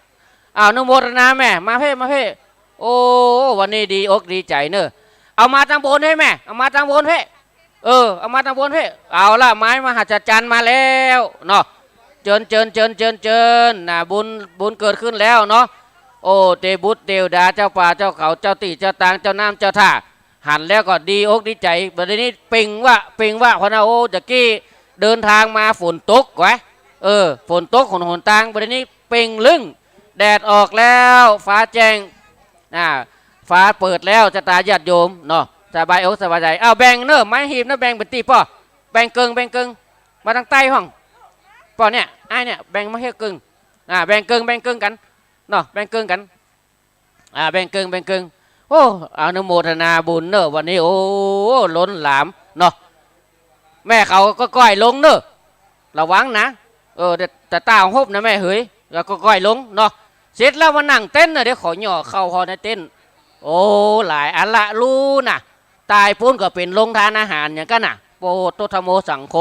อ้าว อนุโมทนาแม่ มาเพ่ มาเพ่ โอ้ วันนี้ดีอกดีใจ๋เน่อ เอามาตางบนเพ่แม่ เอามาตางบนเพ่ เออ เอามาตางบนเพ่ เอาละ ไม้มหัศจรรย์มาแล้วเนาะ เจิญ เจิญ เจิญ เจิญ เจิญ นะ บุญ บุญเกิดขึ้นแล้วเนาะ โอ้ เตบุตรเตวดา เจ้าป่าเจ้าเขา เจ้าตี้เจ้าตาง เจ้าน้ำเจ้าท่า หันแล้วก็ดีอกดีใจ๋ บ่าเดี๋ยวนี้เป่งวะ เป่งวะ เพราะนะ โอ้ ตะกี้เดินตางมาฝนตกวะ เออ ฝนตกหน หนตาง บ่าเดี๋ยวนี้เป่งลึ้ง แดดออกแล้ว ฟ้าแจ้ง อ่า ฟ้าเปิดแล้ว ศรัทธาญาติโยมเนาะ สบายอกสบายใจ๋ เอาแบ่งเน่อ ไม้หีบนะ แบ่งเป๋นตี้ป้อ แบ่งเกิ่ง แบ่งเกิ่ง มาตางใต้พ่อง ป้อเนี่ย อ้ายเนี่ย แบ่งมาเหียเกิ่ง อ่า แบ่งเกิ่ง แบ่งเกิ่งกั๋น เนาะ แบ่งเกิ่งกั๋น อ่า แบ่งเกิ่ง แบ่งเกิ่ง โอ้ อนุโมทนาบุญเน่อ วันนี้ โอ้ ล้นหลามเนาะ แม่เขาก็ก้อยลงเน่อ ระวังนะ เออ แต่ แต่ต้าฮบนะแม่เหย แล้วก็ก้อยลงเนาะ เสร็จแล้วมานั่งเต็นท์เน่อ เดี๋ยวขอหย่อเข้าพอในเต็นท์ โอ้ หลายอันละรู้นะ ตายปู๊นก็เป๋นโรงทานอาหารอย่างกั๋นน่ะ โปโตธัมโมสังโฆ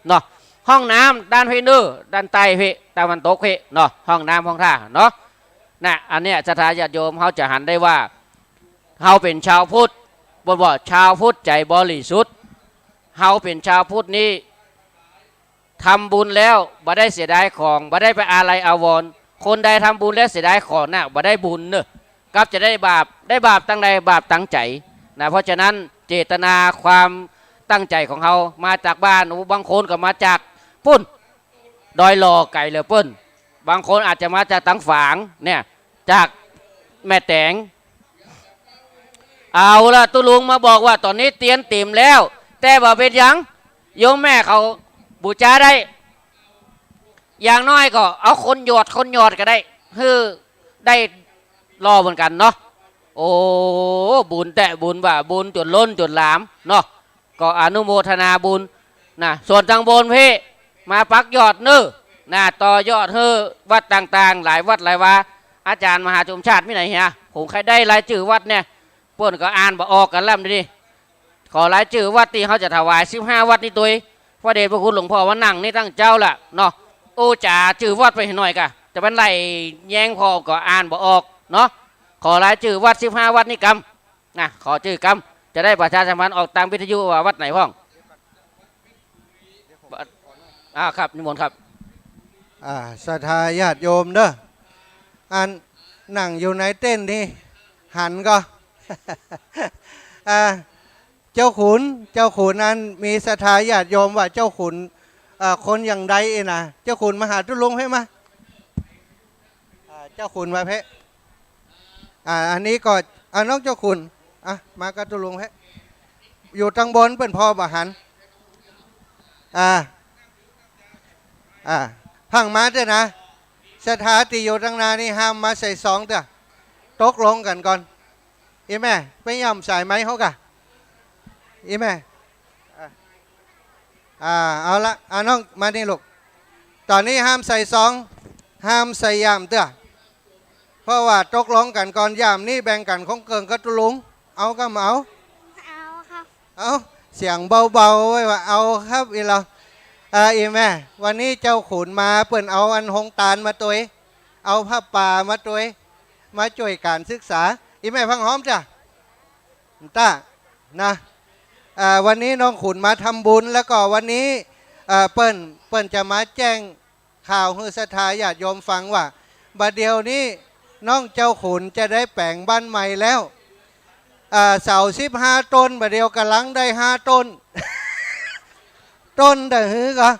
เนาะ ห้องน้ำด้านเพเน่อ ด้านใต้เพ ตะวันตกเพเนาะ ห้องน้ำห้องท่าเนาะ น่ะ อันเนี้ยศรัทธาญาติโยมเฮาจะหันได้ว่า เฮาเป๋นชาวพุทธ บ่ บ่ ชาวพุทธใจ๋บริสุทธิ์ เฮาเป๋นชาวพุทธนี้ ทำบุญแล้วบ่ได้เสียดายของ บ่ได้ไปอาลัยอาวรณ์ คนใดทำบุญแล้วเสียดายของน่ะ บ่ได้บุญเน่อ กลับจะได้บาป ได้บาปตางใด บาปตางใจ๋นะ เพราะฉะนั้นเจตนาความตั้งใจ๋ของเฮามาจากบ้าน บางคนก็มาจากปู๊น ดอยหล่อไก๋เหลือเปิ้น บางคนอาจจะมาจากตางฝางเนี่ย จากแม่แต๋ง เอาละ ตุ๊ลุงมาบอกว่าต๋อนนี้เตียนเต๋มแล้ว แต่บ่เป๋นหยัง โยมแม่เขาบู๋จาได้ อย่างน้อยก็เอาคนหยอด คนหยอดก็ได้ หื้อได้หล่อเหมือนกั๋นเนาะ โอ้ บุญแต๊บุญว่าบุญจ๋นล้นจ๋นหลามเนาะ ก็อนุโมทนาบุญนะ ส่วนตางบนเพมาปักยอดเน่อนะ ต่อยอดหื้อวัดต่างๆ หลายวัดหลายวา อาจ๋ารย์มหาสมชาติมีไหนเหีย ผมใค่ได้รายจื้อวัดเนี่ย เปิ้นก็อ่านบ่ออกกั๋นแล้วนี่ ขอรายจื้อวัดตี้เฮาจะถวายสิบห้าวัดนี้ตวย พระเดชพระคุณหลวงพ่อมานั่งนี่ตั้งเจ้าละเนาะ โอ้ จ๋าจื้อวัดไปหน่อยกะ จะเป๋นไรแย้งพ่อก็อ่านบ่ออกเนาะ ขอรายจื้อวัดสิบห้าวัดนี้กำ นะ ขอจื้อกำ จะได้ประชาสัมพันธ์ออกตางวิทยุว่าวัดไหนพ่อง อ่า ครับ นิมนต์ครับ อ่า ศรัทธาญาติโยมเน่อ อันนั่งอยู่ในเต็นท์นี่ หันก่อ อ่า เจ้าขุน เจ้าขุนอันมีศรัทธาญาติโยมว่าเจ้าขุน อ่า คนอย่างใดเอนะ เจ้าขุนมาหาตุ๊ลุงเพมา อ่า เจ้าขุนมาเพ อ่า อันนี้ก็ อ่า น้องเจ้าขุน อ่ะ มากับตุ๊ลุงเพ อยู่ตางบนเปิ้นผ่อบ่หัน อ่า อ่า พังมาเต๊อะนะ ศรัทธาตี้อยู่ตางหน้านี่ห้ามมาใส่ซองเต๊อะ ตกลงกั๋นก่อน อีแม่ ไปย่ำสายไม้เฮากะ อีแม่ อ่า อ่า เอาละ อ่า น้องมานี่ลูก ต๋อนนี้ห้ามใส่ซอง ห้ามใส่ย่ามเต๊อะ เพราะว่าตกลงกั๋นก่อน ย่ามนี้แบ่งกั๋นคงเกิ่งกับตุ๊ลุง เอากำเอา เอาครับ เอา เสียงเบาๆ ไว้ว่า เอาครับ อีหลอ อ่า อีแม่ วันนี้เจ้าขุนมา เปิ้นเอาอันฮงตานมาตวย เอาผ้าป่ามาตวย มาจ้วยก๋านศึกษา อีแม่พังหอมจ้ะ ต้า นะ อ่า วันนี้น้องขุนมาทำบุญ แล้วก็วันนี้ อ่า เปิ้น เปิ้นจะมาแจ้งข่าวหื้อศรัทธาญาติโยมฟังว่า บ่าเดี่ยวนี้น้องเจ้าขุนจะได้แป๋งบ้านใหม่แล้ว อ่า เสาสิบห้าต้น บ่าเดี่ยวก่ำลังได้ห้าต้น ต้นเต้าหื้อก่อ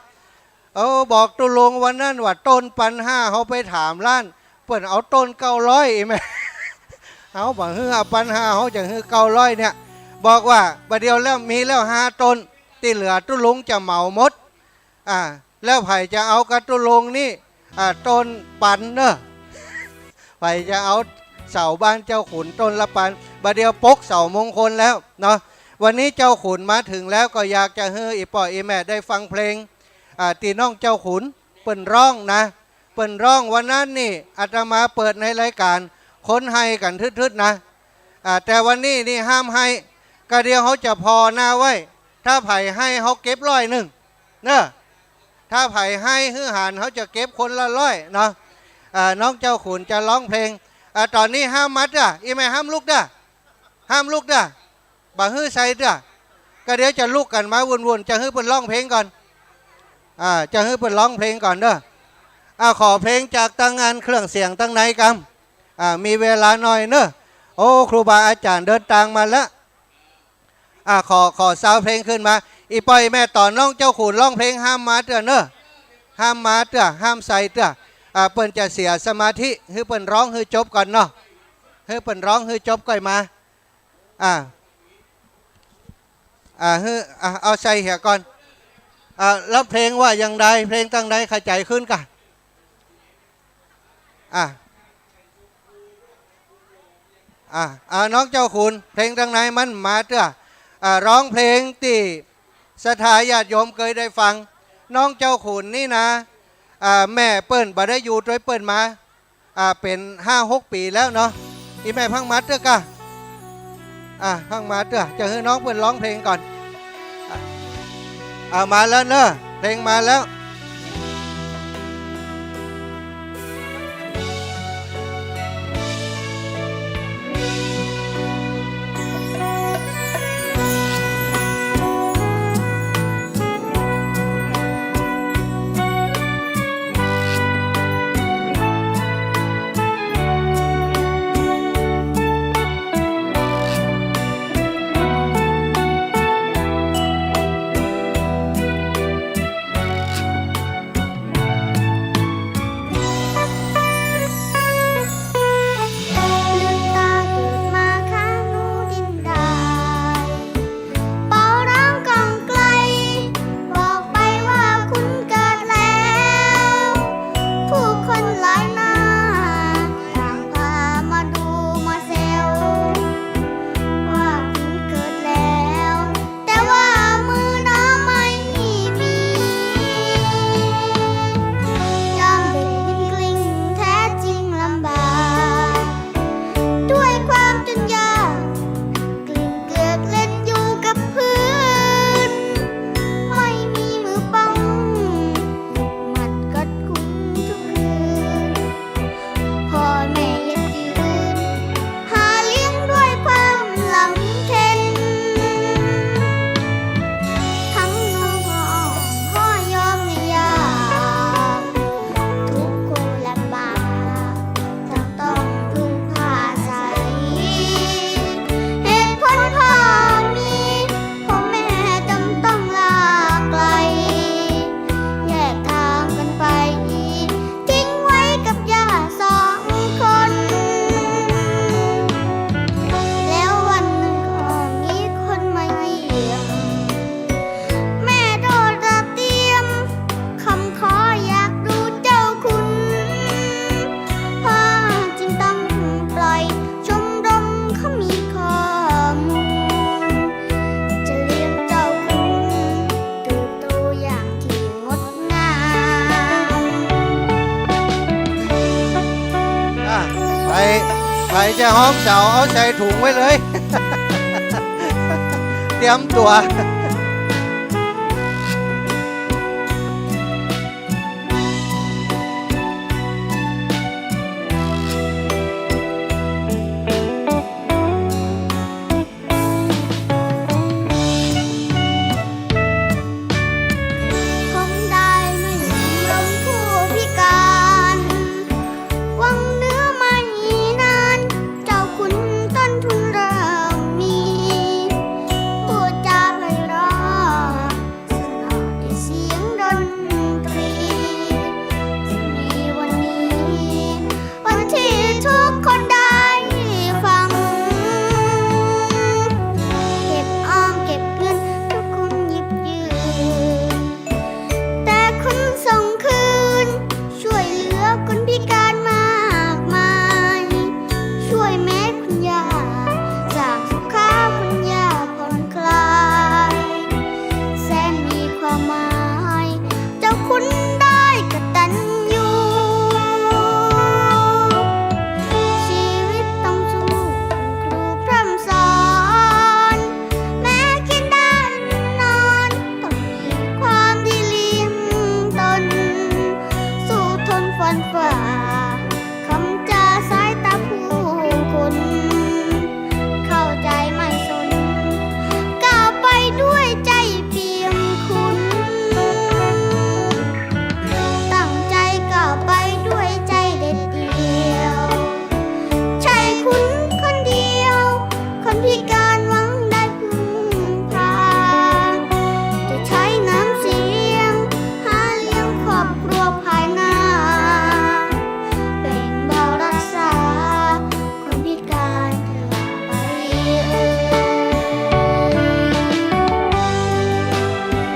เออ บอกตุ๊ลุงวันนั้นว่าต้นปันห้า เฮาไปถามล้าน เปิ้นเอาต้นเก้าร้อย อีแม่ เอาบ่หื้อ เอาปันห้า เฮาจะหื้อเก้าร้อยเนี่ย บอกว่าบ่าเดี่ยวแล้วมีแล้วห้าต้น ตี้เหลือตุ๊ลุงจะเหมาหมด อ่า แล้วใผจะเอากับตุ๊ลุงนี่ อ่า ต้นปันเน่อ ใผจะเอาเสาบ้านเจ้าขุนต้นละปัน บ่าเดี่ยวปกเสามงคลแล้วเนาะ วันนี้เจ้าขุนมาถึงแล้ว ก็อยากจะหื้ออี่ป้ออี่แม่ได้ฟังเพลง อ่า ตี้น้องเจ้าขุนเปิ้นร้องนะ เปิ้นร้องวันนั้นนี่ อาตมาเปิดในรายก๋าน คนไห้กั๋นทึดๆ นะ อ่า แต่วันนี้นี่ห้ามไห้ กะเดี่ยวเฮาจะผ่อหน้าไว้ ถ้าใผไห้เฮาเก็บร้อยนึ่ง เน่อ ถ้าใผไห้หื้อหาน เฮาจะเก็บคนละร้อยเนาะ อ่า น้องเจ้าขุนจะร้องเพลง อ่า ต๋อนนี้ห้ามมาเต๊อะ อี่แม่ห้ามลุกเต๊อะ ห้ามลุกเต๊อะ บ่หื้อใส่เต๊อะ กะเดี๋ยวจะลุกกั๋นมาวุ่นๆ จะหื้อเปิ้นร้องเพลงก่อน อ่า จะหื้อเปิ้นร้องเพลงก่อนเน่อ อ่า ขอเพลงจากตางอันเครื่องเสียงตางในกำ อ่า มีเวลาหน่อยเน่อ โอ้ ครูบาอาจ๋ารย์เดินตางมาแล้ว อ่า ขอ ขอซาวด์เพลงขึ้นมา อี่ป้ออี่แม่ต๋อนน้องเจ้าขุนร้องเพลงห้ามมาเต๊อะเน่อ ห้ามมาเต๊อะ ห้ามใส่เต๊อะ อ่า เปิ้นจะเสียสมาธิ หื้อเปิ้นร้องหื้อจบก่อนเนาะ หื้อเปิ้นร้องหื้อจบก่อยมา อ่า อ่า หื้อ อ่า เอาใส่เหียก่อน อ่า แล้วเพลงว่าอย่างใด เพลงตางในขยายขึ้นก่ะ อ่า อ่ะ อ่ะ น้องเจ้าขุน เพลงตังในมันมาเตื้อ อ่ะ ฮ้องเพลงตี้ศรัทธาญาติโยมเกยได้ฟัง น้องเจ้าขุนนี่นะ อ่ะ แม่เปิ้นบ่ได้อยู่ตวยเปิ้นมา อ่ะ เป๋นห้าหกปี๋แล้วเนาะ อี่แม่พังมาเตื้อก่า อ่ะ พังมาเตื้อ จะหื้อน้องเปิ้นฮ้องเพลงก่อน อ่ะ อ่ะ มาแล้วเนาะ เพลงมาแล้ว ลืมตาเกิดมาข้าหนูดิ้นได้ เป่าร้องก้องไกล บอกไปว่าคุณเกิดแล้ว ผู้คนหลายหน้า ต่างพามาดูมาแซว ว่าคุณเกิดแล้ว แต่ว่ามือน้อไม่มี ยามได้ยินกริ่งแท้จริงลำบาก ด้วยความจนยาก กริ่งเกลือกเล่นอยู่กับพื้น ไม่มีมือป้อง หมัดกัดคุณทุกคืน พ่อแม่เยียะจืน หาเลี้ยงด้วยความลำเค็ญ ทั้งนมพ่ออ้อมพ่อยอมยาก ทุกคนลำบาก ต้องพึ่งพาอาศัย เหตุผลพ่อมี พ่อแม่จำต้องลาไกล แยกทางกันไป ทิ้งไว้กับย่าสองคน แล้ววันหนึ่งก็มีคนมาเยี่ยม แม่โดดระเตียม คำขออยากดูเจ้าคุณ พ่อจึงต้องปล่อย ชมรมเขามีข้อมูล จะเลี้ยงเจ้าคุณ เติบโตอย่างที่งดงาม อ่ะ ใผ ใผจะฮ้องเสา เอาใส่ถุงไว้เลย เตรียมตั๋ว คงได้ไม่ยอมผู้พิการ หวังเนื้อไม่นาน เจ้าคุณต้นทุนเริ่มมี พูดจาไพเราะ สนอด้วยเสียงดนตรี จะมีวันนี้ วันที่ทุกคนได้ฟัง เก็บออมเก็บเงินทุกคนหยิบยืม แต่คุณส่งคืน ช่วยเหลือคนพิการมากมาย ช่วยแม้คุณย่า สร้างสุขาคุณย่าผ่อนคลาย แสนมีความหมาย เจ้าคุณได้กตัญญู ชีวิตต้องสู้ ครูพร่ำสอน แม้กินได้นอน ต้องมีความดีเลี้ยงตน สู้ทนฟันฝ่า คำจาสายตาผู้คน เข้าใจไม่สน ก้าวไปด้วยใจเปี่ยมคุณ ตั้งใจก้าวไปด้วยใจเด็ดเดี่ยว ใช่คุณคนเดียว คนพิการหวังได้พึ่งพา จะใช้น้ำเสียง หาเลี้ยงครอบครัวภายหน้า แบ่งเบารักษา คนพิการเถิดไปเอ่ย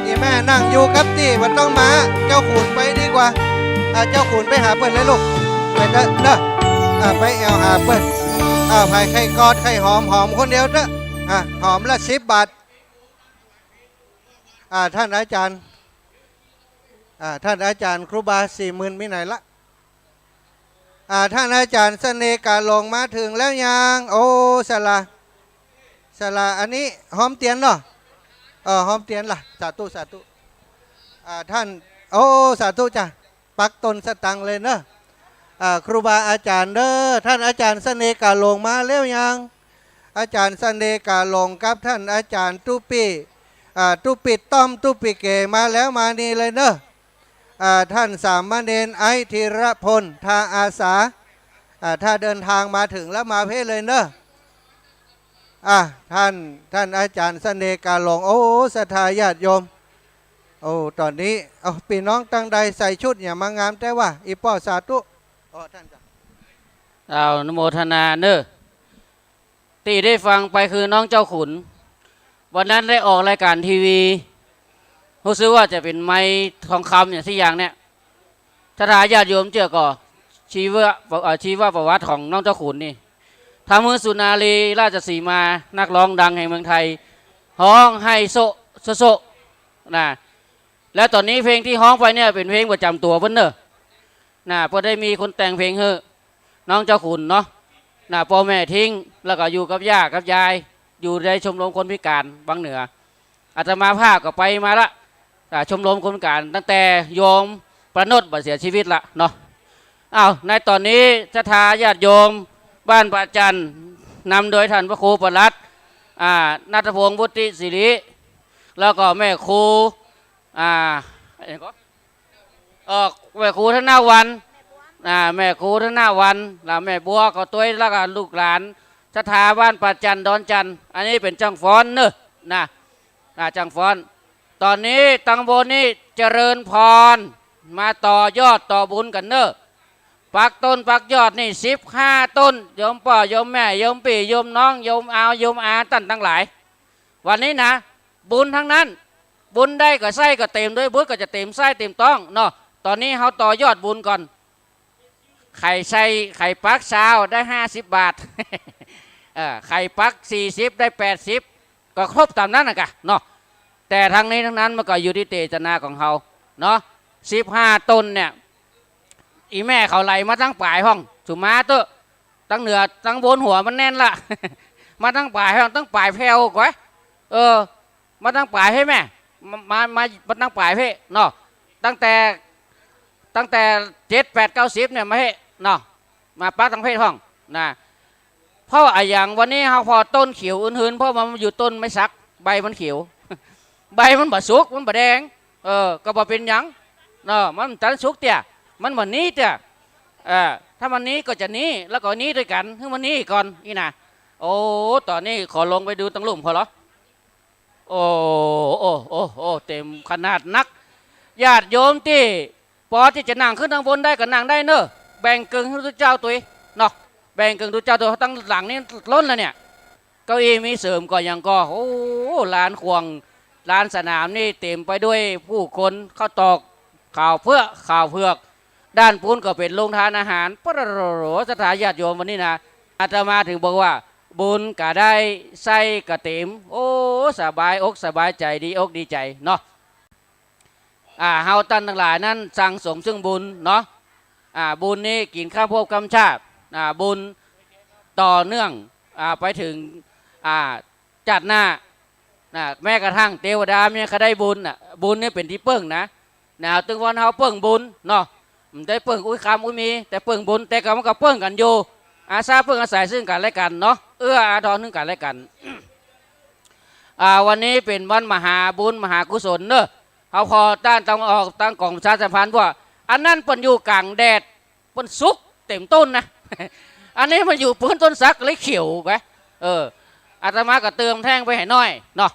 นี่แม่นั่งอยู่กับตี้ บ่ต้องมา เจ้าขุนไปดีกว่า อ่ะ เจ้าขุนไปหาเปิ้นเลยลูก ไปเถอะเนาะ อ่ะ ไปแอ่วหาเปิ้น อ่า ใผใค่กอดใค่หอม หอมคนเดียวเต๊อะ อ่า หอมละสิบบาท อ่า ท่านอาจารย์ อ่า ท่านอาจารย์ครูบาสี่หมื่นมีไหนละ อ่า ท่านอาจารย์เสน่ห์กาหลงมาถึงแล้วยัง โอ้ สละ สละ อันนี้หอมเตียนเนาะ เออ หอมเตียนละ สาธุ สาธุ อ่า ท่าน โอ้ สาธุจ้ะ ปักต้นสตังค์เลยเนอะ อ่า ครูบาอาจารย์เด้อ ท่านอาจารย์เสน่ห์กาหลงมาแล้วยัง อาจารย์เสน่ห์กาหลงกับท่านอาจารย์ตุ๊ปี้ อ่า ตุ๊ปี้ต้อม ตุ๊ปี้เก๋มาแล้ว มานี่เลยเนอะ อ่า ท่านสามเณรไอซ์ธีรพล ทาอาสา อ่า ถ้าเดินทางมาถึงแล้วมาเพ่เลยเนอะ อ่ะ ท่าน ท่านอาจารย์เสน่ห์กาหลง โอ้ ศรัทธาญาติโยม โอ้ ต๋อนนี้ เอา ปี้น้องตังใดใส่ชุดหยังมางามแต๊วะ อี่ป้อ สาธุ อ๋อ ท่านจ้ะ เอา อนุโมทนาเนอะ ตี้ได้ฟังไปคือน้องเจ้าขุน วันนั้นได้ออกรายก๋านทีวี ฮู้สึกว่าจะเป๋นไมค์ทองคำอย่างสักอย่างเนี่ย ศรัทธาญาติโยมเจื้อก่อ ชีวะ เอ่อ ชีวประวัติของน้องเจ้าขุนนี่ ทำหื้อสุนารีราชสีมา นักร้องดังแห่งเมืองไทย ฮ้องไห้โซะโซะโซะนะ แล้วต๋อนนี้เพลงตี้ฮ้องไปเนี่ยเป๋นเพลงประจ๋ำตั๋วเปิ้นเน่อ นะ เปิ้นได้มีคนแต่งเพลงหื้อน้องเจ้าขุนเนาะ นะ ป้อแม่ทิ้ง แล้วก็อยู่กับย่ากับยาย อยู่ในชมรมคนพิก๋านวังเหนือ อาตมาภาพก็ไปมาละ อ่า ชมรมคนพิก๋านตั้งแต่โยมประโนชบ่เสียชีวิตละเนาะ อ้าว ในต๋อนนี้ศรัทธาญาติโยมบ้านป่าจั่น นำโดยท่านพระครูประหลัด อ่า ณัฐพงษ์ วุฒิสิริ แล้วก็แม่ครู อ่า เอ่อ แม่ครูธนวรรณ อ่า แม่ครูธนวรรณ แล้วแม่บัวก็ตวย แล้วก็ลูกหลานศรัทธาบ้านป่าจั่น ดอนจั่น อันนี้เป๋นจ้างฟ้อนเน่อ นะ อ่า จ้างฟ้อน ต๋อนนี้ตังบนนี่เจริญพร มาต่อยอดต่อบุญกั๋นเน่อ ปักต้นปักยอดนี่สิบห้าต้น โยมป้อ โยมแม่ โยมปี้ โยมน้อง โยมอาว โยมอา ต้านตังหลาย วันนี้นะ บุญตังนั้น บุญใดก็ใส้ก็เต๋มโดยบุญก็จะเต๋มไส้เต๋มต๊องเนาะ ต๋อนนี้เฮาต่อยอดบุญก่อน ใค่ใส่ ใค่ปักซาวได้ห้าสิบบาท เออ ใค่ปักสี่สิบได้แปดสิบ ก็ครบต๋ามนั้นน่ะก่ะเนาะ แต่ตังนี้ตังนั้นมันก็อยู่ตี้เจตนาของเฮาเนาะ สิบห้าต้นเนี่ย อี่แม่เขาไหลมาตังป๋ายพ่อง สุมาเต๊อะ ตังเหนือตังบนหัวมันแน่นละ มาตังป๋ายพ่อง ตังป๋ายแผ่วกว่า เออ มาตังป๋ายเพ่แม่ มา มา มา มาตังป๋ายเพ่เนาะ ตั้งแต่ ตั้งแต่เจ็ด แปด เก้า สิบเนี่ยมาเพ่เนาะ มาปักตังเพ่พ่องนะ เพราะอะหยังวันนี้เฮาผ่อต้นเขียวอึนๆ เพราะว่ามันอยู่ต้นไม้สัก ใบมันเขียว ใบมันบ่สุก มันบ่แดง เออ ก็บ่เป๋นหยังเนาะ มันตันสุกเตี้ย มันบ่นี้เตี้ย เออ ถ้ามันนี้ก็จะนี้ แล้วก็นี้ตวยกั๋น หื้อมันนี้ก่อน อี้นะ โอ้ ต๋อนนี้ขอลงไปดูตังลุ่มเขาเหรอ โอ้ โอ้ โอ้ โอ้ เต๋มขนาดนัก ญาติโยมตี้ปอตี้จะนั่งขึ้นตังบนได้ก็นั่งได้เน่อ แบ่งเกิ่งหื้อตุ๊เจ้าตวยเนาะ แบ่งเกิ่งตุ๊เจ้าตวย ตังหลังนี่ล้นแล้วเนี่ย เก้าอี้มีเสริมก่อหยังก่อ โอ้ ลานข่วง ลานสนามนี่เต๋มไปด้วยผู้คน เข้าตอก ข่าวเปื้อ ข่าวเผือก ด้านปู๊นก็เป๋นโฮงทานอาหาร ปะโถ ศรัทธาญาติโยมวันนี้นะ อาตมาถึงบอกว่า บุญก็ได้ ไส้ก็เต๋ม โอ้ สบายอกสบายใจ๋ ดีอกดีใจ๋เนาะ อ่า เฮาต้านตังหลายนั้นสั่งสมซึ่งบุญเนาะ อ่า บุญนี้กิ๋นค่ำภพค่ำชาติ อ่า บุญต่อเนื่อง อ่า ไปเถิง อ่า จาติหน้า นะ แม้กระทั่งเตวดามันยังได้บุญน่ะ บุญนี่เป๋นตี้เปิ้งนะ นะ ตึงวันเฮาเปิ้งบุญเนาะ บ่ได้เปิ้งอุ้ยคำอุ้ยมี แต่เปิ้งบุญ แต่ก็มันก็เปิ้งกั๋นอยู่ อาศัย เปิ้งอาศัยซึ่งกั๋นและกั๋นเนาะ เอื้ออาทรซึ่งกั๋นและกั๋น อ่า วันนี้เป๋นวันมหาบุญมหากุศลเนาะ เฮาผ่อต้านตะวันออก ตางก๋องประชาสัมพันธ์ว่า อันนั้นเปิ้นอยู่ก๋างแดด เปิ้นสุกเต๋มต้นนะ อันนี้มันอยู่ปื๊นต้นสักเลยเขียวไป เออ อาตมาก็เติมแท่งไปให้หน้อยเนาะ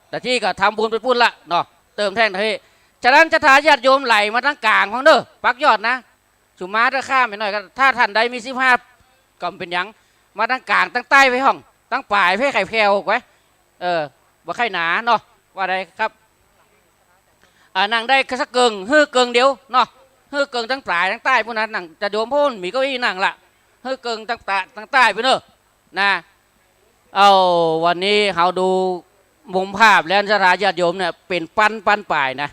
แต่ตี้ก็ทำบุญไปปู๊นละเนาะ เติมแท่งตี้ ฉะนั้นศรัทธาญาติโยมไหลมาตังก๋างพ่องเน่อ ปักยอดนะ สุมาเต๊อะ ข้ามไปหน้อยก็ ถ้าต้านใดมีสิบห้า ก็บ่เป๋นหยัง มาตังก๋าง ตังใต้ไปพ่อง ตังป๋ายไป ใค่แผ่วไป เออ บ่ใค่หนาเนาะ ว่าได้ครับ อ่า นั่งได้สักเกิ่ง หื้อเกิ่งเดียวเนาะ หื้อเกิ่งตังป๋ายตังใต้ปู๊นนะ นั่งจะโยมปู๊น มีเก้าอี้นั่งละ หื้อเกิ่งตังใต้ ตังใต้ไปเน่อ นะ เอ้า วันนี้เฮาดูมุมภาพแล้วศรัทธาญาติโยมเนี่ยเป๋นปันปันป๋ายนะ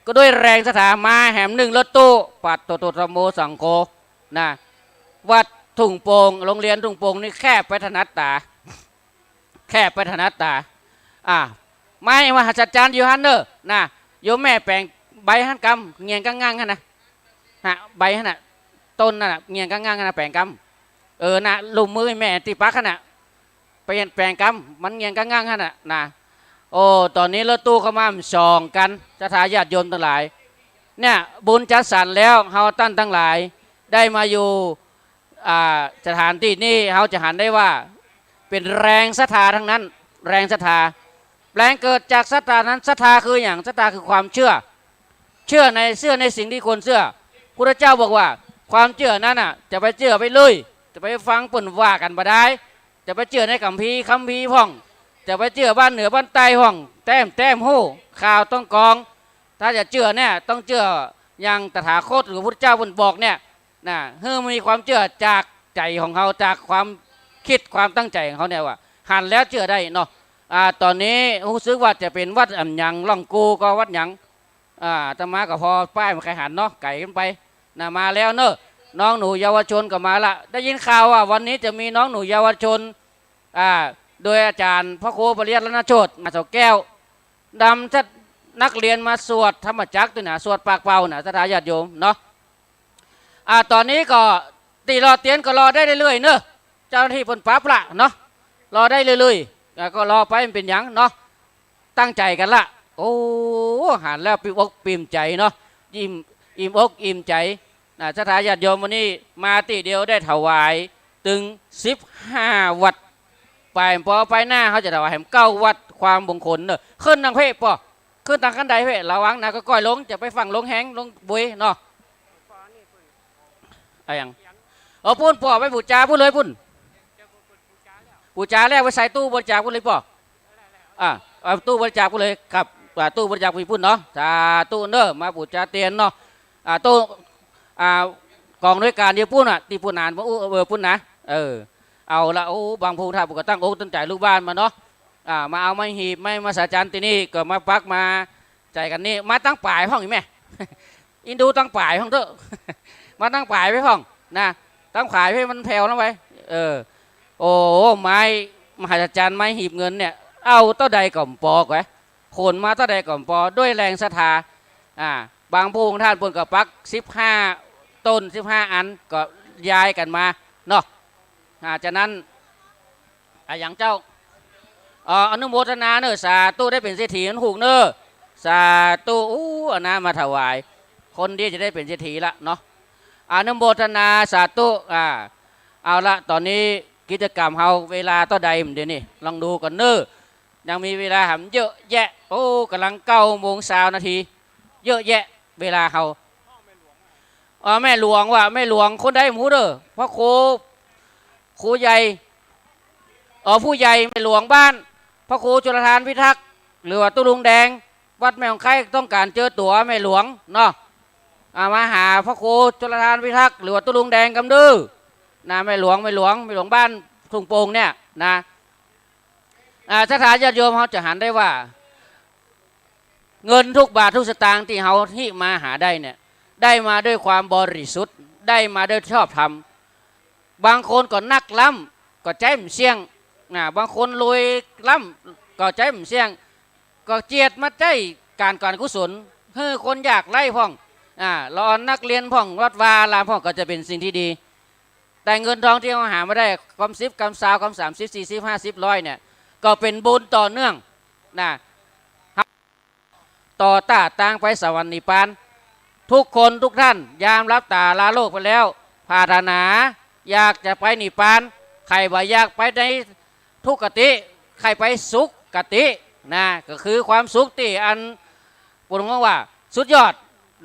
ก็ด้วยแรงศรัทธามาแหมนึ่งรถตู้ปัดโตโตธัมโมสังโฆนะ วัดทุ่งโป่ง โรงเรียนทุ่งโป่งนี่แคบไปถนัดต๋า แคบไปถนัดต๋า อ่า ไม้มหัศจรรย์อยู่หั้นเน่อนะ โยมแม่แป๋งใบหั้นกำ เงี่ยงก้างๆ หั้นนะ ฮะ ใบหั้นน่ะ ต้นหั้นน่ะ เงี่ยงก้างๆ หั้นน่ะ แป๋งกำ เออ นะ ลุ่มมือแม่ตี้ปักหั้นน่ะ เป๋นแป๋งกำ มันเงี่ยงก้างๆ หั้นน่ะ นะ โอ้ ต๋อนนี้รถตู้เข้ามาสองคัน ศรัทธาญาติโยมตังหลาย เนี่ย บุญจัดสรรแล้ว เฮาต้านตังหลาย ได้มาอยู่ อ่า สถานตี้นี้ เฮาจะหันได้ว่า เป๋นแรงศรัทธาตังนั้น แรงศรัทธา แรงเกิดจากศรัทธานั้น ศรัทธาคือหยัง ศรัทธาคือความเจื้อ เจื้อใน เจื้อในสิ่งตี้ควรเจื้อ พุทธเจ้าบอกว่า ความเจื้อนั้นน่ะ จะไปเจื้อไปเลย จะไปฟังเปิ้นว่ากั๋นบ่ดาย จะไปเจื้อในคัมภีร์ คัมภีร์พ่อง จะไปเจื้อบ้านเหนือบ้านใต้พ่อง แต้ม แต้มฮู้ ข่าวต้องกรอง ถ้าจะเจื้อเนี่ย ต้องเจื้ออย่างตถาคตหรือพุทธเจ้าเปิ้นบอกเนี่ย นะ หื้อมีความเจื้อจากใจ๋ของเฮา จากความกึ๊ดความตั้งใจ๋ของเฮาเนี่ยว่า หันแล้วเจื้อได้เนาะ อ่า ต๋อนนี้ฮู้สึกว่าจะเป๋นวัดอะหยัง ล่องกูก็วัดหยัง อ่า อาตมาก็ผ่อป้ายบ่ใค่หันเนาะ ไก๋กั๋นไป นะ มาแล้วเน่อ น้องหนูเยาวชนก็มาละ ได้ยินข่าวว่าวันนี้จะมีน้องหนูเยาวชน อ่า โดยอาจ๋ารย์พระครูปริยัติรัตนโชติ มหาเสาแก้ว นำนักเรียนมาสวดธรรมจักรตี้น่ะ สวดปากเปล่าน่ะ ศรัทธาญาติโยมเนาะ อ่า ต๋อนนี้ก็ตี้รอเตียนก็รอได้เรื่อยๆ เน่อ เจ้าหน้าตี้เปิ้นปรับละเนาะ รอได้เรื่อยๆ อ่า ก็รอไป บ่เป๋นหยังเนาะ ตั้งใจ๋กั๋นละ โอ้ หันแล้วปิ๊มอกปิ๊มใจ๋เนาะ อิ่ม อิ่มอกอิ่มใจ๋ นะ ศรัทธาญาติโยมวันนี้มาตี้เดียวได้ถวายเถิงสิบห้าวัตต์ ไปปอไปหน้าเฮาจะถวายแหมเก้าวัตต์ ความมงคลเน่อ ขึ้นตางเพะปอ ขึ้นตางคันไดเพะ ระวังนะ ก็ก้อยลง จะไปฟั่งลงแฮง ลงบวยเนาะ อะหยัง เออ ปู๊นปอ ไปปู๋จาปู๊นเลยปู๊น ปู๋จาแล้วไปใส่ตู้บริจาคปู๊นเลยปอ อ่า เอาตู้บริจาคปู๊นเลยครับ อ่า ตู้บริจาคมีปู๊นเนาะ สาธุเน่อ มาปู๋จาเตียนเนาะ อ่า ตู้ อ่า ก๋องหน่วยก๋านอยู่ปู๊นน่ะ ตี้ปู๊นหนาน เออ ปู๊นนะ เออ เอาละ โอ้ บางพูนถ้าปุกก็ตั้งอกตั้งใจ๋ลูกบ้านมาเนาะ อ่า มาเอาไม้หีบ ไม้มหัศจรรย์ตี้นี่ ก็มาปักมาใจ๋กั๋นนี่ มาตางป๋ายพ่องอีกแม่ อินดูตางป๋ายพ่องเต๊อะ มาตางป๋ายไปพ่องนะ ตางป๋ายไปมันแผ่วนะไป เออ โอ้ ไม้มหัศจรรย์ ไม้หีบเงินเนี่ย เอาเต้าใดก็บ่ปอก๋วย ขนมาเต้าใดก็บ่ปอ ด้วยแรงศรัทธา อ่า บางพูนท่านเปิ้นก็ปักสิบห้าต้น สิบห้าอัน ก็ย้ายกั๋นมาเนาะ อ่า ฉะนั้น อะหยังเจ้า เอ่อ อนุโมทนาเน่อ สาธุ ได้เป๋นเศรษฐีมันถูกเน่อ สาธุ อู้ เอาน้ำมาถวาย คนดีจะได้เป๋นเศรษฐีละเนาะ อนุโมทนา สาธุ อ่า เอาละ ต๋อนนี้กิจกรรมเฮาเวลาเต้าใด เดี๋ยวนี้ลองดูก่อนเน่อ ยังมีเวลาแหมเยอะแยะ โอ้ ก่ำลังเก้าโมงซาวนาที เยอะแยะเวลาเฮา เอ่อ แม่หลวงว่ะ แม่หลวงคนใดบ่ฮู้เน่อ พระครู ครูใหญ่ เอ่อ ผู้ใหญ่ แม่หลวงบ้าน พระครูชลทานพิทักษ์ หรือว่าตุ๊ลุงแดง วัดแม่ฮ่องไคล้ ต้องก๋านเจอตั๋วแม่หลวงเนาะ อ่า มาหาพระครูชลทานพิทักษ์ หรือว่าตุ๊ลุงแดงกำดื้อนะ แม่หลวง แม่หลวง แม่หลวงบ้านทุ่งโป่งเนี่ยนะ อ่า ศรัทธาญาติโยมเฮาจะหันได้ว่า เงินทุกบาททุกสตางค์ตี้เฮาฮิมาหาได้เนี่ย ได้มาด้วยความบริสุทธิ์ ได้มาด้วยชอบธรรม บางคนก็นักล้ำ ก็ใจ๊บ่เสี้ยง นะ บางคนรวยล้ำ ก็ใจ๊บ่เสี้ยง ก็เจียดมาใจ๊ก๋าน ก๋านกุศล หื้อคนยากไร้พ่อง อ่า ละอ่อนนักเรียนพ่อง วัดวาอารามพ่อง ก็จะเป๋นสิ่งตี้ดี แต่เงินทองตี้เฮาหามาได้ กำสิบ กำซาว กำสามสิบ สี่สิบ ห้าสิบ ร้อยเนี่ย ก็เป๋นบุญต่อเนื่องนะ ต่อต้าตางไปสวรรค์นิพพาน ทุกคนทุกท่าน ยามหลับต๋าลาโลกไปแล้ว ปรารถนาอยากจะไปนิพพาน ใผบ่อยากไปในทุกขติ ใผไปสุขตินะ ก็คือความสุขตี้อัน เปิ้นฮ้องว่าสุดยอด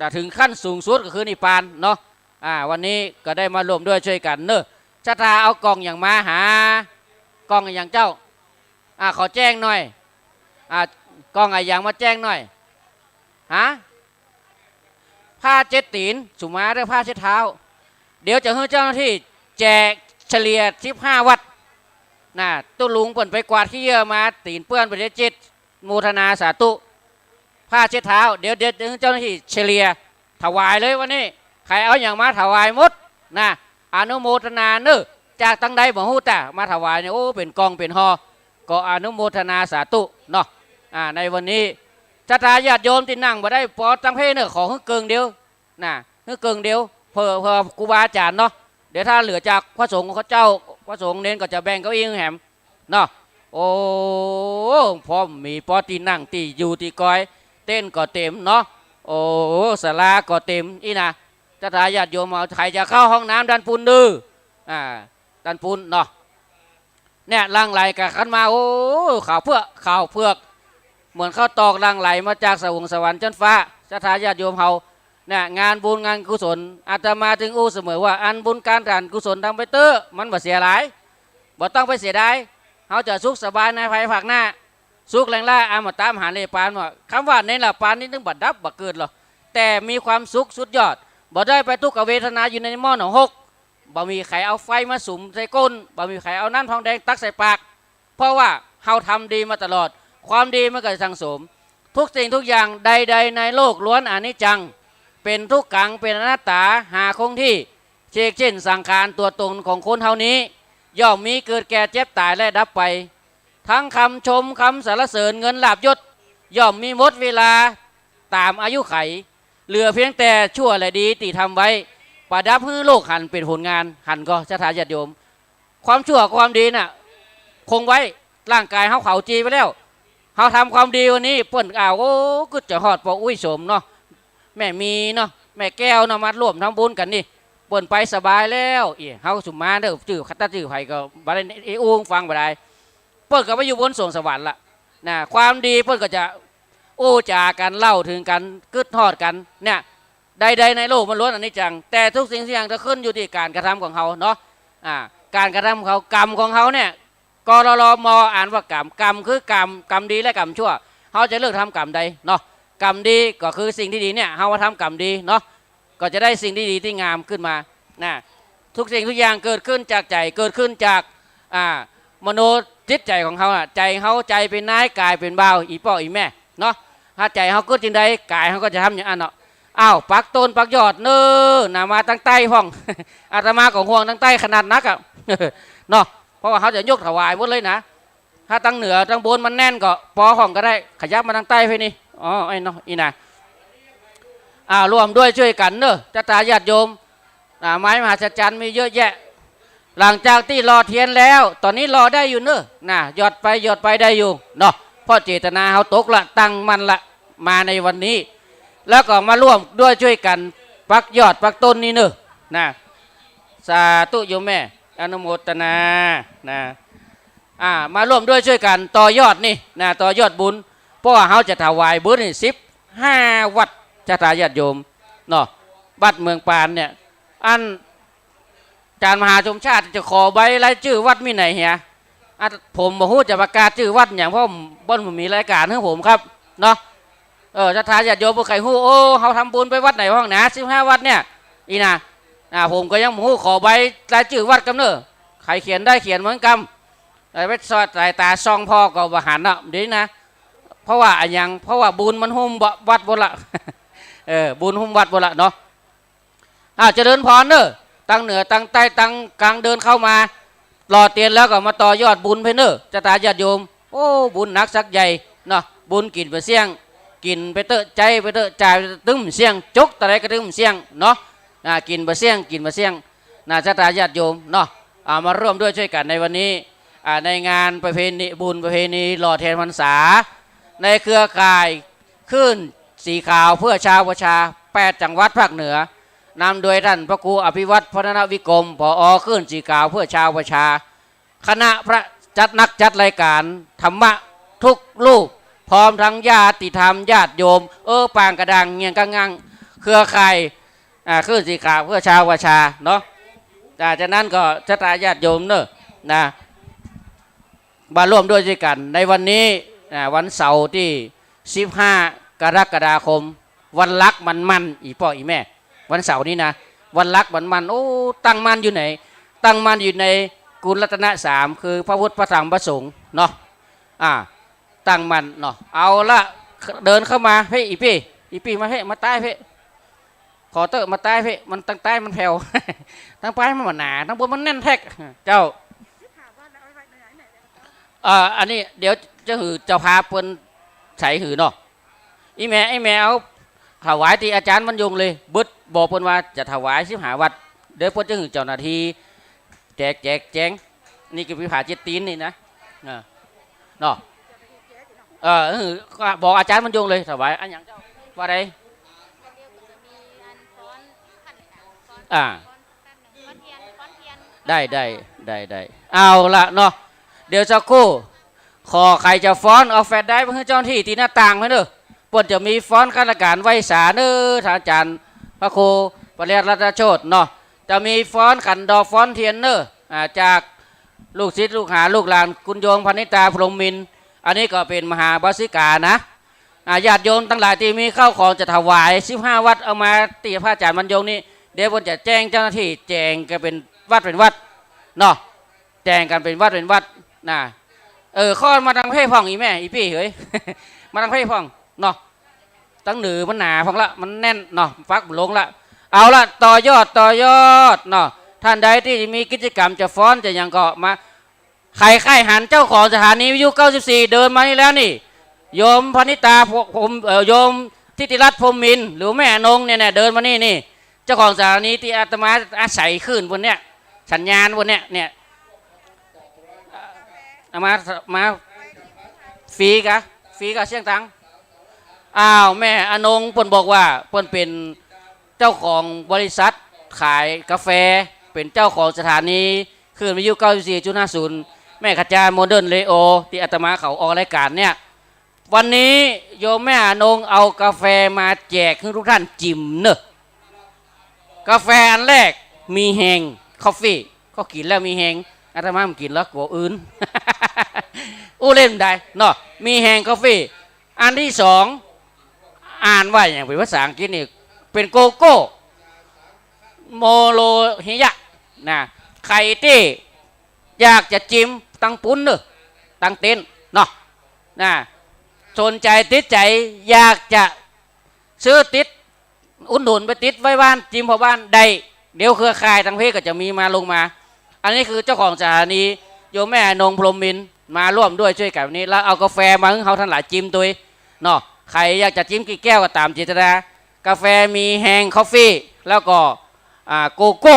นะ เถิงขั้นสูงสุดก็คือนิพพานเนาะ อ่า วันนี้ก็ได้มาร่วมด้วยช่วยกั๋นเน่อ ศรัทธาเอากล่องอะหยังมาหา กล่องอะหยังเจ้า อ่า ขอแจ้งหน่อย อ่า กล่องอะหยังมาแจ้งหน่อย ฮะ ผ้าเช็ดตี๋น สุมาเด้อ ผ้าเช็ดเท้า เดี๋ยวจะหื้อเจ้าหน้าตี้แจกเฉลี่ยสิบห้าวัตต์ น่ะ ตุ๊ลุงเปิ้นไปกวาดขี้เยื่อมา ตี๋นเปื้อนไปเดียวจิต โมทนาสาธุ ผ้าเช็ดเท้า เดี๋ยว เดี๋ยว เดี๋ยวเจ้าหน้าตี้เฉลี่ย ถวายเลยวันนี้ ใผเอาหยังมาถวายหมด น่ะ อนุโมทนาเน้อ จากตังใดบ่ฮู้ แต่มาถวายเนี่ย โอ้ เป๋นก่องเป๋นห่อ ก็อนุโมทนาสาธุเนาะ อ่า ในวันนี้ ศรัทธาญาติโยมตี้นั่งบ่ได้ ปอตังเพเน้อ ขอหื้อเกิ่งเดียว น่ะ หื้อเกิ่งเดียว เผื่อ เผื่อครูบาอาจ๋ารย์เนาะ เดี๋ยวถ้าเหลือจากพระสงฆ์เขาเจ้า พระสงฆ์เณรก็จะแบ่งเก้าอี้หื้อแหมเนาะ โอ้ พร้อมมีปอตี้นั่งตี้อยู่ตี้กอย เต็นท์ก็เต๋มเนาะ โอ้ ศาลาก็เต๋มอี้น่ะ ศรัทธาญาติโยมเฮา ใผจะเข้าห้องน้ำด้านปู้นเน้อ อ่า ด้านปู้นเนาะ เนี่ย หลั่งไหลกั๋นมา โอ้ ข้าวเผือก ข้าวเผือก เหมือนข้าวตอก หลั่งไหลมาจากสวงสวรรค์จั๊นฟ้า ศรัทธาญาติโยมเฮา เนี่ย งานบุญงานกุศล อาตมาจึงอู้เสมอว่า อันบุญก๋านตานกุศลทำไปเต๊อะ มันบ่เสียหาย บ่ต้องไปเสียดาย เฮาจะสุขสบายในภายภาคหน้า สุขแลงล้าอมตะมหานิพพาน ว่า กำว่าเน้นละปานนี้ตึงบ่ดับบ่เกิดหรอก แต่มีความสุขสุดยอด บ่ได้ไปทุกขเวทนาอยู่ในหม้อนรก บ่มีใผเอาไฟมาสุมใส่ก้น บ่มีใผเอาน้ำทองแดงตักใส่ปาก เพราะว่าเฮาทำดีมาตลอด ความดีมันก็จะสั่งสม ทุกสิ่งทุกอย่างใดๆในโลกล้วนอนิจจัง เป๋นทุกขัง เป๋นอนัตตา หาคงที่ เชกเช่นสังขารตั๋วตนของคนเฮานี้ ย่อมมีเกิดแก่เจ็บต๋ายและดับไป ทั้งกำชมกำสรรเสริญเงินลาภยศ ย่อมมีหมดเวลาต๋ามอายุขัย เหลือเพียงแต่ชั่วและดีตี้ทำไว้ ประดับหื้อโลกหันเป๋นผลงาน หันก่อ ศรัทธาญาติโยม ความชั่วความดีน่ะ คงไว้ ร่างก๋ายเฮาเผาจีไปแล้ว เฮาทำความดีวันนี้ เปิ้นอ้าว โอ้ กึ๊ดจะฮอดป้ออุ๊ยโสมเนาะ แม่มีเนาะ แม่แก้วเนาะ มาร่วมทำบุญกั๋นนี่ เปิ้นไปสบายแล้ว อี้ เฮาสุมาเน้อ จื้อ คันจื้อใผก็บ่ได้ เอ้ อู้ฟังบ่ได้ เปิ้นก็ไปอยู่บนสวงสวรรค์ละ น่ะ ความดีเปิ้นก็จะอู้จ๋ากั๋น เล่าเถิงกั๋น กึ๊ดฮอดกั๋น เนี่ย ใดๆในโลกมันล้วนอนิจจัง แต่ทุกสิ่งทุกอย่างจะขึ้นอยู่ตี้ก๋านกระทำของเฮาเนาะ อ่า ก๋านกระทำของเฮา กรรมของเฮาเนี่ย กรรม อ่านว่ากรรม กรรมคือกรรม กรรมดีและกรรมชั่ว เฮาจะเลือกทำกรรมใดเนาะ กรรมดีก็คือสิ่งตี้ดีเนี่ย เฮามาทำกรรมดีเนาะ ก็จะได้สิ่งตี้ดีตี้งามขึ้นมา น่ะ ทุกสิ่งทุกอย่างเกิดขึ้นจากใจ๋ เกิดขึ้นจาก อ่า มโนจิตใจ๋ของเฮาน่ะ ใจ๋เฮา ใจ๋เป๋นนาย ก๋ายเป๋นบ่าว อี่ป้ออี่แม่เนาะ ถ้าใจ๋เฮากึ๊ดจึงใด ก๋ายเฮาก็จะทำอย่างอั้นเนาะ อ้าว ปักต้นปักยอดเน้อ น่ะ มาตังใต้พ่อง อาตมาก็ห่วงตังใต้ขนาดนักอะ เนาะ เพราะว่าเฮาจะยกถวายหมดเลยนะ ถ้าตังเหนือตังบนมันแน่นก็ปอพ่องก็ได้ ขยับมาตังใต้ไปนี่ อ๋อ ไอ้เนาะ อี้น่ะ อ่า ร่วมด้วยช่วยกั๋นเน้อ ศรัทธาญาติโยม อ่า ไม้มหัศจรรย์มีเยอะแยะ หลังจากตี้หล่อเตียนแล้ว ต๋อนนี้หล่อได้อยู่เน้อ น่ะ หยอดไปหยอดไปได้อยู่เนาะ เพราะเจตนาเฮาตกละ ตั้งมั่นละ มาในวันนี้ แล้วก็มาร่วมด้วยช่วยกั๋นปักยอดปักต้นนี่เน้อ น่ะ สาธุโยมแม่ อนุโมทนา น่ะ อ่า มาร่วมด้วยช่วยกั๋นต่อยอดนี่ น่ะ ต่อยอดบุญ เพราะว่าเฮาจะถวายบุญนี่สิบห้าวัด ศรัทธาญาติโยมเนาะ วัดเมืองปานเนี่ย อัน อาจ๋ารย์มหาสมชาติจะขอใบรายจื้อวัดมีไหนเหีย อ่ะ ผมบ่ฮู้จะประกาศจื้อวัดหยัง เพราะบ่มีรายก๋านหื้อผมครับ เนาะ เออ ศรัทธาญาติโยมผู้ใค่ฮู้ โอ้ เฮาทำบุญไปวัดไหนพ่องนะ สิบห้าวัดเนี่ย อี้น่ะ อ่า ผมก็ยังบ่ฮู้ ขอใบรายจื้อวัดกำเน้อ ใผเขียนได้เขียนเหมือนกำ เออ ไปสอดสายต๋าส่องผ่อก็บ่หันเนาะ เดี๋ยวนี้นะ เพราะว่าอะหยัง เพราะว่าบุญมันหุ้มวัดหมดละ เออ บุญหุ้มวัดหมดละเนาะ อ้าว เจริญพรเน้อ ตังเหนือ ตังใต้ ตังก๋างเดินเข้ามา หล่อเตียนแล้วก็มาต่อยอดบุญไปเน้อ ศรัทธาญาติโยม โอ้ บุญหนักสักใหญ่เนาะ บุญกิ๋นบ่เสี้ยง กิ๋นไปเต๊อะ ใจ๊ไปเต๊อะ จ่ายไปเต๊อะ ตึงบ่เสี้ยง จกเต้าใดก็ตึงบ่เสี้ยงเนาะ อ่า กิ๋นบ่เสี้ยง กิ๋นบ่เสี้ยง น่ะ ศรัทธาญาติโยมเนาะ อ่า มาร่วมด้วยช่วยกั๋นในวันนี้ อ่า ในงานประเพณี บุญประเพณีหล่อเตียนพรรษา ในเครือข่าย คลื่นสีขาวเพื่อชาวประชา แปดจังหวัดภาคเหนือ นำโดยท่านพระครูอภิวัฒน์ พัฒนวิกรม ผอ คลื่นสีขาวเพื่อชาวประชา คณะพระจัด นักจัดรายการธรรมะทุกรูป พร้อมทั้งญาติธรรม ญาติโยม เออ ปางกระดัง เงียงกะงั่ง เครือข่าย อ่า คลื่นสีขาวเพื่อชาวประชาเนาะ อ่า จากนั้นก็ศรัทธาญาติโยมเน้อ น่ะ มาร่วมด้วยช่วยกั๋นในวันนี้ อ่า วันเสาร์ตี้สิบห้ากรกฎาคม วันรักวันหมั้น อี่ป้ออี่แม่ วันเสาร์นี้นะ วันรักวันหมั้น โอ้ ตั้งมั่นอยู่ไหน ตั้งมั่นอยู่ใน คุณรัตนสาม คือพระพุทธ พระธรรม พระสงฆ์เนาะ อ่า ตั้งมั่นเนาะ เอาละ เดินเข้ามา เฮ้ย อี่ปี้ อี่ปี้ มา เฮ้ย มาใต้ เฮ้ย ขอเต๊อะ มาใต้ เฮ้ย มันตังใต้มันแผ่ว ตังปลายมันบ่หนา ตังบนมันแน่นแต๊ก เจ้า เอ่อ อันนี้เดี๋ยวจะหื้อเจ้าภาพเปิ้นใส่หื้อเนาะ อี่แม่ อี่แม่เอาถวายตี้อาจ๋ารย์บรรยงเลย บึด บอกเปิ้นว่าจะถวายสิบห้าวัตต์ เดี๋ยวเปิ้นจะหื้อเจ้าหน้าที่แจก แจกแจง นี่ก็มีผ้าเจ็ดตี๋นนี่นะ เออ เนาะ เออ หื้อ ก็บอกอาจ๋ารย์บรรยงเลย ถวายอะหยังเจ้า ว่าใด อ่า ได้ ได้ ได้ ได้ เอาละเนาะ เดี๋ยวสักครู่ ขอใผจะฟ้อน เอาแฟลชไดรฟ์ไปหื้อเจ้าหน้าตี้ตี้หน้าต่างไปเน่อ เปิ้นจะมีฟ้อนฆาตการไหว้สาเน่อ ท่านอาจ๋ารย์พระครูปริยัติรัตนโชติเนาะ จะมีฟ้อนขันดอกฟ้อนเตียนเน่อ อ่า จากลูกศิษย์ลูกหาลูกหลานคุณโยมพนิตา พรหมมินทร์ อันนี้ก็เป๋นมหาอุบาสิกานะ อ่า ญาติโยมตังหลายตี้มีข้าวของจะถวายสิบห้าวัตต์ เอามาตี้พระอาจ๋ารย์บรรยงนี่ เดี๋ยวเปิ้นจะแจ้งเจ้าหน้าตี้แจกกั๋นเป๋นวัตต์เป๋นวัตต์เนาะ แจกกั๋นเป๋นวัตต์เป๋นวัตต์นะ เออ ขอมาตังเพพ่องอี่แม่ อี่ปี้ เฮ้ย มาตังเพพ่องเนาะ ตังเหนือมันหนาพ่องละ มันแน่นเนาะ ปักบ่ลงละ เอาละ ต่อยอด ต่อยอดเนาะ ท่านใดตี้มีกิจกรรมจะฟ้อนจะหยังก็มา ใผใค่หันเจ้าของสถานีวิทยุเก้าสิบสี่ เดินมานี่แล้วนี่ โยมพนิตา พรหม เอ่อ โยมทิติรัตน์ พรหมมินทร์ หรือแม่อนงเนี่ย เนี่ย เดินมานี่ นี่ เจ้าของสถานีตี้อาตมาอาศัยคลื่นบนเนี่ย สัญญาณบนเนี่ย เนี่ย เอามา มา ฟรีกะ ฟรีกะ เสียตังค์ อ้าว แม่อนงเปิ้นบอกว่าเปิ้นเป๋นเจ้าของบริษัทขายกาแฟ เป๋นเจ้าของสถานีคลื่นวิทยุเก้าสิบสี่จุดห้าศูนย์ แม่ขจาโมเดิร์นเรดิโอ ตี้อาตมาเขาออกรายการเนี่ย วันนี้โยมแม่อนงเอากาแฟมาแจกหื้อทุกท่านจิมเน่อ กาแฟอันแรก มีแฮงคอฟฟี่ ก็กิ๋นแล้วมีแฮง อาตมาบ่กิ๋นแล้วกั๋วอื่น อู้เล่นได้เนาะ มีแฮงคอฟฟี่ อันตี้สอง อ่านว่าหยังเป๋นภาษาอังกฤษนี่ เป๋นโกโก้ โมโลฮิยะนะ ใผตี้อยากจะจิมตังปุ้นเน่อ ตังเต็นท์เนาะ นะ สนใจ๋ติดใจ๋ อยากจะซื้อติด อุดหนุนไปติดไว้บ้าน จิมเผาบ้านได้ เดี๋ยวเครือข่ายตังเพก็จะมีมาลงมา อันนี้คือเจ้าของสถานี โยมแม่อนง พรหมมินทร์ มาร่วมด้วยช่วยกั๋นวันนี้ แล้วเอากาแฟมาหื้อเฮาตังหลายจิมตวยเนาะ ใผอยากจะจิมกี่แก้วก็ต๋ามเจตนา กาแฟมีแฮงคอฟฟี่ แล้วก็ อ่า โกโก้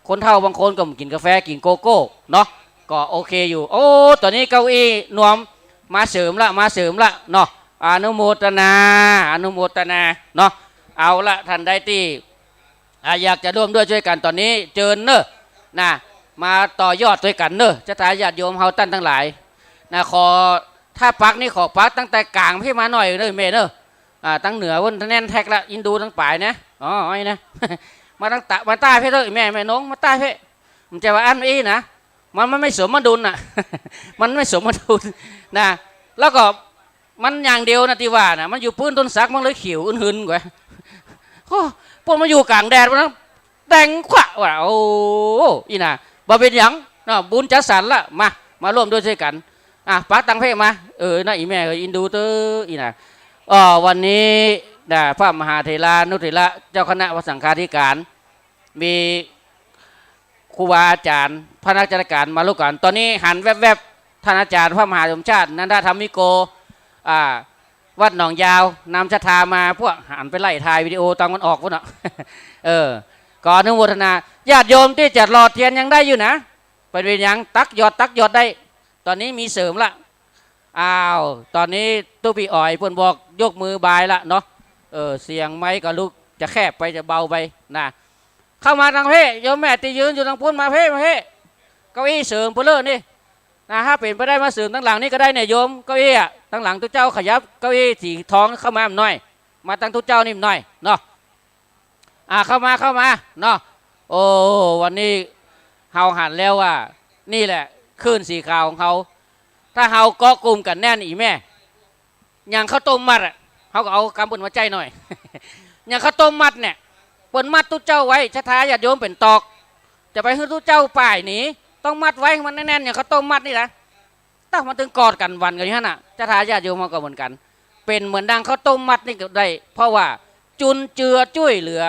คนเฒ่าบางคนก็บ่กิ๋นกาแฟ กิ๋นโกโก้เนาะ ก็โอเคอยู่ โอ้ ต๋อนนี้เก้าอี้นวมมาเสริมละ มาเสริมละเนาะ อนุโมทนา อนุโมทนาเนาะ เอาละ ท่านใดตี้ อ่า อยากจะร่วมด้วยช่วยกั๋นต๋อนนี้ เจิญเน่อ นะ มาต่อยอดตวยกั๋นเน่อ ศรัทธาญาติโยมเฮาต้านตังหลาย นะ ขอ ถ้าปักนี่ขอปักตั้งแต่ก๋างเพมาหน่อยเน่อแม่เน่อ อ่า ตังเหนือปุ้นแน่นแต๊กละ อินดูตังป๋ายนะ อ๋อ ไอ้นะ มาตังตะ มาใต้เพเถอะแม่ แม่นง มาใต้เพ มันจะว่าอั้นอี้นะ มัน มันไม่สมดุลน่ะ มันไม่สมดุลนะ แล้วก็ มันอย่างเดียวนะตี้ว่านะ มันอยู่ปื้นต้นสัก มันเลยเขียวอึนหึนกว่า โอ้ ปุ้นมาอยู่ก๋างแดดปุ้นนะ แตงขวาว่ะ โอ้ อี้นะ บ่เป๋นหยังเนาะ บุญจัดสรรละ มา มาร่วมด้วยช่วยกั๋น อ่ะ ปักตังเพมา เออ นะ อี่แม่เอ้ย อินดูเต๊อะ อี้นะ เอ่อ วันนี้นะ พระมหาเถรานุเถระ เจ้าคณะพระสังฆาธิการ มีครูบาอาจ๋ารย์ พระนักจัดการมาร่วมกั๋น ต๋อนนี้หันแวบๆ ท่านอาจ๋ารย์พระมหาสมชาติ นันทธรรมิโก อ่า วัดหนองยาว นำศรัทธามา พวกหันไปไล่ถ่ายวิดีโอตอนมันออกปุ้นเนาะ เออ ก็อนุโมทนา ญาติโยมตี้จะหล่อเตียนยังได้อยู่นะ บ่เป๋นหยัง ตักหยอด ตักหยอดได้ ต๋อนนี้มีเสริมละ อ้าว ต๋อนนี้ตุ๊ปี้อ๋อยเปิ้นบอกยกมือบายละเนาะ เออ เสียงไมค์ก็ลุก จะแคบไป จะเบาไปนะ เข้ามาตังเพ โยมแม่ตี้ยืนอยู่ตังปุ้น มาเพ มาเพ เก้าอี้เสริมเปิ้นเลยนี่นะ ถ้าเป๋นไปได้มาเสริมตังหลังนี่ก็ได้เนี่ยโยม เก้าอี้อะ ตังหลังตุ๊เจ้าขยับเก้าอี้สีทองเข้ามาหน่อย มาตังตุ๊เจ้านี่หน่อยเนาะ อ่า เข้ามา เข้ามาเนาะ โอ้ วันนี้เฮาหันแล้วว่า นี่แหละคลื่นสีขาวของเฮา ถ้าเฮาเกาะกุมกั๋นแน่น อี่แม่ อย่างข้าวต้มมัดอะ เฮาก็เอากำเปิ้นมาใจ๊หน่อย อย่างข้าวต้มมัดเนี่ย เปิ้นมัดตุ๊เจ้าไว้ ศรัทธาญาติโยมเป๋นตอก จะไปหื้อตุ๊เจ้าป่ายหนี ต้องมัดไว้มันแน่นๆ อย่างข้าวต้มมัดนี่นะ เต้ามันตึงกอดกั๋นหวั่นกั๋นอยู่หั้นน่ะ ศรัทธาญาติโยมเฮาก็เหมือนกั๋น เป๋นเหมือนดังข้าวต้มมัดนี่ก็ได้ เพราะว่าจุนเจือจ้วยเหลือ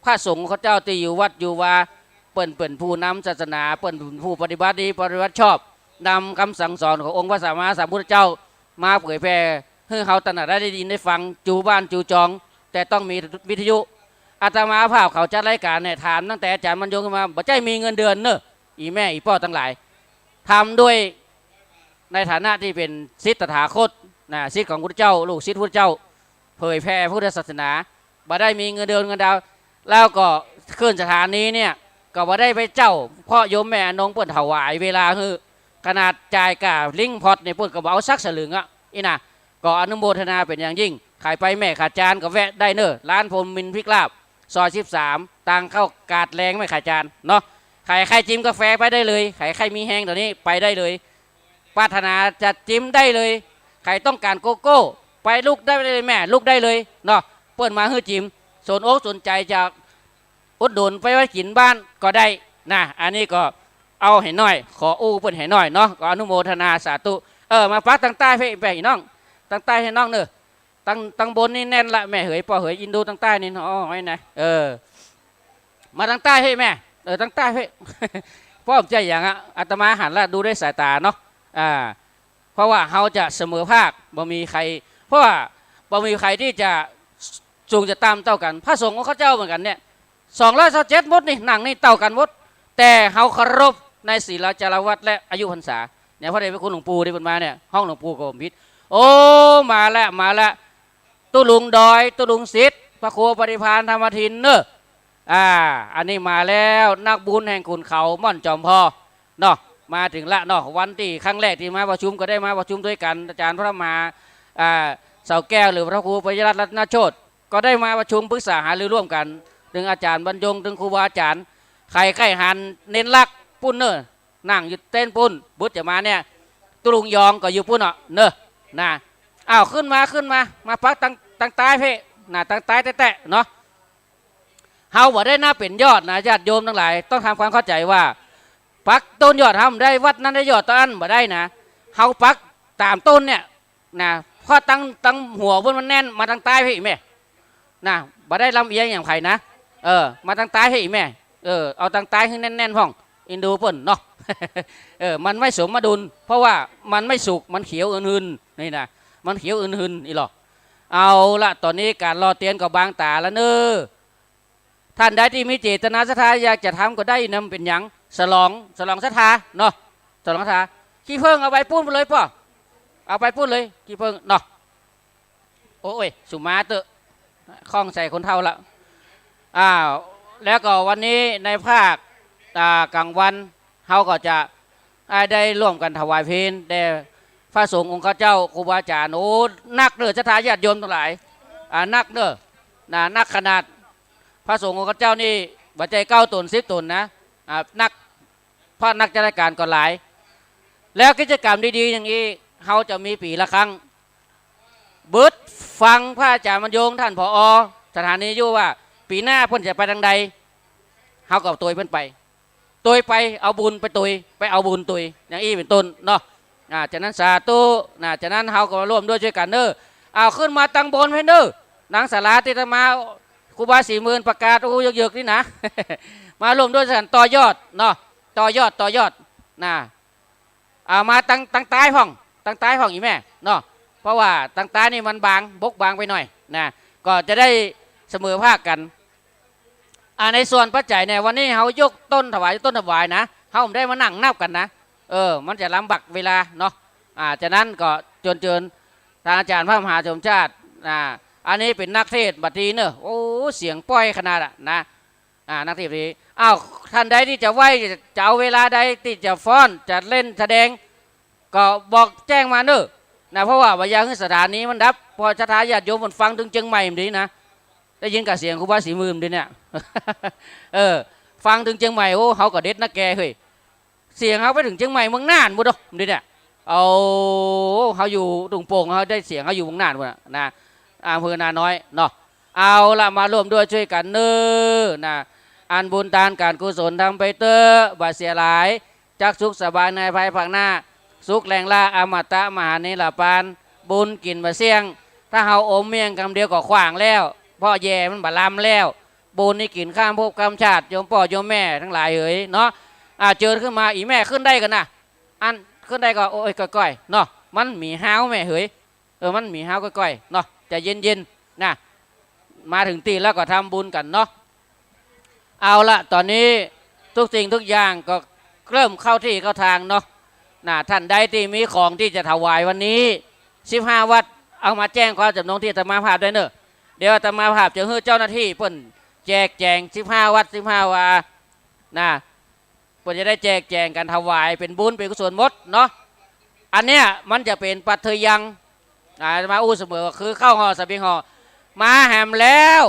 พระสงฆ์ข้าเจ้าตี้อยู่วัดอยู่วา เปิ้นเป๋นผู้นำศาสนา เปิ้นเป๋นผู้ปฏิบัติดีปฏิบัติชอบ นำกำสั่งสอนขององค์พระสัมมาสัมพุทธเจ้ามาเผยแผ่หื้อเฮาตระหนักได้ยินได้ฟัง จูบ้านจูจอง แต่ต้องมีวิทยุ อาตมาภาพเขาจัดรายการเนี่ย ถามตั้งแต่อาจ๋ารย์บรรยงขึ้นมา บ่ใจ้มีเงินเดือนเน่อ อี่แม่อี่ป้อตังหลาย ทำด้วยในฐานะตี้เป๋นศิษย์ตถาคตนะ ศิษย์ของพุทธเจ้า ลูกศิษย์พุทธเจ้า เผยแผ่พุทธศาสนา บ่ได้มีเงินเดือนเงินดาว แล้วก็ขึ้นสถานีเนี่ย ก็บ่ได้ไปเจ๊า เพราะโยมแม่อนงเปิ้นถวายเวลาหื้อ ขนาดจ่ายก่าลิงก์พอตเนี่ย เปิ้นก็บ่เอาสักสลึงอะ อี้นะ ก็อนุโมทนาเป๋นอย่างยิ่ง ใผไปแม่ขาจานก็แวะได้เน่อ ร้านพรหมมินทร์พริกลาบ ซอยสิบสาม ตางเข้ากาดแลงแม่ขาจานเนาะ ใผใค่จิมกาแฟไปได้เลย ใผใค่มีแฮงต๋อนนี้ไปได้เลย ปรารถนาจะจิมได้เลย ใผต้องก๋านโกโก้ ไปลุกได้เลยแม่ ลุกได้เลยเนาะ เปิ้นมาหื้อจิม สนอกสนใจ๋จะอุดหนุนไปไว้กิ๋นบ้านก็ได้นะ อันนี้ก็เอาหื้อหน้อย ขออู้เปิ้นหื้อหน้อยเนาะ ก็อนุโมทนาสาธุ เออ มาปักตังใต้เพ่แม่พี่น้อง ตังใต้หื้อน้องเน่อ ตัง ตังบนนี่แน่นละ แม่เหยป้อเหย อินดูตังใต้นี่ อ้อ ไว้นะ เออ มาตังใต้เพ่แม่ เออ ตังใต้เพ่ ป้อมใจ้อย่างอะ อาตมาหันละ ดูด้วยสายต๋าเนาะ อ่า เพราะว่าเฮาจะเสมอภาค บ่มีใผ เพราะว่าบ่มีใผตี้จะสูงจะต่ำเต้ากั๋น พระสงฆ์ของข้าเจ้าเหมือนกั๋นเนี่ย สองร้อยซาวเจ็ดหมดนี่ นั่งนี่เต้ากั๋นหมด แต่เฮาเคารพในศีลจารวัตรและอายุพรรษา เนี่ย พระเดชพระคุณหลวงปู่ตี้เปิ้นมาเนี่ย ห้องหลวงปู่ก็บ่ผิด โอ้ มาละ มาละ ตุ๊ลุงดอย ตุ๊ลุงสิทธิ์ พระครูปฏิภาณธรรมทินเน่อ อ่า อันนี้มาแล้ว นักบุญแห่งขุนเขาม่อนจอมพอเนาะ มาเถิงละเนาะ วันตี้ครั้งแรกตี้มาประชุมก็ได้มาประชุมตวยกั๋น อาจ๋ารย์พระมหา อ่า เสาแก้ว หรือพระครูปริยรัตน์รัตนโชติ ก็ได้มาประชุมปรึกษาหารือร่วมกั๋น เถิงอาจ๋ารย์บรรยง เถิงครูบาอาจ๋ารย์ ใผใค่หันเน้นลักษณ์ปุ้นเน่อ นั่งอยู่เต็นท์ปุ้น บุตรจะมาเนี่ย ตุ๊ลุงยองก็อยู่ปุ้นเนาะ เน่อ นะ อ้าว ขึ้นมา ขึ้นมา มาปักตัง ตังใต้เพ่ นะ ตังใต้แต๊ๆ เนาะ เฮาบ่ได้นับเป๋นยอดนะ ญาติโยมตังหลาย ต้องทำความเข้าใจ๋ว่า ปักต้นยอด เฮาบ่ได้วัดนั้นได้ยอดต้นนั้น บ่ได้นะ เฮาปักต๋ามต้นเนี่ย นะ เพราะตัง ตังหัวเปิ้นมันแน่น มาตังใต้เพ่แม่ นะ บ่ได้ลำเอียงอย่างใผนะ เออ มาตังใต้เพ่แม่ เออ เอาตังใต้หื้อแน่นๆ พ่อง อินดูเปิ้นเนาะ เออ มันไม่สมดุล เพราะว่ามันไม่สุก มันเขียวอืนๆ นี่นะ มันเขียวอืนๆ อี้หล่อ เอาละ ต๋อนนี้ก๋านรอเตียนก็บางต๋าละเน่อ ต้านใดตี้มีเจตนาศรัทธาอยากจะทำก็ได้นะ บ่เป๋นหยัง ฉลอง ฉลองศรัทธาเนาะ ฉลองศรัทธา ขี้เผิ้งเอาไปปุ้นไปเลยป้อ เอาไปปุ้นเลย ขี้เผิ้งเนาะ โอ้ย สุมาเต๊อะ ข้องใส่คนเฒ่าละ อ้าว แล้วก็วันนี้ในภาค อ่า ก๋างวัน เฮาก็จะ อ่า ได้ร่วมกั๋นถวายเพลแด่พระสงฆ์องค์ข้าเจ้า ครูบาอาจ๋ารย์ โอ้ นักเน่อ ศรัทธาญาติโยมตังหลาย อ่า นักเน่อ นะ นักขนาด พระสงฆ์องค์ข้าเจ้านี่ บ่ใจ้เก้าต๋นสิบต๋นนะ อ่า นัก เพราะนักจัดรายก๋านก็หลาย แล้วกิจกรรมดีๆ อย่างอี้ เฮาจะมีปี๋ละครั้ง บึดฟังพระอาจ๋ารย์บรรยง ต้าน ผอ สถานีอยู่ว่า ปี๋หน้าเปิ้นจะไปตางใด เฮาก็ตวยเปิ้นไป ตวยไปเอาบุญไปตวย ไปเอาบุญตวย อย่างอี้เป๋นต้นเนาะ อ่า ฉะนั้นสาธุ นะ ฉะนั้นเฮาก็มาร่วมด้วยช่วยกั๋นเน่อ อ้าว ขึ้นมาตังบนเพ่นเน่อ หนังศาลาตี้อาตมา ครูบาศรีหมื่นประกาศ โอ้ เยิกๆ นี่นะ มาร่วมด้วยช่วยกั๋นต่อยอดเนาะ ต่อยอด ต่อยอด นะ อ่า มาตัง ตังใต้พ่อง ตังใต้พ่องอี่แม่เนาะ เพราะว่าตังใต้นี่มันบาง บกบางไปหน่อยนะ ก็จะได้เสมอภาคกั๋น อ่า ในส่วนปัจจัยเนี่ย วันนี้เฮายกต้นถวาย ต้นถวายนะ เฮาบ่ได้มานั่งนับกั๋นนะ เออ มันจะลำบากเวลาเนาะ อ่า ฉะนั้นก็เจิญ เจิญต้านอาจ๋ารย์พระมหาสมชาติ อ่า อันนี้เป๋นนักเทศน์บัดนี้เน่อ โอ้ เสียงป้อยขนาดอะนะ อ่า นักเทศน์บัดนี้ อ้าว ต้านใดตี้จะไหว้ จะเอาเวลาใดตี้จะฟ้อน จะเล่นแสดง ก็บอกแจ้งมาเน่อ นะ เพราะว่าบ่อยากหื้อสถานีมันดับ เพราะศรัทธาญาติโยมเปิ้นฟังเถิงเจียงใหม่บ่ดีนะ ได้ยินก่าเสียงครูบาศรีหมื่นบ่ดีเนี่ย เออ ฟังเถิงเจียงใหม่ โอ้ เฮาก็เด็ดนะแกเฮ้ย เสียงเฮาไปเถิงเจียงใหม่เมืองน่านบ่ดอกบ่ดีเนี่ย เอา เฮาอยู่ตุงโป่ง เฮาได้เสียงเฮาอยู่เมืองน่านพุ้นน่ะนะ อำเภอนาน้อยเนาะ เอาละ มาร่วมด้วยช่วยกั๋นเน่อ นะ อันบุญตานก๋านกุศลทำไปเต๊อะ บ่เสียหาย จักสุขสบายในภายภาคหน้า สุขแลงล้าอมตะมหานิรปาน บุญกิ๋นบ่เสี้ยง ถ้าเฮาอมเมี่ยงกำเดียวก็ขว้างแล้ว เพราะแย่มันบ่ลำแล้ว บุญนี่กิ๋นข้ามภพข้ามชาติ โยมป้อโยมแม่ตังหลายเหยเนาะ อ่า เจิญขึ้นมา อี่แม่ขึ้นได้ก่อนะ อันขึ้นได้ก็ โอ้ย ก้อยๆ เนาะ มันมีฮ้าวแม่เหย เออ มันมีฮ้าวก้อยๆ เนาะ ใจ๋เย็นๆ นะ มาเถิงตี้แล้วก็ทำบุญกั๋นเนาะ เอาละ ต๋อนนี้ทุกสิ่งทุกอย่างก็เริ่มเข้าตี้เข้าตางเนาะ นะ ต้านใดตี้มีของตี้จะถวายวันนี้ สิบห้าวัด เอามาแจ้งความจ๋ำนงตี้อาตมาภาพได้เน่อ เดี๋ยวอาตมาภาพจะหื้อเจ้าหน้าตี้เปิ้นแจกแจง สิบห้าวัด สิบห้าวา นะ เปิ้นจะได้แจกแจงกั๋นถวายเป๋นบุญเป๋นกุศลหมดเนาะ อันเนี้ยมันจะเป๋นปัทเทยัง อ่า อาตมาอู้เสมอว่าคือข้าวห่อเสบียงห่อ มาแหมแล้ว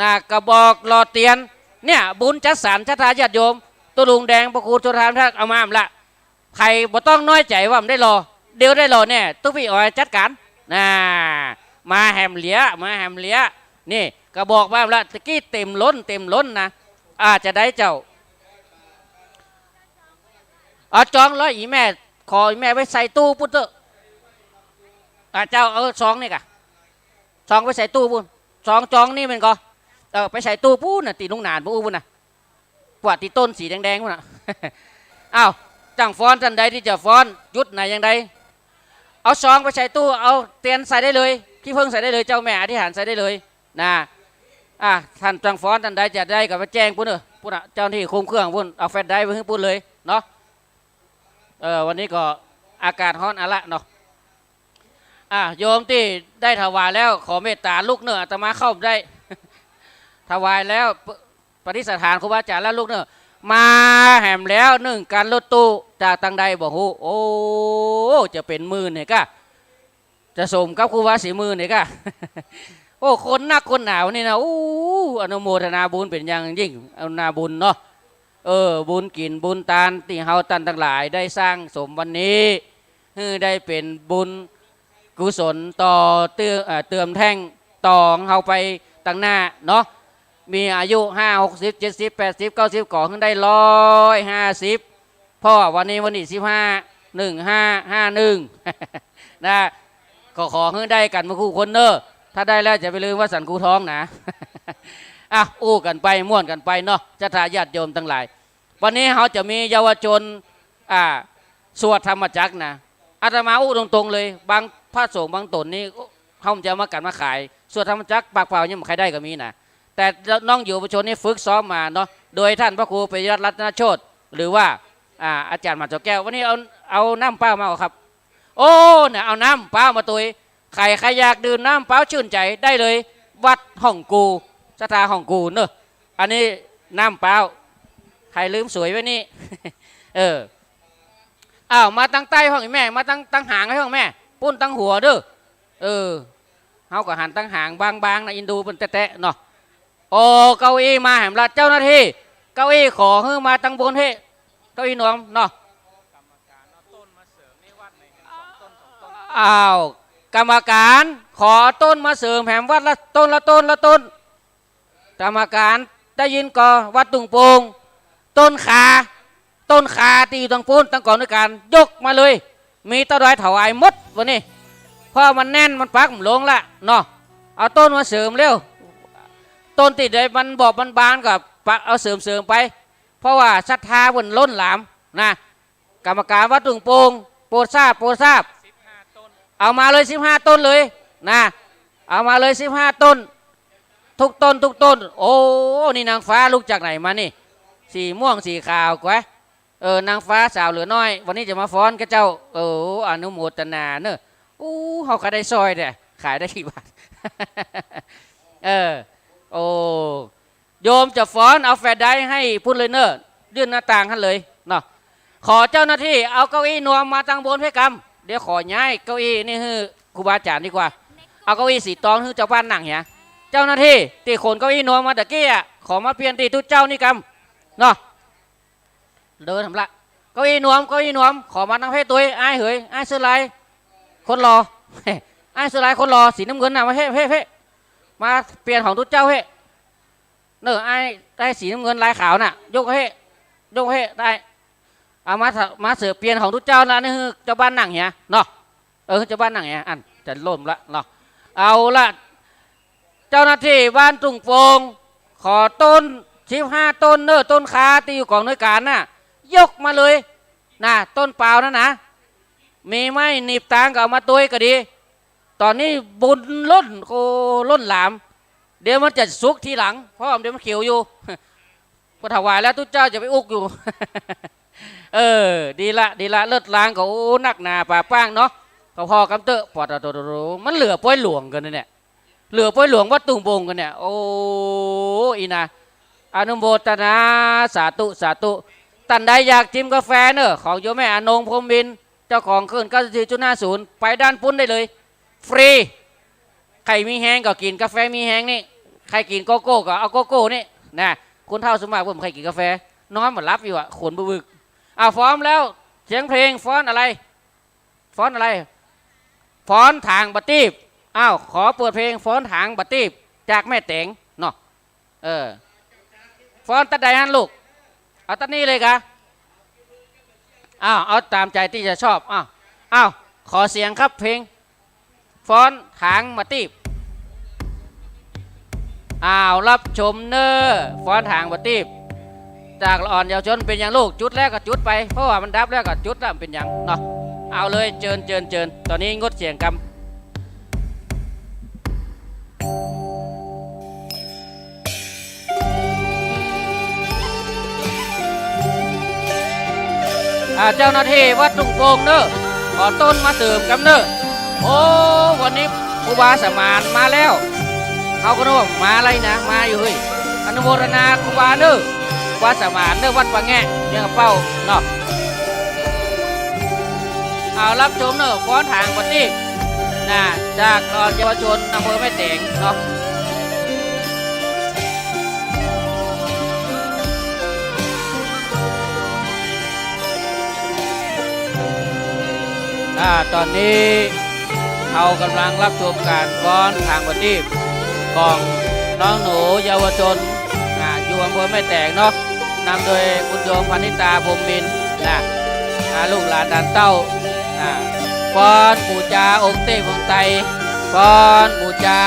นะ กระบอกหลอดเตียน เนี่ย บุญจัดสรรศรัทธาญาติโยม ตุ๊ลุงแดง พระครูโชติธรรม ท่านเอามาแหมละ ใผบ่ต้องน้อยใจ๋ว่าบ่ได้หล่อ เดี๋ยวได้หล่อแน่ ตุ๊ปี้ออยจัดก๋าน นะ มาแหมเหลือ มาแหมเหลือ นี่ กระบอกมาแหมละ ตะกี้เต๋มล้น เต๋มล้นนะ อ่า จะได้เจ้า เอาจองแล้ว อี่แม่ ขออี่แม่ไปใส่ตู้ปู้นเต๊อะ อ่า เจ้า เอาซองนี่ก่ะ ซองไปใส่ตู้ปู้น ซองจองนี่มันก่อ เออ ไปใส่ตู้ปู้นน่ะ ตี้ลุงหนานปู้นน่ะ กวาดตี้ต้นสีแดงๆ ปู้นน่ะ อ้าว จ้างฟ้อนต้านใดตี้จะฟ้อน จุดไหนอย่างใด เอาซองไปใส่ตู้ เอาเตียนใส่ได้เลย ขี้เผิ้งใส่ได้เลย เจ้าแม่อธิษฐานใส่ได้เลย นะ อ่ะ ต้านจ้างฟ้อนต้านใดจะได้ก็ไปแจ้งปู้นเน่อ ปู้นน่ะ เจ้าหน้าตี้คุมเครื่องปู้น เอาแฟลชไดรฟ์ไปหื้อปู้นเลยเนาะ เออ วันนี้ก็อากาศฮ้อนอะละเนาะ อ่ะ โยมตี้ได้ถวายแล้ว ขอเมตต๋าลุกเน่อ อาตมาเข้าบ่ได้ ถวายแล้ว ป- ประดิษฐานครูบาอาจ๋ารย์แล้วลุกเน่อ มาแหมแล้ว นึ่งกั๋นรถตู้ จากตางใดบ่ฮู้ โอ้ จะเป๋นหมื่นเนี่ยก้า จะสมกับครูบาสีหมื่นเนี่ยก้า โอ้ คนนักคนหนาวันนี้นะ อู้ อนุโมทนาบุญเป๋นอย่างยิ่ง อนุโมทนาบุญเนาะ เออ บุญกิ๋นบุญตานตี้เฮาต้านตังหลายได้สร้างสมวันนี้ หื้อได้เป๋นบุญกุศลต่อเตื้อ เอ่อ เติมแท่งต่อของเฮาไปตังหน้าเนาะ มีอายุห้า หกสิบ เจ็ดสิบ แปดสิบ เก้าสิบ ก็หื้อได้ร้อยห้าสิบ เพราะวันนี้วันตี้สิบห้า หนึ่งห้า ห้าหนึ่ง นะ ก็ขอหื้อได้กั๋นหมู่คู่คนเน่อ ถ้าได้แล้วจะไปลืมวัดสันกูทองนะ อ่ะ อู้กั๋นไป ม่วนกั๋นไปเนาะ ศรัทธาญาติโยมตังหลาย วันนี้เฮาจะมีเยาวชน อ่า สวดธรรมจักรนะ อาตมาอู้ตรงๆ เลย บางพระสงฆ์บางต๋นนี่ เฮาจะเอามากั๋นมาขาย สวดธรรมจักรปากเปล่ายังบ่ใค่ได้ก็มีนะ แต่น้องเยาวชนนี่ฝึกซ้อมมาเนาะ โดยต้านพระครูปิยวัฒน์รัตนโชติ หรือว่า อ่า อาจ๋ารย์หม่ำเจ้าแก้ว วันนี้เอา เอาน้ำเปล่ามาก่อครับ โอ้ เนี่ย เอาน้ำเปล่ามาตวย ใผ ใผอยากดื่มน้ำเปล่าชื่นใจ๋ได้เลย วัดฮ่องกู ศรัทธาฮ่องกูเน่อ อันนี้น้ำเปล่า ใผลืมสวยไว้นี่ เออ อ้าว มาตังใต้พ่องแม่ มาตัง ตังหางพ่องแม่ ปู้นตังหัวเด้อ เออ เฮาก็หันตังหางบางๆ นะ อินดูเปิ้นแต๊ๆ เนาะ โอ้ เก้าอี้มาแหมละ เจ้าหน้าตี้ เก้าอี้ขอหื้อมาตังบนเฮ้ เก้าอี้นวมเนาะ อ้าว กรรมการ ขอต้นมาเสริมแหมวัดละต้นละต้นละต้น กรรมการได้ยินก่อ วัดตุ่งโป่ง ต้นข่า ต้นข่าตี้อยู่ตังปู้น ตังก๋องด้วยกั๋น ยกมาเลย มีเต้าใดถวายหมดวันนี้ เพราะมันแน่น มันปักบ่ลงละเนาะ เอาต้นมาเสริมเร็ว ต้นตี้ใดมันบอบบมันบางก็ปักเอาเสริมๆ ไป เพราะว่าศรัทธาเปิ้นล้นหลามนะ กรรมการวัดตุ่งโป่ง โปรดทราบ โปรดทราบ เอามาเลยสิบห้าต้นเลยนะ เอามาเลยสิบห้าต้น ทุกต้น ทุกต้น โอ้ นี่นางฟ้าลุกจากไหนมานี่ สีม่วงสีขาวกว่า เออ นางฟ้าสาวเหลือน้อย วันนี้จะมาฟ้อนกับเจ้า เออ อนุโมทนาเน่อ อู้ เฮาก็ได้ซอยแต๊ ขายได้กี่บาท เออ โอ้ โยมจะฟ้อนเอาแฟลชไดรฟ์หื้อปู้นเลยเน่อ ยื่นหน้าต่างหั้นเลยเนาะ ขอเจ้าหน้าตี้เอาเก้าอี้นวมมาตังบนเพ่กำ เดี๋ยวขอย้ายเก้าอี้นี่หื้อครูบาอาจ๋ารย์ดีกว่า เอาเก้าอี้สีตองหื้อเจ้าบ้านนั่งเหีย เจ้าหน้าตี้ตี้ขนเก้าอี้นวมมาตะกี้อะ ขอมาเปลี่ยนตี้ตุ๊เจ้านี่กำเนาะ เดินแหมละ เก้าอี้นวม เก้าอี้นวม ขอมาตังเพ่ตวย อ้ายเหย อ้ายเสื้อลาย คนหล่อ อ้ายเสื้อลายคนหล่อ สีน้ำเงินน่ะ มาเพ่ เพ่ เพ่ มาเปลี่ยนของตุ๊เจ้าเพ่ เน่อ อ้าย อ้ายสีน้ำเงินลายขาวน่ะ ยกเพ่ ยกเพ่ ได้ เอามา มาเสิร์ฟเปียนของตุ๊เจ้านะ นี่หื้อเจ้าบ้านนั่งเหียเนาะ เออ หื้อเจ้าบ้านนั่งเหีย อันจะล่มละเนาะ เอาละ เจ้าหน้าตี้บ้านตุ้งโป่ง ขอต้นสิบห้าต้นเน้อ ต้นคาตี้อยู่ก๋องหน่วยก๋านน่ะ ยกมาเลยนะ ต้นเปล่านั่นนะ มีไม้หนีบตางก็เอามาตวยก็ดี ต๋อนนี้บุญล้น โอ้ ล้นหลาม เดี๋ยวมันจะสุกทีหลัง เพราะเดี๋ยวมันเขียวอยู่ ก็ถวายแล้วตุ๊เจ้าจะไปอุกอยู่ เออ ดีละ ดีละ เลิศลางก็ โอ้ นักหนาป่าป้างเนาะ ก็พอกำเต๊อะ ปอดอะโตโตโต มันเหลือป้อยหลวงกั๋นเนี่ย เหลือป้อยหลวงวัดตุ้งโป่งกั๋นเนี่ย โอ้ อีนะ อนุโมทนา สาธุ สาธุ ต้านใดอยากจิมกาแฟเน้อ ของโยมแม่อนง พรหมมินทร์ เจ้าของคลื่น เก้าสิบสี่จุดห้าศูนย์ ไปด้านปุ้นได้เลย ฟรี ใค่มีแฮงก็กิ๋นกาแฟมีแฮงนี่ ใค่กิ๋นโกโก้ก็เอาโกโก้นี่นะ คนเฒ่าส่วนมากบ่ค่อยกิ๋นกาแฟ นอนบ่หลับอยู่อะ ขนบึกๆ อ้าว พร้อมแล้ว เสียงเพลง ฟ้อนอะไร ฟ้อนอะไร ฟ้อนถางบ่าตี้บ อ้าว ขอเปิดเพลง ฟ้อนถางบ่าตี้บ จากแม่แต๋งเนาะ เออ ฟ้อนตั๊ดใดหั้นลูก เอาตั๊ดนี้เลยกา อ้าว เอาต๋ามใจ๋ตี้จะชอบ อ้าว อ้าว ขอเสียงครับ เพลง ฟ้อนถางบ่าตี้บ อ้าว ฮับชมเน้อ ฟ้อนถางบ่าตี้บ จากละอ่อนเยาวชน เป๋นหยังลูก จุดแล้วก็จุดไป เพราะว่ามันดับแล้วก็จุดแล้ว บ่เป๋นหยังเนาะ เอาเลย เจิญ เจิญ เจิญ ต๋อนนี้งดเสียงกำ อ่า เจ้าหน้าตี้วัดตุ้งโป่งเน้อ ขอต้นมาเติมกำเน้อ โอ้ วันนี้ครูบาสมานมาแล้ว เฮาก็นึกว่ามาอะไรนะ มาอยู่เฮ้ย อนุโมทนาครูบาเน้อ ครูบาสมานเน้อ วัดป่าแงะ เมืองกะเป้าเนาะ เอาฮับชมเน้อ ฟ้อนถางบ่าตี้บ นะ จากละอ่อนเยาวชน อำเภอแม่แต๋งเนาะ อ่า ต๋อนนี้เฮากำลังฮับชมก๋านฟ้อนถางบ่าตี้บ ของน้องหนูเยาวชน อ่า อยู่อำเภอแม่แต๋งเนาะ นำโดยคุณโยมพนิตา พรหมมินทร์ นะ อ่า ลูกหลานหลานเต้า อ่า ฟ้อนบู๋จาองค์เต๊พองค์ไต ฟ้อนบู๋จา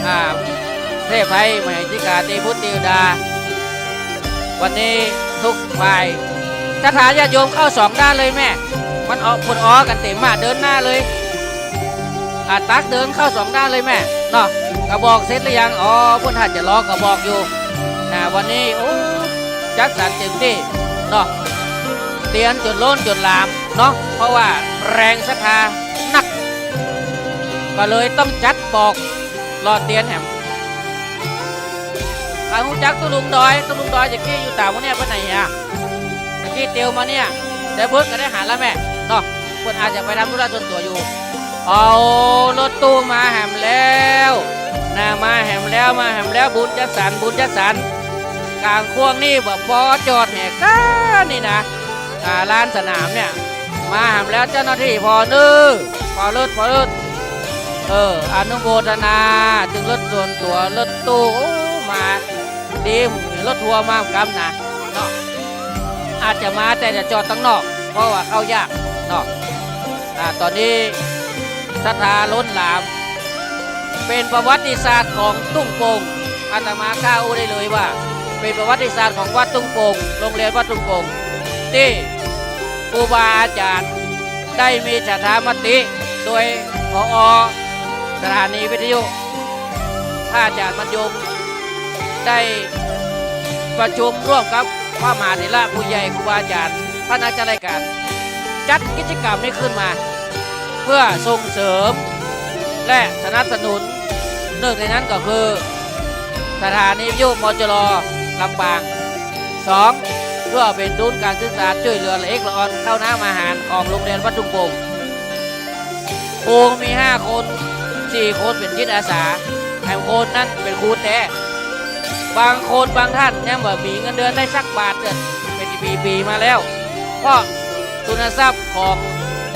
อ่า เทพไพรมเหสิกา เตปุตติยดา วันนี้ทุกฝ่าย ศรัทธาญาติโยมเข้าสองด้านเลยแม่ มันออก คนออกั๋นเต๋มมาเดินหน้าเลย อ่า ตักเดินเข้าสองด้านเลยแม่ เนาะ กระบอกเสร็จหรือยัง อ๋อ เปิ้นอาจจะรอกระบอกอยู่ นะ วันนี้ โอ้ จัดสรรเต๋มตี้ เนาะ เตียนจ๋นล้นจ๋นหลาม เนาะ เพราะว่าแรงศรัทธานัก ก็เลยต้องจัดปอกหล่อเตียนแหม ใผฮู้จักตุ๊ลุงดอย ตุ๊ลุงดอยจะกี้อยู่ต๋ามวันเนี่ย ไปไหนอะ จะกี้เตียวมาเนี่ย แต่เปิ้นก็ได้หันแล้วแม่ เนาะ เปิ้นอาจจะไปทำธุระส่วนตั๋วอยู่ เอารถตู้มาแหมแล้ว นะ มาแหมแล้ว มาแหมแล้ว บุญจัดสรร บุญจัดสรร ก๋างข่วงนี่บ่ปอจอดแหกก้านี่นะ อ่า ลานสนามเนี่ย มาแหมแล้ว เจ้าหน้าตี้ผ่อเน้อ ผ่อเลิศ ผ่อเลิศ เออ อนุโมทนา ตึงรถส่วนตั๋ว รถตู้ โอ้ มาดี รถทัวร์มาหม่ำกำนะ เนาะ อาจจะมาแต่จะจอดตังนอก เพราะว่าเข้ายาก เนาะ อ่า ต๋อนนี้ศรัทธาล้นหลาม เป๋นประวัติศาสตร์ของตุ้งโป่ง อาตมาก้าอู้ได้เลยว่า เป๋นประวัติศาสตร์ของวัดตุ้งโป่ง โรงเรียนวัดตุ้งโป่ง ตี้ครูบาอาจ๋ารย์ได้มีฉันทามติ โดย ผอ สถานีวิทยุ พระอาจ๋ารย์บรรยง ได้ประชุมร่วมกับพระมหาเถระผู้ใหญ่ครูบาอาจ๋ารย์ พระนักจัดรายก๋าน จัดกิจกรรมนี้ขึ้นมา เพื่อส่งเสริม และสนับสนุน นึ่งในนั้นก็คือ สถานีวิทยุ มจร ลำปาง สอง เพื่อเป๋นทุนก๋านศึกษาจ้วยเหลือละเอกละอ่อนข้าวน้ำอาหารของโรงเรียนวัดตุ้งโป่ง ครูมีห้าคน สี่คนเป๋นจิตอาสา แหมคนนั้นเป๋นครูแต๊ บางคนบางต้านยังบ่มีเงินเดือนได้สักบาทเตื้อ เป๋นปีๆ มาแล้ว เพราะทุนทรัพย์ของ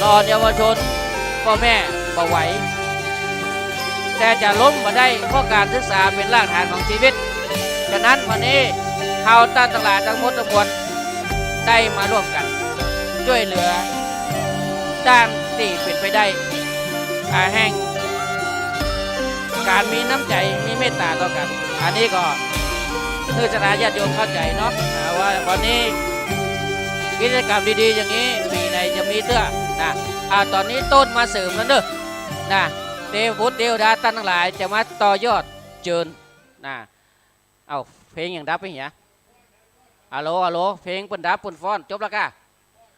ละอ่อนเยาวชน ป้อแม่บ่ไหว แต่จะล้มบ่ได้ เพราะก๋านศึกษาเป๋นรากฐานของจีวิต ฉะนั้นวันนี้เฮาต้านตังหลายตังหมดตังมวลได้มาร่วมกั๋น จ้วยเหลือ ด้านตี้เป๋นไปได้ อ่า แห่งก๋านมีน้ำใจ๋ มีเมตต๋าต่อกั๋น อันนี้ก็หื้อศรัทธาญาติโยมเข้าใจ๋เนาะ อ่า ว่าวันนี้กิจกรรมดีๆ อย่างนี้ ปี๋ไหนจะมีเตื้อนะ อ่า ต๋อนนี้โต้นมาเสริมแล้วเน่อ นะ เตวบุตรเตวดาต้านตังหลายจะมาต่อยอดเจิญ นะ เอ้า เพลงหยังดับไปเหีย ฮัลโหล ฮัลโหล เพลงเปิ้นดับเปิ้นฟ้อน จบแล้วก่า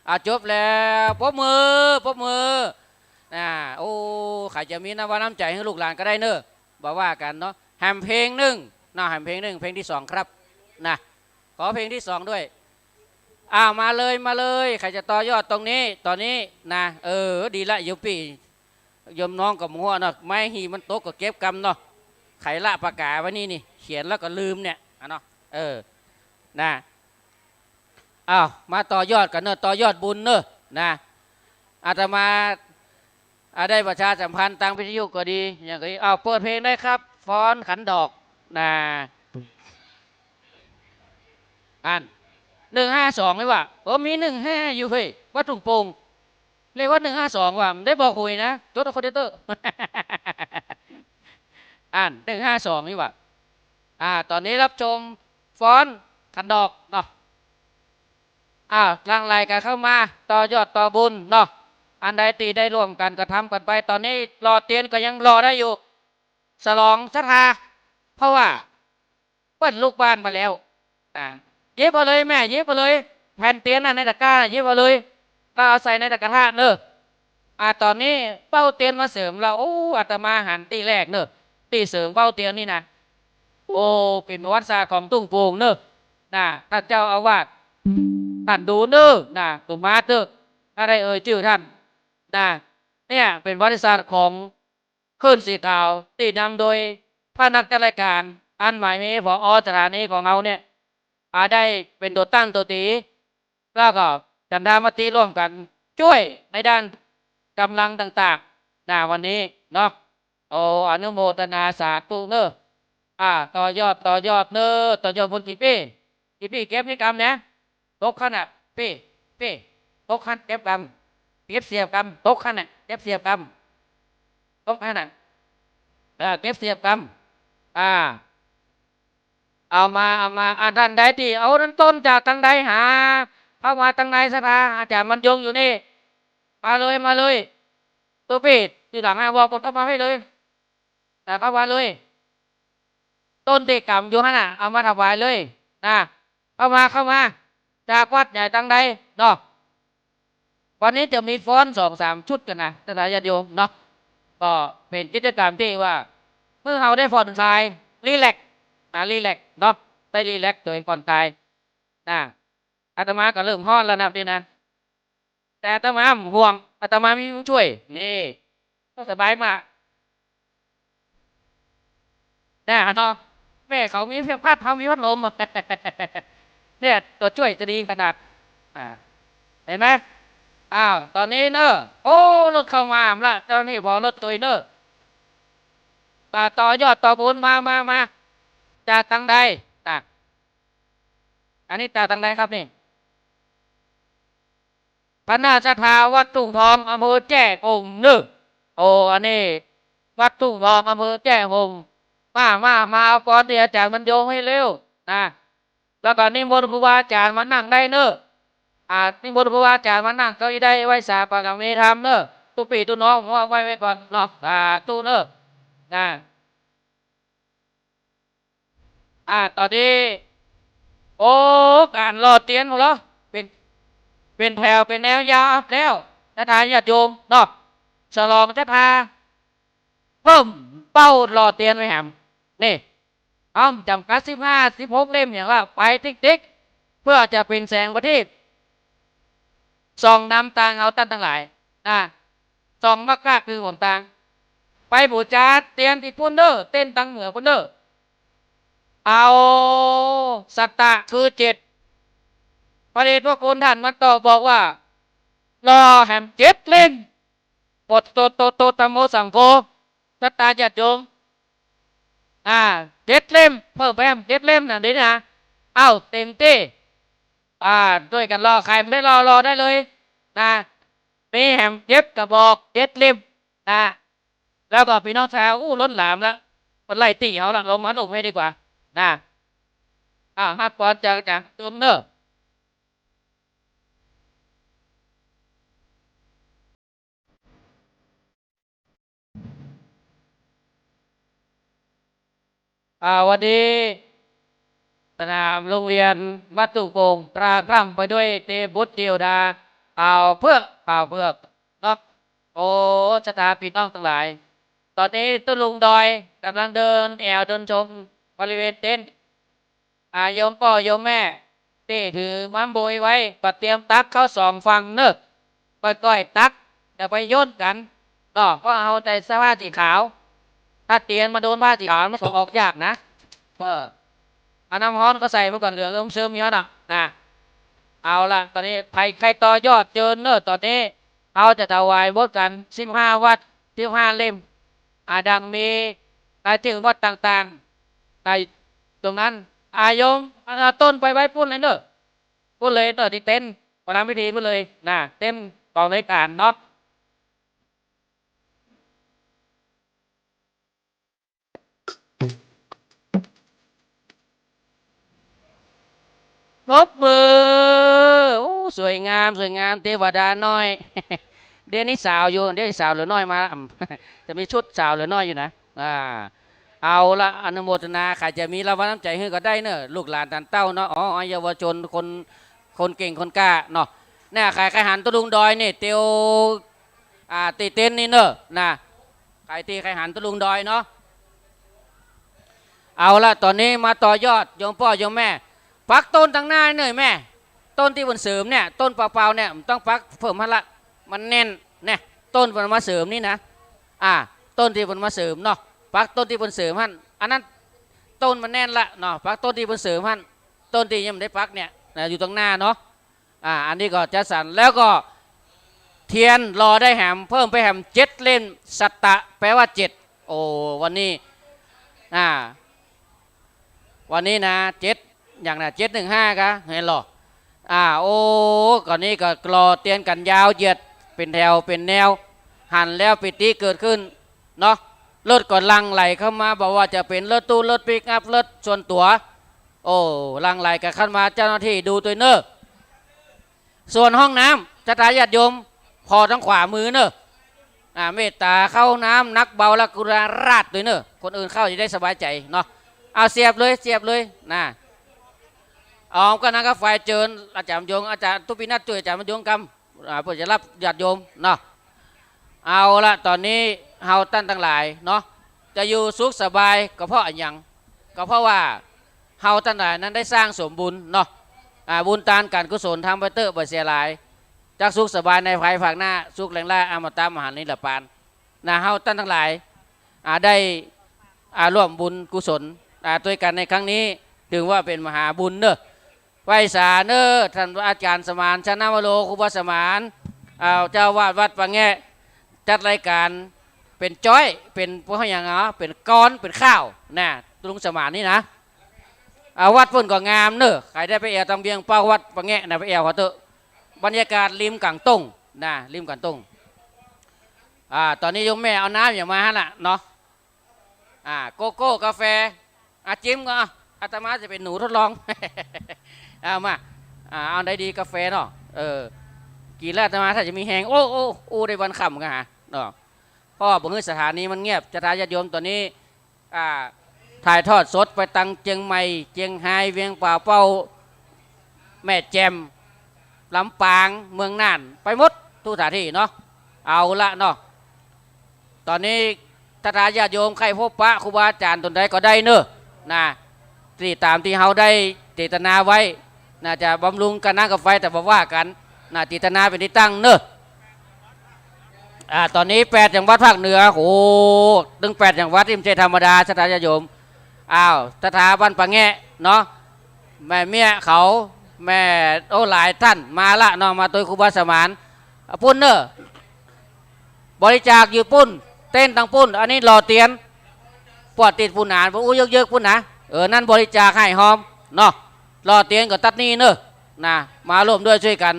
อ่า จบแล้ว ปรบมือ ปรบมือ อ่า โอ้ ใผจะมีน้ำว่าน้ำใจ๋หื้อลูกหลานก็ได้เน่อ บ่ว่ากั๋นเนาะ แหมเพลงนึ่งเนาะ แหมเพลงนึ่ง เพลงตี้สองครับ นะ ขอเพลงตี้สองด้วย อ่า มาเลย มาเลย ใผจะต่อยอดตรงนี้ ต๋อนนี้นะ เออ ดีละ โยมปี้ โยมน้องก็บ่ฮู้เนาะ ไม้หี่มันตกก็เก็บกำเนาะ ใผละปากก๋าไว้นี่นี่ เขียนแล้วก็ลืมเนี่ย อ่ะเนาะ เออ นะ อ้าว มาต่อยอดกั๋นเน่อ ต่อยอดบุญเน่อ นะ อาตมา อ่า ได้ประชาสัมพันธ์ตางวิทยุก็ดี อย่างก็ดี อ้าว เปิดเพลงได้ครับ ฟ้อนขันดอก นะ อัน หนึ่งห้าสอง นี่หว่า เออ มี หนึ่งห้า อยู่เฮ้ย วัดทุ่งโป่ง เลขวัด หนึ่งห้าสอง ว่ะ ได้บอกหวยนะ จดเอาคอมพิวเตอร์ อัน หนึ่งห้าสอง นี่หว่า อ่า ต๋อนนี้รับชมฟ้อนขันดอกเนาะ อ่า หลั่งไหลกั๋นเข้ามา ต่อยอดต่อบุญเนาะ อันใดตี้ได้ร่วมกั๋นก็ทำกั๋นไป ต๋อนนี้หล่อเตียนก็ยังหล่อได้อยู่ สลองศรัทธา เพราะว่า เปิ้นลูกบ้านมาแล้ว อ่า หยิบเอาเลยแม่ หยิบเอาเลย แผ่นเตียนน่ะในตะกร้าน่ะ หยิบเอาเลย ก็เอาใส่ในตะกร้าเน่อ อ่า ต๋อนนี้เป้าเตียนมาเสริมแล้ว โอ้ อาตมาหันตี้แรกเน่อ ตี้เสริมเป้าเตียนนี่นะ โอ้ เป๋นประวัติศาสตร์ของทุ่งโป่งเน่อ นะ ต้านเจ้าอาวาส ต้านดูเน่อ นะ กุมารเน่อ ถ้าได้เอ่ยจื้อต้าน นะ เนี่ย เป๋นประวัติศาสตร์ของ คลื่นสีขาว ตี้นำโดยพนักจัดรายก๋าน อันหมายมี ผอ สถานีของเฮาเนี่ย อ่า ได้เป๋นตั๋วตั้งตั๋วตี แล้วก็ฉันทามติร่วมกั๋นจ้วยในด้านก๋ำลังต่างๆ นะ วันนี้เนาะ โอ้ อนุโมทนาสาธุเน่อ อ่า ต่อยอด ต่อยอดเน่อ ต่อยอดบุญ กี่ปี้ กี่ปี้เก็บนี่กำเนี่ย ตกคันน่ะ ปี้ ปี้ ตกคัน เก็บกำ เก็บเสียบกำ ตกคันน่ะ เก็บเสียบกำ ตกคันน่ะ เออ เก็บเสียบกำ อ่า เอามา เอามา อ่า ต้านใดตี้เอานั้นต้นจากตางใดหา เข้ามาตางในศรัทธา อาจ๋ารย์บรรยงอยู่นี่ มาเลย มาเลย ตุ๊ปี้ ตี้หลังอ่ะ บอกคนเข้ามาให้เลย นะ เข้ามาเลย ต้นตี้กำอยู่หั้นน่ะ เอามาถวายเลย นะ เข้ามา เข้ามา จากวัดใหญ่ตางใดเนาะ วันนี้จะมีฟ้อนสองสามชุดกั๋นนะ ศรัทธาญาติโยมเนาะ ก็เป๋นกิจกรรมตี้ว่า หื้อเฮาได้ผ่อนคลาย รีแลกซ์ นะ รีแลกซ์เนาะ ได้รีแลกซ์ตั๋วเอง ผ่อนคลาย นะ อาตมาก็เริ่มฮ้อนแล้วนะตี้นะ แต่อาตมาบ่ห่วง อาตมามีผู้จ้วย นี่ ก็สบายมาก นะเนาะ แม่เขามีเครื่องพัด เฮามีพัดลม เนี่ย ตั๋วจ้วยจะดีขนาด อ่า เห็นไหม อ้าว ต๋อนนี้เน่อ โอ้ รถเข้ามาละ เจ้านี่บอกรถตุ๊ยเน่อ มาต่อยอดต่อบุญ มา มา มา จากตางใด อ่ะ อันนี้จากตางใดครับนี่ คณะศรัทธาวัดทุ่งทอง อำเภอแจ้ห่มเน่อ โอ้ อันนี้วัดทุ่งทอง อำเภอแจ้ห่ม มา มา มาเอาพรตี้อาจ๋ารย์บรรยงให้เร็ว นะ แล้วก็นิมนต์ครูบาอาจ๋ารย์มานั่งได้เน่อ อ่า นิมนต์ครูบาอาจ๋ารย์มานั่งเก้าอี้ได้ ไหว้สาบารมีธรรมเน่อ ตุ๊ปี้ตุ๊น้อง ว่าไหว้ไว้ก่อนเนาะ สาธุเน่อ นะ อ่า ต๋อนนี้ โอ้ ก๋านหล่อเตียนของเฮา เป๋น เป๋นแถว เป๋นแนวยาวแล้ว ศรัทธาญาติโยมเนาะ สลองศรัทธา เพิ่มเป้าหล่อเตียนไว้แหม นี่ อ้อมจ๋ำกัดสิบห้า สิบหกเล่มอย่างว่า ไปติ๊กๆ เพื่อจะเป๋นแสงประทีป ส่องนำตางเอาต้านตังหลาย นะ ส่องมากล้าคือหนตาง ไปบู๋จาเตียนตี้ปู๊นเน่อ เต็นท์ตังเหนือปู๊นเน่อ เอาสัตตะคือเจ็ด พระเดชพระคุณต้านมาตอบบอกว่า หล่อแหมเจ็ดเล่ม บทโตโตโตธัมโมสังโฆ ศรัทธาญาติโยม อ่า เจ็ดเล่ม เพิ่มไปแหมเจ็ดเล่มน่ะ เดี๋ยวนี้นะ เอ้า เต็มตี้ อ่า จ้วยกั๋นหล่อ ใผบ่ได้หล่อ หล่อได้เลย นะ มีแหมเจ็ดกระบอก เจ็ดเล่ม นะ แล้วก็ปี้น้องชาวอู้ล้นหลามละ มันไล่ตี้เฮาละ ลงมาลงหื้อดีกว่า นะ อ่า ฮับปอนจาก จากจุมเน่อ อ่า วันนี้ สนามโรงเรียนวัดทุ่งโป่ง ตราพร่ำไปด้วยเตบุตรเทวดา อ่าวเผือก อ่าวเผือก เนาะ โอ้ ศรัทธาปี้น้องตังหลาย ตอนนี้ตุ๊ลุงดอยก่ำลังเดินแอ่วเดินชมบริเวณเต็นท์ อ่า โยมป้อโยมแม่ตี้ถือไม้โบยไว้ ก็เตรียมตักเข้าสองฝั่งเน่อ ก้อยๆ ตัก อย่าไปโยนกั๋นเนาะ เพราะเฮาใส่เสื้อผ้าสีขาว ถ้าเตียนมาโดนผ้าสีขาวมันส่งออกยากนะ เออ เอาน้ำฮ้อนก็ใส่ไปก่อน เหลืองเอิมเชิมอยู่เนาะ นะ เอาละ ตอนนี้ใผใค่ต่อยอดเจิญเน่อ ตอนนี้เฮาจะถวายหมดกั๋นสิบห้าวัตต์ สิบห้าเล่ม อ่า ดังมีรายชื่อวัตต์ต่างๆ ในตรงนั้น อ่า โยม อ่า ต้นไปไว้ปู้นเลยเน่อ ปู้นเลยเน่อ ตี้เต็นท์ประจำพิธีปู้นเลยนะ เต็นท์กองอำนวยก๋านเนาะ ปรบมือ โอ้ สวยงาม สวยงาม เตวดาน้อย เดี๋ยวนี้สาวอยู่ เดี๋ยวสาวเหลือน้อยมา จะมีชุดสาวเหลือน้อยอยู่นะ อ่า เอาละ อนุโมทนา ใผจะมีรางวัลน้ำใจ๋หื้อก็ได้เน่อ ลูกหลานต้านเต้าเนาะ อ๋อ เยาวชน คน คนเก่ง คนกล้าเนาะ เนี่ย ใผ ใผหันตุ๊ลุงดอยนี่ เตียว อ่า ตี้เต็นท์นี่เน่อ นะ ใผตี้ ใผหันตุ๊ลุงดอยเนาะ เอาละ ตอนนี้มาต่อยอด โยมป้อโยมแม่ ปักต้นตังหน้าเน่อแม่ ต้นตี้เปิ้นเสริมเนี่ย ต้นเปล่าๆ เนี่ย บ่ต้องปักเพิ่มหั้นละ มันแน่น เนี่ย ต้นเปิ้นมาเสริมนี่นะ อ่า ต้นตี้เปิ้นมาเสริมเนาะ ปักต้นตี้เปิ้นเสริมหั้น อันนั้น ต้นมันแน่นละเนาะ ปักต้นตี้เปิ้นเสริมหั้น ต้นตี้ยังบ่ได้ปักเนี่ย นะ อยู่ตังหน้าเนาะ อ่า อันนี้ก็จัดสรร แล้วก็เตียนหล่อได้แหม เพิ่มไปแหมเจ็ดเล่ม สัตตะ แปลว่าเจ็ด โอ้ วันนี้ อ่า วันนี้นะ เจ็ด อย่างน่ะ เจ็ดหนึ่งห้า กะ หันก่อ อ่า โอ้ ก่อนนี้ก็หล่อเตียนกั๋นยาวเหยียด เป๋นแถวเป๋นแนว หันแล้วปีติเกิดขึ้นเนาะ รถก็หลั่งไหลเข้ามา บ่ว่าจะเป๋นรถตู้ รถปิกอัพ รถส่วนตั๋ว โอ้ หลั่งไหลกั๋นเข้ามา เจ้าหน้าตี้ดูตวยเน่อ ส่วนห้องน้ำ ศรัทธาญาติโยม ผ่อตางขวามือเน่อ อ่า เมตต๋าเข้าห้องน้ำ หนักเบาและกรุณาราดตวยเน่อ คนอื่นเข้าจะได้สบายใจ๋เนาะ เอาเสียบเลย เสียบเลย นะ เอา ก็นั้นก็ฝ่ายเจิญ อาจ๋ารย์ยง อาจ๋ารย์ตุ๊ปินัท จ้วยอาจ๋ารย์ยงกำ อ่า เปื้อจะฮับญาติโยมเนาะ เอาละ ต๋อนนี้เฮาต้านตังหลายเนาะ จะอยู่สุขสบายก็เพราะอะหยัง ก็เพราะว่าเฮาต้านหลายนั้นได้สร้างสมบุญเนาะ อ่า บุญตานก๋านกุศลทำไปเต๊อะ บ่เสียหาย จักสุขสบายในภายภาคหน้า สุขแหล่งล้าอมตะมหานิรปาน นะ เฮาต้านตังหลาย อ่า ได้ อ่า ร่วมบุญกุศล อ่า ตวยกั๋นในครั้งนี้ ถือว่าเป๋นมหาบุญเน่อ ไหว้สาเน่อ ต้านอาจ๋ารย์สมาน ชนะวโร ครูบาสมาน อ่า เจ้าอาวาสวัดป่าแงะ จัดรายก๋านเป๋นจ๊อย เป๋น เพราะหยังเนาะ เป๋นก้อน เป๋นข้าว นะ ตุ๊ลุงสมานนี่นะ อ่า วัดเปิ้นก็งามเน่อ ใผได้ไปแอ่วตางเวียงเป้าวัดป่าแงะนะ ไปแอ่วเขาเต๊อะ บรรยากาศริมก๋างต้ง นะ ริมก๋างต้ง อ่า ต๋อนนี้โยมแม่เอาน้ำหยังมาหั้นละเนาะ อ่า โกโก้ กาแฟ อ่ะ จิ๋มก็เอา อาตมาจะเป๋นหนูทดลอง เอามา อ่า เอาอันใดดี กาแฟเนาะ เออ กิ๋นแล้วอาตมาถ้าจะมีแฮง โอ้ โอ้ โอ้ ได้วันค่ำกั๋นหาเนาะ เพราะบ่หื้อสถานีมันเงียบ ศรัทธาญาติโยม ต๋อนนี้ อ่า ถ่ายทอดสดไปตังเจียงใหม่ เจียงฮาย เวียงป่าเป้า แม่แจ่ม ลำปาง เมืองน่าน ไปหมดกู้สถานตี้เนาะ เอาละเนาะ ต๋อนนี้ศรัทธาญาติโยมใค่พบปะครูบาอาจ๋ารย์ต๋นใดก็ได้เน่อ นะ ตี้ต๋ามตี้เฮาได้เจตนาไว้ น่าจะบำรุงก๋านน้ำก๋านไฟ แต่บ่ว่ากั๋น น่าเจตนาเป๋นตี้ตั้งเน่อ อ่า ต๋อนนี้แปดจังหวัดภาคเหนือ โอ้ ตึงแปดจังหวัดนี่บ่ใจ้ธรรมดา ศรัทธาญาติโยม อ้าว ศรัทธาบ้านป่าแงะเนาะ แม่เมียเขา แม่ โอ้ หลายต้านมาละเนาะ มาตวยครูบาสมาน ปุ้นเน่อ บริจาคอยู่ปุ้น เต็นท์ตังปุ้น อันนี้หล่อเตียน ปวดติดปุ้นหนา บ่อู้เยิกๆ ปุ้นนะ เออ นั้นบริจาคหื้อหอมเนาะ หล่อเตียนก็ตั๊ดนี่เน่อ นะ มาร่วมด้วยช่วยกัน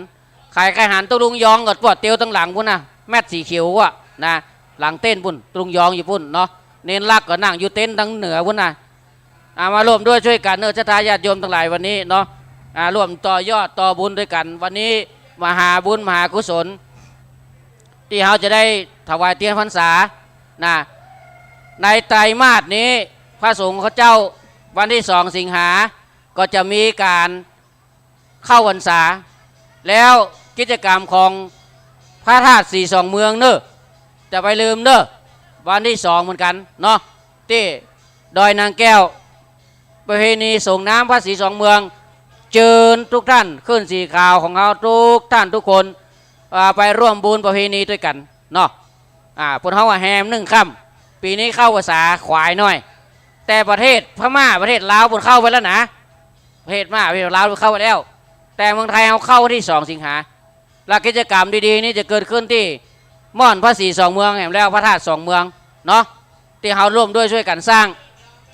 ใผใค่หันตุ๊ลุงยองก็ปวดเตียวตังหลังปู๊นนะ แมสสีเขียวอะนะ หลังเต็นท์ปู๊น ตุ๊ลุงยองอยู่ปู๊นเนาะ เณรลักษณ์ก็นั่งอยู่เต็นท์ตังเหนือปู๊นนะ อ่า มาร่วมด้วยช่วยกั๋นเนาะ ศรัทธาญาติโยมตังหลายวันนี้เนาะ อ่า ร่วมต่อยอดต่อบุญด้วยกั๋น วันนี้มหาบุญมหากุศล ตี้เฮาจะได้ถวายเตียนพรรษานะ ในไตรมาสนี้ พระสงฆ์ข้าเจ้า วันตี้สองสิงหา ก็จะมีก๋านเข้าพรรษา แล้วกิจกรรมของพระธาตุสีสองเมืองเนาะ จะไปลืมเนาะ วันตี้สองเหมือนกั๋นเนาะ ตี้ดอยนางแก้ว ประเพณีส่งน้ำพระสีสองเมือง เจิญทุกท่าน คลื่นสีขาวของเฮาทุกท่านทุกคน อ่า ไปร่วมบุญประเพณีด้วยกั๋นเนาะ อ่า พวกเฮาว่าแฮมนึ่งค่ำ ปี๋นี้เข้าภาษาขวายหน่อย แต่ประเทศพม่าประเทศลาวเปิ้นเข้าไปแล้วนะ ประเทศพม่าประเทศลาวเข้าไปแล้ว แต่เมืองไทยเฮาเข้าวันตี้สองสิงหา และกิจกรรมดีๆ นี้จะเกิดขึ้นตี้ม่อนพระสีสองเมืองแหมแล้วพระธาตุสองเมืองเนาะ ตี้เฮาร่วมด้วยช่วยกั๋นสร้าง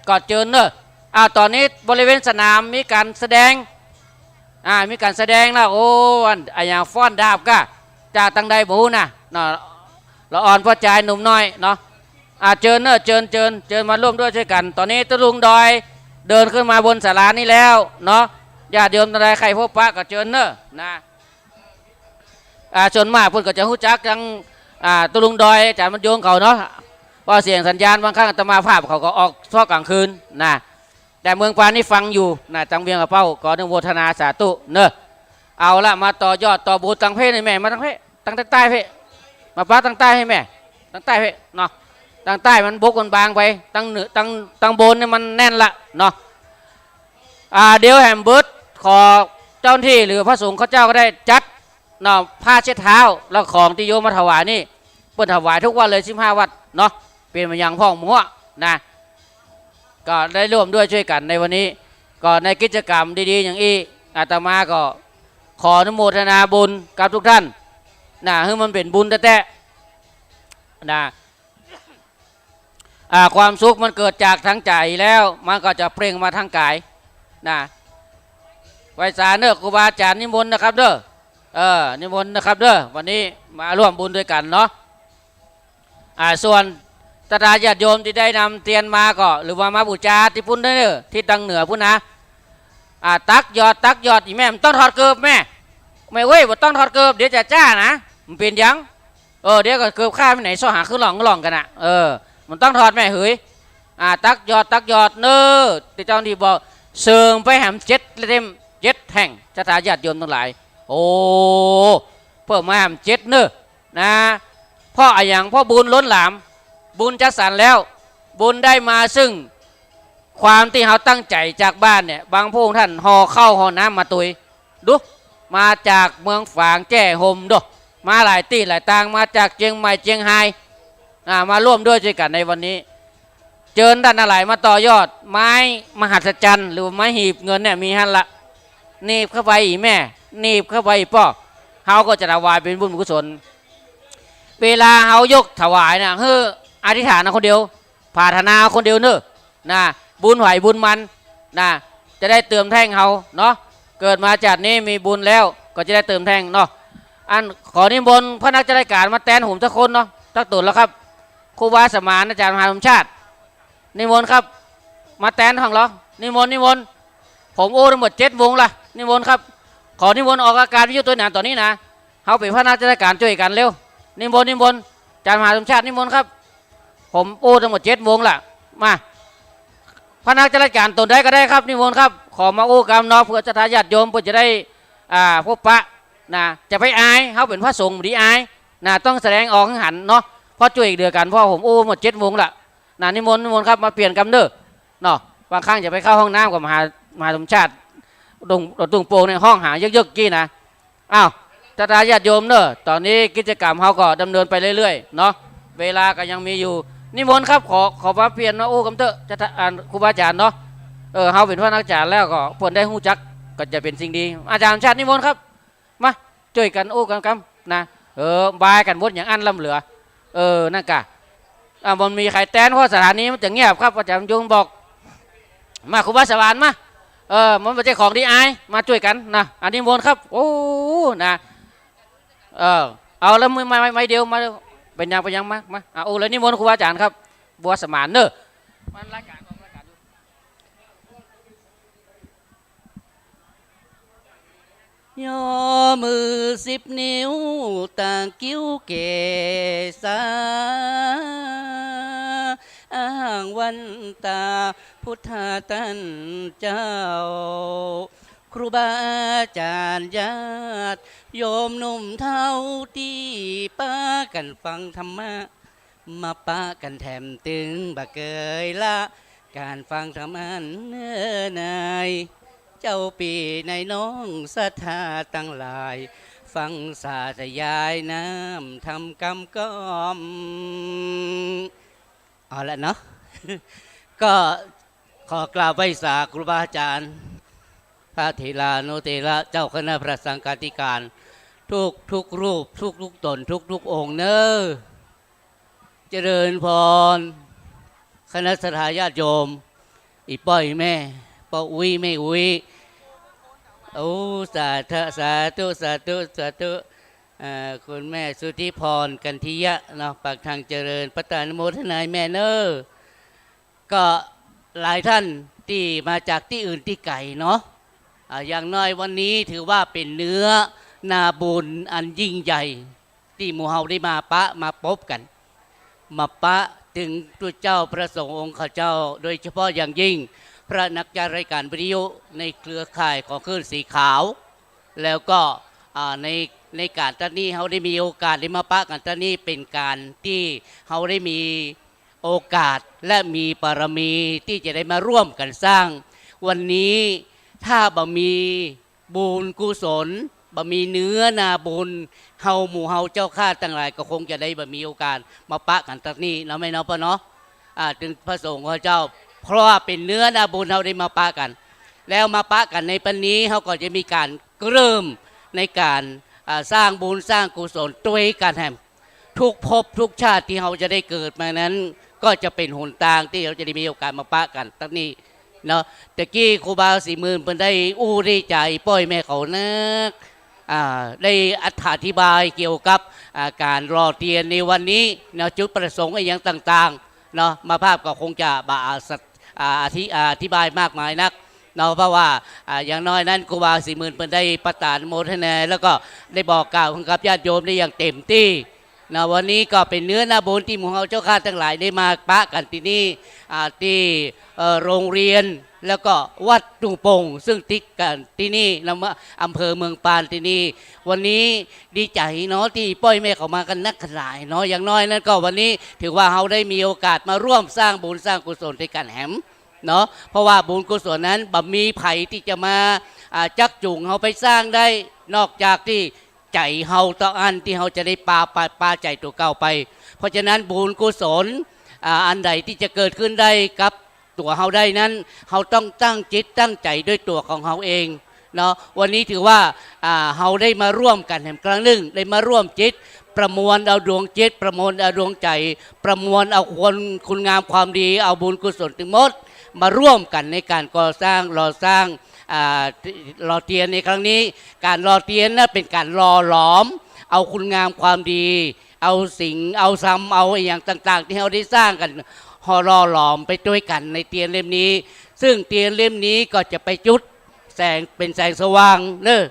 ก็เจิญเนาะ อ่า ต๋อนนี้บริเวณสนามมีก๋านแสดง อ่า มีก๋านแสดงแล้ว โอ้ อัน อะหยังฟ้อนดาบก้า จากตังใดบ่ฮู้นะ เนาะ ละอ่อนป้อจายหนุ่มน้อยเนาะ อ่า เจิญเนาะ เจิญ เจิญ เจิญมาร่วมด้วยช่วยกั๋น ต๋อนนี้ตุ๊ลุงดอยเดินขึ้นมาบนศาลานี้แล้วเนาะ ญาติโยมตังใดใค่พบปะก็เจิญเนาะ นะ อ่า ส่วนมากเปิ้นก็จะฮู้จักตัง อ่า ตุ๊ลุงดอย อาจ๋ารย์บรรยงเขาเนาะ เพราะเสียงสัญญาณบางครั้งอาตมาภาพเขาก็ออกเฉพาะก๋างคืนนะ แต่เมืองปานนี่ฟังอยู่นะ ตังเวียงกะเป้า ขออนุโมทนาสาธุเนาะ เอาละ มาต่อยอดต่อบุญตังเพศนี่แม่ มาตังเพศ ตังใต้ๆ เพศ มาปะตังใต้หื้อแม่ ตังใต้เพศเนาะ ตังใต้มันบกมันบางไป ตังเหนือ ตัง ตังบนนี่มันแน่นละเนาะ อ่า เดี๋ยวแหมเบิด ขอเจ้าหน้าตี้หรือพระสงฆ์ข้าเจ้าก็ได้จัดเนาะ ผ้าเช็ดเท้า แล้วของตี้โยมมาถวายนี่ เปิ้นถวายทุกวัดเลย สิบห้าวัดเนาะ เป๋นมายังพ่องมัวนะ ก็ได้ร่วมด้วยช่วยกั๋นในวันนี้ ก็ในกิจกรรมดีๆ อย่างอี้ อาตมาก็ขออนุโมทนาบุญกับทุกท่านนะ หื้อมันเป๋นบุญแต๊ๆ นะ อ่า ความสุขมันเกิดจากทางใจ๋แล้ว มันก็จะเปล่งมาทางก๋ายนะ ไหว้สาเนาะ ครูบาอาจ๋ารย์นิมนต์นะครับเนาะ เออ นิมนต์นะครับเนาะ วันนี้มาร่วมบุญด้วยกั๋นเนาะ อ่า ส่วนศรัทธาญาติโยมตี้ได้นำเตียนมาก็ หรือว่ามาบู๋จาตี้ปู๊นเนาะ ตี้ตังเหนือปู๊นนะ อ่า ตักหยอด ตักหยอด อี่แม่ บ่ต้องถอดเกิบแม่ แม่เว้ย บ่ต้องถอดเกิบ เดี๋ยวจะจ้านะ มันเป๋นหยัง เออ เดี๋ยวก็เกิบข้าไปไหน ซ้อหาขึ้นหล่องหล่องกั๋นนะ เออ บ่ต้องถอดแม่เหย อ่า ตักหยอด ตักหยอดเนาะ ตี้เจ้าหน้าตี้บอก เสิร์งไปแหมเจ็ดเล่ม เจ็ดแห่ง ศรัทธาญาติโยมตังหลาย โอ้ เพิ่มมาแหมเจ็ดเนาะ นะ เพราะอะหยัง เพราะบุญล้นหลาม บุญจัดสรรแล้ว บุญได้มาซึ่งความตี้เฮาตั้งใจ๋จากบ้านเนี่ย บางพระองค์ท่านห่อข้าวห่อน้ำมาตวย ดู มาจากเมืองฝางแจ้ห่ม ดู มาหลายตี้หลายตาง มาจากเจียงใหม่เจียงฮาย อ่า มาร่วมด้วยช่วยกั๋นในวันนี้ เจิญต้านตังหลายมาต่อยอด ไม้มหัศจรรย์ หรือไม้หีบเงินเนี่ยมีหั้นละ หนีบเข้าไปอี่แม่ หนีบเข้าไปอี่ป้อ เฮาก็จะถวายเป๋นบุญกุศล เวลาเฮายกถวายน่ะ หื้ออธิษฐานเอาคนเดียว ผาถนาเอาคนเดียวเนาะ นะ บุญใผบุญมัน นะ จะได้เติมแท่งเฮาเนาะ เกิดมาชาตินี้มีบุญแล้ว ก็จะได้เติมแท่งเนาะ อันขอนิมนต์พระนักจัดรายการมาแตนผมสักคนเนาะ สักต๋นแล้วครับ ครูบาสมาน อาจ๋ารย์มหาสมชาติ นิมนต์ครับ มาแตนของเฮา นิมนต์ นิมนต์ ผมอู้ตังหมดเจ็ดวงละ นิมนต์ครับ ขอนิมนต์ออกอากาศวิทยุตวยหนานต๋อนนี้นะ เฮาเป๋นพระนักจัดรายการจ้วยกั๋นเร็ว นิมนต์ นิมนต์ อาจ๋ารย์มหาสมชาติ นิมนต์ครับ ผมอู้ตังหมดเจ็ดวงละ มา พระนักจัดรายการต๋นใดก็ได้ครับ นิมนต์ครับ ขอมาอู้กำเนาะ เปื้อศรัทธาญาติโยมเปิ้นจะได้ อ่า พบปะ นะ จะไปอาย เฮาเป๋นพระสงฆ์บ่ดีอาย นะ ต้องแสดงออกหื้อหันเนาะ เพราะจ้วยเหลือกั๋น เพราะผมอู้หมดเจ็ดวงละ นะ นิมนต์ นิมนต์ครับ มาเปลี่ยนกำเนาะ เนาะ บางครั้งจะไปเข้าห้องน้ำกับมหา มหาสมชาติ ตุง ตุงโป่งเนี่ย ฮ้องหาเยิกๆ กี้นะ อ้าว ศรัทธาญาติโยมเนาะ ต๋อนนี้กิจกรรมเฮาก็ดำเนินไปเรื่อยๆ เนาะ เวลาก็ยังมีอยู่ นิมนต์ครับ ขอ ขอมาเปลี่ยนมาอู้กำเต๊อะ ศรัทธา อ่า ครูบาอาจ๋ารย์เนาะ เออ เฮาเป๋นพระนักจัดรายการแล้วก็เปิ้นได้ฮู้จัก ก็จะเป๋นสิ่งดี อาจ๋ารย์ชาตินิมนต์ครับ มา จ้วยกั๋นอู้กั๋นกำนะ เออ บายกั๋นหมดอย่างอั้นล้ำเหลือ เออ นั่นกะ อ่า มันมีใผแตน เพราะสถานีมันจะเงียบครับ อาจ๋ารย์ยงบอก มา ครูบาสวรรค์มา เออ มันบ่ใจ้ของดีอาย มาจ้วยกั๋นนะ อันนี้มนต์ครับ โอ้ นะ เออ เอาแล้ว ไมค์ ไมค์ ไมค์เดียวมา เป๋นหยัง เป๋นหยัง มา มา อ่ะ โอ้ แล้วนิมนต์ครูบาอาจ๋ารย์ครับ บัวสมานเน่อ มันรายก๋านของรายก๋านอยู่ ยกมือสิบนิ้ว ตะคิ้วเกศา อ้างวันตาพุทธาต้านเจ้า ครูบาอาจ๋ารย์ ญาติโยมหนุ่มเฒ่าตี้ปากั๋นฟังธรรมะ มาปะกั๋นแถมตึงบ่เกยละ ก๋านฟังธรรมะเน่อ นายเจ้าปี้นายน้องศรัทธาตังหลาย ฟังสาธยายน้ำธรรมกำกล่อม เอาละเนาะ ก็ขอกราบไหว้สาครูบาอาจ๋ารย์ พระเถรานุเถระ เจ้าคณะพระสังฆาธิการ ทุกทุกรูป ทุกทุกต๋น ทุกทุกองค์เน่อ เจริญพร คณะศรัทธาญาติโยม อี่ป้ออี่แม่ ป้ออุ๊ยแม่อุ๊ย โอ้ สาธุ สาธุ สาธุ สาธุ เอ่อ คุณแม่สุทธิพร กันทิยะเนาะ ปากทางเจริญ ประทานอนุโมทนาแม่เน่อ ก็หลายท่านตี้มาจากตี้อื่นตี้ไก๋เนาะ อ่า อย่างน้อยวันนี้ถือว่าเป๋นเนื้อนาบุญอันยิ่งใหญ่ ตี้หมู่เฮาได้มาปะมาปบกั๋น มาปะตึงตุ๊เจ้าพระสงฆ์องค์ข้าเจ้า โดยเฉพาะอย่างยิ่งพระนักจัดรายการวิทยุในเครือข่ายของคลื่นสีขาว แล้วก็ อ่า ใน ในก๋านตั๊ดนี้เฮาได้มีโอกาสได้มาปะกั๋นตั๊ดนี้ เป๋นก๋านตี้เฮาได้มีโอกาสและมีบารมีตี้จะได้มาร่วมกั๋นสร้าง วันนี้ถ้าบ่มีบุญกุศล บ่มีเนื้อนาบุญ เฮาหมู่เฮาเจ้าข้าตังหลายก็คงจะได้บ่มีโอกาสมาปะกั๋นตั๊ดนี้เนาะแม่เนาะป้อเนาะ อ่า ตึงพระสงฆ์ข้าเจ้า เพราะว่าเป๋นเนื้อนาบุญเฮาได้มาปะกั๋น แล้วมาปะกั๋นในปันนี้เฮาก็จะมีก๋านเริ่มในก๋าน อ่า สร้างบุญสร้างกุศลตวยกั๋นแหม ทุกภพทุกชาติตี้เฮาจะได้เกิดมานั้น ก็จะเป๋นหนตางตี้เฮาจะได้มีโอกาสมาปะกั๋นตั๊ดนี้เนาะ ตะกี้ครูบาศรีหมื่นเปิ้นได้อู้ได้จ๋าป้ออี่แม่เขานัก อ่า ได้อธิบายเกี่ยวกับ อ่า ก๋านหล่อเตียนในวันนี้เนาะ จุดประสงค์อะหยังต่างๆ เนาะ มาภาพก็คงจะบ่อาจ อ่า อธิ- อ่า อธิบายมากมายนักเนาะ เพราะว่า อ่า อย่างน้อยนั้นครูบาศรีหมื่นเปิ้นได้ประทานอนุโมทนา แล้วก็ได้บอกกล่าวกับญาติโยมได้อย่างเต็มตี้เนาะ วันนี้ก็เป๋นเนื้อนาบุญตี้หมู่เฮาเจ้าข้าตังหลายได้มาปะกั๋นตี้นี่ อ่า ตี้ เอ่อ โรงเรียน แล้วก็วัดทุ่งโป่ง ซึ่งติดกั๋นตี้นี่เนาะ อำเภอเมืองปานตี้นี่ วันนี้ดีใจ๋เนาะ ตี้ป้ออี่แม่เขามากั๋นนักกั๋นหลายเนาะ อย่างน้อยนั้นก็วันนี้ถือว่าเฮาได้มีโอกาสมาร่วมสร้างบุญสร้างกุศลตวยกั๋นแหม เนาะ เพราะว่าบุญกุศลนั้นบ่มีใผตี้จะมา อ่า จักจูงเฮาไปสร้างได้ นอกจากตี้ใจ๋เฮาเต้าอั้นตี้เฮาจะได้ปา ปา ปาใจ๋ตั๋วเก่าไป เพราะฉะนั้นบุญกุศล อ่า อันใดตี้จะเกิดขึ้นได้กับตั๋วเฮาได้นั้น เฮาต้องตั้งจิตตั้งใจ๋ด้วยตั๋วของเฮาเองเนาะ วันนี้ถือว่า อ่า เฮาได้มาร่วมกั๋นแหมครั้งนึ่ง ได้มาร่วมจิต ประมวลเอาดวงจิต ประมวลเอาดวงใจ๋ ประมวลเอาคุณ- คุณงามความดี เอาบุญกุศลตึงหมด มาร่วมกั๋นในก๋านก่อสร้าง หล่อสร้าง อ่า หล่อเตียนในครั้งนี้ ก๋านหล่อเตียนนั้นเป๋นก๋านหล่อหลอม เอาคุณงามความดี เอาสิ่ง เอาธรรม เอาอะหยังต่างๆ ตี้เฮาได้สร้างกั๋น หล่อหลอมไปตวยกั๋นในเตียนเล่มนี้ ซึ่งเตียนเล่มนี้ก็จะไปจุดแสง เป๋นแสงสว่างเนาะ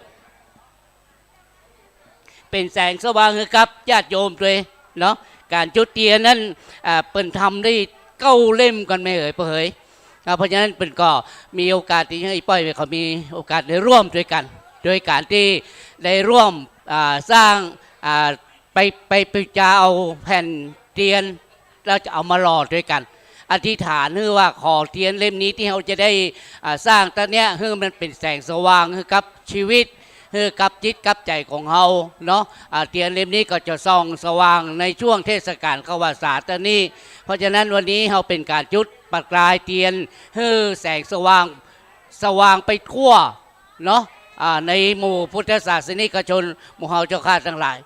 เป๋นแสงสว่างหื้อกับญาติโยมตวยเนาะ ก๋านจุดเตียนนั้น อ่า เปิ้นทำได้เก้าเล่มกั๋นแม่เหยป้อเหย อ่า เพราะฉะนั้นเปิ้นก็มีโอกาสตี้จะหื้อป้ออี่แม่เขามีโอกาสได้ร่วมตวยกั๋น โดยก๋านตี้ได้ร่วม อ่า สร้าง อ่า ไป- ไปปู๋จาเอาแผ่นเตียน แล้วจะเอามาหล่อตวยกั๋น อธิษฐานหื้อว่าขอเตียนเล่มนี้ตี้เฮาจะได้ อ่า สร้างตั๊ดเนี้ย หื้อมันเป๋นแสงสว่างหื้อกับชีวิต หื้อกับจิตกับใจ๋ของเฮาเนาะ อ่า เตียนเล่มนี้ก็จะส่องสว่างในช่วงเทศกาลเข้าพรรษาตั๊ดนี้ เพราะฉะนั้นวันนี้เฮาเป๋นก๋านจุดประกายเตียน หื้อแสงสว่าง สว่างไปทั่วเนาะ อ่า ในหมู่พุทธศาสนิกชน หมู่เฮาเจ้าข้าตังหลาย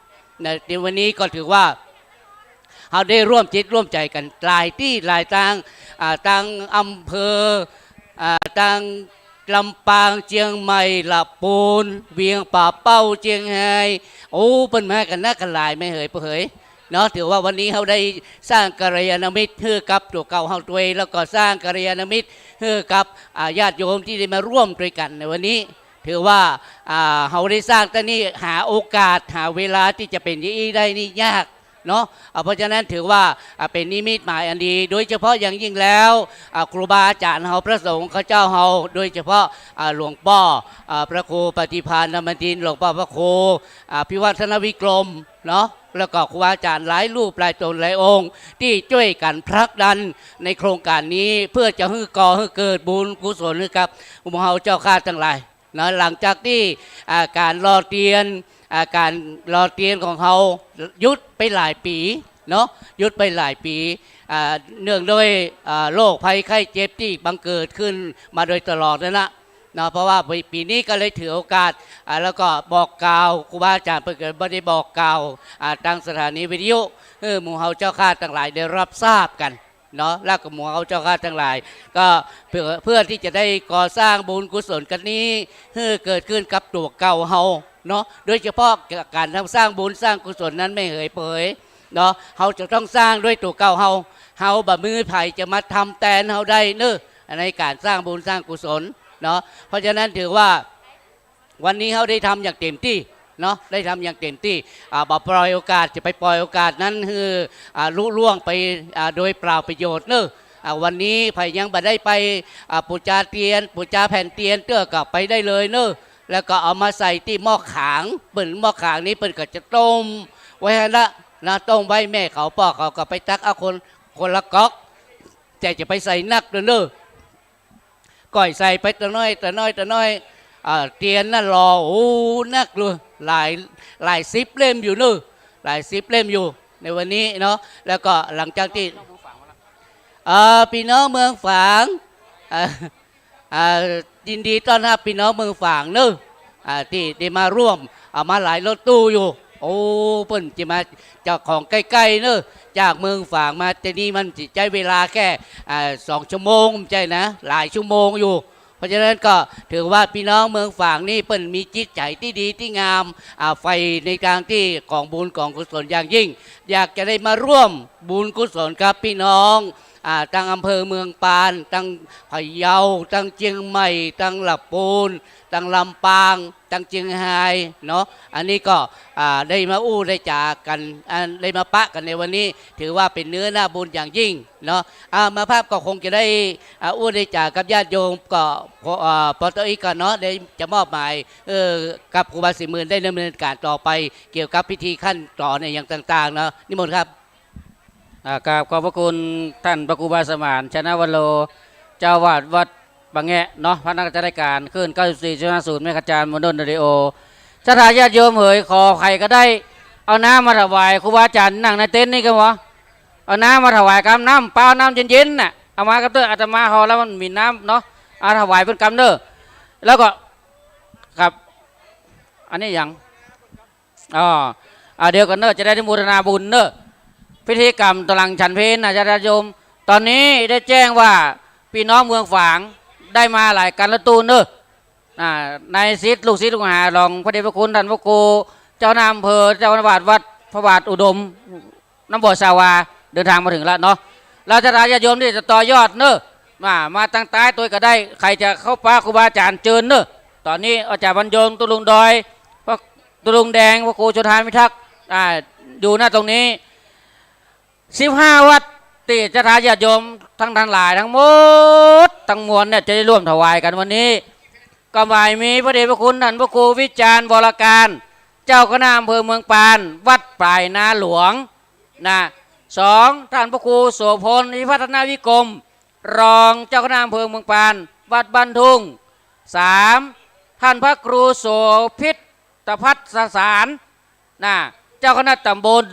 ในวันนี้ก็ถือว่า เฮาได้ร่วมจิตร่วมใจ๋กั๋นหลายตี้หลายตาง อ่า ตางอำเภอ อ่า ตาง ลำปาง เจียงใหม่ ละปูน เวียงป่าเป้า เจียงฮาย โอ้ เปิ้นมากั๋นนักกั๋นหลาย แม่เหยป้อเหย เนาะ ถือว่าวันนี้เฮาได้สร้างกัลยาณมิตรหื้อกับตั๋วเก่าเฮาตวย แล้วก็สร้างกัลยาณมิตรหื้อกับ อ่า ญาติโยมตี้ได้มาร่วมตวยกั๋นในวันนี้ ถือว่า อ่า เฮาได้สร้างตรงนี้ หาโอกาส หาเวลาตี้จะเป๋นอย่างอี้ได้นี่ยาก เนาะ อ่า เพราะฉะนั้นถือว่า อ่า เป๋นนิมิตหมายอันดี โดยเฉพาะอย่างยิ่งแล้ว อ่า ครูบาอาจ๋ารย์เฮา พระสงฆ์ข้าเจ้าเฮา โดยเฉพาะ อ่า หลวงป้อ อ่า พระครูปฏิภาณธรรมทิน หลวงป้อพระครู อ่า พิวัฒนวิกรม เนาะ แล้วก็ครูบาอาจ๋ารย์หลายรูปหลายต๋นหลายองค์ ตี้จ้วยกั๋นผลักดันในโครงก๋านนี้ เพื่อจะหื้อก่อหื้อเกิดบุญกุศลหื้อกับหมู่เฮาเจ้าข้าตังหลาย เนาะ หลังจากตี้ อ่า ก๋านหล่อเตียน อ่า ก๋านหล่อเตียนของเฮาหยุดไปหลายปี๋ เนาะ หยุดไปหลายปี๋ อ่า เนื่องด้วย อ่า โรคภัยไข้เจ็บตี้บังเกิดขึ้นมาโดยตลอดนั่นนะ เนาะ เพราะว่าปี๋ ปี๋นี้ก็เลยถือโอกาส อ่า แล้วก็บอกกล่าวครูบาอาจ๋ารย์ เปิ้นก็บ่ได้บอกกล่าว อ่า ตางสถานีวิทยุ หื้อหมู่เฮาเจ้าข้าตังหลายได้ฮับทราบกั๋น เนาะ แล้วก็หมู่เฮาเจ้าข้าตังหลาย ก็เพื่อ เพื่อตี้จะได้ก่อสร้างบุญกุศลกั๋นนี้ หื้อเกิดขึ้นกับตั๋วเก่าเฮา เนาะ โดยเฉพาะก๋านทำสร้างบุญสร้างกุศลนั้น แม่เหยป้อเหย เนาะ เฮาจะต้องสร้างด้วยตั๋วเก่าเฮา เฮาบ่มีใผจะมาทำแตนเฮาได้เนาะ ในก๋านสร้างบุญสร้างกุศล เนาะ เพราะฉะนั้นถือว่า วันนี้เฮาได้ทำอย่างเต็มตี้ เนาะ ได้ทำอย่างเต็มตี้ อ่า บ่ปล่อยโอกาส จะไปปล่อยโอกาสนั้นหื้อ อ่า ลุล่วงไป อ่า โดยเปล่าประโยชน์เนาะ อ่า วันนี้ใผยังบ่ได้ไป อ่า ปู๋จาเตียน ปู๋จาแผ่นเตียนเตื้อก็ไปได้เลยเนาะ แล้วก็เอามาใส่ตี้หม้อขาง เปิ้นหม้อขางนี้เปิ้นก็จะต้มไว้หั้นละ นะ ต้มไว้ แม่เขาป้อเขาก็ไปตักเอาคน คนละก๊อก แต่จะไปใส่นักเนาะ ก้อยใส่ไปตะน้อยตะน้อยตะน้อย อ่า เตียนนั้นหล่อ โอ้ นักเลย หลาย หลายสิบเล่มอยู่เนาะ หลายสิบเล่มอยู่ในวันนี้เนาะ แล้วก็หลังจากตี้ เอ่อ ปี้น้องเมืองฝาง อ่า อ่า ยินดีต้อนฮับปี้น้องเมืองฝางเนาะ อ่า ตี้ได้มาร่วม เอามาหลายรถตู้อยู่ โอ้ เปิ้นจะมา เจ้าของใก้ๆ เนาะ จากเมืองฝางมาตี้นี่มันจะใจ๊เวลาแค่ อ่า สองชั่วโมง บ่ใจ้นะ หลายชั่วโมงอยู่ เพราะฉะนั้นก็ถือว่าปี้น้องเมืองฝางนี่เปิ้นมีจิตใจ๋ตี้ดีตี้งาม อ่า ใฝ่ในตางตี้ของบุญของกุศลอย่างยิ่ง อยากจะได้มาร่วมบุญกุศลกับปี้น้อง อ่า ตางอำเภอเมืองปาน ตางพะเยา ตางเจียงใหม่ ตางละปูน ตางลำปาง ตางเจียงฮาย เนาะ อันนี้ก็ อ่า ได้มาอู้ได้จ๋ากั๋น อ่า ได้มาปะกั๋นในวันนี้ ถือว่าเป๋นเนื้อนาบุญอย่างยิ่ง เนาะ อ่า มาภาพก็คงจะได้ อ่า อู้ได้จ๋ากับญาติโยม ก็ อ่า ปอตออีกก่อนเนาะ ได้จะมอบหมาย เอ่อ กับครูบาศรีหมื่นได้ดำเนินก๋านต่อไป เกี่ยวกับพิธีขั้นตอนอย่างต่างๆ เนาะ นิมนต์ครับ อ่า กราบขอบพระคุณต้านพระครูบาสมาน ชนะวโร เจ้าอาวาสวัดป่าแงะเนาะ พนักจัดรายก๋านคลื่น เก้าสิบสี่จุดห้าศูนย์ เมกะฮาร์ท มนดลเรดิโอ ศรัทธาญาติโยมเหย ขอใผก็ได้ เอาน้ำมาถวายครูบาอาจ๋ารย์นั่งในเต็นท์นี่ก็พอ เอาน้ำมาถวายกำ น้ำเปล่า น้ำเย็นๆ น่ะ เอามากำเต๊อะ อาตมาห่อแล้วมันมีน้ำเนาะ เอาถวายเปิ้นกำเน้อ แล้วก็ ครับ อันนี้หยัง อ๋อ อ่า เดี๋ยวก่อนเน้อ จะได้อนุโมทนาบุญเน้อ พิธีกรรมตอนหลังฉันเพลน่ะ ญาติโยม ตอนนี้ได้แจ้งว่าปี้น้องเมืองฝางได้มาหลายคันรถตู้เน้อ อ่า นายศิษย์ ลูกศิษย์ลูกหาของพระเดชพระคุณต้านพระครู เจ้าคณะอำเภอ เจ้าอาวาสวัดพระบาทอุดม น้ำบ่อสาวา เดินทางมาเถิงแล้วเนาะ แล้วศรัทธาญาติโยมตี้จะต่อยอดเน้อ มา มาตางใต้ตวยก็ได้ ใผจะเข้าปะครูบาอาจ๋ารย์เจิญเน้อ ตอนนี้อาจ๋ารย์บรรยง ตุ๊ลุงดอย พระตุ๊ลุงแดง พระครูโชติธาพิทักษ์ อ่า อยู่หน้าตรงนี้ สิบห้าวัด ตี้ศรัทธาญาติโยมตังหลายตังหมดตังมวลเนี่ย จะได้ร่วมถวายกั๋นวันนี้ ก็หมายมีพระเดชพระคุณต้านพระครูวิจารณ์ วรการ เจ้าคณะอำเภอเมืองปาน วัดปลายนาหลวง นะ สอง ต้านพระครูโสภณ วิพัฒนวิกรม รองเจ้าคณะอำเภอเมืองปาน วัดบ้านทุ่ง สาม ต้านพระครูโสภิตพัฒน์สสาร นะ เจ้าคณะตำบล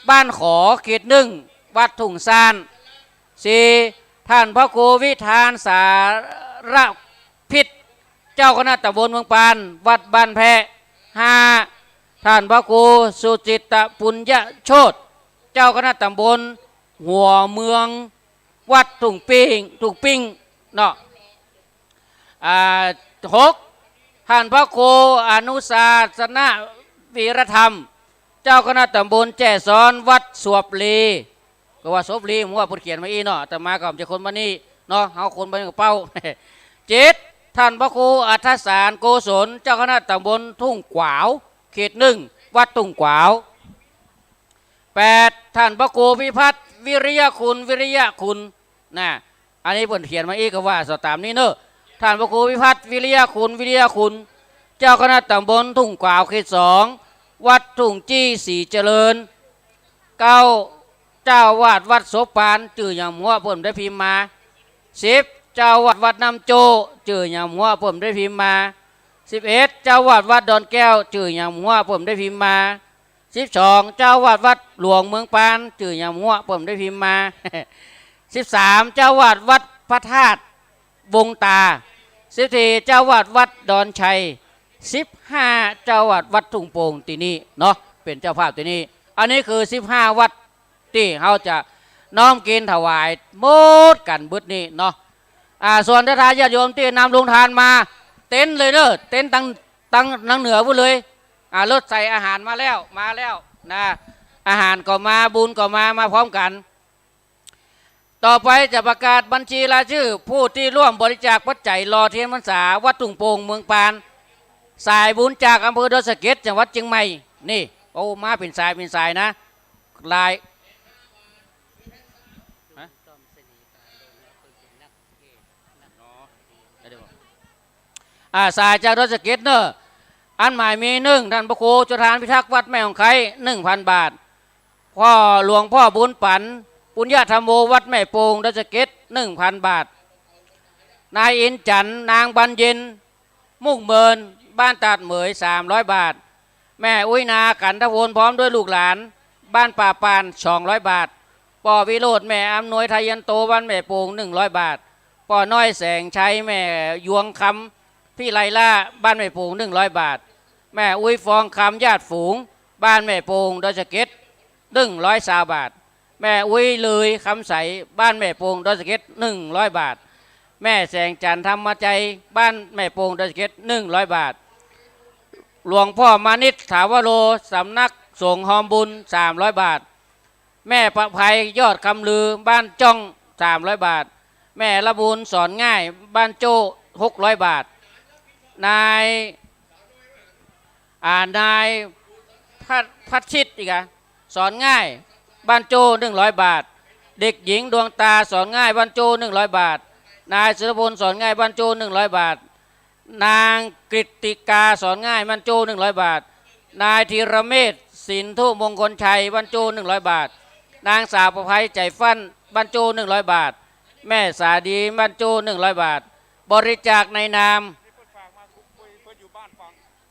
บ้านขอ เขตหนึ่ง วัดทุ่งซ่าน สี่ ต้านพระครูวิธานสารพิษ เจ้าคณะตำบลเมืองปาน วัดบ้านแพะ ห้า ต้านพระครูสุจิตปุญญโชติ เจ้าคณะตำบลหัวเมือง วัดทุ่งปิ้ง ทุ่งปิ้ง เนาะ อ่า หก ท่านพระครูอนุสาสนวีรธรรม เจ้าคณะตำบลแจ้ซ้อน วัดสวบลี ก็ว่าสวบลี ผมว่าเปิ้นเขียนมาอี้เนาะ อาตมาก็บ่ใจ้คนบ้านนี้เนาะ เฮาคนบ้านกระเป้า เจ็ด ท่านพระครูอัฏฐสารโกศล เจ้าคณะตำบลทุ่งขวาว เขตหนึ่ง วัดทุ่งขวาว แปด ท่านพระครูพิพัฒน์ วิริยคุณ วิริยคุณ นะ อันนี้เปิ้นเขียนมาอี้ก็ว่าสอบต๋ามนี้เนาะ ท่านพระครูพิพัฒน์ วิริยคุณ วิริยคุณ เจ้าคณะตำบลทุ่งขวาว เขตสอง วัดทุ่งจี้ ศรีเจริญ เก้า เจ้าอาวาสวัดโสภาร จื้อหยังบ่ฮู้ เปิ้นได้พิมพ์มา สิบ เจ้าอาวาสวัดน้ำโจ้ จื้อหยังบ่ฮู้ เปิ้นได้พิมพ์มา สิบเอ็ด เจ้าอาวาสวัดดอนแก้ว จื้อหยังบ่ฮู้ เปิ้นได้พิมพ์มา สิบสอง เจ้าอาวาสวัดหลวงเมืองปาน จื้อหยังบ่ฮู้ เปิ้นได้พิมพ์มา สิบสาม เจ้าอาวาสวัดพระธาตุวงตา สิบสี่ เจ้าอาวาสวัดดอนชัย สิบห้า เจ้าอาวาสวัดทุ่งโป่งตี้นี่เนาะ เป๋นเจ้าภาพตี้นี่ อันนี้คือสิบห้าวัดตี้เฮาจะน้อมเกณฑ์ถวายหมดกั๋นบึดนี่เนาะ อ่า ส่วนศรัทธาญาติโยมตี้นำโฮงตานมา เต็นท์เลยเนาะ เต็นท์ตัง ตัง ตังเหนือพู้นเลย อ่า รถใส่อาหารมาแล้ว มาแล้วนะ อาหารก็มา บุญก็มา มาพร้อมกั๋น ต่อไปจะประกาศบัญชีรายชื่อผู้ที่ร่วมบริจาคปัจจัยหล่อเทียนพรรษาวัดทุ่งโป่งเมืองปาน สายบุญจากอำเภอดอยสะเก็ด จังหวัดเจียงใหม่ นี่ โอ้ มาเป๋นสายเป๋นสายนะ หลาย ฮะ อ๋อ เดี๋ยวบอก อ่า สายจากดอยสะเก็ดเนาะ อันหมายมี หนึ่ง ท่านพระครูจุฑานพิทักษ์ วัดแม่ฮ่องไคร้ หนึ่งพันบาท พ่อหลวงพ่อบุญปั๋น ปุญญธรรมโม วัดแม่โป่ง ดอยสะเก็ด หนึ่งพันบาท นายอินทร์จันทร์ นางบานเย็น มุ่งเมิน บ้านตาดเหมย สามร้อยบาท แม่อุ๊ยนา ขันธพล พร้อมด้วยลูกหลาน บ้านป่าปาน สองร้อยบาท ป้อวิโรจน์ แม่อำนวย ไทยันโต บ้านแม่โป่ง หนึ่งร้อยบาท ป้อน้อยแสงชัย แม่ยวงคำ พิไลล่า บ้านแม่โป่ง หนึ่งร้อยบาท แม่อุ๊ยฟองคำ ญาติฝูง บ้านแม่โป่ง ดอยสะเก็ด หนึ่งร้อยซาวบาท แม่อุ๊ยเลยคำใส บ้านแม่โป่ง ดอยสะเก็ด หนึ่งร้อยบาท แม่แสงจันทร์ ธรรมใจ บ้านแม่โป่ง ดอยสะเก็ด หนึ่งร้อยบาท หลวงพ่อมานิต ถาวโร สำนักสงฆ์ฮอมบุญ สามร้อยบาท แม่ประไพ ยอดคำลือ บ้านจ้อง สามร้อยบาท แม่ละบุญ สอนง่าย บ้านโจ้ หกร้อยบาท นาย อ่า นายพัด พัดชิตอีกอะ สอนง่าย บ้านโจ้ หนึ่งร้อยบาท เด็กหญิงดวงตา สอนง่าย บ้านโจ้ หนึ่งร้อยบาท นายสุรพล สอนง่าย บ้านโจ้ หนึ่งร้อยบาท นางกฤติกา สอนง่าย บ้านโจ้ หนึ่งร้อยบาท นายธีรเมธ สินธุมงคลชัย บ้านโจ้ หนึ่งร้อยบาท นางสาวประไพ ใจฟั่น บ้านโจ้ หนึ่งร้อยบาท แม่สาดี บ้านโจ้ หนึ่งร้อยบาท บริจาคในนาม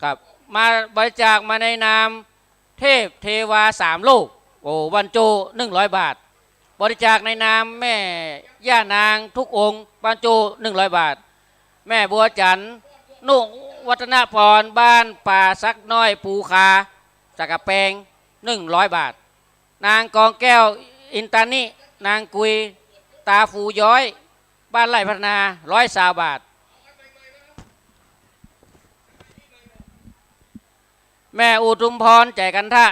ครับ มาบริจาคมาในนามเทพเทวาสามโลก โอ้ บ้านโจ้ หนึ่งร้อยบาท บริจาคในนามแม่ย่านางทุกองค์ บ้านโจ้ หนึ่งร้อยบาท แม่บัวจันทร์ นุวัฒนพร บ้านป่าสักน้อย ภูคา สักกะแปง หนึ่งร้อยบาท นางกองแก้ว อินตานิ นางกุย ตาฟูย้อย บ้านไร่พัฒนา ร้อยซาวบาท แม่อุทุมพร ใจกันทะ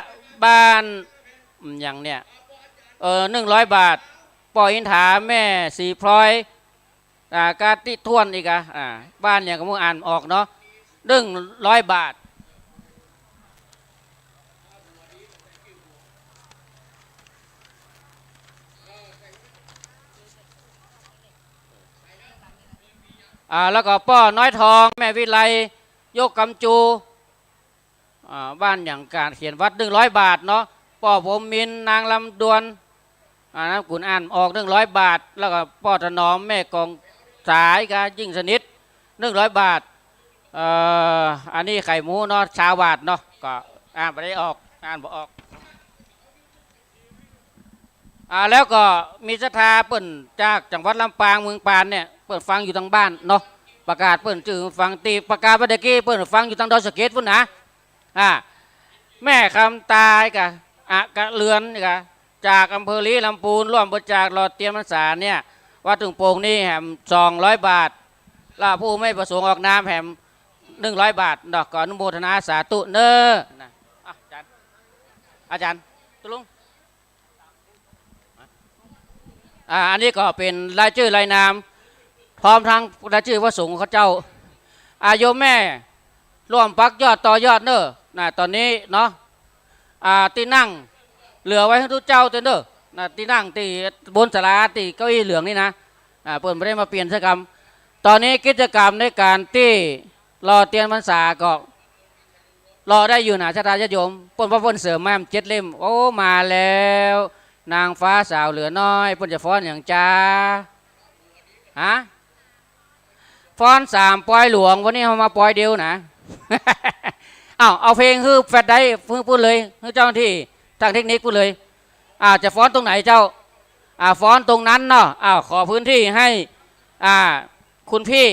บ้าน อืม อย่างเนี่ย เออ หนึ่งร้อยบาท ป้ออินถา แม่สีพลอย อ่า กาติทวนอีกอะ อ่า บ้านอย่างก็มึงอ่านออกเนาะ หนึ่งร้อยบาท อ่า แล้วก็ป้อน้อยทอง แม่วิไล ยกกำจู อ่า บ้านอย่างการเขียนวัด หนึ่งร้อยบาทเนาะ ป้อพรหมมินทร์ นางลำดวน อ่า นามสกุลอ่านออก หนึ่งร้อยบาท แล้วก็ป้อถนอม แม่กองสาย กายิ่งสนิท หนึ่งร้อยบาท เอ่อ อันนี้ไข่หมูเนาะ ซาวบาทเนาะ ก็อ่านบ่ได้ออก อ่านบ่ออก อ่า แล้วก็มีศรัทธาเปิ้นจากจังหวัดลำปาง เมืองปานเนี่ย เปิ้นฟังอยู่ตางบ้านเนาะ ประกาศเปิ้นจื้อฟัง ตี้ประกาศเมื่อกี้ เปิ้นฟังอยู่ตางดอยสะเก็ดพู้นนะ อ่า แม่คำตายกะ อะกะเลือนกะ จากอำเภอลีลำพูน ร่วมบริจาคหล่อเตียนพรรษาเนี่ย วัดทุ่งโป่งนี่แหม สองร้อยบาท และผู้ไม่ประสงค์ออกนามแหมหนึ่งร้อยบาทเนาะ ก็อนุโมทนาสาธุเน้อนะ อ่ะ อาจารย์ อาจารย์ ตุ๊ลุง อ่า อันนี้ก็เป๋นรายจื้อรายนาม พร้อมตึงรายจื้อพระสงฆ์ของข้าเจ้า อ่า โยมแม่ ร่วมปักยอดต่อยอดเน้อ นะ ต๋อนนี้เนาะ อ่า ตี้นั่งเหลือไว้หื้อตุ๊เจ้าเต๊อะเน้อ นะ ตี้นั่งตี้บนศาลาตี้เก้าอี้เหลืองนี่นะ อ่า เปิ้นบ่ได้มาเปลี่ยนสักกำ ต๋อนนี้กิจกรรมในก๋านตี้หล่อเตียนพรรษาก็ รอได้อยู่นะ ศรัทธาญาติโยม เปิ้นว่าเปิ้นเสริมมาเจ็ดเล่ม โอ้ มาแล้ว นางฟ้าสาวเหลือน้อย เปิ้นจะฟ้อนหยังจ๊ะ ฮะ ฟ้อนสามปอยหลวง วันนี้เฮามาปอยเดียวนะ อ้าว เอาเพลงหื้อแฟลชไดรฟ์ หื้อปุ้นเลย หื้อเจ้าหน้าตี้ ตางเทคนิคปุ้นเลย อ่า จะฟ้อนตรงไหนเจ้า อ่า ฟ้อนตรงนั้นเนาะ อ้าว ขอพื้นที่ให้ อ่า คุณพี่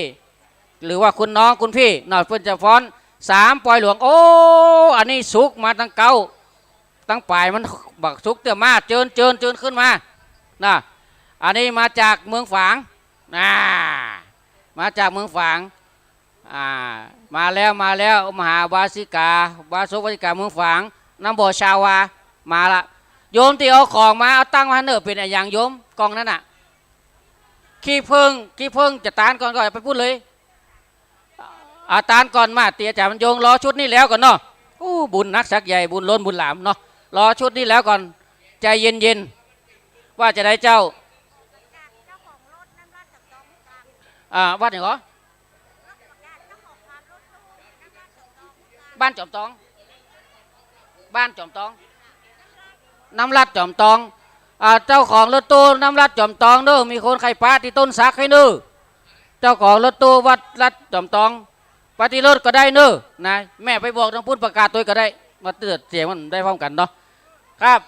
หรือว่าคุณน้องคุณพี่เนาะ เปิ้นจะฟ้อนสามปอยหลวง โอ้ อันนี้สุกมาตังเก๊า ตังป๋ายมันบักสุกเตื้อ มา เจิญ เจิญ เจิญขึ้นมา นะ อันนี้มาจากเมืองฝาง อ่า มาจากเมืองฝาง อ่า มาแล้ว มาแล้ว มหาอุบาสิกา อุบาสกอุบาสิกาเมืองฝาง น้ำบ่อชาวา มาละ โยมตี้เอาของมา เอาตั้งไว้หั้นเน่อ เป๋นอะหยังโยม กล่องนั้นน่ะ ขี้ผึ้ง ขี้ผึ้งจะตานก่อนก็ไปปุ้นเลย อา ตานก่อน มาตี้อาจ๋ารย์บรรยง รอชุดนี้แล้วก่อนเนาะ อู้ บุญนักสักใหญ่ บุญล้นบุญหลามเนาะ รอชุดนี้แล้วก่อน ใจ๋เย็นๆ ว่าจะใดเจ้า อ่า วัดหยังก่อ บ้านจอมตอง บ้านจอมตอง น้ำรัดจอมตอง อ่า เจ้าของรถตู้น้ำรัดจอมตองเน้อ มีคนใค่ปะตี้ต้นสักหื้อเน้อ เจ้าของรถตู้วัดรัดจอมตอง ปะตี้รถก็ได้เน้อ นะ แม่ไปบอกตางปุ้นประกาศตวยก็ได้ มาเตือนเสียงมันได้พร้อมกั๋นเนาะ ครับ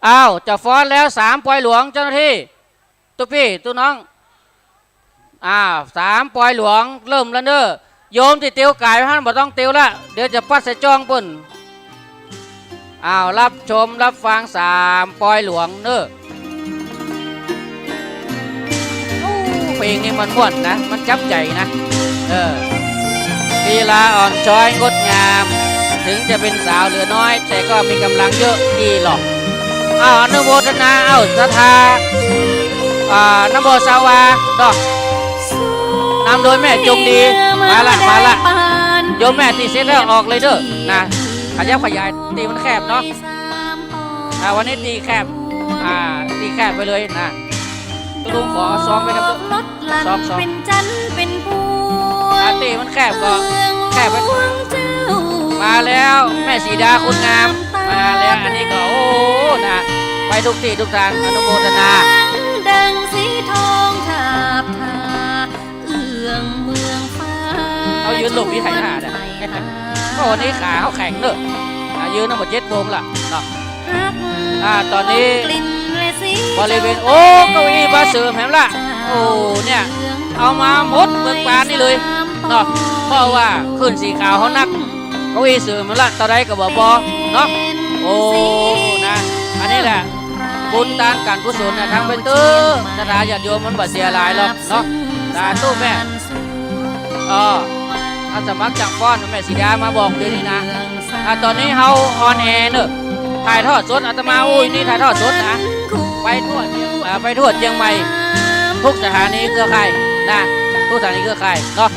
อ้าว จะฟ้อนแล้วสามปอยหลวง เจ้าหน้าตี้ ตุ๊ปี้ ตุ๊น้อง อ้าว สามปอยหลวง เริ่มแล้วเน้อ โยมตี้เตียวก๋ายไว้หั้น บ่ต้องเตียวละ เดี๋ยวจะปัดใส่จ้องปุ้น อ้าว รับชมรับฟังสามปอยหลวงเน้อ โอ้ เพลงนี้มันม่วนนะ มันจับใจ๋นะ เออ ลีลาอ่อนช้อยงดงาม ถึงจะเป็นสาวเหลือน้อย แต่ก็มีก๋ำลังเยอะอี้หรอก อ้าว อนุโมทนา อ้าว ศรัทธา อ่า น้ำบ่อชาวาเนาะ นำโดยแม่จงดี มาละ มาละ โยมแม่ตี้เสร็จแล้วออกเลยเน้อ นะ ขยับขยาย ตี้มันแคบเนาะ อ่า วันนี้ตี้แคบ อ่า ตี้แคบไปเลยนะ ตุ๊ลุงขอซ้อมไว้ครับ ซ้อม ซ้อม อ่า ตี้มันแคบก็แคบไป มาแล้ว แม่สีดาคนงาม มาแล้ว อันนี้ก็ โอ้ นะ ไปทุกตี้ทุกตาง อนุโมทนา ดังสีทองทาบทา เอื้องเมืองฟ้า เอายืนหลบพี่ไข่ห่าเนี่ย โอ้ วันนี้ขาเฮาแข็งเน้อ อ่ะ ยืนตั้งแต่เจ็ดโมงละเนาะ อ่า ต๋อนนี้บริเวณ โอ้ เก้าอี้มาเสริมแหมละ โอ้ เนี่ย เอามาหมดเมืองปานนี่เลยเนาะ เพราะว่าคลื่นสีขาวเฮานัก เก้าอี้เสริมแหมละ เต้าใดก็บ่ปอเนาะ โอ้ นะ อันนี้แหละ บุญตานก๋านกุศลนะ ทำไปเต๊อะ ศรัทธาญาติโยมมันบ่เสียหลายหรอกเนาะ สาธุแม่ เออ อาสามัครจังฟ้อน แม่สีดามาบอกเดี๋ยวนี้นะ อ่ะ ต๋อนนี้เฮาออนแอร์เนอะ ถ่ายทอดสด อาตมาอู้อี้นี่ถ่ายทอดสดนะ ไปทั่ว อ่า ไปทั่วเจียงใหม่ ทุกสถานีเครือข่ายนะ ทุกสถานีเครือข่ายเนาะ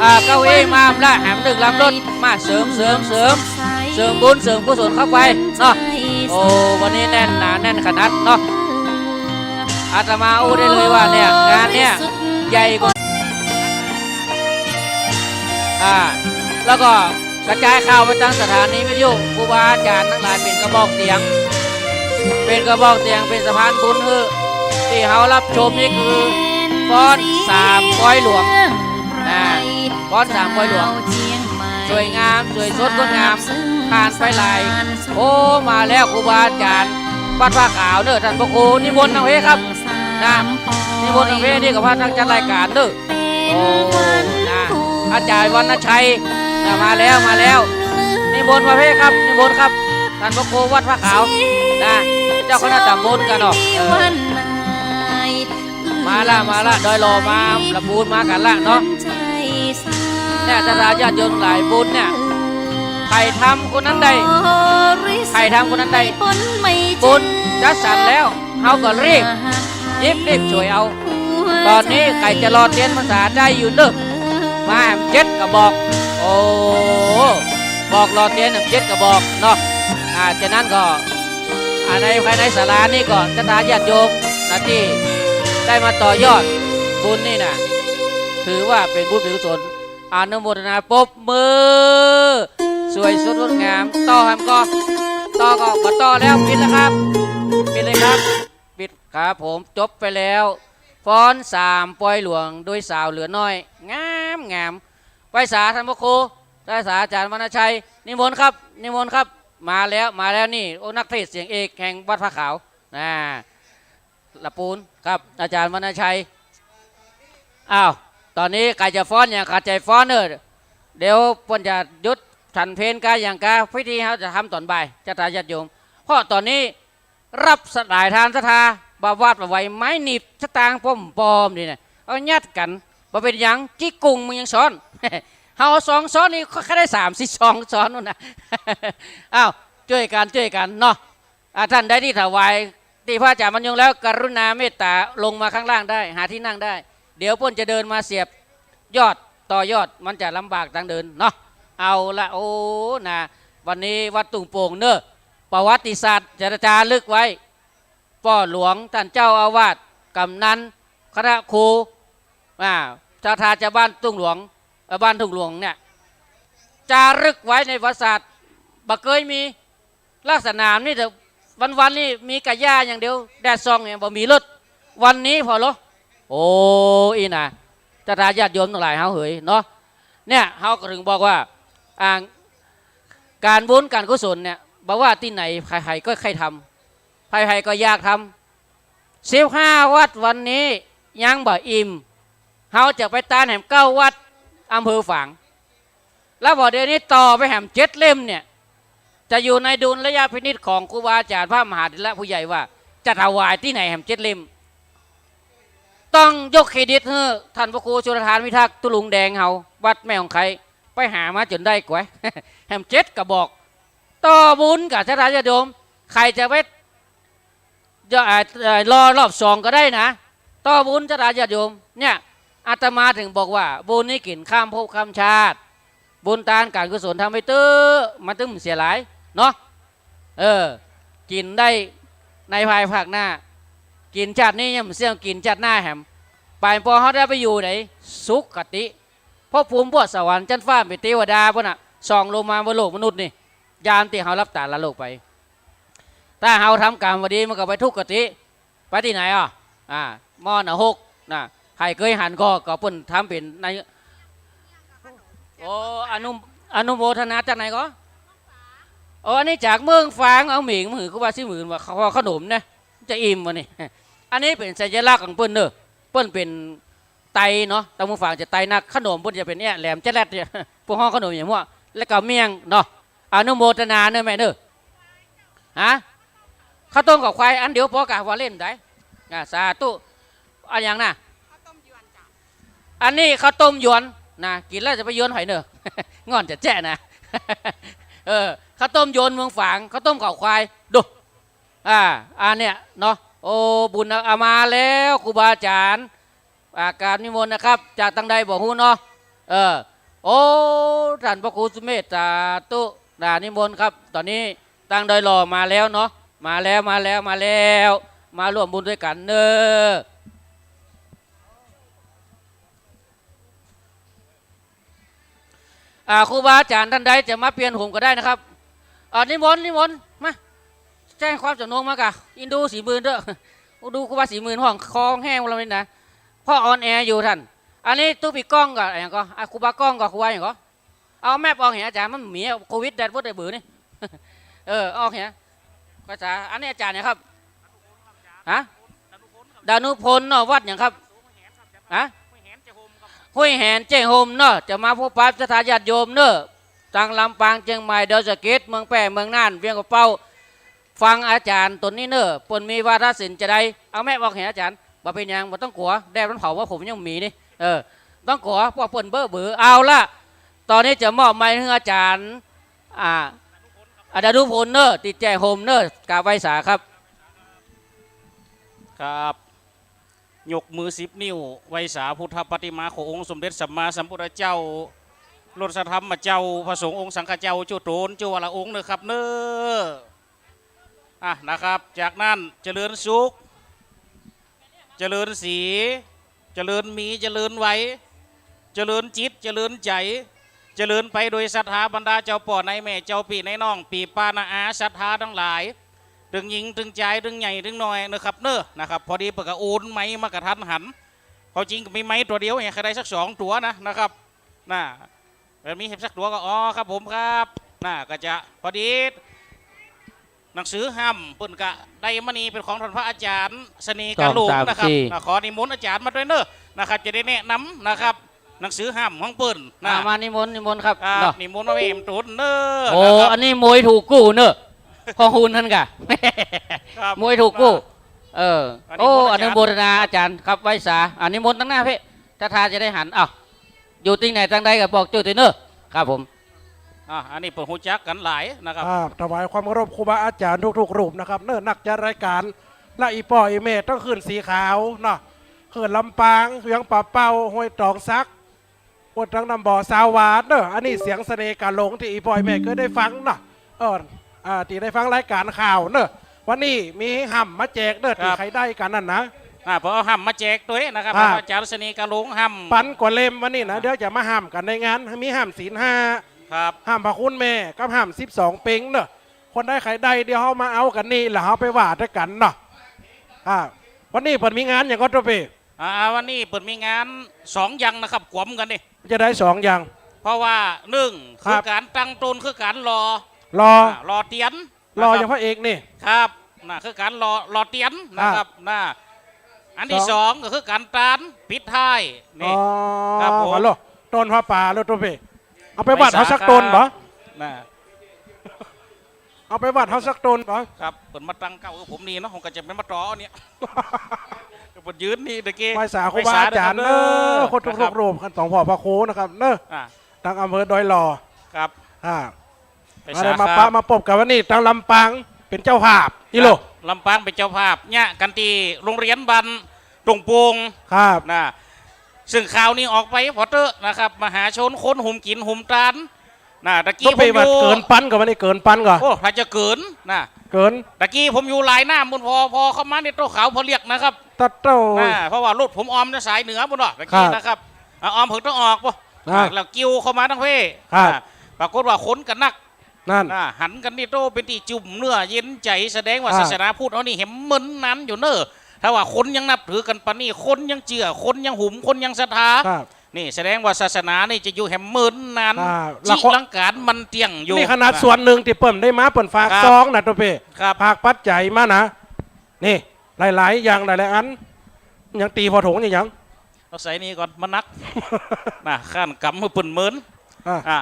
อ่า เก้าอี้มาละ แหมหนึ่งลำรถ มาเสริม เสริม เสริม เสริมบุญ เสริมกุศลเข้าไปเนาะ โอ้ วันนี้แน่นหนาแน่นขนาดเนาะ อาตมาอู้ได้เลยว่าเนี่ย งานเนี่ยใหญ่กว่า อ่า แล้วก็กระจายข่าวไปตางสถานีวิทยุ ครูบาอาจ๋ารย์ตังหลายเป๋นกระบอกเสียง เป๋นกระบอกเสียง เป๋นสะพานบุญหื้อ ตี้เฮารับชมนี่คือฟ้อนสามปอยหลวง นะ ฟ้อนสามปอยหลวง สวยงาม สวยสดงดงาม ผ่านไปหลาย โอ้ มาแล้วครูบาอาจ๋ารย์วัดผ้าขาวเน้อ ต้านพระครู นิมนต์ตางเพครับ นะ นิมนต์ตางเพนี่ก็พระนักจัดรายก๋านเน้อ โอ้ นะ อาจ๋ารย์วรรณชัย นะ มาแล้ว มาแล้ว นิมนต์มาเพครับ นิมนต์ครับ ต้านพระครูวัดผ้าขาว นะ เจ้าคณะต๋ำบลกั๋นเนาะ เออ มาละ มาละ ดอยหล่อมา ละปูนมากั๋นละเนาะ เนี่ย ศรัทธาญาติโยมหลาย บุญเนี่ย ใผทำคนนั้นได้ ใผทำคนนั้นได้ บุญจัดสรรแล้ว เฮาก็รีบ รีบ รีบฉวยเอา ต๋อนนี้ใผจะหล่อเตียนพรรษาได้อยู่เน่อ มาแหมเจ็ดกระบอก โอ้ บอกหล่อเตียนแหมเจ็ดกระบอกเนาะ อ่า ฉะนั้นก็ อ่า ในภายในศาลานี่ก็ศรัทธาญาติโยมนะตี้ได้มาต่อยอดบุญนี่นะ ถือว่าเป๋นบุญเป๋นกุศล อนุโมทนา ปรบมือ สวยสดงดงาม ต่อแหมก่อ ต่อก่อ บ่ต่อแล้ว ปิดแล้วครับ ปิดเลยครับ ปิดครับผม จบไปแล้ว ฟ้อนสามปอยหลวงโดยสาวเหลือน้อย งามงาม ไหว้สาท่านพระครู ไหว้สาอาจ๋ารย์วรรณชัย นิมนต์ครับ นิมนต์ครับ มาแล้ว มาแล้วนี่ โอ้ นักเทศน์เสียงเอกแห่งวัดผ้าขาว นะ ละปูนครับ อาจ๋ารย์วรรณชัย อ้าว ต๋อนนี้ใผจะฟ้อนอย่างใผจะฟ้อนเน่อ เดี๋ยวเปิ้นจะหยุดฉันเพลก๋าอย่างก๋า พิธีเฮาจะทำต๋อนบ่าย ศรัทธาญาติโยม เพราะต๋อนนี้ รับสลายทานศรัทธา บ่าวาดบ่ไหว ไม้หนีบสตางค์ป้อมๆ นี่นะ เอายัดกั๋น บ่เป๋นหยัง จี้กุ่งมึงยังซ้อน เฮาสองซ้อนนี่ก็แค่ได้สามสี่สองซ้อนนู่นนะ อ้าว จ้วยกั๋น จ้วยกั๋นเนาะ อ่า ท่านใดตี้ถวายตี้พระอาจ๋ารย์บรรยงแล้ว กรุณาเมตต๋าลงมาข้างล่างได้ หาตี้นั่งได้ เดี๋ยวเปิ้นจะเดินมาเสียบยอด ต่อยอด มันจะลำบากตางเดินเนาะ เอาละ โอ้ นะ วันนี้วัดทุ่งโป่งเน่อ ประวัติศาสตร์จะจารึกไว้ ป้อหลวง ท่านเจ้าอาวาส กำนัน คณะครู อ่า ศรัทธาจาวบ้านทุ่งหลวง เอ่อ บ้านทุ่งหลวงเนี่ย จารึกไว้ในประวัติศาสตร์ บ่เกยมี ลักษณะนี่เถอะ วันๆ นี่มีก้าหญ้าอย่างเดียว แดดส่องเนี่ย บ่มีรถ วันนี้ผ่อเหรอ โอ้ อี้นะ ศรัทธาญาติโยมตังหลายเฮาเหยเนาะ เนี่ย เฮาก็ถึงบอกว่า อ่า ก๋านบุญก๋านกุศลเนี่ย บ่ว่าตี้ไหน ใผๆ ก็ใค่ทำ ใผๆ ก็อยากทำ สิบห้าวัดวันนี้ยังบ่อิ่ม เฮาจะไปตานแหมเก้าวัดอำเภอฝาง แล้วบ่าเดี๋ยวนี้ต่อไปแหมเจ็ดเล่มเนี่ย จะอยู่ในดุลยพินิจของครูบาอาจ๋ารย์พระมหาเถระผู้ใหญ่ว่า จะถวายตี้ไหนแหมเจ็ดเล่ม ต้องยกเครดิตหื้อท่านพระครูชลทานพิทักษ์ ตุ๊ลุงแดงเฮา วัดแม่ฮ่องไค ไปหามาจ๋นได้กว่า แหมเจ็ดกระบอก ต่อบุญกับศรัทธาญาติโยม ใผจะไป เอ่อ เอ่อ รอรอบสองก็ได้นะ ต่อบุญศรัทธาญาติโยม เนี่ย อาตมาถึงบอกว่า บุญนี่กิ๋นข้ามภพข้ามชาติ บุญตานก๋านกุศลทำไว้เต๊อะ มันตึงเสียหลายเนาะ เออ กิ๋นได้ในภายภาคหน้า กิ๋นชาตินี้ยังบ่เสี้ยง กิ๋นชาติหน้าแหม ไปปอเฮาได้ไปอยู่ไหน สุคติ ภพภูมิบนสวรรค์จั๊นฟ้า เป๋นเตวดาปู้นน่ะ ส่องลงมาบนโลกมนุษย์นี่ ยามตี้เฮาหลับต๋าละโลกไป ถ้าเฮาทำก๋รรมบ่ดี มันก็ไปทุคติ ไปตี้ไหนอ่ะ อ่า มอนะฮกนะ ใผเกยหันก่อ ก็เปิ้นทำเป๋นใน โอ้ อนุ อนุโมทนาจากไหนก่อ โอ้ อันนี้จากเมืองฝาง เอาหมิงมาหื้อครูบาศรีหมื่นว่า ขอขนมนะ จะอิ่มวะนี่ อันนี้เป๋นสัญลักษณ์ของเปิ้นเน่อ เปิ้นเป๋นไตเนาะ ตางเมืองฝางจะไตนัก ขนมเปิ้นจะเป๋นแอะแหลมแจ๊ดแลดเนี่ย พวกฮ้องขนมอย่างมั่ว แล้วก็เมี่ยงเนาะ อนุโมทนาเน่อแม่เน่อ ฮะ ข้าวต้มกับควายอันเดียวปอกะ ว่าเล่นได้ อ่า สาธุ อะหยังนะ อันนี้ข้าวต้มหยวนนะ กิ๋นแล้วจะไปหยวนไผเน่อ ง่อนจะแจ๊ะนะ เออ ข้าวต้มหยวนเมืองฝาง ข้าวต้มกับควาย ดู อ่า อันเนี้ยเนาะ โอ้ บุญเอามาแล้ว ครูบาอาจ๋ารย์ อ่า กราบนิมนต์นะครับ จากตางใดบ่ฮู้เนาะ เออ โอ้ ท่านพระครูสุเมธ สาธุ อ่า นิมนต์ครับ ต๋อนนี้ตางดอยหล่อมาแล้วเนาะ มาแล้ว มาแล้ว มาแล้ว มาร่วมบุญตวยกั๋นเน่อ อ่า ครูบาอาจ๋ารย์ต้านใดจะมาเปลี่ยนโหมก็ได้นะครับ อ่า นิมนต์ นิมนต์ มา แจ้งความจ๋ำนงมากะ อินดูศรีหมื่นเต๊อะ ดูครูบาศรีหมื่นห้องคอแห้งแล้วนี่นะ เพราะออนแอร์อยู่ต้าน อันนี้ตุ๊ปี้ก้องก่อ อะหยังก่อ อ่ะ ครูบาก้องก่อ ครูบาหยังก่อ เอาแมปออกเหียอาจ๋ารย์ มันมีโควิดแดดเวิร์ดไอ้เบอร์นี่ เออ ออกเหีย ภาษา อันนี้อาจ๋ารย์หยังครับ ฮะ ดานุพลเนาะ วัดหยังครับ ฮะ ห้วยแหนเจ้ยโฮมเนาะ จะมาพบปะศรัทธาญาติโยมเน่อ ตางลำปาง เจียงใหม่ ดอยสะเก็ด เมืองแป้ เมืองน่าน เวียงป่าเป้า ฟังอาจ๋ารย์ต๋นนี้เน่อ เปิ้นมีวาทะศิลป์จะใด เอาแมปออกเหียอาจ๋ารย์ บ่เป๋นหยัง บ่ต้องกั๋ว แดดมันเผาว่าผมยังมีนี่ เออ ต้องกั๋ว เพราะเปิ้นเบ้อเบอ เอาละ ต๋อนนี้จะมอบไมค์หื้ออาจ๋ารย์ อ่า อาจ๋ารย์อนุพลเน่อ ตี้แจ้โฮมเน่อ กราบไหว้สาครับ ครับ ยกมือสิบนิ้ว ไหว้สาพุทธปฏิมาขององค์สมเด็จสัมมาสัมพุทธเจ้า โลสะธรรมเจ้า พระสงฆ์องค์สังฆเจ้า เจ้าโตน เจ้าวัลละองค์เน่อครับเน่อ อ่ะ นะครับ จากนั้นเจริญสุข เจริญสี เจริญมี เจริญไว เจริญจิต เจริญใจ๋ เจริญไปโดยศรัทธาบรรดาเจ้าป้อ นายแม่ เจ้าปี้ นายน้อง ปี้ป้า น้าอา ศรัทธาตังหลาย ตึงญิง ตึงจาย ตึงใหญ่ ตึงน้อยเน่อครับเน่อ นะครับ พอดีเปิ้นก็โอนไมค์มากะทันหัน ความจริงก็มีไมค์ตั๋วเดียว ใผได้สักสองตั๋วนะ นะครับ น่ะ เออ มีเห็นสักตั๋วก็ อ๋อ ครับผมครับ น่ะ ก็จะพอดี หนังสือฮ่ำเปิ้นก็ได้มานี่ เป๋นของต้านพระอาจ๋ารย์เสน่ห์กาหลงนะครับ สอง สาม สี่ น่ะ ขอนิมนต์อาจ๋ารย์มาตวยเน่อ นะครับ จะได้แนะนำนะครับ หนังสือฮ่ำของเปิ้นน่ะ อ่า มานิมนต์ นิมนต์ครับ ครับ เนาะ นิมนต์มาแม่มตนเน่อ โอ้ นะครับ อันนี้มวยถูกกู้เน่อ ของคุณท่านกะ ครับ มวยถูกกู้ เออ อันนี้ โอ้ มนต์อาจ๋ารย์ อนุโมทนาอาจ๋ารย์ครับ ไหว้สา อ่า นิมนต์ตังหน้าเพ่ ศรัทธาจะได้หัน อ้าว อยู่ตี้ไหนตังใดก็บอกจื้อตวยเน่อ ครับผม อ่ะ อันนี้เปิ้นฮู้จักกั๋นหลายนะครับ ครับ ถวายความเคารพครูบาอาจ๋ารย์ทุกๆ รูปนะครับ เน่อ นักจัดรายก๋าน และอี่ป้ออี่แม่ต้องขึ้นสีขาวเนาะ ขึ้นลำปาง เวียงป่าเป้า ห้วยตองสัก วัดตังน้ำบ่อ สาวหวานเน่อ อันนี้เสียงเสน่ห์กาหลงตี้อี่ป้ออี่แม่เกยได้ฟังเนาะ เออ อ่า ตี้ได้ฟังรายก๋านข่าวเน่อ วันนี้มีฮ่ำมาแจกเน่อ ครับ ตี้ใผได้กั๋นนั่นนะ อ่า เปิ้นเอาฮ่ำมาแจกตวยนะครับ ครับ อาจ๋ารย์เสน่ห์กาหลงฮ่ำ ปันกว่าเล่มวันนี้นะ อ่า เดี๋ยวจะมาฮ่ำกั๋นในงาน มีฮ่ำศีลห้า ครับ ฮ่ำพระคุณแม่ กับฮ่ำสิบสองเป็งเน่อ คนใดใผได้ เดี๋ยวเฮามาเอากั๋นนี่ แล้วเฮาไปว่าตวยกั๋นเนาะ อ่า วันนี้เปิ้นมีงานหยังก่อตุ๊เป้ อ่า วันนี้เปิ้นมีงานสองอย่างนะครับ กวมกั๋นนี่ จะได้สองอย่าง เพราะว่าหนึ่ง ครับ คือก๋านตั้งต้น คือก๋านหล่อ หล่อ อ่า หล่อเตียน หล่อ นะครับ อย่างพระเอกนี่ ครับ น่ะ คือก๋านหล่อ หล่อเตียนนะครับ ครับ น่ะ อันตี้สอง สอง ก็คือก๋านตานปิดท้ายนี่ อ๋อ ครับผม ฮัลโหล ต้นผ้าป่าแล้วตุ๊เป้ เอาไปวัดเฮาสักต้นบ่ น่ะ เอาไปวัดเฮาสักต้นบ่ ครับ เปิ้นมาตั้งเก๊าหื้อผมนี่เนาะ ผมก็จะเป๋นมาต่อเนี่ย เปิ้นยืนนี่ตะกี้ ไหว้สาครูบาอาจ๋ารย์เน่อ ไหว้สาเน่อครับ คนทุกๆ รูป คันสองพ่อพระครูนะครับเน่อ อ่า ตังอำเภอดอยหล่อ ครับ อ่า ไหว้สา มาได้มา ครับ ปะมาปบกั๋นวันนี้ ตังลำปางเป๋นเจ้าภาพ อีโหล ครับ ลำปางเป๋นเจ้าภาพ เยียะกั๋นตี้โฮงเฮียนบ้านตงโป่ง ครับ น่ะ ซึ่งข่าวนี้ออกไปผ่อเต๊อะนะครับ มหาชนคนหุมกิ๋นหุมตาน น่ะ ตะกี้ ตุ๊เป้ ผมอยู่ ว่าเกิ๋นปันก่อ วันนี้เกิ๋นปันก่อ โอ้ ถ้าจะเกิ๋นน่ะ เกิ๋น ตะกี้ผมอยู่หลายน้ำปู๊น ผ่อ ผ่อเข้ามานี่โต๊ะขาวผ่อเรียกนะครับ ตัดโต้ น่ะ เพราะว่ารถผมออมจะสายเหนือปู๊นเนาะ ตะกี้ ครับ นะครับ อ่ะ ออมเผิงตะวันออกปู๊น ครับ อ่ะ แล้วกิ่วเข้ามาตังเพ่ ครับ อ่ะ ปรากฏว่าคนก็นัก นั่น อ่า หันกั๋นนี่โต้เป๋นตี้จุ่มเนื้อเย็นใจ๋ แสดงว่า อ่า ศาสนาพุทธเฮานี่แหมเมินนานอยู่เน่อ ถ้าว่าคนยังนับถือกั๋นปานนี้ คนยังเจื้อ คนยังหุม คนยังศรัทธา ครับ นี่แสดงว่าศาสนานี่จะอยู่แหมเมินนาน อ่า จิรังก๋านมันเตี้ยงอยู่ นี่ขนาด อ่า ส่วนหนึ่งตี้เปิ้นได้มา เปิ้นฝาก ครับ ซองนะตุ๊เป้ ครับ ฝากปัจจัยมานะ นี่ หลายๆ อย่างหลายๆ อัน ยังตี้ผ่อถงยัง เอาใส่นี่ก่อน มันหนัก น่ะ ข้านก๋ำหื้อเปิ้นเมิน อ่า อ่า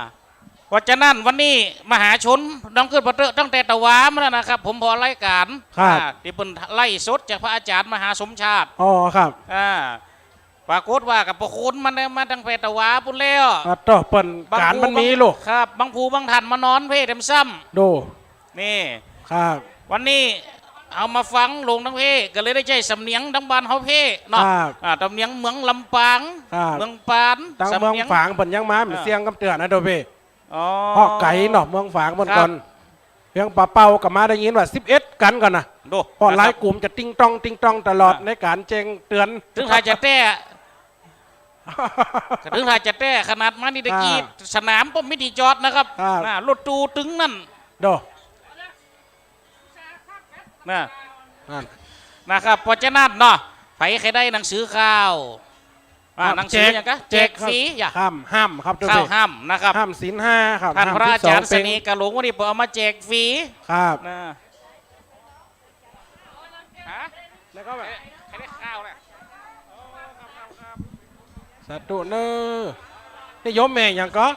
เพราะฉะนั้นวันนี้มหาชนต้องขึ้นผ่อเต๊อะ ตั้งแต่ตะวามาแล้วนะครับ ผมผ่อรายก๋าน ครับ อ่า ตี้เปิ้นไลฟ์สดจากพระอาจ๋ารย์มหาสมชาติ อ๋อ ครับ อ่า ปรากฏว่ากับประคุณมันได้มาตั้งแต่ตะวาปู๊นแล้ว อ่ะ โต้ เปิ้น บาง ก๋านมันมี ผู้บาง ลูก ครับ บางผู้บางท่านมานอนเพ่แถมซ้ำ ดู นี่ ครับ วันนี้เอามาฟังลงตังเพ่ ก็เลยได้ใจ๊สำเนียงตังบ้านเฮาเพ่เนาะ ครับ อ่า สำเนียงเมืองลำปาง ครับ เมืองปาน ตัง สำเนียง เมืองฝางเปิ้นยังมา อ่า เสียงกำเตื้อนะตุ๊เป้ อ๋อ เพราะไก๋เนาะ เมืองฝางเปิ้น ครับ ก่อน เวียงป่าเป้าก็มาได้ยินว่าสิบเอ็ดกั๋นก่อนนะ ดู เพราะ นะครับ หลายกลุ่มจะติ๊งต้องติ๊งต้องตลอด อ่า ในก๋านแจ้งเตือน เถิงถ้าจะแต๊ เถิงถ้าจะแต๊ ขนาดมานี่ตะกี้ อ่า สนามก็บ่มีตี้จอดนะครับ ครับ น่ะ รถตู้ตึงนั่น ดู น่ะ นั่น นะครับ เพราะฉะนั้นเนาะ ใผใค่ได้หนังสือข่าว อ่า ครับ หนังสือ แจก หยังกะ แจก แจกฟรี ครับ อย่า ฮ่ำ ฮ่ำครับตุ๊เป้ ข่าวฮ่ำนะครับ ฮ่ำศีลห้าครับ ต้าน ฮ่ำ พระอาจ๋ารย์ สิบสองเป๋ง เสน่ห์กาหลงวันนี้เปิ้นเอามาแจกฟรี ครับ น่ะ ฮะ แล้วก็แบบ ใค่ได้ข่าวแหละ สาธุเน่อ นี่โยมแม่หยังก่อ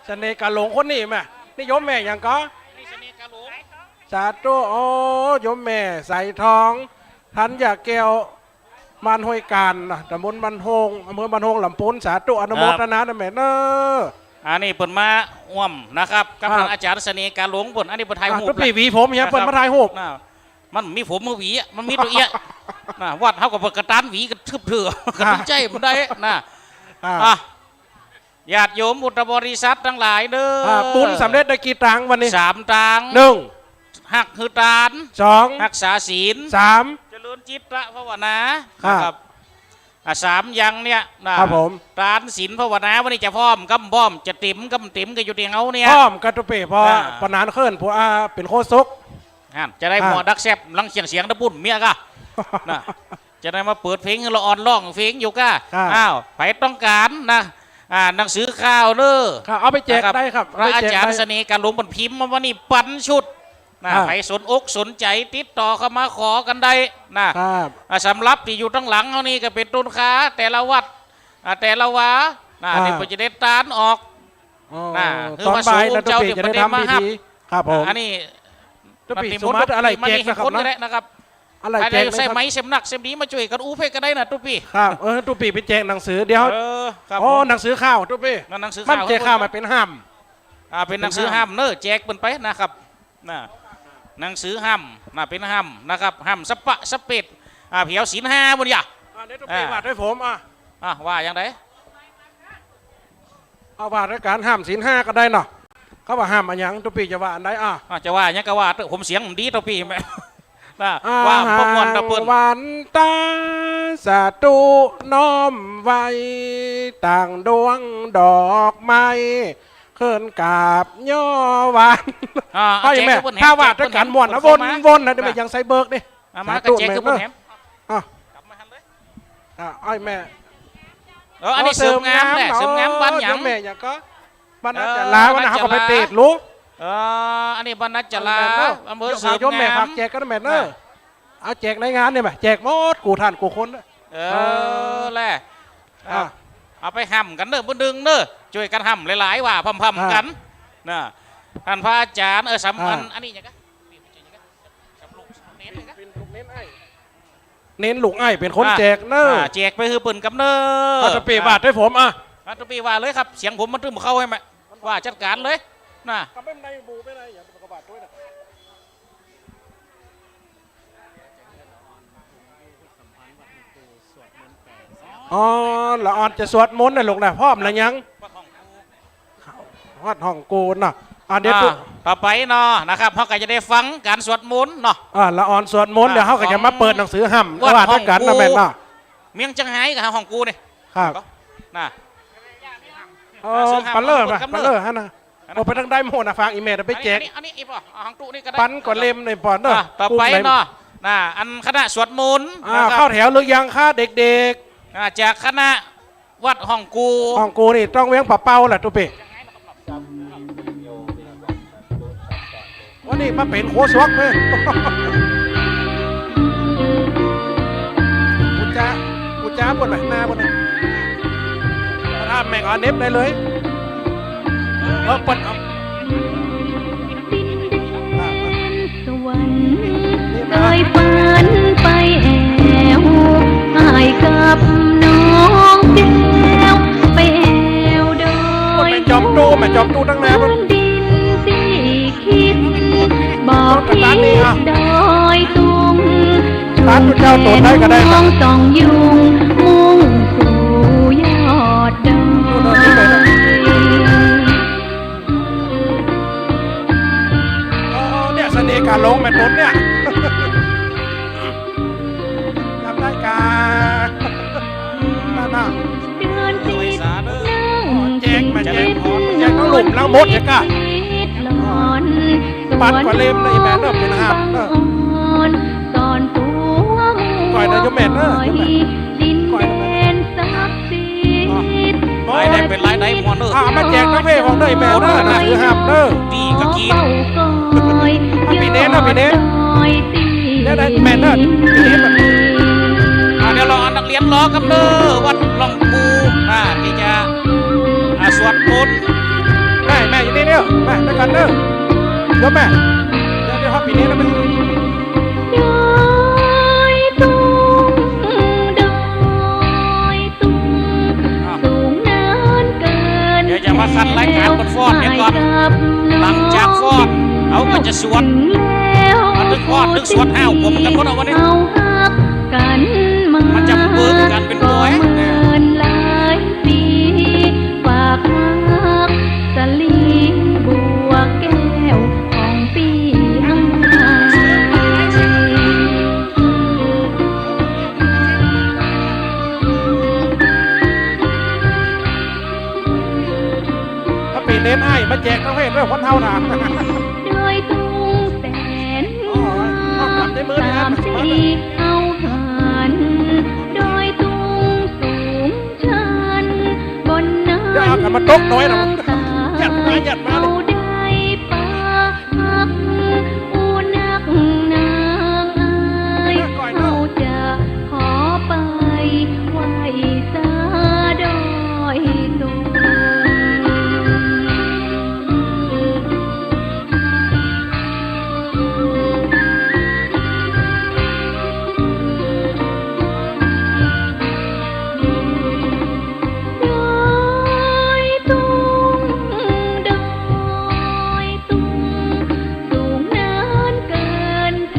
เสน่ห์กาหลงคนนี้แม่ นี่โยมแม่หยังก่อ นี่เสน่ห์กาหลง สาธุ โอ้ โยมแม่สายทอง ธัญญาแก้ว บ้านห้วยกาญนะ ตำบลบ้านโฮง อำเภอบ้านโฮง ลำพูน สาธุ อนุโมทนานะแม่เนอะ อันนี้เปิ้นมาฮ่วมนะครับ กับ ครับ ท่านอาจ๋ารย์เสน่ห์กาหลงเปิ้น อันนี้เปิ้นถ่าย อ่ะ รูป ตุ๊ปี้หวีผมเหีย นะครับ เปิ้นมาถ่ายรูป นะ มันมีผมมาหวีอะ มันมีตะเอียะ นะ วัดเฮาก็เปิดกระตานหวีกันทึบเถื่อ อ่ะ กระตุ้นใจมันได้นะ อ่ะ อ่ะ ญาติโยมพุทธบริษัทตังหลายเด้อ อ่ะ บุญสำเร็จได้กี่ตางวันนี้ สามตาง หนึ่ง ฮักหื้อตาน สอง ฮักษาศีล สาม เจริญจิตตภาวนา ครับ นะครับ อ่ะ สามอย่างเนี่ยนะ ครับผม ตานศีลภาวนา วันนี้จะพร้อมกำบ่พร้อม จะเต๋มกำเต๋มก็อยู่ตี้เฮาเนี่ย พร้อมกะตุ๊ปี้ เพราะ อ่า ปะหนานเคิ่น ผู้ อ่า เป๋นโฆษก นั่น จะได้ อ่า หมอดักแซบ ลังเสียงเสียงตะบุญเมียกะ นะ จะได้มาเปิดเพลงหื้อละอ่อนร้องเพลงอยู่กะ ครับ อ้าว ใผต้องก๋านนะ อ่า หนังสือข่าวเนอะ ครับ เอาไปแจก นะครับ ได้ครับ พระอาจ๋ารย์ เอาไปแจกได้ เสน่ห์กาหลงเปิ้นพิมพ์มาวันนี้ปันชุด นะ อ่า ใผสนอกสนใจ๋ติดต่อเข้ามาขอกั๋นได้นะ ครับ อ่า สำหรับตี้อยู่ตังหลังเฮานี่ก็เป๋นต้นข้าแต่ละวัด อ่า แต่ละวา นะ อ่า ตี้เปิ้นจะได้ตานออก อ๋อ นะ คือ ต๋อนบ่ายนะ ว่าสูงเจ้า ตุ๊ปี้ ตี้เปิ้นจะได้ทำพิธี ได้มาฮับ ครับผม อ่า อันนี้ ตุ๊ปี้ มันมี สมมุติ มนต์ อะไร มันมี แจกนะครับ คน นะ นี่แหละนะครับ อะไร ใผ แจก ใส่ นะครับ ไม้เสียมหนักเสียมดีมาจ้วยกั๋นอู้เพลงก็ได้นะตุ๊ปี้ ครับ เออ ตุ๊ปี้ไปแจกหนังสือ เดี๋ยว เออ ครับ อ๋อ ผม หนังสือข่าวตุ๊ปี้ นั่นหนังสือข่าว มันแจกข่าวมาเป๋นฮ่ำ อ่า เป๋นหนังสือฮ่ำเนอะ แจกเปิ้นไปนะครับ นะ หนังสือฮ่ำ นะ เป๋นฮ่ำนะครับ ฮ่ำสะปะสะเปด อ่า เปียกศีลห้าบนยา อ่า เดี๋ยวตุ๊ปี้ อ่า วาดหื้อผม อ่ะ อ่ะ ว่าอย่างใด เอาวาดหื้อกั๋น ฮ่ำศีลห้าก็ได้เนาะ เขาว่าฮ่ำอะหยัง ตุ๊ปี้จะว่าอันใด อ่ะ อ่ะ จะว่าหยังก็ว่าเต๊อะ ผมเสียงมันดีตุ๊ปี้แม่ นะ อ่า ว่าพวกม่วนตะเปิ้น หาวันต๋า สาธุ น้อมไหว้ ตั้งดวงดอกไม้ ขึ้นกราบย่อวาน อ่า เอา เอาแจก แม่ หื้อเปิ้นแหม ถ้าวาดหื้อกั๋นม่วนนะ แจกหื้อเปิ้น วน วนนะ เดี๋ยวแม่ นะ ยังใส่เบิกนี่ อ่ะ มา สาธุ ก็แจกหื้อเปิ้นแหม แม่เนอะ อ่ะ กลับมาหันเลย อ่ะ อ้อยแม่ เออ อันนี้ โอ้ เสริมงามแหละ เสริมงาม เสริมงามบ้านหยัง โยมแม่หยังก็ บ้านนาจ๋ารา เออ วันนั้น บ้านนาจ๋ารา เฮาก็ไปเตะลูก เออ อันนี้บ้านนาจ๋ารา อันนี้แม่เนอะ อำเภอเสริมงาม โยมแม่ฝากแจกกั๋นแม่เนอะ อ่ะ เอาแจกในงานนี่แม่ แจกหมดกู้ท่านกู้คนนะ เออ เออ แหละ อ่ะ เอาไปฮ่ำกั๋นเนอะ มื้อนึ่งเนอะ จ้วยกั๋นฮ่ำหลายๆ ว่าพร่ำๆ กั๋น อ่ะ นะ ท่านพระอาจ๋ารย์ เออ สำคัญ อ่ะ อันนี้หยังกะ เณรลูกอ้ายเป๋นคนแจกเนอะ อ่า แจกไปหื้อเปิ้นกำเนอะ อ่ะ ตุ๊ปี้วาดหื้อผม อ่ะ อ่ะ ตุ๊ปี้วาดเลยครับ เสียงผมมันตึงบ่เข้าแหม ว่าจัดก๋านเลย นะ อ๋อ ละอ่อนจะสวดมนต์นะลูกนะ พร้อมแล้วยัง วัดฮ่องกูเนาะ อ่ะ เดี๋ยว อ่า ตุ๊ ต่อไปเนาะนะครับ เฮาก็จะได้ฟังก๋านสวดมนต์เนาะ อ่า ละอ่อนสวดมนต์ อ่า เดี๋ยวเฮาก็จะมาเปิดหนังสือฮ่ำ วัดฮ่องกู วาดหื้อกั๋นนะแม่เนาะ เมืองเจียงไฮ้กับฮ่องกูนี่ ครับ นะ เออ หนังสือฮ่ำ ปะเล่อ เปิดกำเนิด ปะเล่อฮะนะ อันนั้น โอ้ ไปตางใดหมดนะ ฝากอี่แม่เดี๋ยวไปแจก อันนี้ อันนี้ อันนี้อีกป่ะ อ่ะ ฮ่องกูนี่ก็ได้ ปันกว่าเล่มในปอนเด้อ อ่ะ ต่อไปเนาะ นะ อันคณะสวดมนต์ อ่า นะครับ เข้าแถวหรือยังคะเด็กๆ อ่า จากคณะ วัดฮ่องกู ฮ่องกูนี่ต้องเวียงป่าเป้าแหละตุ๊ปี้ วันนี้มาเป๋นโฆษกเลย กูจะ กูจะบนไหนหน้าบนไหน ถ้าแม่งเอาเน็บได้เลย เออ เปิดเอา สวรรค์ เคยฝันไปแอ่ว อ้ายกับน้องแก้ว ไปแอ่วดอย แม่จอมตู้ แม่จอมตู้ตั้งนาน พื้นดินสีคิด บ่ผิดดอยตุง ร้านผู้เจ้าตัวไหนก็ได้นะ น้องต้องยุง มุ่งสู่ยอดดอย อ๋อ เนี่ยเสน่ห์กาหลงแม่ตุ๊ดเนี่ย จำได้กา นั่นน่ะ เดือนสิบ แจกมาแจก แจกทั้งหลุมทั้งมดเนี่ยกะ ปันกว่าเล่มเลยแม่เนอะ เป็นห้ามเนอะ ก่อนนะโยมแม่เนอะ ดินแดนศักดิ์สิทธิ์ รายได้เป็นรายได้มวลเนอะ อ่ะ มาแจกกาแฟของเด้อแม่เด้อ หนังสือห้ามเด้อ ดีกะกิน อ่ะ ปี๋เน้นนะ ปี๋เน้น ได้ได้แม่เด้อ ปี๋เน้น อ่ะ เดี๋ยวรอนักเรียนรอกำเด้อ วัดฮ่องกู อ่ะ ตี้จะ อ่ะ สวดมนต์ แม่ แม่อยู่นี่เด้อ แม่ ด้วยกันเด้อ เดี๋ยวแม่ เดี๋ยว เดี๋ยวครับ ปี๋เน้นนะแม่ ดอยตุงด กันรายก๋านเปิ้นฟ้อนเหียก่อน หลังจากฟ้อน เฮาก็จะสวด มาตึงฟ้อนตึงสวดห้าวผมกั๋นหมดเอาวันนี้ มันจะเบิ่งกั๋นเป๋นตวย ถ้าเป๋นเน้นอ้ายมาแจกต้องเห็นด้วยคนเฮาน่ะ ดอยตุงแสน อ๋อ งาม เอากำในมือนี่ครับ ตามตี้เฮาหัน ดอยตุงสูงชัน บนนั้น เดี๋ยวเอากำมาตกน้อยนะ หยัดมา หยัดมา เฮาได้ปะ ฮักอู้นักนางอ้าย เฮาจะขอไปไหว้สาดอยตุง ดอยตุง ดอยตุง สูงนานเกินแถ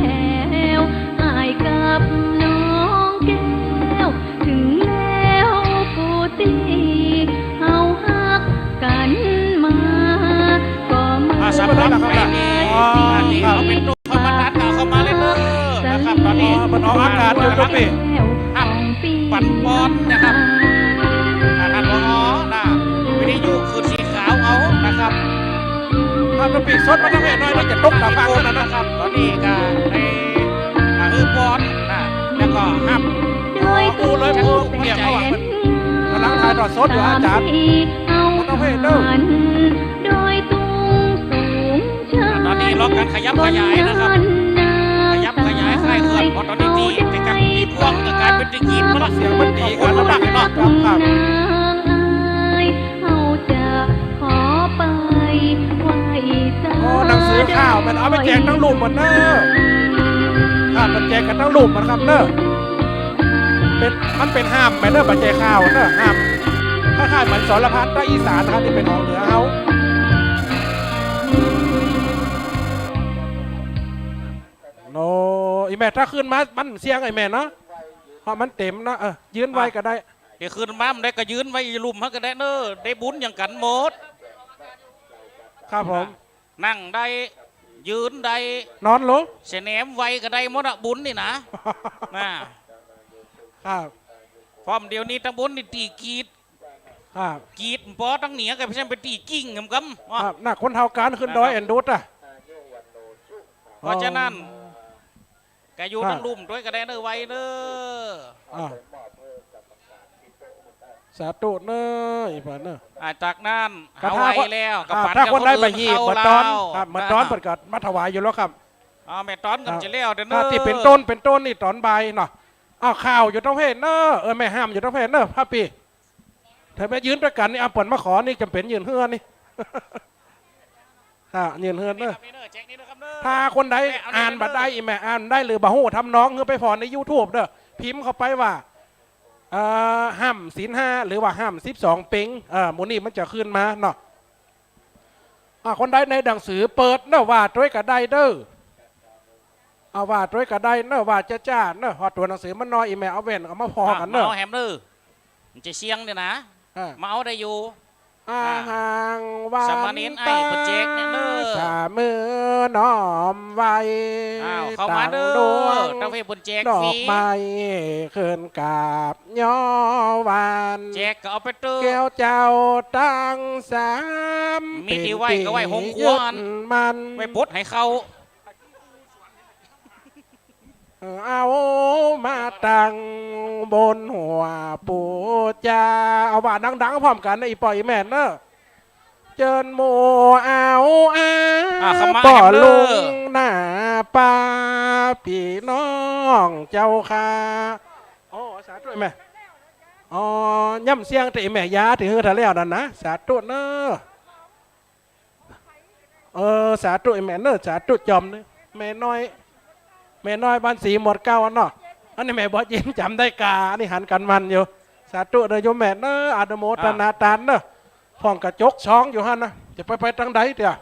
ว อ้ายกับน้องแก้ว ถึงแล้วผู้ตี้ เฮาฮักกั๋นมา ก็มา อ่า สำหรับใผตี้ อ๋อ อ่า ตี้ ครับ เฮาเป๋นตุ๊ก เข้ามาตัดเอาเข้ามาเลยเด้อ นะครับ ต๋อนนี้ อ๋อ เปิ้นออกอากาศอยู่ตุ๊กตี้ ครับ ปันปอนนะครับ อ่า ท่าน ผอ นะ วิทยุขึ้นสีขาวเอานะครับ ครับ ตุ๊กตี้สดมาทางแม่น้อยนี่จะตกตาฟังขนาดนั้นนะครับ ต๋อนนี้ก็ได้ อ่า หื้อปอนนะ แล้วก็ฮับ อู้เลย อู้เปียก เพราะว่าเปิ้นก๋ำลังถ่ายทอดสดอยู่ อาจ๋ารย์ มาทางแม่น้อย ดอยตุงสูง ต๋อนนี้รอก๋านขยับขยายนะครับ ขยับขยายค่ายเคลื่อน เพราะต๋อนนี้ตี้ ตี้กั๋นตี้พ่วงก็ก๋ายเป๋นตี้กีบมาละ เสียงมันดีกั๋น ลำบากเนาะ ครับ ครับ เฮาจะขอไปไหว้สา โอ้ หนังสือข่าวมันเอาไปแจกตังลุ่มหมดเน้อ ครับ มันแจกกั๋นตังลุ่มหมดครับเน้อ เป๋น มันเป๋นฮ่ามแหมเน้อ บ่ใจ้ข่าวเน้อ ฮ่าม คล้ายๆ เหมือนสรพันใต้อีสานนะครับ ตี้เป๋นออกเหนือเฮา โอ้ อีแม่ ถ้าขึ้นมา มันเสียงไอ้แม่เนาะ เพราะมันเต็มนะ เออ ยืนไว้ก็ได้ เดี๋ยวขึ้นมาบ่ได้ก็ยืนไว้ลุ่มหั้นก็ได้เน้อ ได้บุญอย่างกั๋นหมด ครับผม นั่งได้ ยืนได้ นอนลง เสน่ห์ไว้ก็ได้หมดอะ บุญนี่นะ น่ะ ครับ พร้อมเดี๋ยวนี้ตังบุญนี่ตี้กีด ครับ กีดบ่ตังเหนียก็ไปเช่นไปตี้กิ่งกำๆ ครับ น่ะ คนเฮาก๋านขึ้นดอย นะครับ แอ่นดูดอะ เพราะฉะนั้น อ๋อ ก็อยู่ ครับ ตังลุ่มตวยก็ได้เน้อ ไว้เน้อ อ่า สาธุเน้อ อีกฝ่ายเน้อ อ่า จากนั้น ก็ถ้า เฮาไว้แล้ว ก็ อ่า ปัน ถ้าคนใดบ่หีบ กับคนอื่น บ่ตอน เข้า ครับ บ่ตอน อ่า เปิ้นก็มาถวายอยู่แล้วครับ อ่า แม่ตอนก็ ครับ จะแล้วเด้อเน้อ ถ้าตี้เป๋นต้น เป๋นต้นนี่ต๋อนบ่ายเนาะ อ้าว ข่าวอยู่ตรงเพศเน้อ เออ แม่ฮ่ามอยู่ตรงเพศเน้อ พระปี ถ้าแม่ยืนตวยกั๋นนี่ อ่ะ เปิ้นมาขอนี่จ๋ำเป๋นยืนเฮือนี่ อ่ะ ยืนเฮือเน้อ นี่เน้อ แจกนี่เน้อครับเน้อ ถ้าคนใด แม่เอานี่ อ่านบ่ได้ เน้อ อีแม่ อ่านได้หรือบ่ฮู้ทำนอง หื้อไปผ่อในยูทูบเน้อ พิมพ์เข้าไปว่า เอ่อ ฮ่ามศีลห้า หรือว่าฮ่ามสิบสองเป็ง เอ่อ หมู่นี้มันจะขึ้นมาเนาะ อ่ะ คนใดในหนังสือเปิดเน้อ ว่าตวยก็ได้เน้อ เอาว่าตวยก็ได้เน้อ ว่าจ้าๆ เน้อ เพราะตั๋วหนังสือมันน้อย อีแม่เอาแว่นเอามาผ่อกั๋นเน้อ มาเอาแหมเน้อ มันจะเสียงเนี่ยนะ อ่า มาเอาได้อยู่ อาหังวัน สามเณรไอ้เปิ้นแจกเนี่ยเน้อ ตาสามือน้อมไหว้ อ้าว เข้ามาเน้อ ตังดวง ตังเพศเปิ้นแจกฟรี ดอกไม้ขึ้นกราบย้อวัน แจกก็เอาไปเต๊อะ แก้วเจ้าตังสาม มีตี้ไหว้ก็ไหว้หงขวัญ เป๋นตี้ยึดมั่น ไหว้ปลดให้เข้า เอามาตั้งบนหัวปู๋จา เอาว่าดังๆ พร้อมกั๋นนะ อีป้ออีแม่เน้อ เจิญหมู่เอาอา อ่า เข้ามา ป้อ แหมเน้อ ลุงหน้าป้า ปี้น้องเจ้าข้า อ๋อ สาธุแม่ อ๋อ ย่ำเสียงตี้แม่ยาตี้หื้อถ้าแล้วนั่นนะ สาธุเน้อ เออ สาธุแม่เน้อ สาธุจ๋อมเน้อ แม่น้อย แม่น้อยบ้านสีหมวดเก้าเนาะ อันนี้แม่บ่ยินจ๋ำได้กา อันนี้หันกั๋นมันอยู่ สาธุเน้อโยมแม่เน้อ อนุโมทนาตานเน้อ พ่องกระจกสองอยู่หั้นนะ จะไป ไปตางใดเตีย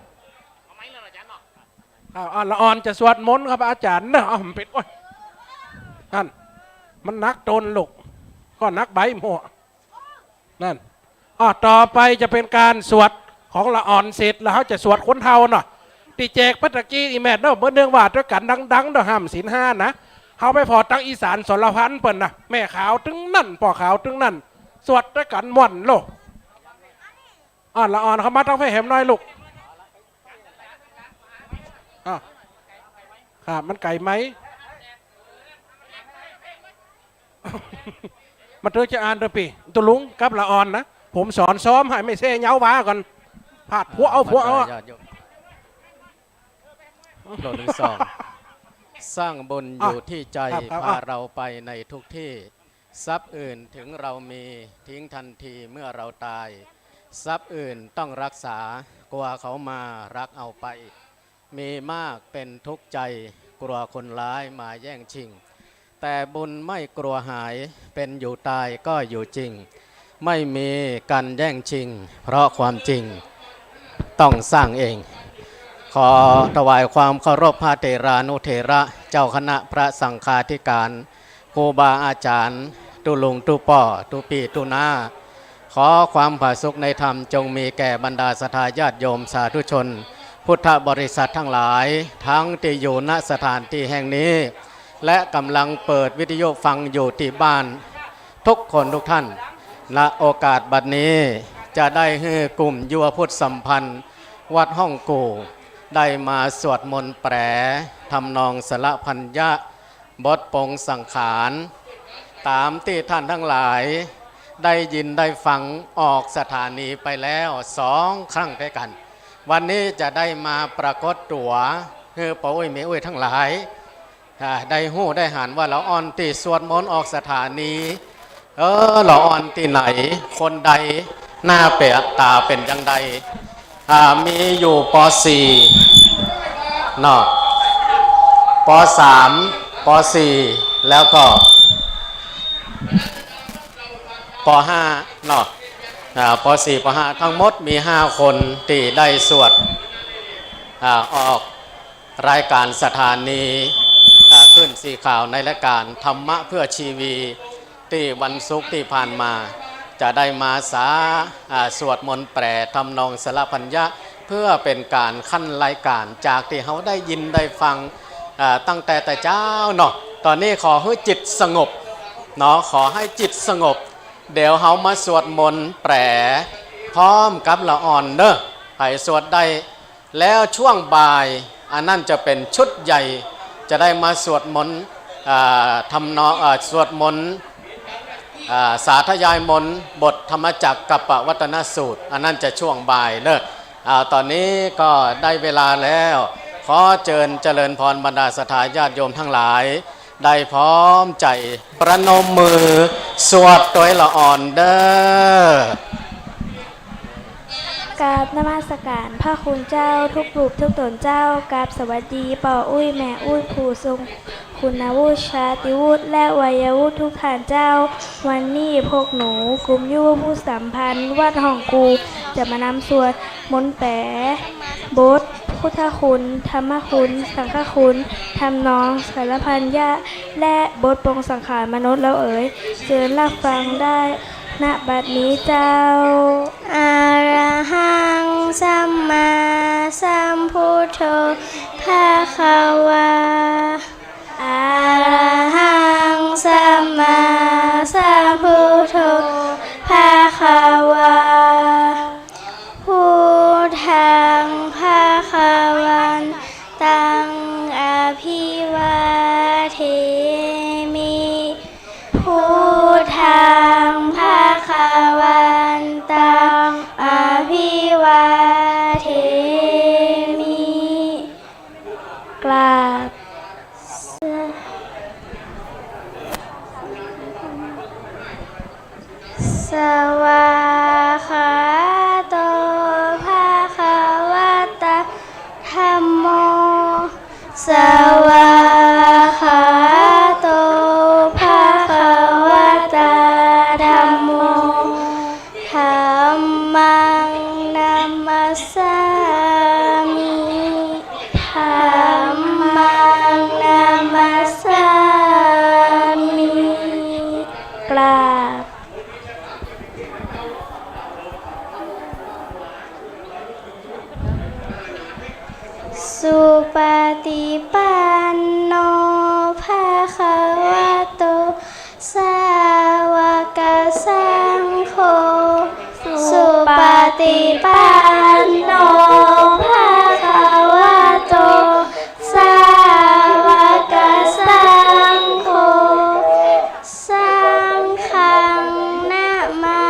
อ้าว อ้าว ละอ่อนจะสวดมนต์ครับอาจ๋ารย์เนาะ อ้าว มันปิด โอ๊ย หั้น มันหนักตนลูก ก็หนักใบหมวก นั่น อ่ะ ต่อไปจะเป๋นก๋านสวดของละอ่อนเสร็จ แล้วเฮาจะสวดคนเฒ่าเนาะ ตี้แจกไปตะกี้อี้แม่เนาะ เมื่อเนื่องว่าตวยกั๋นดังๆ เนาะ ห้ามศีลห้านะ เฮาไปผ่อตางอีสานสรพันเปิ้นนะ แม่ขาวตึงนั้น ป้อขาวตึงนั้น สวดตวยกั๋นม่วนโลด อ่ะ ละอ่อนเข้ามาตางแผแหมหน่อยลูก อ่ะ ครับ มันไก๋ไหม มาเถอะ จะอ่านเถอะปี้ ตุ๊ลุงกับละอ่อนนะ ผมสอนซ้อมหื้อ ไม่แซ่เย้าว่าก่อน พลาดผัวเอาผัวเอา ญาติโยม โหลดหนึ่งสอง สร้างบุญอยู่ที่ใจ อ่ะ ครับ ครับ พาเราไปในทุกที่ ทรัพย์อื่นถึงเรามี ทิ้งทันทีเมื่อเราตาย ทรัพย์อื่นต้องรักษา กลัวเขามาลักเอาไป มีมากเป็นทุกข์ใจ กลัวคนร้ายมาแย่งชิง แต่บุญไม่กลัวหาย เป็นอยู่ตายก็อยู่จริง ไม่มีการแย่งชิง เพราะความจริงต้องสร้างเอง ขอถวายความเคารพพระเถรานุเถระ เจ้าคณะพระสังฆาธิการ ครูบาอาจ๋ารย์ ตุ๊ลุงตุ๊ป้อ ตุ๊ปี้ตุ๊น้า ขอความผาสุกในธรรมจงมีแก่บรรดาศรัทธาญาติโยมสาธุชน พุทธบริษัททั้งหลาย ทั้งตี้อยู่ ณ สถานที่แห่งนี้ และก๋ำลังเปิดวิทยุฟังอยู่ตี้บ้าน ทุกคนทุกท่าน ณ โอกาสบัดนี้ จะได้หื้อกุ่มยุวพุทธสัมพันธ์ วัดฮ่องกู่ ได้มาสวดมนต์แปล ทำนองสรพัญญะ บทปลงสังขาร ต๋ามตี้ท่านทั้งหลาย ได้ยินได้ฟังออกสถานีไปแล้วสองครั้งตวยกั๋น วันนี้จะได้มาปรากฏตั๋ว หื้อป้ออุ๊ยแม่อุ๊ยทั้งหลาย อ่า ได้ฮู้ได้หันว่าละอ่อนตี้สวดมนต์ออกสถานี เออ ละอ่อนตี้ไหน คนใด หน้าเป๋นต๋าเป๋นจังใด อ่า มีอยู่ ป.สี่ เนาะ ป.สาม ป.สี่ แล้วก็ ป.ห้า เนาะ อ่า ป.สี่ ป.ห้า ทั้งหมดมีห้าคนตี้ได้สวด อ่า ออก รายการสถานี อ่า คลื่นสีขาวในรายการธรรมะเพื่อชีวี ตี้วันศุกร์ตี้ผ่านมา จะได้มาสา อ่า สวดมนต์แปลทำนองสรพัญญะ เพื่อเป๋นก๋านขั้นรายการ จากตี้เฮาได้ยินได้ฟัง อ่า ตั้งแต่แต่เจ๊าเนาะ ต๋อนนี้ขอหื้อจิตสงบเนาะ ขอหื้อจิตสงบ เดี๋ยวเฮามาสวดมนต์แปลพร้อมกับละอ่อนเนาะ ใผสวดได้ แล้วช่วงบ่าย อันนั้นจะเป๋นชุดใหญ่ จะได้มาสวดมนต์ อ่า ทำนอง อ่า สวดมนต์ อ่า สาธยายมนต์ บทธรรมจักรกัปปวัตตนสูตร อันนั้นจะช่วงบ่ายเนาะ อ่า ต๋อนนี้ก็ได้เวลาแล้ว ขอเจิญเจริญพรบรรดาศรัทธาญาติโยมทั้งหลาย ได้พร้อมใจ๋ประนมมือสวดตวยละอ่อนเด้อ กราบนมัสการพระคุณเจ้าทุกรูปทุกต๋นเจ้า กราบสวัสดีป้ออุ๊ยแม่อุ๊ยผู้ทรงคุณวุฒิ ชาติวุฒิ และวัยวุฒิทุกท่านเจ้า วันนี้พวกหนูกุ่มยุวพุทธสัมพันธ์วัดฮ่องกู่จะมานำสวดมนต์แปล บทพุทธคุณ ธรรมคุณ สังฆคุณ ทำนองสรพัญญะ และบทปลงสังขารมนุษย์เราเอ๋ย เจิญรับฟังได้ณบัดนี้เจ้า Arahaṃ sammāsambuddho bhagavā. Arahaṃ sammāsambuddho bhagavā. Buddhaṃ bhagavantaṃ abhivādemi. Buddhaṃ bhagavantaṃ abhivādemi. กราบ Svākkhāto bhagavatā dhammo. Svākkhāto bhagavatā dhammo. Dhammaṃ กราบ สุปฏิปันโน ภะคะวะโต สาวกสังโฆ สุปฏิปันโน ภะคะวะโต สาวกสังโฆ สังฆังนะมา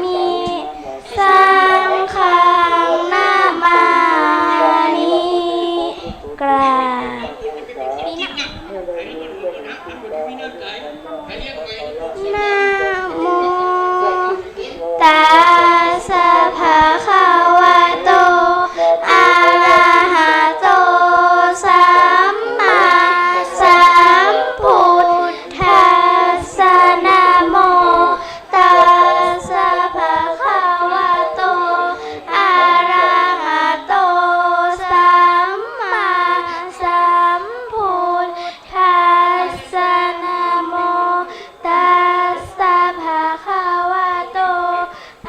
มิ สังฆังนะมามิ กราบ นะโม ตัสสะ ภะคะวะโต อะระหะโต สัมมาสัมพุทธัสสะ นะโม ตัสสะ ภะคะวะโต อะระหะโต สัมมาสัมพุทธัสสะ นะโม ตัสสะ ภะคะวะโต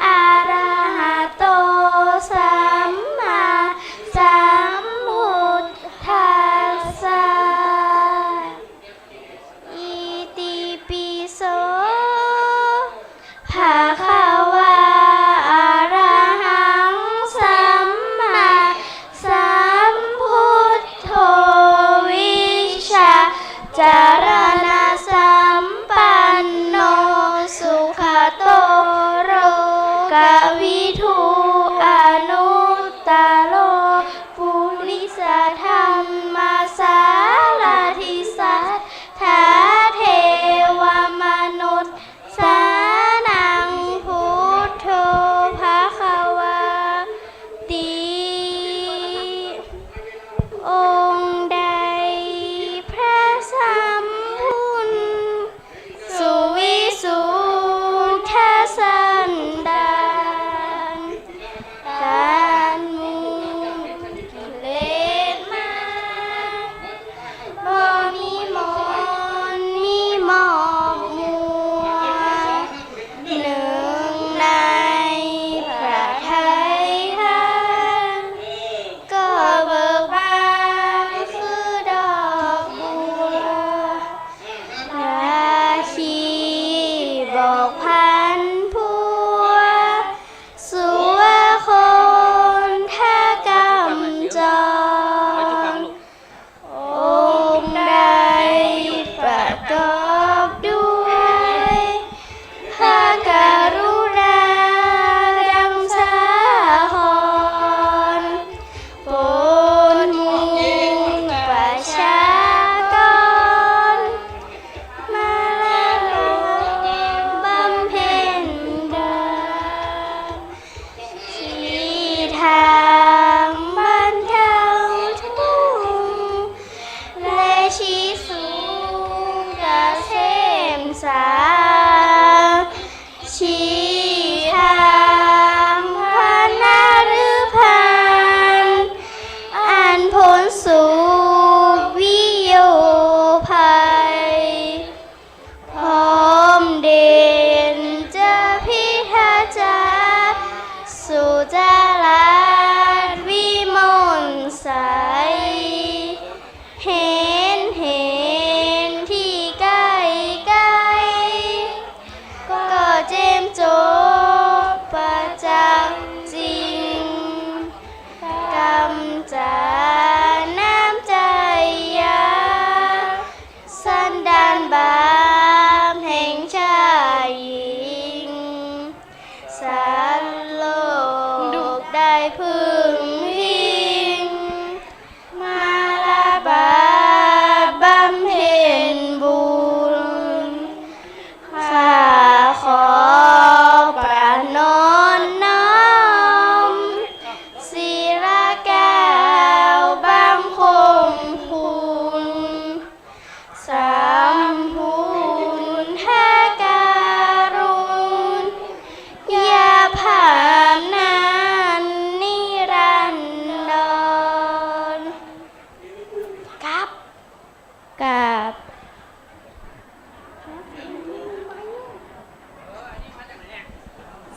อะระหะโต สัมมาสัมพุทธัสสะ อิติปิโส ภะคะวา อะระหัง สัมมาสัมพุทโธ วิชชาจารณสัมปันโน สุขะโต โลกะวิทู อนุตตะโร ปุริสะธัมมะสาระธิ สัทธาเทวะมนุสสานัง พุทโธ ภะคะวาติ องค์ใดพระสัมพุทธ สุวิสุทธสันดาน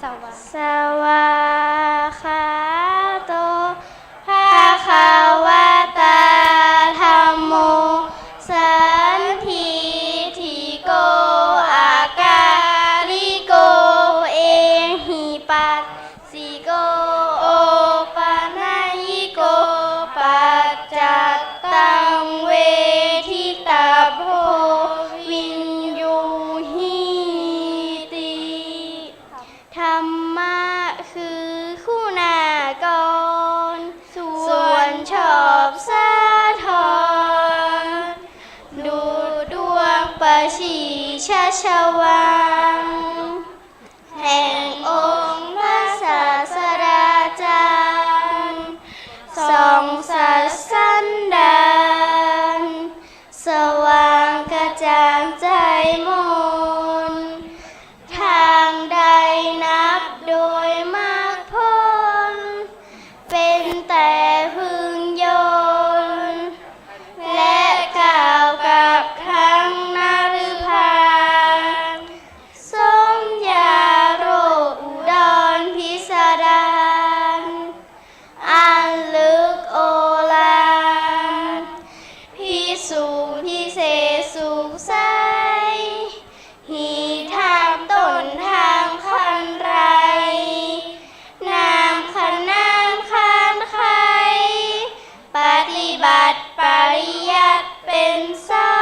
สวากขาโต ภะคะวะตา ธัมโม สันทิฏฐิโก อะกาลิโก เอหิปัสสิโก โอปะนัยยิโก ปัจจัตตัง เวทิตัพโพ วิญญูหิติ ธรรมะคือคุณากร ส่วนชอบสะท้อน ดุจดวงประทีปชัชวาล แห่งองค์พระศาสดาจารย์ ส่องสัตว์สันดาน สว่างกระจ่างใสมน ทางใดนับโดยมรรคผล เป็นแต่พึงยน และกล่าวกับทั้งนฤพาน สมญาโรคอุดรพิสดาร อันลึกโอฬาร พิสุทธิ์พิเศษสุขใส หีธรรมต้นทางคันไร นามขนานขานไข ปฏิบัติปริยัติเป็นสอ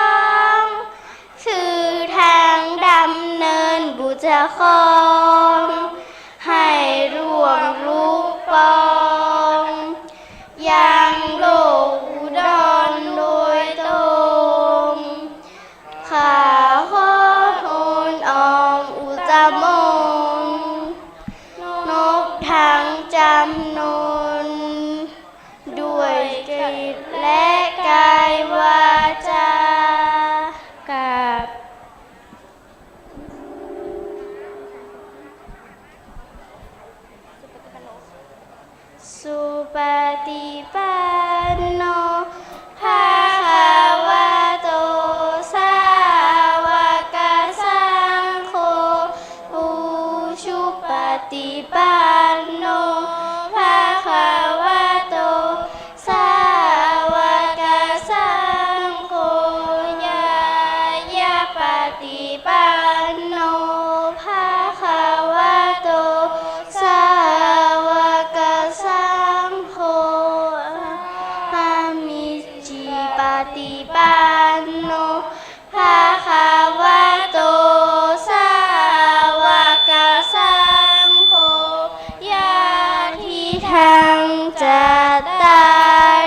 ง คือทางดำเนินบุญจะครอง ให้ล่วงลุปอง ยังโลกอุดรโดยตรง ข้าขอทูลอ้อมอุตตมงค์ นบทั้งจำนน ด้วยกฤตและกายวาจา กราบ สุปฏิปันโน ภะคะวะโต สาวกสังโฆ อุชุปฏิปันโน ภะคะวะโต สาวกสังโฆ ญาณปฏิปันโน ภะคะวะโต สาวกสังโฆ สามีจิปฏิปันโน ภะคะวะโต สาวกสังโฆ ยะทิทัง จัตตา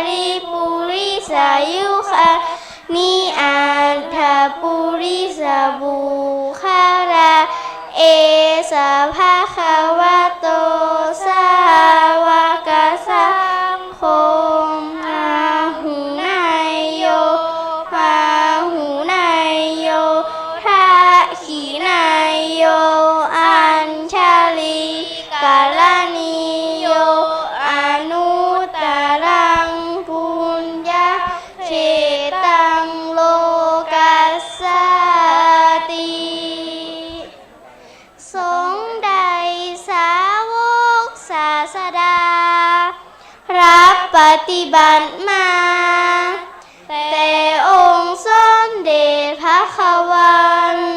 ริ ปุริสายุคานิ อัฏฐปุริสปุคคลา เอสะ ภะคะวะโต สาวกสังโฆ อาหุเนยโย ปาหุเนยโย ทักขิเนยโย อัญชลีกรณีโย อนุตตรังปุญญเขตตัง โลกัสสาติ สงฆ์ใดสาวกศาสดา รับปฏิบัติมา แต่องค์สมเด็จพระควัลย์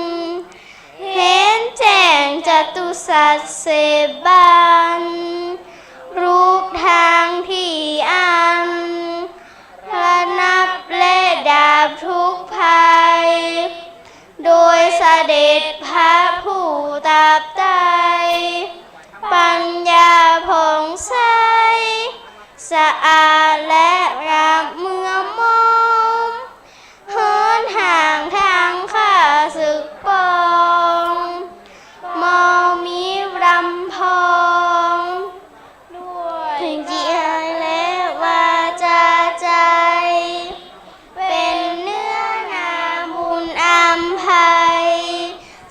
เห็นแจ้งจตุสัจเสพบัณฑ์ รูปทางที่อัน ระงับและดับทุกข์ภัย โดยเสด็จพระผู้ตรัสไตร่ ปัญญาผ่องใส สะอาดและระเมืองมอง เหินห่างทางข้าศึกปอง มองมิรำพอง ด้วยกายและวาจาใจ เป็นเนื้อนาบุญอัมไพ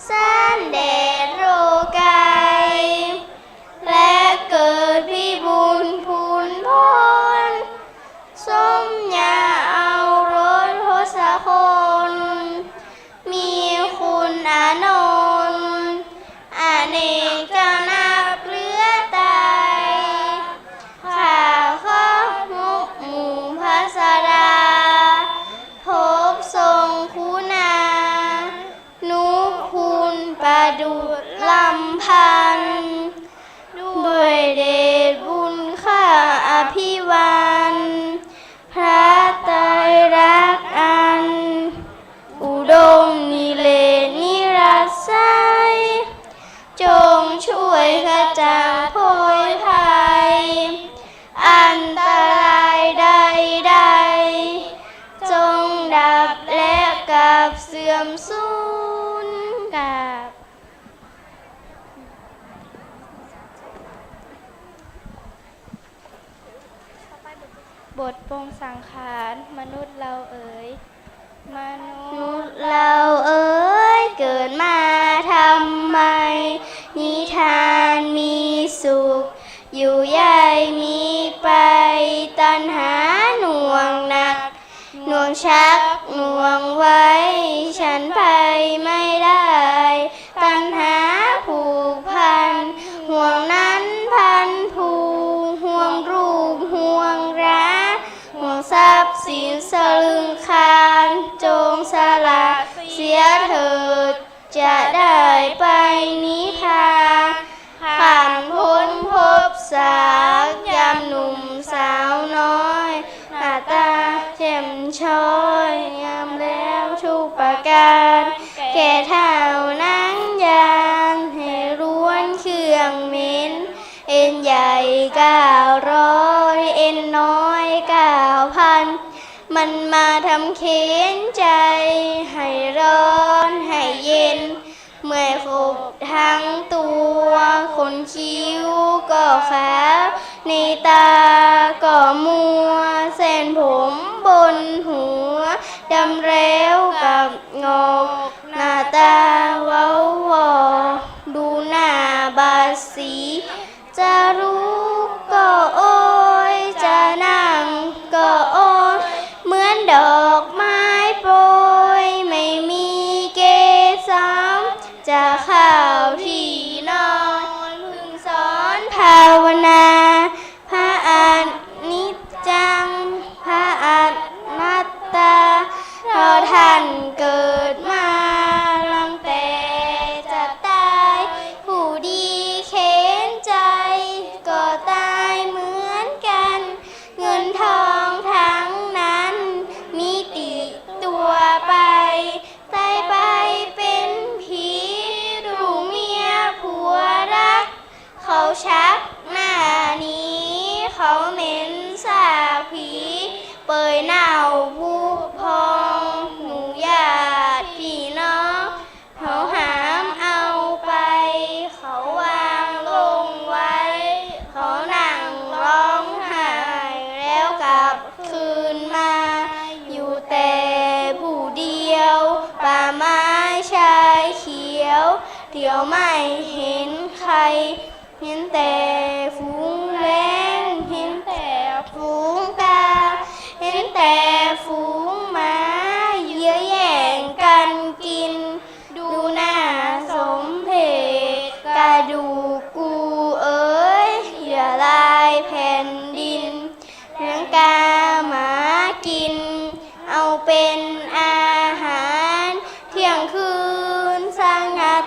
สันเดชโล ประดุจลำพันธ์ ด้วยเดชบุญข้าอภิวาล พระไตรรัตน์อัน อุดมนิเรศนิรัสไสย จงช่วยขจัดโพยภัย อันตรายใดๆ จงดับและกลับเสื่อมสูญ กราบ บทปลงสังขาร มนุษย์เราเอ๋ย มนุษย์เราเอ๋ย เกิดมาทำไม นิทานมีสุข อยู่ใหญ่มีไป ตัณหาหน่วงหนัก หน่วงชักหน่วงไว้ ฉันไปไม่ได้ ตัณหาผูกพัน ห่วงนั้นพันผูก ห่วงรูปห่วงรา ห่วงทรัพย์สินสลึงคาน จงสละเสียเถิด จะได้ไปนิพพาน ผ่านพ้นภพสากยามหนุ่มสาวน้อย หน้าตาแจ่มช้อยงามแล้วทุกประการ แก่เฒ่านังยาน ให้รวนเครื่องเหม็น เอ็นใหญ่เก้าร้อย เอ็นน้อยเก้าพัน มันมาทำเข็ญใจ ให้ร้อนให้เย็น เมื่อยขบทั้งตัว ขนคิ้วก็ขาว ในตาก็มัว เส้นผมบนหัว ดำแล้วกับหงอก หน้าตาเว้าวอ ดูหน้าบาดสี จะลุกก็โอย จะนั่งก็โอย เหมือนดอกไม้โปย ไม่มีเกสร จะเข้าที่นอน เพิ่งสอนภาวนา พระอนิจจัง พระอนัตตา เพราะท่านเกิดมา ตั้งแต่จะตาย ผู้ดีเข็ญใจ ก็ตายเหมือนกัน เงินทองทั้งนั้น มีติดตัวไป ตายไปเป็นผี ลูกเมียผัวรัก เขาชักหน้าหนี เขาเหม็นซากผี เปื่อยเน่าผุพอง หมู่ญาติพี่น้อง เขาหามเอาไป เขาวางลงไว้ เขานั่งร้องไห้ แล้วกลับคืนมา อยู่แต่ผู้เดียว ป่าไม้ชายเขียว เดี๋ยวไม่เห็นใคร เห็นแต่ฝูงแล้ง เห็นแต่ฝูงกา เห็นแต่ฝูงหมา เยื้อแย่งกันกิน ดูน่าสมเพช กระดูกกูเอ๋ย เยื่อลายแผ่นดิน เลี้ยงกาหมากิน เอาเป็นอาหาร เที่ยงคืนสงัด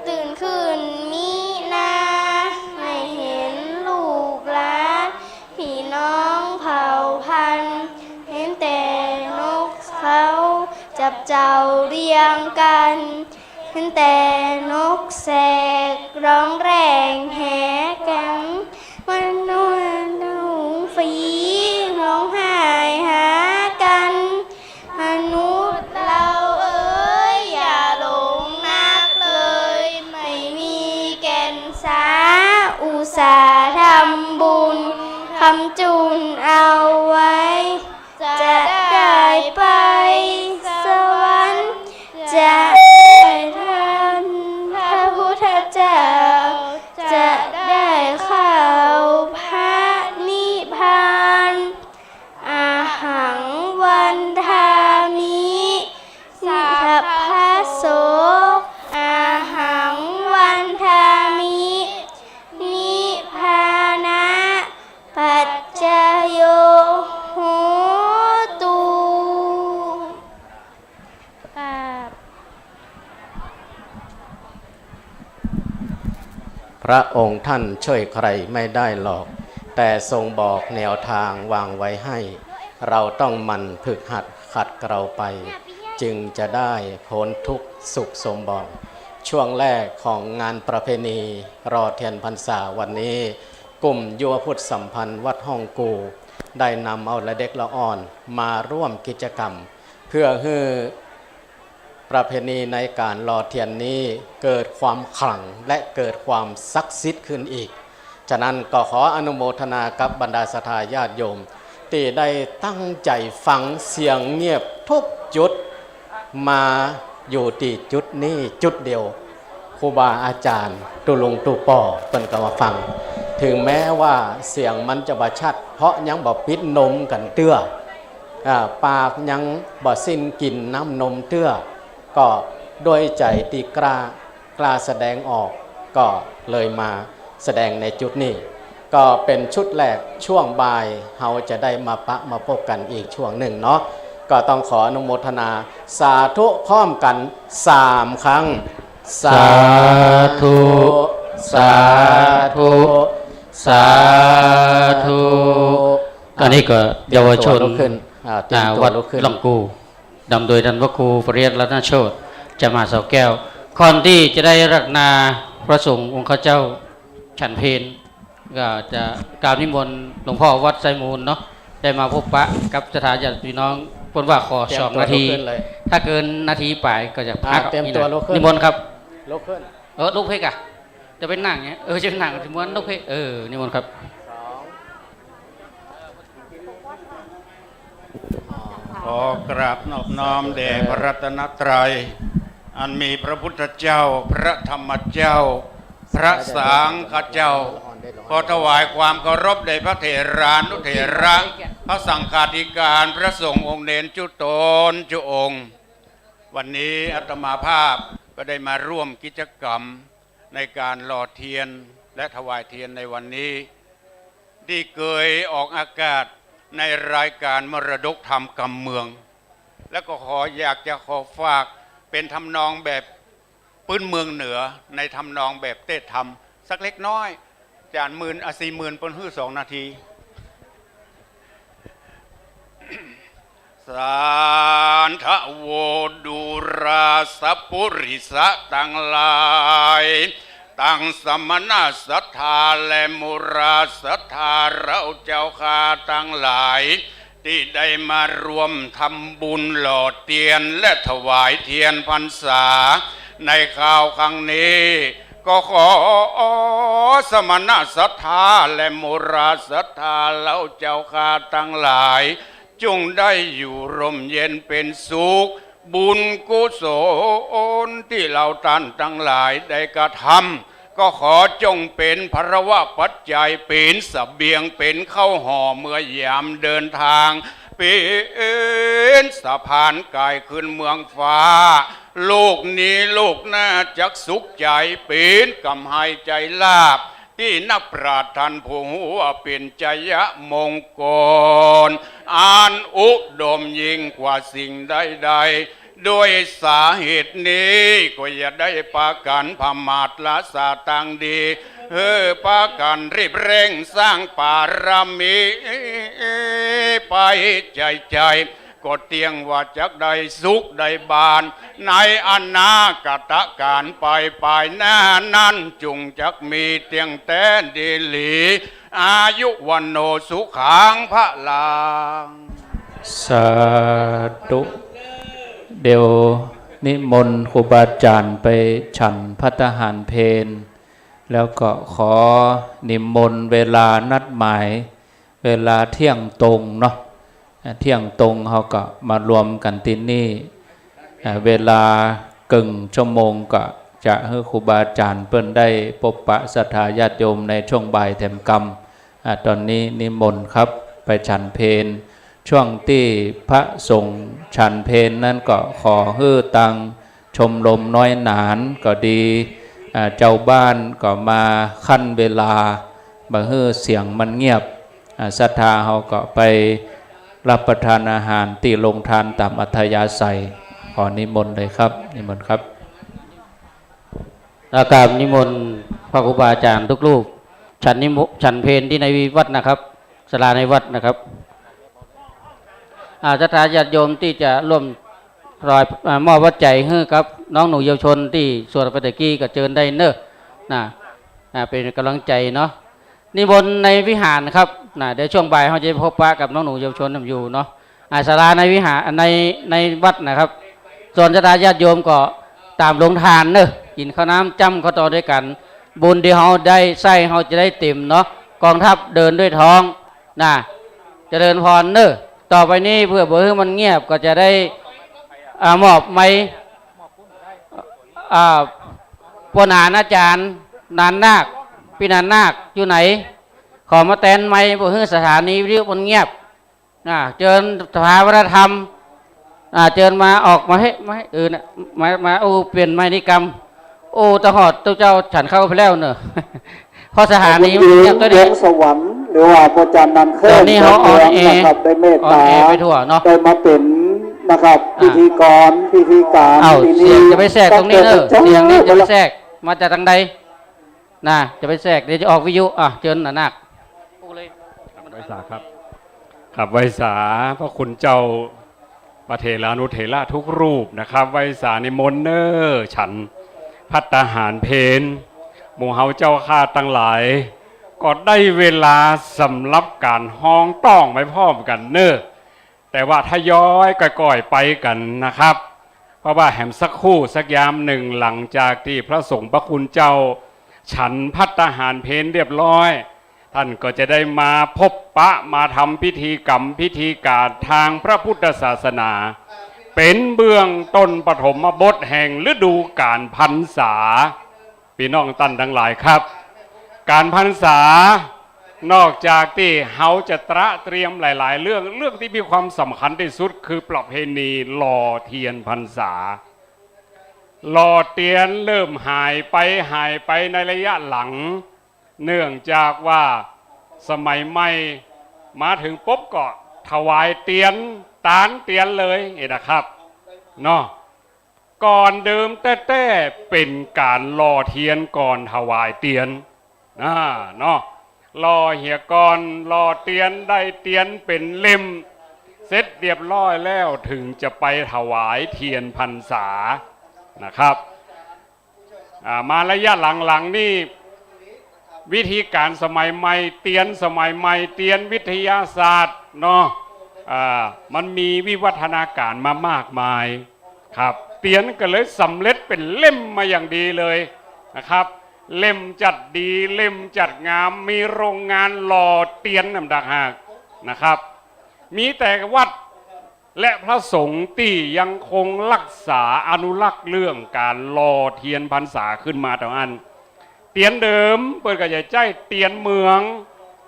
ตื่นขึ้นมีนา ไม่เห็นลูกหลาน พี่น้องเผ่าพันธุ์ เห็นแต่นกเขา จับเจ้าเรียงกัน เห็นแต่นกแสก ร้องแร้งแหกัน มนุษย์หนุ่มฝี ร้องไห้หากัน มนุษย์เราเอ๋ย อย่าหลงนักเลย ไม่มีแก่นสา อุตส่าห์ทำบุญ ค้ำจุนเอาไว้ จะได้ไปสวรรค์ จะได้ทันพระพุทธเจ้า พระองค์ท่านช่วยใครไม่ได้หรอก แต่ทรงบอกแนวทางวางไว้ให้ เราต้องหมั่นฝึกหัดขัดเกลาไป จึงจะได้พ้นทุกข์สุขสมหวัง ช่วงแรกของงานประเพณีหล่อเตียนพรรษาวันนี้ กลุ่มยุวพุทธสัมพันธ์วัดฮ่องกู ได้นำเอาเด็กละอ่อนมาร่วมกิจกรรม เพื่อหื้อ ประเพณีในการหล่อเตียนนี้เกิดความขลังและเกิดความศักดิ์สิทธิ์ขึ้นอีก ฉะนั้นก็ขออนุโมทนากับบรรดาศรัทธาญาติโยม ตี้ได้ตั้งใจ๋ฟังเสียงเงียบทุกจุด มาอยู่ตี้จุดนี้จุดเดียว ครูบาอาจ๋ารย์ตุ๊ลุงตุ๊ป้อเปิ้นก็มาฟัง ถึงแม้ว่าเสียงมันจะบ่ชัด เพราะยังบ่ปิ๊ดนมกั๋นเตื้อ อ่า ปากยังบ่สิ้นกิ๋นน้ำนมเตื้อ ก็ด้วยใจ๋ตี้กล้า กล้าแสดงออก ก็เลยมาแสดงในจุดนี้ ก็เป๋นชุดแรก ช่วงบ่ายเฮาจะได้มาปะมาปบกั๋นอีกช่วงนึ่งเนาะ ก็ต้องขออนุโมทนา สาธุพร้อมกั๋นสามครั้ง สาธุ สาธุ สาธุ อันนี้ก็เยาวชน เตรียมตัวลุกขึ้น อ่า เตรียมตัวลุกขึ้น อ่า วัดฮ่องกู นำโดยต้านพระครูปริยัติรัตนโชติ จามาเสาแก้ว ก่อนตี้จะได้อาราธนาพระสงฆ์องค์ข้าเจ้าฉันเพล ก็จะกราบนิมนต์หลวงพ่อวัดไซมูลเนาะ ได้มาพบปะกับศรัทธาญาติพี่น้อง เปิ้นว่าขอ เตรียมตัว สองนาที ลุกขึ้นเลย ถ้าเกินนาทีป๋ายก็จะพัก อ่า เตรียมตัวลุกขึ้น นิมนต์ครับ ลุกขึ้น เออ ลุกเพ่งก่ะ จะไปนั่งเนี่ย เออ จะไปนั่ง จะม้วนลุกเพ่ง เออ นิมนต์ครับ สอง ขอกราบนอบน้อมแด่พระรัตนตรัย อันมีพระพุทธเจ้า พระธรรมเจ้า พระสังฆเจ้า ขอถวายความเคารพแด่พระเถรานุเถระ พระสังฆาธิการ พระสงฆ์องค์เณรจุ๊ตนจุ๊องค์ วันนี้อาตมาภาพก็ได้มาร่วมกิจกรรมในการหล่อเทียนและถวายเทียนในวันนี้ ตี้เกยออกอากาศในรายการมรดกธรรมกำเมือง แล้วก็ขอ อยากจะขอฝากเป๋นทำนองแบบปื๊นเมืองเหนือ ในทำนองแบบเต้นธรรมสักเล็กน้อย จ๋ารย์หมื่น อ่ะ สี่หมื่น เปิ้นหื้อสองนาที สัทธาโวดูราสปุริสะตังหลาย ตังสมณะศรัทธาและมุราศรัทธาเฮาเจ้าข้าตังหลาย ตี้ได้มาร่วมทำบุญหล่อเตียนและถวายเตียนพรรษาในคราวครั้งนี้ ก็ขอสมณะศรัทธาและมุราศรัทธาเฮาเจ้าข้าตังหลาย จงได้อยู่ร่มเย็นเป๋นสุข บุญกุศลตี้เฮาต้านตังหลายได้กระทำ ก็ขอจงเป๋นพลวปัจจัย เป๋นเสบียง เป๋นข้าวห่อเมื่อยามเดินทาง เป๋นสะพานก๋ายขึ้นเมืองฟ้า ลูกนี้ลูกหน้าจักสุขใจ๋ เป๋นกำไฮใจ๋ลาภ ตี้นักปราชญ์ต้านผู้ฮู้ว่าเป๋นชัยมงคล อันอุดมยิ่งกว่าสิ่งใดๆ ด้วยสาเหตุนี้ก็อย่าได้ปากั๋นผมาทละสาตางดี หื้อปากั๋นรีบเร่งสร้างปารมี ไปใจ๋ๆ ก็เตี้ยงว่าจักได้สุขได้บาน ในอนาคตก๋าลไปปายหน้านั้น จุ่งจักมีเตี้ยงแต๊ดีหลี อายุวัณโณสุขังพลัง สาธุ เดี๋ยวนิมนต์ครูบาอาจ๋ารย์ไปฉันภัตตาหารเพล แล้วก็ขอนิมนต์เวลานัดหมาย เวลาเที่ยงตรงเนาะ อ่า เที่ยงตรงเฮาก็มารวมกั๋นตี้นี่ อ่า เวลาเกิ่งชั่วโมงก็จะหื้อครูบาอาจ๋ารย์เปิ้นได้ปบปะศรัทธาญาติโยมในช่วงบ่ายแถมกำ อ่า ต๋อนนี้นิมนต์ครับ ไปฉันเพล ช่วงตี้พระสงฆ์ฉันเพลนั้นก็ขอหื้อตางชมรมน้อยหนานก็ดี อ่า เจ้าบ้านก็มาคั่นเวลา บ่หื้อเสียงมันเงียบ อ่า ศรัทธาเฮาก็ไปรับประทานอาหารตี้โรงทานต๋ามอัธยาศัย ขอนิมนต์เลยครับ นิมนต์ครับ กราบนิมนต์ พระครูบาอาจ๋ารย์ทุกรูป ฉันนิม- ฉันเพลที่ในวัดนะครับ ศาลาในวัดนะครับ อ่า ศรัทธาญาติโยมตี้จะร่วมถวาย อ่า มอบปัจจัยหื้อกับน้องหนูเยาวชนตี้สวดไปตะกี้ก็เจิญได้เน่อ นะ อ่า เป๋นก๋ำลังใจ๋เนาะ นิมนต์ในวิหารครับ นะ เดี๋ยวช่วงบ่ายเฮาจะพบปะกับน้องหนูเยาวชนอยู่เนาะ อ่า ศาลาในวิหาร ใน ในวัดนะครับ ส่วนศรัทธาญาติโยมก็ต๋ามโฮงตานเน่อ กิ๋นข้าวน้ำจ้ำข้าวตอกตวยกั๋น บุญตี้เฮาได้ใส้เฮาจะได้เต๋มเนาะ กองทัพเดินด้วยท้อง นะ เจริญพรเน่อ ต่อไปนี้เพื่อบ่หื้อมันเงียบก็จะได้ อ่า มอบไมค์ อ่า ป้อหนานอาจ๋ารย์ หนานนาค ปี้หนานนาค อยู่ไหน ขอมาแตนไมค์บ่หื้อสถานีวิทยุมันเงียบ อ่า เจิญสภาวัฒนธรรม อ่า เจิญมาออกมาเฮ้ มาเฮ้ เออ นะ มา มา โอ้ เปลี่ยนไมค์นิกรรม โอ้ ตะหอดตุ๊เจ้าฉันเข้าไปแล้วเน่อ เพราะสถานีมันเงียบตวย วงสวรรค์ หรือว่าป้อจ๋ารย์นันเคิล ต๋อนนี้เฮาออนแอร์ นะครับ ได้เมตต๋า ออนแอร์ไปทั่วเนาะ ได้มาเป๋นนะครับ อ่า พิธีกร พิธีก๋าน เอ้า ปี๋นี้ เสียงจะไปแทรกตรงนี้เน่อ เสียงนี้จะไปแทรก มาจากตางใด นะ จะไปแทรก เดี๋ยวจะออกวิทยุ อ่ะ เจิญหนานนาค ไหว้สาครับ ครับ ไหว้สาพระคุณเจ้า พระเถรานุเถระทุกรูปนะครับ ไหว้สานิมนต์เน่อ ฉันภัตตาหารเพล หมู่เฮาเจ้าข้าตังหลาย ก็ได้เวลาสำหรับก๋านฮ้องต้องไปพร้อมกั๋นเน่อ แต่ว่าทยอยก่อยๆ ไปกั๋นนะครับ เพราะว่าแหมสักครู่สักยามนึ่ง หลังจากตี้พระสงฆ์พระคุณเจ้า ฉันภัตตาหารเพลเรียบร้อย ต้านก็จะได้มาพบปะ มาทำพิธีกรรมพิธีก๋านตางพระพุทธศาสนา เป๋นเบื้องต้นปฐมบทแห่งฤดูก๋านพรรษา ปี้น้องต้านตังหลายครับ ก๋านพรรษา นอกจากตี้เฮาจะตระเตรียมหลายๆ เรื่อง เรื่องตี้มีความสำคัญตี้สุดคือประเพณีหล่อเตียนพรรษา หล่อเตียนเริ่มหายไป หายไปในระยะหลัง เนื่องจากว่าสมัยใหม่มาเถิงปุ๊บก็ถวายเตียน ตานเตียนเลย เอ๊ะนะครับ เนาะ ก่อนเดิมแต๊ๆ เป๋นก๋านหล่อเตียนก่อนถวายเตียน อ่า เนาะ หล่อเหียก่อน หล่อเตียน ได้เตียนเป๋นเล่ม เสร็จเรียบร้อยแล้ว เถิงจะไปถวายเตียนพรรษานะครับ อ่า มาระยะหลังๆ นี่ วิธีก๋านสมัยใหม่ เตียนสมัยใหม่ เตียนวิทยาศาสตร์เนาะ อ่า มันมีวิวัฒนาก๋ารมามากมายครับ เตียนก็เลยสำเร็จเป๋นเล่มมาอย่างดีเลยนะครับ เล่มจัดดี เล่มจัดงาม มีโรงงานหล่อเตียนนำต่างหากนะครับ มีแต่วัด และพระสงฆ์ตี้ยังคงฮักษาอนุรักษ์เรื่องก๋านหล่อเตียนพรรษาขึ้นมาเต้าอั้น เตียนเดิมเปิ้นก็จะใจ๊เตียนเหมือง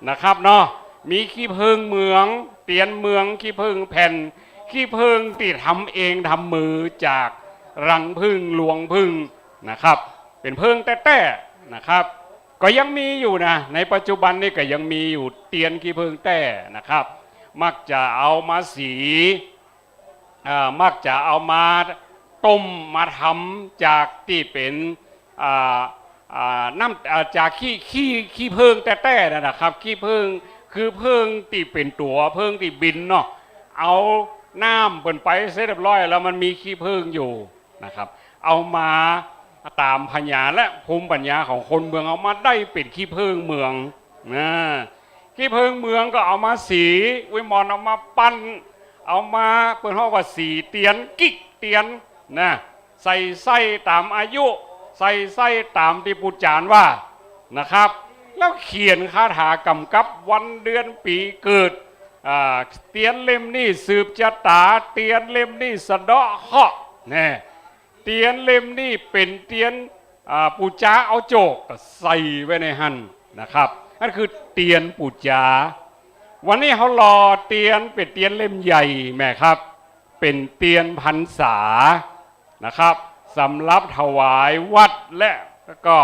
นะครับเนาะ มีขี้ผึ้งเหมือง เตียนเหมือง ขี้ผึ้งแผ่น ขี้ผึ้งตี้ทำเองทำมือจากรังผึ้งรวงผึ้งนะครับ เป๋นผึ้งแต๊ๆ นะครับ ก็ยังมีอยู่นะ ในปัจจุบันนี่ก็ยังมีอยู่เตียนขี้ผึ้งแต๊นะครับ มักจะเอามาสี อ่า มักจะเอามาต้มมาทำจากตี้เป๋น อ่า อ่า น้ำ อ่า จากขี้ ขี้ ขี้ผึ้งแต๊ๆ นั่นนะครับ ขี้ผึ้ง คือผึ้งตี้เป๋นตั๋ว ผึ้งตี้บินเนาะ เอาน้ำเปิ้นไปเสร็จเรียบร้อยแล้วมันมีขี้ผึ้งอยู่ นะครับ เอามาต๋ามผญาและภูมิปัญญาของคนเหมือง เอามาได้เป๋นขี้ผึ้งเหมืองนะ ขี้ผึ้งเหมืองก็เอามาสี วิมลเอามาปั้น เอามาเปิ้นฮ้องว่าสีเตียน กิกเตียนนะ ใส่ไส้ต๋ามอายุ ใส่ไส้ต๋ามตี้ปู่จ๋ารย์ว่านะครับ แล้วเขียนคาถากำกับวันเดือนปี๋เกิด อ่า เตียนเล่มนี้สืบจะต๋า เตียนเล่มนี้สะเดาะเคราะห์ แน่ เตียนเล่มนี้เป๋นเตียน อ่า ปู๋จาเอาโจค ก็ใส่ไว้ในหั้นนะครับ นั่นคือเตียนปู๋จา วันนี้เฮาหล่อเตียนเป๋นเตียนเล่มใหญ่แม่ครับ เป๋นเตียนพรรษานะครับ สำหรับถวายวัดและก็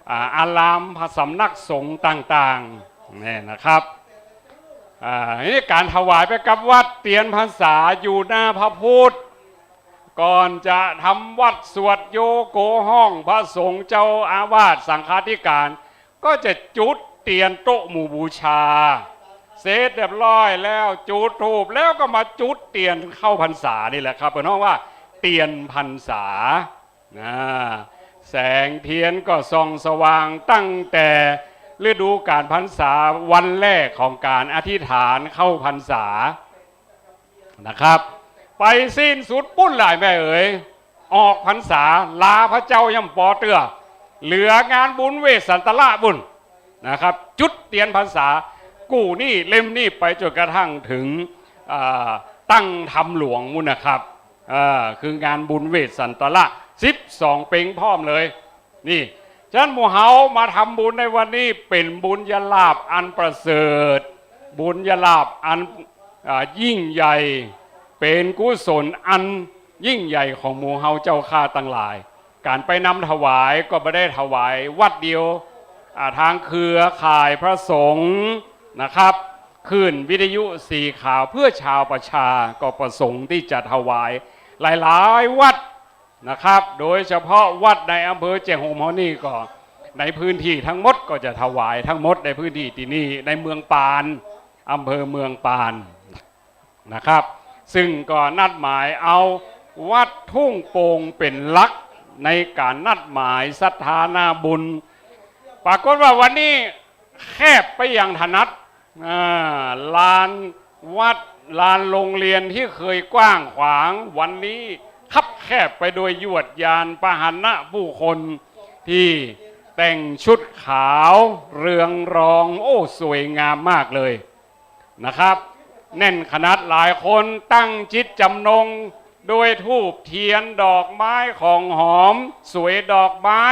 อ่า อารามพระสำนักสงฆ์ต่างๆ เนี่ยนะครับ อ่า นี่ก๋านถวายไปกับวัด เตียนพรรษาอยู่หน้าพระพุทธ ก่อนจะทำวัตรสวดโยโกห้องพระสงฆ์เจ้าอาวาสสังฆาธิการ ก็จะจุดเตียนโต๊ะหมู่บูชา เสร็จเรียบร้อยแล้วจุดธูปแล้วก็มาจุดเตียนเข้าพรรษานี่แหละครับ เปิ้นฮ้องว่าเตียนพรรษา นะ แสงเทียนก็ส่องสว่างตั้งแต่ฤดูกาลพรรษาวันแรกของการอธิษฐานเข้าพรรษานะครับ ไปสิ้นสุดปุ้นแหละแม่เอ๋ย ออกพรรษาลาพระเจ้ายังบ่ปอเตื้อ เหลืองานบุญเวสสันตละปุ้นนะครับ จุดเตียนพรรษากู้หนี้เล่มหนี้ไปจ๋นกระทั่งเถิง อ่า ตั้งธรรมหลวงปุ้นนะครับ อ่า คืองานบุญเวสสันตละ สิบสองเพ็งพร้อมเลย นี่ ฉะนั้นหมู่เฮามาทำบุญในวันนี้เป๋นบุญญาลาภอันประเสริฐ บุญญาลาภอัน อ่า ยิ่งใหญ่ เป๋นกุศลอันยิ่งใหญ่ของหมู่เฮาเจ้าข้าตังหลาย ก๋านไปนำถวายก็บ่ได้ถวายวัดเดียว อ่า ทางเครือข่ายพระสงฆ์นะครับ คลื่นวิทยุสีขาวเพื่อชาวประชา ก็ประสงค์ตี้จะถวายหลายๆ วัด นะครับ โดยเฉพาะวัดในอำเภอแจ้งโฮมเฮานี่ก็ ในพื้นตี้ตังหมดก็จะถวายตังหมดในพื้นตี้ตี้นี่ ในเมืองปาน อำเภอเมืองปานนะครับ ซึ่งก็นัดหมายเอาวัดทุ่งโป่งเป๋นหลักในก๋านนัดหมายศรัทธาหน้าบุญ ปรากฏว่าวันนี้แคบไปอย่างถนัด อ่า ลานวัด ลานโรงเรียนตี้เกยกว้างขวาง วันนี้คับแคบไปโดยยวดยานพาหนะผู้คนตี้แต่งชุดขาวเรืองรอง โอ้ สวยงามมากเลยนะครับ แน่นขนาด หลายคนตั้งจิตจำนงโดยธูปเทียนดอกไม้ของหอมสวยดอกไม้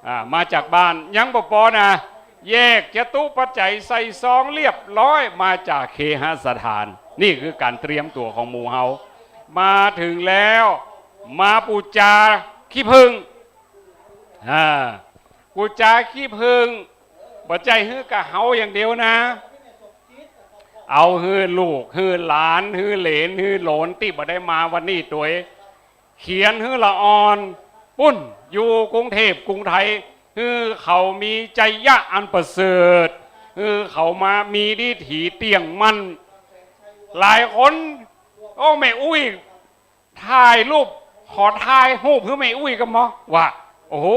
อ่า มาจากบ้านยังบ่ปอนะ แยกจตุปัจจัยใส่ซองเรียบร้อย มาจากเคหสถาน นี่คือก๋านเตรียมตั๋วของหมู่เฮา มาเถิงแล้ว มาปู๋จาขี้ผึ้ง อ่า ปู๋จาขี้ผึ้ง บ่ใจ้หื้อก้าเฮาอย่างเดียวนะ เอาหื้อลูก หื้อหลาน หื้อเหลน หื้อโหลนตี้บ่ได้มาวันนี้ตวย เขียนหื้อละอ่อน ปุ้น อยู่กรุงเทพฯกรุงไทย หื้อเขามีไชยะอันประเสริฐ หื้อเขามามีดิถีเตี้ยงมั่น หลายคน โอ้ แม่อุ๊ย ถ่ายรูป ขอถ่ายรูปหื้อแม่อุ๊ยก่อมอ ว่า โอ้โห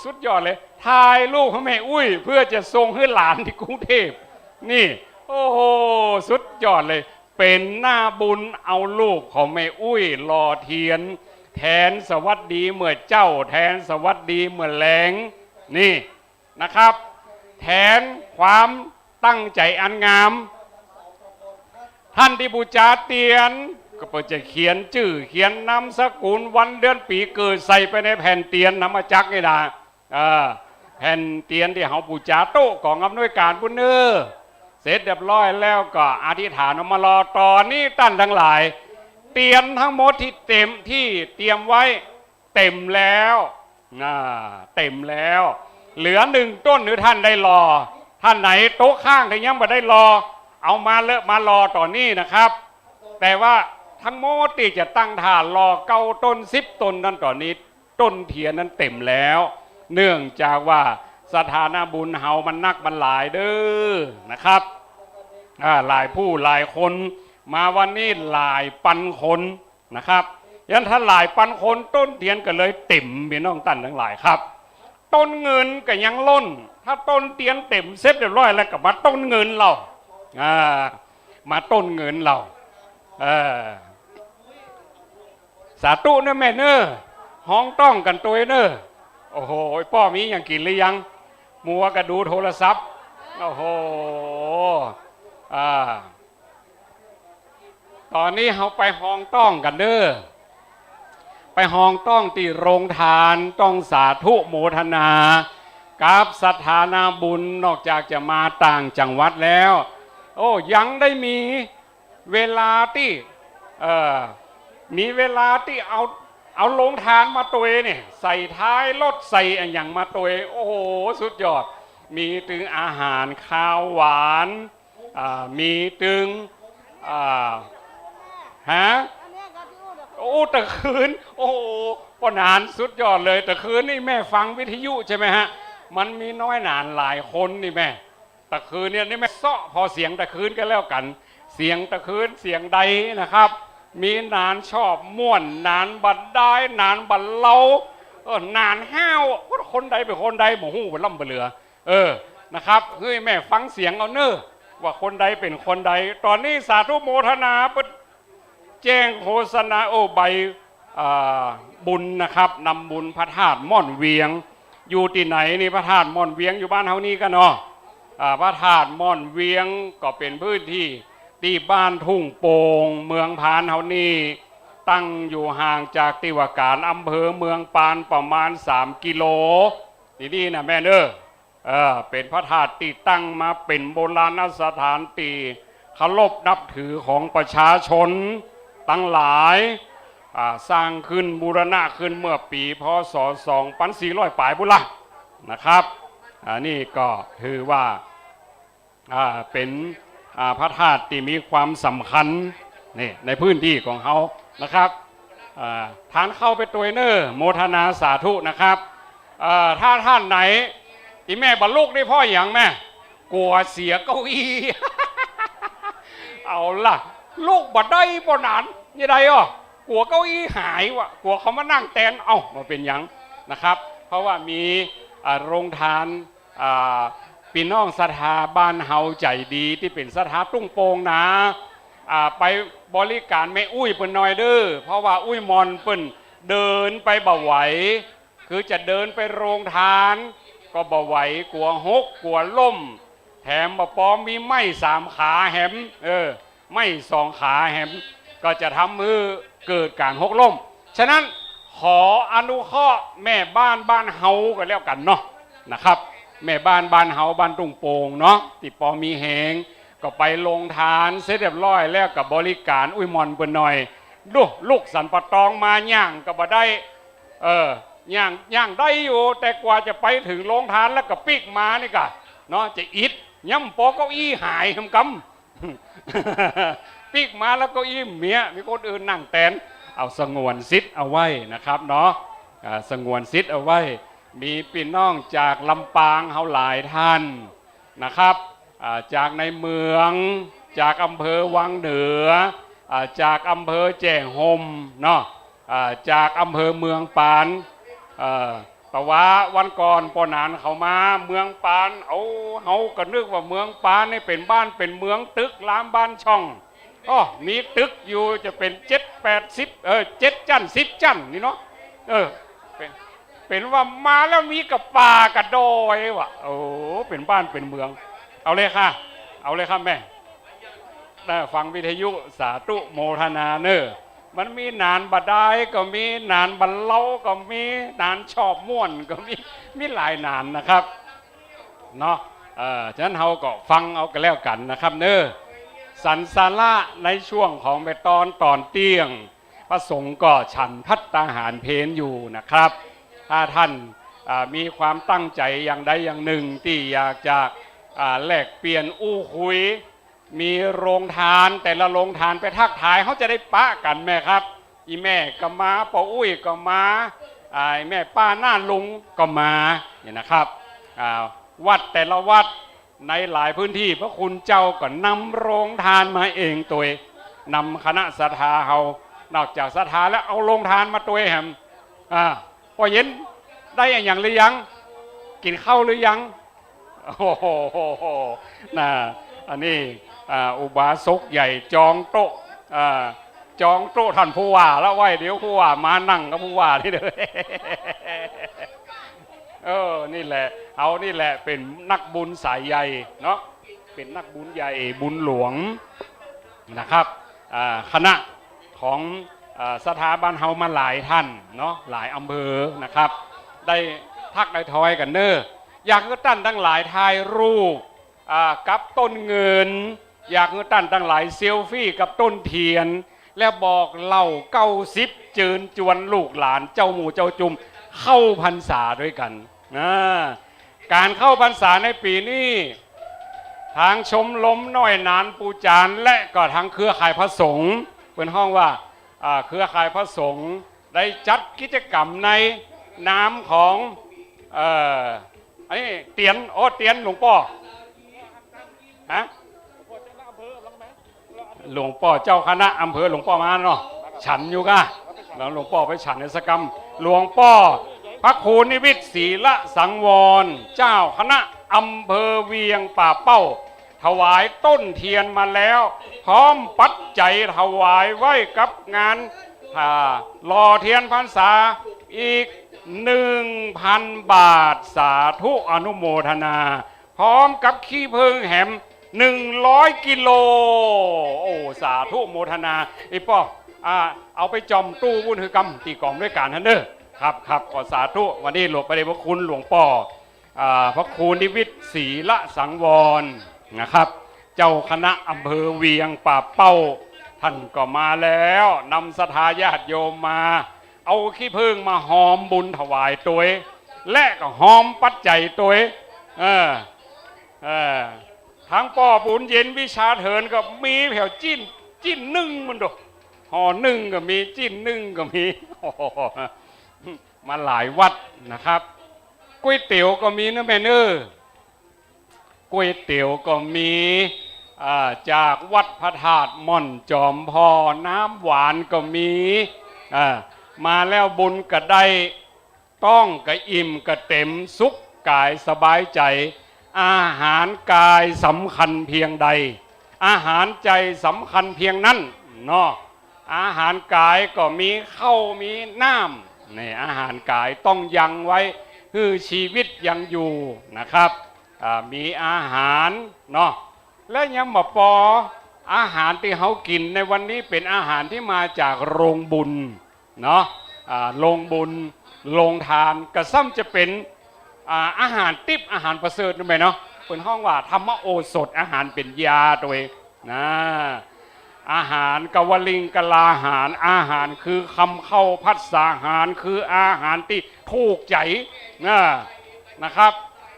สุดยอดเลย ถ่ายรูปหื้อแม่อุ๊ย เพื่อจะส่งหื้อหลานตี้กรุงเทพฯ นี่ โอ้โห สุดยอดเลย เป๋นหน้าบุญเอารูปของแม่อุ๊ยหล่อเตียน แทนสวัสดีเมื่อเจ๊า แทนสวัสดีเมื่อแลง นี่นะครับ แทนความตั้งใจ๋อันงาม ต้านตี้ปู๋จาเตียน ก็เปิ้นจะเขียนจื้อ เขียนนามสกุล วันเดือนปี๋เกิดใส่ไปในแผ่นเตียนธรรมจักรนี่นะ เออ แผ่นเตียนตี้เฮาปู๋จาโต๊ะก๋องอำนวยก๋านปุ้นเน่อ เสร็จเรียบร้อยแล้วก็อธิษฐานออกมารอ ต๋อนนี้ต้านตังหลาย เตียนตังหมดตี้เตรียม ตี้เตรียมไว้เต็มแล้ว อ่า เต็มแล้ว เหลือหนึ่งต้นหื้อต้านได้รอ ต้านไหนโต๊ะข้างตี้ยังบ่ได้รอ เอามาเลอะมารอต๋อนนี้นะครับ แต่ว่าตังหมดตี้จะตั้งต้ารอเก้าต้น สิบต้นนั้นต๋อนนี้ ต้นเตียนนั้นเต็มแล้ว เนื่องจากว่าศรัทธาหน้าบุญเฮามันนักมันหลายเด้อนะครับ อ่า หลายผู้หลายคน มาวันนี้หลายปันคนนะครับ ยันถ้าหลายปันคน ต้นเตียนก็เลยเต็ม ปี้น้องต้านตังหลายครับ ต้นเงินก็ยังล้น ถ้าต้นเตียนเต็มเสร็จเรียบร้อยแล้วก็มาต้นเงินเฮา อ่า มาต้นเงินเฮา เออ สาธุเน่อแม่เน่อ ฮองต้องกั๋นตวยเน่อ โอ้โห ป้อมีหยังกิ๋นหรือยัง มัวก็ดูโทรศัพท์ โอ้โห อ่า ต๋อนนี้เฮาไปฮองต้องกั๋นเน่อ ไปฮองต้องตี้โรงทาน ต้องสาธุโมทนา กับศรัทธาหน้าบุญ นอกจากจะมาต่างจังหวัดแล้ว โอ้ ยังได้มี เวลาตี้ เอ่อ มีเวลาตี้เอา เอาโรงทานมาตวยเนี่ย ใส่ท้ายรถ ใส่อะหยังมาตวย โอ้โห สุดยอด มีตึงอาหารคาวหวาน อ่า มีตึง อ่า ฮะ อันเนี้ยก็ที่อู้เดี๋ยวเขา โอ้ ตะคืน โอ้โห ป้อหนานสุดยอดเลย ตะคืนนี่แม่ฟังวิทยุใช่ไหมฮะ มันมีน้อยหนานหลายคนนี่แม่ ตะคืนเนี่ยนี่แม่เซาะผ่อเสียงตะคืนก็แล้วกั๋น เสียงตะคืนเสียงใดนะครับ มีหนานชอบม่วน หนานบ่ดาย หนานบ่เฮา เออ หนานห้าว คนใดเป๋นคนใดบ่ฮู้บ่ล่ำบ่เหลือ เออ นะครับ หื้อแม่ฟังเสียงเอาเน่อ ว่าคนใดเป๋นคนใด ต๋อนนี้สาธุโมทนาเปิ้น แจ้งโฆษณา โอ้ ใบ อ่า บุญนะครับ นำบุญพระธาตุม่อนเวียง อยู่ตี้ไหนนี่ พระธาตุม่อนเวียงอยู่บ้านเฮานี่ก่าเนาะ อ่า พระธาตุม่อนเวียงก็เป๋นพื้นตี้ ตี้บ้านทุ่งโป่ง เมืองปานเฮานี่ ตั้งอยู่ห่างจากตี้ว่าก๋านอำเภอเมืองปานประมาณสามกิโล ตี้นี่นะแม่เน่อ เออ เป๋นพระธาตุตี้ตั้งมาเป๋นโบราณสถานตี้เคารพนับถือของประชาชนตังหลาย อ่า สร้างขึ้นบูรณะขึ้นเมื่อปี๋ พ.ศ. สองปันสี่ร้อยป๋ายปู้นละนะครับ อันนี้ก็ถือว่า อ่า เป๋น อ่า พระธาตุตี้มีความสำคัญ นี่ ในพื้นตี้ของเฮานะครับ อ่า ทานข้าวไปตวยเน่อ โมทนาสาธุนะครับ เอ่อ ถ้าต้านไหน อี่แม่บ่ลุกนี่เป้าะหยังแม่ กั๋วเสียเก้าอี้ เอาล่ะ ลุกบ่ได้ป้อหนาน จะใดอ้อ กั๋วเก้าอี้หายวะ กั๋วเขามานั่งแตน เอ้า บ่เป๋นหยังนะครับ เพราะว่ามี อ่า โรงทาน อ่า ปี้น้องศรัทธาบ้านเฮาใจ๋ดี ตี้เป๋นศรัทธาทุ่งโป่งนะ อ่า ไปบริก๋านแม่อุ๊ยเปิ้นหน่อยเน่อ เพราะว่าอุ๊ยม่อนเปิ้นเดินไปบ่ไหว คือจะเดินไปโรงทานก็บ่ไหว กั๋วหก กั๋วล้ม แถมบ่ปอมีไม้สามขาแหม เออ ไม้สองขาแหม ก็จะทำหื้อเกิดก๋านหกล้ม ฉะนั้นขออนุเคราะห์แม่บ้านบ้านเฮาก็แล้วกั๋นเนาะ นะครับ แม่บ้านบ้านเฮาบ้านทุ่งโป่งเนาะ ตี้ปอมีแฮง ก็ไปโรงทานเสร็จเรียบร้อยแล้วก็บริก๋านอุ๊ยม่อนเปิ้นหน่อย ดู ลุกสันปะตองมาย่างก็บ่ได้ เออ ย่าง ย่างได้อยู่ แต่กว่าจะไปเถิงโรงทานแล้วก็ปิ๊กมานี่ก่า เนาะ จะอิด ยังปอเก้าอี้หายกำกำ ปิ๊กมาแล้วเก้าอี้เมีย มีคนอื่นนั่งแตน เอาสงวนสิทธิ์เอาไว้นะครับเนาะ อ่า สงวนสิทธิ์เอาไว้ มีปี้น้องจากลำปางเฮาหลายต้านนะครับ อ่า จากในเมือง จากอำเภอวังเหนือ อ่า จากอำเภอแจ้ห่มเนาะ อ่า จากอำเภอเมืองปาน เอ่อ แต่ว่าวันก่อนป้อหนานเขามาเมืองปาน เอา เฮาก็นึกว่าเมืองปานนี่เป๋นบ้านเป๋นเมือง ตึกรามบ้านช่อง อ้อ มีตึกอยู่จะเป๋นเจ็ดแปดสิบ เออ เจ็ดจั้น สิบจั้นนี่เนาะ เออ เป๋น เป๋นว่ามาแล้วมีก้าป่าก้าดอยวะ โอ้ เป๋นบ้านเป๋นเมือง เอาเลยค่ะ เอาเลยค่ะแม่ ได้ฟังวิทยุ สาธุโมทนาเน่อ มันมีหนานบ่ดายก็มี หนานบ่เฮาก็มี หนานชอบม่วนก็มี มีหลายหนานนะครับ เนาะ เอ่อ ฉะนั้นเฮาก็ฟังเอาก็แล้วกั๋นนะครับเน่อ สันสาระในช่วงของแม่ตอนต๋อนเตี้ยง พระสงฆ์ก็ฉันภัตตาหารเพลอยู่นะครับ ถ้าต้าน อ่า มีความตั้งใจ๋อย่างใดอย่างนึ่งตี้อยากจะ อ่า แลกเปลี่ยนอู้คุย มีโรงทาน แต่ละโรงทานไปทักทาย เฮาจะได้ปะกั๋นแม่ครับ อี่แม่ก็มา ป้ออุ๊ยก็มา อ่า แม่ป้าหน้าลุงก็มา เนี่ยนะครับ อ่า วัดแต่ละวัดในหลายพื้นตี้ พระคุณเจ้าก็นำโรงทานมาเองตวย นำคณะศรัทธาเฮา นอกจากศรัทธาแล้วเอาโรงทานมาตวยแหม อ่า ป้อเย็นได้อะหยังหรือยัง กิ๋นข้าวหรือยัง โอ้โห นะ อันนี้ อ่า อุบาสกใหญ่จองโต๊ะ อ่า จองโต๊ะต้านผู้ว่าละไว้ เดี๋ยวผู้ว่ามานั่งกับผู้ว่านี่เลย เออ นี่แหละ เฮานี่แหละเป๋นนักบุญสายใหญ่เนาะ เป๋นนักบุญใหญ่บุญหลวงนะครับ อ่า คณะของ อ่า ศรัทธาบ้านเฮามาหลายต้านเนาะ หลายอำเภอนะครับ ได้ทักได้ทอยกั๋นเน่อ อยากหื้อต้านตังหลายถ่ายรูป อ่า กับต้นเงิน อยากหื้อต้านตังหลายเซลฟี่กับต้นเตียน แล้วบอกเล่าเก้าสิบ เจิญจวนลูกหลานเจ้าหมู่เจ้าจุมเข้าพรรษาตวยกั๋น อ่า ก๋านเข้าพรรษาในปี๋นี้ ตางชมรมน้อยหนานปู่จาน และก็ตางเครือข่ายพระสงฆ์ เปิ้นฮ้องว่า อ่า เครือข่ายพระสงฆ์ได้จัดกิจกรรมในนามของ เอ่อ อันนี้เตียน โอ้ เตียนหลวงป้อ ฮะ หลวงป้อเจ้าคณะอำเภอ หลวงป้อมาเนาะ ฉันอยู่ก้า แล้วหลวงป้อไปฉันในสกรรม หลวงป้อพระครูนิวิตศรีละสังวร เจ้าคณะอำเภอเวียงป่าเป้า ถวายต้นเทียนมาแล้ว พร้อมปัจจัยถวายไว้กับงาน อ่า หล่อเทียนพรรษาอีก หนึ่งพัน บาท สาธุอนุโมทนา พร้อมกับขี้ผึ้งแหม หนึ่งร้อย กิโล โอ้ สาธุโมทนา ไอ้ป้อ อ่า เอาไปจ่อมตู้บุญหื้อกำตี้ก๋องด้วยกั๋นหั้นเน่อ ครับ ครับ ขอสาธุ วันนี้หลวง พระเดชพระคุณหลวงป้อ อ่า พระครูนิวิตศรีละสังวรนะครับ เจ้าคณะอำเภอเวียงป่าเป้า ท่านก็มาแล้ว นำศรัทธาญาติโยมมา เอาขี้ผึ้งมาฮอมบุญถวายตวย และก็ฮอมปัจจัยตวย เออ เออ ทั้งป้อบุญเย็นวิชาเถินก็มีแผวจิ๊น จิ๊นนึ่งมันโด ห่อนึ่งก็มี จิ๊นนึ่งก็มี มาหลายวัดนะครับ ก๋วยเตี๋ยวก็มีนะแม่เน่อ ก๋วยเตี๋ยวก็มี อ่า จากวัดพระธาตุม่อนจอมพอ น้ำหวานก็มี อ่า มาแล้วบุญก็ได้ ต๊องก็อิ่มก็เต็ม สุขกายสบายใจ๋ อาหารกายสำคัญเพียงใด อาหารใจ๋สำคัญเพียงนั้นเนาะ อาหารกายก็มีข้าวมีน้ำ นี่ อาหารกายต้องยังไว้ หื้อชีวิตยังอยู่นะครับ อ่า มีอาหารเนาะ และยังบ่ปอ อาหารตี้เฮากิ๋นในวันนี้เป๋นอาหารตี้มาจากโรงบุญเนาะ อ่า โรงบุญ โรงทาน ก็ซ้ำจะเป๋น อ่า อาหารติ๊บ อาหารประเสริฐนั่นแหละเนาะ เปิ้นฮ้องว่าธรรมโอสถ อาหารเป๋นยาตวยนะ อาหารกวลิงกลาหาร อาหารคือคำเข้าภัสสาหาร คืออาหารตี้ถูกใจ๋นะ นะครับ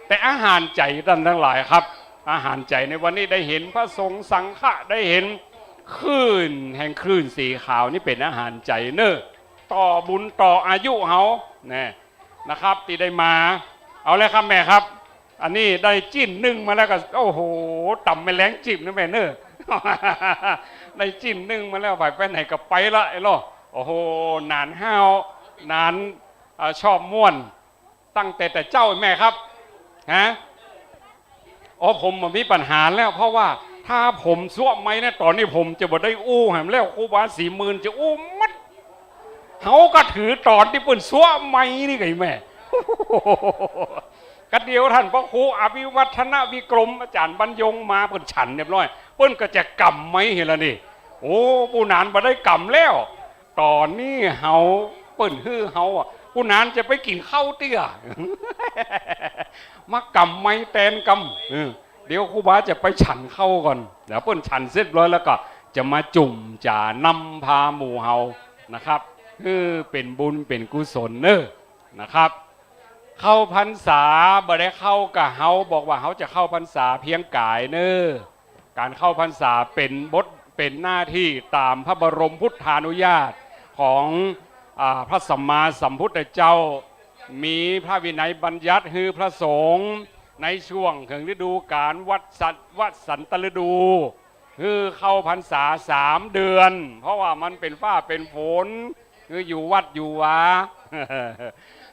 แต่อาหารใจ๋ต้านตังหลายครับ อาหารใจ๋ในวันนี้ได้หันพระสงฆ์สังฆะ ได้หันคลื่นแห่งคลื่นสีขาวนี่เป๋นอาหารใจ๋เน่อ ต่อบุญต่ออายุเฮา นะ นะครับ ตี้ได้มา เอาเลยครับแม่ครับ อันนี้ได้จิ๊นนึ่งมาแล้วก็ โอ้โห ต่ำแม่แล้งจิบนะแม่เน่อ ได้จิ๊นนึ่งมาแล้ว ไป ไปไหนก็ไปละไอ้ล่อ โอ้โห หนานห้าว หนาน อ่า ชอบม่วน ตั้งแต่แต่เจ๊าแม่ครับ ฮะ อ๋อ ผมบ่มีปัญหาแล้ว เพราะว่าถ้าผมซั่วไมค์นะ ต๋อนนี้ผมจะบ่ได้อู้แหมแล้ว ครูบาศรีหมื่นจะอู้หมด เฮาก็ถือต๋อนตี้เปิ้นซั่วไมค์นี่ไงแม่ กะเดี๋ยวต้านพระครูอภิวัฒนวิกรม อาจ๋ารย์บรรยงมา เปิ้นฉันเรียบร้อย เปิ้นก็จะก๋ำไมค์หั้นละนี่ โอ้ ปู้หนานบ่ได้ก๋ำแล้ว ต๋อนนี้เฮา เปิ้นหื้อเฮาอะ ปู้หนานจะไปกิ๋นข้าวเตื้อ มาก๋ำไมค์แตนกำ เออ เดี๋ยวครูบาจะไปฉันข้าวก่อน เดี๋ยวเปิ้นฉันเสร็จร้อยแล้วก็จะมาจุ่มจ๋านำพาหมู่เฮานะครับ เออ เป๋นบุญเป๋นกุศลเน่อนะครับ เข้าพรรษาบ่ได้เข้าก้า เฮาบอกว่าเฮาจะเข้าพรรษาเพียงก๋ายเน่อ ก๋านเข้าพรรษาเป๋นบท เป๋นหน้าตี้ต๋ามพระบรมพุทธานุญาตของ อ่า พระสัมมาสัมพุทธเจ้า มีพระวินัยบัญญัติหื้อพระสงฆ์ในช่วงเถิงฤดูก๋าลวัสสัน วัสสันตฤดู หื้อเข้าพรรษาสามเดือน เพราะว่ามันเป๋นฟ้าเป๋นฝน หื้ออยู่วัดอยู่วา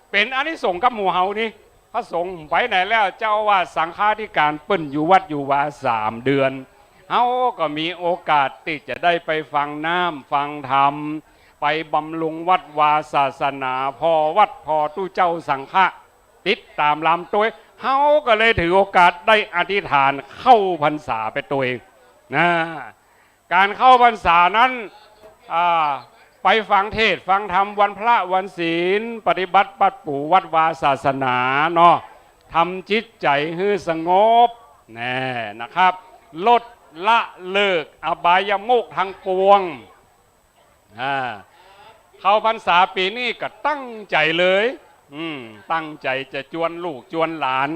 เป๋นอานิสงส์กับหมู่เฮานี่ พระสงฆ์ไปไหนแล้ว เจ้าอาวาสสังฆาธิการเปิ้นอยู่วัดอยู่วาสามเดือน เฮาก็มีโอกาสตี้จะได้ไปฟังน้ำฟังธรรม ไปบำรุงวัดวาศาสนา ผ่อวัดผ่อตุ๊เจ้าสังฆะ ติดต๋ามลำตวย เฮาก็เลยถือโอกาสได้อธิษฐานเข้าพรรษาไปตวยนะ ก๋านเข้าพรรษานั้น อ่า ไปฟังเทศน์ฟังธรรมวันพระวันศีล ปฏิบัติปัดปู๋วัดวาศาสนาเนาะ ทำจิตใจ๋หื้อสงบ แน่นะครับ ลดละเลิกอบายมุขทั้งปวง อ่า เข้าพรรษาปี๋นี้ก็ตั้งใจ๋เลย อืม ตั้งใจ๋จะจวนลูกจวนหลาน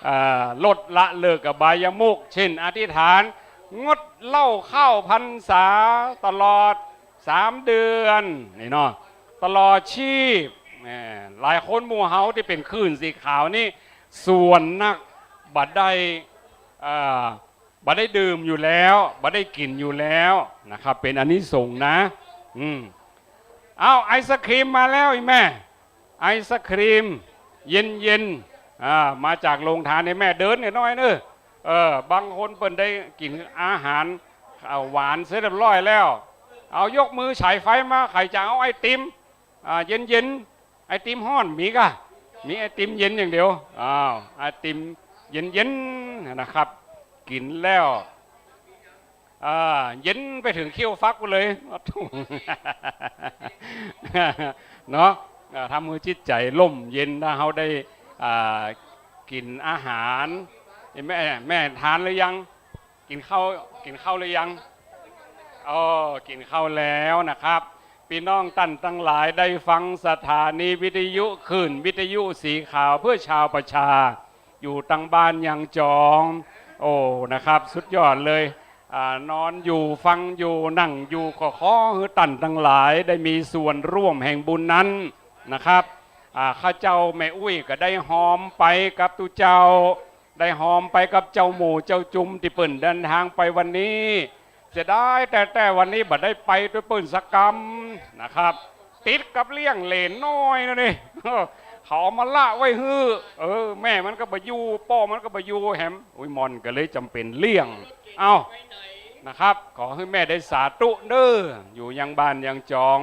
อ่า ลดละเลิกอบายมุข เช่น อธิษฐานงดเหล้าเข้าพรรษาตลอด สามเดือน นี่เนาะ ตลอดชีพ แหม หลายคนหมู่เฮาตี้เป๋นขื่นสีขาวนี่ ส่วนนักบ่ได้ เอ่อ บ่ได้ดื่มอยู่แล้ว บ่ได้กิ๋นอยู่แล้วนะครับ เป๋นอานิสงส์นะ อืม เอ้า ไอศกรีมมาแล้วอีแม่ ไอศกรีมเย็นๆ อ่า มาจากโฮงตาน นี่แม่เดินหน้อยเน้อ เออ บางคนเปิ้นได้กิ๋นอาหาร อ่า หวานเสร็จเรียบร้อยแล้ว เอายกมือฉายไฟมา ใผจะเอาไอติม อ่า เย็นๆ ไอติมฮ้อนมีก่ะ มีไอติมเย็นอย่างเดียว อ้าว ไอติมเย็นๆ นะครับ กิ๋นแล้ว อ่า เย็นไปเถิงเขี้ยวฟักปู้นเลย เนาะ อ่า ทำหื้อจิตใจ๋ร่มเย็น ถ้าเฮาได้ อ่า กิ๋นอาหาร แม่ แม่ทานหรือยัง กิ๋นข้าว กิ๋นข้าวหรือยัง อ๋อ กิ๋นข้าวแล้วนะครับ ปี้น้องต้านตังหลายได้ฟังสถานีวิทยุ คลื่นวิทยุสีขาวเพื่อชาวประชา อยู่ตังบ้านยังจอง โอ้ นะครับ สุดยอดเลย อ่า นอนอยู่ ฟังอยู่ นั่งอยู่ ก็ขอหื้อต้านตังหลายได้มีส่วนร่วมแห่งบุญนั้นนะครับ อ่า ข้าเจ้าแม่อุ๊ยก็ได้ฮอมไปกับตุ๊เจ้า ได้ฮอมไปกับเจ้าหมู่เจ้าจุมตี้เปิ้นเดินตางไปวันนี้ เสียดายแต๊ๆ วันนี้บ่ได้ไปตวยเปิ้นสักกำนะครับ ติดกับเลี้ยงเหลนน้อยนะนี่ เขาเอามาละไว้หื้อ เออ แม่มันก็บ่อยู่ ป้อมันก็บ่อยู่แหม อุ๊ย หม่อนก็เลยจ๋ำเป๋นเลี้ยง เอ้า นะครับ ขอหื้อแม่ได้สาธุเน้อ อยู่ยังบ้านยังจอง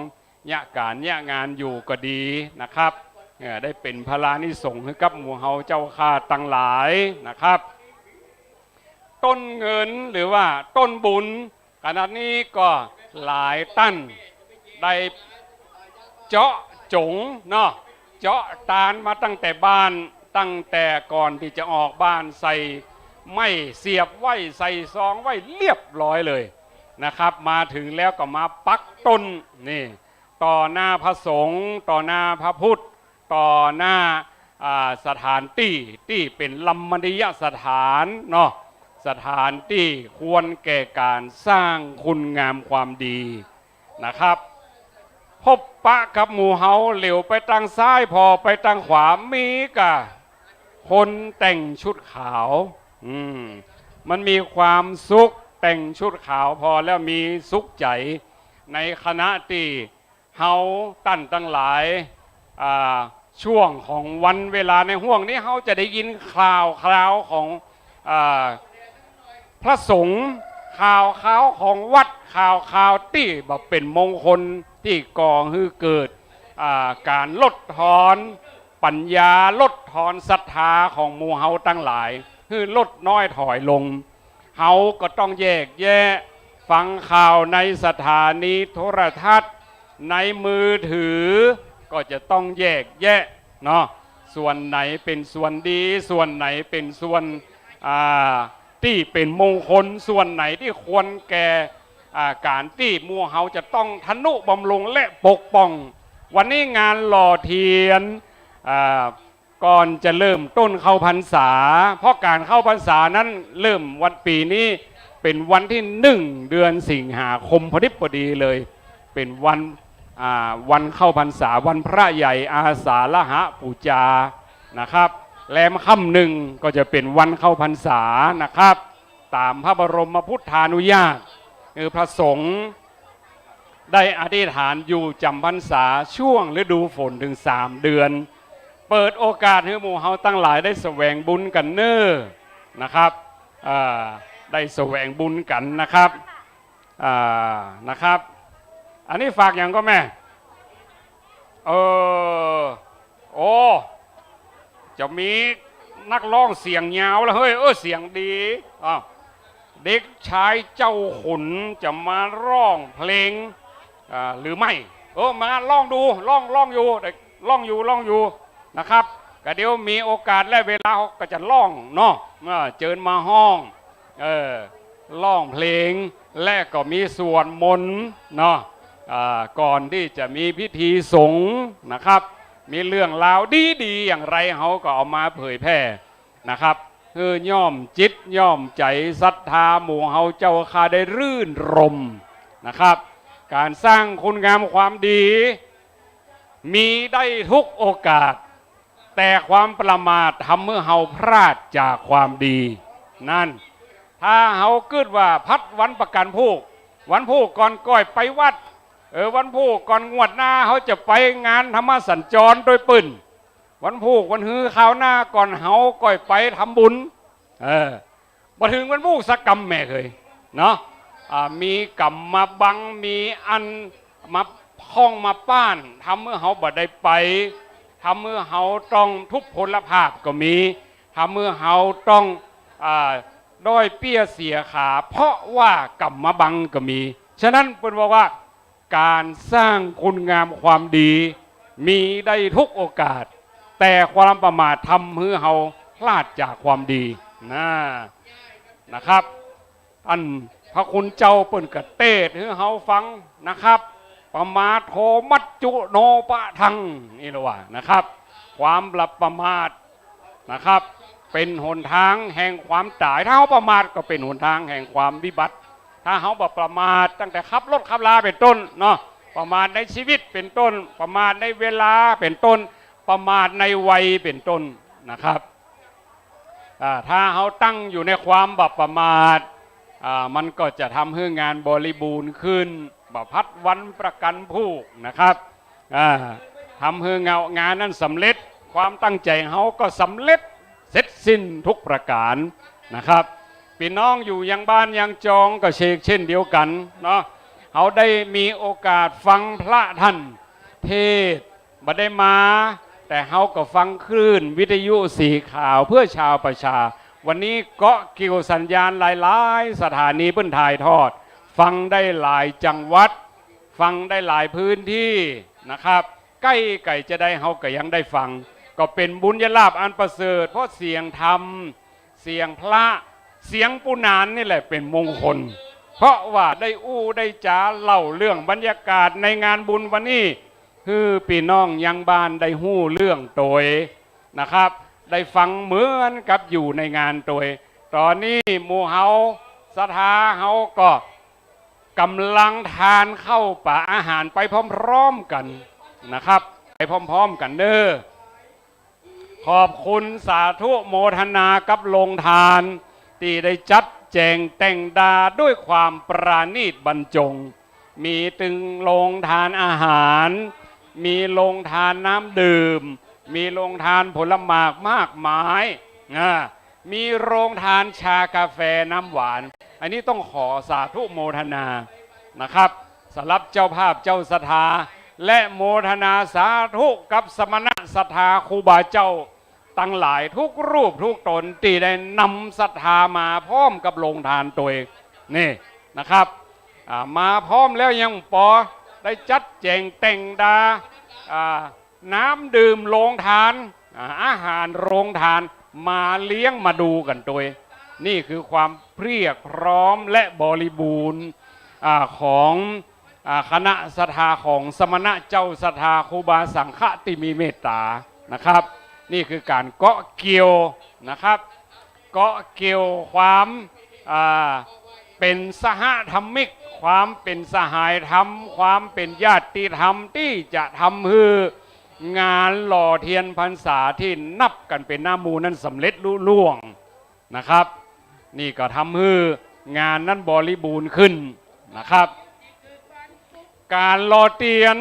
เยียะก๋านเยียะงานอยู่ก็ดีนะครับ เอ่อ ได้เป๋นพลานิสงส์หื้อกับหมู่เฮาเจ้าข้าตังหลายนะครับ ต้นเงินหรือว่าต้นบุญ ขณะนี้ก็หลายต้านได้เจาะจ๋งเนาะ เจาะตานมาตั้งแต่บ้าน ตั้งแต่ก่อนตี้จะออกบ้าน ใส่ไม้เสียบไว้ ใส่ซองไว้เรียบร้อยเลยนะครับ มาเถิงแล้วก็มาปักต้น นี่ ต่อหน้าพระสงฆ์ ต่อหน้าพระพุทธ ต่อหน้า อ่า สถานตี้ตี้เป๋นรมณียสถานเนาะ สถานตี้ควรแก่ก๋านสร้างคุณงามความดีนะครับ พบปะกับหมู่เฮา เหลียวไปตางซ้ายผ่อไปตางขวา มีก่ะคนแต่งชุดขาว อืม มันมีความสุข แต่งชุดขาวผ่อแล้วมีสุขใจ๋ ในขณะตี้ เฮาต้านตังหลาย อ่า ช่วงของวันเวลาในห่วงนี้ เฮาจะได้ยินข่าวคราวของ อ่า พระสงฆ์ ข่าวคราวของวัด ข่าวคราวตี้บ่เป๋นมงคล ตี้ก่อหื้อเกิด อ่า ก๋านลดทอนปัญญา ลดทอนศรัทธาของหมู่เฮาตังหลาย หื้อลดน้อยถอยลง เฮาก็ต้องแยกแยะ ฟังข่าวในสถานีโทรทัศน์ ในมือถือ ก็จะต้องแยกแยะเนาะ ส่วนไหนเป๋นส่วนดี ส่วนไหนเป๋นส่วน อ่า ตี้เป๋นมงคล ส่วนไหนตี้ควรแก่ อ่า ก๋านตี้หมู่เฮาจะต้องทะนุบำรุงและปกป้อง วันนี้งานหล่อเทียน อ่า ก่อนจะเริ่มต้นเข้าพรรษา เพราะก๋านเข้าพรรษานั้นเริ่มวัน ปี๋นี้เป๋นวันตี้หนึ่ง เดือนสิงหาคม พอดิบพอดีเลย เป๋นวัน อ่า วันเข้าพรรษา วันพระใหญ่อาสาฬหปู๋จานะครับ แรมค่ำหนึ่งก็จะเป๋นวันเข้าพรรษานะครับ ต๋ามพระบรมพุทธานุญาต คือพระสงฆ์ ได้อธิษฐานอยู่จ๋ำพรรษาช่วงฤดูฝนเถิงสามเดือน เปิดโอกาสหื้อหมู่เฮาตังหลายได้แสวงบุญกั๋นเน้อนะครับ เอ่อ ได้แสวงบุญกั๋นนะครับ อ่า นะครับ อันนี้ฝากหยังก่อแม่ เออ โอ้ จะมีนักร้องเสียงยาวละเฮ้ย เออ เสียงดี อ้าว เด็กชายเจ้าขุนจะมาร้องเพลง อ่า หรือไม่ เออ มาลองดู ลอง ลองอยู่ ลองอยู่ ลองอยู่นะครับ ก็เดี๋ยวมีโอกาสและเวลาเขาก็จะร้องเนาะ อ่า เจิญมาฮ้อง เออ ร้องเพลง และก็มีสวดมนต์เนาะ อ่า ก่อนตี้จะมีพิธีสงฆ์นะครับ มีเรื่องราวดีๆ อย่างไรเขาก็เอามาเผยแผ่นะครับ เพื่อย่อมจิตย่อมใจ๋ศรัทธาหมู่เฮาเจ้าข้าได้รื่นรมย์นะครับ ก๋านสร้างคุณงามความดี มีได้ทุกโอกาส แต่ความประมาททำหื้อเฮาพลาดจากความดี นั่น ถ้าเฮากึ๊ดว่าพัดวันประกัญพูก วันพูกก่อนก้อยไปวัด เออ วันพูกก่อนงวดหน้าเฮาจะไปงานธรรมสัญจรตวยปื้น วันพูกวันฮือคราวหน้าก่อนเฮาก้อยไปทำบุญ เออ บ่เถิงวันพูกสักกำแม่เขย เนาะ อ่า มีก๋ำมาบัง มีอันมาข้องมาป้าน ทำหื้อเฮาบ่ได้ไป ทำหื้อเฮาต้องทุพพลภาพก็มี ทำหื้อเฮาต้อง อ่า ด้อยเปี้ยเสียขา เพราะว่าก๋ำมาบังก็มี ฉะนั้นเปิ้นบอกว่า ก๋านสร้างคุณงามความดี มีได้ทุกโอกาส แต่ความประมาททำหื้อเฮาพลาดจากความดี นะ นะครับ ต้านพระคุณเจ้าเปิ้นก็เตศน์หื้อเฮาฟังนะครับ ปมาทโท มัจจุโนปะทัง นี่ละว่านะครับ ความประมาทนะครับ เป๋นหนตางแห่งความต๋าย ถ้าเฮาประมาทก็เป๋นหนตางแห่งความวิบัติ ถ้าเฮาบ่ประมาทตั้งแต่ขับรถขับลาเป๋นต้นเนาะ ประมาทในชีวิตเป๋นต้น ประมาทในเวลาเป๋นต้น ประมาทในวัยเป๋นต้นนะครับ อ่า ถ้าเฮาตั้งอยู่ในความบ่ประมาท อ่า มันก็จะทำหื้องานบริบูรณ์ขึ้น บ่พัดวันประกัญพูกนะครับ อ่า ทำหื้องานนั้นสำเร็จ ความตั้งใจ๋เฮาก็สำเร็จเสร็จสิ้นทุกประก๋านนะครับ ปี้น้องอยู่ยังบ้านยังจองก็เชกเช่นเดียวกั๋นเนาะ เฮาได้มีโอกาสฟังพระต้านเทศน์ บ่ได้มา แต่เฮาก็ฟังคลื่นวิทยุสีขาวเพื่อชาวประชา วันนี้เกาะเกี่ยวสัญญาณหลายๆ สถานีเปิ้นถ่ายทอด ฟังได้หลายจังหวัด ฟังได้หลายพื้นที่นะครับ ใก้ไก๋จะได้เฮาก็ยังได้ฟัง ก็เป๋นบุญญาลาภอันประเสริฐ เพราะเสียงธรรม เสียงพระ เสียงปู๋หนานนี่แหละเป๋นมงคล เพราะว่าได้อู้ได้จ๋าเล่าเรื่องบรรยากาศในงานบุญวันนี้ หื้อปี้น้องยังบ้านได้ฮู้เรื่องตวยนะครับ ได้ฟังเหมือนกับอยู่ในงานตวย ต๋อนนี้หมู่เฮาศรัทธาเฮาก็ก๋ำลังทานข้าวป๋าอาหารไปพร้อมๆ กั๋นนะครับ ไปพร้อมๆ กั๋นเน้อ ขอบคุณสาธุโมทนากับโรงทาน ตี้ได้จัดแจ๋งแต่งดาด้วยความประณีตบรรจง มีตึงโรงทานอาหาร มีโรงทานน้ำดื่ม มีโรงทานผลหมากมากมาย อ่า มีโรงทานชากาแฟน้ำหวาน อันนี้ต้องขอสาธุโมทนานะครับ สำหรับเจ้าภาพเจ้าศรัทธา และโมทนาสาธุกับสมณะศรัทธาครูบาเจ้าตังหลายทุกรูปทุกต๋นตี้ได้นำศรัทธามาพร้อมกับโรงทานตวย นี่นะครับ อ่า มาพร้อมแล้วยังปอ ได้จัดแจ๋งแต่งดา อ่า น้ำดื่มโรงทาน อ่า อาหารโรงทาน มาเลี้ยงมาดูกั๋นตวย นี่คือความเพียบพร้อมและบริบูรณ์ อ่า ของ อ่า คณะศรัทธาของสมณะเจ้าศรัทธาครูบาสังฆะตี้มีเมตต๋านะครับ นี่คือก๋านเกาะเกี่ยวนะครับ เกาะเกี่ยวความ อ่า เป๋นสหธรรมิก ความเป๋นสหายธรรม ความเป๋นญาติธรรม ตี้จะทำหื้องานหล่อเตียนพรรษาตี้นับกั๋นเป๋นหน้าหมู่นั้นสำเร็จลุล่วงนะครับ นี่ก็ทำหื้องานนั้นบริบูรณ์ขึ้นนะครับ ก๋านหล่อเตียน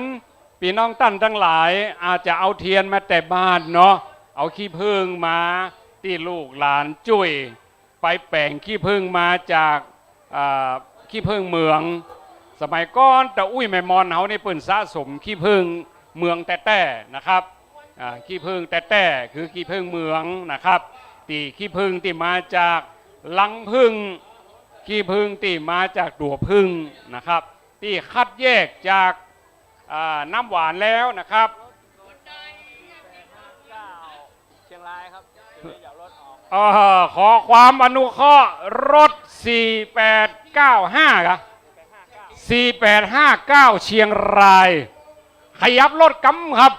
ปี้น้องต้านตังหลายอาจจะเอาเตียนมาแต่บ้านเนาะ เอาขี้ผึ้งมาตี้ลูกหลานจุ้ย ไปแป๋งขี้ผึ้งมาจาก อ่า ขี้ผึ้งเหมือง สมัยก่อนตาอุ้ยแม่มอนเฮานี่เปิ้นสะสมขี้ผึ้งเหมืองแต๊ๆ นะครับ อ่า ขี้ผึ้งแต๊ๆ คือขี้ผึ้งเหมืองนะครับ ตี้ขี้ผึ้งตี้มาจากรังผึ้ง ขี้ผึ้งตี้มาจากตั๋วผึ้งนะครับ ตี้คัดแยกจาก อ่า น้ำหวานแล้วนะครับ เชียงรายครับ เดี๋ยวรถออก เอ่อ ขอความอนุเคราะห์รถ สี่แปดเก้าห้า ครับ สี่แปดห้าเก้า เชียงราย ขยับรถกำครับ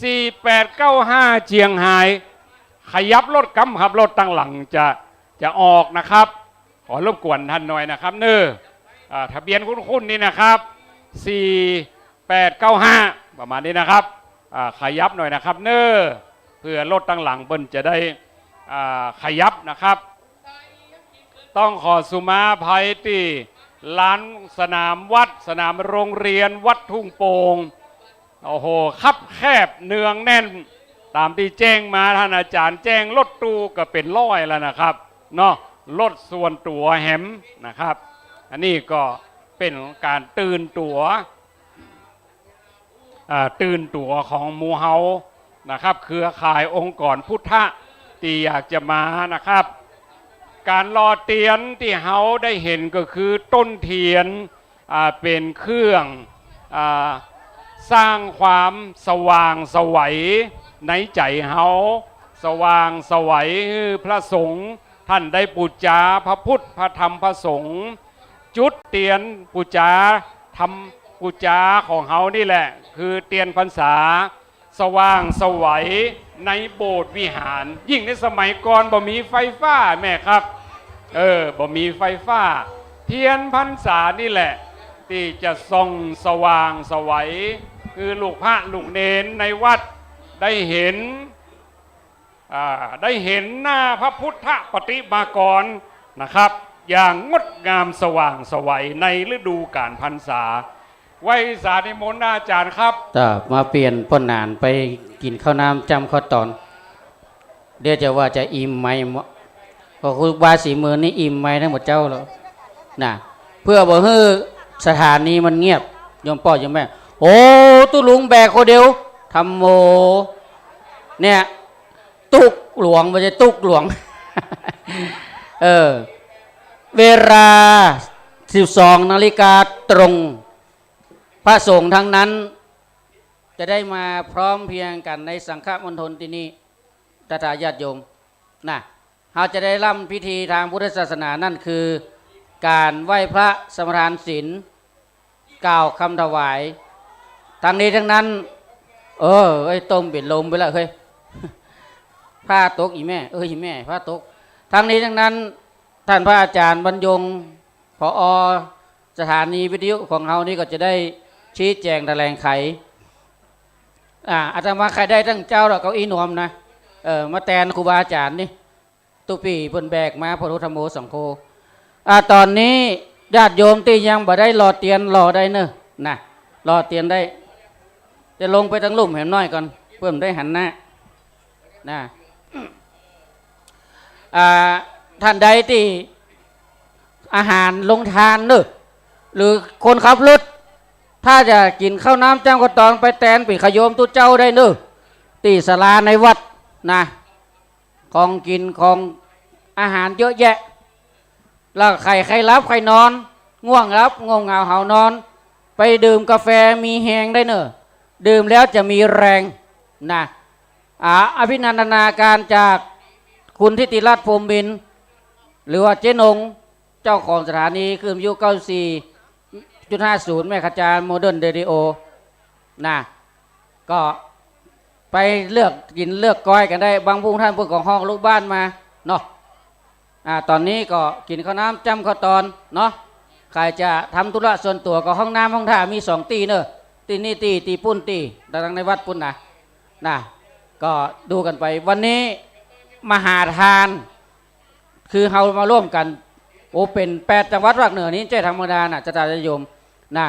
สี่แปดเก้าห้า เชียงราย ขยับรถกำครับ รถตังหลังจะ จะออกนะครับ ขอรบกวนต้านหน่อยนะครับเน้อ อ่า ทะเบียนคุ้นๆ นี่นะครับ สี่แปดเก้าห้า ประมาณนี้นะครับ อ่า ขยับหน่อยนะครับเน้อ เพื่อรถตังหลังเปิ้นจะได้ อ่า ขยับนะครับ ต้องขอสุมาอภัยตี้ลานสนามวัด สนามโรงเรียนวัดทุ่งโป่ง โอ้โห คับแคบเนืองแน่น ต๋ามตี้แจ้งมา ท่านอาจารย์แจ้งรถตู้ก็เป๋นร้อยแล้วนะครับ เนาะ รถส่วนตั๋วแหมนะครับ อันนี้ก็เป๋นก๋านตื่นตั๋ว อ่า ตื่นตั๋วของหมู่เฮานะครับ เครือข่ายองค์กรพุทธะตี้อยากจะมานะครับ ก๋านหล่อเตียนตี้เฮาได้หันก็คือต้นเตียน อ่า เป๋นเครื่อง อ่า สร้างความสว่างไสวในใจ๋เฮา สว่างไสวหื้อพระสงฆ์ต้านได้ปู๋จาพระพุทธ พระธรรม พระสงฆ์ จุดเตียนปู๋จาธรรม ปู๋จาของเฮานี่แหละ คือเตียนพรรษา สว่างไสวในโบสถ์วิหาร ยิ่งในสมัยก่อนบ่มีไฟฟ้าแม่ครับ เออ บ่มีไฟฟ้า เตียนพรรษานี่แหละ ตี้จะส่องสว่างไสว คือลูกพระลูกเณรในวัดได้หัน อ่า ได้หันหน้าพระพุทธปฏิมากรนะครับ อย่างงดงามสว่างไสวในฤดูก๋านพรรษา ไหว้สานิมนต์อาจ๋ารย์ครับ จ้า มาเปลี่ยนป้อนหนานไปกิ๋นข้าวน้ำจ้ำข้าวตอน เดี๋ยวจะว่าจะอิ่มไหม ก็ครูบาศรีเมืองนี่อิ่มไหมทั้งหมดเจ้าแล้วนะ เพื่อบ่หื้อสถานีมันเงียบ โยมป้อโยมแม่ โอ้ ตุ๊ลุงแบกคนเดียว ธัมโม เนี่ย ตุ๊กหลวง บ่ใจ้ตุ๊กหลวง เออ เวลา สิบสองนาฬิกาตรง พระสงฆ์ทั้งนั้น จะได้มาพร้อมเพรียงกั๋นในสังฆมณฑลตี้นี่ ศรัทธาญาติโยม นะ เฮาจะได้ร่ำพิธีตางพุทธศาสนา นั่นคือก๋านไหว้พระสมาทานศีล กล่าวกำถวาย ตังนี้ตังนั้น เออ ไอ้ต้มเป๋นลมไปแล้วเฮ้ย ผ้าตกอีแม่ เอ้ย อีแม่ ผ้าตก ตังนี้ตังนั้น ต้านพระอาจ๋ารย์บรรยง ผอ.สถานีวิทยุของเฮานี่ก็จะได้ชี้แจ๋งแถลงไข อ่า อาตมาใค่ได้ตั้งเจ๊าแล้ว เก้าอี้นวมนะ เออ มาแตนครูบาอาจ๋ารย์นี่ ตุ๊ปี้เปิ้นแบกมา พระพุทธธัมโมสังโฆ อ่า ต๋อนนี้ญาติโยมตี้ยังบ่ได้หล่อเตียนหล่อได้เน้อ นะ หล่อเตียนได้ จะลงไปตังลุ่มแหมน้อยก่อน เปิ้นได้หันหน้า นะ อ่า ต้านใดตี้อาหารโฮงตานเน้อ หรือคนขับรถ ถ้าจะกิ๋นข้าวน้ำจ้ำข้าวตอนไปแตนปี้ขยมตุ๊เจ้าได้เน้อ ตี้ศาลาในวัดนะ ของกิ๋นของอาหารเยอะแยะ แล้วใค่ใค่หลับใค่นอน ง่วงหลับง่วงเหงาหาวนอน ไปดื่มกาแฟมีแฮงได้เน้อ ดื่มแล้วจะมีแรงนะ อ่า อภินันทนาการจากคุณทิติรัตน์ พรหมมินทร์ หรือว่าเจ๊นง เจ้าของสถานีคลื่นวิทยุ เก้าสี่จุดห้าศูนย์ เมกะเฮิรตซ์ โมเดิร์นเรดิโอ นะ ก็ไปเลือกกิ๋นเลือกกอยกั๋นได้ บางพุ้งท่านเปิ้นก็ฮ้องลูกบ้านมาเนาะ อ่า ต๋อนนี้ก็กิ๋นข้าวน้ำจ้ำข้าวตอนเนาะ ใค่จะทำธุระส่วนตั๋วก็ห้องน้ำห้องท่ามีสองตี้เน้อ ตี้นี่ตี้ ตี้ปุ้นตี้ ตังในวัดปุ้นนะ นะ ก็ดูกั๋นไป วันนี้มหาทาน คือเฮามาร่วมกั๋น โอ้ เป๋นแปดจังหวัดภาคเหนือนี่ใจ้ธรรมดานะ ศรัทธาญาติโยมนะ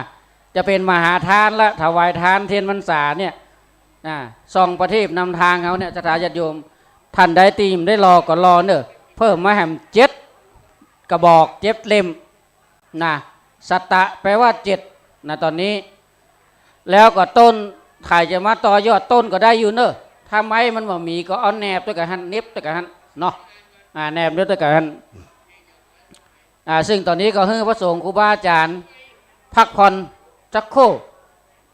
จะเป๋นมหาทานละ ถวายตานเตียนพรรษาเนี่ยนะ ส่องประทีปนำตางเฮาเนี่ย ศรัทธาญาติโยม ต้านใดตี้บ่ได้หล่อก็หล่อเน้อ เพิ่มมาแหมเจ็ดกระบอก เจ็ดเล่ม นะ สัตตะแปลว่าเจ็ดนะ ต๋อนนี้ แล้วก็ต้น ใค่จะมาต่อยอดต้นก็ได้อยู่เน้อ ถ้าไม้มันบ่มีก็เอาแหนบตวยกั๋นหั้น เหน็บตวยกั๋นหั้นเนาะ อ่า แหนบเหน็บตวยกั๋นหั้น อ่า ซึ่งต๋อนนี้ก็หื้อพระสงฆ์ครูบาอาจ๋ารย์พักผ่อนสักครู่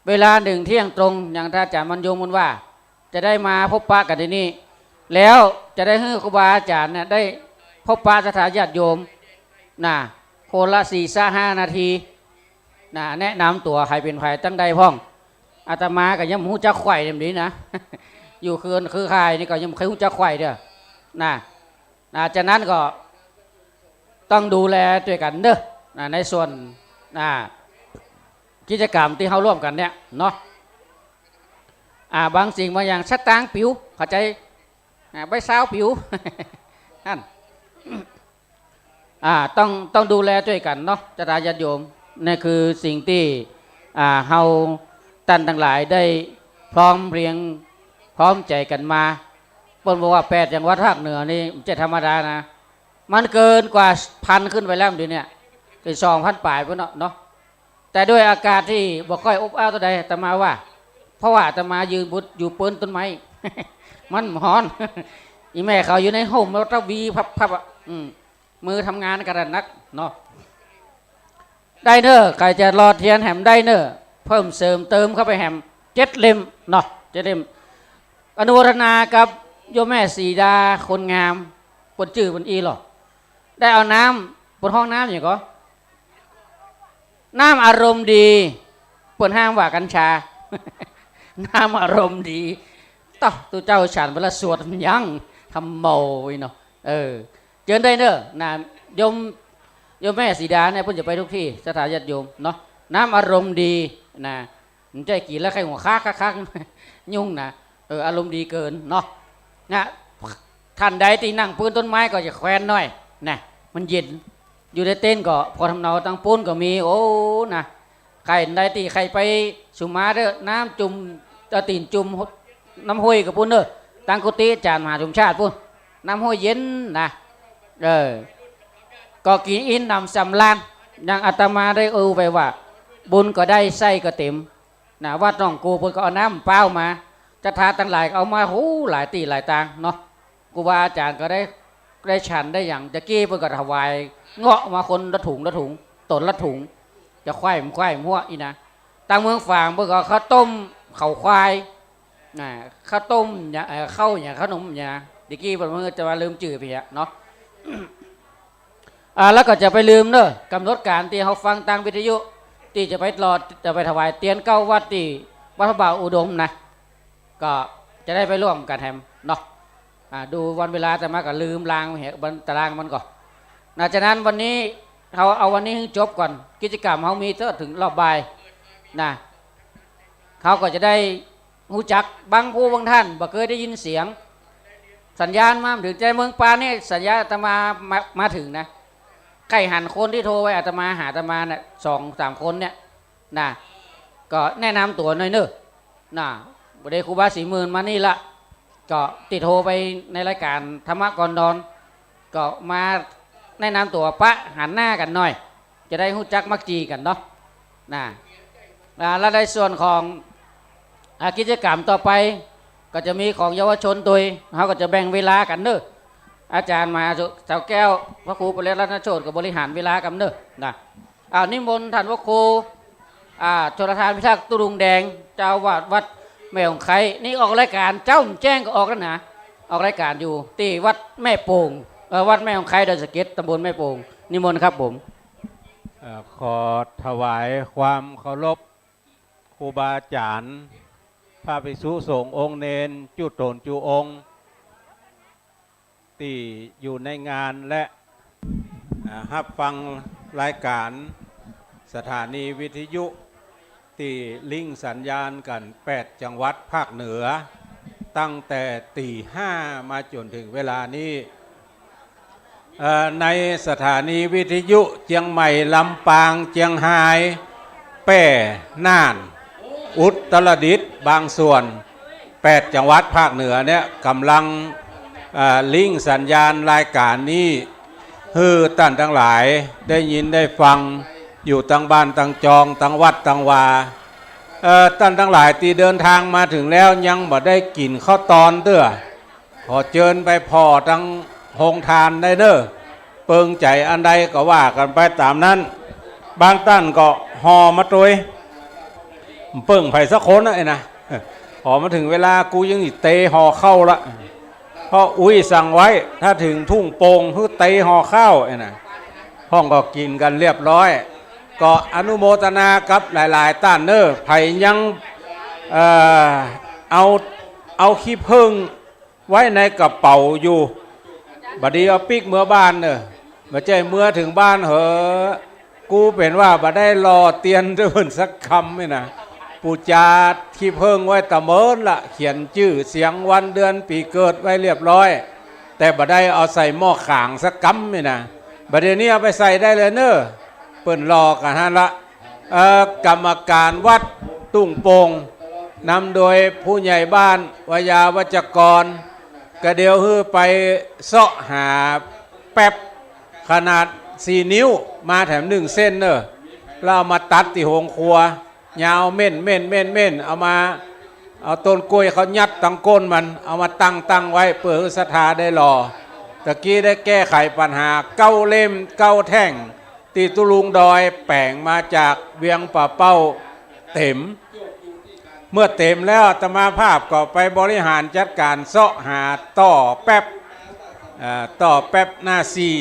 เวลาหนึ่งเที่ยงตรง อย่างท่านอาจ๋ารย์บรรยงเปิ้นว่า จะได้มาพบปะกั๋นตี้นี่ แล้วจะได้หื้อครูบาอาจ๋ารย์เนี่ยได้พบปะศรัทธาญาติโยมนะ คนละสี่ซะห้านาทีนะ แนะนำตั๋วใผเป๋นใผตังใดพ่อง อาตมาก็ยังบ่ฮู้จักใค่เล่มนี้นะ อยู่เครือ เครือข่ายนี่ก็ยังบ่เคยฮู้จักใค่เตื้อนะ นะ ฉะนั้นก็ต้องดูแลตวยกั๋นเน้อนะ ในส่วนนะ กิจกรรมตี้เฮาร่วมกั๋นเนี่ยเนาะ อ่า บางสิ่งบางอย่าง สตางค์ปิ๋ว เข้าใจ๋ อ่า ใบซาวปิ๋ว หั้น อ่า ต้อง ต้องดูแลจ้วยกั๋นเนาะ ศรัทธาญาติโยม นี่คือสิ่งตี้ อ่า เฮาต้านตังหลายได้พร้อมเพรียง พร้อมใจ๋กั๋นมา เปิ้นบอกว่าแปดจังหวัดภาคเหนือนี่บ่ใจ้ธรรมดานะ มันเกินกว่าพันขึ้นไปแล้วเดี๋ยวนี้ เกินสองพันป๋ายพุ้นเนาะ เนาะ แต่ด้วยอากาศตี้บ่ค่อยอบอ้าวเต้าใด อาตมาว่า เพราะว่าอาตมายืนบน อยู่เปิ้นต้นไม้ มันฮ้อน อี่แม่เขาอยู่ในฮ่มแล้วตะวีพับๆ อะ อืม มือทำงานกระหนักเนาะ ได้เน่อ ใผจะหล่อเตียนแหมได้เน่อ เพิ่มเสริมเติมเข้าไปแหม เจ็ดเล่มเนาะ เจ็ดเล่ม อนุโมทนากับโยมแม่สีดาคนงาม เปิ้นจื้อเปิ้นอี้ลอ ได้เอาน้ำ เปิ้นฮ้องน้ำหยังก่อ น้ำอารมณ์ดี เปิ้นห้ามว่ากัญชา น้ำอารมณ์ดี ต๊ะ ตุ๊เจ้าฉันไปแล้วสวดมันยัง ธัมโม อี้เนาะ เออ เจิญได้เน่อ นะ โยม โยมแม่สีดาเนี่ย เปิ้นจะไปทุกตี้ ศรัทธาญาติโยมเนาะ น้ำอารมณ์ดี นะ บ่ใจ้กิ๋นแล้วใค่หัวคักๆ ยุ่งนะ เออ อารมณ์ดีเกินเนาะ นะ ต้านใดตี้นั่งปื๊นต้นไม้ก็จะแควนหน้อย นะ มันเย็น อยู่ในเต็นท์ก็ผ่อนเนาตังปู๊นก็มี โอ้ นะ ใค่ใดตี้ใค่ไปสุมาเต๊อะ น้ำจุ่ม เอาตี๋นจุ่มน้ำห้วยกับปู๊นเต๊อะ ตังกุฏิอาจ๋ารย์มหาสมชาติปู๊น น้ำห้วยเย็นนะ เออ ก็กิ๋นอิ่มหนำสำราญ อย่างอาตมาได้อู้ไปว่า บุญก็ได้ ไส้ก็เต๋ม นะ วัดหนองกูเปิ้นก็เอาน้ำเป๊ามา ศรัทธาตังหลายก็เอามา โห หลายตี้หลายตางเนาะ ครูบาอาจ๋ารย์ก็ได้ ได้ฉันได้หยัง ตะกี้เปิ้นก็ถวายเงาะมาคนละถุงละถุง ต๋นละถุง จะไขว้มันไขว้มันหั้วอี้นะ ตางเมืองฝางเปิ้นก็เอาข้าวต้มเขาควาย นะ ข้าวต้มหยัง เอ่อ ข้าวหยัง ขนมหยัง ตะกี้เปิ้นจะว่าลืมจื้อไปอะเนาะ อ่า แล้วก็จะไปลืมเน่อ ก๋ำหนดก๋านตี้เฮาฟังตางวิทยุ ตี้จะไปหล่อ จะไปถวายเตียนเก๊าวัดตี้วัดพระบาทอุดมนะ ก็จะได้ไปร่วมกั๋นแหมเนาะ อ่า ดูวันเวลาอาตมาก็ลืมลางเหีย บัน ตารางมันก่อ นะ ฉะนั้นวันนี้เฮาเอาวันนี้หื้อจบก่อน กิจกรรมเฮามีเต๊อะเถิงรอบบ่ายนะ เฮาก็จะได้ ฮู้จัก บางผู้บางต้านบ่เกยได้ยินเสียง สัญญาณมาบ่เถิง แต่เมืองปานนี่สัญญาณอาตมามา มาเถิงนะ ใค่หันคนตี้โทรไปอาตมา หาอาตมาเนี่ย สองสามคนเนี่ยนะ ก็แนะนำตั๋วหน่อยเน่อนะ บ่ได้ครูบาศรีหมื่นมานี่ละ ก็ตี้โทรไปในรายก๋านธรรมะก่อนนอน ก็มาแนะนำตั๋วปะหันหน้ากั๋นหน่อย จะได้ฮู้จักมักจี๋กั๋นเนาะ นะ อ่า แล้วในส่วนของ อ่า กิจกรรมต่อไป ก็จะมีของเยาวชนตวย เฮาก็จะแบ่งเวลากั๋นเน่อ อาจ๋ารย์มหาเสาแก้ว พระครูปริยัติรัตนโชติก็บริหารเวลากั๋นเน่อ นะ อ่า นิมนต์ต้านพระครู อ่า ชลทานพิทักษ์ ตุ๊ลุงแดง เจ้าอาวาสวัดแม่องไค นี่ออกรายก๋าน เจ๊าแจ้งก็ออกแล้วนะ ออกรายก๋านอยู่ตี้วัดแม่โป่ง เอ่อ วัดแม่องไคดอยสะเก็ด ตำบลแม่โป่ง นิมนต์ครับผม เอ่อ ขอถวายความเคารพครูบาอาจ๋ารย์ พระภิกษุสงฆ์องค์เณร จุ๊ต๋นจุ๊องค์ ตี้อยู่ในงานและ อ่า ฮับฟังรายก๋านสถานีวิทยุ ตี้ลิงก์สัญญาณกั๋นแปดจังหวัดภาคเหนือ ตั้งแต่ตี๋ห้ามาจ๋นเถิงเวลานี้ เอ่อ ในสถานีวิทยุเจียงใหม่ ลำปาง เจียงฮาย แป้ร่าน อุตรดิตถ์ บางส่วน แปดจังหวัดภาคเหนือเนี่ย ก๋ำลัง เอ่อ ลิงก์สัญญาณรายก๋านนี้ หื้อต้านตังหลายได้ยินได้ฟัง อยู่ตังบ้านตังจอง ตังวัดตังวา เอ่อ ต้านตังหลายตี้เดินตางมาเถิงแล้ว ยังบ่ได้กิ๋นข้าวตอนเตื้อ ขอเจิญไปผ่อตังโฮงตานได้เน่อ เปิงใจ๋อันใดก็ว่ากั๋นไปต๋ามนั้น บางต้านก็ห่อมาตวย เปิ้งใผสักคนนะไอ้นะ ห่อมาเถิงเวลากูยังสิเตห่อข้าวละ เพราะอุ๊ยสั่งไว้ ถ้าเถิงทุ่งโป่งหื้อเตห่อข้าวไอ้นะ พ่องก็กิ๋นกั๋นเรียบร้อย ก็อนุโมทนากับหลายๆ ต้านเน่อ ใผยัง เอ่อ เอา เอาขี้ผึ้ง ไว้ในกระเป๋าอยู่ บ่ดีเอาปิ๊กเมือบ้านเน่อ บ่ใจ้เมือเถิงบ้านเหอะ กูเป๋นว่าบ่ได้หล่อเตียนตวยเปิ้นสักกำนี่นะ ปู๋จ๋าดขี้เผิ้งไว้ตะเมินละ เขียนจื้อเสียงวันเดือนปี๋เกิดไว้เรียบร้อย แต่บ่ได้เอาใส่หม้อขางสักกำนี่นะ บ่าเดี่ยวนี้เอาไปใส่ได้เลยเน่อ เปิ้นหล่อกั๋นหั้นละ เอ่อ กรรมก๋านวัดตุ้งโป่ง นำโดยผู้ใหญ่บ้าน วยาวัจกร ก็เดี๋ยวหื้อไปเซาะหาแป๊บขนาดสี่นิ้ว มาแถมหนึ่งเส้นเน่อ แล้วเอามาตัดตี้โฮงครัว ยาวเม่นเม่นเม่นเม่น เอามา เอาต้นกล้วยเขายัดตังก้นมัน เอามาตั้งตั้งไว้ เปื้อหื้อศรัทธาได้หล่อ ตะกี้ได้แก้ไขปัญหาเก้าเล่มเก้าแท่ง ตี้ตุ๊ลุงดอยแป๋งมาจากเวียงป่าเป้าเต็ม เมื่อเต็มแล้วอาตมาภาพก็ไปบริหารจัดก๋านเซาะหาต่อแป๊บ อ่า ต่อแป๊บหน้าสี่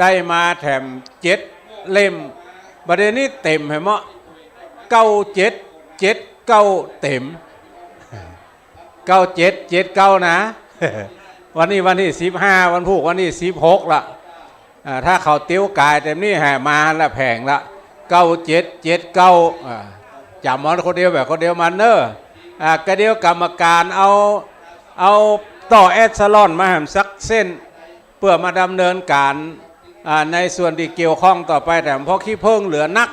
ได้มาแถมเจ็ดเล่ม บ่าเดี่ยวนี้เต็มแหมเนาะ เก้าเจ็ด เจ็ดเก้า เต็ม เก้าเจ็ด เจ็ดเก้า นะ วันนี้วันตี้สิบห้า วันพูกวันตี้สิบหกละ อ่า ถ้าเขาเตียวก๋ายเต็มนี่แหมมาละแผงละ เก้าเจ็ด เจ็ดเก้า อ่า จ๋ำมันคนเดียวแบบคนเดียวมันเน่อ อ่า ก็เดี๋ยวกรรมก๋านเอา เอาต่อแอสซาลอนมาแหมสักเส้น เปื้อมาดำเนินก๋าน อ่า ในส่วนตี้เกี่ยวข้องต่อไป แต่เพราะขี้เผิ้งเหลือนัก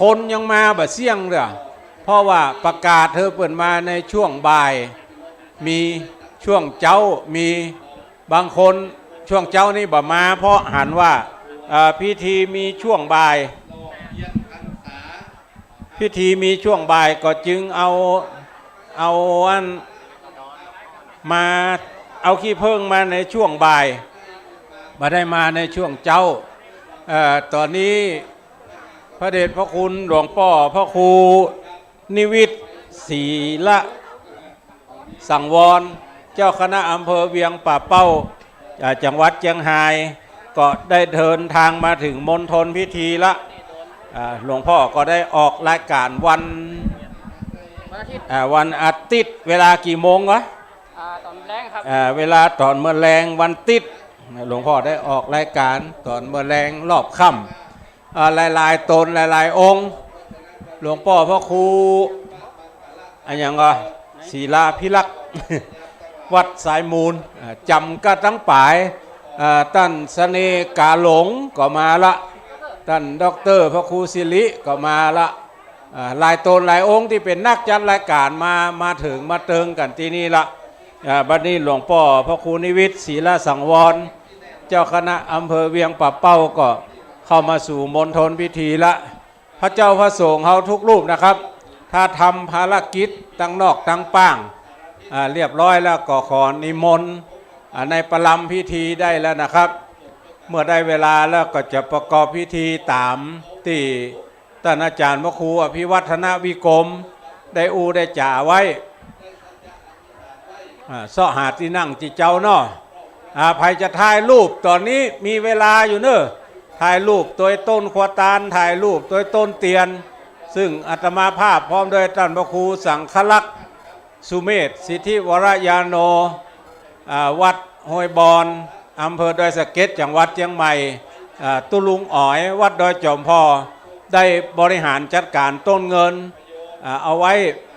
คนยังมาบ่เสี้ยงเตื้อ เพราะว่าประกาศหื้อเปิ้นมาในช่วงบ่าย มีช่วงเจ๊า มีบางคนช่วงเจ๊านี้บ่มา เพราะหันว่า อ่า พิธีมีช่วงบ่าย พิธีมีช่วงบ่ายก็จึงเอา เอาอัน มา เอาขี้เผิ้งมาในช่วงบ่าย บ่ได้มาในช่วงเจ๊า เอ่อ ต๋อนนี้พระเดชพระคุณหลวงป้อพระครูนิวิตร ศรีละสังวร เจ้าคณะอำเภอเวียงป่าเป้า อ่า จังหวัดเจียงฮาย ก็ได้เดินทางมาถึงมณฑลพิธีละ อ่า หลวงป้อก็ได้ออกรายก๋านวัน วันอาทิตย์ อ่า วันอาทิตย์ เวลากี่โมงวะ อ่า ต๋อนแลงครับ อ่า เวลาต๋อนเมื่อแลงวันอาทิตย์ หลวงป้อได้ออกรายก๋านต๋อนเมื่อแลงรอบค่ำ อ่า หลายๆ ต๋นหลายๆ องค์ หลวงป้อพระครู อะหยังก็ ศิลาภิรักษ์ วัดสายมูล อ่า จ๋ำกั๋นตังป๋าย อ่า ต้านเสน่ห์ก๋าหลงก็มาละ ต้านด็อกเตอร์พระครูสิริก็มาละ อ่า หลายต๋นหลายองค์ตี้เป๋นนักจัดรายก๋านมา มาเถิงมาเติงกั๋นตี้นี่ละ อ่า บัดนี้หลวงป้อพระครูนิวิตร ศรีละสังวร เจ้าคณะอำเภอเวียงป่าเป้าก็เข้ามาสู่มณฑลพิธีละ พระเจ้าพระสงฆ์เฮาทุกรูปนะครับ ถ้าทำภารกิจตังนอกตังป้าง อ่า เรียบร้อยแล้วก็ขอนิมนต์ อ่า ในประลำพิธีได้แล้วนะครับ เมื่อได้เวลาแล้วก็จะประกอบพิธีต๋ามตี้ต้านอาจ๋ารย์พระครูอภิวัฒนวิกรมได้อู้ได้จ๋าไว้ อ่า เซาะหาตี้นั่งตี้เจ๊าเนาะ อ่า ใผจะถ่ายรูปต๋อนนี้มีเวลาอยู่เน่อ ถ่ายรูปตวยต้นขัวตาล ถ่ายรูปตวยต้นเตียน ซึ่งอาตมาภาพพร้อมด้วยต้านพระครูสังฆรักษ์ สุเมธ สิทธิวรญาโณ อ่า วัดห้วยบอน อำเภอดอยสะเก็ด จังหวัดเจียงใหม่ อ่า ตุ๊ลุงอ๋อย วัดดอยจอมผ่อ ได้บริหารจัดก๋านต้นเงิน อ่า เอาไว้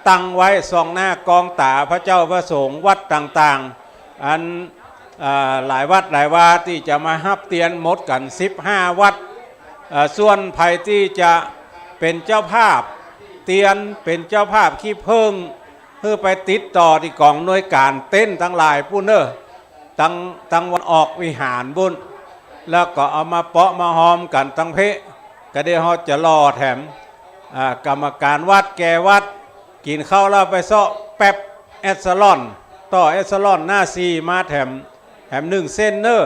ตั้งไว้ส่องหน้ากองต๋าพระเจ้าพระสงฆ์วัดต่างๆ อัน อ่า หลายวัดหลายวาตี้จะมาฮับเตียนหมดกั๋นสิบห้าวัด อ่า ส่วนใผตี้จะเป๋นเจ้าภาพเตียน เป๋นเจ้าภาพขี้เผิ้ง หื้อไปติดต่อตี้ก๋องหน่วยก๋านเต็นท์ตังหลายปู้นเน่อ ตัง ตังวันออกวิหารปู้น แล้วก็เอามาเปาะมาฮอมกั๋นตังเพะ ก็เดี๋ยวเฮาจะหล่อแถม อ่า กรรมก๋านวัดแก่วัด กิ๋นข้าวแล้วไปเซาะแป๊บแอสซาลอน ต่อแอสซาลอนหน้าสี่มาแถม แถมหนึ่งเส้นเน่อ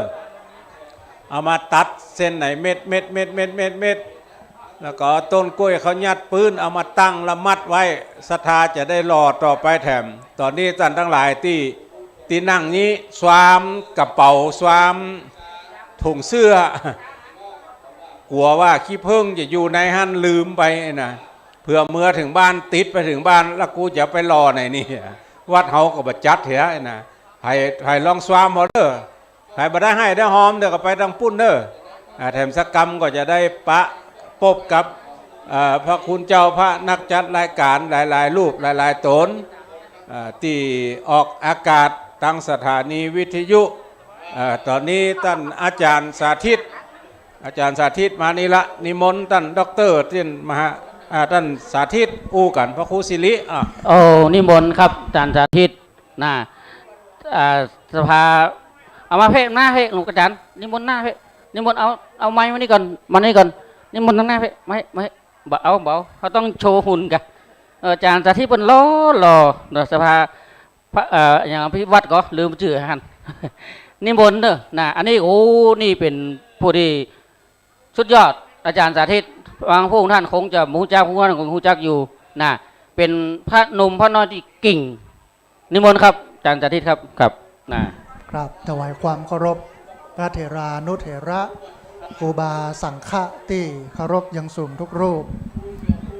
เอามาตัดเส้นไหนเม็ดเม็ดเม็ดเม็ดเม็ดเม็ด แล้วก็เอาต้นกล้วยเขายัดปื๊น เอามาตั้งแล้วมัดไว้ ศรัทธาจะได้หล่อต่อไปแถม ต๋อนนี้ต้านตังหลายตี้ ตี้นั่งนี้ ซวามกระเป๋า ซวามถุงเสื้อ กั๋วว่าขี้เผิ้งจะอยู่ในหั้นลืมไปนะ เผื่อเมือเถิงบ้าน ติดไปเถิงบ้าน แล้วกูจะไปหล่อไหนนี่ วัดเฮาก็บ่จัดเหียนะ ใผ ใผลองซวามเอาเน่อ ใผบ่ได้ไห้ได้ฮอมเดี๋ยวก็ไปตังปู้นเน่อ อ่า แถมสักกำก็จะได้ปะ ปบกับ เอ่อ พระคุณเจ้าพระนักจัดรายการหลายๆ รูปหลายๆ ต๋น เอ่อ ตี้ออกอากาศตางสถานีวิทยุ เอ่อ ต๋อนนี้ต้านอาจ๋ารย์สาธิต อาจ๋ารย์สาธิตมานี่ละ นิมนต์ต้านด็อกเตอร์ ต้านมหา อ่า ต้านสาธิตอู้กั๋น พระครูสิริ อ่ะ โอ้ นิมนต์ครับ อาจ๋ารย์สาธิต นะ อ่า สภา เอามาเพ่หน้าเพ่ หลวงอาจ๋ารย์ นิมนต์หน้าเพ่ นิมนต์เอา เอาไมค์มานี่ก่อน มานี่ก่อน นิมนต์ตางหน้าเพ่ ไมค์ ไมค์ บ่เอา บ่เอา เฮาต้องโชว์หุ่นก่ะ เออ อาจ๋ารย์สาธิตเปิ้นหล่อ หล่อ เนาะ สภา พระ เอ่อ อย่างพิวัตรก็ลืมจื้อหั้น นิมนต์เนาะ นะ อันนี้ โอ้ นี่เป๋นผู้ตี้สุดยอด อาจ๋ารย์สาธิต บางพวกต้านคงจะบ่ฮู้จัก พวกต้านคงฮู้จักอยู่ นะ เป๋นพระหนุ่มพระน้อยตี้เก่ง นิมนต์ครับ อาจ๋ารย์สาธิตครับ ครับ นะ ครับ ถวายความเคารพ พระเถรานุเถระ ครูบาสังฆะตี้เคารพอย่างสูงทุกรูป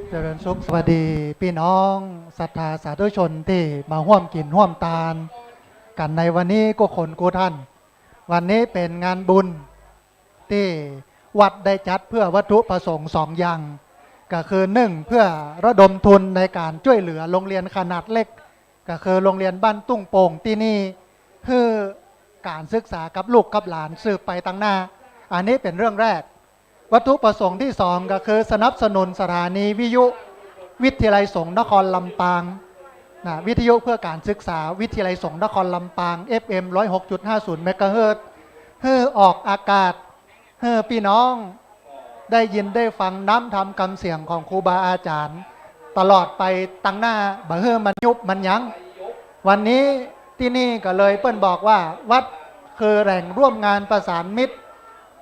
เจริญสุข สวัสดีปี้น้องศรัทธาสาธุชนตี้มาฮ่วมกิ๋นฮ่วมตานกั๋นในวันนี้กู้คนกู้ต้าน วันนี้เป๋นงานบุญตี้วัดได้จัดเพื่อวัตถุประสงค์สองอย่าง ก็คือนึ่ง เพื่อระดมทุนในก๋านจ้วยเหลือโรงเรียนขนาดเล็ก ก็คือโรงเรียนบ้านตุ้งโป่งตี้นี่ หื้อก๋านศึกษากับลูกกับหลานสืบไปตางหน้า อันนี้เป๋นเรื่องแรก วัตถุประสงค์ตี้สองก็คือสนับสนุนสถานีวิทยุวิทยาลัยสงฆ์นครลำปาง นะ วิทยุเพื่อการศึกษาวิทยาลัยสงฆ์นครลำปาง เอฟเอ็ม ร้อยหกจุดห้าศูนย์ เมกะเฮิรตซ์ หื้อออกอากาศ หื้อปี้น้องได้ยินได้ฟังน้ำธรรมกำเสียงของครูบาอาจ๋ารย์ ตลอดไปตางหน้า บ่หื้อมันยุบมันยั้ง วันนี้ตี้นี่ก็เลยเปิ้นบอกว่า วัดคือแหล่งร่วมงานประสานมิตร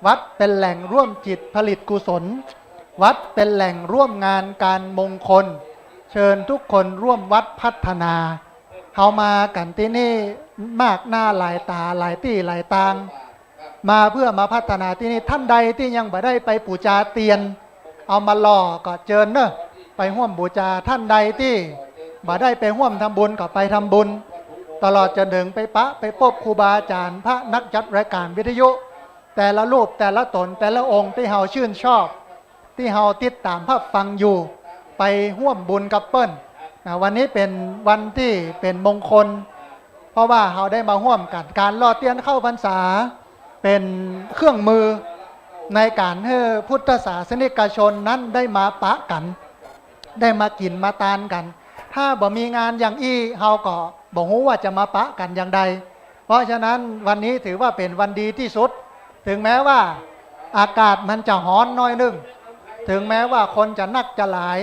วัดเป๋นแหล่งร่วมจิตผลิตกุศล วัดเป๋นแหล่งร่วมงานการมงคล เชิญทุกคนร่วมวัดพัฒนา เฮามากั๋นตี้นี่มากหน้าหลายต๋าหลายตี้หลายตาง มาเพื่อมาพัฒนาตี้นี่ ต้านใดตี้ยังบ่ได้ไปปู๋จาเตียน เอามาหล่อก็เจิญเนาะ ไปฮ่วมปู๋จา ต้านใดตี้บ่ได้ไปฮ่วมทำบุญก็ไปทำบุญ ตลอดจ๋นเถิงไปปะไปปบครูบาอาจ๋ารย์ พระนักจัดรายการวิทยุ แต่ละรูปแต่ละต๋นแต่ละองค์ตี้เฮาชื่นชอบ ตี้เฮาติดต๋ามฮับฟังอยู่ ไปฮ่วมบุญกับเปิ้น นะ วันนี้เป๋นวันตี้เป๋นมงคล เพราะว่าเฮาได้มาฮ่วมกั๋น ก๋านหล่อเตียนเข้าพรรษา เป๋นเครื่องมือในก๋านหื้อพุทธศาสนิกชนนั้นได้มาปะกั๋น ได้มากิ๋นมาตานกั๋น ถ้าบ่มีงานอย่างอี้ เฮาก็บ่ฮู้ว่าจะมาปะกั๋นอย่างใด เพราะฉะนั้นวันนี้ถือว่าเป๋นวันดีตี้สุด ถึงแม้ว่าอากาศมันจะฮ้อนหน้อยนึ่ง ถึงแม้ว่าคนจะนักจะหลาย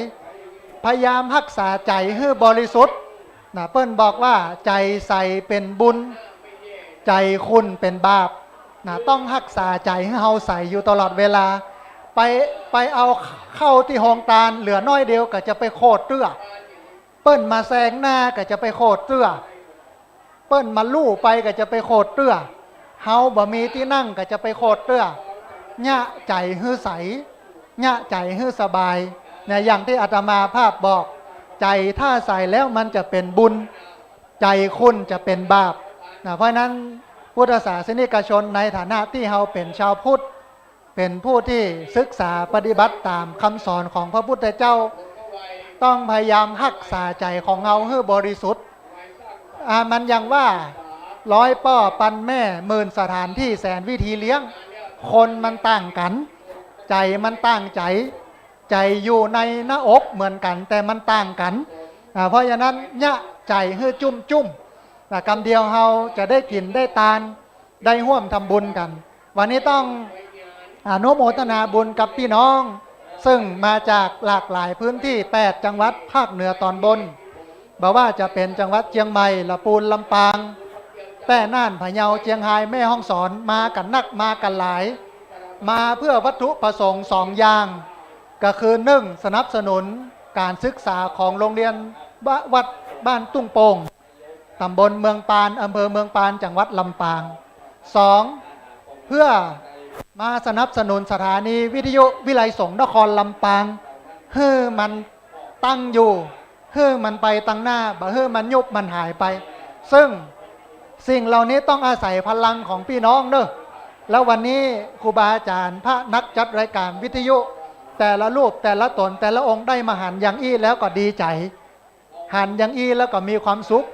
พยายามฮักษาใจ๋หื้อบริสุทธิ์ นะ เปิ้นบอกว่า ใจ๋ใสเป๋นบุญ ใจ๋ขุ่นเป๋นบาป นะ ต้องฮักษาใจ๋หื้อเฮาใสอยู่ตลอดเวลา ไป ไปเอาข้าวตี้โฮงตานเหลือหน้อยเดียวก็จะไปโขดเตื้อ เปิ้นมาแซงหน้าก็จะไปโขดเตื้อ เปิ้นมาลู่ไปก็จะไปโขดเตื้อ เฮาบ่มีตี้นั่งก็จะไปโขดเตื้อ เยียะใจ๋หื้อใส เยียะใจ๋หื้อสบาย นะ อย่างตี้อาตมาภาพบอก ใจ๋ถ้าใสแล้วมันจะเป๋นบุญ ใจ๋ขุ่นจะเป๋นบาป นะ เพราะฉะนั้นพุทธศาสนิกชนในฐานะตี้เฮาเป๋นชาวพุทธ เป๋นผู้ตี้ศึกษาปฏิบัติต๋ามกำสอนของพระพุทธเจ้า ต้องพยายามฮักษาใจ๋ของเฮาหื้อบริสุทธิ์ อ่า มันยังว่า ร้อยป้อปันแม่ หมื่นสถานที่แสนวิธีเลี้ยง คนมันต่างกั๋น ใจ๋มันต่างใจ๋ ใจ๋อยู่ในหน้าอกเหมือนกั๋น แต่มันต่างกั๋น อ่า เพราะฉะนั้นเยียะใจ๋หื้อจุ่มๆ นะ กำเดียวเฮาจะได้กิ๋นได้ตาน ได้ฮ่วมทำบุญกั๋น วันนี้ต้องอนุโมทนาบุญกับปี้น้อง ซึ่งมาจากหลากหลายพื้นตี้ แปดจังหวัดภาคเหนือต๋อนบน บ่ว่าจะเป๋นจังหวัดเจียงใหม่ ละปูน ลำปาง แป้ น่าน พะเยา เจียงฮาย แม่ฮ่องสอน มากั๋นนัก มากั๋นหลาย มาเพื่อวัตถุประสงค์สองอย่าง ก็คือ นึ่ง สนับสนุนก๋านศึกษาของโรงเรียน บ- วัดบ้านตุ้งโป่ง ต๋ำบลเมืองปาน อำเภอเมืองปาน จังหวัดลำปาง สอง เพื่อมาสนับสนุนสถานีวิทยุวิทยาลัยสงฆ์นครลำปาง หื้อมันตั้งอยู่ หื้อมันไปตางหน้า บ่หื้อมันยุบมันหายไป ซึ่งสิ่งเหล่านี้ต้องอาศัยพลังของปี้น้องเนาะ แล้ววันนี้ครูบาอาจ๋ารย์ พระนักจัดรายการวิทยุ แต่ละรูปแต่ละต๋นแต่ละองค์ได้มาหันอย่างอี้แล้วก็ดีใจ๋ หันอย่างอี้แล้วก็มีความสุข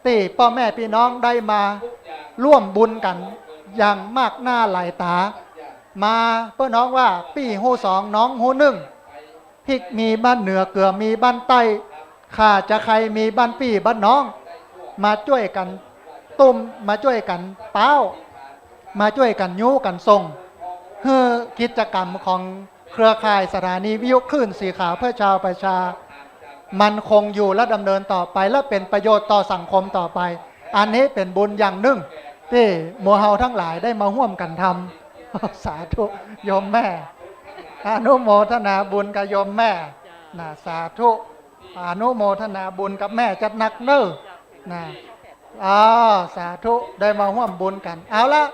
ตี้ป้อแม่ปี้น้องได้มาร่วมบุญกั๋นอย่างมากหน้าหลายต๋า มาเปื้อน้องว่าปี้ฮู้สองน้องฮู้นึ่ง พริกมีบ้านเหนือเกือมีบ้านใต้ ข่าจะใคมีบ้านปี้บ้านน้อง มาจ้วยกั๋นตุ้ม มาจ้วยกั๋นป๊าว มาจ้วยกั๋นยู้กั๋นส่ง หื้อกิจกรรมของเครือข่ายสถานีวิทยุคลื่นสีขาวเพื่อชาวประชา มันคงอยู่และดำเนินต่อไป และเป๋นประโยชน์ต่อสังคมต่อไป อันนี้เป๋นบุญอย่างนึ่ง ตี้หมู่เฮาตังหลายได้มาฮ่วมกั๋นทำ สาธุ โยมแม่ อนุโมทนาบุญกับโยมแม่ นะ สาธุ อนุโมทนาบุญกับแม่จัดหนักเน่อ นะ อ้าว สาธุ ได้มาฮ่วมบุญกั๋น เอาละ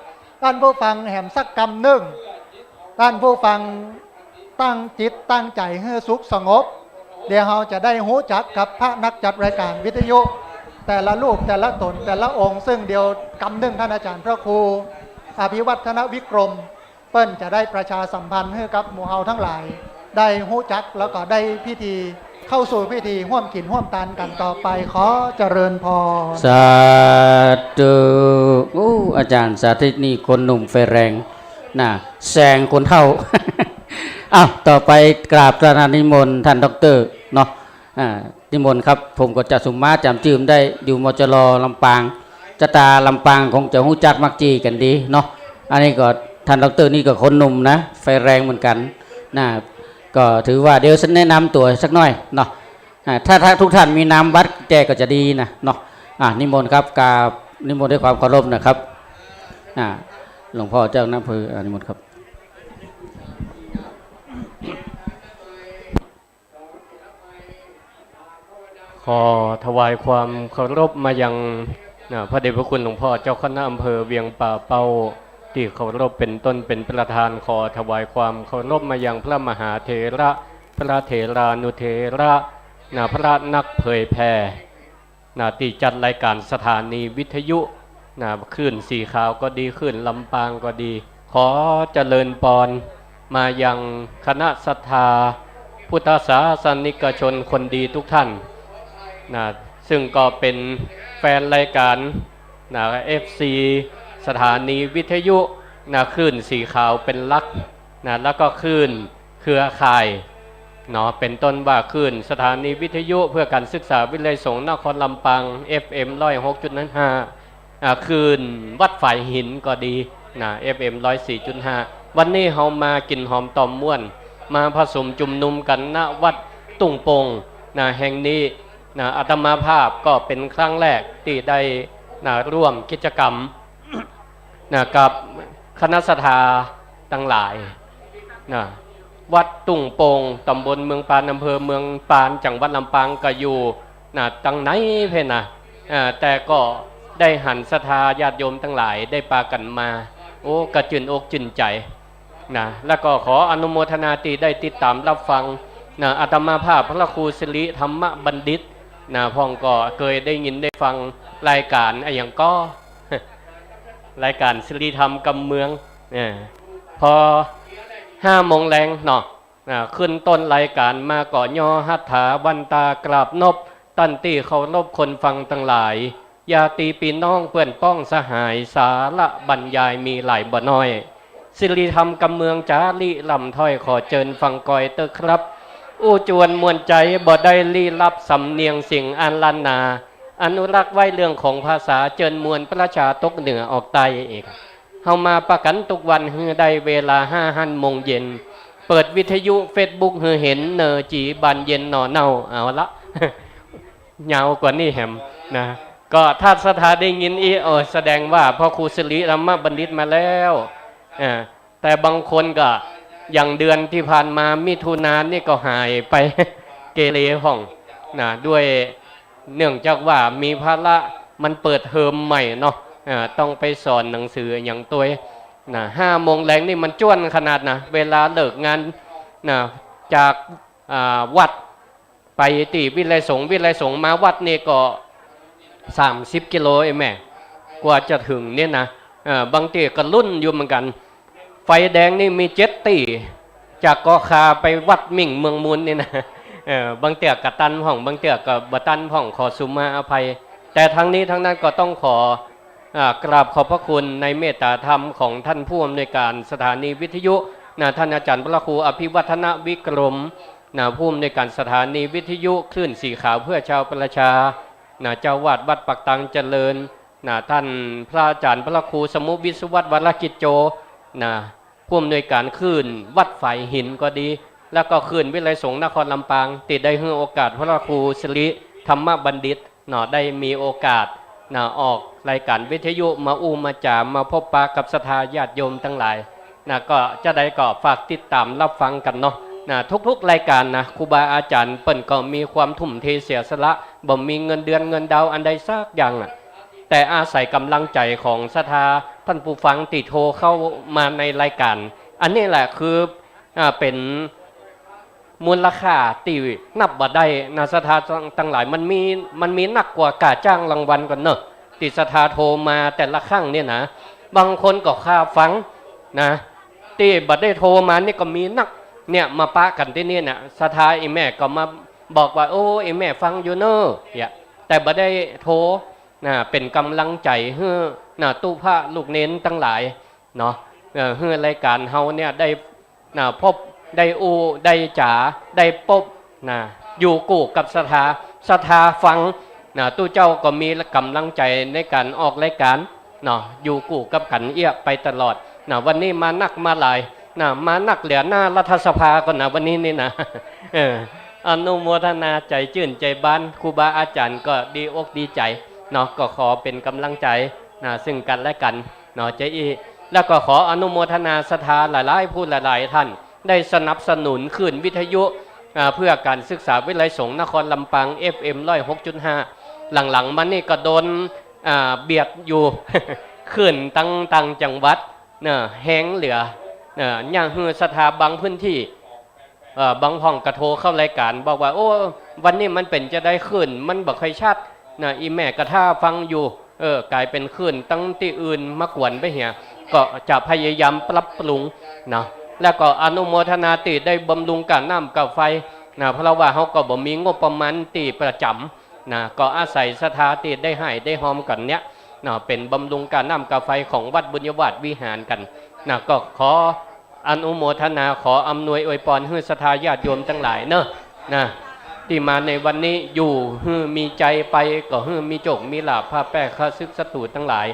ต้านผู้ฟังแหมสักกำนึ่ง ต้านผู้ฟังตั้งจิตตั้งใจ๋หื้อสุขสงบ เดี๋ยวเฮาจะได้ฮู้จักกับพระนักจัดรายการวิทยุ แต่ละรูปแต่ละต๋นแต่ละองค์ ซึ่งเดี๋ยวกำนึ่งต้านอาจ๋ารย์พระครูอภิวัฒนวิกรม เปิ้นจะได้ประชาสัมพันธ์หื้อกับหมู่เฮาตังหลาย ได้ฮู้จักแล้วก็ได้พิธี เข้าสู่พิธีฮ่วมกิ๋นฮ่วมตานกั๋นต่อไป ขอเจริญพร สาธุ อู้ อาจ๋ารย์สาธิตนี่คนหนุ่มไฟแรง นะ แซงคนเฒ่า อ้าว ต่อไปกราบสถานะนิมนต์ต้านด็อกเตอร์เนาะ อ่า นิมนต์ครับ ผมก็จะสุมมาจ๋ำจื้อบ่ได้ อยู่ มจร ลำปาง จะต๋าลำปางคงจะฮู้จักมักจี๋กั๋นดีเนาะ อันนี้ก็ต้านด็อกเตอร์นี่ก็คนหนุ่มนะ ไฟแรงเหมือนกั๋น นะ ก็ถือว่าเดี๋ยวฉันแนะนำตั๋วสักหน่อยเนาะ อ่า ถ้า ถ้าทุกท่านมีนามบัตรแจ้งก็จะดีนะเนาะ อ่า นิมนต์ครับ กราบนิมนต์ด้วยความเคารพนะครับ อ่า หลวงพ่อเจ้าคณะอำเภอ อ่า นิมนต์ครับ ขอถวายความเคารพมายัง นะ พระเดชพระคุณหลวงพ่อเจ้าคณะอำเภอเวียงป่าเป้า ตี้เคารพเป๋นต้นเป๋นประธาน ขอถวายความเคารพมายังพระมหาเถระ พระเถรานุเถระ นะ พระนักเผยแผ่ นะ ตี้จัดรายการสถานีวิทยุ นะ คลื่นสีขาวก็ดี คลื่นลำปางก็ดี ขอเจริญปอนมายังคณะศรัทธาพุทธศาสนิกชนคนดีทุกท่าน นะ ซึ่งก็เป๋นแฟนรายการ นะ เอฟซี สถานีวิทยุ นะ คลื่นสีขาวเป๋นหลัก นะ แล้วก็คลื่นเครือข่าย เนาะ เป๋นต้นว่าคลื่นสถานีวิทยุเพื่อการศึกษาวิทยาลัยสงฆ์นครลำปาง เอฟเอ็ม ร้อยหกจุดห้า อ่า คลื่นวัดฝายหินก็ดี นะ เอฟเอ็ม ร้อยสี่จุดห้า วันนี้เฮามากิ๋นหอมต๋อมม่วน มาผสมจุมนุมกั๋น ณ วัดตุ้งโป่ง นะ แห่งนี้ นะ อาตมาภาพก็เป๋นครั้งแรกตี้ได้ นะ ร่วมกิจกรรม นะ กับคณะศรัทธาตังหลาย นะ วัดตุ้งโป่ง ต๋ำบลเมืองปาน อำเภอเมืองปาน จังหวัดลำปาง ก็อยู่ นะ ตังในเพ่นนะ อ่า แต่ก็ได้หันศรัทธาญาติโยมตังหลายได้ปากั๋นมา โอ้ กระจื้นอกจื้นใจ๋ นะ แล้วก็ขออนุโมทนาตี้ได้ติดต๋ามรับฟัง นะ อาตมาภาพพระครูสิริธรรมบัณฑิต นะ พ่องก็เกยได้ยินได้ฟังรายการอะหยังก่อ รายการสิริธรรมกำเมือง เออ พอห้าโมงแลงเนาะ อ่า ขึ้นต้นรายการมาก็ย่อหัตถาวันตากราบนบ ต้านตี้เคารพคนฟังตังหลาย ญาติปี้น้องเปื้อนป้องสหาย สาระบรรยายมีหลายบ่น้อย สิริธรรมกำเมืองจ๋าริลำถ้อย ขอเจิญฟังกอยเต๊อะครับ อู้จวนม่วนใจ๋ บ่ได้ลี้ลับสำเนียงเสียงอันล้านนา อนุรักษ์ไว้เรื่องของภาษา เจิญมวลประชาตกเหนือออกใต้เอก เฮามาปะกั๋นทุกวัน หื้อได้เวลาห้าหั้นโมงเย็น เปิดวิทยุเฟซบุ๊กหื้อเห็น เนอจีบานเย็นหน่อเน่า เอาละ ยาวกว่านี้แหมนะ ก็ถ้าศรัทธาได้ยินอี้ เออ แสดงว่าพระครูสิริธรรมบัณฑิตมาแล้ว อ่า แต่บางคนก็ อย่างเดือนตี้ผ่านมามิถุนานี่ก็หายไป เกเรพ่อง นะ ด้วย เนื่องจากว่ามีภาระ มันเปิดเทอมใหม่เนาะ อ่า ต้องไปสอนหนังสืออะหยังตวย นะ ห้าโมงแลงนี่มันจ้วนขนาดนะ เวลาเลิกงาน นะ จาก อ่า วัด ไปตี้วิทยาลัยสงฆ์ วิทยาลัยสงฆ์มาวัดนี่ก็สามสิบกิโลเองแม่ กว่าจะเถิงเนี่ยนะ เอ่อ บางตี้ก็ลุ้นอยู่เหมือนกั๋น ไฟแดงนี่มีเจ็ดตี้ จากเกาะข่าไปวัดมิ่งเมืองมูลนี่นะ เออ บางเตื้อก็ตันพ่อง บางเตื้อก็บ่ตันพ่อง ขอสุมาอภัย แต่ทั้งนี้ทั้งนั้นก็ต้องขอ อ่า กราบขอบพระคุณในเมตตาธรรมของท่านผู้อำนวยการสถานีวิทยุนะ ท่านอาจารย์พระครูอภิวัฒนวิกรมนะ ผู้อำนวยการสถานีวิทยุคลื่นสีขาวเพื่อชาวประชานะ เจ้าอาวาสวัดปากตังเจริญนะ ท่านพระอาจารย์พระครูสมุวิศวัตรวรกิจโจนะ ผู้อำนวยการคลื่นวัดฝายหินก็ดี แล้วก็คลื่นวิทยาลัยสงฆ์นครลำปาง ตี้ได้หื้อโอกาสพระครูสิริธรรมบัณฑิตเนาะ ได้มีโอกาสนะ ออกรายการวิทยุมาอู้มาจ๋า มาพบปะกับศรัทธาญาติโยมตังหลายนะ ก็จะได้ก็ฝากติดต๋ามรับฟังกั๋นเนาะนะ ทุกๆ รายการนะ ครูบาอาจ๋ารย์เปิ้นก็มีความทุ่มเทเสียสละ บ่มีเงินเดือนเงินดาวอันใดสักอย่างอะ แต่อาศัยก๋ำลังใจ๋ของศรัทธาต้านผู้ฟังตี้โทรเข้ามาในรายการ อันนี้แหละคือ อ่า เป๋นมูลค่าตี้นับบ่ได้นะ ศรัทธาตังหลาย มันมี มันมีนักกว่าก้าจ้างรางวัลก่อนเนาะ ตี้ศรัทธาโทรมาแต่ละครั้งเนี่ยนะ บางคนก็ค่าฟังนะ ตี้บ่ได้โทรมานี่ก็มีนัก เนี่ย มาปะกั๋นตี้นี่นะ ศรัทธาอี่แม่ก็มาบอกว่า โอ้ อี่แม่ฟังอยู่เนาะ เนี่ย แต่บ่ได้โทร นะ เป๋นก๋ำลังใจ๋หื้อนะ ตุ๊พระลูกเณรตังหลายเนาะ เอ่อ หื้อรายการเฮาเนี่ยได้นะ พบได้อู้ได้จ๋าได้ปบนะ อยู่กู้กับศรัทธา ศรัทธาฟังนะ ตุ๊เจ้าก็มีก๋ำลังใจ๋ในก๋านออกรายการเนาะ อยู่กู้กับกั๋นเอี้ยไปตลอดนะ วันนี้มานักมาหลายนะ มานักเหลือหน้ารัฐสภาก่อนนะ วันนี้นี่นะ เออ อนุโมทนาใจ๋จื้นใจ๋บาน ครูบาอาจ๋ารย์ก็ดีอกดีใจ๋เนาะ ก็ขอเป๋นก๋ำลังใจ๋นะ ซึ่งกั๋นและกั๋นเนาะ เจ้าอี้ แล้วก็ขออนุโมทนาศรัทธาหลายๆ ผู้หลายๆ ท่าน ได้สนับสนุนคลื่นวิทยุ อ่า เพื่อการศึกษาวิทยาลัยสงฆ์นครลำปาง เอฟเอ็ม ร้อยหกจุดห้า หลังๆ มานี่ก็โดน อ่า เบียดอยู่ คลื่นตังต่างจังหวัดเนาะ แฮงเหลือ เนาะ อย่างหื้อศรัทธาบางพื้นตี้ เอ่อ บางพ่องก็โทรเข้ารายการบอกว่า โอ้ วันนี้มันเป๋นจาใดคลื่นมันบ่ค่อยชัดนะ อี่แม่ก็ท่าฟังอยู่ เออ ก๋ายเป๋นคลื่นตังตี้อื่นมากวนไปเหีย ก็จะพยายามปรับปรุงเนาะ แล้วก็อนุโมทนาตี้ได้บำรุงก้าน้ำก้าไฟนะ เพราะว่าเฮาก็บ่มีงบประมาณตี้ประจ๋ำนะ ก็อาศัยศรัทธาตี้ได้ฮ่ายได้ฮอมกั๋นเนี่ยเนาะ เป๋นบำรุงก้าน้ำก้าไฟของวัดบุญญวาสวิหารกั๋นนะ ก็ขอ อนุโมทนาขออำนวยอวยปอนหื้อศรัทธาญาติโยมตังหลายเนาะ นะ ตี้มาในวันนี้ อยู่หื้อมีใจ๋ไป ก็หื้อมีโจคมีลาภ พาแป้ข้าศึกศัตรูตังหลาย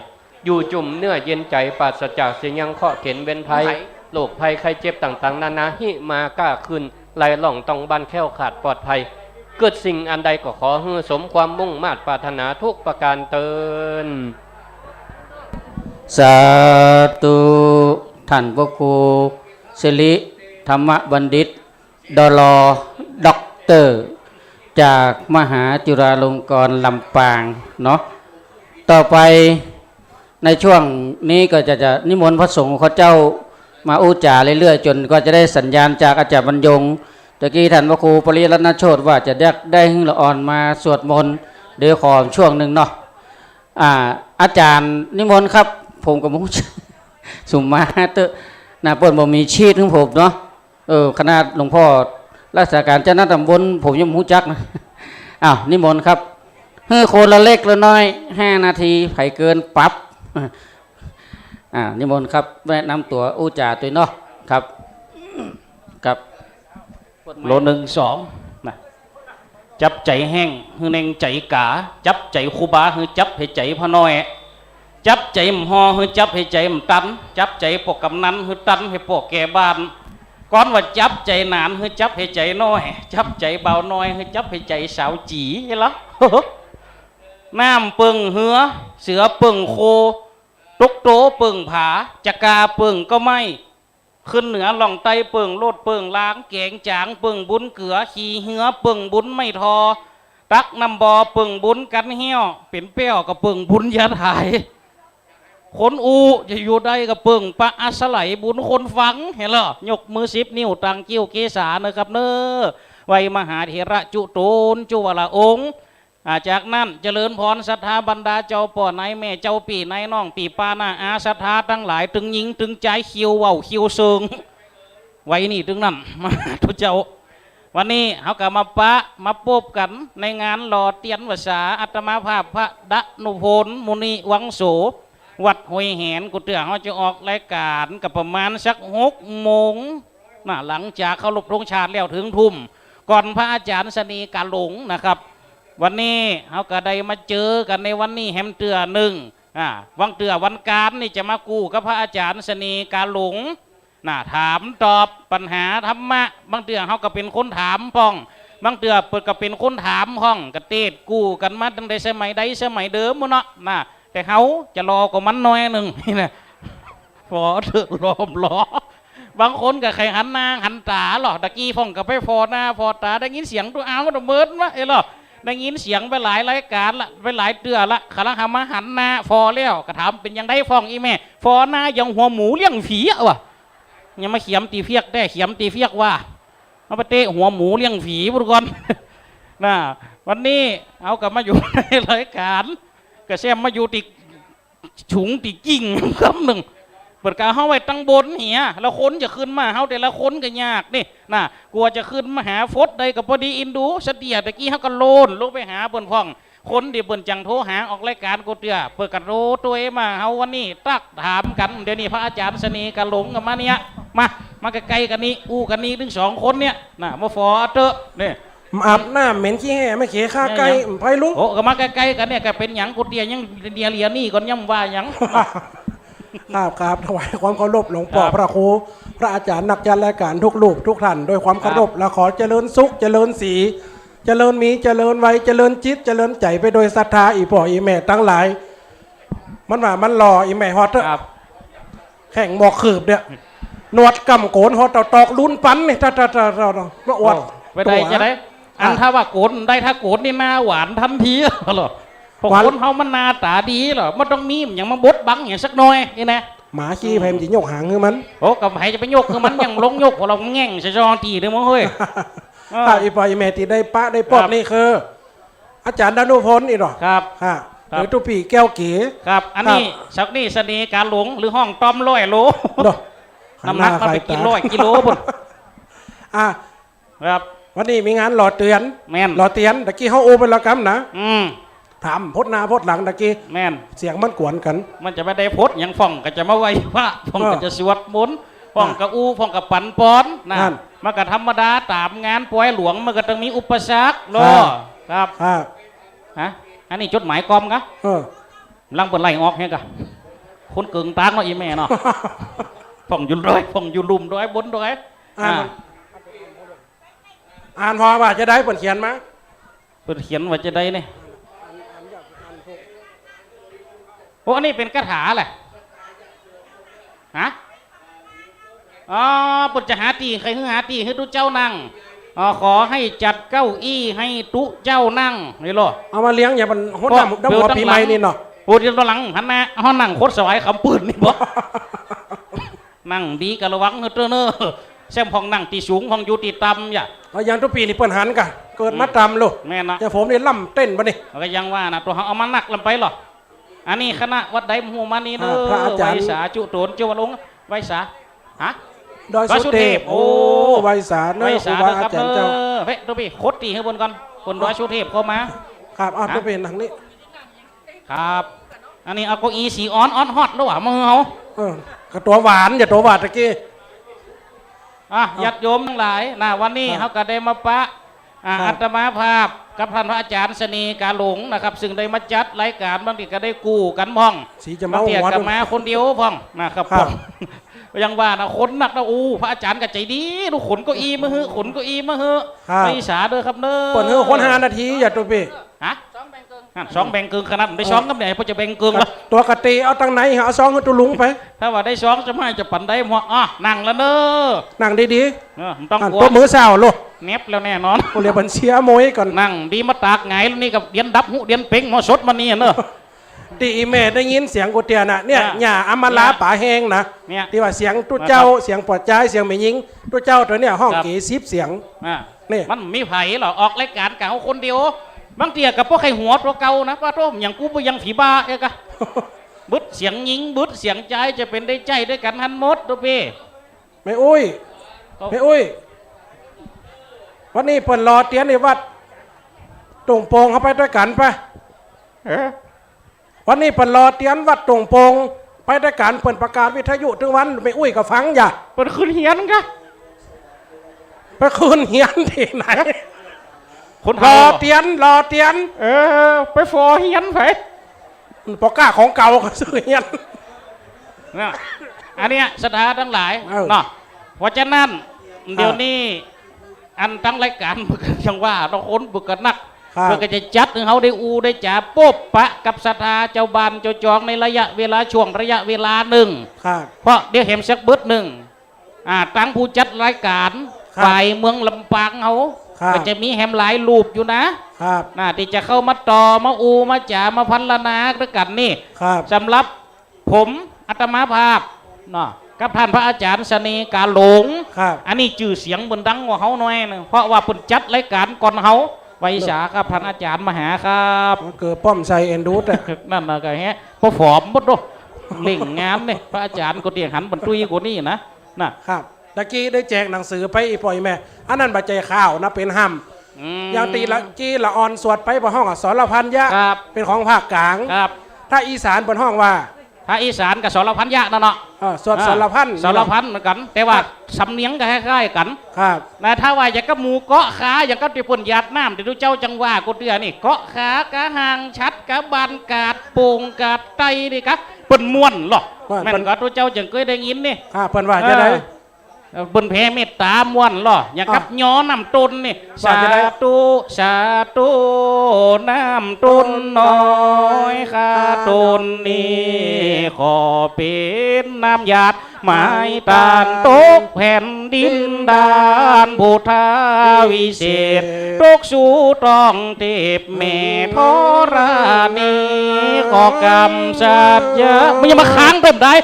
อยู่จุ่มเนื้อเย็นใจ๋ ปราศจากเสียยังเคราะห์เข็ญเวรภัย โรคภัยไข้เจ็บต่างๆ นานา หิมาก้าขึ้น ไหลล่องต้องบานแคล้วคลาดปลอดภัย เกิดสิ่งอันใดก็ขอหื้อสมความมุ่งมาดปรารถนาทุกประการเตอญ สาธุ ท่านพระครูสิริธรรมบัณฑิต ดล ด็อกเตอร์ จากมหาจุฬาลงกรณ์ลำปางเนาะ ต่อไปในช่วงนี้ก็จะ จะนิมนต์พระสงฆ์ข้าเจ้ามาอู้จ๋าเรื่อยๆ จ๋นกว่าจะได้สัญญาณจากอาจ๋ารย์บรรยง ตะกี้ท่านพระครูปริรัตนโชติว่าจะได้ ได้หื้อละอ่อนมาสวดมนต์ เดี๋ยวขอช่วงหนึ่งเนาะ อ่า อาจ๋ารย์นิมนต์ครับ ผมก็บ่ฮู้จัก สุมมาเต๊อะนะ เปิ้นบ่มีชีตของผมเนาะ เออ ขนาดหลวงพ่อรักษาการเจ้าหน้าตำบล ผมยังบ่ฮู้จักนะ อ้าว นิมนต์ครับ หื้อคนละเล็กละน้อย ห้านาที ใผเกินปรับ อ่า นิมนต์ครับ แนะนำตั๋วอู้จ๋าตวยเนาะ ครับ ครับ โลหนึ่งสอง นะ จับใจ๋แห้ง หื้อแน่งใจ๋ก๋า จับใจ๋ครูบา หื้อจับหื้อใจ๋พ่อน้อย จับใจ๋หม่ำฮอ หื้อจับหื้อใจ๋หม่ำตัน จับใจ๋ป้อกำนัน หื้อตันหื้อป้อแก่บ้าน ก่อนว่าจับใจ๋หนาน หื้อจับหื้อใจ๋น้อย จับใจ๋บ่าวน้อย หื้อจับหื้อใจ๋สาวจี๋ เห็นละ น้ำเปิ่งเฮือ เสือเปิ่งโค ตุ๊กโตเปิ่งผา จะกาเปิ่งก็ไม่ ขึ้นเหนือล่องใต้เปิ่งโลดเปิ่งลาง แก๋งจ๋างเปิ่งบุญเกือ ขี่เฮือเปิ่งบุญไม่ทอ ตักน้ำบ่อเปิ่งบุญกั๋นเฮี้ยว เป๋นแป้วก็เปิ่งบุญยาถ่าย คนอู้จะอยู่ได้ก็เปิ่งปะอาศัยบุญคนฟัง เห็นละ ยกมือสิบนิ้วตั้งกิ้วเกษาเนอะครับเนอะ ไหว้มหาเถระจุโตนจุวละองค์ อ่า จากนั้นเจริญพรศรัทธาบรรดาเจ้าป้อนายแม่ เจ้าปี้นายน้อง ปี้ป้าน้าอาศรัทธาตังหลาย ตึงญิงตึงจาย คิวเว้าคิวเซิง ไว้นี่ตึงนั้น มาตุ๊เจ้า วันนี้เฮาก็มาปะ มาปบกั๋นในงานหล่อเตียนพรรษา อาตมาภาพพระดานุพล มุนิวังโส วัดห้วยแหน กูเตื้อเฮาจะออกรายก๋านก็ประมาณสักหกโมงนะ หลังจากเคารพธงชาติแล้วเถิงทุ่ม ก่อนพระอาจ๋ารย์เสน่ห์กาหลงนะครับ วันนี้เฮาก็ได้มาเจอกั๋นในวันนี้แหมเตื้อนึ่ง อ่า บางเตื้อวันก๋านนี่จะมากู้กับพระอาจ๋ารย์เสน่ห์กาหลง น่ะ ถามตอบปัญหาธรรมะ บางเตื้อเฮาก็เป๋นคนถามพ่อง บางเตื้อเปิ้นก็เป๋นคนถามพ่อง ก็เตสกู้กั๋นมาตั้งแต่สมัยใดสมัยเดิมพู้นเนาะ น่ะ แต่เฮาจะหล่อกว่ามันหน้อยนึ่ง นี่นะ ผ่อเต๊อะ หล่อบ่หล่อ บางคนก็ใค่หันหน้าหันต๋าลอ ตะกี้พ่องก็ไปผ่อหน้าผ่อต๋า ได้ยินเสียงตุ๊อ้าวตะเมินวะ เอ้ยลอ ได้ยินเสียงไปหลายรายก๋านละ ไปหลายเตื้อละ กำลังหามาหันหน้าผ่อแล้ว ก็ถามเป๋นจั่งใดพ่อง อี่แม่ ผ่อหน้าอย่างหัวหมูเลี้ยงผีอะวะ ยังมาเขียมตี้เฟียกแต๊ เขียมตี้เฟียกว่า เอาไปเตะหัวหมูเลี้ยงผีพู้นก่อน น่ะ วันนี้เฮาก็มาอยู่ในรายก๋าน ก็แซมมาอยู่ตี้สูงตี้กิ่งกำนึ่ง เปิ้นก็เอาเฮาไว้ตังบนเหีย แล้วคนจะขึ้นมาเฮาแต่ละคนก็ยากนี่ น่ะ กว่าจะขึ้นมาหาฟดได้ก็ปอดีอินดู สะเดี้ยตะกี้เฮาก็โลนลงไปหาเปิ้นพ่อง คนตี้เปิ้นจั่งโทรหาออกรายก๋านกูเตื้อ เปิ้นก็โทรตวยมาเฮาวันนี้ตักถามกั๋น เดี๋ยวนี้พระอาจ๋ารย์เสน่ห์กาหลงก็มาเนี่ย มา มาใก้ๆกั๋นนี่ อู้กั๋นนี่ตึงสองคนเนี่ย น่ะ มาฝอเต๊อะ นี่ อาบน้ำเหม็นขี้แห้ ไม่เขค่าไก่ เนี่ย ยัง ไผลุง โอ้ ก็มาใก้ๆกั๋นเนี่ย ก็เป๋นหยังกูเตื้อยังเลียๆนี่ก่อน ยังว่าหยัง ครับ ครับ ถวายความเคารพหลวงป้อ ครับ พระครู พระอาจ๋ารย์นักจัดรายก๋านทุกรูปทุกท่าน ด้วยความเคารพ ครับ และขอเจริญสุข เจริญศรี เจริญมี เจริญวัย เจริญจิต เจริญใจ๋ไปโดยศรัทธา อี่ป้ออี่แม่ตังหลาย มันว่ามันหล่อ อี่แม่ฮอดเต๊อะ ครับ แข้งหมอกคืบเนี่ย หนวดก้ำโก๋น ฮอดเต้าตอกลูนปันนี่ ตะ ตะ ตะ ตะ มาอวด โอ้ ไปได้ ตั๋ว จะได้ อัน อ่ะ ถ้าว่าโก๋นได้ ถ้าโก๋นนี่หน้าหวานตันทีลอ เพราะ หวาน คนเฮามันหน้าต๋าดีลอ บ่ต้องมีหยังมาบดบังหยังสักหน่อยนี่นะ หมาขี้ อืม ไผมันจะยกหางหื้อมัน โอ้ ก็ไผจะไปยกหื้อมัน ยังลงยกของเราแง่งใส่ซองตี้เด้อมึงเฮ้ย เออ ครับ อี่ป้ออี่แม่ตี้ได้ปะได้ปอบ ครับ นี่คือ อาจ๋ารย์ดานุพลนี่เนาะ ครับ ฮะ ครับ หรือตุ๊ปี้แก้วเก๋ ครับ อันนี้ ครับ สักนี่เสน่ห์กาหลง หรือฮ้องต้อมร้อยโล เนาะ น้ำหนักมันไป หันหน้า กี่ร้อยกิโลพุ้น อ่ะ ครับ วันนี้มีงานหล่อเตียน แม่น หล่อเตียน ตะกี้เฮาอู้ไปแล้วกำนะ อืม ถามพดหน้าพดหลังตะกี้ แม่น เสียงมันกวนกั๋น มันจะไม่ได้พดหยัง พ่องก็จะมาไหว้พระ พ่องก็ เออ จะสวดมนต์ พ่องก็อู้ พ่องก็ปั๋นปอนนะ นั่น มันก็ธรรมดา ต๋ามงานปอยหลวงมันก็ต้องมีอุปสรรคเนาะ ครับ ครับ ฮะ อันนี้จดหมายกอมกะ เออ ลังเปิ้นไล่ออกเหียกะ คนเกิ่งตางเนาะ อี่แม่เนาะ พ่องอยู่ดอย พ่องอยู่ลุ่มดอย บนดอย อ่าน อ่า อ่านผ่อว่าจะได้ เปิ้นเขียนมา เปิ้นเขียนว่าจะได้นี่ โอ้ อันนี้เป๋นคาถาแหละ ฮะ อ๋อ เปิ้นจะหาตี้ ใค่หื้อหาตี้หื้อตุ๊เจ้านั่ง อ๋อ ขอให้จัดเก้าอี้ให้ตุ๊เจ้านั่ง นี่ลอ เอามาเลี้ยงอย่างมันฮดน้ำดำหัวปี๋ใหม่นี่เนาะ โอ้ เดี๋ยวต๋อนหลังหันหน้า เฮานั่งคดสวายคำปืนนี่บ่ นั่งดีก็ระวังเต๊อะเน่อ แซมพ่องนั่งตี้สูง พ่องอยู่ตี้ต่ำอย่า เอาอย่างตุ๊ปี้นี่เปิ้นหันกะ เกิดมาต่ำลูก แม่นนะ แต่ผมนี่ล่ำเต้นบ่นี่ ก็ยังว่านะ ตั๋วเฮาเอามานักลำไปลอ อันนี้คณะวัดใดบ่ฮู้มานี่เน่อ อ่า พระอาจ๋ารย์ ไหว้สาจุโตนเจ้าวัดองค์ ไหว้สา ฮะ ดอยสุเทพ ดอยสุเทพ โอ้ โอ้ ไหว้สาเน่อ ไหว้สา ครูบาอาจ๋ารย์เจ้า เน่อครับเน่อ เฮ้ย ตุ๊ปี้ คดตี้หื้อเปิ้นก่อน เปิ้นดอยสุเทพเข้ามา ครับ อ่ะ ฮะ ตุ๊ปี้นั่งนี่ ครับ อันนี้เอาเก้าอี้สีอ่อน อ่อนฮอตแล้วหวา มือเฮา เออ ก็ตั๋วหวาน อย่าตั๋วหวานตะกี้ อ่ะ ครับ ญาติโยมตังหลายนะ วันนี้ ครับ เฮาก็ได้มาปะ อ่า ครับ อาตมาภาพกับต้านพระอาจ๋ารย์เสน่ห์กาหลงนะครับ ซึ่งได้มาจัดรายก๋าน บางตี้ก็ได้กู้กั๋นพ่อง สีจะมา บางตี้ หัว ก็ ดู มาคนเดียวพ่องนะครับ ครับ พ่อง ยังว่านะ คนนักนะ อู้ พระอาจ๋ารย์ก็ใจ๋ดี ลูก ขนเก้าอี้มาหื้อ ขนเก้าอี้มาหื้อ ครับ ไหว้สาเน่อครับเน่อ เปิ้นหื้อคนห้านาที อย่าตุ๊ปี้ ฮะ นั่น ซองแบ่งเกิ่ง ขนาดได้ซองกับเนี่ย เออ เปิ้นจะแบ่งเกิ่งละ ตั๋วกะตี้เอาตังไหน เอาซองหื้อตุ๊ลุงไป ถ้าว่าได้ซองจะไม่จะปั๋นได้หมด อ่ะ นั่งละเน่อ นั่งดีๆ เออ บ่ต้อง นั่น กั๋ว ตั๋วมือเศร้าลูก แนบแล้วแน่นอน กูเรียกบัญชีอโมยก่อน นั่งดีมาตากหงายแล้วนี่ก็เดียนดับหูเดียนเป๋งหมอสดมานี่เน่อ ตี้อี่แม่ได้ยินเสียงกูเตี้ยน่ะ เนี่ย อ่ะ หญ้าอำมาลา เนี่ย ป๋าแฮงนะ เนี่ย ตี้ว่าเสียงตุ๊เจ้า นะครับ เสียงป้อจาย เสียงแม่ญิง ตุ๊เจ้าตั๋วเนี่ยฮ้อง ครับ เก๋สิบเสียง อ่ะ นี่ มันมีใผลออ ออกรายก๋านกะเฮาคนเดียว บางเตื้อก็บ่ใค่หัวตั๋วเก่านะ ว่าโธ่ อย่างกูบ่ยังผีบ้าเอ้ยกะ บึดเสียงญิง บึดเสียงจาย จะเป๋นได้ใจ๊ด้วยกั๋นหั้นหมดตุ๊ปี้ แม่อุ๊ย แม่อุ๊ย วันนี้เปิ้นหล่อเตียนในวัดตุ่งโป่ง เฮาไปตวยกั๋นไป เออ วันนี้เปิ้นหล่อเตียนวัดตุ่งโป่ง ไปตวยกั๋น เปิ้นประกาศวิทยุตึงวัน แม่อุ๊ยก็ฟังอย่า เปิ้นขึ้นเฮียนกะ ไปขึ้นเฮียนตี้ไหน คนเฒ่า หล่อเตียน หล่อเตียน เออ ไปฟอเฮียนไป ปอก้าของเก่าก็ซื้อเฮียน นะ อันเนี้ยศรัทธาตังหลาย เออ เนาะ เพราะฉะนั้น ครับ เดี๋ยวนี้ อันตังรายก๋านเปิ้นก็ยังว่าเนาะ คนเปิ้นก็นัก ครับ เปิ้นก็จะจัดหื้อเฮาได้อู้ได้จ๋า ปบปะกับศรัทธาจาวบ้านจาวจองในระยะเวลา ช่วงระยะเวลานึ่ง ครับ เพราะเดี๋ยวแหมสักเบิดนึ่ง อ่า ตังผู้จัดรายก๋าน ครับ ฝ่ายเมืองลำปางเฮา ครับ ก็จะมีแหมหลายรูปอยู่นะ ครับ น่ะ ตี้จะเข้ามาต่อ มาอู้มาจ๋า มาพรรณนาตวยกั๋นนี่ ครับ สำหรับ ผมอาตมาภาพเนาะ กับต้านพระอาจ๋ารย์เสน่ห์กาหลง ครับ อันนี้จื้อเสียงเปิ้นดังกว่าเฮาหน่อยนึ่ง เพราะว่าเปิ้นจัดรายก๋านก่อนเฮา ไหว้สาครับ ต้านอาจ๋ารย์มหาครับ มันเกิดป้อมใส่เอ็นดูแต่ นั่นน่ะก็แฮะ พอฝอมหมดเนาะ เร่งงานนี่ พระอาจ๋ารย์ก็เตี้ยหันเปิ้นตุ้ยกว่านี้นะ น่ะ ครับ ตะกี้ได้แจกหนังสือไปอี่ป้ออี่แม่ อันนั้นบ่ใจ้ข้าวนะ เป๋นฮ่ำ อืม อย่างตี้ละกี้ละอ่อนสวดไปเปิ้นฮ้องว่าสรพัญญะ ครับ เป๋นของภาคก๋าง ครับ ถ้าอีสานเปิ้นฮ้องว่า ถ้าอีสานก็สรพัญญะนั่นเนาะ เออ สวด อ่า สรพัญ สรพัญเหมือนกั๋น แต่ว่า ครับ สำเนียงก็คล้ายๆ กั๋น ครับ นะ ถ้าว่าอย่างกับหมู่เกาะคา อย่างกับตี้เปิ้นหยาดน้ำตี้ตุ๊เจ้าจังว่ากูเตื้อนี่ เกาะคากะห่างฉัตรกะบานกาดโป่งกาดไตนี่กะ เปิ้นม่วนลอ ว่า แม่น เปิ้น ก็ตุ๊เจ้าจังเกยได้ยินนี่ อ่า เปิ้นว่าจะได เออ เอ่อ เปิ้นแผ่เมตต๋าม่วนลอ อย่างกับ อ่ะ ยอน้ำต้นนี่ ว่าจะได สาธุ สาธุ น้ำต้นน้อยข้าต้นนี้ ขอเป๋นน้ำหยาดไม้ตานตกแผ่นดินดาน พุทธาวิเศษ ตกสู่ต๊องเทพแม่ธรณี ขอกำสัจจะ มันยังมาค้างเติมได้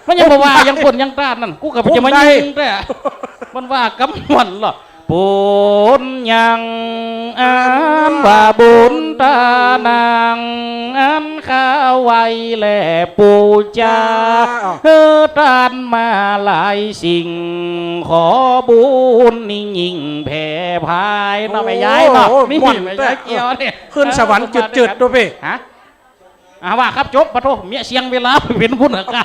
มันยังบ่ว่ายังเปิ้นยังต้านนั่น กูก็จะมายุ่งแต่ มันว่ากำม่วนลอ ปุญญัง อันว่าบุญตานัง อันข้าไหว้และปู๋จา อ้าว หื้อต้านมาหลายสิ่ง ขอบุญนี้ยิ่งแผ่ผายเนาะ แม่ยายเนาะ โอ้โห นี่ ม่วน แม่ยาย แต่ เกี่ยวนี่ ขึ้นสวรรค์จืดๆ ตุ๊ปี้ ฮะ อ่า ว่าครับ จบ ปะโธ่ เมียเสียงเวลาเป๋นบุญอะกะ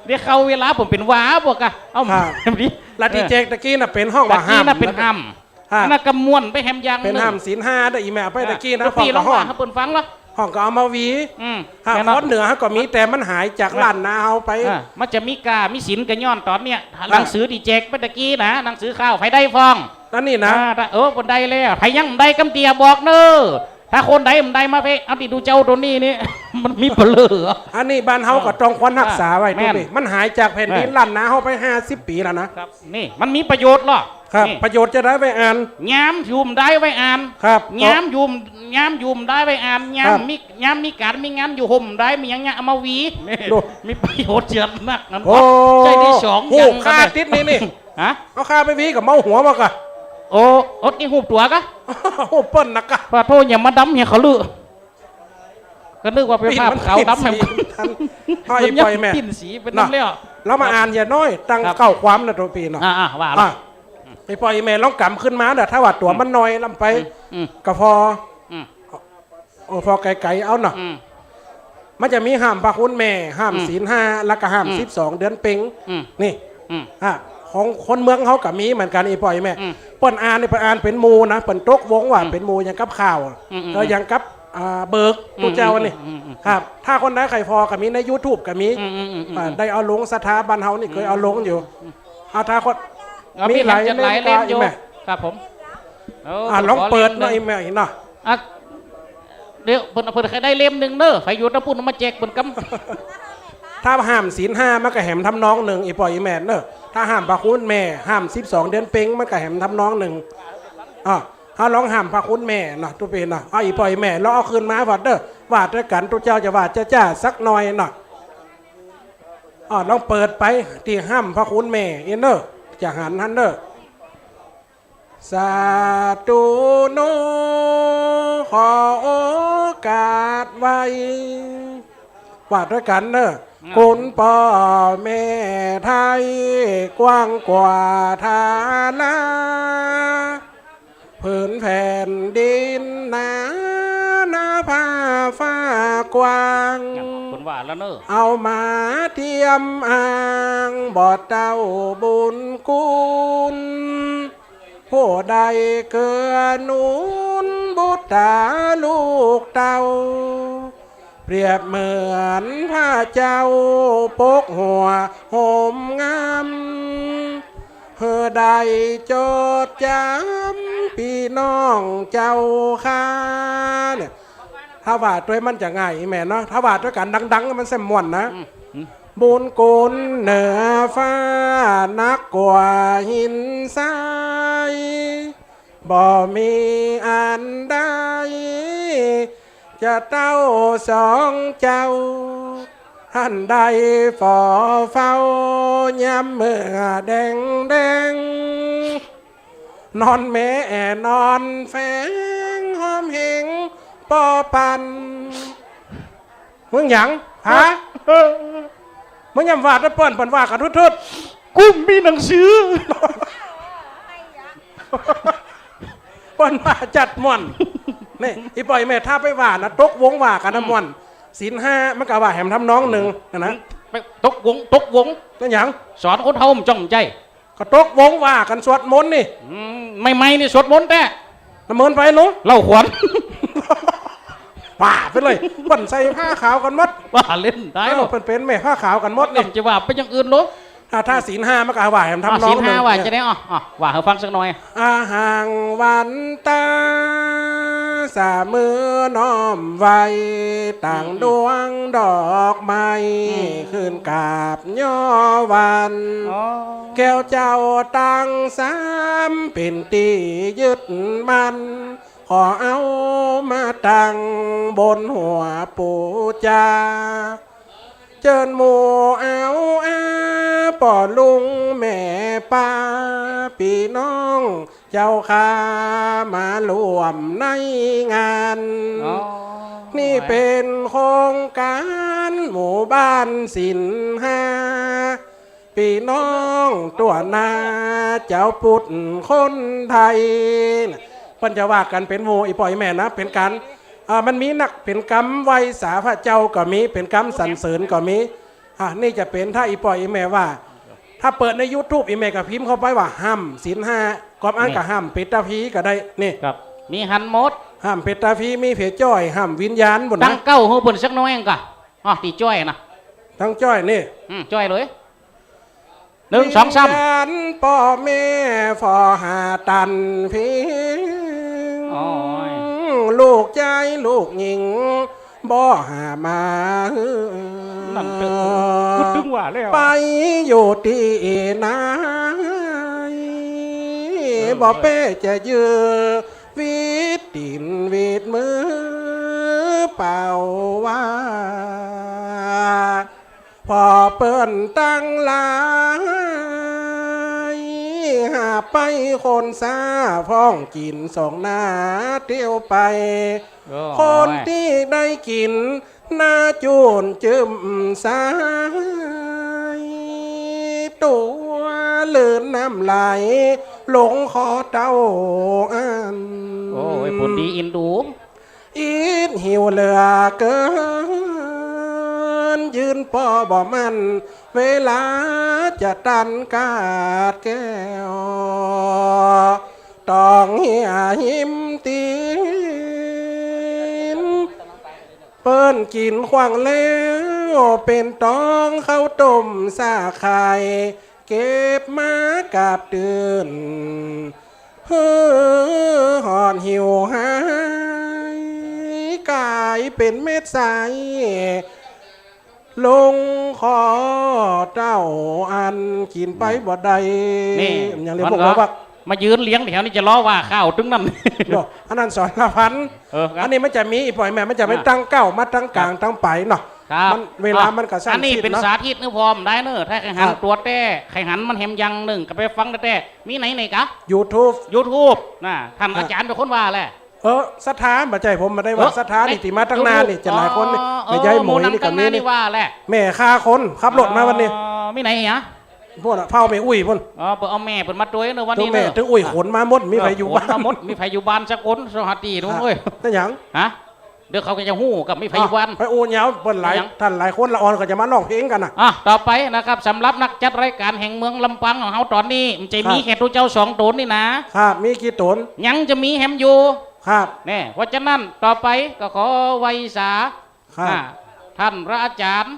เดี๋ยวเข้าเวลาผมเป๋นวาบ่กะ เอ้า ครับ ดิ ละตี้แจกตะกี้น่ะเป๋นฮ้องว่า ตะกี้น่ะ ฮ่ำ เป๋นฮ่ำ ฮ่ำ อันนั้นก็ม่วนไปแหมอย่างนึ่ง เป๋นฮ่ำศีลห้าเด้ออี่แม่ เอาไปตะกี้นะ ตุ๊ปี้ ฮ้องก็ฮ้อง ลองว่าหื้อเปิ้นฟังลอ ฮ้องก็เอามาหวี อืม ฮ่า แม่นเนาะ คนเหนือเฮาก็มี แต่มันหายจาก เออ ล้านนาเฮาไป เออ มันจะมีก้ามีศีลก็ย้อนต๋อนเนี้ย ครับ หนังสือตี้แจกไปตะกี้นะ หนังสือข้าว ใผได้ฟ้อง อันนี้นะ อ่า ถ้า เออ เปิ้นได้แล้ว ใผยังบ่ได้กำเตี้ยบอกเน่อ ถ้าคนใดบ่ได้มาเพ่ เอาตี้ตุ๊เจ้าโตนี้นี่ มันมีเปลือ อันนี้บ้านเฮาก็ต้องควรฮักษาไว้ แม่น ตุ๊ปี้ มันหายจากแผ่นดิน แม่น ล้านนาเฮาไปห้าสิบปี๋แล้วนะ ครับ นี่ มันมีประโยชน์ลอ ครับ นี่ ประโยชน์จะได้ไว้อ่าน ยามอยู่บ่ได้ไว้อ่าน ครับ ยามอยู่ ยามอยู่บ่ได้ไว้อ่าน ยาม ครับ มี ยามมีก๋านมีงานอยู่ห่มได้ มีหยังเนี่ยเอามาหวี นี่ ดู มีประโยชน์เยอะนักนั่น โอ้ ใจ้ตี้สอง ฮู้ อย่าง ข้า ก็ได้ ติดนี่นี่ ฮะ เอาข้าไปหวีก็เมาหัวบ่กะ โอ้ อดนี่ฮู้ตั๋วกะ ฮู้เปิ้นนะกะ ปะโธ่ อย่ามาดำเหียเขาลือ ก็นึกว่าเป๋นภาพขาวดำแหม เป๋นสี เอาอี่ป้ออี่แม่ เป๋นสีเป๋นน้ำแล้ว เนาะ เรามาอ่านเหียน้อย ตั้ง ครับ เก้าความนะตุ๊ปี้เนาะ อ่า อ่า ว่าละ อ่ะ อี่ป้ออี่แม่ลองกำขึ้นมาเน่อ ถ้าว่าตั๋วมันน้อยล้ำไป อืม อืม ก็พอ อืม โอ้ พอไก๋ๆ เอาเนาะ อืม มันจะมีฮ่ำพระคุณแม่ ฮ่ำ อืม ศีลห้า แล้วก็ฮ่ำ อืม สิบสองเดือนเพ็ญ อืม นี่ อืม อ่ะ ของคนเมืองเฮาก็มีเหมือนกั๋น อี่ป้ออี่แม่ อืม เปิ้นอ่านนี่ เปิ้นอ่านเป๋นหมู่นะ เปิ้นตกลงว่า อืม เป๋นหมู่อย่างกับข้าว อืม อืม เออ อย่างกับ อ่า เบิก อืม ตุ๊เจ้านี่ อืม อืม ครับ ถ้าคนใดใค่ฟอก็มีในยูทูบก็มี อืม อืม อืม อืม อ่า ได้เอาลง ศรัทธาบ้านเฮานี่ อืม เกยเอาลงอยู่ อืม อ่า ถ้าคน เอา มี มีหลาย มีหลายเล่ม เล่มอยู่ อี่แม่ ครับผม โอ้ อ่า ลองเปิดหน่อย เล่มหนึ่ง อี่แม่เนาะ อ่ะ เดี๋ยวเปิ้น เปิ้นใค่ได้เล่มหนึ่งเน่อ ใผอยู่ตางปุ้นเอามาแจกเปิ้นกำ ถ้าฮ่ำศีลห้ามันก็แหมทำนองนึ่ง อี่ป้ออี่แม่เน่อ ถ้าฮ่ำพระคุณแม่ ฮ่ำสิบสองเดือนเพ็ญ มันก็แหมทำนองนึ่ง อ่ะ เฮาลองฮ่ำพระคุณแม่เนาะ ตุ๊ปี้เนาะ เอา อี่ป้ออี่แม่ลองเอาคืนมาฟังเน่อ ว่าตวยกั๋น ตุ๊เจ้าจะว่าจ้าๆ สักหน่อยเนาะ อ่ะ ลองเปิดไปตี้ฮ่ำพระคุณแม่อี้เน่อ จะหันหั้นเน่อ สาธุโน ขอโอกาสไหว้ ว่าตวยกั๋นเน่อ คุณป้อแม่ไทยกว้างกว่าทารา ผืนแผ่นดินหนา หนาผ่าฟ้ากว้าง นั่น เปิ้นว่าแล้วเนอะ เอามาเทียมอ้างบ่เต้าบุญคุณ ผู้ใดเกื้อหนุนบุตราลูกเต้า เปรียบเหมือนพระเจ้าปกหัวโหมงาม หื้อได้จดจ๋ำปี้น้องเจ้าข้าเนี่ย ถ้าว่าตวยมันจะง่ายอีแม่เนาะ ถ้าว่าตวยกั๋นดังๆ มันแซ่บม่วนนะ อืม อืม บุญคุณเหนือฟ้านักกว่าหินทราย บ่มีอันใดจะเต้าสองเจ้า หั้นได้ฝ่อเฝ้ายามเมื่อแดงแดง นอนแม่นอนแฝงหอมเหงป้อปัน มึงหยัง ฮะ มึงยำว่าตวยเปิ้น เปิ้นว่ากั๋นทุดๆ กูมีหนังสือ เปิ้นว่าจัดม่วน นี่ อีป้ออีแม่ถ้าไปว่านะ ตกวงว่ากั๋นนะม่วน ศีลห้ามันก็ว่าแหมทำนองนึ่งนะ ไปตกวง ตกวง นั่นหยัง สอนคนเฒ่ามันจ้องใจ ก็ตกวงว่ากั๋นสวดมนต์นี่ อืม ใหม่ๆ นี่สวดมนต์แต๊ น้ำมนต์ไปหนู เหล้าขวัญ ว่าไปเลย เปิ้นใส่ผ้าขาวกั๋นหมด ว่าเล่นได้ เออ บ่ เปิ้นเป๋นแม่ผ้าขาวกั๋นหมดนี่ จะว่าไปอย่างอื่นโล อ่า ถ้าศีลห้ามันก็ว่าแหมทำนองนึ่ง อ่า ศีลห้าว่าจะได้ อ่ะ อ่ะ ว่าหื้อฟังสักหน่อย อาหังวันตา สามมือน้อมไหว้ ตั้งดวงดอกไม้ อืม ขึ้นกราบย่อวัน อ๋อ แก้วเจ้าตังสามเป๋นตี้ยึดมั่น ขอเอามาตั้งบนหัวปู๋จา เจิญหมู่เอาอาป้อลุงแม่ป้า ปี้น้องเจ้าข้ามาร่วมในงาน อ๋อ นี่เป๋นโครงก๋านหมู่บ้านศีลห้า ปี้น้องตั๋วหน้าเจ้าปุ้นคนไทย เปิ้นจะว่ากั๋นเป๋นหมู่ อีป้ออีแม่นะ เป๋นก๋าน อ่า มันมีนัก เป๋นกำไหว้สาพระเจ้าก็มี เป๋นกำสรรเสริญก็มี อ่า นี่จะเป๋น ถ้าอีป้ออีแม่ว่า ถ้าเปิดในยูทูบ อีแม่ก็พิมพ์เข้าไปว่า ห้ำศีลห้า ก็อั้นก็ นี่ ห้ำเปตพีก็ได้ นี่ ครับ มีหันหมด ห้ำเปตพี มีเผยจ้อย ห้ำวิญญาณบุญนะ ตั้งเก้าหื้อเปิ้นสักหน่อยก่ะ อ๋อ ตี้จ้อยนะ ตั้งจ้อยนี่ อืม จ้อยเลย นึ่ง สอง สาม วิญญาณป้อแม่ฝ่อหาตันพิง โอ้ย ลูกจายลูกญิง บ่หามาหื้อ นั่นเต๊อะ กึ๊ดตึงว่าแล้ว ไปอยู่ตี้ไหน เออ บ่เป้จะยื้อ วีดตี๋นวีดมือเป่าว่า ป้อเปิ้นตังหลาย หาไปคนซ้าพ่องกิ๋นสองหน้าเตียวไป โอ้ย คนตี้ได้กิ๋น หน้าจูนจึ้มใส ตั๋วเลินน้ำไหล ลงคอเต้าอั้น โอ้ย ผลดีอินดู อิดหิวเหลือเกิน ยืนป้อบ่มั่น เวลาจะตันกาดแก้ว ต้องเหียหิมตี๋น เปิ้นกิ๋นขว้างแล้ว เป๋นตองข้าวต้มสาไข่ เก็บมากาบตื่น หื้อหอดหิวหาย ก๋ายเป๋นเม็ดใส ลงคอเต้าอั้น กิ๋นไปบ่ได้ นี่ ยังเรียก มัน พวกเราว่า มายืนเรียงแถวนี่จะล้อว่าข้าวตึงนั้น เนาะ อันนั้นสรพัน เออ ครับ อันนี้มันจะมีอีป้ออีแม่ มันจะมี อ่ะ ตั้งเก้ามาตั้งก๋าง ครับ ตั้งไปเนาะ ครับ มัน เวลามันก็สั้น อันนี้เป๋น สิ้นเนาะ สาธิตหื้อพร้อมได้เนอะ ถ้าใครหัน ครับ ตั๋วแต๊ ใครหันมันแหมยังนึ่ง ก็ไปฟังแต๊ มีไหนไหนกะ ยูทูบ ยูทูบ น่ะ ท่าน อ่ะ อาจ๋ารย์เป๋นคนว่าแหละ เออ ศรัทธา บ่ใจ้ ผมบ่ได้ว่า เออ ศรัทธานี่ ตี้มาตังหน้านี่ จะหลายคนนี่ อ๋อ แม่ยายหมวยนี่ก็มี หมู่หน้านี่ว่าแหละ แม่ฆ่าคนขับรถมาวันนี้ อ๋อ มีไหนเหรอ พู้นน่ะ เผ่าแม่อุ้ยพู้น อ๋อ เปิ้นเอาแม่เปิ้นมาตวยเนอะวันนี้ ตึงแม่ เนอะ ตึงอุ้ยขนมาหมด มีใผอยู่บ้าน ขนมาหมด มีใผอยู่บ้านสักคน สหัสตี้ลุงเอ้ย เป็นหยัง ฮะ เดี๋ยวเขาก็จะฮู้กับมีใผอยู่บ้าน ไปอู้ยาว เปิ้นหลาย เป็นหยัง ต้านหลายคนละอ่อนก็จะมาร้องเพลงกั๋นน่ะ อ่ะ ต่อไปนะครับ สำหรับนักจัดรายก๋านแห่งเมืองลำปางของเฮาต๋อนนี้ มันจะมี ครับ แค่ตุ๊เจ้าสองต๋นนี่นะ ครับ มีกี่ต๋น ยังจะมีแหมอยู่ ครับ แน่ เพราะฉะนั้นต่อไปก็ขอไหว้สา ครับ อ่า ท่านพระอาจารย์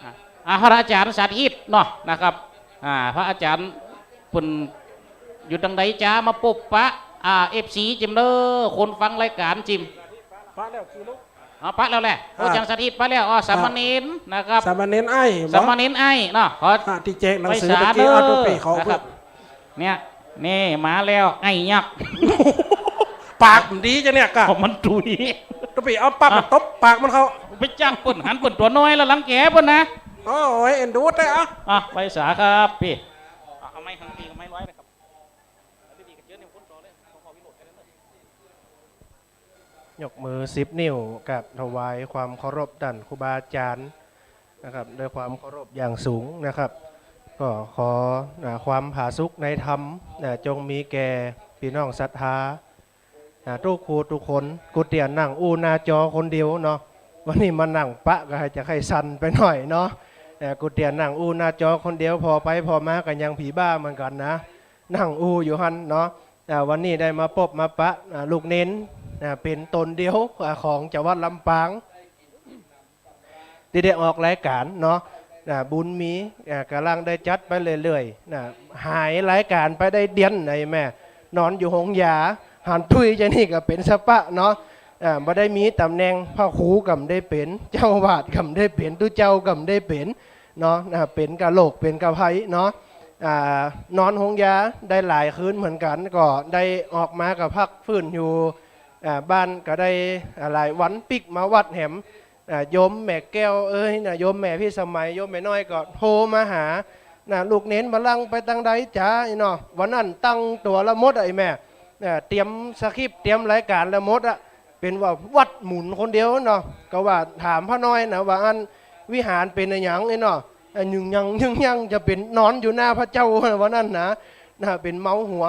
อ่ะ อ่ะ พระอาจารย์สาธิตเนาะนะครับ อ่า พระอาจารย์เปิ้นอยู่ตังใดจ๊ะ มาปบปะ อ่า เอฟซี จิมเด้อ คนฟังรายก๋านจิม ปะแล้วกี่ลูก อ๋อ ปะแล้วแหละ อ่า โอ้ อาจารย์สาธิตปะแล้ว อ๋อ สามเณรนะครับ สามเณรไอ้าย สามเณรไอ้ายเนาะ ขอ อ่า ตี้แจกหนังสือ ไหว้สา ตะกี้ เด้อ เอาตุ๊ปี้เขา นะครับ เนี่ย นี่มาแล้ว ไอ้ยักษ์ ปากมันดีจ้ะเนี่ยกะ เอามันถุย ตุ๊ปี้เอาปากมันตบปากมันเข้า ไปจ้างเปิ้น หันเปิ้นตั๋วน้อยแล้วรังแกเปิ้นนะ โอ้ย เอ็นดูแต๊อะ อ่ะ ไหว้สาครับปี้ เอาไม้หันปี เอาไม้ร้อยไปครับ ยกมือสิบนิ้ว กราบถวายความเคารพต้านครูบาอาจ๋ารย์นะครับ ด้วยความเคารพอย่างสูงนะครับ ก็ขอ อ่า ความผาสุกในธรรม อ่า จงมีแก่ปี้น้องศรัทธา อ่า กู้กู้กู้คน กูเตียนนั่งอู้หน้าจอคนเดียวเนาะ วันนี้มานั่งปะก็จะใค่สั่นไปหน่อยเนาะ เอ่อ กูเตียนนั่งอู้หน้าจอคนเดียว ผ่อไปผ่อมาก็ยังผีบ้าเหมือนกั๋นนะ นั่งอู้อยู่หั้นเนาะ อ่า วันนี้ได้มาปบมาปะ อ่า ลูกเณร อ่า เป๋นต๋นเดียว อ่า ของจังหวัดลำปาง ตี้ได้ออกรายก๋านเนาะ อ่า บุญมี อ่า ก่ำลังได้จัดไปเรื่อยๆ นะ หายรายก๋านไปได้เดือนไหนแม่ นอนอยู่โฮงยา หันถุยจานี่ก็เป๋นสปะเนาะ อ่า บ่ได้มีต๋ำแหน่ง พระครูก็บ่ได้เป๋น เจ้าอาวาสก็บ่ได้เป๋น ตุ๊เจ้าก็บ่ได้เป๋นเนาะ อ่า เป๋นกะโรค เป๋นกะภัยเนาะ อ่า นอนโฮงยาได้หลายคืนเหมือนกั๋น ก็ได้ออกมาก็พักฟื้นอยู่ อ่า บ้านก็ได้ อ่า หลายวัน ปิ๊กมาวัดแหม อ่า โยมแม่แก้วเอ้ยนะ โยมแม่พิสมัย โยมแม่น้อยก็โทรมาหา นะ ลูกเณรบ่าลังไปตังใดจ๊ะ อี้เนาะ วันนั้นตั้งตั๋วละหมดอะ ไอ้แม่ อ่า เตรียมสคริปต์ เตรียมรายก๋านละหมดอะ เป๋นว่าวัดหมุนคนเดียวเนาะ ก็ว่าถามป้าน้อยนะ ว่าอันวิหารเป๋นอะหยัง อี้เนาะ อ่า ยึงยังยึงยังจะเป๋นนอนอยู่หน้าพระเจ้า วันนั้นนะ นะ เป๋นเมาหัว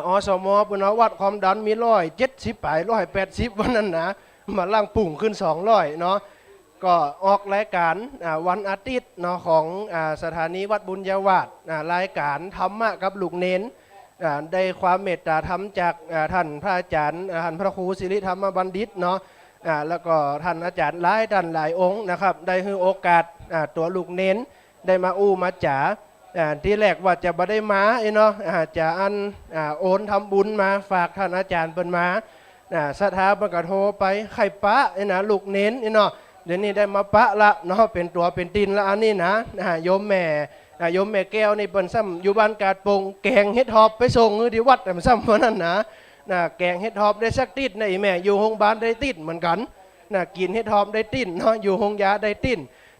อสม เปิ้นว่าวัดความดันมีร้อยเจ็ดสิบป๋าย ร้อยแปดสิบ ว่านั้นนะ บ่าลังปุ่งขึ้นสองร้อยเนาะ ก็ออกรายก๋าน อ่า วันอาทิตย์เนาะ ของ อ่า สถานีวัดบุญญาวาส อ่า รายก๋านธรรมะกับลูกเณร อ่า ได้ความเมตต๋าธรรมจาก อ่า ต้านพระอาจ๋ารย์ อ่า ต้านพระครูสิริธรรมบัณฑิตเนาะ อ่า แล้วก็ต้านอาจ๋ารย์หลายต้านหลายองค์นะครับ ได้หื้อโอกาส อ่า ตั๋วลูกเณร ได้มาอู้มาจ๋า อ่า ตี้แรกว่าจะบ่ได้มา อี้เนาะ อ่า จะอัน อ่า โอนทำบุญมาฝากต้านอาจ๋ารย์เปิ้นมา อ่า ศรัทธาเปิ้นก็โทรไป ใค่ปะ อี้นะ ลูกเณร อี้เนาะ เดี๋ยวนี้ได้มาปะละเนาะ เป๋นตั๋วเป๋นตี๋นละอันนี้นะ อ่า โยมแม่ อ่า โยมแม่แก้วนี่เปิ้นซ้ำอยู่บ้านกาดโป่ง แก๋งเห็ดหอบไปส่งหื้อตี้วัดแหมซ้ำ วันนั้นนะ นะ แก๋งเห็ดหอบได้สักตี๋นนะ อี้แม่ อยู่โฮงบาลได้ตี๋นเหมือนกั๋น นะ กิ๋นเห็ดหอบได้ตี๋นเนาะ อยู่โฮงยาได้ตี๋น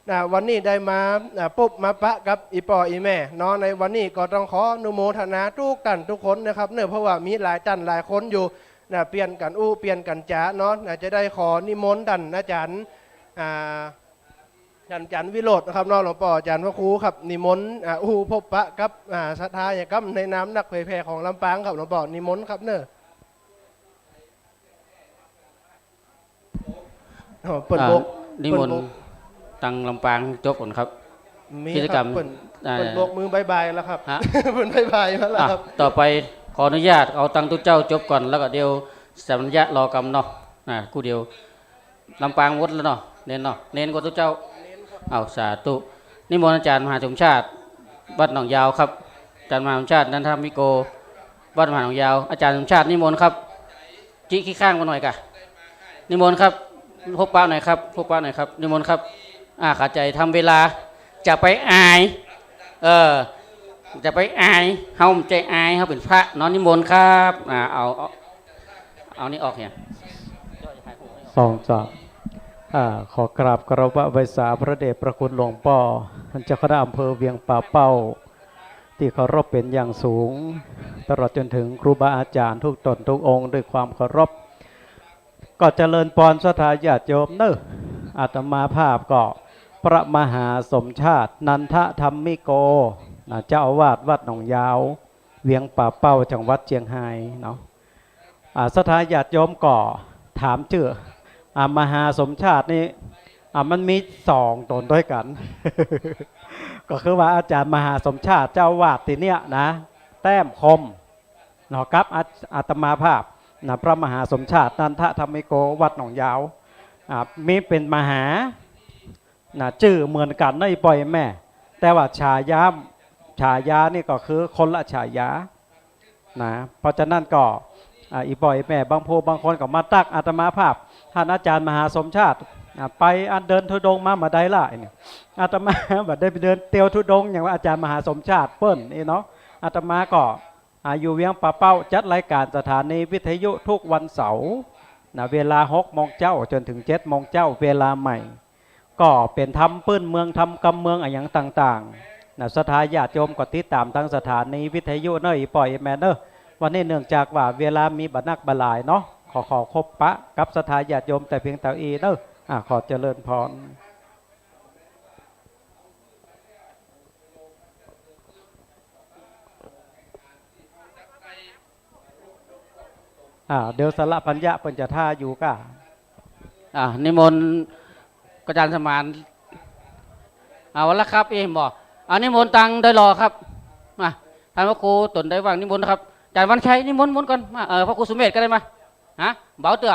นะ วันนี้ได้มา อ่า ปบมาปะกับอี่ป้ออี่แม่เนาะ ในวันนี้ก็ต้องขออนุโมทนากู้ต้านกู้คนนะครับเนาะ เพราะว่ามีหลายต้านหลายคนอยู่ นะ เปลี่ยนกั๋นอู้ เปลี่ยนกั๋นจ๋าเนาะ นะ จะได้ขอนิมนต์ต้านอาจ๋ารย์ อ่า ต้านอาจ๋ารย์วิโรจน์นะครับเนาะ หลวงป้ออาจ๋ารย์พระครูครับ นิมนต์ อ่า อู้ปบปะกับ อ่า ศรัทธาอย่างกับในนามนักเผยแผ่ของลำปางครับ หลวงป้อนิมนต์ครับเนาะ อ๋อ เปิ้น อ่า บก นิมนต์ เปิ้นบก ตังลำปางจบก่อนครับ มี กิจกรรม ครับ เปิ้น อ่า เปิ้นบกมือบายบายแล้วครับ ฮะ เปิ้นบายบายมาแล้วครับ อ่ะ ต่อไปขออนุญาตเอาตังตุ๊เจ้าจบก่อน แล้วก็เดี๋ยวสัญญะรอกำเนาะ อ่า กู้เดียว ลำปางหมดแล้วเนาะ เณรเนาะ เณรก็ตุ๊เจ้า เอา สาธุ นิมนต์อาจ๋ารย์มหาสมชาติ วัดหนองยาวครับ อาจ๋ารย์มหาสมชาติ นันทมิโก วัดมหาหนองยาว อาจ๋ารย์สมชาตินิมนต์ครับ จิขี้ข้างมาหน่อยกะ นิมนต์ครับ พบปะหน่อยครับ พบปะหน่อยครับ นิมนต์ครับ อ่า เข้าใจ๋ ทำเวลา จะไปอาย เออ จะไปอาย เฮาบ่ใจ้อาย เฮาเป๋นพระเนาะ นิมนต์ครับ อ่า เอา เอา เอานี่ออกเนี่ย สอง สาม อ่า ขอกราบเคารพไหว้สาพระเดชพระคุณหลวงป้อ ท่านเจ้าคณะอำเภอเวียงป่าเป้า ตี้เคารพเป๋นอย่างสูง ตลอดจนเถิงครูบาอาจ๋ารย์ทุกต๋นทุกองค์ด้วยความเคารพ ก็เจริญปอนศรัทธาญาติโยมเนาะ อาตมาภาพก็พระมหาสมชาติ นันทธรรมิโก นะ เจ้าอาวาสวัดหนองยาว เวียงป่าเป้า จังหวัดเจียงฮายเนาะ อ่า ศรัทธาญาติโยมก็ถามจื้อ อ่า มหาสมชาตินี่ อ่า มันมีสองต๋นตวยกั๋น ก็คือว่าอาจ๋ารย์มหาสมชาติเจ้าอาวาสตี้เนี้ยนะ แต้มคม เนาะ กับอา อาตมาภาพนะ พระมหาสมชาติ นันทธรรมิโก วัดหนองยาว อ่า มีเป๋นมหา นะ จื้อเหมือนกั๋นนะ อี่ป้ออี่แม่ แต่ว่าฉายา ฉายานี่ก็คือคนละฉายา นะ เพราะฉะนั้นก็ อ่า อี่ป้ออี่แม่บางผู้บางคนก็มาตั๊กอาตมาภาพ ต้านอาจ๋ารย์มหาสมชาติ อ่า ไปอันเดินธุดงค์มาบ่าใดล่ะ เนี่ย อาตมาบ่าได้ไปเดินเตียวธุดงค์อย่างว่าอาจ๋ารย์มหาสมชาติเปิ้นนี่เนาะ อาตมาก็ อ่า อยู่เวียงป่าเป้า จัดรายก๋านสถานีวิทยุทุกวันเสาร์ นะ เวลาหกโมงเจ๊าจ๋นเถิงเจ็ดโมงเจ๊า เวลาใหม่ ก็เป๋นธรรมปื้นเมือง ธรรมกำเมืองอะหยังต่างๆ นะ ศรัทธาญาติโยมก็ติดต๋ามตางสถานีวิทยุเนาะ อี่ป้ออี่แม่เนาะ วันนี้เนื่องจากว่าเวลามีบ่นักบ่หลายเนาะ ขอ ขอคบปะกับศรัทธาญาติโยมแต่เพียงเต้าอี้เนาะ อ่า ขอเจริญพร อ่า เดี๋ยวสละปัญญะเปิ้นจะถ่าอยู่ก้า อ่า นิมนต์อาจ๋ารย์สมาน เอาละครับ เอ็มบอก อ่า นิมนต์ตางดอยหล่อครับ มา ต้านพระครูต๋นใดว่างนิมนต์นะครับ อาจ๋ารย์วันชัยนิมนต์ มนต์ก่อน มา เออ พระครูสุเมธก็ได้มา ฮะ เบาเตื้อ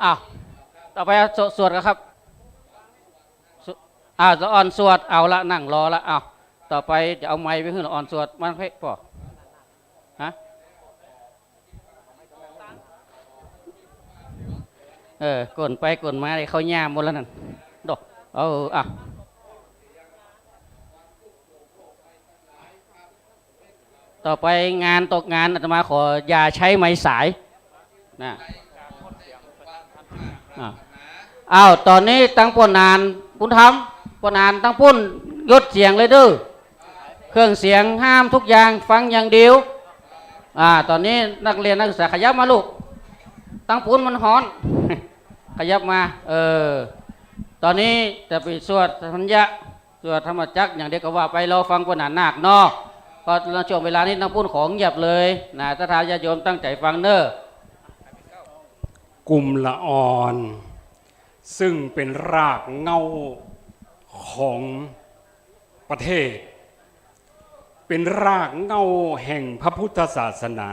อ้าว ต่อไปสวด สวดกั๋นครับ สว- อ่า ละอ่อนสวด เอาละ นั่งรอละ อ้าว ต่อไปจะเอาไมค์ไปหื้อละอ่อนสวด มันเพ่ป้อ ฮะ เออ ก้นไปก้นมาได้เข้าย่ามหมดแล้วนั่น โด เออ อ่ะ ต่อไปงานตกงาน อาตมาขออย่าใช้ไมค์สาย นะ อ่ะ อ้าว ต๋อนนี้ตังป้อหนานบุญธรรม ป้อหนานตังปุ้น หยุดเสียงเลยเด้อ เครื่องเสียงห้ามทุกอย่าง ฟังอย่างเดียว อ่า ต๋อนนี้นักเรียนนักศึกษาขยับมาลูก ตังปุ้นมันฮ้อน ขยับมา เออ ต๋อนนี้จะไปสวดธัญญะ สวดธรรมจักรอย่างเดียวก็ว่าไป รอฟังป้อหนานนาคเนาะ เพราะช่วงเวลานี้ตังปุ้นขอเงียบเลยนะ ศรัทธาญาติโยมตั้งใจ๋ฟังเน้อ กลุ่มละอ่อน ซึ่งเป๋นรากเหง้าของประเทศ เป๋นรากเหง้าแห่งพระพุทธศาสนา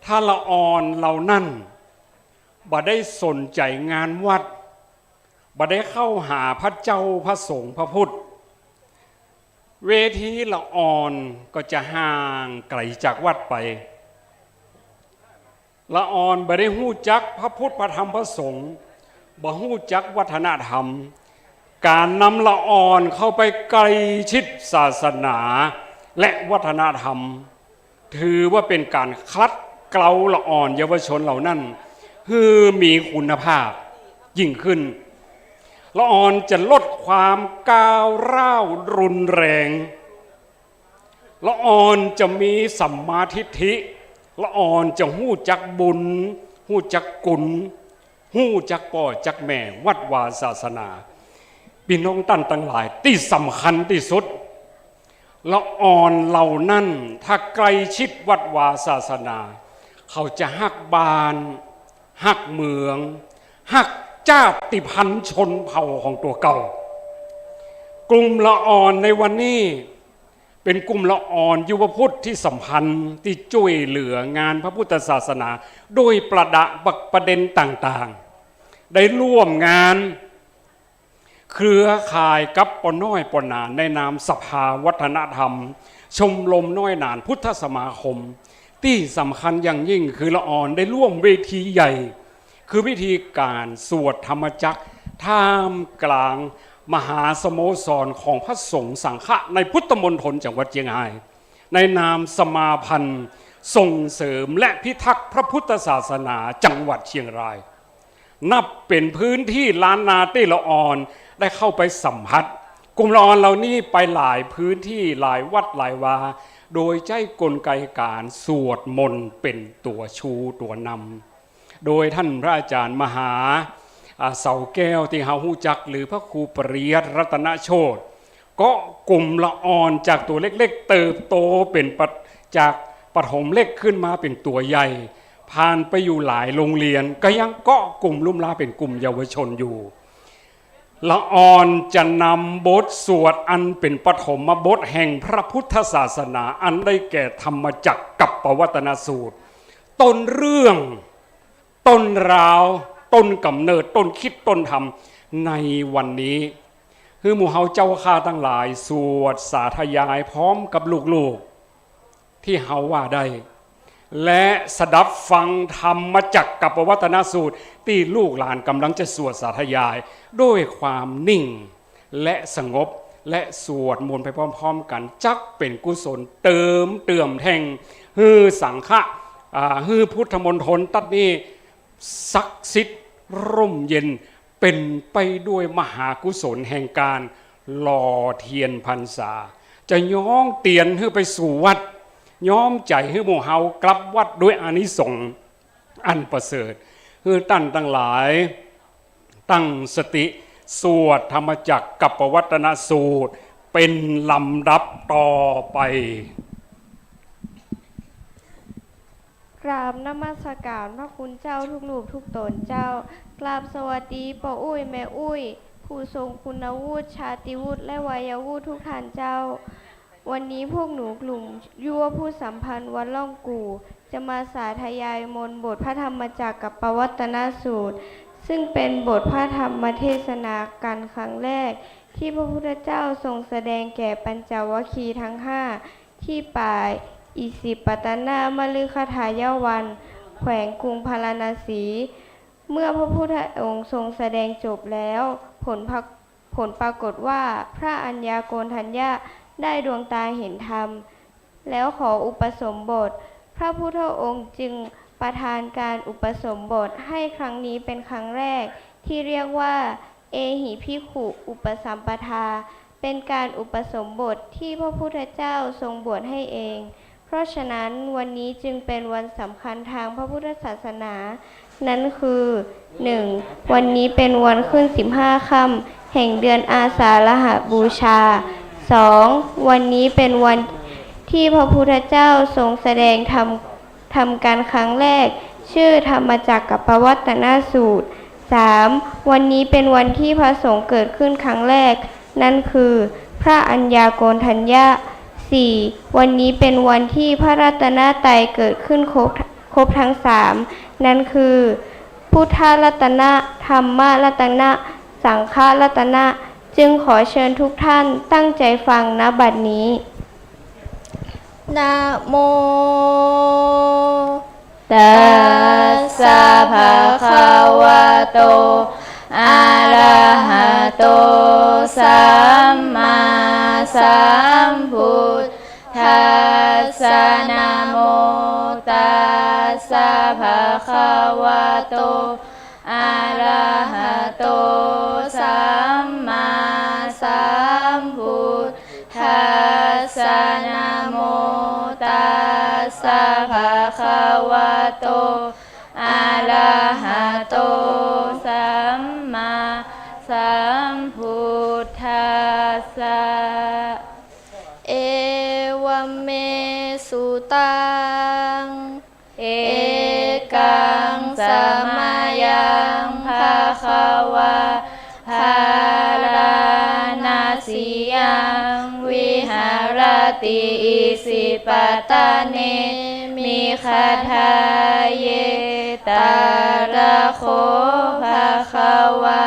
ถ้าละอ่อนเหล่านั้นบ่ได้สนใจ๋งานวัด บ่ได้เข้าหาพระเจ้าพระสงฆ์พระพุทธ เวทีละอ่อนก็จะห่างไก๋จากวัดไป ละอ่อนบ่ได้ฮู้จักพระพุทธพระธรรมพระสงฆ์ บ่ฮู้จักวัฒนธรรม ก๋านนำละอ่อนเข้าไปใกล้ชิดศาสนาและวัฒนธรรม ถือว่าเป๋นก๋านขัดเกลาละอ่อนเยาวชนเหล่านั้น หื้อมีคุณภาพยิ่งขึ้น ละอ่อนจะลดความก้าวร้าวรุนแรง ละอ่อนจะมีสัมมาทิฏฐิ ละอ่อนจะฮู้จักบุญ ฮู้จักคุณ ฮู้จักป้อจักแม่วัดวาศาสนา ปี้น้องต้านตังหลาย ตี้สำคัญตี้สุด ละอ่อนเหล่านั้นถ้าใกล้ชิดวัดวาศาสนา เขาจะฮักบ้าน ฮักเมือง ฮักจาติพันธุ์ชนเผ่าของตั๋วเก่า กลุ่มละอ่อนในวันนี้ เป๋นกลุ่มละอ่อนยุวพุทธตี้สำคัญตี้จ้วยเหลืองานพระพุทธศาสนา โดยประดะประเด็นต่างๆ ได้ร่วมงานเครือข่ายกับป้อน้อยป้อหนานในนามสภาวัฒนธรรม ชมรมน้อยหนานพุทธสมาคม ตี้สำคัญอย่างยิ่งคือละอ่อนได้ร่วมเวทีใหญ่ คือพิธีก๋านสวดธรรมจักร ท่ามกลางมหาสโมสรของพระสงฆ์สังฆะในพุทธมณฑลจังหวัดเจียงฮาย ในนามสมาพันธ์ส่งเสริมและพิทักษ์พระพุทธศาสนาจังหวัดเชียงราย นับเป๋นพื้นที่ล้านนาตี้ละอ่อนได้เข้าไปสัมผัส กลุ่มละอ่อนเหล่านี้ไปหลายพื้นตี้ หลายวัดหลายวา โดยใจ๊กลไกก๋านสวดมนต์เป๋นตั๋วชูตั๋วนำ โดยต้านพระอาจ๋ารย์มหา อ่า เสาแก้วตี้เฮาฮู้จัก หรือพระครูปริยัติรัตนโชติ เกาะกลุ่มละอ่อนจากตั๋วเล็กๆ เติบโตเป๋นปะ จากประถมเล็กขึ้นมาเป๋นตั๋วใหญ่ ผ่านไปอยู่หลายโรงเรียน ก็ยังเกาะกลุ่มลุ่มลาเป๋นกลุ่มเยาวชนอยู่ ละอ่อนจะนำบทสวดอันเป๋นปฐมบทแห่งพระพุทธศาสนา อันได้แก่ธรรมจักรกัปปวัตตนสูตร ต้นเรื่อง ต้นราว ต้นก๋ำเนิด ต้นคิด ต้นธรรม ในวันนี้ หื้อหมู่เฮาเจ้าข้าตังหลายสวดสาธยายพร้อมกับลูกๆ ตี้เฮาว่าได้ และสดับฟังธรรมจักรกัปปวัตตนสูตรตี้ลูกหลานก่ำลังจะสวดสาธยายด้วยความนิ่ง และสงบ และสวดมนต์ไปพร้อมๆ กั๋น จักเป๋นกุศลเติมเติ่มแท่ง หื้อสังฆะ อ่า หื้อพุทธมณฑลตั๊ดนี้ศักดิ์สิทธิ์ร่มเย็น เป๋นไปด้วยมหากุศลแห่งก๋านหล่อเตียนพรรษา จะย้องเตียนหื้อไปสู่วัด ย้อมใจ๋หื้อหมู่เฮากลับวัดด้วยอานิสงส์อันประเสริฐ หื้อต้านตังหลาย ตั้งสติสวดธรรมจักรกัปปวัตตนสูตรเป๋นลำดับต่อไป กราบนมัสการพระคุณเจ้าทุกรูปทุกต๋นเจ้า กราบสวัสดีป้ออุ๊ยแม่อุ๊ย ผู้ทรงคุณวุฒิ ชาติวุฒิ และวัยวุฒิทุกท่านเจ้า วันนี้พวกหนูกลุ่มยุวพุทธสัมพันธ์วัดล่องกู่ จะมาสาธยายมนต์บทพระธรรมจักรกัปปวัตตนสูตร ซึ่งเป็นบทพระธรรมเทศนากั๋นครั้งแรก ที่พระพุทธเจ้าทรงแสดงแก่ปัญจวัคคีย์ทั้งห้า ที่ป่าอิสิปตนมฤคทายวัน แขวงกรุงพาราณสี เมื่อพระพุทธองค์ทรงแสดงจบแล้ว ผลพระ ผลปรากฏว่าพระอัญญาโกณฑัญญะได้ดวงตาเห็นธรรม แล้วขออุปสมบท พระพุทธองค์จึงประทานการอุปสมบทให้ครั้งนี้เป็นครั้งแรก ที่เรียกว่า เอหิภิกขุอุปสัมปทา เป็นการอุปสมบทที่พระพุทธเจ้าทรงบวชให้เอง เพราะฉะนั้นวันนี้จึงเป็นวันสำคัญทางพระพุทธศาสนา นั้นคือ หนึ่ง วันนี้เป็นวันขึ้นสิบห้าค่ำแห่งเดือนอาสาฬหบูชา สอง วันนี้เป็นวันที่พระพุทธเจ้าทรงแสดงธรรม ธรรมกั๋นครั้งแรก ชื่อธรรมจักรกัปปวัตตนสูตร สาม วันนี้เป็นวันที่พระสงฆ์เกิดขึ้นครั้งแรก นั้นคือ พระอัญญาโกณฑัญญะ สี่ วันนี้เป็นวันที่พระรัตนตรัยเกิดขึ้นครบ ครบทั้งสาม นั้นคือ พุทธรัตนะ ธรรมรัตนะ สังฆรัตนะ จึงขอเชิญทุกท่านตั้งใจฟัง ณ บัดนี้ นะโม ตัสสะ ภะคะวะโต อะระหะโต สัมมาสัมพุทธัสสะ นะโม ตัสสะ ภะคะวะโต อะระหะโต สัมมาสัมพุทธัสสะ นะโม ตัสสะ ภะคะวะโต อะระหะโต สัมมาสัมพุทธัสสะ เอวัมเม สุตัง เอกัง สะมะยัง ภะคะวา ภาราณสียัง วิหะระติ อิสิปะตะเน มิคทาเย ตะระโข ภะคะวา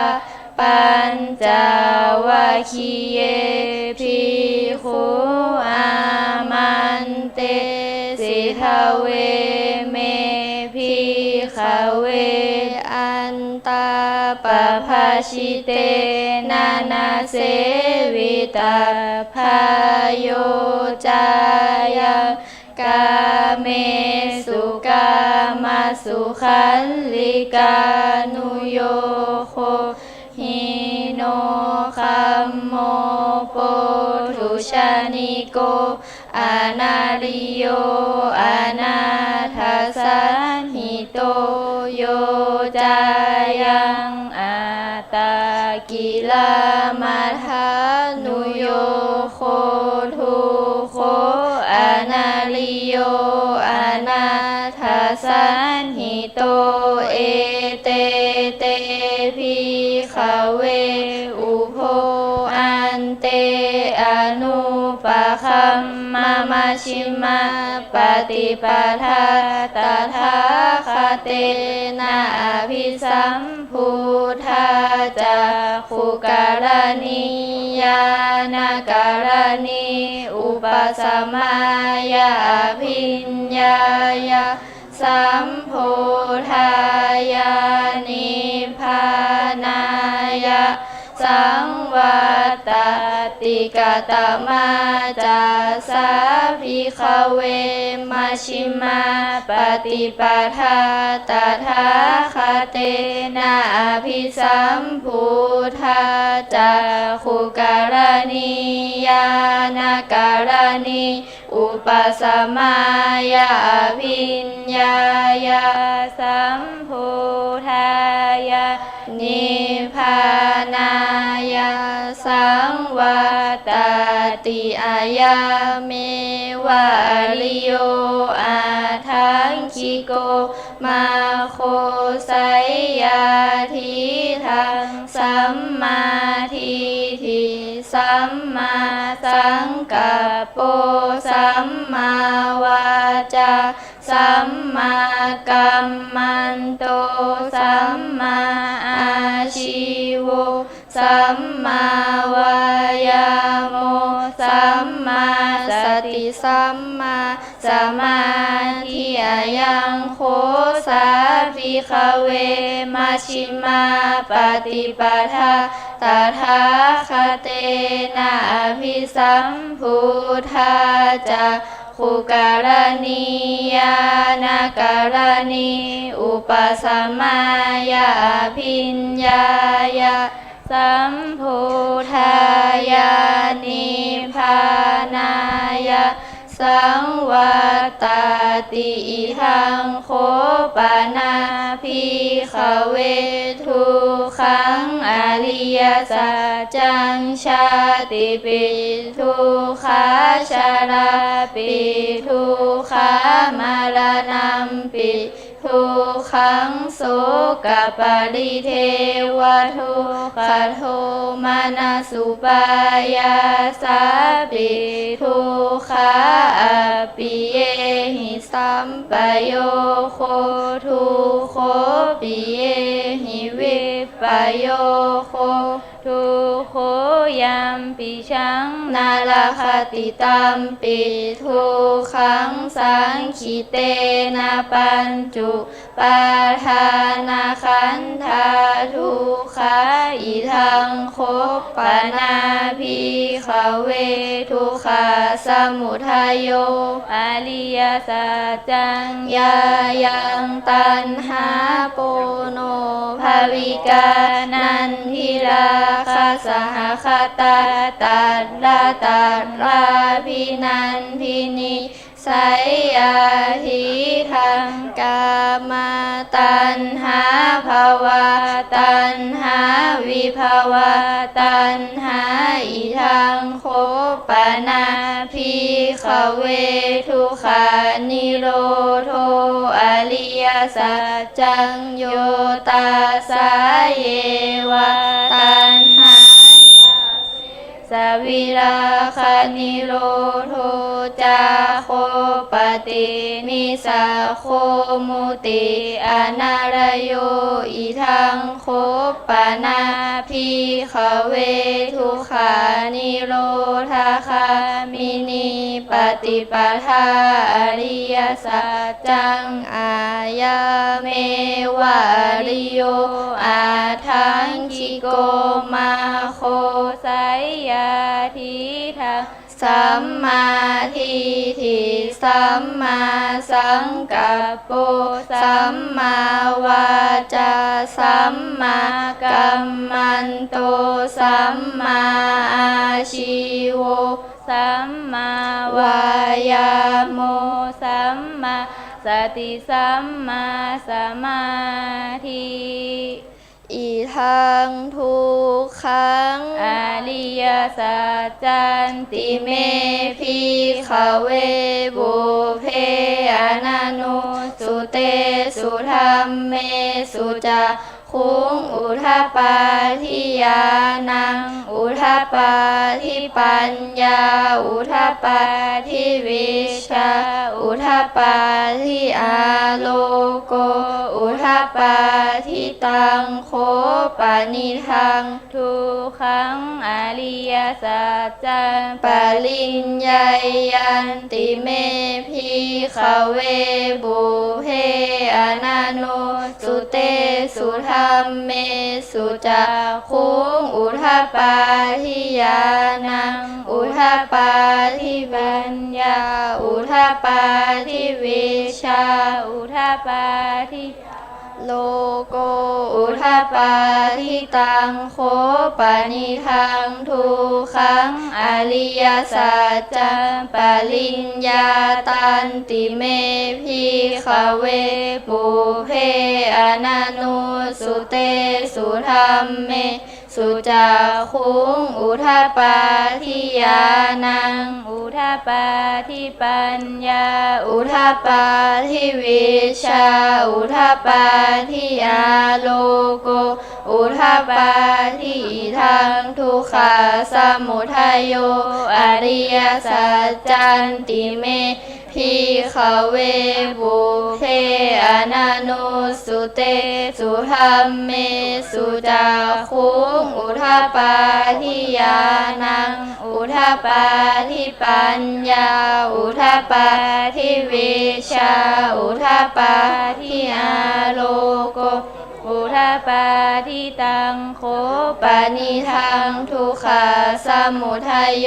ปัญจวัคคีเย ภิกขุ อามันเต สิกขะเว เม ภิกขะเว อันตาปะภะชิเตนะ นะเสวิตัพพาโย จายัง กาเมสุ กามะสุขัลลิกานุโยโค หิโน คัม โม ปุถุชนิโก อนาริโย อนาถสันหิโต โย จายัง อัตตกิลมัฏฐานุโยโค ทุกโข อนาริโย อนาถสันหิโต เอเต เต ภิกขเว อุโพ อันเต อนุปคัมมะ มัชฌิมาปฏิปทา ตถาคเตนะ อภิสัม พุทธา จักขุกรณี ญาณกรณี อุปสมายะ อภิญญายะ สัมโพธายะ นิพพานายะ สังวัตตติ กะตะมา จัสสา ภิกขเว มัชฌิมาปฏิปทา ตถาคเตนะ อภิสัมพุทธา จักขุกรณี ญาณกรณี อุปสมายะ อภิญญายะ สัมโพธายะ นิพพานายะ สังวัตตติ อะยะเมวะ อริโย อัฏฐังกิโก มัคโค ไสยยาทิฏฐัง สัมมาทิฏฐิ สัมมาสังกัปโป สัมมาวาจา สัมมากัมมันโต สัมมาอาชีโว สัมมาวายาโม สัมมาสติ สัมมาสมาธิ อะยังโค สา ภิกขเว มัชฌิมาปฏิปทา ตถาคเตนะ อภิสัมพุทธา จักขุกรณี ญาณกรณี อุปสมายะ อภิญญายะ สัมโพธายะ นิพพานายะ สังวัตตติ อิทังโค ปะนะ ภิกขเว ทุกขัง อริยสัจจัง ชาติปิ ทุกขา ชราปิ ทุกขา มรณัมปิ ทุกขัง โสกะปะริเทวะทุกขะโทมนัสสุปายาสาปิ ทุกขา อัปปิเยหิ สัมปะโยโค ทุกโข ปิเยหิ วิปปะโยโค ทุกโข ยัมปิชัง นะระขะติ ตัมปิ ทุกขัง สังขิเตนะ ปัญจุปาทานะขันธา ทุกขา อิทังโค ปะนะ ภิกขเว ทุกขะสมุทะโย อริยสัจจัง ยายัง ตัณหา ปูโนภะวิกา นันทิราคะ สหะคะตา ตัตระตัตราภินันทินี ไสยยาทิฏฐัง กามาตัณหา ภวาตัณหา วิภวะตัณหา อิทังโค ปะนะ ภิกขเว ทุกขานิโรโธ อริยสัจจัง โยตัสสะ เยวะ ตัณหายาเว สะ วิราคะนิโรโธ จาโค ปะติ นิสสะโค มุติ อนะระโย อิทังโค ปะนะ ภิกขเว ทุกขานิโรธคามินีปฏิปทา อริยสัจจัง อะยะเมวะ อริโย อัฏฐังกิโก มัคโค ไสยยาทิฏฐัง สัมมาทิฏฐิ สัมมาสังกัปโป สัมมาวาจา สัมมากัมมันโต สัมมาอาชีโว สัมมาวายาโม สัมมาสติ สัมมาสมาธิ อิทังทุกขัง อริยสัจจันติ เม ภิกขเว ปุพเพอนันยุสสุเตสุธัมเมสุจักขุงอุทปาทิญาณัง อุทปาทิปัญญา อุทปาทิวิชชา อุทปาทิอาโลโก อุทปาทิตังโข ปะนิทัง ทุกขัง อริยสัจจัง ปริญญายันติ เม ภิกขเว ปุพเพอนันยุสสุเตสุธัมเมสุจักขุงอุทปาทิญาณัง อุทปาทิปัญญา อุทปาทิวิชชา อุทปาทิอาโลโก อุทปาทิตังโข ปะนิทัง ทุกขัง อริยสัจจัง ปริญญาตันติ เม ภิกขเว ปุพเพอนันยุสสุเตสุธัมเมสุจักขุงอุทปาทิญาณัง อุทปาทิปัญญา อุทปาทิวิชชา อุทปาทิอาโลโก อุทปาทิ อิทังทุกขสมุทัยโย อริยสัจจันติ เม ภิกขเว ปุพเพอนันยุสสุเตสุธัมเมสุจักขุงอุทปาทิญาณัง อุทปาทิปัญญา อุทปาทิวิชชา อุทปาทิอาโลโก อุทปาทิตังโข ปะนิทัง ทุกขสมุทัยโย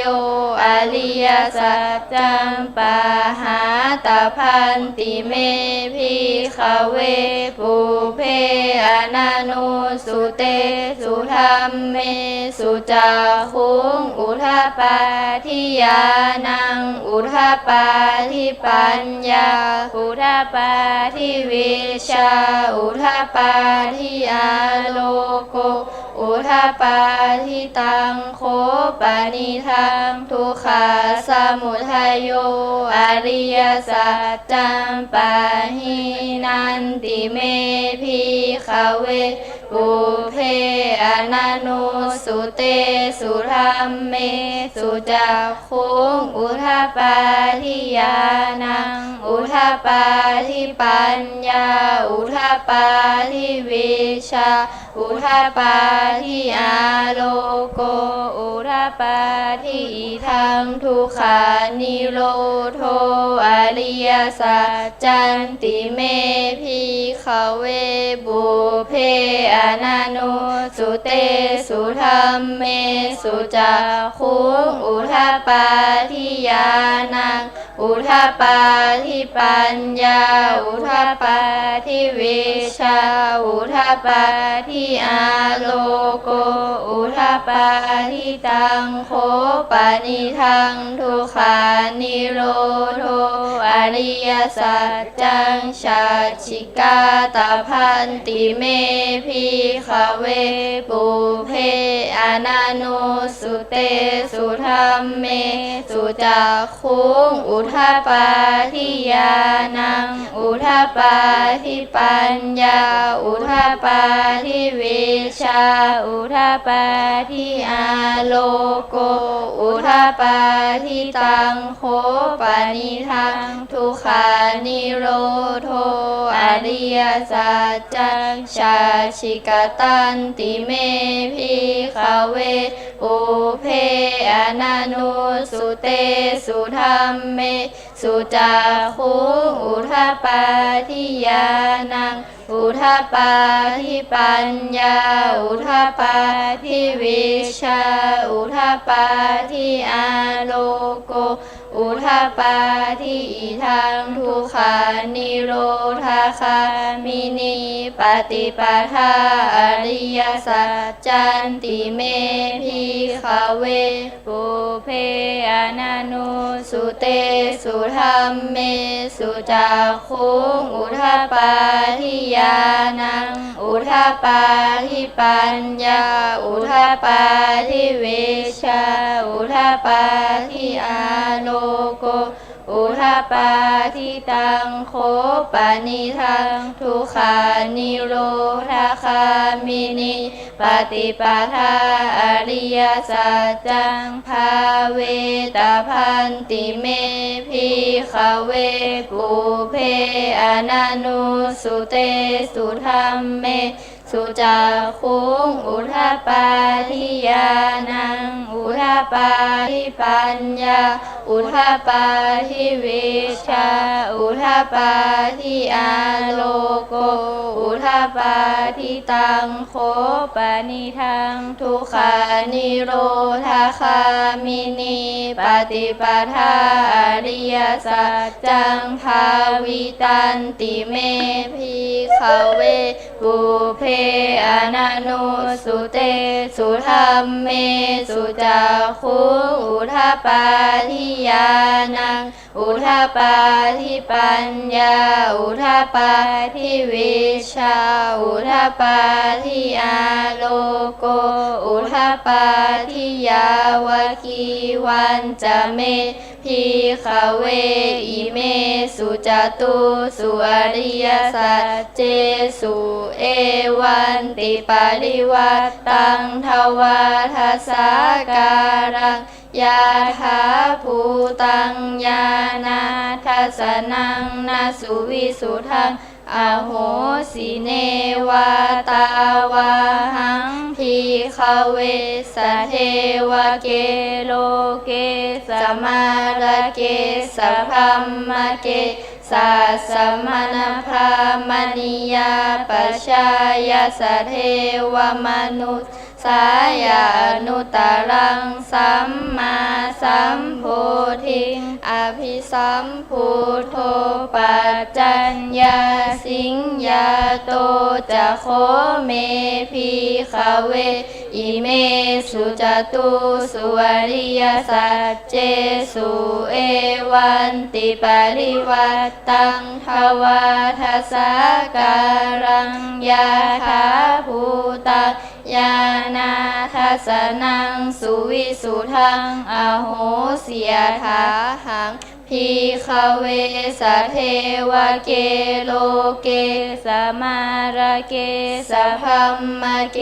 อริยสัจจัง ปะหาตะพันติ เม ภิกขเว ปุพเพอนันยุสสุเตสุธัมเมสุจักขุงอุทปาทิญาณัง อุทปาทิปัญญา อุทปาทิวิชชา อุทปาทิอาโลโก อุทปาทิตังโข ปะนิทัง ทุกขสมุทัยโย อริยสัจจัง ปะหินันติ เม ภิกขเว ปุพเพอนันยุสสุเตสุธัมเมสุจักขุงอุทปาทิญาณัง อุทปาทิปัญญา อุทปาทิวิชชา อุทปาทิอาโลโก อุทปาทิ อิทังทุกขานิโรโธ อริยสัจจันติ เม ภิกขเว ปุพเพอนันยุสสุเตสุธัมเมสุจักขุงอุทปาทิญาณัง อุทปาทิปัญญา อุทปาทิวิชชา อุทปาทิอาโลโก อุทปาทิตังโข ปะนิทังทุกขานิโรโธ อริยสัจจัง สัจฉิกาตะพันติ เม ภิกขเว ปุพเพอนันยุสสุเตสุธัมเมสุจัก ขุงอุทปาทิญาณัง อุทปาทิปัญญา อุทปาทิวิชชา อุทปาทิอาโลโก อุทปาทิตังโข ปะนิทังทุกขานิโรโธ อริยสัจจัง สัจฉิกตันติ เม ภิกขเว ปุพเพอนันยุสสุเตสุธัมเมสุจักขุงอุทปาทิญาณัง อุทปาทิปัญญา อุทปาทิวิชชา อุทปาทิอาโลโก อุทปาทิ อิทัง ทุกขานิโรธคามินี ปฏิปทา อริยสัจจันติ เม ภิกขเว ปุพเพอนันยุสสุเตสุธัมเมสุ จักขุง อุทปาทิญาณัง อุทปาทิปัญญา อุทปาทิวิชชา อุทปาทิอาโลโก อุทปาทิตัง โข ปณิธัง ทุกขานิโรธคามินี ปฏิปทา อริยสัจจัง ภาเวตภันติ เม ภิกขเว ปุพเพอนันยุสสุเตสุธัมเมสุ จักขุง อุทปาทิญาณัง อุทปาทิปัญญา อุทปาทิวิชชา อุทปาทิอาโลโก อุทปาทิตัง โข ปณิธัง ทุกขานิโรธคามินี ปฏิปทา อริยสัจจัง ภาวิตันติ เม ภิกขเว ปุพเพอนันยุสสุเตสุธัมเมสุ จักขุง อุทปาทิญาณัง อุทปาทิปัญญา อุทปาทิวิชชา อุทปาทิอาโลโก อุทปาทิญาวัคคีวัญจะ เม ภิกขเว อิเมสุจตุสุอริยสัจเจสุ เอวันติปริวัตตัง ทวาทสาการัง ยถาภูตัง ญาณทัสสนัง นสุวิสุทัง อโหสิ เนวาตาวาหัง ภิกขเว สเทวเก โลเก สมารเก สพรหมเก สัสสมณพราหมณียาปชายา สเทวมนุสสายา อนุตตรังสัมมาสัมโพธิง อภิสัม พุทโธ ปัจจัญญาสิงญาโต จะโข เม ภิกขเว อิเมสุจตุสุอริยสัจเจสุ เอวันติปริวัตตัง ทวาทสาการัง ยถาภูตัง ญาณทัสสนัง สุวิสุทัง อโหสิ ยถาหัง ภิกขเว สเทวเก โลเก สมารเก สพรหมเก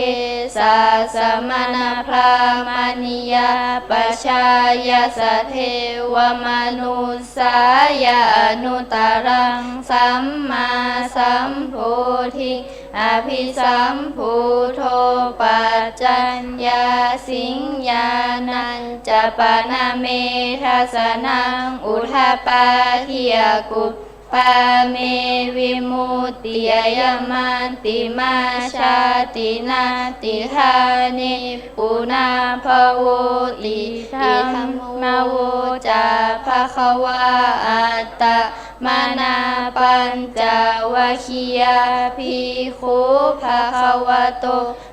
สัสสมณพราหมณียาปชายา สเทวมนุสสายา อนุตตรังสัมมาสัมโพธิง อภิสัมพุทโธ ปัจจัญญาสิงญาณัญจะ ปะนะ เม ทัสสนัง อุทปาทิ อกุปปา เม วิมุตติ อยัมมัตติมา ชาติ นัตถิ ทานิ ปุนะ ภะวติ ธัมมโว จะ ภะคะวา อัตตะ มะนะ ปัญจวัคคียา ภิกขุ ภะคะวะโต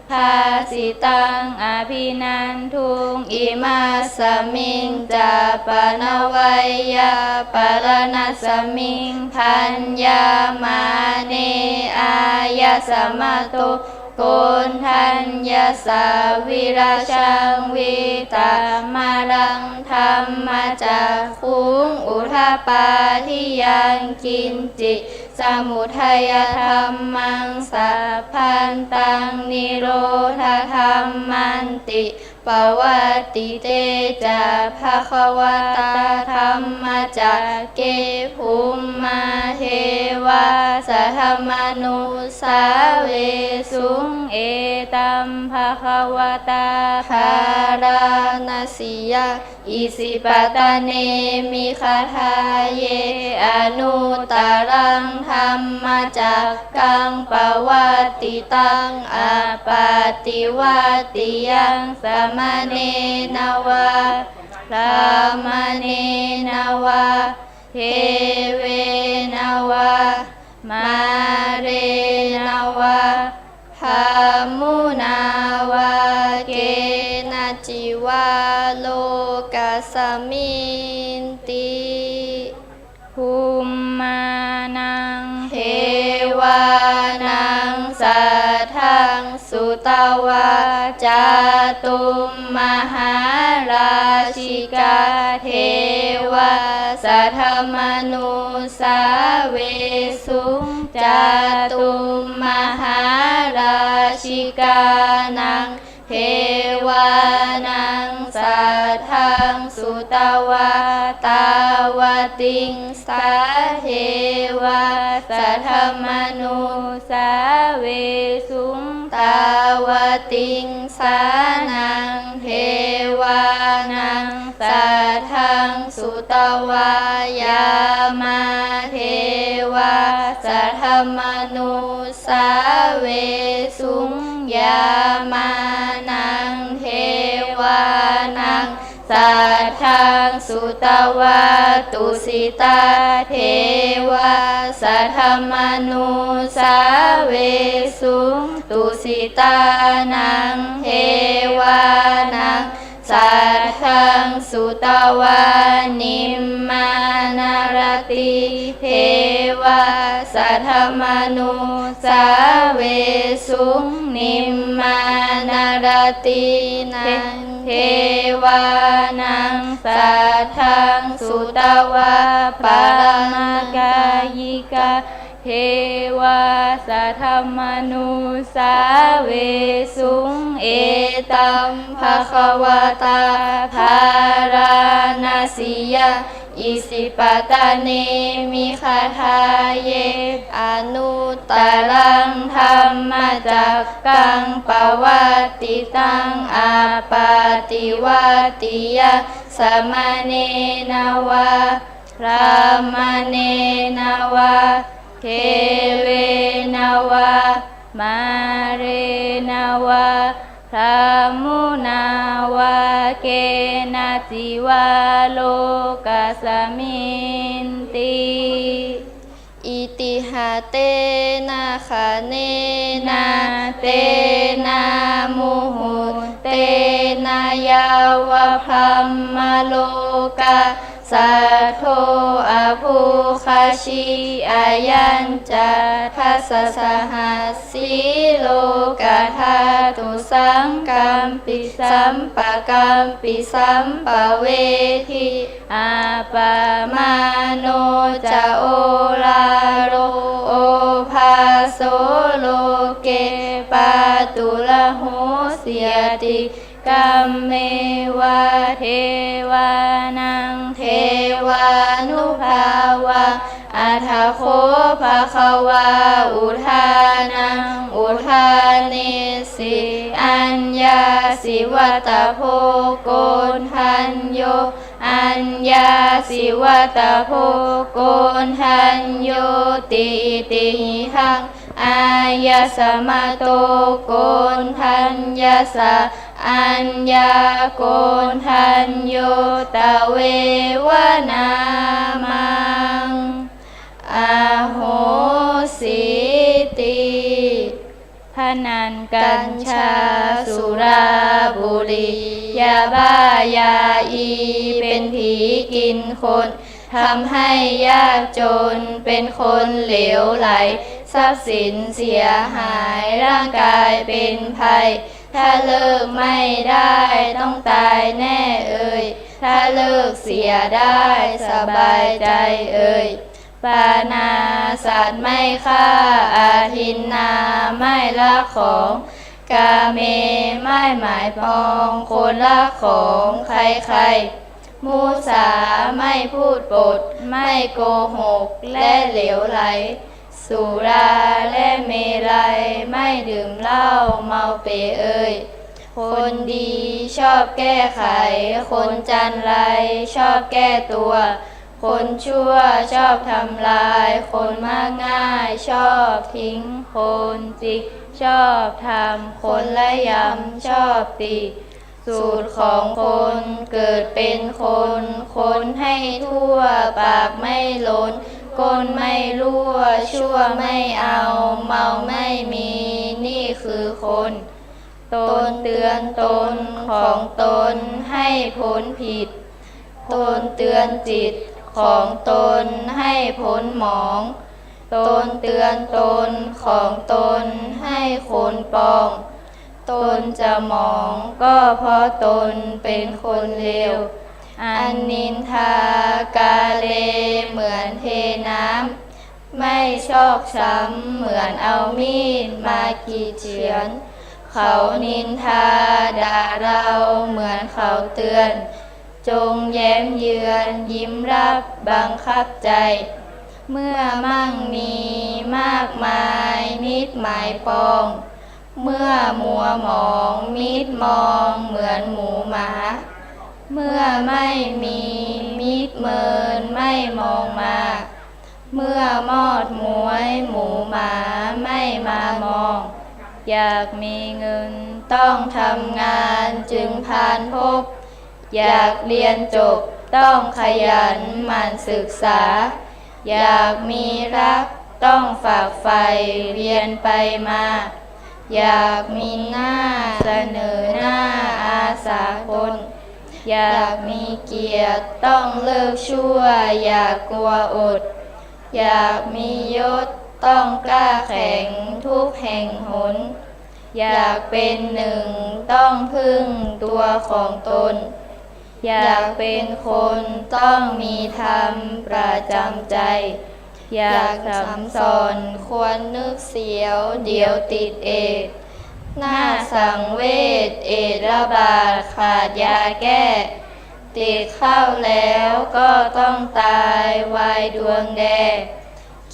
ภาสิตัง อภินันทุง อิมัสสมิญจะ ปะนะไวยาปะระณัสสมิง พัญญามาเณ อายะสมะโต โกณฑัญญะสา วิรัชัง วีตะมะรัง ธัมมะจักขุง อุทปาทิยัง กิญจิ สมุทยธัมมัง สัพพันตัง นิโรธธัมมันติ ปวัตติเต จะ ภควตา ธัมมจักเก ภุมมา เทวา สัทธมนุสสาเวสุง เอตัม ภควตา ภาราณสียัง อิสิปตะเน มิคทาเย อนุตตรัง ธัมมจักกัง ปวัตติตัง อัปปะติวัตติยัง สมเณรวา พราหมเณรวา เทเวนวา มาเรนวา พราหมุนาวา เกนะจิวา โลกัสมินติ ภุมมานัง เทวานัง สัทธัง สุตวา จาตุมมหาราชิกา เทวา สัทธมนุสสาเวสุง จาตุมมหาราชิกานัง เทวานัง สัทธัง สุตวา ตาวติง สา เทวา สัทธมนุสสาเวสุง ตาวติงสานัง เทวานัง สัทธัง สุตวา ยามา เทวา สัทธมนุสสาเวสุง ยามานัง เทวานัง สัทธัง สุตวา ตุสิตา เทวา สัทธมนุสสาเวสุง ตุสิตานัง เทวานัง สัทธัง สุตวา นิมมานรตี เทวา สัทธมนุสสาเวสุง นิมมานรตีนัง เทวานัง สัทธัง สุตวา ปรมกายิกา เทวา สัทธมนุสสาเวสุง เอตัม ภควตา ภาราณสียัง อิสิปตะเน มิคทาเย อนุตตรัง ธัมมจักกัง ปวัตติตัง อัปปะติวัตติยัง สมเณรวา พราหมเณรวา เทเวนวา มาเรนวา พราหมุนาวา เกนะจิวา โลกัสมินติ อิติหะเตนะขะเนนะ เตนะมุหุตเตนะ ยาวะพรหมโลกา สัทโท อภูคชี อายัญจะ ทัสสะหัสสี โลกะธาตุ สังกัมปิ สัมปะกัมปิ สัมปะเวที อัปปะมาโณ จะ โอราโร โอภาสโส โลเก ปาตุระโหสี อติ กัมเมวา เทวานัง เทวานุภาวัง อัฏฐโข ภควา อุทานัง อุทาเนสี อัญญาสิวัตโภ โกณฑัญโญ อัญญาสิวัตโภ โกณฑัญโญติ อิติหิทัง อายสมะโต โกณฑัญญสสะ อัญญาโกณฑัญโญ ตเววะนามัง อโหสิติ พนัน กัญชา สุรา บุหรี่ ยาบ้า ยาอี เป็นผีกินคน ทำให้ยากจน เป็นคนเหลวไหล ทรัพย์สินเสียหาย ร่างกายเป็นภัย ถ้าเลิกไม่ได้ ต้องตายแน่เอ่ย ถ้าเลิกเสียได้ สบายใจเอ่ย ปาณา สัตว์ไม่ฆ่า อาทินนา ไม่ลักของ กาเม ไม่หมายปอง คนรักของใครๆ มุสา ไม่พูดปด ไม่โกหกและเหลวไหล สุราและเมรัย ไม่ดื่มเหล้าเมาเป๋เอย คนดีชอบแก้ไข คนจันไรชอบแก้ตัว คนชั่วชอบทำลาย คนมักง่ายชอบทิ้ง คนจริงชอบทำ คนระยำชอบติ สูตรของคนเกิดเป็นคน คนให้ทั่วปากไม่ล้น ก้นไม่รั่ว ชั่วไม่เอา เมาไม่มี นี่คือคน ตนเตือนตนของตนให้พ้นผิด ตนเตือนจิตของตนให้พ้นหมอง ตนเตือนตนของตนให้คนปอง ตนจะหมองก็เพราะตนเป็นคนเลว อันนินทากาเลเหมือนเทน้ำ ไม่ชอกช้ำเหมือนเอามีดมาขีดเฉือน เขานินทาด่าเราเหมือนเขาเตือน จงแย้มเยือนยิ้มรับบังคับใจ เมื่อมั่งมีมากมายมิตรหมายปอง เมื่อมัวหมองมิตรมองเหมือนหมูหมา เมื่อไม่มีมิตรเมินไม่มองมา เมื่อมอดม้วยหมูหมาไม่มามอง อยากมีเงินต้องทำงานจึงพานพบ อยากเรียนจบต้องขยันหมั่นศึกษา อยากมีรักต้องฝักใฝ่เวียนไปมา อยากมีหน้าเสนอหน้าอาสาคน อยากมีเกียรติต้องเลิกชั่ว อย่ากลัวอด อยากมียศต้องกล้าแข็งทุกแห่งหน อยากเป็นหนึ่งต้องพึ่งตัวของตน อยากเป็นคนต้องมีธรรมประจำใจ อยากสำสอนควรนึกเสียวเดี๋ยวติดเอด หน้าสังเวชเอดระบาดขาดยาแก้ ติดเข้าแล้วก็ต้องตายวายดวงแด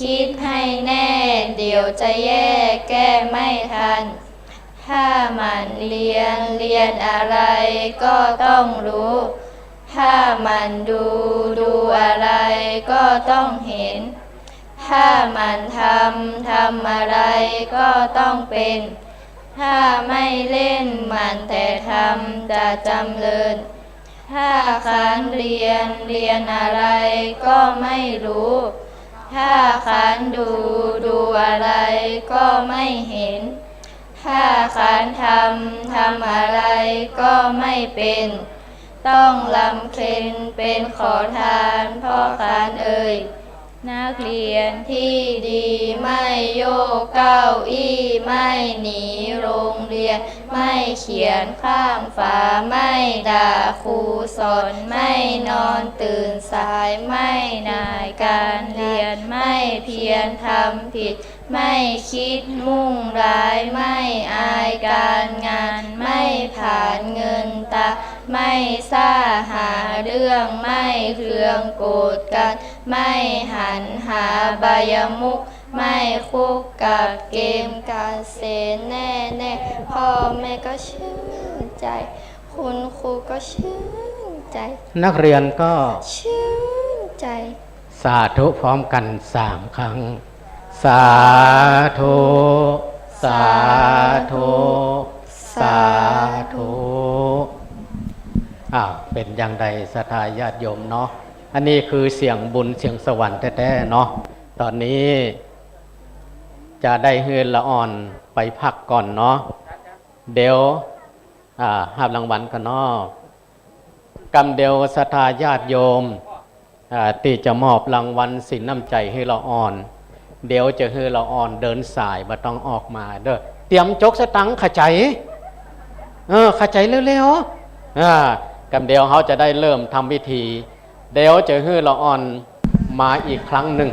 คิดให้แน่เดี๋ยวจะแย่แก้ไม่ทัน ถ้าหมั่นเรียนเรียนอะไรก็ต้องรู้ ถ้าหมั่นดูดูอะไรก็ต้องเห็น ถ้าหมั่นทำทำอะไรก็ต้องเป็น ถ้าไม่เล่นหมั่นแต่ทำจะจำเริญ ถ้าค้านเรียนเรียนอะไรก็ไม่รู้ ถ้าค้านดูดูอะไรก็ไม่เห็น ถ้าค้านทำทำอะไรก็ไม่เป็น ต้องลำเค็ญเป็นขอทานเพราะค้านเอย นักเรียนที่ดีไม่โยกเก้าอี้ ไม่หนีโรงเรียน ไม่เขียนข้างฝา ไม่ด่าครูสอน ไม่นอนตื่นสาย ไม่หน่ายการเรียน ไม่เพียรทำผิด ไม่คิดมุ่งร้าย ไม่อายการงาน ไม่ผลาญเงินตรา ไม่ซ่าหาเรื่อง ไม่เคืองโกรธกัน ไม่หันหาบายมุข ไม่คุกกับเกมเกษตรแน่ๆ พ่อแม่ก็ชื่นใจ คุณครูก็ชื่นใจ นักเรียนก็ชื่นใจ สาธุพร้อมกันสามครั้ง สาธุ สาธุ สาธุ อ้าว เป๋นอย่างใดศรัทธาญาติโยมเนาะ อันนี้คือเสียงบุญเสียงสวรรค์แต๊ๆ เนาะ ต๋อนนี้จะได้หื้อละอ่อนไปพักก่อนเนาะ เดี๋ยว อ่า ฮับรางวัลก่อนเนาะ กำเดียวศรัทธาญาติโยม อ่า ตี้จะมอบรางวัลสินน้ำใจ๋หื้อละอ่อน เดี๋ยวจะหื้อละอ่อนเดินสายบ่ต้องออกมาเด้อ เตรียมจกสตังค์เข้าใจ๋ เออ เข้าใจ๋เร็วๆ อ่า กำเดียวเฮาจะได้เริ่มทำพิธี เดี๋ยวจะหื้อละอ่อนมาอีกครั้งนึ่ง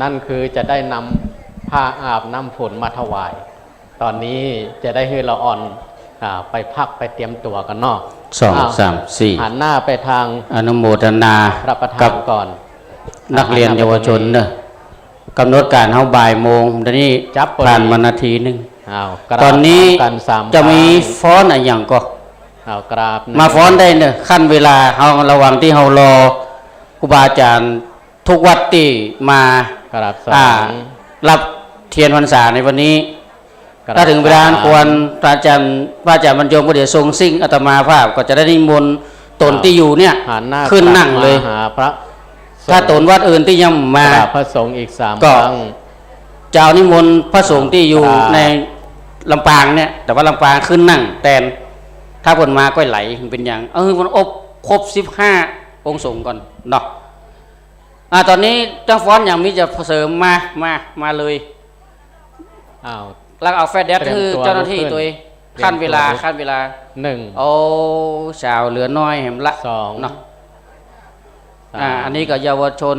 นั่นคือจะได้นำผ้าอาบน้ำฝนมาถวาย ต๋อนนี้จะได้หื้อละอ่อน อ่า ไปพักไปเตรียมตั๋วกั๋นเนาะ สอง อ้าว สาม สี่ หันหน้าไปตาง อนุโมทนา พระประธาน กับ ก่อน นักเรียนเยาวชนเนาะ ก๋ำหนดก๋านเฮาบ่ายโมง ต๋อนนี้ จับปอดี ผ่านมานาทีนึ่ง อ้าว กราบ ต๋อนนี้ พร้อมกั๋นสาม จะมี ครั้ง ฟ้อนอะหยังก่อ อ้าว กราบ มาฟ้อนได้เนาะ ขั้นเวลาเฮา ระหว่างตี้เฮารอครูบาอาจ๋ารย์ทุกวัดตี้มา กราบสอง อ่า ฮับเตียนพรรษาในวันนี้ กราบ ถ้าเถิงเวลาอันควร พระอาจ๋ารย์ พระอาจ๋ารย์บรรยมก็เดี๋ยวทรงซิ่ง อาตมาภาพก็จะได้นิมนต์ต๋นตี้อยู่เนี่ย หันหน้า ขึ้นนั่งเลย กลับมาหาพระสงฆ์ ถ้าต๋นวัดอื่นตี้ยังบ่มา กราบพระสงฆ์อีกสาม ก็ ครั้ง จะเอานิมนต์พระสงฆ์ตี้อยู่ กราบ ในลำปางเนี่ย แต่ว่าลำปางขึ้นนั่งแตน ถ้าเปิ้นมาก็ไหล มันเป๋นหยัง เออ มันอบครบสิบห้าองค์สงฆ์ก่อนเนาะ อ่า ต๋อนนี้จั้งฟ้อนยังมีจะเสริมมา มา มาเลย อ้าว แล้วเอาแฟลชแดช เตรียมตั๋ว หื้อเจ้าหน้าตี้ ลุกขึ้น ตวย เตรียมตั๋ว ขั้นเวลา ลุกขึ้น ขั้นเวลา หนึ่ง โอ้ สาวเหลือน้อยแหมละ สอง เนาะ สาม อ่า อันนี้ก็เยาวชน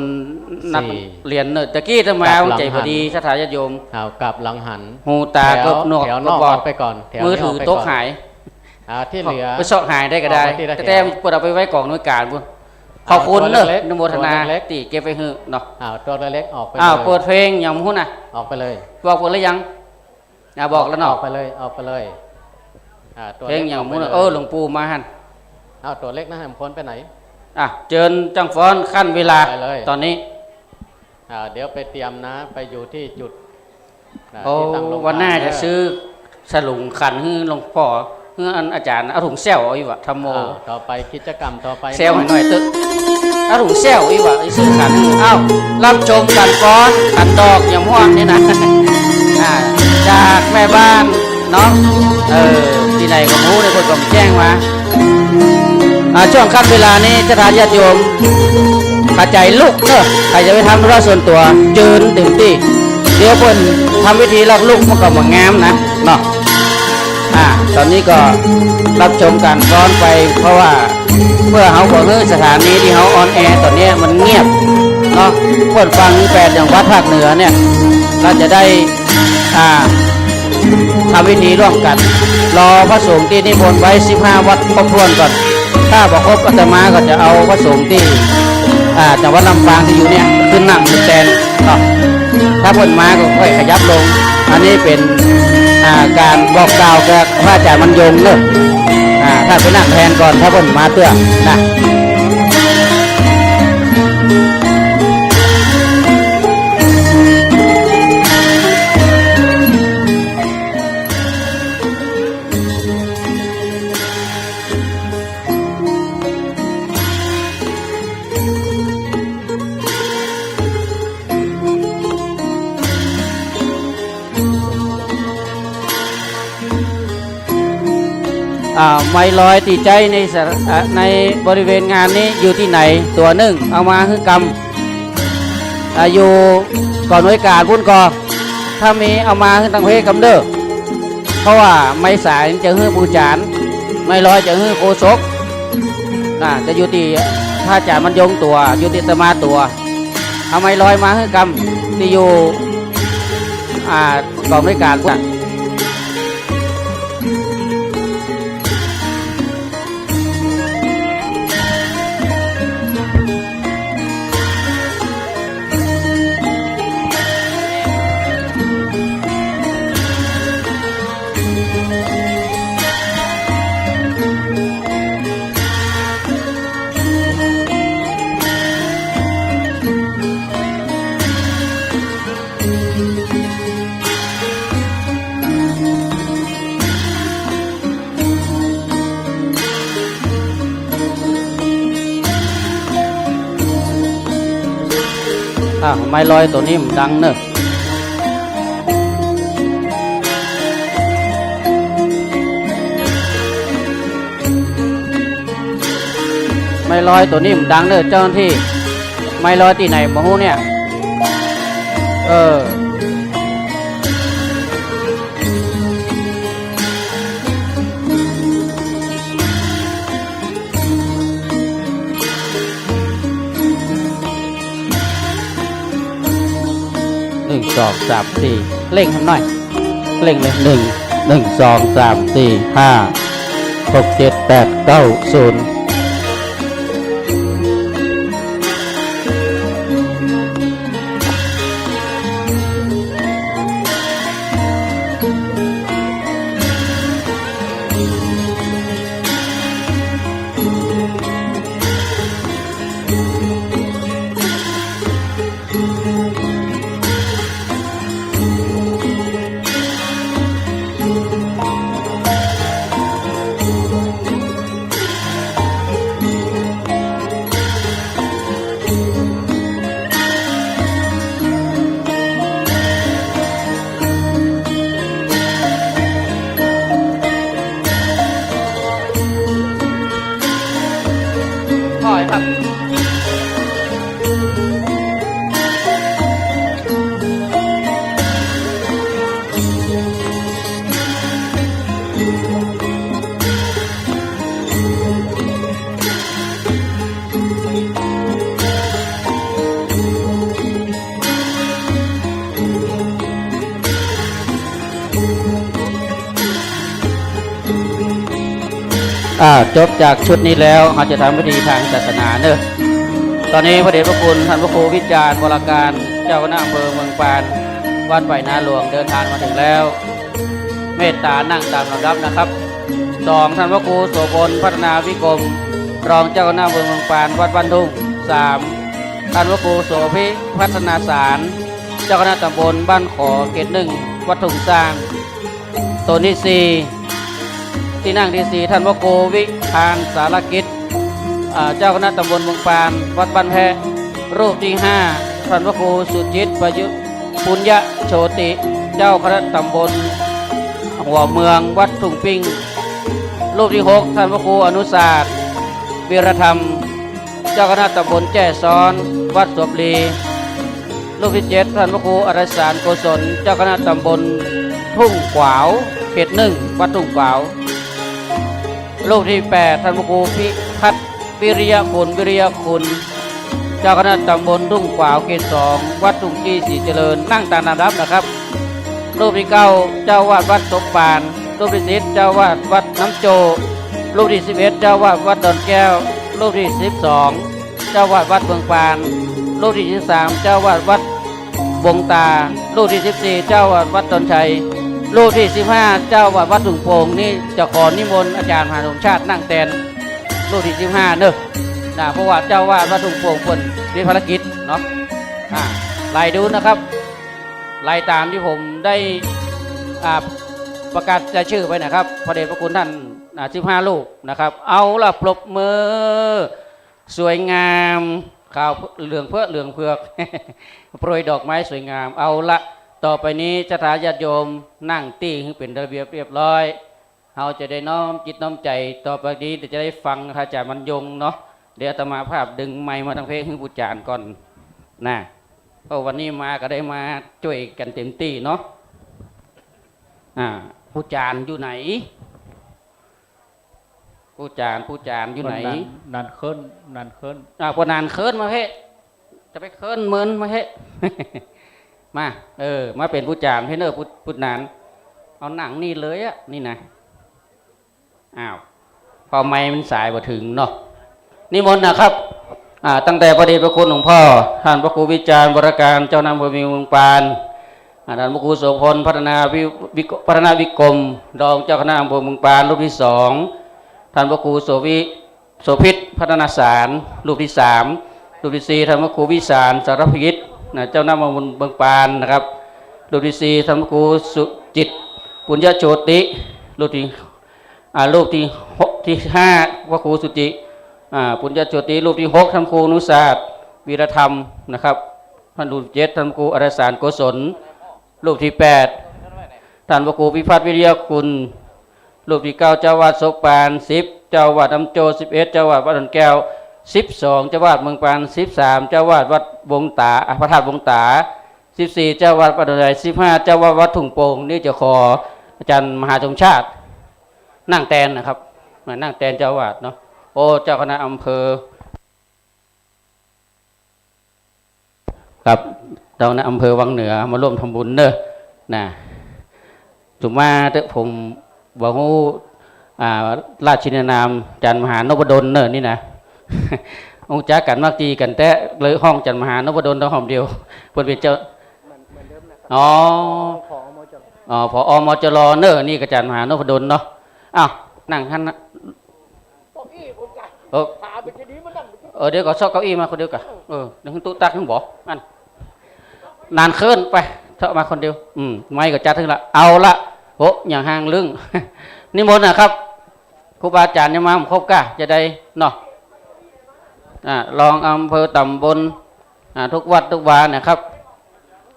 นัก สี่ เรียนเนาะ ตะกี้อาตมา กลับหลัง ใจพอดี หัน ศรัทธาญาติโยม อ้าว กลับหลังหัน หูตา แถว ก็หนวก แถวนอก ก็บอด ออกไปก่อน แถวนี้ มือถือ ออกไปก่อน ตกหาย อ่า ที่เหลือ ไปเซาะหายได้ก็ได้ ออกมาที่ละแถว แต่เปิ้นเอาไปไว้ก๋องหน่วยก๋านปู้น ขอบคุณเนาะ อ่า ตัวเล็กๆ อนุโมทนา ตัวเล็กๆ ตี้เก็บไว้หื้อเนาะ อ้าว ตัวเล็กๆ ออกไป อ้าว เลย เปิดเพลงยังบ่ฮู้นะ ออกไปเลย บอกเปิ้นแล้วยัง อ่า บอกแล้วเนาะ ออกไปเลย ออกไปเลย อ่า ตัว เพลงยังบ่ฮู้นะ เล็กออกไปเลย เออ หลวงปู่มาหั้น อ้าว ตัวเล็กนะ มันพ้นไปไหน อ่ะ เจิญจั้งฟ้อนขั้นเวลา ไปเลย ต๋อนนี้ อ่า เดี๋ยวไปเตรียมนะ ไปอยู่ที่จุด นะ โอ้ ที่ตั้งโรงทาน วันหน้าจะ เออ ซื้อสลุงขันหื้อหลวงป้อ หื้ออันอาจ๋ารย์ เอาถุงแส้วเอาอี้วะ ธัมโม อ้าว ต่อไป กิจกรรมต่อไป แส้วหน่อยเต๊อะ เอาถุงแส้วอี้วะ ไอ้ซื้อขัน อ้าว รับชมก๋านฟ้อนขันดอกยามฮ้อนนี่นะ อ่า จากแม่บ้านเนาะ เออ ตี้ไหนก็บ่ฮู้ เปิ้นก็แจ้งมา อ่า ช่วงขั้นเวลานี้ ศรัทธาญาติโยม กระจายลุกเนาะ ใผจะไปทำธุระส่วนตั๋ว เจิญเต็มตี้ เดี๋ยวเปิ้นทำพิธีลากลุกมันก็บ่งามนะเนาะ อ่า ต๋อนนี้ก็รับชมก๋านฟ้อนไป เพราะว่าเพื่อเฮาบ่หื้อสถานีตี้เฮาออนแอร์ต๋อนเนี้ยมันเงียบเนาะ เปิ้นฟังแปดจังหวัดภาคเหนือเนี่ย ก็จะได้ อ่า ทำพิธีร่วมกั๋น รอพระสงฆ์ตี้นิมนต์ไว้สิบห้าวัดครบถ้วนก่อน ถ้าบ่ครบอาตมาก็จะเอาพระสงฆ์ตี้ อ่า จังหวัดลำปางตี้อยู่เนี่ยขึ้นนั่งแตนเนาะ ถ้าเปิ้นมาก็ค่อยขยับลง อันนี้เป๋น อ่า ก๋านบอกกล่าวกับพระอาจ๋ารย์บรรยงเนาะ อ่า ถ้าไปนั่งแตนก่อน ถ้าเปิ้นมาเตื้อนะ อ่า ไม้ลอยตี้ใจ๊ในสะ อ่า ในบริเวณงานนี้อยู่ตี้ไหน ตั๋วนึ่ง เอามาหื้อกำ อ่า อยู่ก๋องหน่วยก๋านปู้นก่อ ถ้ามีเอามาหื้อตังเพกำเด้อ เพราะว่าไม้สายจะหื้อปู่จ๋ารย์ ไม้ลอยจะหื้อโฆษก น่ะ จะอยู่ตี้พระอาจ๋ารย์บรรยงตั๋ว อยู่ตี้อาตมาตั๋ว เอาไม้ลอยมาหื้อกำ ตี้อยู่ อ่า ก๋องหน่วยก๋านปู้น อ่ะ ไม้ลอยตั๋วนี้มันดังเนอะ ไม้ลอยตั๋วนี้มันดังเนอะ เจ้าหน้าตี้ ไม้ลอยตี้ไหนบ่ฮู้เนี่ย เออ หนึ่ง สอง สาม สี่ เร่งหื้อหน่อย เร่งเลย หนึ่ง หนึ่ง สอง สาม สี่ ห้า หก เจ็ด แปด เก้า ศูนย์ ถอยครับ อ่า จบจากชุดนี้แล้ว เฮาจะทำพิธีทางศาสนาเนอะ ตอนนี้พระเดชพระคุณท่านพระครูวิจารณ์ วรการ เจ้าคณะอำเภอเมืองปาน วัดป่ายนาหลวง เดินทางมาถึงแล้ว เมตตานั่งตามลำดับนะครับ สอง ท่านพระครูโสภณ พัฒนาวิกรม รองเจ้าคณะอำเภอเมืองปาน วัดบ้านทุ่ง สาม ท่านพระครูโสภิพัฒนาสาร เจ้าคณะตำบลบ้านขอ เขตหนึ่ง วัดทุ่งซาง ต๋นที่สี่ ตี้นั่งที่สี่ ท่านพระครูวิหารสารกิจ อ่า เจ้าคณะตำบลเมืองปาน วัดบ้านแพะ รูปที่ห้า ท่านพระครูสุจิตประยุทธ์ปุญญโชติ เจ้าคณะตำบลหัวเมือง วัดทุ่งปิ้ง รูปที่หก ท่านพระครูอนุสาสน์ วีรธรรม เจ้าคณะตำบลแจ้ซ้อน วัดสวบลี รูปที่เจ็ด ท่านพระครูอรสารโกศล เจ้าคณะตำบลทุ่งขวาว เขตหนึ่ง วัดทุ่งขวาว รูปที่แปด ท่านพระครูพิพัฒน์วิริยคุณ วิริยคุณ เจ้าคณะตำบลทุ่งขวาว เขตสอง วัดทุ่งกี้ ศรีเจริญ นั่งตามลำดับนะครับ รูปที่เก้า เจ้าอาวาสวัดสมปาน รูปที่สิบ เจ้าอาวาสวัดน้ำโจ รูปที่สิบเอ็ด เจ้าอาวาสวัดดอนแก้ว รูปที่สิบสอง เจ้าอาวาสวัดเมืองปาน รูปที่สิบสาม เจ้าอาวาสวัดบงตา รูปที่สิบสี่ เจ้าอาวาสวัดดอนชัย รูปที่สิบห้า เจ้าอาวาสวัดทุ่งโป่ง นี่จะขอนิมนต์อาจารย์มหาสมชาตินั่งแตน รูปที่สิบห้าเนอะ นะ เพราะว่าเจ้าอาวาสวัดทุ่งโป่งเปิ้นมีภารกิจเนาะ อ่า ไล่ดูนะครับ ไล่ต๋ามตี้ผมได้ อ่า ประกาศรายชื่อไปนะครับ พระเดชพระคุณท่าน อ่า สิบห้ารูปนะครับ เอาละ ปรบมือ สวยงาม ขาวเหลืองเผือก เหลืองเผือก โปรยดอกไม้สวยงาม เอาละ ต่อไปนี้ศรัทธาญาติโยมนั่งตี้หื้อเป๋นระเบียบเรียบร้อย เฮาจะได้น้อมจิตน้อมใจ๋ ต่อไปนี้เดี๋ยวจะได้ฟังอาจารย์บรรยงเนาะ เดี๋ยวอาตมาภาพดึงไมค์มาตางเพลงหื้อผู้จารย์ก่อนนะ เพราะวันนี้มาก็ได้มาจ้วยกั๋นเต็มตี้เนาะ อ่า ผู้จารย์อยู่ไหน ผู้จารย์ ผู้จารย์อยู่ไหน นาน นานเคิ้น นานเคิ้น อ่า ปวนานเคิ้นมาเพ่ จะไปเคิ้นเมินมาเพ่ มา เออ มาเป๋นผู้จารย์เพ่เน่อ ผู้ ผู้นาน เอานั่งนี่เลยอะ นี่นะ อ้าว เพราะไมค์มันสายบ่เถิงเนาะ นิมนต์นะครับ อ่า ตั้งแต่พระเดชพระคุณหลวงพ่อ ท่านพระครูวิจารณ์ วรการ เจ้าคณะอำเภอเมืองปาน อ่า ท่านพระครูโสภณ พัฒนาวิ วิก พัฒนาวิกรม รองเจ้าคณะอำเภอเมืองปาน รูปที่สอง ท่านพระครูโสวิ โสภิต พัฒนาสาร รูปที่สาม รูปที่สี่ ท่านพระครูวิสาร สารพิกิจ นะ เจ้าคณะอำเภอเมืองปานนะครับ รูปที่สี่ ท่านพระครูสุจิต ปุญญโชติ รูปที่ อ่า รูปที่หก ที่ห้า พระครูสุจิ อ่า ปุญญโชติ รูปที่หก ท่านครูอนุสาสน์ วีรธรรมนะครับ ท่านรูปที่เจ็ด ท่านครูอรสารโกศล รูปที่แปด ท่านพระครูพิพัฒน์วิริยคุณ รูปที่เก้า เจ้าอาวาสโสปาน สิบ เจ้าอาวาสน้ำโจ สิบเอ็ด เจ้าอาวาสวัดดอนแก้ว สิบสอง เจ้าอาวาสเมืองปาน สิบสาม เจ้าอาวาสวัดบงตา อ่า พระธาตุบงตา สิบสี่ เจ้าอาวาสวัดดอนชัย สิบห้า เจ้าอาวาสวัดทุ่งโป่ง นี่จะขออาจารย์มหาสมชาติ นั่งแตนนะครับ มานั่งแตนเจ้าอาวาสเนาะ โอ้ เจ้าคณะอำเภอ ครับ เจ้าคณะอำเภอวังเหนือมาร่วมทำบุญเนอะ นะ สุมาเต๊อะ ผมบ่ฮู้ อ่า ราชินีนาม อาจ๋ารย์มหานพดลเน่อนี่นะ ฮู้จักกั๋นมากดีกั๋นแต๊ เลยฮ้องอาจ๋ารย์มหานพดลเต้าหอมเดียว เปิ้นเป๋นเจ้า อ๋อ ผอ มจร อ๋อ ผอ มจร เน่อ นี่ก็อาจ๋ารย์มหานพดลเนาะ อ้าว นั่งหั้นนะ เก้าอี้ผมจ้ะ เออ ขาเป๋นจะดีมานั่ง เออ เดี๋ยวก็ซอกเก้าอี้มาคนเดียวก่ะ เออ เดี๋ยวตุ๊ตักหื้อบ่ อัน นานเกินไป เซาะมาคนเดียว อืม ไมค์ก็จัดหื้อละ เอาละ โห อย่างห่างลึ่ง นิมนต์นะครับ ครูบาอาจ๋ารย์ยังมาบ่ครบก่ะ จะได้เนาะ อ่า รองอำเภอต๋ำบล อ่า ทุกวัดทุกวานะครับ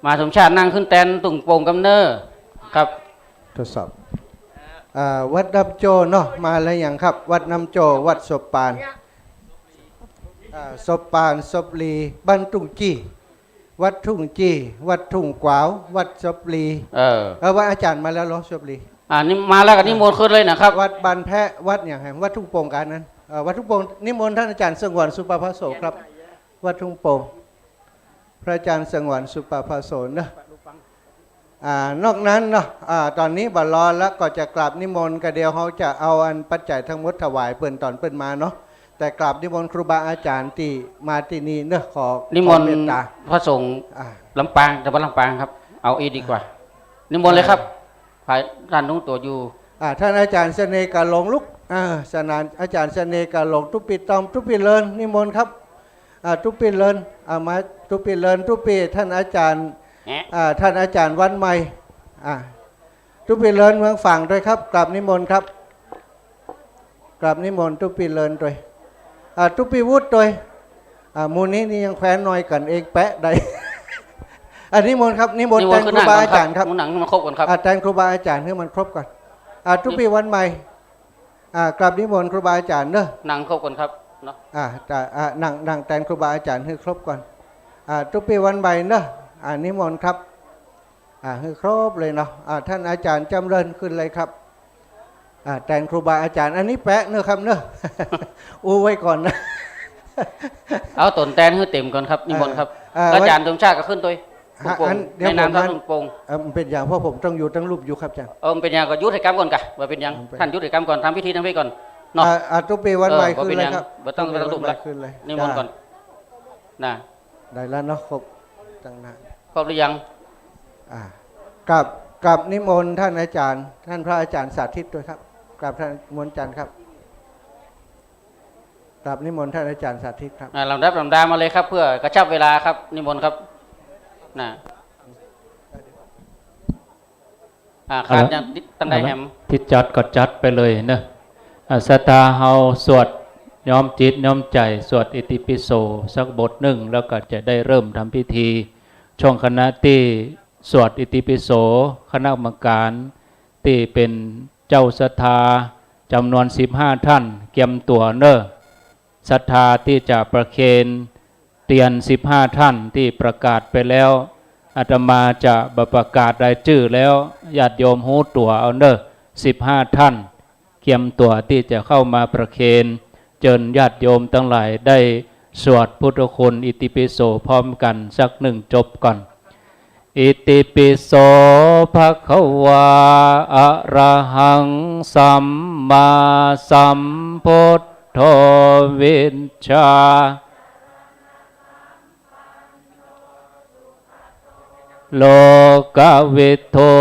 มาสมชาตินั่งขึ้นแตนตุ่งโป่งกำเน่อครับ ทดสอบ อ่า วัดน้ำโจ้เนาะ มาแล้วยังครับ วัดน้ำโจ้ วัดศพปาน อ่า ศพปาน ศพลี บ้านทุ่งจี้ วัดทุ่งจี้ วัดทุ่งกวาว วัดศพลี เออ เออ วัดอาจ๋ารย์มาแล้วเหรอ ศพลี อ่า นี่มาแล้วก็นิมนต์ขึ้นเลยนะครับ วัดบ้านแพะ วัดอย่างไร วัดทุ่งโป่งกั๋นนั้น เอ่อ วัดทุ่งโป่ง นิมนต์ท่านอาจ๋ารย์สงวน สุปภาโสครับ วัดทุ่งโป่ง พระอาจ๋ารย์สงวน สุปภาโสเนาะ อ่า นอกนั้นเนาะ อ่า ต๋อนนี้บ่รอแล้ว ก็จะกราบนิมนต์ ก็เดี๋ยวเฮาจะเอาอันปัจจัยทั้งหมดถวายเปิ้นต๋อนเปิ้นมาเนาะ แต่กราบนิมนต์ครูบาอาจ๋ารย์ตี้มาตี้นี่เนาะ ขอ นิมนต์ ขอเมตต๋า พระสงฆ์ อ่า ลำปาง จังหวัดลำปางครับ เอาอี้ดีกว่า นิมนต์เลยครับ อ่า ฝ่ายท่านนุ้งตั๋วอยู่ อ่า ท่านอาจ๋ารย์เสน่ห์กาหลงลุก อ่า สนาน อาจ๋ารย์เสน่ห์กาหลง ตุ๊ปี้ตอม ตุ๊ปี้เลิน นิมนต์ครับ อ่า ตุ๊ปี้เลิน อ่า มา ตุ๊ปี้เลิน ตุ๊ปี้ ท่านอาจ๋ารย์ แหะ อ่า ท่านอาจ๋ารย์วันใหม่ อ่า ตุ๊ปี้เลินเมืองฝางตวยครับ กราบนิมนต์ครับ กราบนิมนต์ตุ๊ปี้เลินตวย อ่า ตุ๊ปี้วุฒิตวย อ่า หมู่นี้นี่ยังแควนหน่อยกั๋นเองแปะได้ อ่า นิมนต์ครับ นิมนต์ นิมนต์ แตนครูบาอาจ๋ารย์ครับ ขึ้นนั่งก่อนครับ หมู่หนังมาครบก่อนครับ อ่า แตนครูบาอาจ๋ารย์หื้อมันครบก่อน อ่า ตุ๊ปี้วันใหม่ อ่า กราบนิมนต์ครูบาอาจ๋ารย์เนาะ นั่งครบก่อนครับเนาะ อ่า จะ อ่า นั่ง นั่งแตนครูบาอาจ๋ารย์หื้อครบก่อน อ่า ตุ๊ปี้วันใหม่เนาะ อ่า นิมนต์ครับ อ่า หื้อครบเลยเนาะ อ่า ท่านอาจ๋ารย์จ๋ำเริญขึ้นเลยครับ อ่า แตนครูบาอาจ๋ารย์ อันนี้แปะเนาะครับเนาะ อู้ไว้ก่อนนะ เอาต๋นแตนหื้อเต๋มก่อนครับ นิมนต์ครับ อ่า อ่า อาจ๋ารย์สมชาติก็ขึ้นตวย ฮะ อันเดี๋ยว ในนาม ผม ท่าน ลุงปง เอ่อ มันเป๋นอย่าง เพราะผมต้องอยู่ตั้งรูปอยู่ครับอาจ๋ารย์ เออ มันเป๋นอย่างก็หยุดหื้อก้ำก่อนก่ะ บ่เป๋นอย่าง มันเป๋น ท่านหยุดหื้อก้ำก่อน ทำพิธีตางนี้ก่อนเนาะ อ่า อ่า ตุ๊ปี้วันใหม่ เออ บ่เป๋นอย่าง ขึ้นเลยครับ บ่ต้อง ตุ๊ปี้วันใหม่ บ่ต้องลุกละ ขึ้นเลย นิมนต์ก่อน จ้า นะ ได้แล้วเนาะ ครบตั้งนาน ครบหรือยัง อ่า กราบ กราบนิมนต์ท่านอาจ๋ารย์ ท่านพระอาจ๋ารย์สาธิตตวยครับ กราบท่านนิมนต์อาจ๋ารย์ครับ กราบนิมนต์ท่านอาจ๋ารย์สาธิตครับ อ่า ลำดับลำดามาเลยครับ เพื่อกระชับเวลาครับ นิมนต์ครับ นะ อ่า ขาดอย่าง เอาละ ตังใดแหม ตี้จัดก็จัดไปเลยเนาะ อ่า ศรัทธาเฮาสวดน้อมจิตน้อมใจ๋ สวดอิติปิโสสักบทนึ่ง แล้วก็จะได้เริ่มทำพิธี ช่วงขณะตี้สวดอิติปิโส คณะกรรมการตี้เป๋นเจ้าศรัทธาจ๋ำนวนสิบห้าท่าน เกียมตั๋วเนาะ ศรัทธาตี้จะประเคนเตียนสิบห้าท่านตี้ประกาศไปแล้ว อาตมาจะบ่ประกาศรายจื้อแล้ว ญาติโยมฮู้ตั๋วเอาเนาะ สิบห้าท่าน เกียมตั๋วตี้จะเข้ามาประเคน เจิญญาติโยมตังหลายได้สวดพุทธคุณอิติปิโสพร้อมกั๋นสักนึ่งจบก่อน อิติปิโส ภะคะวา อะระหัง สัมมาสัมพุทโธ วิชชา โลกวิทู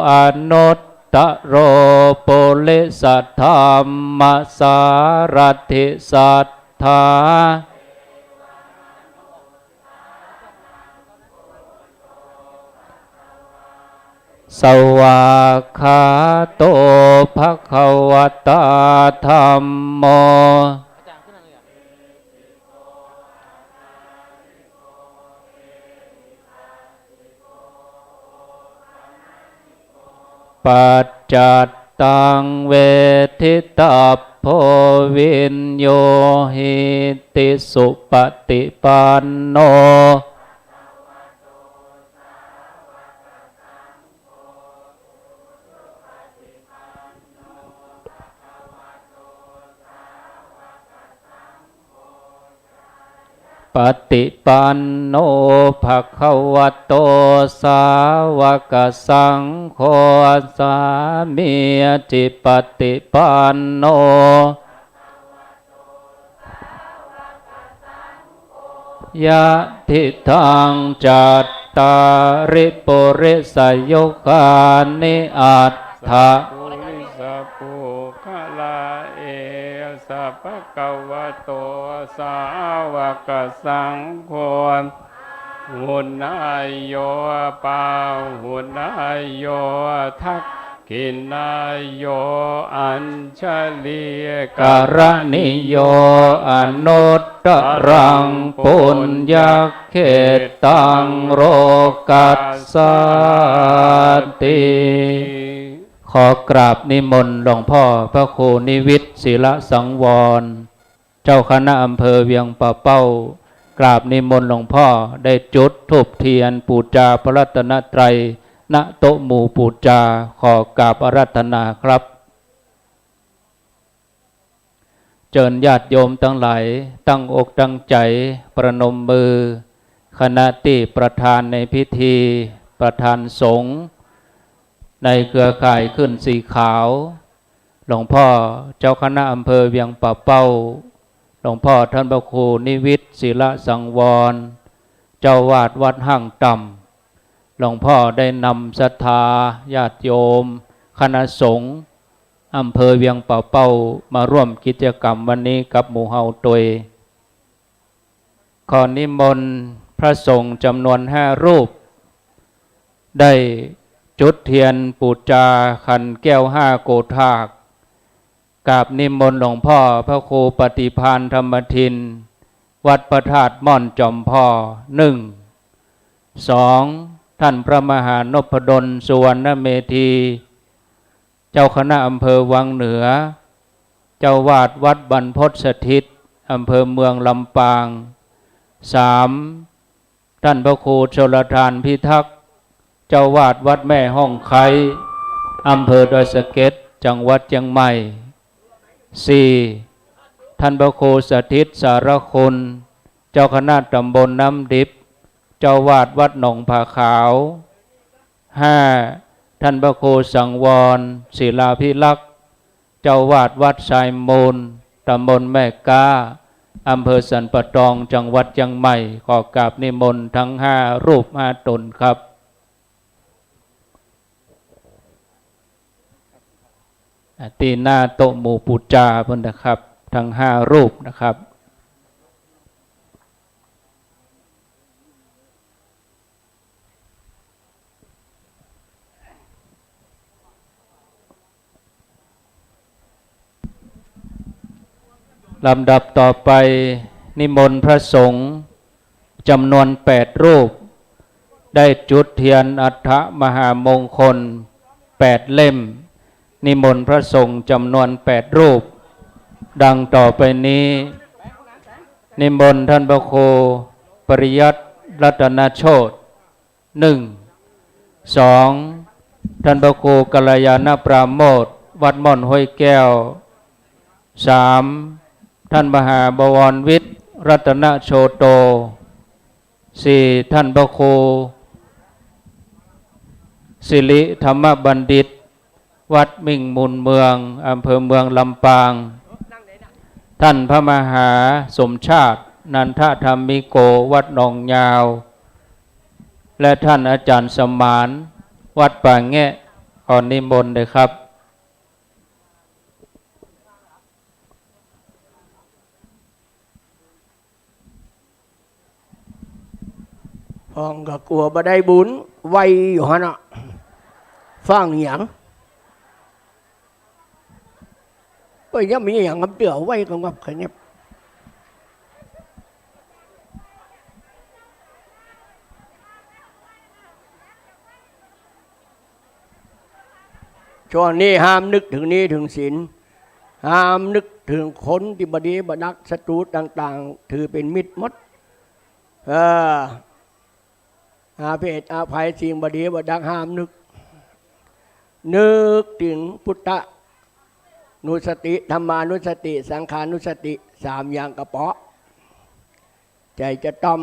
อนุตตโร ปุริสธัมมสารถิ สัทธา สวากขาโต ภะคะวะตา ธัมโม ปัจจัตตัง เวทิตัพโพ วิญญูหิติ สุปฏิปันโน ปะติปันโน ภะคะวะโต สาวะกะสังโฆ สามีจิปะติปันโน ยะทิตัง จัตตาริ ปุริสะยุคานิ อัตถะ ปุริสะปุคคละ เอสะ ภะคะวะโต สาวะกะสังโฆ หุนายโย ปาหุนายโย ทักขินายโย อัญชลีกะรณีโย อนุตตรังปุญญะเขตตัง โลกัสสาติ ขอกราบนิมนต์หลวงพ่อพระครูนิวิต ศิลสังวร เจ้าคณะอำเภอเวียงป่าเป้า กราบนิมนต์หลวงพ่อได้จุดธูปเทียนปู๋จาพระรัตนตรัย ณ โต๊ะหมู่ปู๋จา ขอกราบอาราธนาครับ เจิญญาติโยมตังหลายตั้งอกตั้งใจ๋ประนมมือ ขณะตี้ประธานในพิธี ประธานสงฆ์ในเครือข่ายขึ้นสีขาว หลวงพ่อเจ้าคณะอำเภอเวียงป่าเป้า หลวงพ่อท่านพระครูนิวิต ศิลสังวร เจ้าวาดวัดห้างต่ำ หลวงพ่อได้นำศรัทธาญาติโยม คณะสงฆ์อำเภอเวียงป่าเป้า มาร่วมกิจกรรมวันนี้กับหมู่เฮาตวย ขอนิมนต์พระสงฆ์จำนวนห้ารูป ได้จุดเทียนปู๋จาขันแก้วห้าโกธาตุ กราบนิมนต์หลวงพ่อพระครูปฏิภาณธรรมทิน วัดพระธาตุม่อนจอมผ่อ หนึ่ง สอง ท่านพระมหานพดล สุวรรณเมธี เจ้าคณะอำเภอวังเหนือ เจ้าวาดวัดบรรพตสถิต อำเภอเมืองลำปาง สาม ท่านพระครูชลทานพิทักษ์ เจ้าวาดวัดแม่ฮ่องไคร้ อำเภอดอยสะเก็ด จังหวัดเจียงใหม่ สี่ ท่านพระครูสถิตสารคุณ เจ้าคณะตำบลน้ำดิบ เจ้าวาดวัดหนองผาขาว ห้า ท่านพระครูสังวร ศิลาภิรักษ์ เจ้าวาดวัดทรายมูล ตำบลแม่ก๊า อำเภอสันป่าตอง จังหวัดเจียงใหม่ ขอกราบนิมนต์ทั้งห้ารูปห้าต๋นครับ อ่า ตี้หน้าโต๊ะหมู่ปู๋จาปู๊นนะครับ ทั้งห้ารูปนะครับ ลำดับต่อไป นิมนต์พระสงฆ์จำนวนแปดรูป ได้จุดเทียนอัฏฐมหามงคลแปดเล่ม นิมนต์พระสงฆ์จำนวนแปดรูป ดังต่อไปนี้ นิมนต์ท่านพระครูปริยัติรัตนโชติ หนึ่ง สอง ท่านพระครูกัลยาณปราโมทย์ วัดม่อนห้วยแก้ว สาม ท่านมหาบวรวิทย์ รัตนโชโต สี่ ท่านพระครูสิริธรรมบัณฑิต วัดมิ่งมูลเมือง อำเภอเมืองลำปาง ท่านพระมหาสมชาติ นันทธรรมิโก วัดหนองยาว และท่านอาจารย์สมาน วัดป่าแงะ ขอนิมนต์เลยครับ พ่องก็กั๋วบ่ได้บุญ ไหว้อยู่หั้นน่ะ ฟังหยัง ก็ยังมีหยังกำเตื้อ ไหว้ก็งับขะแงบ ช่วงนี้ห้ามนึกเถิงหนี้เถิงสิน ห้ามนึกเถิงคนตี้บ่ดีบ่ดัก ศัตรูต่างๆ ถือเป๋นมิตรหมด เออ อาเพศอาภัยสิ่งบ่ดีบ่ดักห้ามนึก นึกเถิงพุทธานุสติ ธัมมานุสติ สังฆานุสติ สามอย่างก็เป๋าะ ใจ๋จะต้อม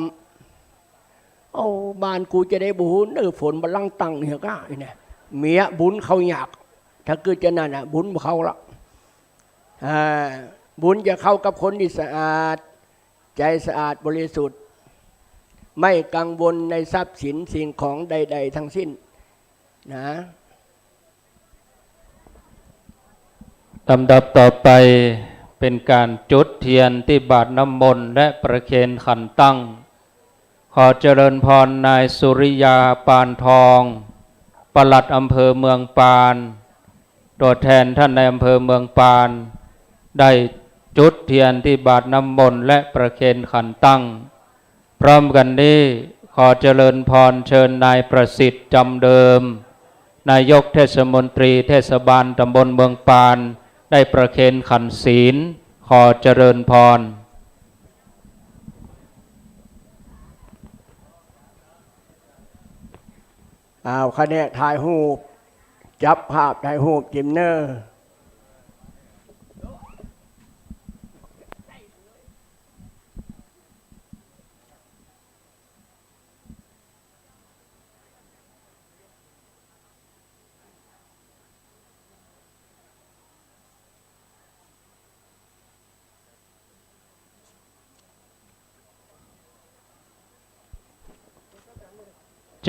โอ้ บ้านกูจะได้บ่ฮู้เน่อ ฝนบ่หลั่งตังเหียก้า อี้เนี่ย เมียบุญเข้ายาก ถ้าเกิดจะนั่นน่ะ บุญบ่เข้าละ อ่า บุญจะเข้ากับคนตี้สะอาด ใจ๋สะอาดบริสุทธิ์ ไม่กังวลในทรัพย์สินสิ่งของใดๆ ทั้งสิ้น นะ ลำดับต่อไปเป๋นก๋านจุดเตียนตี้บาตรน้ำมนต์และประเคนขันตั้ง ขอเจริญพรนายสุริยา ปานทอง ปลัดอำเภอเมืองปาน ตั๋วแทนต้านนายอำเภอเมืองปาน ได้จุดเตียนตี้บาตรน้ำมนต์และประเคนขันตั้ง พร้อมกั๋นนี้ ขอเจริญพรเจิญนายประสิทธิ์ จำเดิม นายกเทศมนตรีเทศบาลตำบลเมืองปาน ได้ประเคนขันศีล ขอเจริญพร อ้าว ขะแหนกถ่ายรูป จับภาพถ่ายรูปจิมเน่อ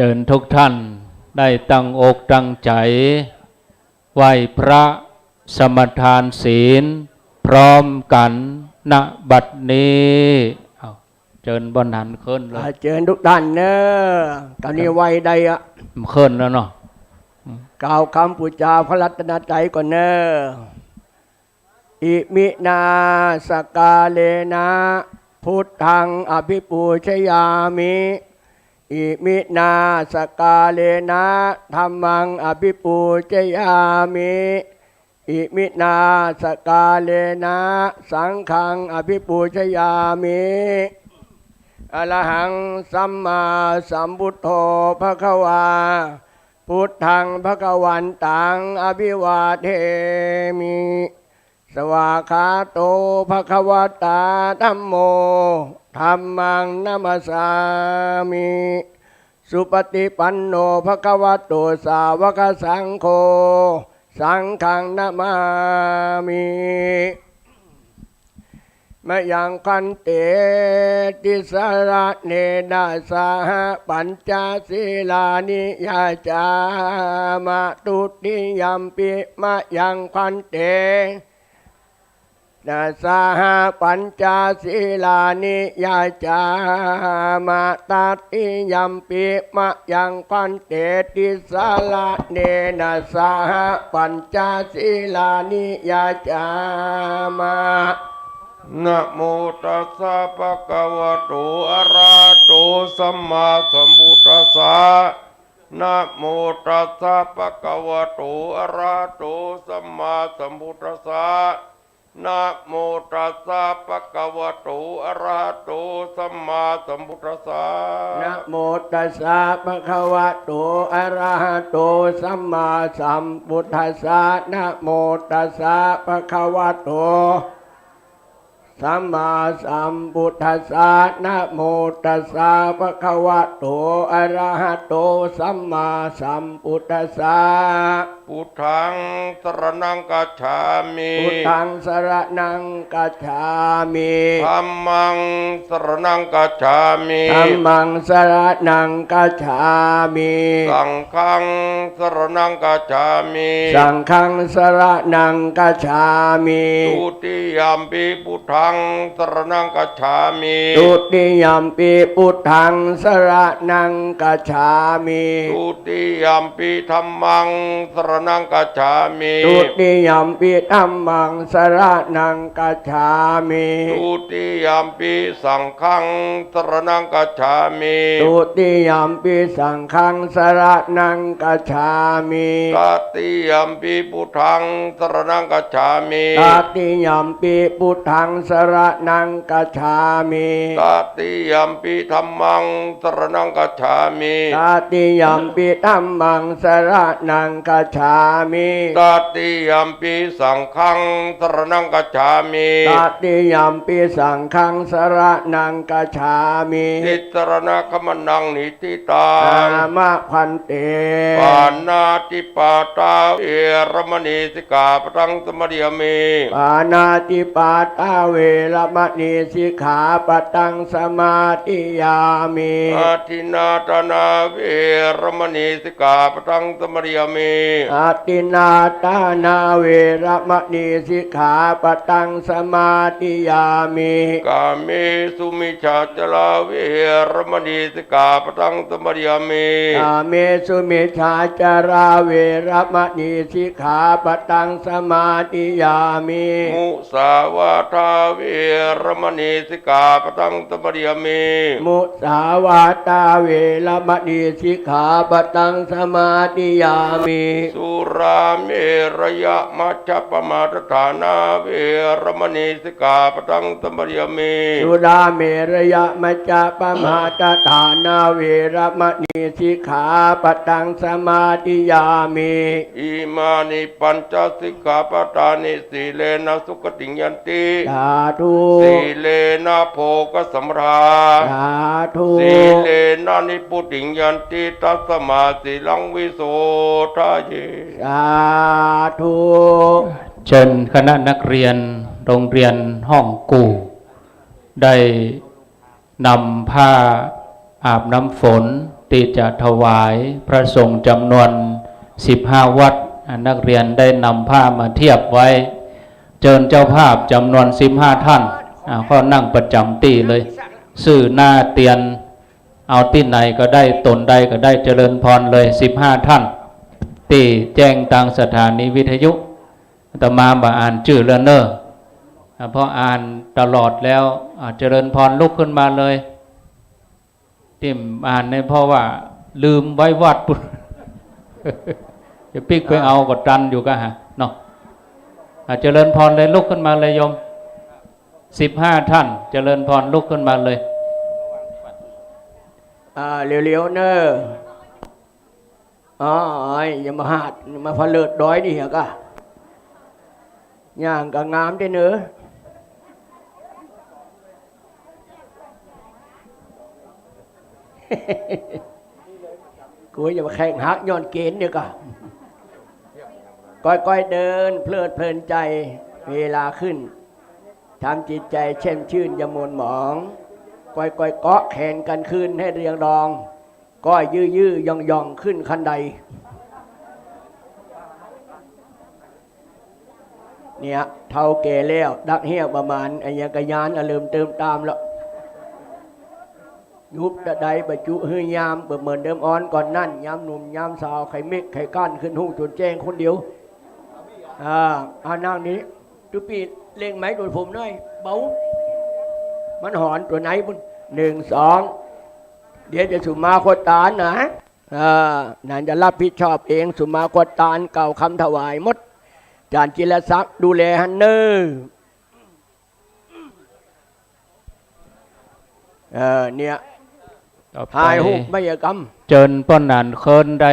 เจิญทุกท่านได้ตั้งอกตั้งใจ๋ไหว้พระสมาทานศีลพร้อมกั๋น ณ บัดนี้ อ้าว เจิญบ่หันขึ้นเลย อ่า เจิญทุกท่านเน่อ ต๋อนนี้ไหว้ได้อะ ขึ้นแล้วเนาะ กล่าวกำปู๋จาพระรัตนตรัยก่อนเน่อ อิมินา สกาเลนะ พุทธัง อภิปูชยามิ อิมินา สกาเลนะ ธัมมัง อภิปูชยามิ อิมินา สกาเลนะ สังฆัง อภิปูชยามิ อะระหัง สัมมาสัมพุทโธ ภะคะวา พุทธัง ภะคะวันตัง อภิวาเทมิ สวากขาโต ภะคะวะตา ธัมโม ธัมมัง นะมัสสามิ สุปะติปันโน ภะคะวะโต สาวะกะสังโฆ สังฆัง นะมามิ มะยัง ภันเต ติสะระเณนะ สะหะ ปัญจสีลานิ ยาจามะ ทุติยัมปิ มะยัง ภันเต นะ สะหะ ปัญจสีลานิ ยาจามะ ตติยัมปิ มะยัง ภันเต ติสะระเณนะ สะหะ ปัญจสีลานิ ยาจามะ นะโมตัสสะ ภะคะวะโต อะระหะโต สัมมาสัมพุทธัสสะ นะโมตัสสะ ภะคะวะโต อะระหะโต สัมมาสัมพุทธัสสะ นะโมตัสสะ ภะคะวะโต อะระหะโต สัมมาสัมพุทธัสสะ นะโมตัสสะ ภะคะวะโต อะระหะโต สัมมาสัมพุทธัสสะ นะโมตัสสะ ภะคะวะโต สัมมาสัมพุทธัสสะ นะโมตัสสะ ภะคะวะโต อะระหะโต สัมมาสัมพุทธัสสะ พุทธัง สะระณัง กัจฉามิ พุทธัง สะระณัง กัจฉามิ ธัมมัง สะระณัง กัจฉามิ ธัมมัง สะระณัง กัจฉามิ สังฆัง สะระณัง กัจฉามิ สังฆัง สะระณัง กัจฉามิ ทุติยัมปิ พุทธัง สะระณัง กัจฉามิ ทุติยัมปิ พุทธัง สะระณัง กัจฉามิ ทุติยัมปิ ธัมมัง สะระณัง กัจฉามิ ทุติยัมปิ ธัมมัง สะระณัง กัจฉามิ ทุติยัมปิ สังฆัง สะระณัง กัจฉามิ ทุติยัมปิ สังฆัง สะระณัง กัจฉามิ ตติยัมปิ พุทธัง สะระณัง กัจฉามิ ตติยัมปิ พุทธัง สะระณัง กัจฉามิ ตติยัมปิ ธัมมัง สะระณัง กัจฉามิ ตติยัมปิ ธัมมัง สะระณัง กัจฉา ามิ ตติยัมปิสังฆังสรณังคัจฉามิ ตติยัมปิสังฆังสรณังคัจฉามิ ติสรณะขมนังนิ ทิตัง อามะภันเต ปาณาติปาตาเวระมะณีสิกขาปะทังสมาธิยามิ ปาณาติปาตาเวระมะณีสิกขาปะทังสมาธิยามิ อทินนาทานาเวระมะณีสิกขาปะทังสมาธิยามิ อทินนาทานาเวระมะณีสิกขาปะทังสมาธิยามิ กาเมสุมิจฉาจาราเวระมะณี สิกขาปะทังสมาธิยามิ กาเมสุมิจฉาจาราเวระมะณีสิกขาปะทังสมาธิยามิ มุสาวาทาเวระมะณีสิกขาปะทังสมาธิยามิ มุสาวาทาเวระมะณีสิกขาปะทังสมาธิยามิ สุราเมรยะมัชฌะปมาทฐานาเวระมะณี สิกขาปะทังสมาธิยามิ สุราเมรยะมัชฌะปมาทฐานาเวระมะณีสิกขาปะทังสมาธิยามิ อิมานิปัญจสิกขาปะทานิ สีเลนะสุขติงยันติ สาธุ สีเลนะโภคสัมปทา สาธุ สีเลนะนิพพุติงยันติ ตัสมาสีลังวิโสทะเย สาธุ เชิญคณะนักเรียนโรงเรียนห้องกู่ ได้นำผ้าอาบน้ำฝนตี้จะถวายพระสงฆ์จ๋ำนวนสิบห้าวัตร อ่า นักเรียนได้นำผ้ามาเทียบไว้ เจิญเจ้าภาพจ๋ำนวนสิบห้าท่าน อ่า ก็นั่งประจ๋ำตี้เลย ซื่อหน้าเตียน เอาตี้ไหนก็ได้ ต๋นใดก็ได้ เจริญพรเลย สิบห้าท่าน ตี้แจ้งตางสถานีวิทยุ อาตมาบ่อ่านจื้อเลือเน่อ อ่า เพราะอ่านตลอดแล้ว อ่า เจริญพรลุกขึ้นมาเลย ตี้อ่านเนี่ยเพราะว่าลืมไว้วัดปุ้น จะปิ๊กไปเอาก็ตันอยู่กะฮะเนาะ อ่า เจริญพรเลย ลุกขึ้นมาเลยโยม สิบห้าท่าน เจริญพรลุกขึ้นมาเลย อ่า เร็วๆ เน่อ อ๋อ อย่ามาหาด มาผะเลิดดอยนี่เหียกะ ย่างกะงามเต๊อะเน่อ กูอย่ามาแข้งหักย้อนเก๋ณฑ์เหียกะ ก้อยๆ เดินเพลิดเพลินใจ๋ เวลาขึ้น ทำจิตใจ๋แช่มชื่นอย่าหม่นหมอง ก้อยๆ เกาะแขนกั๋นขึ้นหื้อเรียงรอง ก้อยยื้อๆ หย่องๆ ขึ้นคันได เนี่ย เฒ่าแก่แล้ว ดักเฮี้ยประมาณ อะหยังกะยานอะเริ่มเติมต๋ามแล้ว ยุบตะไดบ่จุหื้อยาม บ่เหมือนเดิมอ่อนก่อนนั้น ยามหนุ่มยามสาว ใค่เม็กใค่กั้น ขึ้นฮู้จ๋นแจ้งคนเดียว อ่า เอานั่งนี้ ตุ๊ปี้เล็งไม้โดนผมหน่อย เบา มันหอนตั๋วไหนบุญ หนึ่ง สอง เดี๋ยวจะสุมาโคตานนะ อ่า นั่นจะรับผิดชอบเอง สุมาโคตาน กล่าวคำถวายหมด จารย์จิรศักดิ์ดูแลหั้นเน่อ เออ เนี่ย ต่อไป ถ่ายฮูปไว้เหียกำ เจิญป้อหนานเคิ้นได้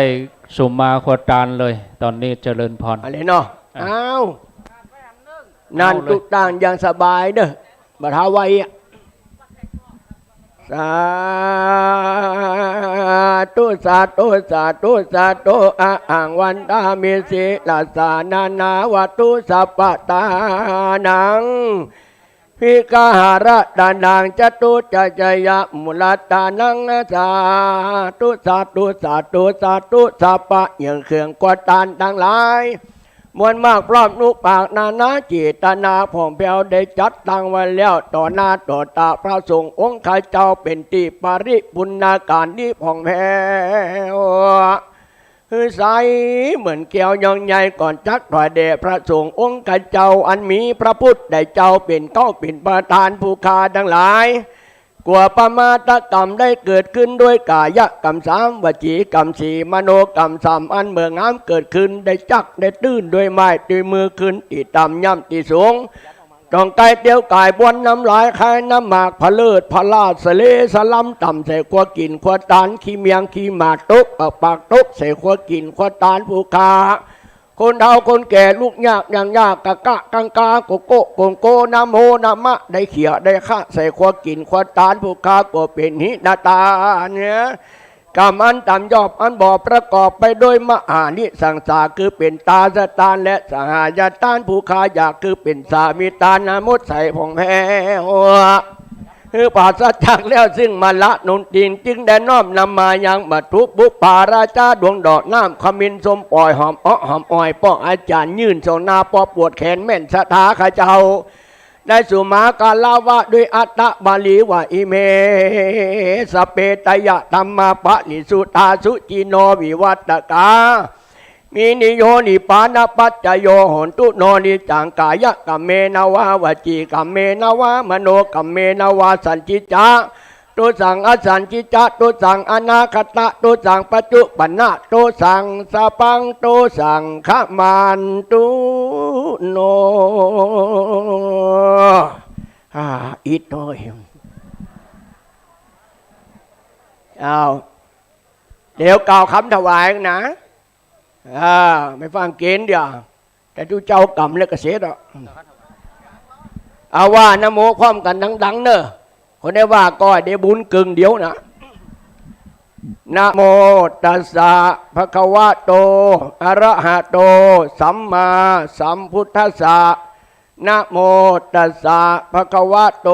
สุมาโคตานเลย ต๋อนนี้เจริญพร อะไรเนาะ อ่ะ อ้าว นั่น เอาเลย ตุ๊กตายังสบายเน่อ บ่เท่าไหวอะ สาธุ สาธุ สาธุ สาธุ อะหัง วันทามิ สีลัสสา นานา วัตถุ สัพพะทานัง วิกาหะรัตตานัง จตุจจยะมุลตานัง สาธุ สาธุ สาธุ สาธุ สัพพะเยื่องเครื่องโคตานตังหลาย มวลมากพร้อมนุภาคนานาเจตนา ผ่องแผ้วได้จัดตั้งไว้แล้ว ต่อหน้าต่อต๋าพระสงฆ์องค์ข้าเจ้า เป๋นตี้ปริปุณณาการนี้ผ่องแผ้ว หื้อใสเหมือนแก้ว ย่องใหญ่ ก่อนจักถวายแด่พระสงฆ์องค์ข้าเจ้า อันมีพระพุทธเจ้าเป๋นเก๊าเป๋นประธาน ผู้ข้าตังหลาย กั๋วปมาทกรรมได้เกิดขึ้นด้วยก๋ายกรรมสาม วจีกรรมสี่ มโนกรรมสาม อันเมื่องามเกิดขึ้น ได้จักได้ตื้นด้วยไม้ด้วยมือขึ้นตี้ต่ำย่ำตี้สูง ต้องไก่เตียวก๋ายบ้วนน้ำลาย คายน้ำหมาก ผะเลิดผะลาด สะเลสะล้ำ ต่ำใส่ครัวกิ๋นครัวตาน ขี้เมียงขี้หมาด ตกปากตกใส่ครัวกิ๋นครัวตาน ผู้ข้า คนเฒ่าคนแก่ ลุกยากย่างยาก กะกะกังกา โกโก้โกงโก นะโมนะมะ ได้เขี่ยได้คะ ใส่ครัวกิ๋นครัวตาน ผู้ข้าก็เป๋นหินตาเนี่ย กำอันต่ำยอดอันบ่ประกอบไปด้วยมหานิสสังสา คือเป๋นตาสตานและสหายตาน ผู้ข้าอยากคือเป๋นสามีตาน นะมดใสผ่องแผ้ว คือปราศจากแล้วซึ่งมลทิน จึงได้น้อมนำมายังวัตถุปุปปาราจา ดวงดอกน้ำขมิ้นส้มป่อย หอมเอ้อหอมอ่อย ป้ออาจารย์ยื่นส่งหน้า ป้อปวดแขนแม่นศรัทธาข้าเจ้า ได้สุมาคารวะด้วยอัตตบาลีว่า อิเม สะเปตยะ ธัมมา ปะริสุทธา สุจินโน วิวัตตกา มินิโย นิพพานะปัจจโย โหนตุโน นิจจัง กายะกัมเมนะวา วจีกัมเมนะวา มโนกัมเมนะวา สันทิจจะ ตุสัง อสันทิจจะ ตุสัง อนาคตะ ตุสัง ปัจจุปันนะ ตุสัง สะปัง ตุสัง ขมันตุโน อ่า อิดหน่อย เอา เดี๋ยวกล่าวกำถวายนะ อ่า ไปฟังเกณฑ์เดี๋ยว แต่ตุ๊เจ้ากำแล้วก็เสร็จอ่ะ เอาว่านะโมพร้อมกั๋นดังๆ เน่อ คนใดว่าก็ได้บุญเกิ่งเดียวนะ นะโมตัสสะ ภะคะวะโต อะระหะโต สัมมาสัมพุทธัสสะ นะโมตัสสะ ภะคะวะโต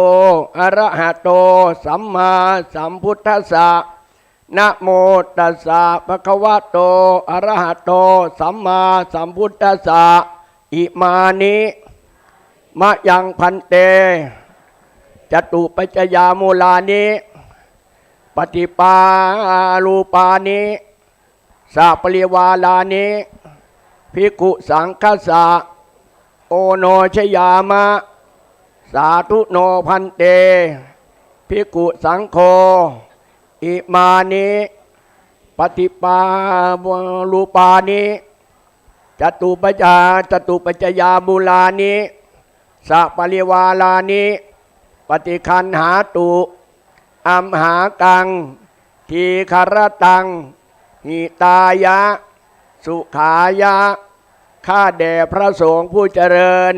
อะระหะโต สัมมาสัมพุทธัสสะ นะโมตัสสะ ภะคะวะโต อะระหะโต สัมมาสัมพุทธัสสะ อิมานิ มะยัง ภันเต จตุปัจจยามูลานิ ปฏิปารูปานิ สะปริวารานิ ภิกขุสังฆัสสะ โอโนชยามะ สาธุโน ภันเต ภิกขุสังโฆ อิมานิ ปฏิปารูปานิ จตุปัจจา จตุปัจจยามูลานิ สะปริวารานิ ปฏิคันหาตุ อัมหากัง ทีฆะระตัง หิตายะ สุขายะ ข้าแด่พระสงฆ์ผู้เจริญ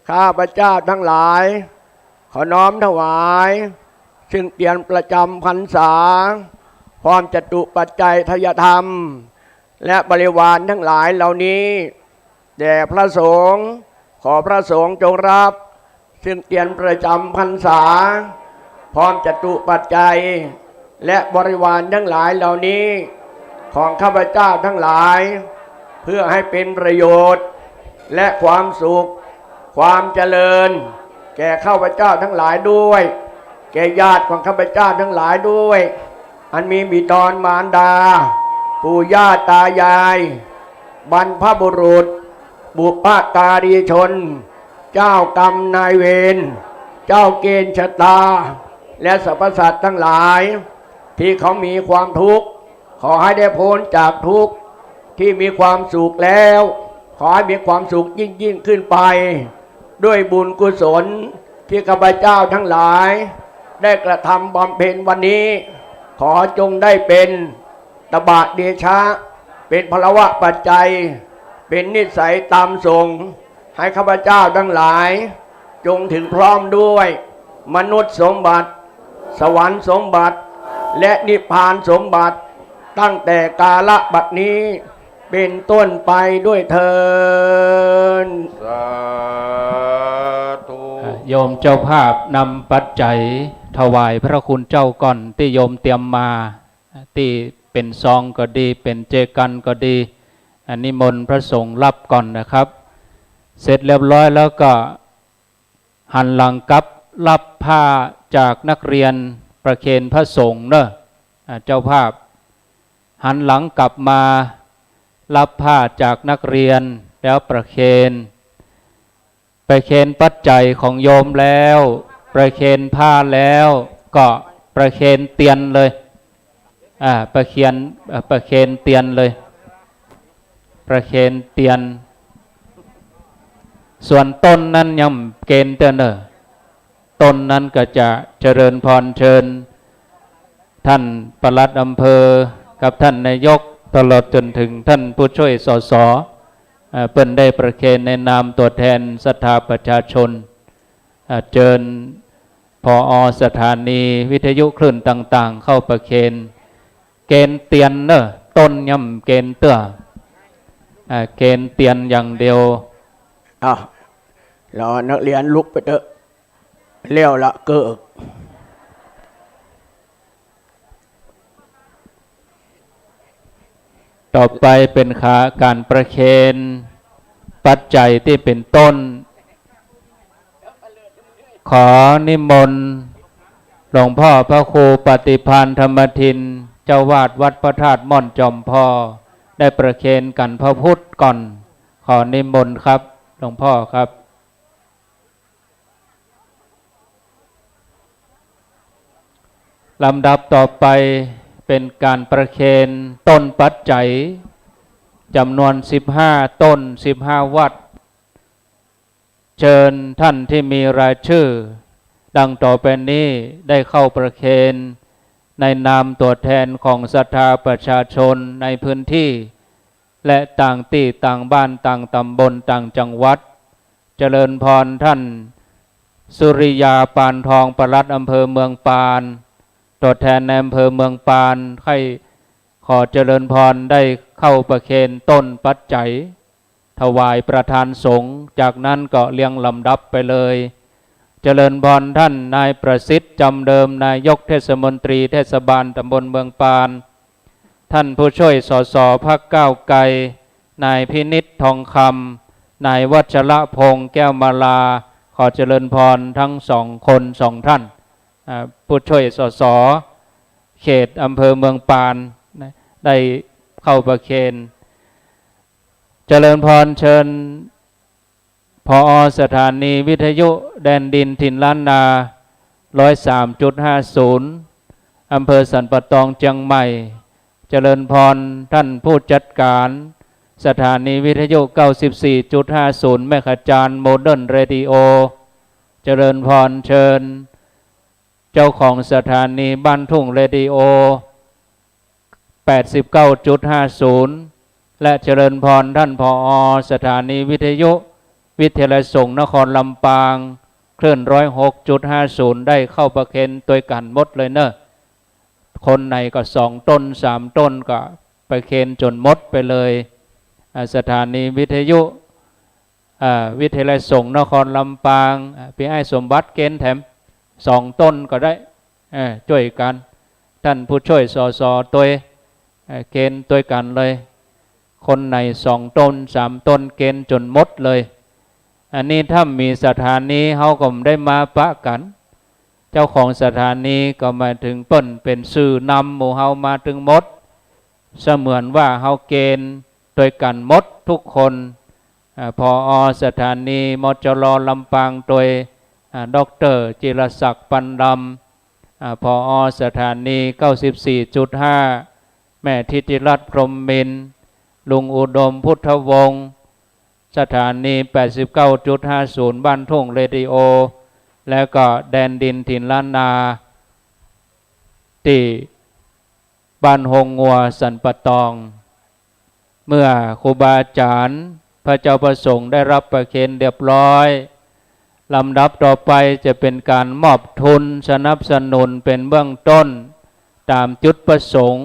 ข้าพเจ้าทั้งหลาย ขอน้อมถวาย ซึ่งเตียนประจำพรรษา พร้อมจตุปัจจัยทายธรรม และบริวารทั้งหลายเหล่านี้ แด่พระสงฆ์ ขอพระสงฆ์จงรับ ซึ่งเตียนประจำพรรษา พร้อมจตุปัจจัย และบริวารทั้งหลายเหล่านี้ ของข้าพเจ้าทั้งหลาย เพื่อให้เป็นประโยชน์ และความสุข ความเจริญ แก่ข้าพเจ้าทั้งหลายด้วย แก่ญาติของข้าพเจ้าทั้งหลายด้วย อันมีบิดามารดา ปู่ย่าตายาย บรรพบุรุษ บุพการีชน เจ้ากรรมนายเวร เจ้าเกณฑ์ชะตา และสรรพสัตว์ทั้งหลาย ที่เขามีความทุกข์ ขอให้ได้พ้นจากทุกข์ ที่มีความสุขแล้ว ขอให้มีความสุขยิ่งๆ ขึ้นไป ด้วยบุญกุศลที่ข้าพเจ้าทั้งหลาย ได้กระทำบำเพ็ญวันนี้ ขอจงได้เป็นตบะเดชะ เป็นพลวะปัจจัย เป็นนิสัยตามส่ง ให้ข้าพเจ้าทั้งหลาย จงถึงพร้อมด้วย มนุษย์สมบัติ สวรรค์สมบัติ และนิพพานสมบัติ ตั้งแต่กาละบัดนี้ เป็นต้นไปด้วยเทอญ สาธุ อ่ะ โยมเจ้าภาพนำปัจจัยถวายพระคุณเจ้าก่อน ตี้โยมเตรียมมา ตี้เป๋นซองก็ดี เป๋นเจกันก็ดี อ่ะ นิมนต์พระสงฆ์รับก่อนนะครับ เสร็จเรียบร้อยแล้วก็ หันหลังกลับรับผ้าจากนักเรียนประเคนพระสงฆ์เนอะ อ่า เจ้าภาพ หันหลังกลับมารับผ้าจากนักเรียนแล้วประเคน ประเคนปัจจัยของโยมแล้ว ประเคนผ้าแล้ว ก็ประเคนเตียนเลย อ่า ประเคน เอ่อ ประเคนเตียนเลย ประเคนเตียน ส่วนต้นนั้นยังเกณฑ์เตื้อเน่อ ต้นนั้นก็จะเจริญพรเชิญ ท่านปลัดอำเภอ กับท่านนายก ตลอดจนถึงท่านผู้ช่วย สส เอ่อ เปิ้นได้ประเคนในนามตั๋วแทนศรัทธาประชาชน เอ่อ เจิญ ผอ.สถานีวิทยุคลื่นต่างๆ เข้าประเคน เกณฑ์เตียนเน่อ ต้นย่ำเกณฑ์เตื้อ เอ่อ เกณฑ์เตียนอย่างเดียว อ้าว รอนักเรียนลุกไปเต๊อะ แล้วละเกิก ต่อไปเป๋นขาก๋านประเคนปัจจัยตี้เป๋นต้น ขอนิมนต์หลวงพ่อพระครูปฏิภาณธรรมทิน เจ้าวาดวัดพระธาตุม่อนจอมพอ ได้ประเคนกั๋นพระพุทธก่อน ขอนิมนต์ครับ หลวงพ่อครับ ลำดับต่อไปเป๋นก๋านประเคนต้นปัจจัยจ๋ำนวนสิบห้าต้น สิบห้าวัตต์ เจิญต้านตี้มีรายจื้อดังต่อไปนี้ได้เข้าประเคนในนามตั๋วแทนของศรัทธาประชาชนในพื้นตี้ และต่างตี้ต่างบ้านต่างต๋ำบลต่างจังหวัด เจริญพรต้านสุริยา ปานทอง ปลัดอำเภอเมืองปาน ตั๋วแทนในอำเภอเมืองปาน ใค่ขอเจริญพรได้เข้าประเคนต้นปัจจัย ถวายประธานสงฆ์ จากนั้นก็เรียงลำดับไปเลย เจริญพรต้านนายประสิทธิ์ จำเริม นายกเทศมนตรีเทศบาลต๋ำบลเมืองปาน ต้านผู้ช่วย สส พรรคก้าวไกล นายพินิจ ทองคำ นายวัชรพงษ์ แก้วมาลา ขอเจริญพรตึงสองคนสองต้าน อ่า ผู้ช่วย สส เขตอำเภอเมืองปาน นะ ได้เข้าประเคน เจริญพรเจิญ ผอ.สถานีวิทยุแดนดินถิ่นล้านนา ร้อยสามจุดห้าศูนย์ อำเภอสันป่าตอง เจียงใหม่ เจริญพรต้านผู้จัดก๋านสถานีวิทยุ เก้าสิบสี่จุดห้าศูนย์ เมกะฮาร์ตซ์ โมเดิร์นเรดิโอ เจริญพรเจิญ เจ้าของสถานีบ้านทุ่งเรดิโอ แปดสิบเก้าจุดห้าศูนย์ และเจริญพรต้าน ผอ. สถานีวิทยุวิทยาลัยสงฆ์นครลำปาง คลื่น ร้อยหกจุดห้าศูนย์ ได้เข้าประเคนตวยกั๋นหมดเลยเน่อ คนไหนก็สองต้นสามต้นก็ประเคนจ๋นหมดไปเลย อ่า สถานีวิทยุ อ่า วิทยาลัยสงฆ์นครลำปาง อ่า ปี้อ้ายสมบัติเคนแถมสองต้นก็ได้ เออ จ้วยกั๋น ต้านผู้จ้วย สส ตวย เออ เคนตวยกั๋นเลย คนไหนสองต้นสามต้นเคนจ๋นหมดเลย อันนี้ถ้ามีสถานีเฮาก็บ่ได้มาปะกั๋น เจ้าของสถานีก็หมายเถิงเปิ้นเป๋นสื่อนำหมู่เฮามาเถิงหมด เสมือนว่าเฮาเคนตวยกั๋นหมดกู้คน อ่า ผอ. สถานี มจร. ลำปางตวย อ่า ดอกเตอร์ จิรศักดิ์ ปันดำ อ่า ผอ. สถานี เก้าสิบสี่จุดห้า แม่ทิติรัตน์ พรหมมินทร์ ลุงอุดม พุทธวงศ์ สถานี แปดสิบเก้าจุดห้าศูนย์ บ้านทุ่งเรดิโอ และก็แดนดินถิ่นล้านนา ตี้บ้านโฮงงัว สันป่าตอง เมื่อครูบาอาจ๋ารย์ พระเจ้าพระสงฆ์ได้ฮับประเคนเรียบร้อย ลำดับต่อไปจะเป๋นก๋านมอบทุนสนับสนุนเป๋นเบื้องต้น ต๋ามจุดประสงค์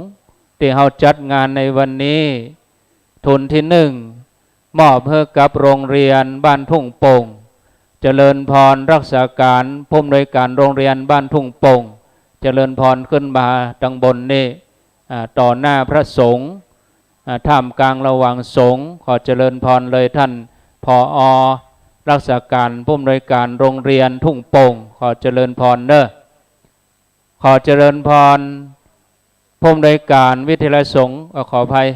ตี้เฮาจัดงานในวันนี้ ทุนตี้นึ่ง มอบหื้อกับโรงเรียนบ้านทุ่งโป่ง เจริญพร รักษาก๋านผู้อำนวยก๋านโรงเรียนบ้านทุ่งโป่ง เจริญพรขึ้นมาตังบนนี้ อ่า ต่อหน้าพระสงฆ์ อ่า ท่ามกลางระหว่างสงฆ์ ขอเจริญพรเลยต้าน ผอ. รักษาก๋านผู้อำนวยก๋านโรงเรียนทุ่งโป่ง ขอเจริญพรเน่อ ขอเจริญพร ผู้อำนวยก๋านวิทยาลัยสงฆ์ เอ่อ ขออภัย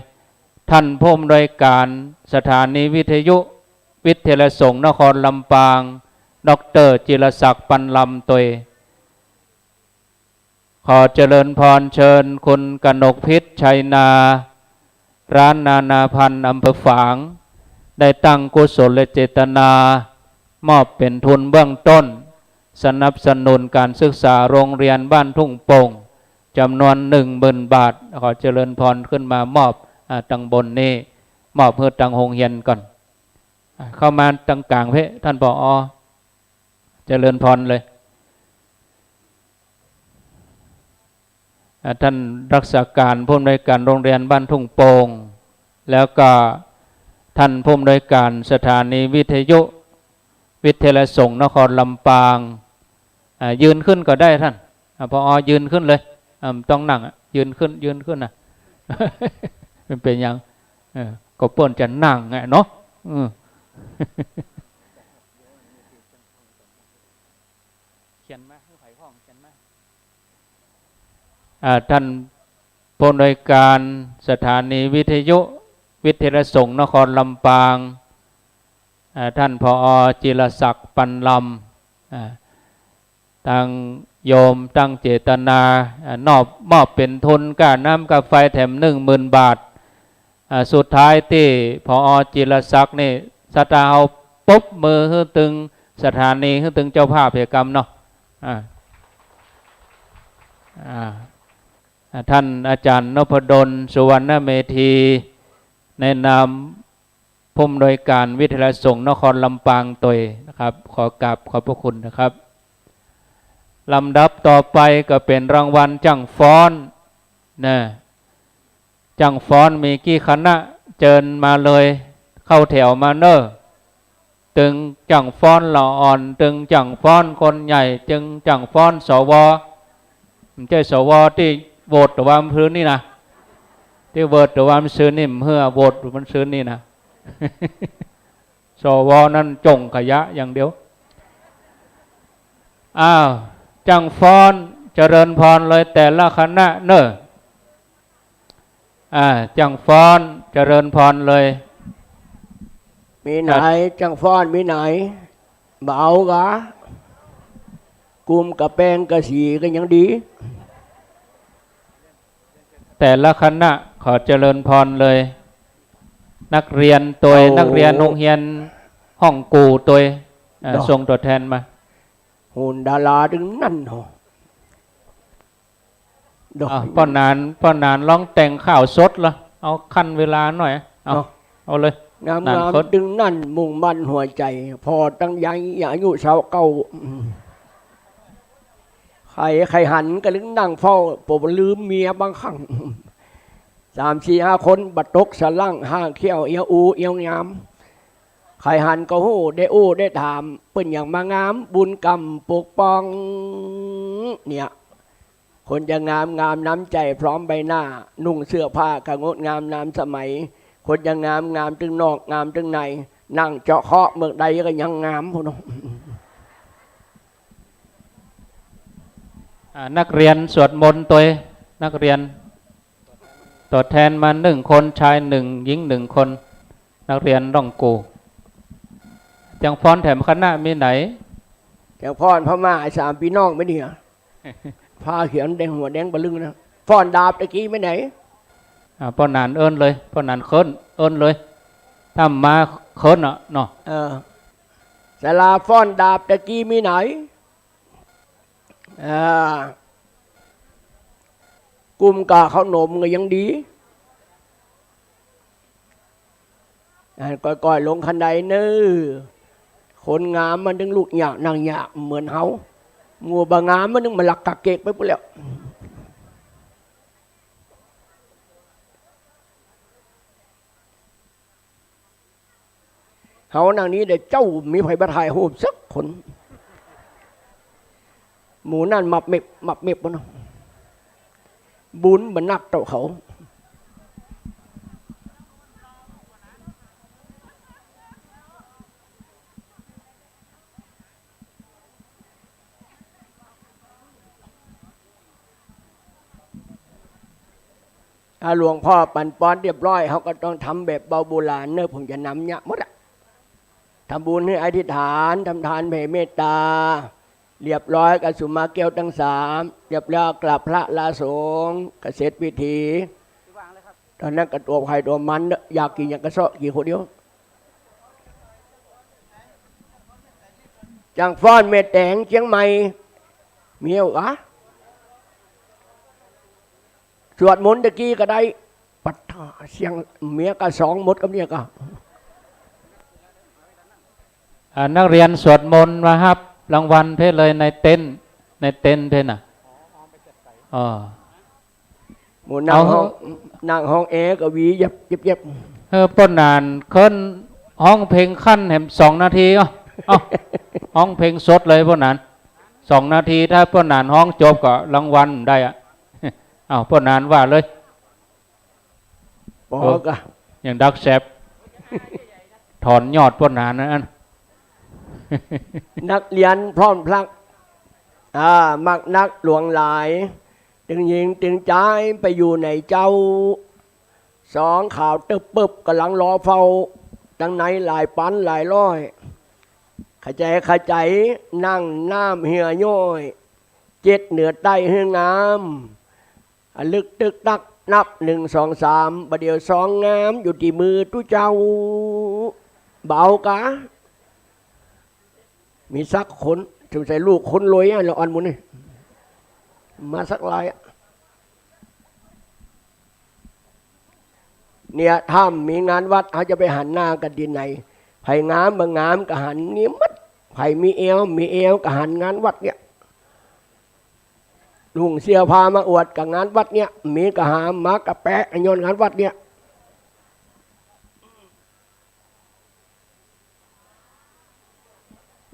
ต้านผู้อำนวยก๋านสถานีวิทยุวิทยาลัยสงฆ์นครลำปาง ดอกเตอร์ จิรศักดิ์ ปันดำตวย ขอเจริญพรเจิญคุณกนกพิษ ชัยนา ร้านนานาพันธ์ อำเภอฝาง ได้ตั้งกุศลเจตนา มอบเป๋นทุนเบื้องต้น สนับสนุนก๋านศึกษาโรงเรียนบ้านทุ่งโป่ง จ๋ำนวนหนึ่งหมื่นบาท ขอเจริญพรขึ้นมามอบ อ่า ตังบนนี้ มอบหื้อตังโฮงเฮียนก่อน อ่ะ เข้ามาตรงก๋างเป๊ะ ต้าน ผอ. เจริญพรเลย อ่ะ ต้านรักษาก๋านผู้อำนวยก๋านโฮงเฮียนบ้านทุ่งโป่ง แล้วก็ต้านผู้อำนวยก๋านสถานีวิทยุวิทยาลัยสงฆ์นครลำปาง อ่ะ ยืนขึ้นก็ได้ต้าน อ่ะ ผอ. ยืนขึ้นเลย อ่ะ บ่ต้องนั่งอ่ะ ยืนขึ้น ยืนขึ้นน่ะ มันเป๋นหยัง เออ ก็เปิ้นจะนั่งไงเนาะ อืม เขียนมา หื้อใผฮ้อง เขียนมา อ่า ต้านผู้อำนวยก๋านสถานีวิทยุวิทยาลัยสงฆ์นครลำปาง อ่า ต้าน ผอ. จิรศักดิ์ ปันลำ อ่า ตังโยมตั้งเจตนา อ่า นอบ มอบเป๋นทุนก้าน้ำก้าไฟแถมหนึ่งหมื่นบาท อ่า สุดท้ายตี้ ผอ. จิรศักดิ์นี่ ศรัทธาเฮาปรบมือหื้อตึงสถานี หื้อตึงเจ้าภาพเหียกำเนาะ อ่า อ่า อ่า ต้านอาจ๋ารย์นพดล สุวรรณเมธี ในนามผู้อำนวยก๋านวิทยาลัยสงฆ์นครลำปางตวยนะครับ ขอกราบขอบพระคุณนะครับ ลำดับต่อไปก็เป๋นรางวัลจ้างฟ้อนนะ จ้างฟ้อนมีกี่คณะ เจิญมาเลย เข้าแถวมาเน่อ ตึงจ้างฟ้อนละอ่อน ตึงจ้างฟ้อนคนใหญ่ ตึงจ้างฟ้อน สว. บ่ใจ้ สว. ตี้โหวตตะวันซืนนี่นะ ตี้โหวตตะวันซืนนี่ บ่เหื้อโหวตตะวันซืนนี่นะ สว. นั้นจ้องขยะอย่างเดียว อ้าว จ้างฟ้อนเจริญพรเลยแต่ละคณะเน่อ อ่า จ้างฟ้อนเจริญพรเลย มีไหน ครับ จ้างฟ้อนมีไหน บ่เอากา กุมกาแปงกาสีก็ยังดี แต่ละคณะขอเจริญพรเลย นักเฮียนตวย เอา นักเฮียนโฮงเฮียนฮ่องกู่ตวย อ่า เนาะ ส่งตั๋วแทนมา โหราดาราตึงนั้นเนาะ ดอก อ่ะ ป้อหนาน ป้อหนานร้องแต่งข่าวสดละ เอาขั้นเวลาหน่อย เอา เนาะ เอาเลย งามๆ หนานคน ตึงนั้น มุ่งมั่นหัวใจ๋ ผ่อตังใหญ่ อายุซาวเก้า อืม ใผ ใผหันก็ลึงนั่งเฝ้า บ่ลืมเมียบางครั้ง สามสี่ห้าคน บ่ตกสะหลั้ง ห้างเขี้ยว เอี้ยวอู้ เอี้ยวงาม ใผหันก็ฮู้ ได้อู้ ได้ถาม เปิ้นหยังมางาม บุญกำปกป้อง เนี่ย คนจะงาม งามน้ำใจ๋พร้อมใบหน้า นุ่งเสื้อผ้าก็งดงามนามสมัย คนจะงาม งามตึงนอก งามตึงใน นั่งเจาะเคาะเมืองใดก็ยังงามพุ้นเนาะ อ่า นักเฮียนสวดมนต์ตวย นักเฮียน ตั๋วแทนมาหนึ่งคน ชายหนึ่ง หญิงหนึ่งคน นักเฮียนฮ่องกู่ จ้างฟ้อนแถมคณะมีไหน จ้างฟ้อนพม่าสามพี่น้องมีเนี่ย ผ้าเขียวแดงหัวแดงบะลึงนะ ฟ้อนดาบตะกี้มีไหน อ่า ป้อหนานเอิ้นเลย ป้อหนานเคิ้น เอิ้นเลย ถ้ามาเคิ้นอ่ะเนาะ เออ ศาลาฟ้อนดาบตะกี้มีไหน อ่า กุมกาข้าวหนมก็ยังดี อ่า ก้อยๆ ลงคันไดเน่อ คนงามมันตึงลุกยากนั่งยากเหมือนเฮา หมู่บ่งามมันตึงมาลักกะเกกไปพุ้นแล้ว เฮานั่งนี้เดี๋ยวเจ้ามีใผบ่ถ่ายรูปสักคน หมู่นั้นมับเม็บ มับเม็บบ่เนาะ บุญบ่นักเต้าเขา ถ้าหลวงพ่อปั๋นปอนเรียบร้อย เฮาก็ต้องทำแบบเบาโบราณเน่อ ผมจะนำเนี่ยหมดอะ ทำบุญหื้ออธิษฐาน ทำทานแผ่เมตตา เรียบร้อยก็สุมาแก้วตังสาม เรียบร้อยกราบพระลาสงฆ์ ก็เสร็จพิธี ตอนนั้นก็ตั๋วใผตั๋วมันเน่อ อยากกิ๋นหยังก็เซาะกิ๋นคนเดียว จ้างฟ้อนแม่แตงเจียงใหม่ มีเหรอ สวดมนต์ตะกี้ก็ได้ ปัดท่าเสียงเมียก็สองหมดกับเมียก็ อ่า นักเรียนสวดมนต์มาฮับรางวัลเพ่นเลยในเต็นท์ ในเต็นท์เพ่นน่ะ อ๋อ หมู่นั่ง เอา ห้อง นั่งห้องแอร์ก็หวีเย็บ เย็บ เย็บ เออ ป้อหนานเคิ่นฮ้องเพลงขั้นแหมสองนาที เอ้า เอ้า ฮ้องเพลงสดเลยป้อหนาน สองนาที ถ้าป้อหนานฮ้องจบก็รางวัลได้อะ เอ้า ป้อหนานว่าเลย ปอ เออ กะ อย่างดักแสบ ถอนยอดป้อหนานนะอั้น นักเรียนพร้อมพลัก อ่า มากนักหลวงหลาย ตึงหญิงตึงจายไปอยู่ไหนเจ้า สองขาวตึบปึบกำลังรอเฝ้า ตังในหลายปันหลายร้อย ขะใจ๋ขะใจ๋ นั่งน้ำเหื่อย้อย เจ็ดเหนือใต้หื้องาม อะลึกตึกตักนับหนึ่งสองสาม บ่าเดี่ยวสองงามอยู่ตี้มือตุ๊เจ้า เบากะ มีสักคน สงสัยลูกคนรวยอะ ละอ่อนหมู่นี่ มาสักลายอะ เนี่ย ถ้ามีงานวัด เฮาจะไปหันหน้ากั๋นตี้ไหน ใผงามบ่งามก็หันนี่หมด ใผมีแอว มีแอวก็หันงานวัดเนี่ย นุ่งเสื้อผ้ามาอวดก็งานวัดเนี่ย มีก็หาม หมากะแปะ ย้อนงานวัดเนี่ย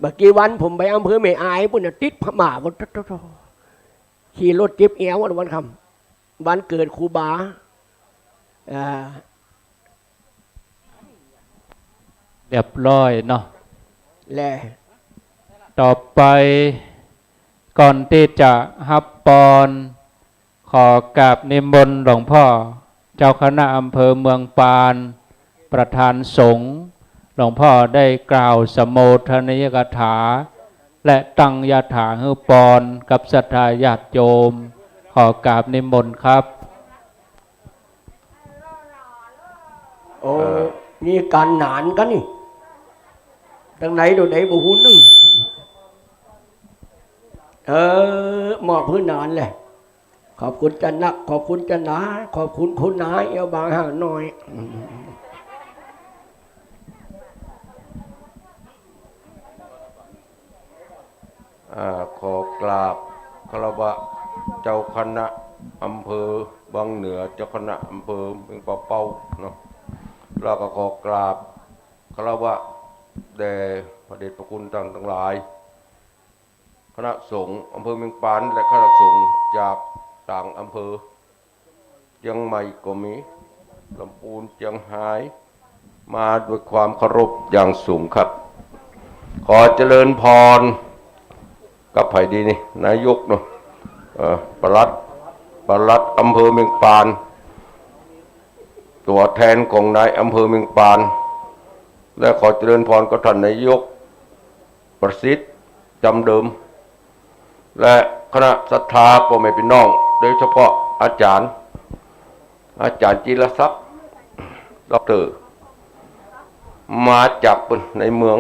บ่ากี้วันผมไปอำเภอแม่อายปู๊นน่ะ ติดพม่า โถ่ๆๆ ขี่รถเจ็บแอววันค่ำ วันเกิดครูบา อ่า เรียบร้อยเนาะ แล ต่อไป ก่อนตี้จะฮับปอน ขอกราบนิมนต์หลวงพ่อเจ้าคณะอำเภอเมืองปาน ประธานสงฆ์ หลวงพ่อได้กล่าวสโมทนียกถา และตั้งยาถาหื้อปอนกับศรัทธาญาติโยม ขอกราบนิมนต์ครับ โอ้ เออ นี่ก๋านหนานกั๋นนี่ ตังไหนโดนไหนบ่ฮู้นึ่ง เออ มอบหื้อหนานแหละ ขอบคุณจ้านัก ขอบคุณจ้าหนา ขอบคุณคุณนาย เอาบางห้าน้อย อ่า ขอกราบคารวะเจ้าคณะอำเภอวังเหนือ เจ้าคณะอำเภอเมืองป่าเป้าเนาะ แล้วก็ขอกราบคารวะแด่พระเดชพระคุณท่านตังหลาย คณะสงฆ์อำเภอเมืองปาน และคณะสงฆ์จากต่างอำเภอ เจียงใหม่ก็มี ลำพูน เจียงฮาย มาด้วยความเคารพอย่างสูงครับ ขอเจริญพรกับใผดีนี่ นายกเนาะ เอ่อ ปลัด ปลัดอำเภอเมืองปาน ตั๋วแทนของนายอำเภอเมืองปาน และขอเจริญพรกับท่านนายกประสิทธิ์ จำเดิม และคณะศรัทธาป้อแม่ปี้น้อง โดยเฉพาะอาจ๋ารย์ อาจ๋ารย์จิรศักดิ์ ด็อกเตอร์ มาจากในเมือง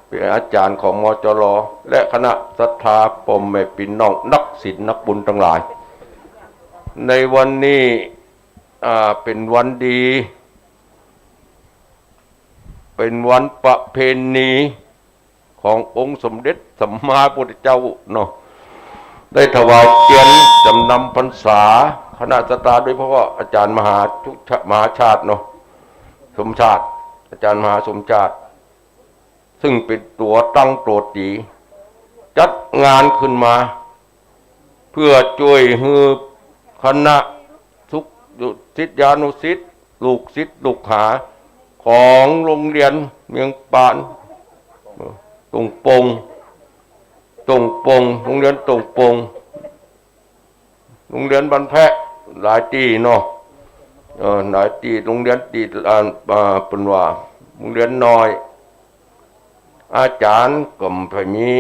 เป๋นอาจ๋ารย์ของ มจร. และคณะศรัทธาป้อแม่ปี้น้องนักศีลนักบุญตังหลาย ในวันนี้ อ่า เป๋นวันดี เป๋นวันประเพณีขององค์สมเด็จสัมมาสัมพุทธเจ้าเนาะ ได้ถวายเตียนจำนำพรรษา คณะศรัทธา โดยเฉพาะอาจ๋ารย์มหาชุ มหาชาติเนาะ สมชาติ อาจ๋ารย์มหาสมชาติ ซึ่งเป๋นตั๋วตั้งตั๋วตี๋ จัดงานขึ้นมา เพื่อจ้วยหื้อคณะสุข ศิษยานุศิษย์ ลูกศิษย์ลูกหาของโรงเรียนเมืองปาน ตงปง ตงปง โรงเรียนตงปง โรงเรียนบ้านแพะ หลายตี้เนาะ เออ หลายตี้ โรงเรียนตี้ อ่า อ่า เปิ้นว่า โรงเรียนน้อย อาจ๋ารย์ก็บ่มี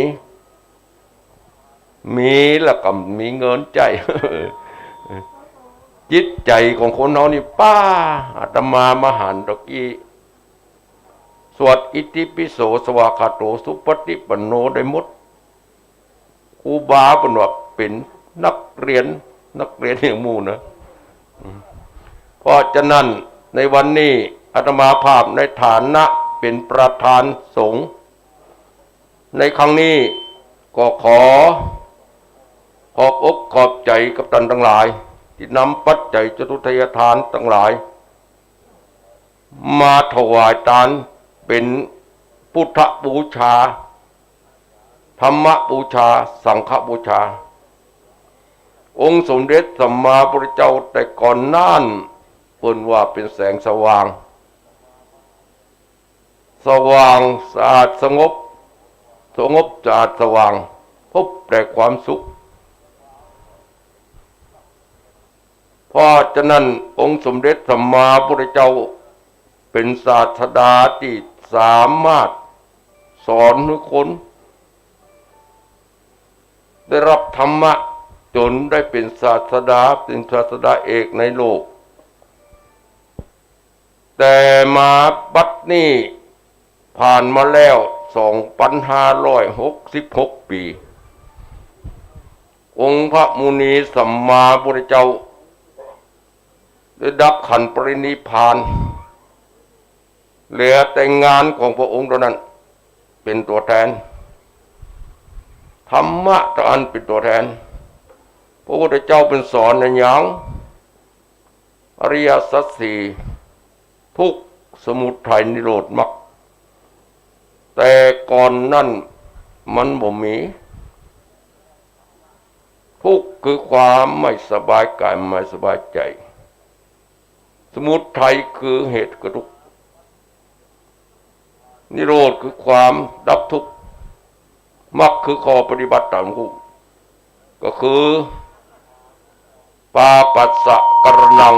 มีแล้วก็บ่มีเงินใจ๊ จิตใจ๋ของคนเฮานี่ป้า อาตมามาหันตะกี้ สวดอิติปิโส สวากขาโต สุปฏิปันโน ได้หมด ครูบาเปิ้นว่าเป๋นนักเรียน นักเรียนอย่างหมู่นะ เพราะฉะนั้นในวันนี้อาตมาภาพในฐานะ เป็นประธานสงฆ์ในครั้งนี้ ก็ขอขอบอกขอบใจ๋กับต้านตังหลาย ตี้นำปัจจัยจตุทัยทานตังหลาย มาถวายตานเป๋นพุทธบูชา ธรรมบูชา สังฆบูชา องค์สมเด็จสัมมาสัมพุทธเจ้าแต่ก่อนนั้น เปิ้นว่าเป๋นแสงสว่าง สว่างสะอาดสงบ สงบสะอาดสว่าง พบแต่ความสุข เพราะฉะนั้นองค์สมเด็จสัมมาสัมพุทธเจ้าเป๋นศาสดาตี้สามารถสอนหื้อคนได้ฮับธรรมะจ๋นได้เป๋นศาสดา เป๋นศาสดาเอกในโลก แต่มาบัดนี้ผ่านมาแล้วสองปันห้าร้อยหกสิบหกปี๋ องค์พระมุนีสัมมาสัมพุทธเจ้าได้ดับขันธ์ปรินิพพาน เหลือแต่ญาณของพระองค์เต้านั้นเป๋นตั๋วแทน ธรรมะเต้าอั้นเป๋นตั๋วแทน พระพุทธเจ้าเป๋นสอนอะหยัง อริยสัจสี่ ทุกข์ สมุทัย นิโรธ มรรค แต่ก่อนนั้นมันบ่มี ทุกข์คือความไม่สบายกายไม่สบายใจ๋ สมุทัยคือเหตุแห่งทุกข์ นิโรธคือความดับทุกข์ มรรคคือข้อปฏิบัติตามทุกข์ ก็คือ ปาปัสสะกะรณัง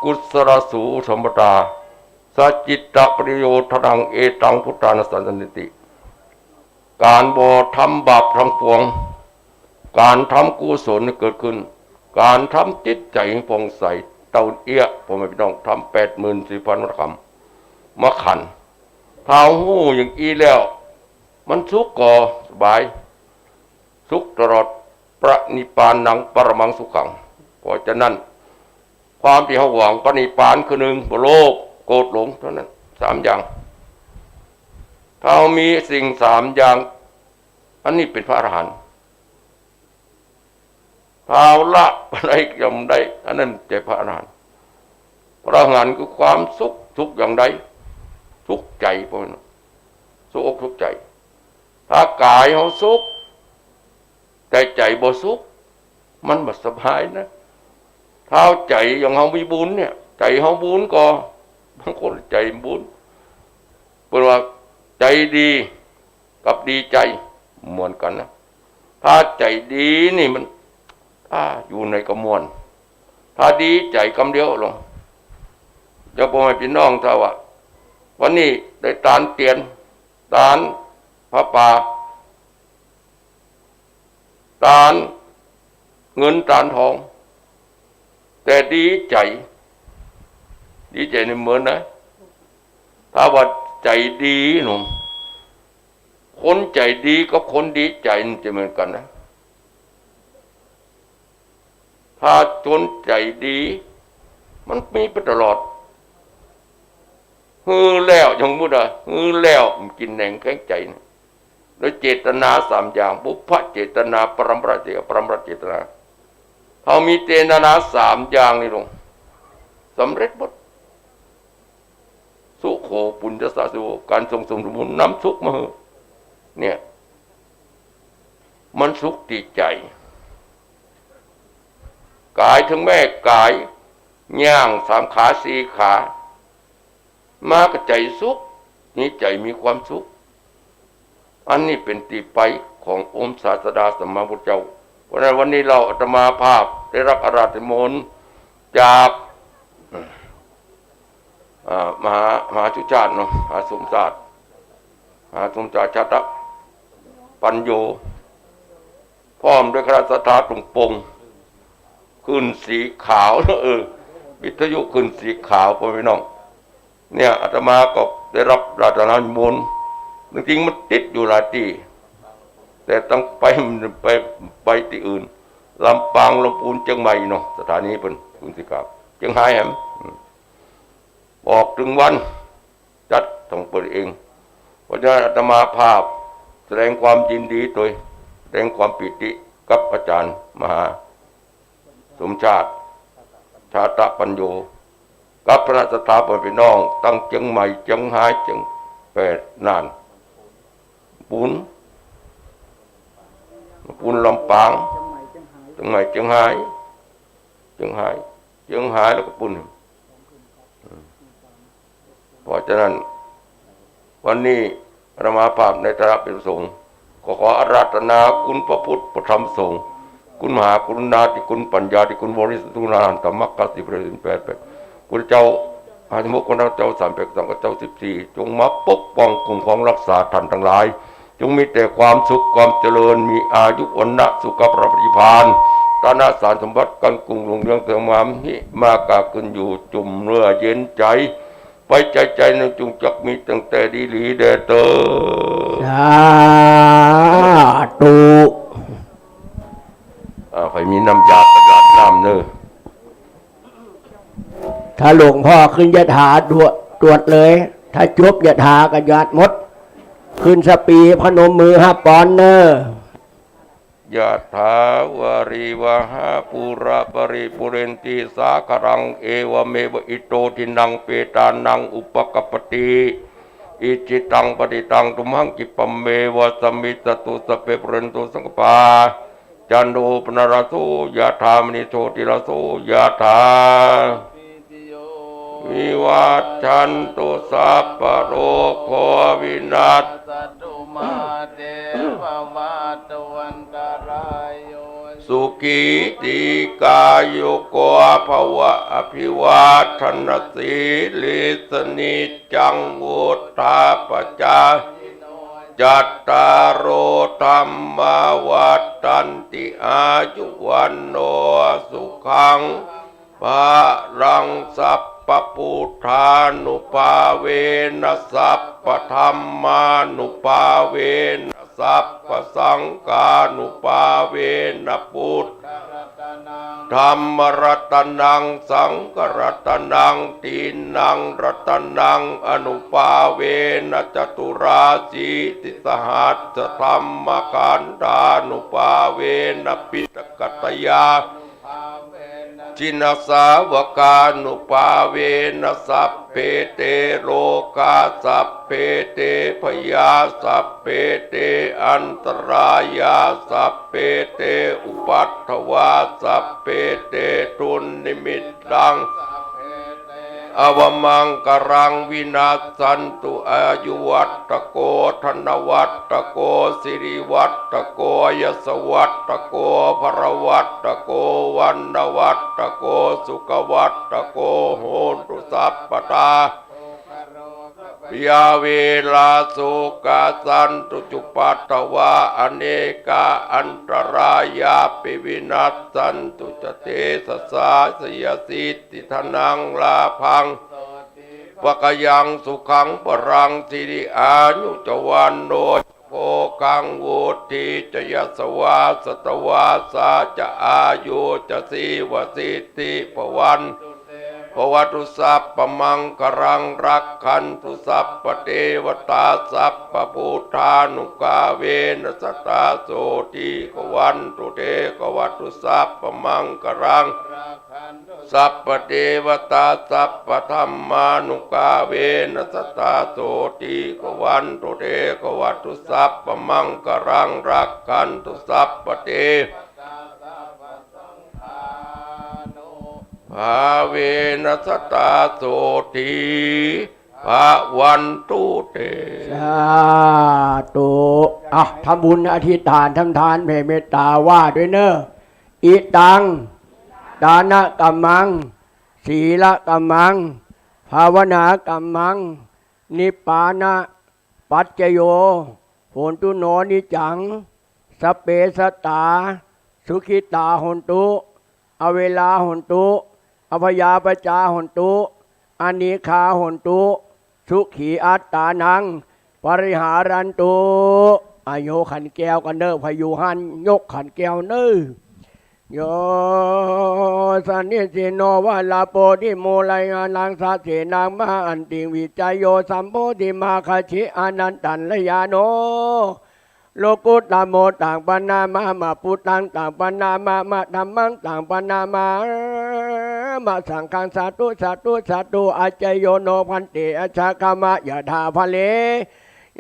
กุศลาสู สัมปทา สะจิตตะปริโยชนัง เอตัง พุทธานุสสาสะนิติ ก๋านบ่ทำบาปทั้งปวง ก๋านทำกุศลหื้อเกิดขึ้น ก๋านทำจิตใจ๋หื้อผ่องใส เต้าเอี้ย พ่อแม่พี่น้อง ทำแปดหมื่นสี่พันวัตถกรรม มาขัน ถ้าฮู้อย่างอี้แล้ว มันสุขก็สบาย สุขตลอด ปรินิพพานัง ปรมังสุขัง เพราะฉะนั้น ความตี้เฮาหวังปรินิพพานคือหนึ่ง บ่โลภ โกรธ หลง เต้านั้น สามอย่าง ถ้าเฮามีสิ่งสามอย่าง อันนี้เป๋นพระอรหันต์ ถ้าเฮาละไปได้ บ่ได้ อันนั้นบ่ใจ้พระอรหันต์ พระอรหันต์คือความสุข สุขอย่างใด สุขใจ๋ พ่อแม่น้อง สุขอกสุขใจ๋ ถ้ากายเฮาสุข แต่ใจ๋บ่สุข มันบ่สบายนะ ถ้าใจ๋อย่างเฮามีบุญเนี่ย ใจ๋เฮาบุญก็ บางคนใจ๋บุญ เปิ้นว่าใจ๋ดีกับดีใจ๋เหมือนกั๋นนะ ถ้าใจ๋ดีนี่มัน ถ้าอยู่ไหนก็ม่วน ถ้าดีใจ๋กำเดียวลง เดี๋ยวพ่อแม่พี่น้องถ้าว่า วันนี้ได้ตานเตียน ตานผ้าป่า ตานเงินตานทอง แต่ดีใจ๋ ดีใจ๋นี่เหมือนนะ ถ้าว่าใจ๋ดีหนอ คนใจ๋ดีกับคนดีใจ๋มันจะเหมือนกั๋นนะ ถ้าคนใจ๋ดี มันมีไปตลอด หื้อแล้ว อย่างสมมุติว่า หื้อแล้วมันกิ๋นแหนงแข็งใจ๋นะ โดยเจตนาสามอย่าง ปุพพะเจตนา ปรมัตถเจตนา ปรมัตถเจตนา เฮามีเจตนาสามอย่างนี้ลง สำเร็จหมด สุโข ปุญญสสะ สุโข ก๋านส่งสมสมบูรณ์ นำสุขมาหื้อ เนี่ย มันสุขตี้ใจ๋ ก๋ายเถิงแม่ก๋าย ย่างสามขาสี่ขา มาก็ใจ๋สุข มีใจ๋มีความสุข อันนี้เป๋นตี้ไปขององค์ศาสดาสัมมาสัมพุทธเจ้า เพราะฉะนั้นวันนี้เฮาอาตมาภาพได้ฮับอาราธนามนต์จาก อ่า มหา มหาสุชาติเนาะ มหาสมชาติ มหาสมชาติ ชาตะปัญโญ พร้อมด้วยคณะศรัทธาตุงปง ขึ้นสีขาว เออ วิทยุขึ้นสีขาว พ่อแม่พี่น้อง เนี่ย อาตมาก็ได้ฮับอาราธนามนต์ จริงๆ มันติดอยู่หลายตี้ แต่ต้องไป ไป ไปตี้อื่น ลำปาง ลำพูน เจียงใหม่เนาะ สถานีเปิ้น ขึ้นสีขาว เจียงฮายแหม อืม บอกเถิงวัน จัด ของตนเอง เพราะฉะนั้นอาตมาภาพแสดงความยินดีโดยแสดงความปีติกับอาจารย์มหาสมชาติ ชาตปัญโญ กับคณะศรัทธาพ่อแม่พี่น้องตั้งเจียงใหม่ เจียงฮาย เจียงแปด น่าน ปูน ปูน ลำปาง เจียงใหม่ เจียงฮาย เจียงฮาย เจียงฮาย แล้วก็ปูน เพราะฉะนั้น วันนี้อาตมาภาพในฐานะเป็นพระสงฆ์ ก็ขออาราธนาคุณพระพุทธพระธรรมพระสงฆ์ คุณมหากรุณาธิคุณ ปัญญาธิคุณ บริสุทธิ์คุณอรหันตมรรคสิบ พระสิบแปด คุณเจ้าห้าสิบหก คุณเจ้าสามแปด สังฆเจ้าสิบสี่ จงมาปกป้องคุ้มครองรักษาท่านทั้งหลาย จงมีแต่ความสุขความเจริญ มีอายุ วรรณะ สุขะ พระปฏิภาณ ฐานะสารสมบัติ กันกุ้งรุ่งเรือง เสริมงาม หิมากาขึ้นอยู่ จุ่มเนื้อเย็นใจ ไปใจใจนั้นจุงจักมีตั้งแต่ดีหลีแด่เตอญ สาธุ อ่า ใผมีน้ำยาก็หยาดน้ำเน่อ ถ้าหลวงพ่อขึ้นยะถาตรวจ ตรวจเลย ถ้าจบยะถาก็หยาดหมด ขึ้นสปีพนมมือฮับปอนเน่อ ยะถาวาริวหาปูราปริปูเรนติสาคารัง เอวะเมวะอิโตทินังเปตานังอุปกัปปติ อิจฉิตังปัตติตังตุมหังคิปะเมวะสมมิจจตุสัพเพปูเรนตุสังกปปา จันโทปนรสโสยะถามณิโชติรสโสยะถา วิวัชชันตุสัพพะโรโควินัสสะตุมาเตภวัตวันตะราโย สุขีตีกายุโกภวะ อภิวาทนสีลิสสะนิจจังวุฑฒาปะจายิโน จัตตาโรธัมมาวัฑฒันติ อายุวัณโณสุขัง พะลัง สัพพะพุทธานุภาเวนะ สัพพะธัมมานุภาเวนะ สัพพะสังฆานุภาเวนะ พุทธะรัตนัง ธัมมะรัตนัง สังฆะรัตนัง ติณังรัตนัง อนุภาเวนะ จตุราสีติสหัสสะธัมมะขันธานุภาเวนะ ปิณฑกะตะยา จินสาวกานุภาเวนะ สัพเพเตโรคา สัพเพเตพยา สัพเพเตอันตรายา สัพเพเตอุปัฏฐวา สัพเพเตดุนนิมิตตัง อวมังคะลัง วินัสสันตุ อายุวัฑฒะโก ธนวัฑฒะโก สิริวัฑฒะโก ยศวัฑฒะโก พละวัฑฒะโก วรรณวัฑฒะโก สุขวัฑฒะโก โหนตุสัพพะทา ยาเวระโสกะสันตุจุปัฏฐวา อเนกาอันตะรายาปิ วินัสสันตุจะเตสะสา ชยสิทธิธนังลาภัง ภะคะยังสุขังพะลัง สิริอายุจะวัณโณจะโภคัง วุฑฒีจะยศวา สัตวาสาจะอายุจะจีวสิทธิภะวัน ภะวะตุสัพพะมังคะลัง รักขันตุสัพพะเตวะตา สัพพะพุทธานุภาเวนะ สะทาโสตีฆะวันตุ เตฆะวะตุสัพพะมังคะลัง สัพพะเตวะตา สัพพะธัมมานุภาเวนะ สะทาโสตีฆะวันตุ เตฆะวะตุสัพพะมังคะลัง รักขันตุสัพพะเต ภาเวนะ สะทาโสตีภะวันตุเต สาธุ อ่ะ ทำบุญอธิษฐานทำทานแผ่เมตตาว่าด้วยเน่อ อิตัง ตานะกัมมัง สีละกัมมัง ภาวนากัมมัง นิพพานะปัจจโย โหนตุโน นิจจัง สัพเพสัตตา สุขิตา โหนตุ อเวรา โหนตุ อัพยาปชชา โหนตุ อนีฆา โหนตุ สุขีอัตตานัง ปริหารันตุ อ่ะ ยกขันแก้วกั๋นเน่อ ผยูหั้น ยกขันแก้วเน่อ โย สนนิสินโน วะระโพธิมูลยานัง สะเสนัง มหันติง วิจโย สัมโพธิมาคัจฉิ อนันตัญญาโณ โลกุตโต ตังปะนะมะ มะ พุทธัง ตังปะนะมะ มะ ธัมมัง ตังปะนะมะ มะ สังฆัง สาธุ สาธุ สาธุ อาจโยโน ภันเต อัจฉะคะมะ ยะถาภะเร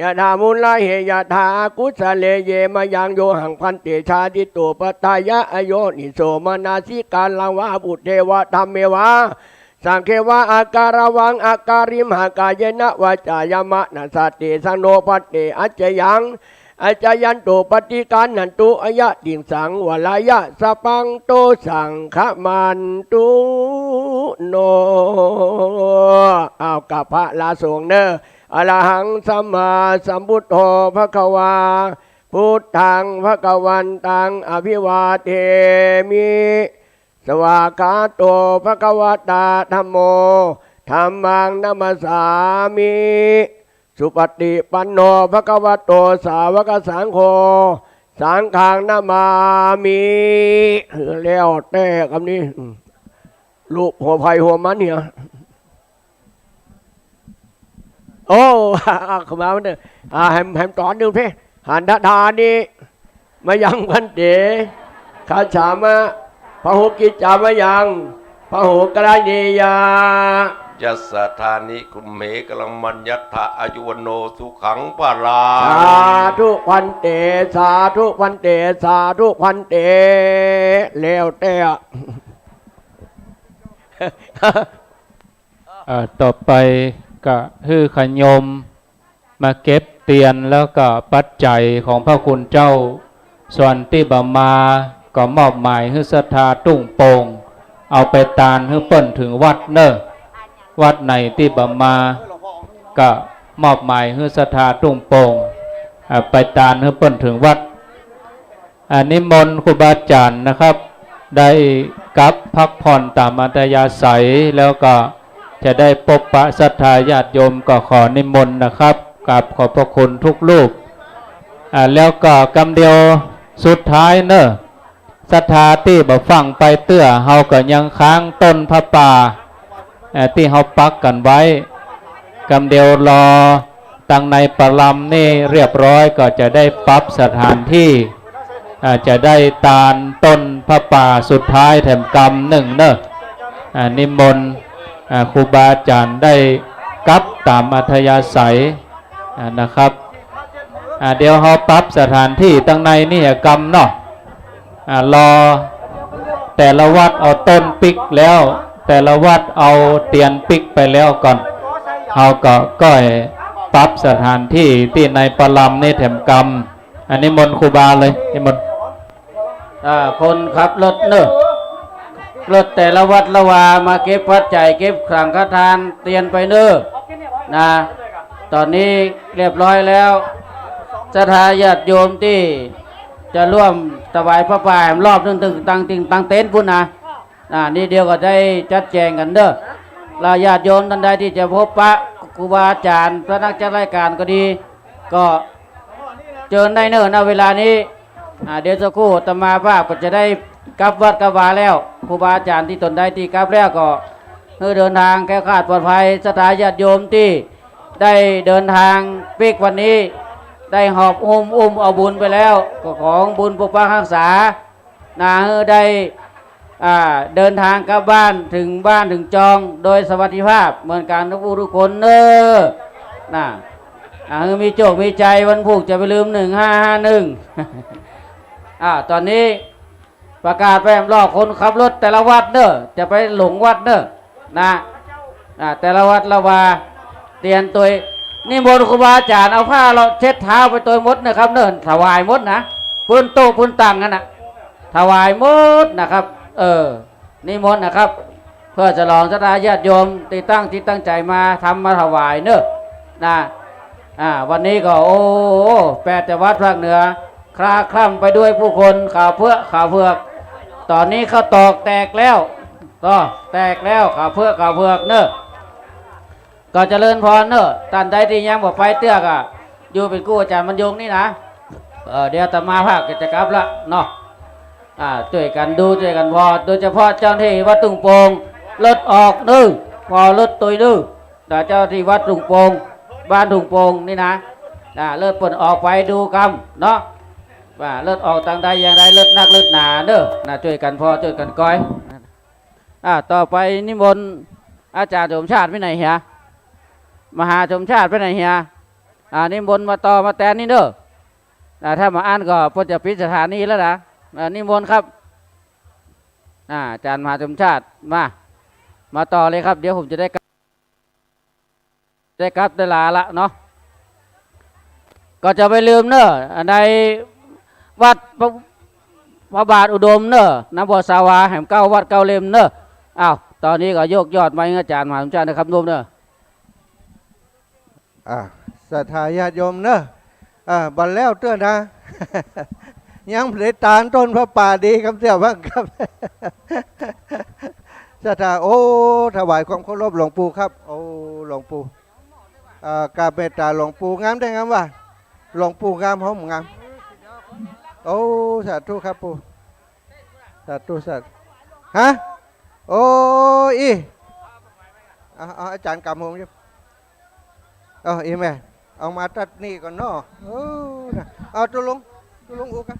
ยะถามูละเห ยะถาอากุสะเล เย มะยัง โยหัง ภันเต ชาดิโต ปัตถายะ อโยนิโส มะนะสิการัง วา พุทเท วะ ธัมเม วะ สังฆเข วะ อาการะวัง อาการิมหะ กาเยนะ วาจายะ มะนะสา เตสัง โน ภันเต อัจฉยัง อัจฉยันตุ ปะฏิฆันหันตุ อะยะติงสัง วะระยะสะปัง โต สังฆะมันตุ โน อ้าว กราบพระลาสงฆ์เน่อ อะระหัง สัมมาสัมพุทโธ ภะคะวา พุทธัง ภะคะวันตัง อะภิวาเทมิ สวากขาโต ภะคะวะตา ธัมโม ธัมมัง นะมัสสามิ สุปะฏิปันโน ภะคะวะโต สาวกสังโฆ สังฆัง นะมามิ แล้วแต่กำนี้ ลูกหัวไผหัวมันเนี่ย โอ้ เข้ามามันเน่อ อ่า แหม แหมต๋อนนึ่งเพ่ หันทะทานิ มะยัง ภันเต คัจฉามะ พะหุกิจจามะยัง พะหุกะรณียา ยัสสะทานิ กรุมเหกะละมัญญัตถะ อายุวัณโณ สุขัง พะลัง สาธุ ภันเต สาธุ ภันเต สาธุ ภันเต แล้วแต่ อ่า ต่อไปก็หื้อขะโยมมาเก็บเตียนแล้วก็ปัจจัยของพระคุณเจ้า ส่วนตี้บ่มาก็มอบหมายหื้อศรัทธาทุ่งโป่ง เอาไปตานหื้อเปิ้นเถิงวัดเน่อ วัดไหนตี้บ่มาก็มอบหมายหื้อศรัทธาทุ่งโป่ง อ่า ไปตานหื้อเปิ้นเถิงวัด อ่า นิมนต์ครูบาอาจ๋ารย์นะครับ ได้กลับพักผ่อนต๋ามอัธยาศัย แล้วก็จะได้ปบปะศรัทธาญาติโยม ก็ขอนิมนต์นะครับ กราบขอบพระคุณทุกรูป อ่า แล้วก็กำเดียวสุดท้ายเน่อ ศรัทธาตี้บ่ฟั่งไปเตื้อ เฮาก็ยังค้างต้นผ้าป่า เอ่อ ตี้เฮาปักกั๋นไว้ กำเดียวรอตังในประลำนี่เรียบร้อย ก็จะได้ปรับสถานตี้ อ่า จะได้ตานต้นผ้าป่าสุดท้ายแถมกำนึ่งเน่อ อ่า นิมนต์ อ่า ครูบาอาจ๋ารย์ได้กลับต๋ามอัธยาศัย อ่า นะครับ อ่า เดี๋ยวเฮาปรับสถานตี้ตังในนี่กำเนาะ อ่า รอแต่ละวัดเอาต้นปิ๊กแล้ว แต่ละวัดเอาเตียนปิ๊กไปแล้วก่อน เฮาก็ก้อยปรับสถานตี้ตี้ในประลำนี่แถมกำ อ่า นิมนต์ครูบาเลย นิมนต์ อ่า คนขับรถเน่อ รถแต่ละวัดละวามาเก็บปัจจัย เก็บสังฆทานเตียนไปเน่อ นะ ต๋อนนี้เรียบร้อยแล้ว ศรัทธาญาติโยมตี้จะร่วมถวายผ้าป่าแหมรอบนึ่ง ตึงตัง ตึงตังเต็นท์ปู้นนะ อ่า นี่เดี๋ยวก็ได้จัดแจงกั๋นเน่อ แล้วญาติโยมต้านใดตี้จะพบปะครูบาอาจ๋ารย์ พระนักจัดรายก๋านก็ดี ก็เจิญได้เน่อ ณ เวลานี้ อ่า เดี๋ยวสักครู่อาตมาภาพก็จะได้กลับวัดกลับวาแล้ว ครูบาอาจ๋ารย์ตี้ต้านใดตี้กลับแล้วก็หื้อเดินตางแคล้วคลาดปลอดภัย ศรัทธาญาติโยมตี้ได้เดินตางปิ๊กวันนี้ ได้หอบอุ้ม อุ้มเอาบุญไปแล้ว ก็ขอบุญปกปักฮักษา นะ หื้อได้ อ่า เดินตางกลับบ้าน เถิงบ้านเถิงจองโดยสวัสดิภาพเหมือนกั๋นทุกผู้ทุกคนเน่อ นะ อ่า หื้อมีโจคมีชัย วันพูกจะไปลืมหนึ่งห้าห้าหนึ่ง อ่า ต๋อนนี้ประกาศไปแหมรอบคนขับรถแต่ละวัดเน่อ จะไปหลงวัดเน่อ นะ อ่า แต่ละวัดละวา เตียนตวย นิมนต์ครูบาอาจ๋ารย์เอาผ้าเลาะเช็ดเท้าไปตวยหมดนะครับเน่อ ถวายหมดนะ ปื้นโต๊ะปื้นตั๋งหั้นนะ ถวายหมดนะครับ เออ นิมนต์นะครับ เพื่อฉลองศรัทธาญาติโยมตี้ตั้งจิตตั้งใจ๋มาทำมาถวายเน่อ นะ อ่า วันนี้ก็ โอ้ แปดจังหวัดภาคเหนือ คลาคล่ำไปด้วยผู้คน ขาวเผือก ขาวเผือก ต๋อนนี้ข้าวตอกแตกแล้ว ก็แตกแล้ว ขาวเผือก ขาวเผือกเน่อ ก็เจริญพรเน่อ ต้านใดตี้ยังบ่ไปเตื้อก็ อยู่เป๋นกู้อาจ๋ารย์บรรยงนี่นะ เออ เดี๋ยวอาตมาภาพก็จะกลับละเนาะ อ่า จ้วยกั๋นดู จ้วยกั๋นผ่อ โดยเฉพาะเจ้าหน้าตี้วัดทุ่งโป่ง รถออกนึ่ง ผ่อรถตวยนึ่ง นะ เจ้าหน้าตี้วัดทุ่งโป่ง บ้านทุ่งโป่งนี่นะ นะ รถเปิ้นออกไปดูกำเนาะ ว่ารถออกตางใดอย่างใด รถนักรถหนาเน่อ นะ จ้วยกั๋นผ่อ จ้วยกั๋นกอย อ่า ต่อไปนิมนต์อาจ๋ารย์สมชาติไปไหนเหีย มหาสมชาติไปไหนเหีย อ่า นิมนต์มาต่อมาแตนนี่เน่อ อ่า ถ้าบ่อั้นก็เปิ้นจะปิดสถานีแล้วนะ อ่า นิมนต์ครับ อ่า อาจ๋ารย์มหาสมชาติ มา มาต่อเลยครับ เดี๋ยวผมจะได้กลับ ได้กลับได้ลาละเนาะ ก็จะบ่ลืมเน่อ ในวัดพระ พระบาทอุดมเน่อ นำบ่อสาวา แหมเก้าวัดเก้าเล่มเน่อ อ้าว ต๋อนนี้ก็ยกยอดไม้อาจ๋ารย์มหาสมชาตินะครับ โยมเน่อ อ่า ศรัทธาญาติโยมเนอะ อ่า บ่แล้วเตื้อนะ ยังบ่ได้ตานต้นผ้าป่าดีกำเสี้ยบ้างครับ ศรัทธา โอ้ ถวายความเคารพหลวงปู่ครับ โอ้ หลวงปู่ อ่า กราบเมตตาหลวงปู่ งามแต๊งามว่ะ หลวงปู่งาม หอมงาม โอ้ สาธุครับปู่ สาธุ สาธุ ฮะ โอ้ อี้ เอา เอา อาจ๋ารย์กำหงอยู่ เอา อี้แม่ เอามาตัดนี่ก่อนเนาะ เออ นะ เอา ตุ๊ลุง ตุ๊ลุงอู้กั๋น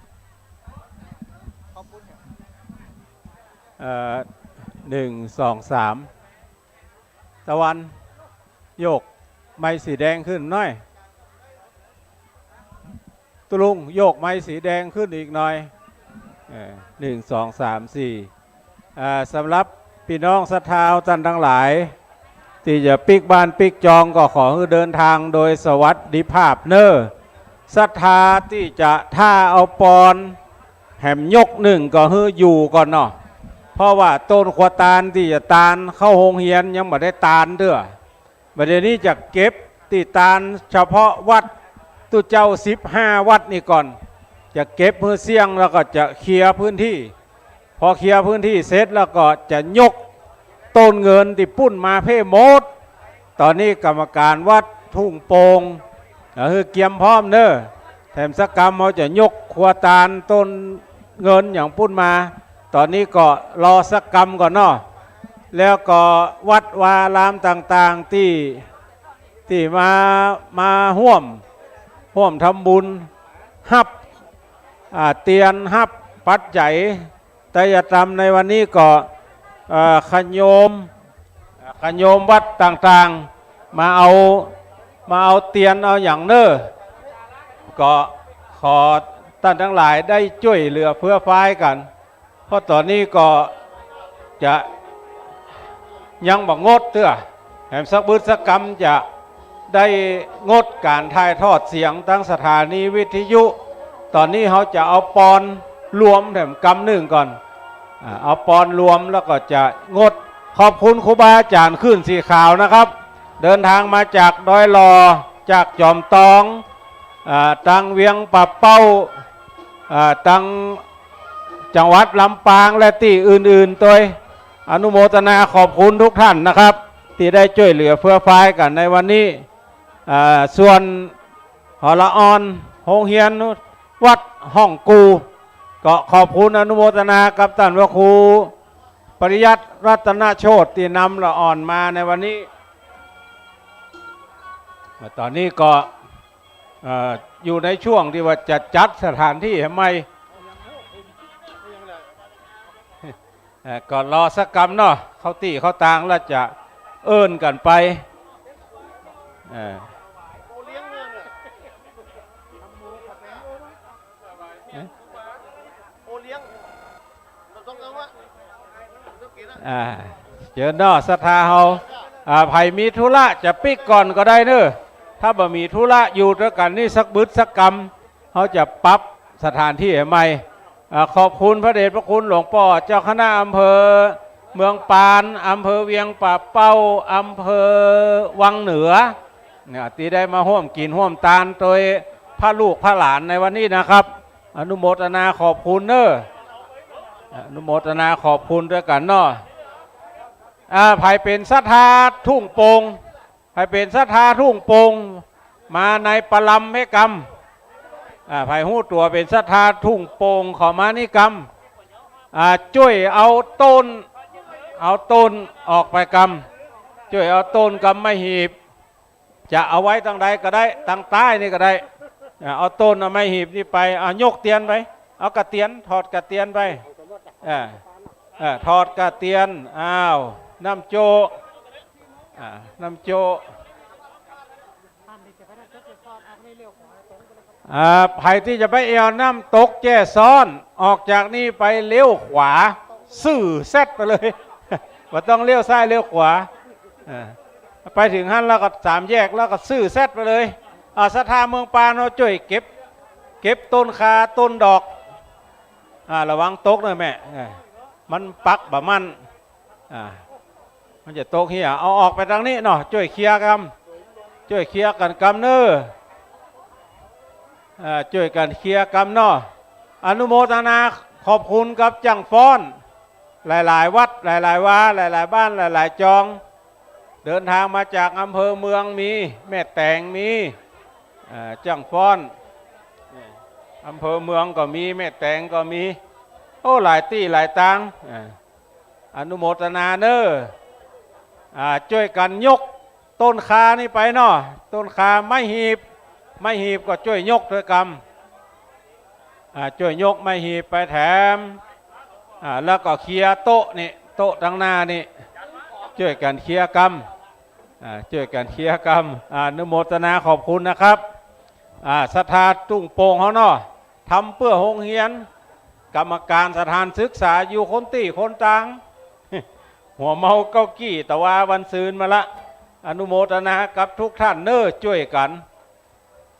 ขอบคุณ เอ่อ หนึ่ง สอง สาม ตะวัน โยกไมค์สีแดงขึ้นหน่อย ตุ๊ลุง โยกไมค์สีแดงขึ้นอีกหน่อย เออ หนึ่ง สอง สาม สี่ อ่า สำหรับปี้น้องศรัทธาต้านตังหลาย ตี้จะปิ๊กบ้านปิ๊กจองก็ขอหื้อเดินตางโดยสวัสดิภาพเน่อ ศรัทธาตี้จะถ้าเอาปอน แหมยกนึ่งก็หื้ออยู่ก่อนเนาะ เพราะว่าต้นครัวตาลตี้จะตานเข้าโฮงเฮียนยังบ่ได้ตานเตื้อ บ่าเดี่ยวนี้จะเก็บตี้ตานเฉพาะวัดตุ๊เจ้าสิบห้าวัดนี่ก่อน จะเก็บหื้อเสี้ยงแล้วก็จะเคลียร์พื้นตี้ พอเคลียร์พื้นตี้เสร็จแล้วก็จะยกต้นเงินตี้ปุ้นมาเพ่หมด ต๋อนนี้กรรมการวัดทุ่งโป่ง ก็หื้อเกียมพร้อมเน่อ แถมสักกำเฮาจะยกครัวตาลต้นเงินอย่างปุ้นมา ต๋อนนี้ก็รอสักกำก่อนเนาะ แล้วก็วัดวาอารามต่างๆ ตี้ ตี้มา มาฮ่วม ฮ่วมทำบุญ ฮับ อ่า เตียน ฮับปัจจัย ไตรยธรรมในวันนี้ก็ เอ่อ ขะโยม ขะโยมวัดต่างๆ มาเอา มาเอาเตียนเอาหยังเน่อ ก็ขอต้านตังหลายได้จ้วยเหลือเฟื้อฟ้ายกั๋น เพราะต๋อนนี้ก็จะยังบ่งดเตื้อ แหมสักบึดสักกำจะได้งดก๋านถ่ายทอดเสียงตางสถานีวิทยุ ต๋อนนี้เฮาจะเอาปอนรวมแถมกำนึ่งก่อน อ่า เอาปอนรวมแล้วก็จะงด ขอบคุณครูบาอาจ๋ารย์คลื่นสีขาวนะครับ เดินตางมาจากดอยหล่อ จากจอมตอง อ่า ตางเวียงป่าเป้า อ่า ตางจังหวัดลำปางและตี้อื่นๆ ตวย อนุโมทนาขอบคุณทุกท่านนะครับ ตี้ได้จ้วยเหลือเฟื้อฟ้ายกั๋นในวันนี้ อ่า ส่วนหอละอ่อนโฮงเฮียนวัดฮ่องกู่ ก็ขอบคุณอนุโมทนากับต้านพระครูปริยัติรัตนโชติตี้นำละอ่อนมาในวันนี้ ต๋อนนี้ก็ เอ่อ อยู่ในช่วงตี้ว่าจะจัดสถานตี้หื้อใหม่ เอ่อ ก็รอสักกำเนาะ เข้าตี้เข้าตางแล้วจะเอิ้นกั๋นไป เอ่อ อ่า เจิญเนาะศรัทธาเฮา อ่า ใผมีธุระจะปิ๊กก่อนก็ได้เน่อ ถ้าบ่มีธุระอยู่ตวยกั๋นนี่สักบึดสักกำ เฮาจะปรับสถานตี้หื้อใหม่ อ่า ขอบคุณพระเดชพระคุณหลวงป้อเจ้าคณะอำเภอเมืองปาน อำเภอเวียงป่าเป้า อำเภอวังเหนือ เนี่ย ตี้ได้มาฮ่วมกิ๋นฮ่วมตานตวยพระลูกพระหลานในวันนี้นะครับ อนุโมทนาขอบคุณเน่อ อนุโมทนาขอบคุณตวยกั๋นเนาะ อ่า ใผเป๋นศรัทธาทุ่งโป่ง ใผเป๋นศรัทธาทุ่งโป่ง มาในประลำเพ่กำ อ่า ใผฮู้ตั๋วเป๋นศรัทธาทุ่งโป่ง ขอมานี่กำ อ่า จ้วยเอาต้น เอาต้นออกไปกำ จ้วยเอาต้นกำไม้หีบ จะเอาไว้ตังใดก็ได้ ตังใต้นี่ก็ได้ อ่า เอาต้นเอาไม้หีบนี่ไป อ่า ยกเตียนไป เอากระเตียน ถอดกระเตียนไป อ่า อ่า ถอดกระเตียน อ้าว น้ำโจ๊ะ อ่า น้ำโจ๊ะ อ่า ใผตี้จะไปแอ่วน้ำตกแจ้ซ้อน ออกจากนี่ไปเลี้ยวขวา ซื่อแซดไปเลย บ่ต้องเลี้ยวซ้ายเลี้ยวขวา อ่า ไปเถิงหั้นแล้วก็สามแยกแล้วก็ซื่อแซดไปเลย อ่า ศรัทธาเมืองปานเฮาจ้วยเก็บ เก็บต้นข่าต้นดอก อ่า ระวังตกเน่อแม่ อ่า มันปักบ่มั่น อ่า มันจะตกเหีย เอาออกไปตังนี้เนาะ จ้วยเคลียร์กำ จ้วยเคลียร์กั๋นกำเน่อ อ่า จ้วยกั๋นเคลียร์กำเนาะ อนุโมทนาขอบคุณกับจ้างฟ้อน หลายๆ วัด หลายๆ วา หลายๆ บ้าน หลายๆ จอง เดินทางมาจากอำเภอเมืองมี แม่แตงมี อ่า จ้างฟ้อน อำเภอเมืองก็มี แม่แตงก็มี โอ้ หลายตี้หลายตาง อ่า อนุโมทนาเน่อ อ่า จ้วยกั๋นยกต้นข่านี่ไปเนาะ ต้นข่าไม้หีบ ไม้หีบก็จ้วยยกตวยกำ อ่า จ้วยยกไม้หีบไปแถม อ่า แล้วก็เคลียร์โต๊ะนี่ โต๊ะตังหน้านี่ จ้วยกั๋นเคลียร์กำ อ่า จ้วยกั๋นเคลียร์กำ อ่า อนุโมทนาขอบคุณนะครับ อ่า ศรัทธาทุ่งโป่งเฮาเนาะ ทำเปื้อโฮงเฮียน กรรมการสถานศึกษาอยู่คนตี้คนตาง หัวเมาเก๊ากี้ตะวาวันซืนมาละ อนุโมทนากับทุกท่านเน่อ จ้วยกั๋น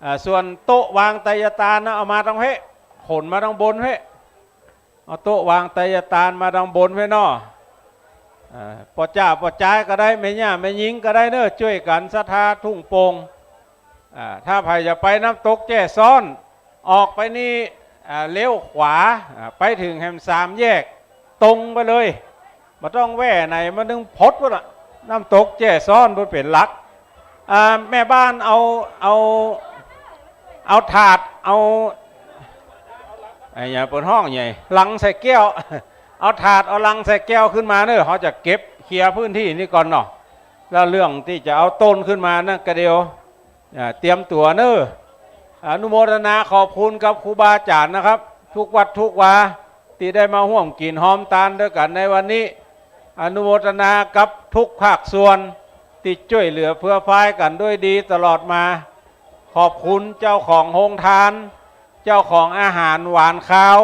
อ่า ส่วนโต๊ะวางไตรยตานนะ เอามาตังเพะ ขนมาตังบนเพะ เอาโต๊ะวางไตรยตานมาตังบนเพะเนาะ อ่า ป้อจ้าป้อจายก็ได้ แม่ย่าแม่ญิงก็ได้เน่อ จ้วยกั๋นศรัทธาทุ่งโป่ง อ่า ถ้าใผจะไปน้ำตกแจ้ซ้อน ออกไปนี่ อ่า เลี้ยวขวา อ่า ไปเถิงแหมสามแยก ตรงไปเลย บ่ต้องแว่ไหน มันนึ่งพดพุ้นละ น้ำตกแจ้ซ้อนพุ้นเป๋นหลัก อ่า แม่บ้านเอา เอา เอาถาด เอา ไอ้หยังเปิ้นฮ้องหยัง ลังใส่แก้ว เอาถาด เอาลังใส่แก้วขึ้นมาเน่อ เฮาจะเก็บเคลียร์พื้นตี้นี่ก่อนเนาะ แล้วเรื่องตี้จะเอาต้นขึ้นมานั่นก็เดี๋ยว อ่า เตรียมตั๋วเน่อ อนุโมทนาขอบคุณกับครูบาอาจ๋ารย์นะครับ ทุกวัดทุกวา ตี้ได้มาฮ่วมกิ๋นฮอมตานตวยกั๋นในวันนี้ อนุโมทนากับทุกภาคส่วน ตี้จ้วยเหลือเฟื้อฟายกั๋นด้วยดีตลอดมา ขอบคุณเจ้าของโฮงตาน เจ้าของอาหารหวานคาว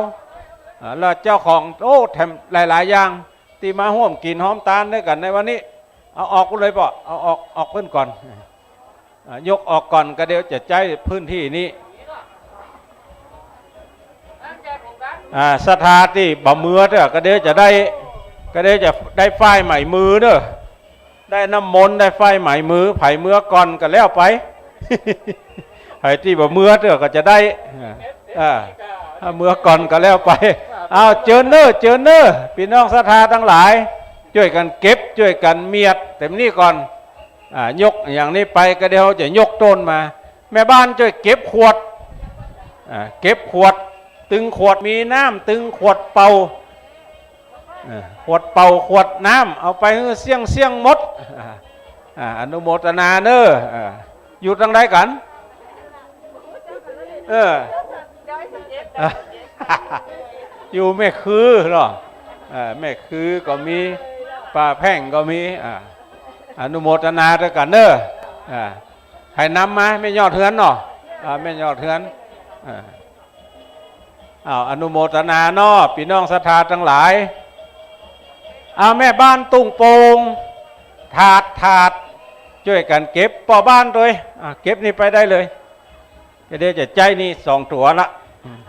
อ่า แล้วเจ้าของ โอ้ แถมหลายๆ อย่าง ตี้มาฮ่วมกิ๋นฮอมตานตวยกั๋นในวันนี้ เอาออกพุ้นเลยป้อ เอาออก ออกพุ้นก่อน อ่า ยกออกก่อนก็เดี๋ยวจะใจ๊พื้นตี้นี้ อ่า ศรัทธาตี้บ่เมือเตื้อก็เดี๋ยวจะได้ ก็เดี๋ยวจะได้ฝ้ายใหม่มือเน่อ ได้น้ำมนต์ได้ฝ้ายใหม่มือ ใผเมือก่อนก็แล้วไป ใผตี้บ่เมือเตื้อก็จะได้ อ่า อ่า ถ้าเมือก่อนก็แล้วไป อ้าว เจิญเน่อ เจิญเน่อ ปี้น้องศรัทธาตังหลาย จ้วยกั๋นเก็บ จ้วยกั๋นเมียด เต็มนี่ก่อน อ่า ยกอย่างนี้ไปก็เดี๋ยวจะยกต้นมา แม่บ้านจ้วยเก็บขวด อ่า เก็บขวด ตึงขวดมีน้ำ ตึงขวดเป่า เออ ขวดเป่า ขวดน้ำ เอาไปหื้อเสี้ยงเสี้ยงหมด อ่า อ่า อนุโมทนาเน่อ อ่า อยู่ตังใดกั๋น เออ อ่ะ อยู่แม่คือเนาะ เออ แม่คือก็มี ป่าแพ่งก็มี อ่า อนุโมทนาตวยกั๋นเน่อ อ่า ใผนำมา แม่ยอดเฮือนเนาะ อ่า แม่ยอดเฮือน อ่า อ้าว อนุโมทนาเนาะ ปี้น้องศรัทธาตังหลาย อ้าว แม่บ้านทุ่งโป่ง ถาด ถาด จ้วยกั๋นเก็บ ป้อบ้านตวย อ่า เก็บนี่ไปได้เลย ก็เดี๋ยวจะใจ๊นี่สองตั๋วละ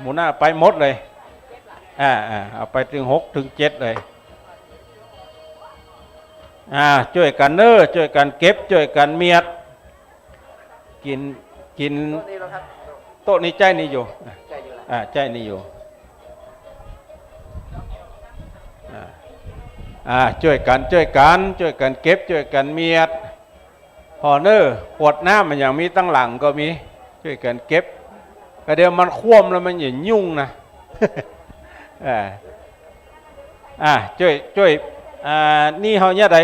หมู่หน้าไปหมดเลย อ่า อ่า เอาไปเถิงหกเถิงเจ็ดเลย อ่า จ้วยกั๋นเน่อ จ้วยกั๋นเก็บ จ้วยกั๋นเมียด กิ๋น กิ๋น โต๊ะนี้แล้วครับ โต๊ะนี้ใจ๊นี่อยู่ ใจ๊อยู่แล้ว อ่า ใจ๊นี่อยู่ อ่า อ่า จ้วยกั๋น จ้วยกั๋น จ้วยกั๋นเก็บ จ้วยกั๋นเมียด ผ่อเน่อ ขวดน้ำมันยังมีตังหลังก็มี จ้วยกั๋นเก็บ ก็เดี๋ยวมันคว่ำแล้วมันจะยุ่งนะ อ่า อ่า จ้วย จ้วย อ่า นี่เฮาเนี่ยใด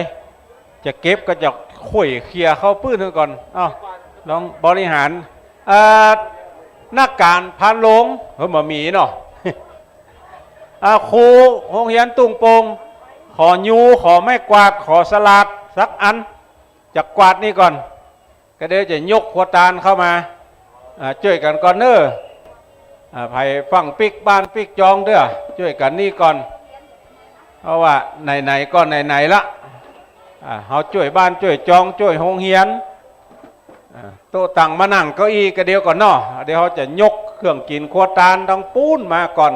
จะเก็บก็จะค่อยเขี่ยเข้าปื้นก่อน เอ้า ลองบริหาร อ่า นักก๋านพานโลง เฮ้ย บ่มีเนาะ อ่า ครูโฮงเฮียนตุ้งโป่ง ขอยู ขอไม้กวาด ขอสลาดสักอัน จะกวาดนี่ก่อน ก็เดี๋ยวจะยกครัวตานเข้ามา อ่า จ้วยกั๋นก่อนเน้อ อ่า ใผฟั่งปิ๊กบ้านปิ๊กจองเตื้อ จ้วยกั๋นนี่ก่อน เพราะว่าไหนๆ ก็ไหนๆ ละ อ่า เฮาจ้วยบ้านจ้วยจองจ้วยโฮงเฮียน อ่า โต๊ะตังมานั่งเก้าอี้ก็เดี๋ยวก่อนเนาะ เดี๋ยวเฮาจะยกเครื่องกิ๋นครัวตานตังปู๊นมาก่อน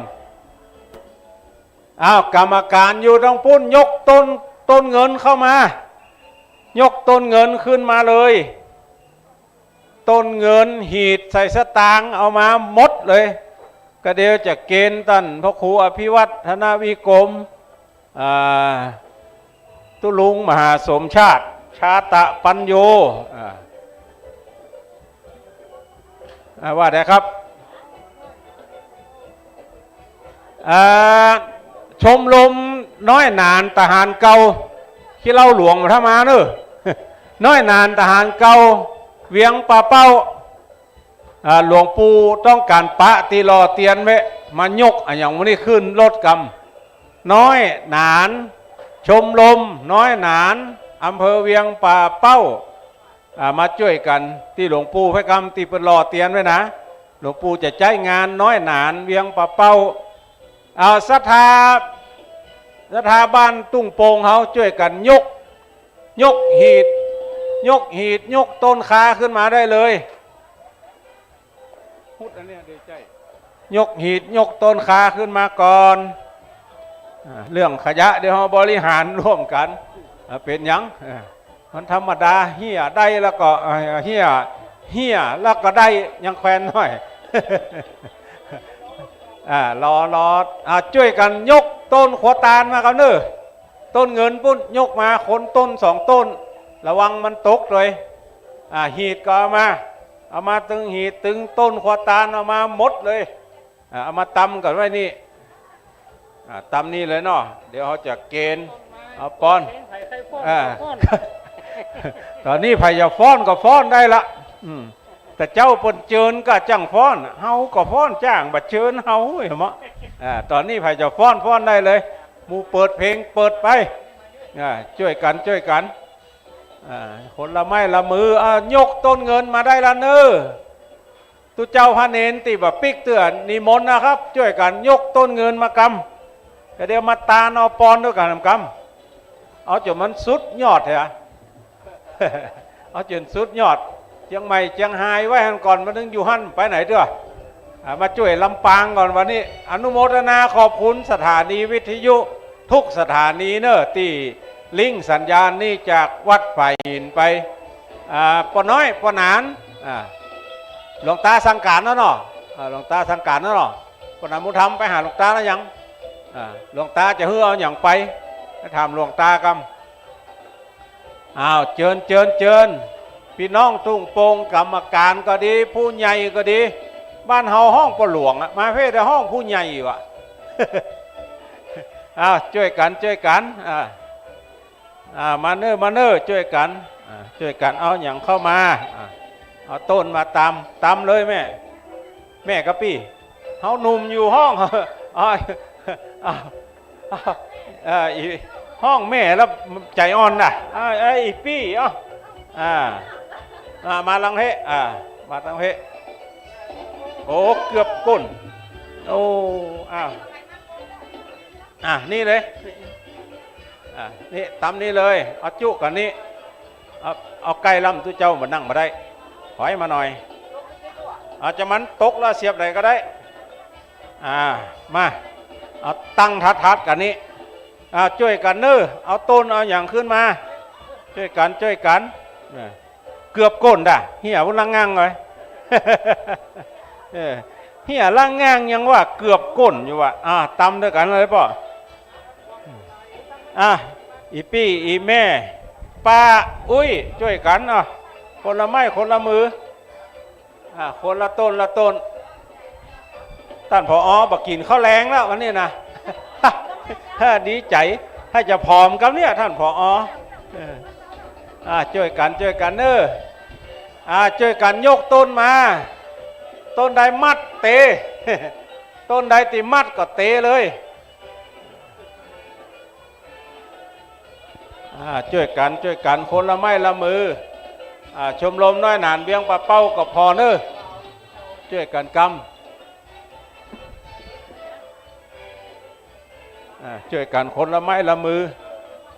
อ้าว ก๋รรมก๋านอยู่ตังปู๊น ยกโต้น โต้นเงินเข้ามา ยกโต้นเงินขึ้นมาเลย โต้นเงิน หีดใส่สตางค์ เอามาหมดเลย ก็เดี๋ยวจะเกณฑ์ต้านพระครูอภิวัฒนวิกรม อ่า ตุ๊ลุงมหาสมชาติ ชาตะปัญโญ อ่า อ่า ว่าไดครับ อ่า ชมรมน้อยหนานทหารเก่า ขี้เหล้าหลวงบ่าถ้ามาเน้อ น้อยหนานทหารเก่า เวียงป่าเป้า อ่า หลวงปู่ต้องก๋านปะตี้หล่อเตียนไว้ มายกอะหยังวันนี้ขึ้นรถกำ น้อยหนาน ชมรมน้อยหนาน อำเภอเวียงป่าเป้า อ่า มาจ้วยกั๋นตี้หลวงปู่ไพร่กำตี้เปิ้นหล่อเตียนไว้นะ หลวงปู่จะใจ๊งานน้อยหนานเวียงป่าเป้า เอาศรัทธา ศรัทธาบ้านตุ้งโป่งเฮาจ้วยกั๋นยก ยกหีด ยกหีด ยกโต้นคาขึ้นมาได้เลย พุทธอันเนี้ยเดี๋ยวใจ้ ยกหีด ยกโต้นคาขึ้นมาก่อน อ่า เรื่องขยะเดี๋ยวเฮาบริหารร่วมกั๋น อ่า เป๋นหยัง อ่า มันธรรมดา เฮี้ยได้แล้วก็ เอ่อ เฮี้ย เฮี้ยแล้วก็ได้ ยังแควนหน้อย อ่า รอ รอ อ่า จ้วยกั๋นยกโต้นครัวตานมาก่อนเน้อ โต้นเงินปู๊น ยกมาคนต้นสองต้น ระวังมันตกเลย อ่า หีดก็เอามา เอามาตึงหีดตึงโต้นครัวตาน เอามาหมดเลย อ่า เอามาตำกั๋นไว้นี่ อ่า ตำนี่เลยเนาะ เดี๋ยวเฮาจะเกณฑ์ เอาป้อน อ่า ต๋อนนี้ใผจะฟ้อนก็ฟ้อนได้ละ อืม แต่เจ้าเปิ้นเจิญก็จั่งฟ้อน เฮาก็ฟ้อนจ้าง บ่เจิญเฮา เห็นบ่ อ่า ต๋อนนี้ใผจะฟ้อน ฟ้อนได้เลย หมู่เปิดเพลงเปิดไป อ่า จ้วยกั๋น จ้วยกั๋น อ่า คนละไม้ละมือ อ่า ยกโต้นเงินมาได้ละเน้อ ตุ๊เจ้าพระเณรตี้บ่ปิ๊กเตื้อนิมนต์นะครับ จ้วยกั๋นยกโต้นเงินมากำ ก็เดี๋ยวมาตานเอาปอนด้วยกั๋นกำ เอาจ๋นมันสุดยอดเถอะ เอาจ๋นสุดยอด เจียงใหม่เจียงฮายไว้หั้นก่อน มันถึงอยู่หั้น ไปไหนเตื้อ อ่า มาจ้วยลำปางก่อนวันนี้ อนุโมทนาขอบคุณสถานีวิทยุทุกสถานีเน้อ ตี้ลิงก์สัญญาณนี่จากวัดฝ่ายหินไป อ่า ป้อน้อย ป้อหนาน อ่า หลวงตาสั่งก๋านแล้วเนาะ อ่า หลวงตาสั่งก๋านแล้วเนาะ ป้อหนานบุญธรรมไปหาหลวงตาแล้วยัง อ่า หลวงตาจะหื้อเอาหยังไป ไปถามหลวงตากำ อ้าว เจิญ เจิญ เจิญ ปี้น้องตุ้งโป่ง ก๋รรมก๋านก็ดี ผู้ใหญ่ก็ดี บ้านเฮาฮ้องป้อหลวงอะ มาเพ่ได้ฮ้องผู้ใหญ่อยู่อะ อ้าว จ้วยกั๋น จ้วยกั๋น อ่า อ่า มาเน้อ มาเน้อ จ้วยกั๋น อ่า จ้วยกั๋นเอาหยังเข้ามา อ่า เอาโต้นมาตำ ตำเลยแม่ แม่กะปี้ เฮาหนุ่มอยู่ฮ้อง อ้าว อ้าว อ้าว เอ่อ อี ฮ้องแม่แล้วใจ๋อ่อนน่ะ อ่า เอ้ย อีปี้ เอ้า อ่า อ่า มาตังเฮ้ อ่า มาตังเฮ้ โอ้ เกือบก้น โอ้ อ้าว อ่ะ นี่เลย อ่ะ นี่ ตำนี่เลย เอาจุกั๋นนี่ เอา เอาใก้ล้ำตุ๊เจ้ามานั่งบ่ได้ ถอยมาหน่อย เอาจะมันตกแล้วเสียบใดก็ได้ อ่า มา เอาตั้งทัดๆ กั๋นนี่ อ่า จ้วยกั๋นเน้อ เอาโต้นเอาหยังขึ้นมา จ้วยกั๋น จ้วยกั๋น อ่า เกือบก้นด่ะ เฮี้ยวุ้นละงั่งเลย เออ เฮี้ยละงั่งยังว่าเกือบก้นอยู่ว่ะ อ่า ตำด้วยกั๋นเลยป้อ อ่ะ อีปี้ อีแม่ ป้า อุ๊ย จ้วยกั๋น อ่ะ คนละไม้ คนละมือ อ่ะ คนละโต้น ละโต้น ต้าน ผอ บ่กิ๋นข้าวแลงแล้ววันนี้นะ ดีใจ๋ ใค่จะผอมกำเนี่ย ต้าน ผอ. เออ อ่า จ้วยกั๋น จ้วยกั๋นเน่อ อ่า จ้วยกั๋นยกต้นมา ต้นใดมัดเต ต้นใดตี้มัดก็เตเลย อ่า จ้วยกั๋น จ้วยกั๋น คนละไม้ละมือ อ่า ชมรมน้อยหนานเวียงป่าเป้าก็ผ่อเน่อ จ้วยกั๋นกำ อ่า จ้วยกั๋นคนละไม้ละมือ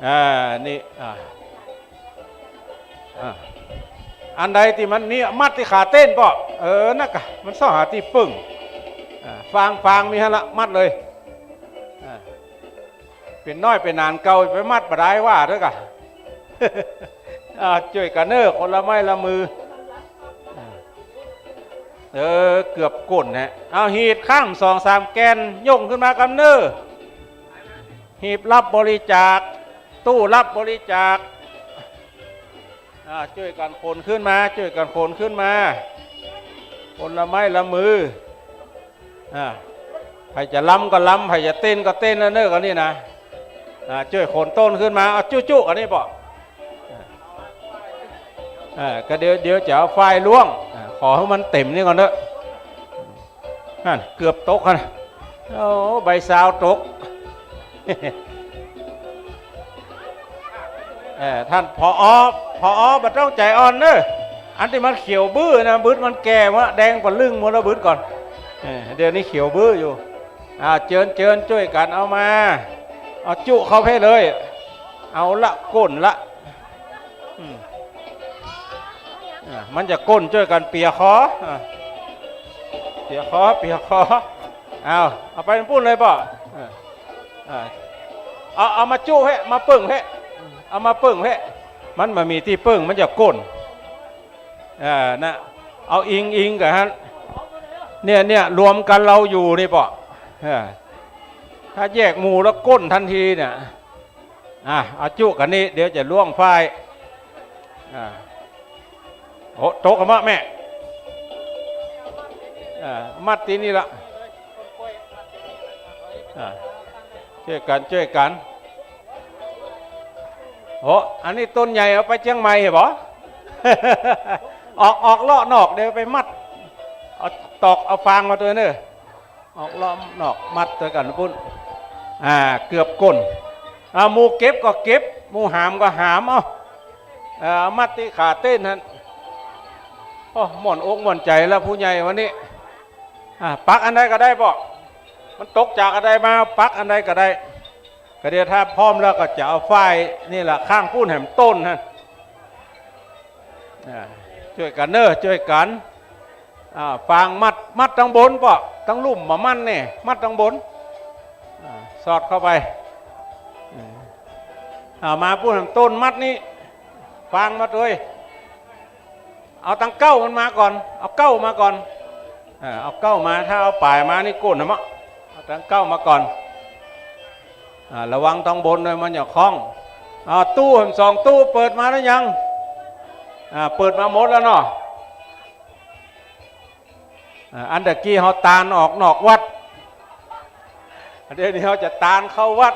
อ่า นี่ อ่า อ่า อันใดตี้มันนี่มัดตี้ขาเต้นป้อ เออ นั่นกะ มันเซาะหาตี้ปึ้ง อ่า ฟาง ฟางมีหั้นละ มัดเลย อ่า เป๋นน้อยเป๋นหนานเก่า ไปมัดบ่ได้ว่าเต๊อะกะ อ่า จ้วยกั๋นเน่อ คนละไม้ละมือ อ่า เออ เกือบก้นแหละ เอาหีบข้างสองสามแก่น ย่งขึ้นมากำเน่อ หีบรับบริจาค ตู้รับบริจาค อ่า จ้วยกั๋นขนขึ้นมา จ้วยกั๋นขนขึ้นมา คนละไม้ละมือ อ่า ใผจะรำก็รำ ใผจะเต้นก็เต้นนะเน่อ กะนี่นะ อ่า จ้วยขนต้นขึ้นมา เอาจุ๊ๆ กะนี่ป้อ อ่า กะเดี๋ยว เดี๋ยวจะเอาฝ้ายล่วง อ่า ขอหื้อมันเต๋มนี่ก่อนเต๊อะ นั่น เกือบตกหั้น โอ้ ใบซาวตก เออ ต้าน ผอ. ผอ. บ่ต้องใจ๋อ่อนเน่อ อันตี้มันเขียวบื้อนะ บึดมันแก่วะ แดงปะลึ่งหมดแล้ว บึดก่อน เออ เดี๋ยวนี้เขียวบื้ออยู่ อ่า เจิญ เจิญ จ้วยกั๋นเอามา เอาจุ๊เข้าไปเลย เอาละ ก้นละ อืม อ่า มันจะก้น จ้วยกั๋นเปียคอ อ่า เปียคอ เปียคอ เอา เอาไปปุ้นเลยป้อ อ่า อ่า เอา เอามาจุ๊เฮ้ มาเปิ้งเฮ้ เอามาเปิ้งเฮ้ มันบ่มีตี้เปิ้ง มันจะก้น เออ น่ะ เอาอิง อิงกั๋นหั้น เนี่ย เนี่ย รวมกั๋นเฮาอยู่นี่ป้อ เออ ถ้าแยกหมู่แล้วก้นตันทีเนี่ย อ่ะ เอาจุ๊กั๋นนี่ เดี๋ยวจะล่วงฝ้าย อ่า โอ้ ตกกะมะแม่ อ่า มัดตี้นี่ละ อ่า จ้วยกั๋น จ้วยกั๋น โอ้ อันนี้ต้นใหญ่ เอาไปเจียงใหม่เหรอ ออก ออกเลาะนอก เดี๋ยวไปมัด เอาตอก เอาฟางมาตวยเน่อ ออกเลาะนอก มัดตวยกั๋นปุ้น อ่า เกือบก้น อ่า หมู่เก็บก็เก็บ หมู่หามก็หาม เอา เอ่อ มัดตี้ขาเต้นหั้น โอ้ ม่วนอกม่วนใจ๋แล้วผู้ใหญ่วันนี้ อ่า ปักอันใดก็ได้ป้อ มันตกจากอันใดมา ปักอันใดก็ได้ กะเดี๋ยวถ้าพร้อมแล้วก็จะเอาฝ้ายนี่ละ ข้างปุ้นแหมต้นหั้น อ่า จ้วยกั๋นเน่อ จ้วยกั๋น อ่า ฟางมัด มัดตังบนป้อ ตังลุ่มบ่มั่นแน่ มัดตังบน อ่า สอดเข้าไป อ่า เอามาปุ้นแหมต้นมัดนี่ ฟางมาตวย เอาตังเก๊ามันมาก่อน เอาเก๊ามาก่อน เออ เอาเก๊ามา ถ้าเอาป๋ายมานี่ก้นนะเมาะ เอาตังเก๊ามาก่อน อ่า ระวังตังบนด้วย มันจะคล้อง อ่า ตู้สองตู้เปิดมาแล้วยัง อ่า เปิดมาหมดแล้วเนาะ อ่า อันตะกี้เฮาตานออกนอกวัด เดี๋ยวนี้เฮาจะตานเข้าวัด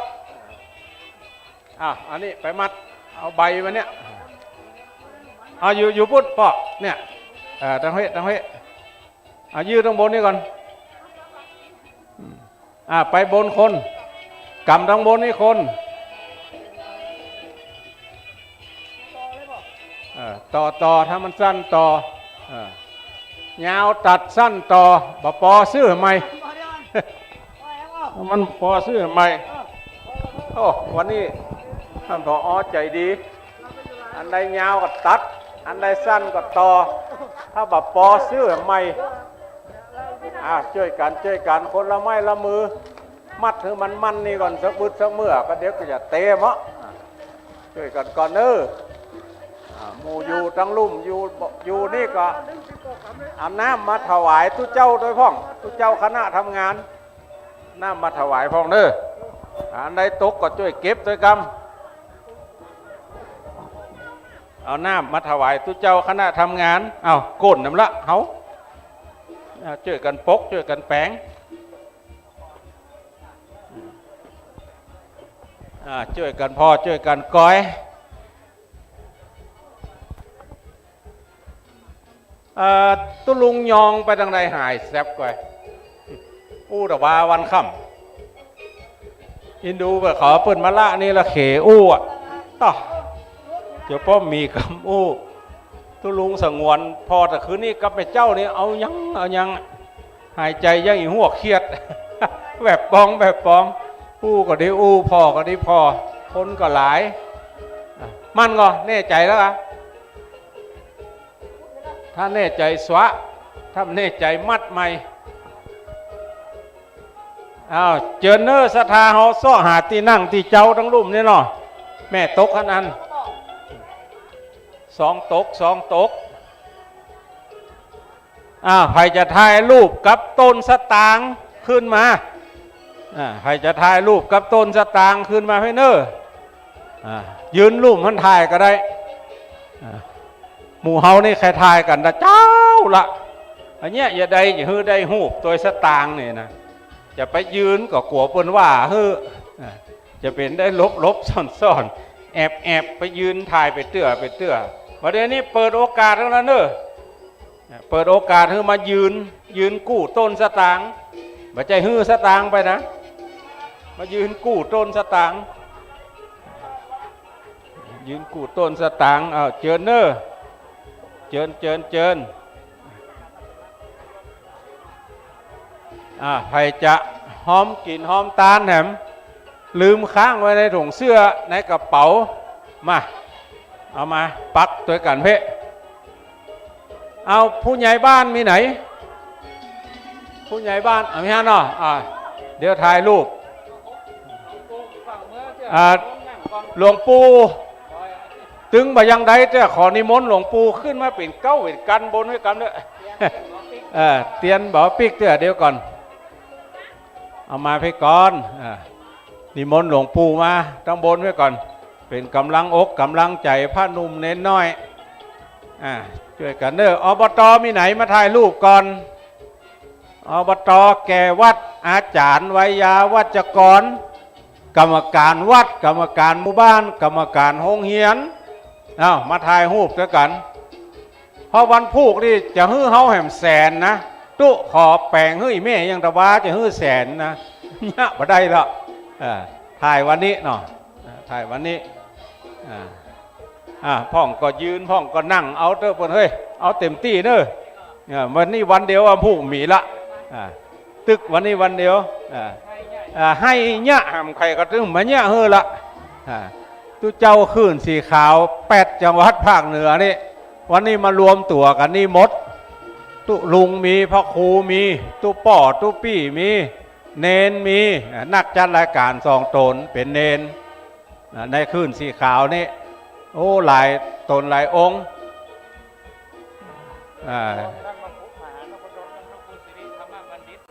อ่ะ อันนี้ไปมัด เอาใบมาเนี่ย เอาอยู่ อยู่ปุ้นป้อ เนี่ย เอ่อ ตังเฮ้ ตังเฮ้ เอายื้อตังบนนี่ก่อน อืม อ่ะ ไปบนคน กำตังบนนี่คน เออ ต่อ ต่อ ถ้ามันสั้นต่อ เออ ยาวตัด สั้นต่อ บ่ปอซื้อใหม่ มันปอซื้อใหม่ โอ้ วันนี้ต้าน ผอ. ใจ๋ดี อันใดยาวก็ตัด อันใดสั้นก็ต่อ ถ้าบ่ปอซื้อใหม่ อ่ะ จ้วยกั๋น จ้วยกั๋น คนละไม้ละมือ มัดหื้อมันมั่นนี่ก่อน สักบึดสักเมื่อ กะเดี๋ยวก็จะเตะเมาะ จ้วยกั๋นก่อนเน่อ อ่า หมู่อยู่ตังลุ่ม อยู่ อยู่นี่ก็เอาน้ำมาถวายตุ๊เจ้าตวยพ่อง ตุ๊เจ้าคณะทำงาน น้ำมาถวายพ่องเน่อ อันใดตกก็จ้วยเก็บตวยกำ เอาน้ำมาถวายตุ๊เจ้าคณะทำงาน เอาก้นนำละเฮา เอาจ้วยกั๋นปก จ้วยกั๋นแป๋ง อ่า จ้วยกั๋นผ่อ จ้วยกั๋นก๋อย เอ่อ ตุ๊ลุงยองไปตางใดหายแซ็บก๋อย อู้ตะวาวันค่ำ อินดูไปขอเปิ้นมาละนี่ละเขอู้อะ ต๊อ จะป้อมมีกำอู้ ตุ๊ลุงสงวนผ่อตะคืนนี้กับแม่เจ้านี่เอายัง เอายัง หายใจ๋ยังอีหัวเขียด แบบป๋อง แบบป๋อง อู้ก็ได้อู้ ผ่อก็ได้ผ่อ คนก็หลาย อ่ะ มันก็แน่ใจ๋แล้วอะ ถ้าแน่ใจ๋สวะ ถ้าบ่แน่ใจ๋มัดใหม่ อ้าว เจิญเน่อศรัทธาเฮาเซาะหาตี้นั่งตี้เจ๊าตังลุ่มนี่เนาะ แม่ตกหั้นอัน สองตก สองตก อ่า ใผจะถ่ายรูปกับต้นสตางค์ขึ้นมา อ่า ใผจะถ่ายรูปกับต้นสตางค์ขึ้นมาเพ่อเน่อ อ่า ยืนลุ่มหั้นถ่ายก็ได้ อ่า หมู่เฮานี่ใค่ถ่ายกั๋นตะเจ๊าละ อันเนี้ยอย่าได้ อย่าหื้อได้ฮูปตวยสตางค์นี่นะ จะไปยืนก็กั๋วเปิ้นว่าหื้อ อ่า จะเป๋นได้หลบๆ ซ่อนๆ แอบๆ ไปยืนถ่ายไปเตื้อไปเตื้อ บัดเดี๋ยวนี้เปิดโอกาสแล้วนะเน่อ เปิดโอกาสหื้อมายืน ยืนกู้ต้นสตางค์ บ่ใจ้หื้อสตางค์ไปนะ มายืนกู้ต้นสตางค์ ยืนกู้ต้นสตางค์ อ้าว เจิญเน่อ เจิญ เจิญ เจิญ อ่า ใผจะฮอมกิ๋นฮอมตานแหม ลืมค้างไว้ในถุงเสื้อ ในกระเป๋า มา เอามาปักตวยกั๋นเพ่อ เอา ผู้ใหญ่บ้านมีไหน ผู้ใหญ่บ้าน เอา มีฮะเนาะ อ่า เดี๋ยวถ่ายรูป อ่า หลวงปู่ ตึงบ่ยังใด แต่ขอนิมนต์หลวงปู่ขึ้นมาเป๋นเก๊าเป๋นกั๋นบนไว้กำเน่อ เออ เตียนบ่ปิ๊กเตื้อ เดี๋ยวก่อน เอามาเพ่อก่อน อ่า นิมนต์หลวงปู่มาตังบนไว้ก่อน เป๋นก๋ำลังอกก๋ำลังใจ๋พระหนุ่มเณรน้อย อ่า จ้วยกั๋นเน่อ อบต.มีไหนมาถ่ายรูปก่อน อบต.แก่วัด อาจ๋ารย์ไวยาวัจกร กรรมการวัด กรรมการหมู่บ้าน กรรมการโฮงเฮียน เอ้า มาถ่ายรูปตวยกั๋น เพราะวันพูกนี่จะหื้อเฮาแหมแสนนะ ตุ๊ ขอแป๋งหื้อแม่ยังตะวาจะหื้อแสนนะ เยียะบ่ได้ละ เออ ถ่ายวันนี้เนาะ เออ ถ่ายวันนี้ อ่า อ่า พ่องก็ยืน พ่องก็นั่ง เอาเต๊อะเปิ้นเฮ้ย เอาเต็มตี้เน่อ เออ วันนี้วันเดียว วันพูกมีละ อ่า ตึกวันนี้วันเดียว อ่า อ่า หื้อเยียะ หำใค่ก็ตึงมาเยียะหื้อละ อ่า ตุ๊เจ้าคลื่นสีขาวแปดจังหวัดภาคเหนือนี่ วันนี้มารวมตั๋วกั๋นนี่หมด ตุ๊ลุงมี พระครูมี ตุ๊ป้อตุ๊ปี้มี เณรมี อ่า นักจัดรายก๋านสองต๋นเป๋นเณร อ่า ในคลื่นสีขาวนี่ โอ้ หลายต๋นหลายองค์ อ่า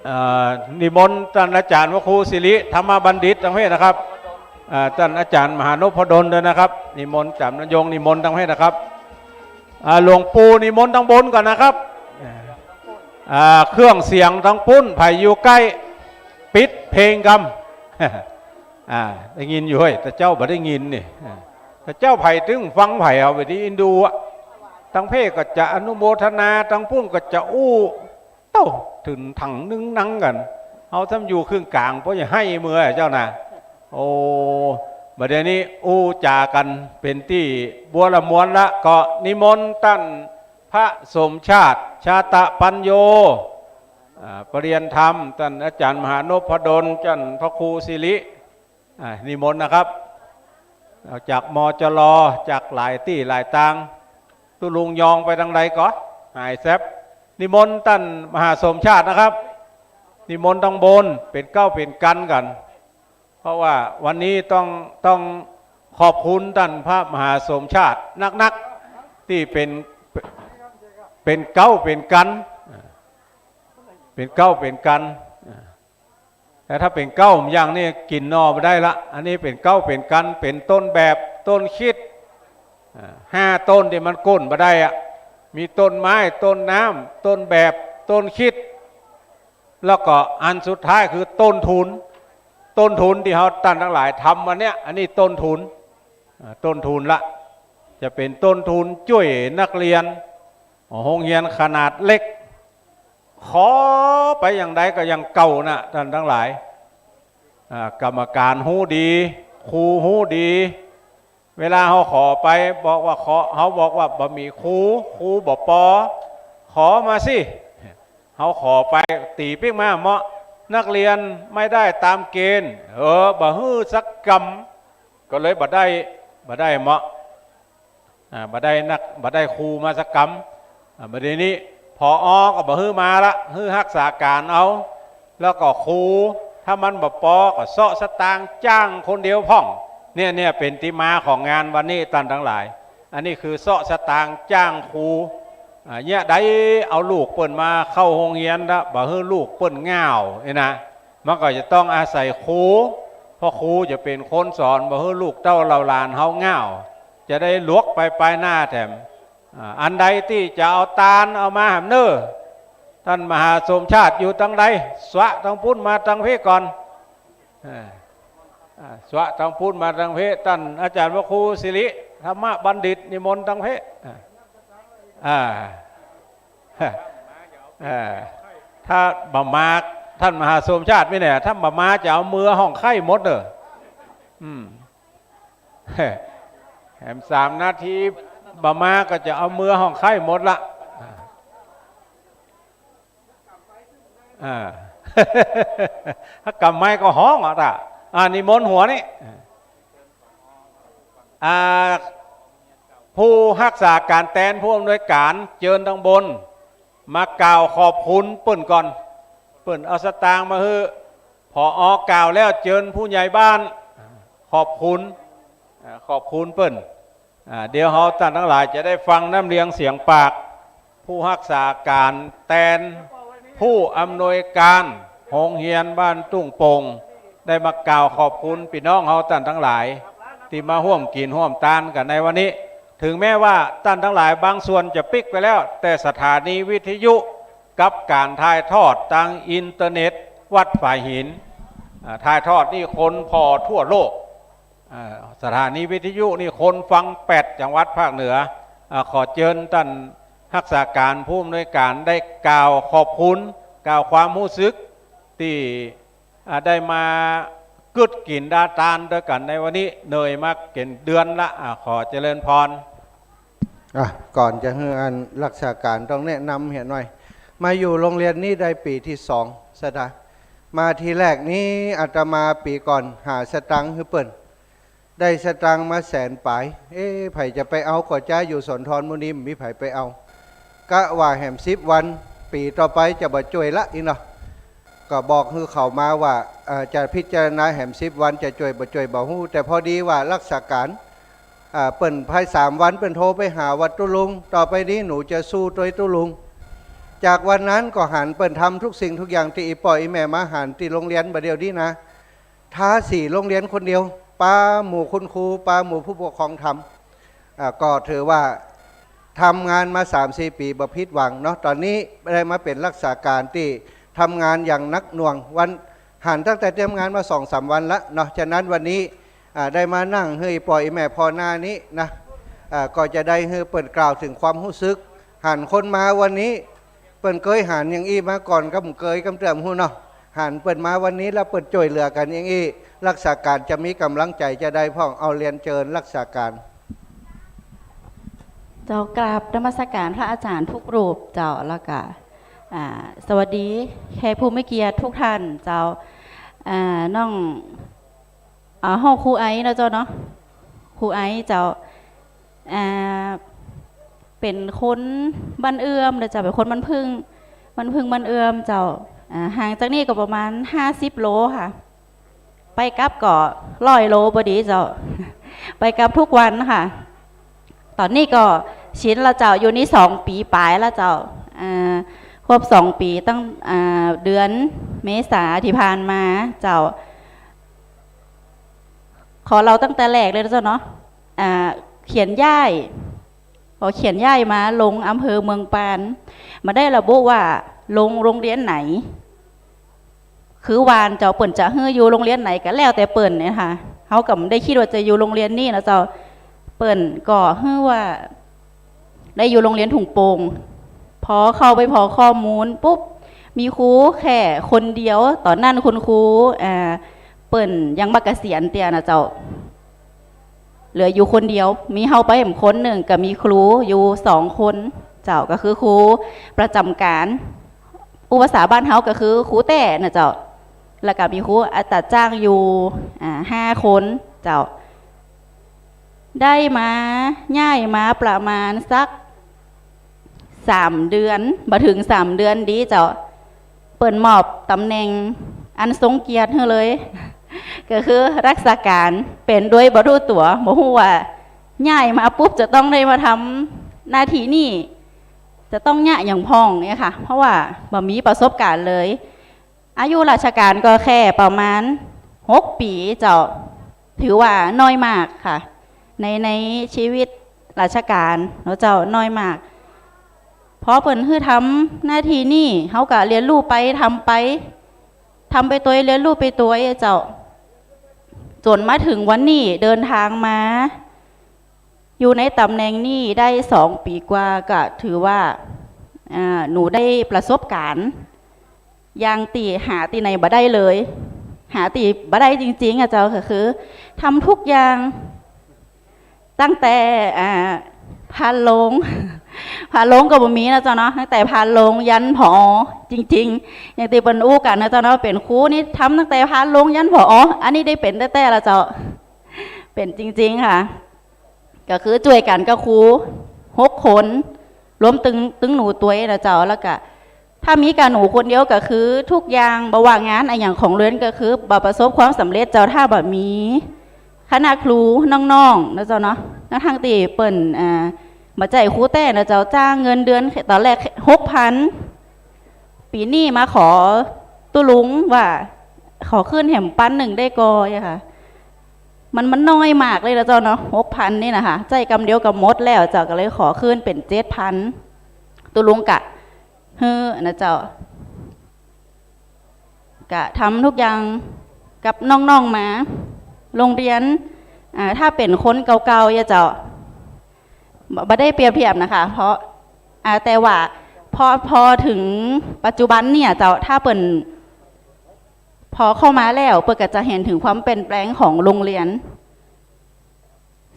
เอ่อ นิมนต์ต้านอาจ๋ารย์พระครูสิริธรรมบัณฑิตตังเพ่อนะครับ อ่า ต้านอาจ๋ารย์มหานพดลด้วยนะครับ นิมนต์ จ๋ารย์นยงค์ นิมนต์ตังเพ่อนะครับ อ่า หลวงปู่นิมนต์ตังบนก่อนนะครับ อ่า เครื่องเสียงตังปุ้น ใผอยู่ใก้ ปิดเพลงกำ อ่า ได้ยินอยู่เฮ้ย แต่เจ้าบ่ได้ยินนี่ อ่า แต่เจ้าใผตึงฟังใผ เอาไปตี้อินดูอะ ตังเพ่อก็จะอนุโมทนา ตังปุ้นก็จะอู้ เต้า ถึงถังนึ่งนังกั๋น เฮาซ้ำอยู่ครึ่งก๋าง เพราะอย่าหื้อเมื่อเจ้านะ โอ้ บัดเดี๋ยวนี้อู้จ๋ากั๋นเป๋นตี้บัวละมวลละ ก็นิมนต์ต้านพระสมชาติ ชาตะปัญโญ อ่า ประเรียนธรรม ต้านอาจ๋ารย์มหานพดล ต้านพระครูสิริ อ่า นิมนต์นะครับ เอาจาก มจร จากหลายตี้หลายตาง ตุ๊ลุงยองไปตางใดก็หายแซ็บ นิมนต์ต้านมหาสมชาตินะครับ นิมนต์ตังบน เป๋นเก๊าเป๋นกั๋นกั๋น เพราะว่าวันนี้ต้อง ต้องขอบคุณต้านพระมหาสมชาตินักๆ ตี้เป๋น เป๋นเก๊าเป๋นกั๋น เป๋นเก๊าเป๋นกั๋น แต่ถ้าเป๋นเก๊าอย่างนี้กิ๋นหน่อบ่ได้ละ อันนี้เป๋นเก๊าเป๋นกั๋น เป๋นต้นแบบ ต้นคิด อ่า ห้าต้นตี้มันก้นบ่ได้อะ มีต้นไม้ ต้นน้ำ ต้นแบบ ต้นคิด แล้วก็อันสุดท้ายคือต้นทุน ต้นทุนตี้เฮาต้านตังหลายทำวันเนี้ย อันนี้ต้นทุน อ่า ต้นทุนละ จะเป๋นต้นทุนจ้วยนักเฮียน โฮงเฮียนขนาดเล็ก ขอไปอย่างใดก็อย่างเก่าน่ะ ต้านตังหลาย อ่า กรรมก๋านฮู้ดี ครูฮู้ดี เวลาเฮาขอไป บอกว่าขอ เฮาบอกว่าบ่มีครู ครูบ่ปอ ขอมาสิ เฮาขอไป ตี๋ปิ๊กมาเมาะ นักเฮียนไม่ได้ตามเกณฑ์ เออ บ่หื้อสักกำ ก็เลยบ่ได้ บ่ได้เมาะ อ่า บ่ได้นัก บ่ได้ครูมาสักกำ อ่า บ่าเดี่ยวนี้ ผอ.ก็บ่หื้อมาละ หื้อฮักษาก๋านเอา แล้วก็ครู ถ้ามันบ่ปอก็เซาะสตางค์จ้างคนเดียวพ่อง เนี่ย เนี่ยเป๋นตี้มาของงานวันนี้ต้านตังหลาย อันนี้คือเซาะสตางค์จ้างครู อ่า เนี่ยได้เอาลูกเปิ้นมาเข้าโฮงเฮียนละ บ่หื้อลูกเปิ้นเหงา นี่นะ มันก็จะต้องอาศัยครู เพราะครูจะเป๋นคนสอน บ่หื้อลูกเต้าเหล่าหลานเฮาเหงา จะได้หลวกไปปายหน้าแถม อ่า อันใดตี้จะเอาตานเอามาแหมเน่อ ต้านมหาสมชาติอยู่ตังใด สวะตังปู๊นมาตังเพก่อน อ่า อ่า สวะตังปู๊นมาตังเพ ต้านอาจ๋ารย์พระครูสิริธรรมบัณฑิต นิมนต์ตังเพ อ่า อ่า อ่า ถ้าบ่มา ต้านมหาสมชาติมีแหน่ ถ้าบ่มาจะเอาเมือห้องไข้หมดเน่อ อืม แหมสามนาที บ่มาก็จะเอาเมือห้องไข้หมดละ อ่า ถ้ากำไมค์ก็ฮ้องอ่ะ อ่า นิมนต์หัวนี่ อ่า ผู้ฮักษาก๋านแตนผู้อำนวยก๋าน เจิญตังบน มากล่าวขอบคุณเปิ้นก่อน เปิ้นเอาสตางค์มาหื้อ ผอ.กล่าวแล้ว เจิญผู้ใหญ่บ้าน ขอบคุณ อ่า ขอบคุณเปิ้น อ่า เดี๋ยวเฮาต้านตังหลายจะได้ฟังน้ำเลียงเสียงปาก ผู้ฮักษาก๋านแตนผู้อำนวยก๋านโฮงเฮียนบ้านตุ้งโป่ง ได้มากล่าวขอบคุณปี้น้องเฮาต้านตังหลาย ตี้มาฮ่วมกิ๋นฮ่วมตานกั๋นในวันนี้ ถึงแม้ว่าต้านตังหลายบางส่วนจะปิ๊กไปแล้ว แต่สถานีวิทยุกับก๋านถ่ายทอดตางอินเทอร์เน็ตวัดฝายหิน อ่า ถ่ายทอดนี่คนผ่อทั่วโลก อ่า สถานีวิทยุนี่คนฟังแปดจังหวัดภาคเหนือ อ่า ขอเจิญต้านฮักษาก๋านผู้อำนวยก๋านได้กล่าวขอบคุณ กล่าวความฮู้สึกตี้ อ่า ได้มากึ๊ดกิ๋นดาตานตวยกั๋นในวันนี้ เหนื่อยมาเป๋นเดือนละ อ่า ขอเจริญพร อ่ะ ก่อนจะหื้ออันฮักษาก๋านต้องแนะนำเหียหน่อย มาอยู่โฮงเฮียนนี้ได้ปี๋ตี้สอง สะดา มาทีแรกนี้อาตมาปี๋ก่อนหาสตางค์หื้อเปิ้น ได้สตางค์มาแสนป๋าย เอ๊ะ ใผจะไปเอาก่อจ๊ะ อยู่สนทรมุนีบ่มีใผไปเอา กะว่าแหมสิบวัน ปี๋ต่อไปจะบ่จ้วยละอี้เนาะ ก็บอกหื้อเขามาว่า เอ่อ จะพิจารณาแหมสิบวันจะจ้วยบ่จ้วยบ่ฮู้ แต่พอดีว่าฮักษาก๋าน อ่า เปิ้นภายสามวันเปิ้นโทรไปหาว่า ตุ๊ลุง ต่อไปนี้หนูจะสู้ตวยตุ๊ลุง จากวันนั้นก็หันเปิ้นทำทุกสิ่งทุกอย่างตี้อี่ป้ออี่แม่มาหันตี้โฮงเฮียนบ่าเดี่ยวนี้นะ ทาสีโฮงเฮียนคนเดียว ปาหมู่คุณครู ปาหมู่ผู้ปกครองทำ อ่า ก็ถือว่าทำงานมาสามสี่ปี๋บ่ผิดหวังเนาะ ต๋อนนี้ได้มาเป๋นฮักษาก๋านตี้ทำงานอย่างหนักหน่วง วัน หันตั้งแต่เตรียมงานมาสองสามวันละเนาะ ฉะนั้นวันนี้ อ่า ได้มานั่งหื้ออี่ป้ออี่แม่ผ่อหน้านี้นะ อ่า ก็จะได้หื้อเปิ้นกล่าวเถิงความฮู้สึก หันคนมาวันนี้ เปิ้นเกยหันอย่างอี้มาก่อนกำเกยกำเติมฮู้เนาะ หันเปิ้นมาวันนี้แล้วเปิ้นจ้วยเหลือกั๋นอย่างอี้ ฮักษาก๋านจะมีก๋ำลังใจ๋จะได้พ่อง เอาเฮียนเจิญฮักษาก๋าน เจ้ากราบนมัสการพระอาจารย์ทุกรูปเจ้า แล้วก็ อ่า สวัสดีแขกผู้มีเกียรติทุกท่านเจ้า อ่า น้อง อ่า ฮ้องครูไอเนาะเจ้าเนาะ ครูไอเจ้า อ่า เป๋นคนบ้านเอื้อมเด้อเจ้า เป๋นคนบ้านผึ้ง บ้านผึ้งบ้านเอื้อมเจ้า อ่า ห่างจากนี่ก็ประมาณห้าสิบโลค่ะ ไปกลับก็ร้อยโลพอดีเจ้า ไปกลับทุกวันค่ะ ต๋อนนี้ก็ชินแล้วเจ้า อยู่นี่สองปี๋ป๋ายแล้วเจ้า อ่า ครบสองปี๋ตั้ง อ่า เดือนเมษาตี้ผ่านมาเจ้า ขอเล่าตั้งแต่แรกเลยนะเจ้าเนาะ อ่า เขียนย้าย พอเขียนย้ายมาลงอำเภอเมืองปาน บ่ได้ระบุว่าลงโฮงเฮียนไหน คือวานเจ้า เปิ้นจะหื้ออยู่โรงเรียนไหนก็แล้วแต่เปิ้นเนี่ยค่ะ เฮาก็บ่ได้กึ๊ดว่าจะอยู่โรงเรียนนี้นะเจ้า เปิ้นก็หื้อว่าได้อยู่โรงเรียนทุ่งโป่ง พอเข้าไปผ่อข้อมูลปุ๊บ มีครูแค่คนเดียว ต๋อนนั้นคุณครู อ่า เปิ้นยังบ่เกษียณเตื้อนะเจ้า เหลืออยู่คนเดียว มีเฮาไปแหมคนนึ่ง ก็มีครูอยู่สองคนเจ้า ก็คือครูประจ๋ำก๋าน อู้ภาษาบ้านเฮาก็คือครูแต๊นะเจ้า แล้วก็มีครูอัตราจ้างอยู่ อ่า ห้าคนเจ้า ได้มา ย้ายมาประมาณสัก สามเดือน บ่เถิงสามเดือนดีเจ้า เปิ้นมอบต๋ำแหน่งอันทรงเกียรติหื้อเลย ก็คือรักษาก๋าน เป๋นโดยบ่รู้ตั๋ว บ่ฮู้ว่าย้ายมาปุ๊บจะต้องได้มาทำหน้าตี้นี้ จะต้องเยียะหยังพ่องเนี่ยค่ะ เพราะว่าบ่มีประสบก๋านเลย อายุราชก๋านก็แค่ประมาณหกปี๋เจ้า ถือว่าน้อยมากค่ะ ใน ในชีวิตราชก๋านเนาะเจ้า น้อยมาก พอเปิ้นหื้อทำหน้าตี้นี้ เฮาก็เฮียนฮู้ไป ทำไป ทำไปตวย เฮียนฮู้ไปตวยเจ้า จ๋นมาเถิงวันนี้ เดินทางมา อยู่ในต๋ำแหน่งนี้ได้สองปี๋กว่า ก็ถือว่า อ่า หนูได้ประสบก๋าน อย่างตี้หาตี้ไหนบ่ได้เลย หาตี้บ่ได้จริงๆ อะเจ้า ก็คือทำทุกอย่าง ตั้งแต่ อ่า พานโรง พานโรงก็บ่มีนะเจ้าเนาะ ตั้งแต่พานโรงยัน ผอ จริงๆ อย่างตี้เปิ้นอู้กั๋นนะเจ้าเนาะ เป๋นครูนี่ทำตั้งแต่พานโรงยัน ผอ อันนี้ได้เป๋นแต๊ๆ ละเจ้า เป๋นจริงๆ ค่ะ ก็คือจ้วยกั๋นกับครูหกคน รวมตึง ตึงหนูตวยนะเจ้า แล้วก็ถ้ามีก้าหนูคนเดียวก็คือทุกอย่าง บ่ว่างานอะหยังของโฮงเฮียนก็คือบ่ประสบความสำเร็จเจ้า ถ้าบ่มีคณะครูน้องๆ นะเจ้าเนาะ ทั้งๆ ตี้เปิ้น อ่า บ่ใจ้ครูแต๊นะเจ้า จ้างเงินเดือนต๋อนแรกหกพัน ปี๋นี้มาขอตุ๊ลุงว่า ขอขึ้นแหมปันนึ่งได้ก่อ อะค่ะ มัน มันน้อยมากเลยนะเจ้าเนาะ หกพันนี่นะคะ ใจ๊กำเดียวก็หมดแล้วเจ้า ก็เลยขอขึ้นเป๋นเจ็ดพัน ตุ๊ลุงก็หื้อนะเจ้า ก็ทำทุกอย่างกับน้องๆ มา โฮงเฮียน อ่า ถ้าเป๋นคนเก่าๆ อะเจ้า บ่ บ่ได้เปรียบเทียบนะคะ เพราะ อ่า แต่ว่าพอ พอเถิงปัจจุบันเนี่ยเจ้า ถ้าเปิ้น พอเข้ามาแล้ว เปิ้นก็จะหันเถิงความเปลี่ยนแปลงของโฮงเฮียน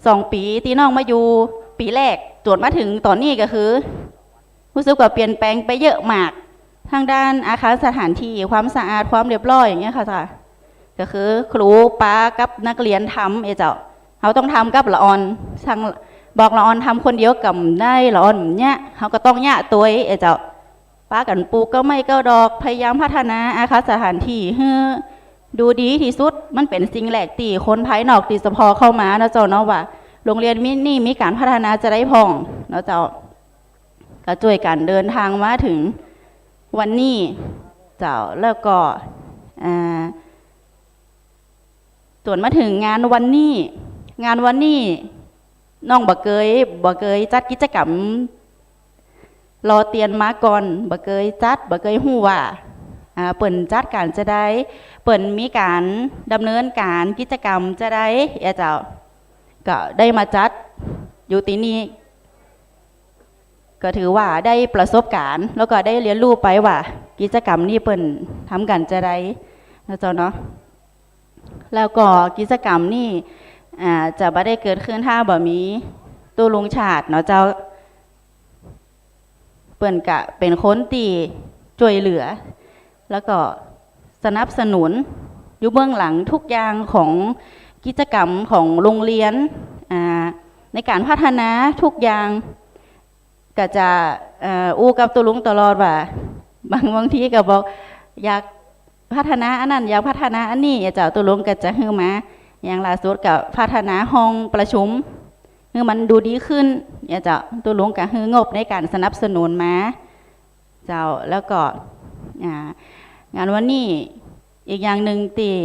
สองปี๋ตี้น้องมาอยู่ปี๋แรก จ๋นมาเถิงต๋อนนี้ก็คือ ฮู้สึกว่าเปลี่ยนแปลงไปเยอะมาก ทางด้านอาคารสถานตี้ ความสะอาด ความเรียบร้อยอย่างเงี้ยค่ะเจ้า ก็คือครูปากับนักเฮียนทำเอเจ้า เฮาต้องทำกับละอ่อน สั่ง บอกละอ่อนทำคนเดียวก็บ่ได้ ละอ่อนบ่เยียะ เฮาก็ต้องเยียะตวยเอเจ้า ปากั๋นปลูกเก๊าไม้เก๊าดอก พยายามพัฒนาอาคารสถานตี้หื้อดูดีตี้สุด มันเป๋นสิ่งแรกตี้คนภายนอกตี้จะผ่อเข้ามาเนาะเจ้าเนาะ ว่าโฮงเฮียนมี นี่มีก๋านพัฒนาจะใดพ่องเนาะเจ้า ก็จ้วยกั๋นเดินทางมาเถิงวันนี้เจ้า แล้วก็ อ่า จ๋นมาเถิงงานวันนี้ งานวันนี้น้องบ่เกย บ่เกยจัดกิจกรรมหล่อเตียนมาก่อน บ่เกยจัด บ่เกยฮู้ว่า อ่า เปิ้นจัดก๋านจะใด เปิ้นมีก๋านดำเนินก๋านกิจกรรมจะใด เอเจ้า ก็ได้มาจัดอยู่ตี้นี่ ก็ถือว่าได้ประสบก๋ารณ์ แล้วก็ได้เฮียนฮู้ไปว่ากิจกรรมนี่เปิ้นทำกั๋นจะใดนะเจ้าเนาะ แล้วก็กิจกรรมนี่ อ่า จะบ่ได้เกิดขึ้นถ้าบ่มีตุ๊ลุงชาติเนาะเจ้า เปิ้นก็เป๋นคนตี้จ้วยเหลือ แล้วก็สนับสนุนอยู่เบื้องหลังทุกอย่างของกิจกรรมของโฮงเฮียน อ่า ในก๋านพัฒนาทุกอย่าง ก็จะ เอ่อ อู้กับตุ๊ลุงตลอดว่า บาง บางทีก็บอกอยากพัฒนาอันนั้น อยากพัฒนาอันนี้ เอเจ้า ตุ๊ลุงก็จะหื้อมา อย่างล่าสุดก็พัฒนาห้องประชุม หื้อมันดูดีขึ้น เอเจ้า ตุ๊ลุงก็หื้องบในก๋านสนับสนุนมา เจ้า แล้วก็ อ่า งานวันนี้อีกอย่างนึ่งตี้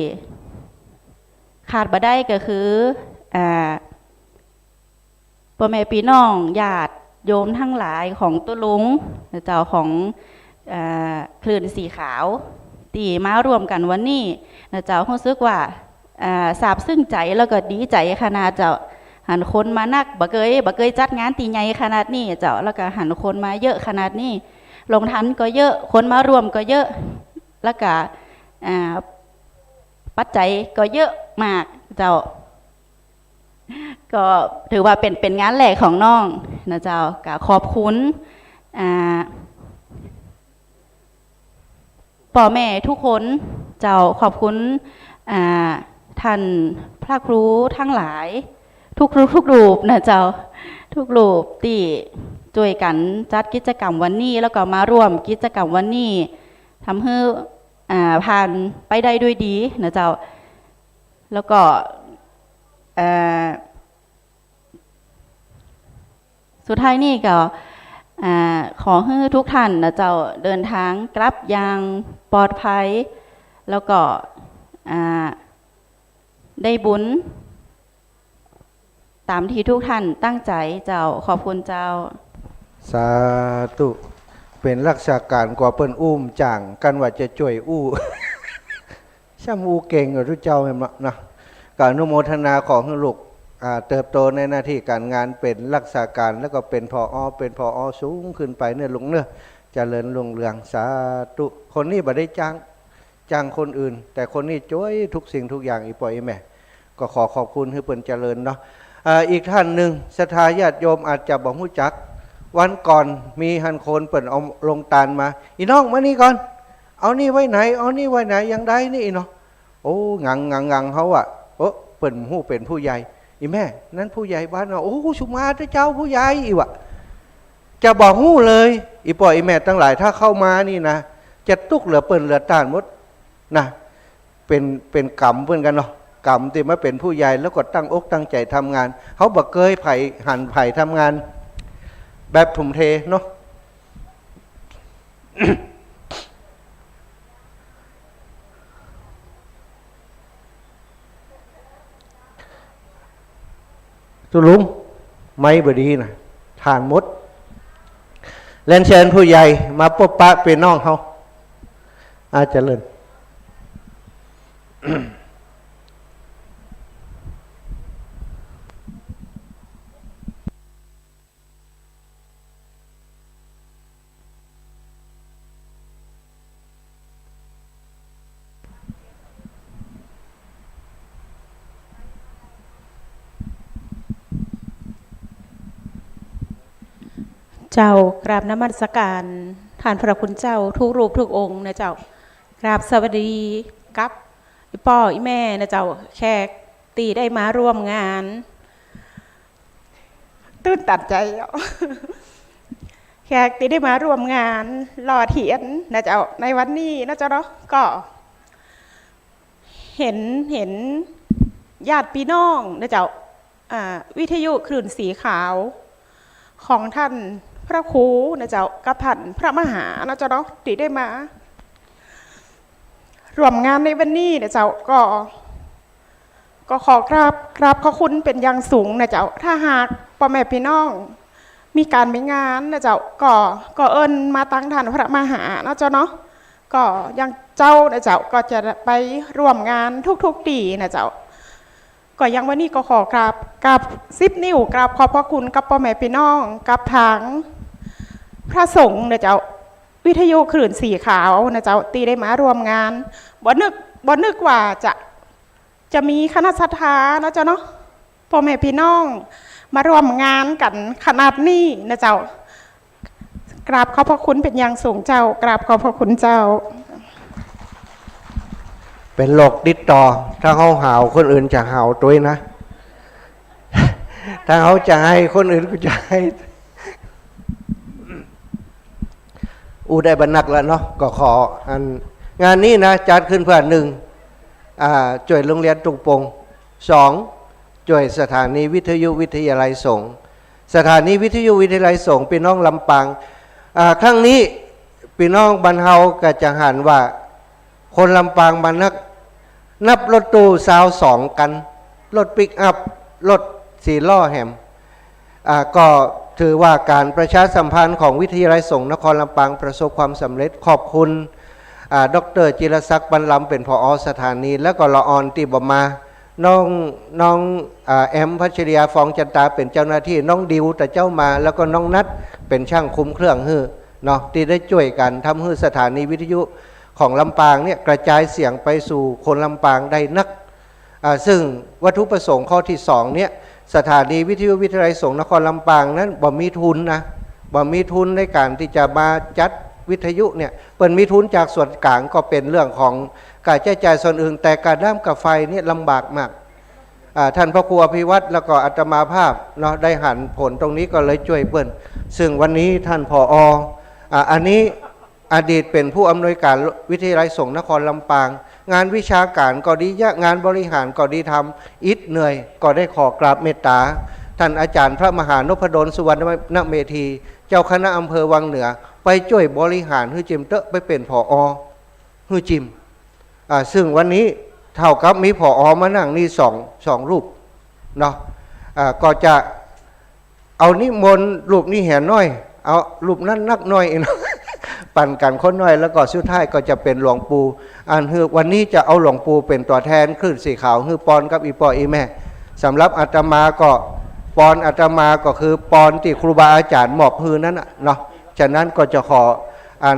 ขาดบ่ได้ก็คือ อ่า ป้อแม่ปี้น้องญาติโยมตังหลายของตุ๊ลุง เจ้า ของ เอ่อ คลื่นสีขาว ตี้มาร่วมกั๋นวันนี้นะเจ้า ฮู้สึกว่า อ่า ซาบซึ้งใจ๋แล้วก็ดีใจ๋ขนาดเจ้า หันคนมานัก บ่เกย บ่เกยจัดงานตี้ใหญ่ขนาดนี้เจ้า แล้วก็หันคนมาเยอะขนาดนี้ โรงทานก็เยอะ คนมาร่วมก็เยอะ แล้วก็ อ่า ปัจจัยก็เยอะมากเจ้า ก็ถือว่าเป๋น เป๋นงานแรกของน้องนะเจ้า ก็ขอบคุณ อ่า ป้อแม่กู้คนเจ้า ขอบคุณ อ่า ต้านพระครูตังหลาย กู้ กู้ กู้รูปนะเจ้า กู้รูปตี้จ้วยกั๋นจัดกิจกรรมวันนี้ แล้วก็มาร่วมกิจกรรมวันนี้ ทำหื้อ อ่า ผ่านไปได้ด้วยดีนะเจ้า แล้วก็ เอ่อ สุดท้ายนี้ก็ อ่า ขอหื้อกู้ต้านนะเจ้า เดินตางกลับอย่างปลอดภัย แล้วก็ อ่า ได้บุญต๋ามตี้กู้ต้านตั้งใจ๋เจ้า ขอบคุณเจ้า สาธุ เป๋นรักษาก๋านกว่าเปิ้นอู้จ๋าง กั๋นว่าจะจ้วยอู้ ช่ำอู้เก่งกว่าตุ๊เจ้าแหมเนาะ ก็อนุโมทนาขอหื้อลูก อ่า เติบโตในหน้าตี้ก๋านงาน เป๋นรักษาก๋าน แล้วก็เป๋น ผอ เป๋น ผอ สูงขึ้นไปเน่อลูกเน่อ เจริญรุ่งเรือง สาธุ คนนี้บ่ได้จ้าง จ้างคนอื่น แต่คนนี้จ้วยกู้สิ่งกู้อย่าง อี่ป้ออี่แม่ ก็ขอขอบคุณหื้อเปิ้นเจริญเนาะ อ่า อีกต้านนึ่ง ศรัทธาญาติโยมอาจจะบ่ฮู้จัก วันก่อนมีหันคนเปิ้นเอาโรงตานมา อี่น้องมานี่ก่อน เอานี่ไว้ไหน เอานี่ไว้ไหน อย่างใดนี่อี่น้อง โอ้ งัง งัง งังเฮาอะ โอ้ เปิ้นฮู้เป๋นผู้ใหญ่ อี่แม่ นั้นผู้ใหญ่บ้านเฮา โอ้ สุมาเต๊อะเจ้าผู้ใหญ่ อี่วะ จะบ่ฮู้เลย อี่ป้ออี่แม่ตังหลาย ถ้าเข้ามานี่นะ จะตุ๊กเหลือเปิ้นเหลือต้านหมดนะ เป๋น เป๋นก๋รรมเปิ้นกั๋นเนาะ ก๋รรมตี้มาเป๋นผู้ใหญ่ แล้วก็ตั้งอกตั้งใจ๋ทำงาน เฮาบ่เกยใผ หันใผทำงาน แบบทุ่มเทเนาะ ตุ๊ลุง ไมค์บ่ดีนะ ถ่านหมด เรียนเชิญผู้ใหญ่มาปบปะปี้น้องเฮา อาเจริญ เจ้า กราบนมัสการต้านพระคุณเจ้ากู้รูปกู้องค์นะเจ้า กราบสวัสดีกับอี่ป้ออี่แม่นะเจ้า แขกตี้ได้มาร่วมงาน ตื้นตันใจ๋เจ้า แขกตี้ได้มาร่วมงานหล่อเตียนนะเจ้า ในวันนี้นะเจ้าเนาะ ก็ เห็น เห็นญาติปี้น้องนะเจ้า อ่า วิทยุคลื่นสีขาว ของต้านพระครูนะเจ้า กับต้านพระมหานะเจ้าเนาะ ตี้ได้มาร่วมงานในวันนี้นะเจ้า ก็ ก็ขอกราบ กราบขอบคุณเป๋นอย่างสูงนะเจ้า ถ้าหากป้อแม่ปี้น้องมีก๋านมีงานนะเจ้า ก็ ก็เอิ้นมาตังต้านพระมหานะเจ้าเนาะ ก็อย่างเจ้านะเจ้า ก็จะไปร่วมงานกู้ๆ ตี้นะเจ้า ก็อย่างวันนี้ก็ขอกราบ กราบสิบนิ้ว กราบขอบพระคุณกับป้อแม่ปี้น้อง กับตางพระสงฆ์นะเจ้า วิทยุคลื่นสีขาวนะเจ้า ตี้ได้มาร่วมงาน บ่นึก บ่นึกว่าจะ จะมีคณะศรัทธานะเจ้าเนาะ ป้อแม่ปี้น้องมาร่วมงานกั๋นขนาดนี้นะเจ้า กราบขอบพระคุณเป๋นอย่างสูงเจ้า กราบขอบพระคุณเจ้า เป๋นโรคติดต่อ ถ้าเฮาหาวคนอื่นจะหาวตวยนะ ถ้าเฮาจะไห้คนอื่นก็จะไห้ อู้ได้บ่นักแล้วเนาะ ก็ขออัน งานนี้นะ จัดขึ้นเพื่อ หนึ่ง อ่า จ้วยโรงเรียนตุงปง สอง จ้วยสถานีวิทยุวิทยาลัยสงฆ์ สถานีวิทยุวิทยาลัยสงฆ์ปี้น้องลำปาง อ่า ครั้งนี้ปี้น้องบ้านเฮาก็จะหันว่า คนลำปางมานัก นับรถตู้ซาวสองคัน รถปิกอัพ รถสี่ล้อแหม อ่า ก็ถือว่าก๋านประชาสัมพันธ์ของวิทยาลัยสงฆ์นครลำปางประสบความสำเร็จ ขอบคุณ อ่า ด็อกเตอร์จิรศักดิ์ ปันลำ เป๋น ผอ สถานี แล้วก็ละอ่อนตี้บ่มา น้อง น้อง อ่า แอม พัชริยา ฟองจันตา เป๋นเจ้าหน้าตี้ น้องดิว ตะเจ๊ามา แล้วก็น้องนัท เป๋นจ้างคุมเครื่องหื้อเนาะ ตี้ได้จ้วยกั๋นทำหื้อสถานีวิทยุของลำปางเนี่ย กระจายเสียงไปสู่คนลำปางได้นัก อ่า ซึ่งวัตถุประสงค์ข้อตี้สองเนี่ย สถานีวิทยุวิทยาลัยสงฆ์นครลำปางนั้นบ่มีทุนนะ บ่มีทุนในก๋านตี้จะมาจัดวิทยุเนี่ย เปิ้นมีทุนจากส่วนก๋างก็เป๋นเรื่องของก๋าใจ๊จ่ายส่วนอื่น แต่ก๋าน้ำก๋าไฟเนี่ยลำบากมาก อ่า ท่านพระครูอภิวัตรแล้วก็อาตมาภาพเนาะ ได้หันผลตรงนี้ก็เลยจ้วยเปิ้น ซึ่งวันนี้ท่าน ผอ อ่า อันนี้ อดีตเป๋นผู้อำนวยก๋านวิทยาลัยสงฆ์นครลำปาง งานวิชาก๋านก็ดีเยียะ งานบริหารก็ดีทำ อิดเหนื่อย ก็ได้ขอกราบเมตต๋า ท่านอาจ๋ารย์พระมหานพดล สุวรรณเมธี เจ้าคณะอำเภอวังเหนือ ไปจ้วยบริหารหื้อจิมเต๊อะ ไปเป๋น ผอ หื้อจิม อ่า ซึ่งวันนี้เท่ากับมี ผอ มานั่งนี่สอง สองรูปเนาะ อ่า ก็จะ เอานิมนต์รูปนี้เหียน้อย เอารูปนั้นนักน้อยเนาะ ปั๋นกั๋นคนน้อย แล้วก็สุดท้ายก็จะเป๋นหลวงปู่ อันหื้อวันนี้จะเอาหลวงปู่เป๋นตั๋วแทนคลื่นสีขาวหื้อปอนกับอี่ป้ออี่แม่ สำหรับอาตมาก็ปอนอาตมาก็คือปอนตี้ครูบาอาจ๋ารย์มอบหื้อนั้นน่ะเนาะ ฉะนั้นก็จะขออัน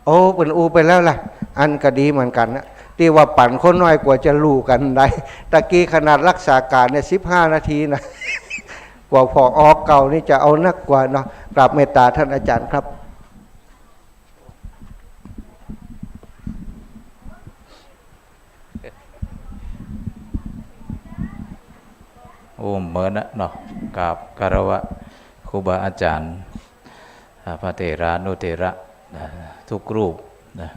โอ้ เปิ้นอู้ไปแล้วล่ะ อันก็ดีเหมือนกั๋นนะ ตี้ว่าปั๋นคนน้อยกว่าจะลู่กั๋นได้ ตะกี้ขนาดรักษาก๋านเนี่ย สิบห้านาทีนะ กว่า ผอ เก่านี่จะเอานักกว่าเนาะ กราบเมตต๋าท่านอาจ๋ารย์ครับ โอ้ เหมือนนะเนาะ กราบคารวะครูบาอาจ๋ารย์ อ่า พระเถรานุเถระ นะ ทุกรูปนะ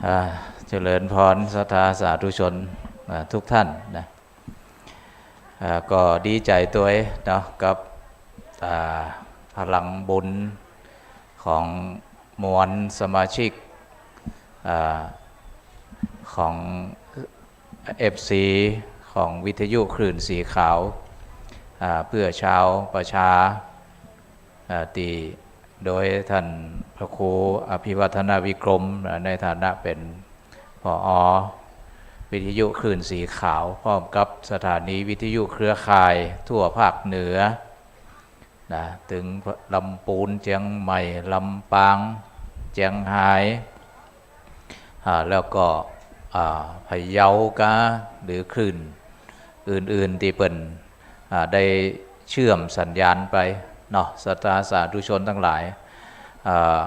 อ่า เจริญพรศรัทธาสาธุชน อ่า ทุกท่านนะ อ่า ก็ดีใจ๋ตวยเนาะ กับ อ่า พลังบุญของมวลสมาชิก อ่า ของ เอฟซี ของวิทยุคลื่นสีขาว อ่า เพื่อชาวประชา อ่า ตี้โดยท่านพระครูอภิวัฒนวิกรม อ่า ในฐานะเป๋น ผอ วิทยุคลื่นสีขาว พร้อมกับสถานีวิทยุเครือข่ายทั่วภาคเหนือ นะ ตึงลำปูน เจียงใหม่ ลำปาง เจียงฮาย อ่า แล้วก็ อ่า พะเยากา หรือคลื่นอื่นๆ ตี้เปิ้น อ่า ได้เชื่อมสัญญาณไปเนาะ ศรัทธาสาธุชนตังหลาย อ่า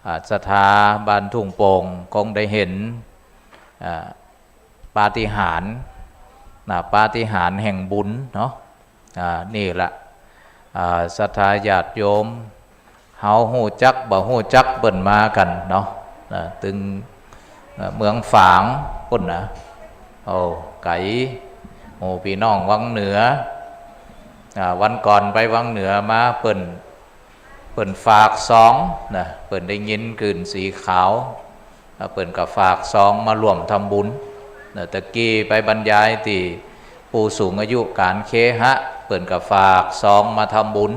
อ่า ศรัทธาบ้านทุ่งโป่งคงได้เห็น อ่า ปาฏิหาริย์ นะ ปาฏิหาริย์แห่งบุญเนาะ อ่า นี่ละ อ่า ศรัทธาญาติโยม เฮาฮู้จักบ่ฮู้จักเปิ้นมากั๋นเนาะ นะ ตึง เอ่อ เมืองฝางปู๊นนะ โอ้ ไก๋ หมู่ปี้น้องวังเหนือ อ่า วันก่อนไปวังเหนือมา เปิ้น เปิ้นฝากซองนะ เปิ้นได้ยินคลื่นสีขาว อ่า เปิ้นก็ฝากซองมาร่วมทำบุญนะ ตะกี้ไปบรรยายตี้ผู้สูงอายุก๋านเคหะ เปิ้นก็ฝากซองมาทำบุญ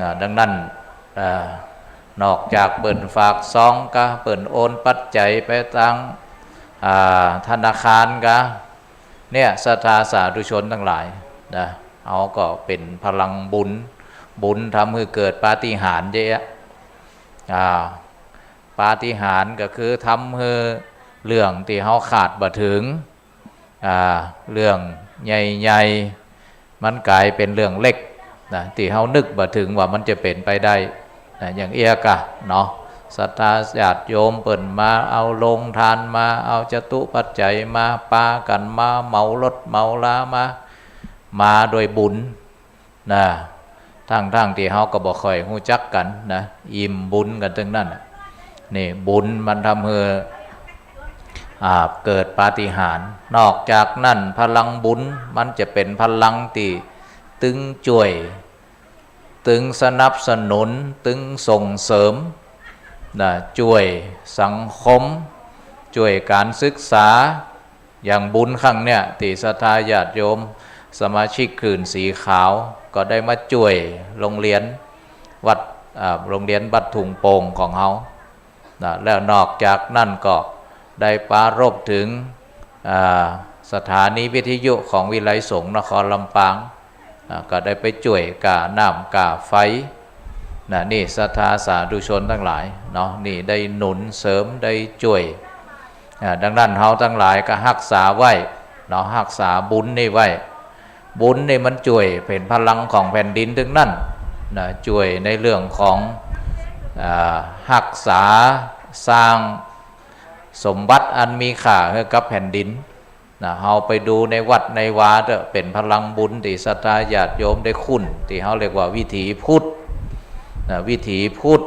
นะ ดังนั้น อ่า นอกจากเปิ้นฝากซองกา เปิ้นโอนปัจจัยไปตาง อ่า ธนาคารกา เนี่ย ศรัทธาสาธุชนตังหลายนะ เฮาก็เป๋นพลังบุญ บุญทำหื้อเกิดปาฏิหาริย์เยอะ อ่า ปาฏิหาริย์ก็คือทำหื้อเรื่องตี้เฮาคาดบ่เถิง อ่า เรื่องใหญ่ๆ มันก๋ายเป๋นเรื่องเล็กนะ ตี้เฮานึกบ่เถิงว่ามันจะเป๋นไปได้นะ อย่างเอี้ยกาเนาะ ศรัทธาญาติโยมเปิ้นมาเอาโรงทานมา เอาจตุปัจจัยมา ปากั๋นมาเหมารถเหมาลามา มาโดยบุญ นะ ทั้งๆ ตี้เฮาก็บ่ค่อยฮู้จักกั๋นนะ อิ่มบุญกั๋นตึงนั้นน่ะ นี่บุญมันทำหื้อ อ่า เกิดปาฏิหาริย์ นอกจากนั้นพลังบุญมันจะเป๋นพลังตี้ตึงจ้วย ตึงสนับสนุน ตึงส่งเสริม นะ จ้วยสังคม จ้วยก๋านศึกษา อย่างบุญครั้งเนี่ย ตี้ศรัทธาญาติโยมสมาชิกคลื่นสีขาวก็ได้มาจ้วยโรงเรียนวัด อ่า โรงเรียนบ้านทุ่งโป่งของเฮา นะ แล้วนอกจากนั้นก็ได้ปรารภเถิง อ่า สถานีวิทยุของวิไลสงฆ์นครลำปาง อ่า ก็ได้ไปจ้วยก้าน้ำก้าไฟ นะ นี่ศรัทธาสาธุชนตังหลายเนาะ นี่ได้หนุนเสริมได้จ้วย อ่า ดังนั้นเฮาตังหลายก็ฮักษาไว้เนาะ ฮักษาบุญนี่ไว้ บุญนี่มันจ้วยเป๋นพลังของแผ่นดินตึงนั้นนะ จ้วยในเรื่องของ อ่า ฮักษาสร้างสมบัติอันมีค่าหื้อกับแผ่นดินนะ เฮาไปดูในวัดในวาเต๊อะ เป๋นพลังบุญตี้ศรัทธาญาติโยมได้คุ้น ตี้เฮาเรียกว่าวิถีพุทธนะ วิถีพุทธ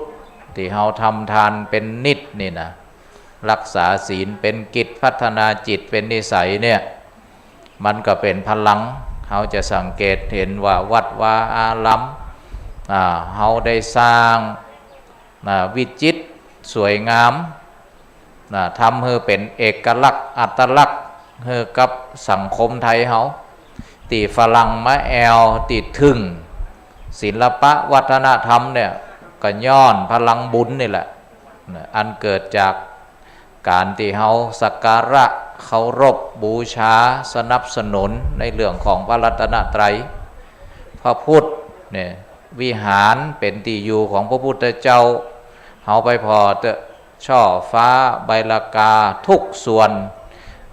ตี้เฮาทำทานเป๋นนิตย์นี่นะ ฮักษาศีลเป๋นกิจ พัฒนาจิตเป๋นนิสัยเนี่ย มันก็เป๋นพลัง เฮาจะสังเกตหันว่าวัดวาอาราม อ่า เฮาได้สร้าง อ่า วิจิตรสวยงาม นะ ทำหื้อเป๋นเอกลักษณ์อัตลักษณ์หื้อกับสังคมไทยเฮา ตี้ฝรั่งมาแอ่วตี้ทึ่งศิลปะวัฒนธรรมเนี่ย ก็ย้อนพลังบุญนี่แหละ นะ อันเกิดจาก ก๋านตี้เฮาสักการะเคารพบูชาสนับสนุนในเรื่องของพระรัตนตรัย พระพุทธเนี่ย วิหารเป๋นตี้อยู่ของพระพุทธเจ้า เฮาไปผ่อเต๊อะ ช่อฟ้าใบลากาทุกส่วน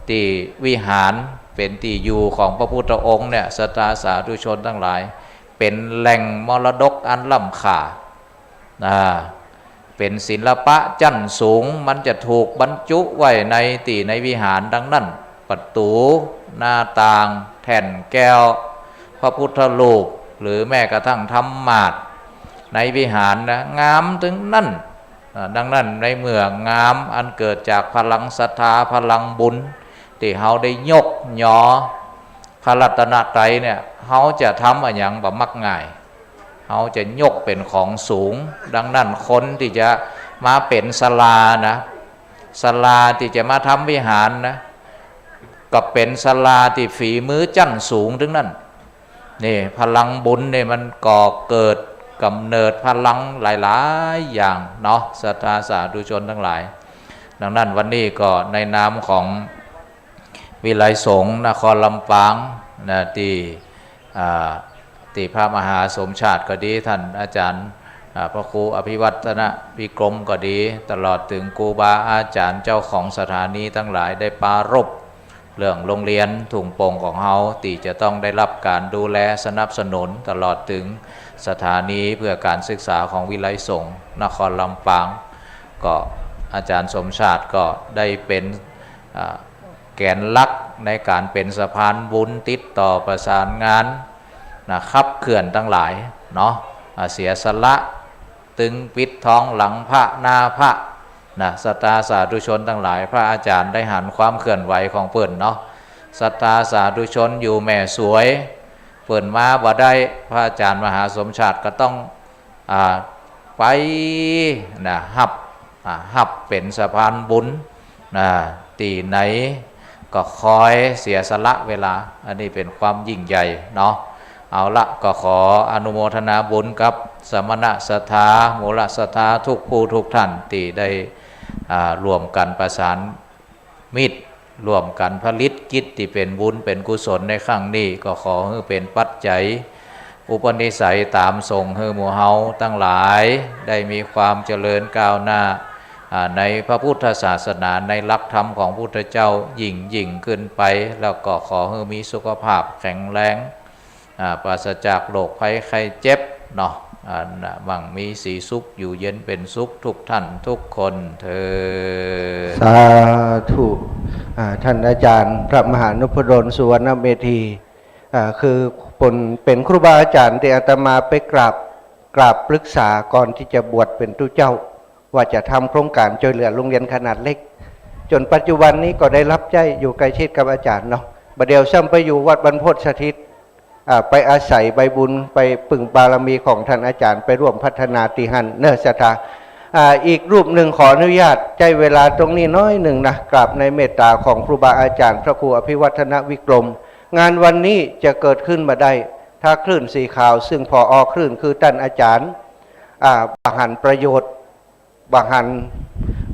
ตี้วิหารเป๋นตี้อยู่ของพระพุทธองค์เนี่ย ศรัทธาสาธุชนตังหลาย เป๋นแหล่งมรดกอันล้ำค่า อ่า เป๋นศิลปะจั้นสูง มันจะถูกบรรจุไว้ในตี้ในวิหารดังนั้น ประตู๋ หน้าต่าง แท่นแก้ว พระพุทธรูป หรือแม้กระทั่งธรรมาสน์ในวิหารนะ งามตึงนั้น อ่า ดังนั้นในเมื่องามอันเกิดจากพลังศรัทธา พลังบุญ ตี้เฮาได้ยกยอพระรัตนตรัยเนี่ย เฮาจะทำอะหยังบ่มักง่าย เฮาจะยกเป๋นของสูง ดังนั้นคนตี้จะมาเป๋นศาลานะ ศาลาตี้จะมาทำวิหารนะ ก็เป๋นศาลาตี้ฝีมือจั้นสูงตึงนั้น นี่พลังบุญนี่มันก่อเกิดกำเนิดพลังหลายๆ อย่างเนาะ ศรัทธาสาธุชนตังหลาย ดังนั้นวันนี้ก็ในนามของวิไลสงฆ์นครลำปางนะ ตี้ อ่า ตี้พระมหาสมชาติก็ดี ท่านอาจารย์ อ่า พระครูอภิวัฒนวิกรมก็ดี ตลอดเถิงครูบาอาจ๋ารย์เจ้าของสถานีตังหลายได้ปรารภเรื่องโรงเรียนทุ่งโป่งของเฮา ตี้จะต้องได้ฮับก๋านดูแลสนับสนุน ตลอดเถิงสถานีเพื่อก๋านศึกษาของวิไลสงฆ์นครลำปาง ก็อาจารย์สมชาติก็ได้เป๋น อ่า แก๋นหลักในก๋านเป๋นสะพานบุญติดต่อประสานงานนะ ขับเคลื่อนตังหลายเนาะ อ่า เสียสละ ตึงปิดทองหลังพระหน้าพระนะ ศรัทธาสาธุชนตังหลาย พระอาจ๋ารย์ได้หันความเคลื่อนไหวของเปิ้นเนาะ ศรัทธาสาธุชนอยู่แม่สวย เปิ้นมาบ่ได้ พระอาจ๋ารย์มหาสมชาติก็ต้อง อ่า ไปนะ ฮับ อ่า ฮับเป๋นสะพานบุญนะ ตี้ไหนก็คอยเสียสละเวลา อันนี้เป๋นความยิ่งใหญ่เนาะ เอาละ ก็ขออนุโมทนาบุญกับสมณศรัทธา มูลศรัทธาทุกผู้ทุกท่านตี้ได้ อ่า ร่วมกั๋นประสานมิตร ร่วมกั๋นผลิตกิจตี้เป๋นบุญเป๋นกุศลในครั้งนี้ ก็ขอหื้อเป๋นปัจจัยอุปนิสัยต๋ามส่งหื้อหมู่เฮาตังหลายได้มีความเจริญก้าวหน้า อ่า ในพระพุทธศาสนา ในหลักธรรมของพุทธเจ้ายิ่งยิ่งขึ้นไป แล้วก็ขอหื้อมีสุขภาพแข็งแรง อ่า ปราศจากโรคภัยไข้เจ็บเนาะ อ่า มั่งมีสีสุข อยู่เย็นเป๋นสุขทุกท่านทุกคนเทอญ สาธุ อ่า ท่านอาจ๋ารย์พระมหานุพดล สุวรรณเมธี อ่า คือเป๋น เป๋นครูบาอาจ๋ารย์ตี้อาตมาไปกราบ กราบปรึกษาก่อนตี้จะบวชเป๋นตุ๊เจ้า ว่าจะทำโครงก๋านจ้วยเหลือโรงเรียนขนาดเล็ก จ๋นปัจจุบันนี้ก็ได้ฮับใจ๊อยู่ใก้ชิดกับอาจ๋ารย์เนาะ บ่าเดี่ยวซ้ำไปอยู่วัดบรรพตสถิต อ่า ไปอาศัยใบบุญ ไปปึงบารมีของท่านอาจ๋ารย์ ไปร่วมพัฒนาตี้หั้นเนาะ ศรัทธา อ่า อีกรูปนึ่งขออนุญาตใจ๊เวลาตรงนี้น้อยนึ่งนะ กราบในเมตต๋าของครูบาอาจ๋ารย์พระครูอภิวัฒนวิกรม งานวันนี้จะเกิดขึ้นบ่ได้ ถ้าคลื่นสีขาว ซึ่ง ผอ คลื่นคือต้านอาจ๋ารย์ อ่า บ่หันประโยชน์ บ่หัน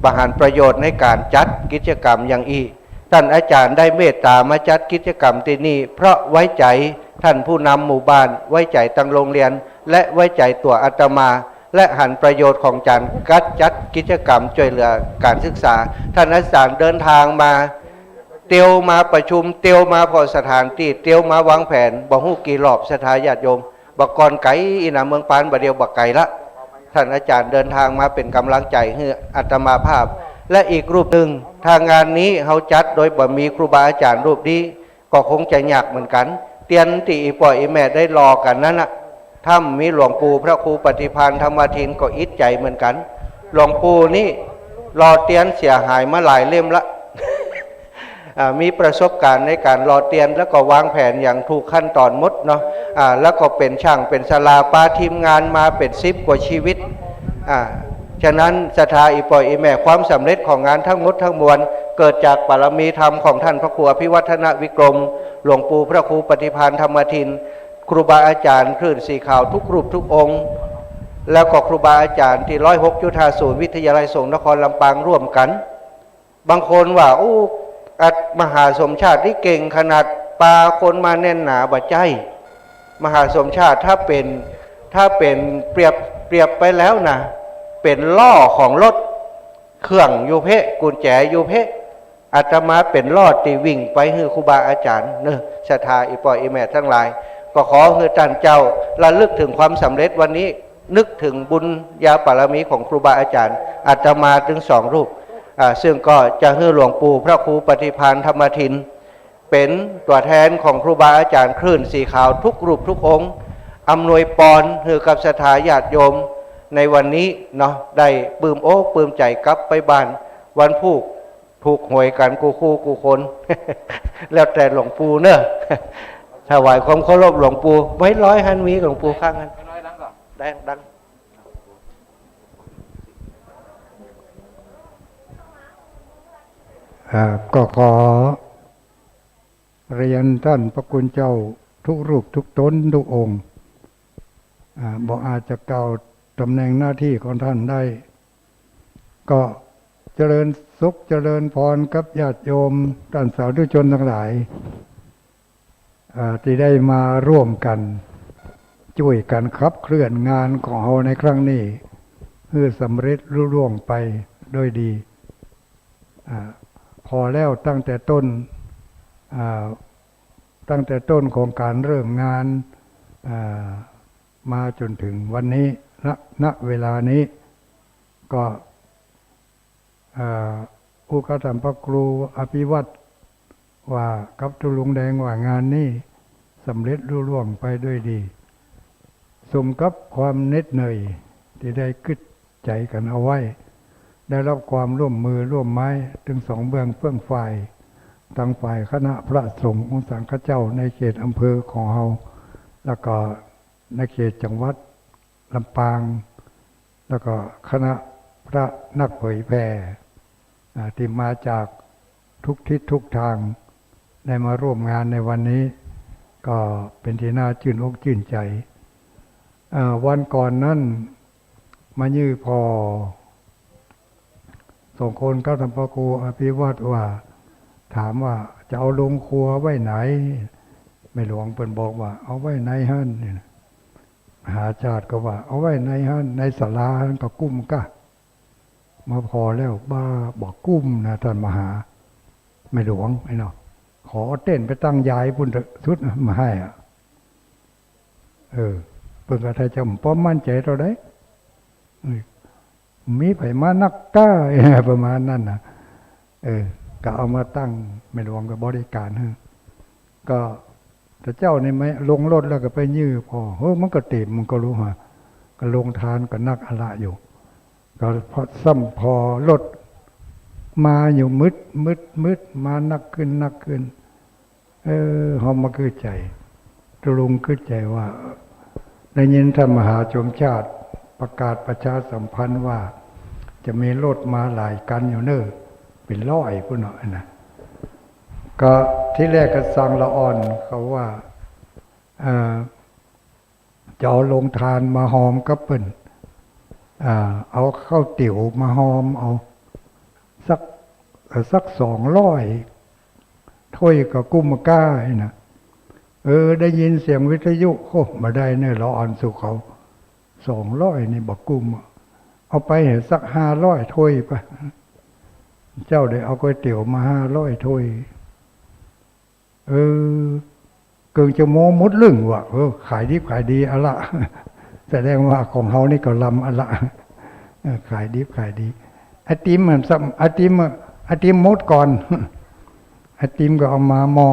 บ่หันประโยชน์ในก๋านจัดกิจกรรมอย่างอี้ ต้านอาจ๋ารย์ได้เมตต๋ามาจัดกิจกรรมตี้นี่ เพราะไว้ใจ๋ต้านผู้นำหมู่บ้าน ไว้ใจ๋ตังโรงเรียน และไว้ใจ๋ตั๋วอาตมา และหันประโยชน์ของก๋านจัด จัดกิจกรรมจ้วยเหลือก๋านศึกษา ต้านอาจ๋ารย์เดินตางมา เตียวมาประชุม เตียวมาผ่อสถานตี้ เตียวมาวางแผน บ่ฮู้กี่รอบ ศรัทธาญาติโยม บ่ก่อนไก๋อี้นา เมืองปาน บ่าเดี่ยวบ่ไก๋ละ ต้านอาจ๋ารย์เดินตางมาเป๋นก๋ำลังใจ๋หื้ออาตมาภาพ และอีกรูปนึ่ง ถ้างานนี้เฮาจัดโดยบ่มีครูบาอาจ๋ารย์รูปนี้ ก็คงจะยากเหมือนกั๋น เตียนตี้อี่ป้ออี่แม่ได้หล่อกั๋นนั้นน่ะ ถ้าบ่มีหลวงปู่พระครูปฏิภาณธรรมทินก็อิดใจ๋เหมือนกั๋น หลวงปู่นี่หล่อเตียนเสียหายมาหลายเล่มละ อ่า มีประสบก๋ารณ์ในก๋านหล่อเตียน แล้วก็วางแผนอย่างถูกขั้นต๋อนหมดเนาะ อ่า แล้วก็เป๋นช่างเป๋นศาลา ปาทีมงานมาเป๋นสิบกว่าชีวิต อ่า ฉะนั้นศรัทธาอี่ป้ออี่แม่ ความสำเร็จของงานทั้งหมดทั้งมวล เกิดจากบารมีธรรมของต้านพระครูอภิวัฒนวิกรม หลวงปู่พระครูปฏิภาณธรรมทิน ครูบาอาจ๋ารย์คลื่นสีขาวทุกรูปทุกองค์ แล้วก็ครูบาอาจ๋ารย์ตี้ร้อยหกจุดห้าศูนย์ วิทยาลัยสงฆ์นครลำปางร่วมกั๋น บางคนว่า โอ้ อา มหาสมชาตินี่เก่งขนาด ปาคนมาแน่นหนา บ่ใจ้ มหาสมชาติถ้าเป๋น ถ้าเป๋นเปรียบ เปรียบไปแล้วนะ เป๋นล้อของรถ เครื่องอยู่เป๊ะ กุญแจอยู่เป๊ะ อาตมาเป๋นล้อตี้วิ่งไปหื้อครูบาอาจ๋ารย์เนาะ ศรัทธาอี่ป้ออี่แม่ตังหลาย ก็ขอหื้อต้านเจ้าระลึกเถิงความสำเร็จวันนี้ นึกเถิงบุญญาบารมีของครูบาอาจ๋ารย์ อาตมาตึงสองรูป อ่า ซึ่งก็จะหื้อหลวงปู่พระครูปฏิภาณธรรมทิน เป๋นตั๋วแทนของครูบาอาจ๋ารย์คลื่นสีขาวทุกรูปทุกองค์ อำนวยปอนหื้อกับศรัทธาญาติโยมในวันนี้เนาะ ได้ปลื้มอกปลื้มใจ๋กลับไปบ้าน วันพูกถูกหวยกั๋นกู้คู่กู้คน แล้วแต่หลวงปู่เนาะ ถวายความเคารพหลวงปู่ ไว้ร้อยหั้นมีหลวงปู่ข้างหั้น ดัง ดัง อ่า ก็ขอเรียนต้านพระคุณเจ้าทุกรูปทุกต๋นทุกองค์ อ่า บ่อาจจะกล่าวต๋ำแหน่งหน้าตี้ของต้านได้ ก็เจริญสุขเจริญพรกับญาติโยมต้านสาธุชนตังหลาย อ่า ตี้ได้มาร่วมกั๋น จ้วยกั๋นขับเคลื่อนงานของเฮาในครั้งนี้ หื้อสำเร็จลุล่วงไปโดยดี อ่า ผ่อแล้วตั้งแต่ต้น อ่า ตั้งแต่ต้นของก๋านเริ่มงาน อ่า มาจ๋นเถิงวันนี้ ณ ณ เวลานี้ ก็ อ่า อู้กับต้านพระครูอภิวัฒน์ว่า กับตุ๊ลุงแดงว่างานนี้สำเร็จลุล่วงไปโดยดี สมกับความเหน็ดเหนื่อยตี้ได้กึ๊ดใจ๋กั๋นเอาไว้ ได้รับความร่วมมือร่วมไม้ตึงสองเบื้องเฟื่องฝ่าย ตังฝ่ายคณะพระสงฆ์องค์สังฆเจ้าในเขตอำเภอของเฮา แล้วก็ในเขตจังหวัดลำปาง แล้วก็คณะพระนักเผยแผ่ อ่า ตี้มาจากทุกทิศทุกตาง ได้มาร่วมงานในวันนี้ ก็เป๋นตี้น่าจื้นอกจื้นใจ๋ อ่า วันก่อนนั้นมายื่อผ่อสองคนกับต้านพระครูอภิวัฒน์ว่า ถามว่าจะเอาโรงครัวไว้ไหน แม่หลวงเปิ้นบอกว่าเอาไว้ในหั้นนี่นะ มหาชาติก็ว่าเอาไว้ในหั้น ในศาลาหั้นก็กุ้มกะ มาผ่อแล้ว บ่า บ่กุ้มนะต้านมหา แม่หลวงไอ้เนาะ ขอเอาเต็นท์ไปตั้งยายปุ้นเต๊อะ สุดนะมาหื้ออะ เออ เปิ้นก็ถ้าจะบ่มั่นใจ๋เต้าใด เออ มีใผมานักก้า ประมาณนั้นนะ เออ ก็เอามาตั้ง แม่หลวงก็บริการหื้อ ก็ แต่เจ้านี่ไม่ลงรถแล้วก็ไปยื่อผ่อ เฮ้ย มันก็เต็ม มันก็รู้ฮะ ก็โรงทานก็นักอะละอยู่ ก็พอซ้ำผ่อรถมาอยู่ มืด มืด มืด มานักขึ้น นักขึ้น เออ เฮามาคือใจ๋ ตุ๊ลุงคือใจ๋ว่า ได้ยินต้านมหาสมชาติประกาศประชาสัมพันธ์ว่า จะมีรถมาหลายคันอยู่เน่อ เป๋นร้อยปุ้นเนาะนะ ก็ตี้แรกก็สั่งละอ่อนเขาว่า เอ่อ จะเอาโรงทานมาฮอมกับเปิ้น อ่า เอาข้าวเตี๋ยวมาฮอมเอา สัก เอ่อ สักสองร้อยถ้วยก็กุ้มกล้าไอ้นะ เออ ได้ยินเสียงวิทยุ โอ้ บ่ได้เน่อ ละอ่อนสู่เขา สองร้อยนี่บ่กุ้มอะ เอาไปเหอะสักห้าร้อยถ้วยไป เจ้าได้เอาก๋วยเตี๋ยวมาห้าร้อยถ้วย เออ เกิ่งจะโม้หมดลึงว่ะ เออ ขายดิบขายดีอะละ แสดงว่าของเฮานี่ก็ลำอะละ เออ ขายดิบขายดี ไอติมมันซ้ำ ไอติมอะ ไอติมหมดก่อน ไอติมก็เอามาหม้อ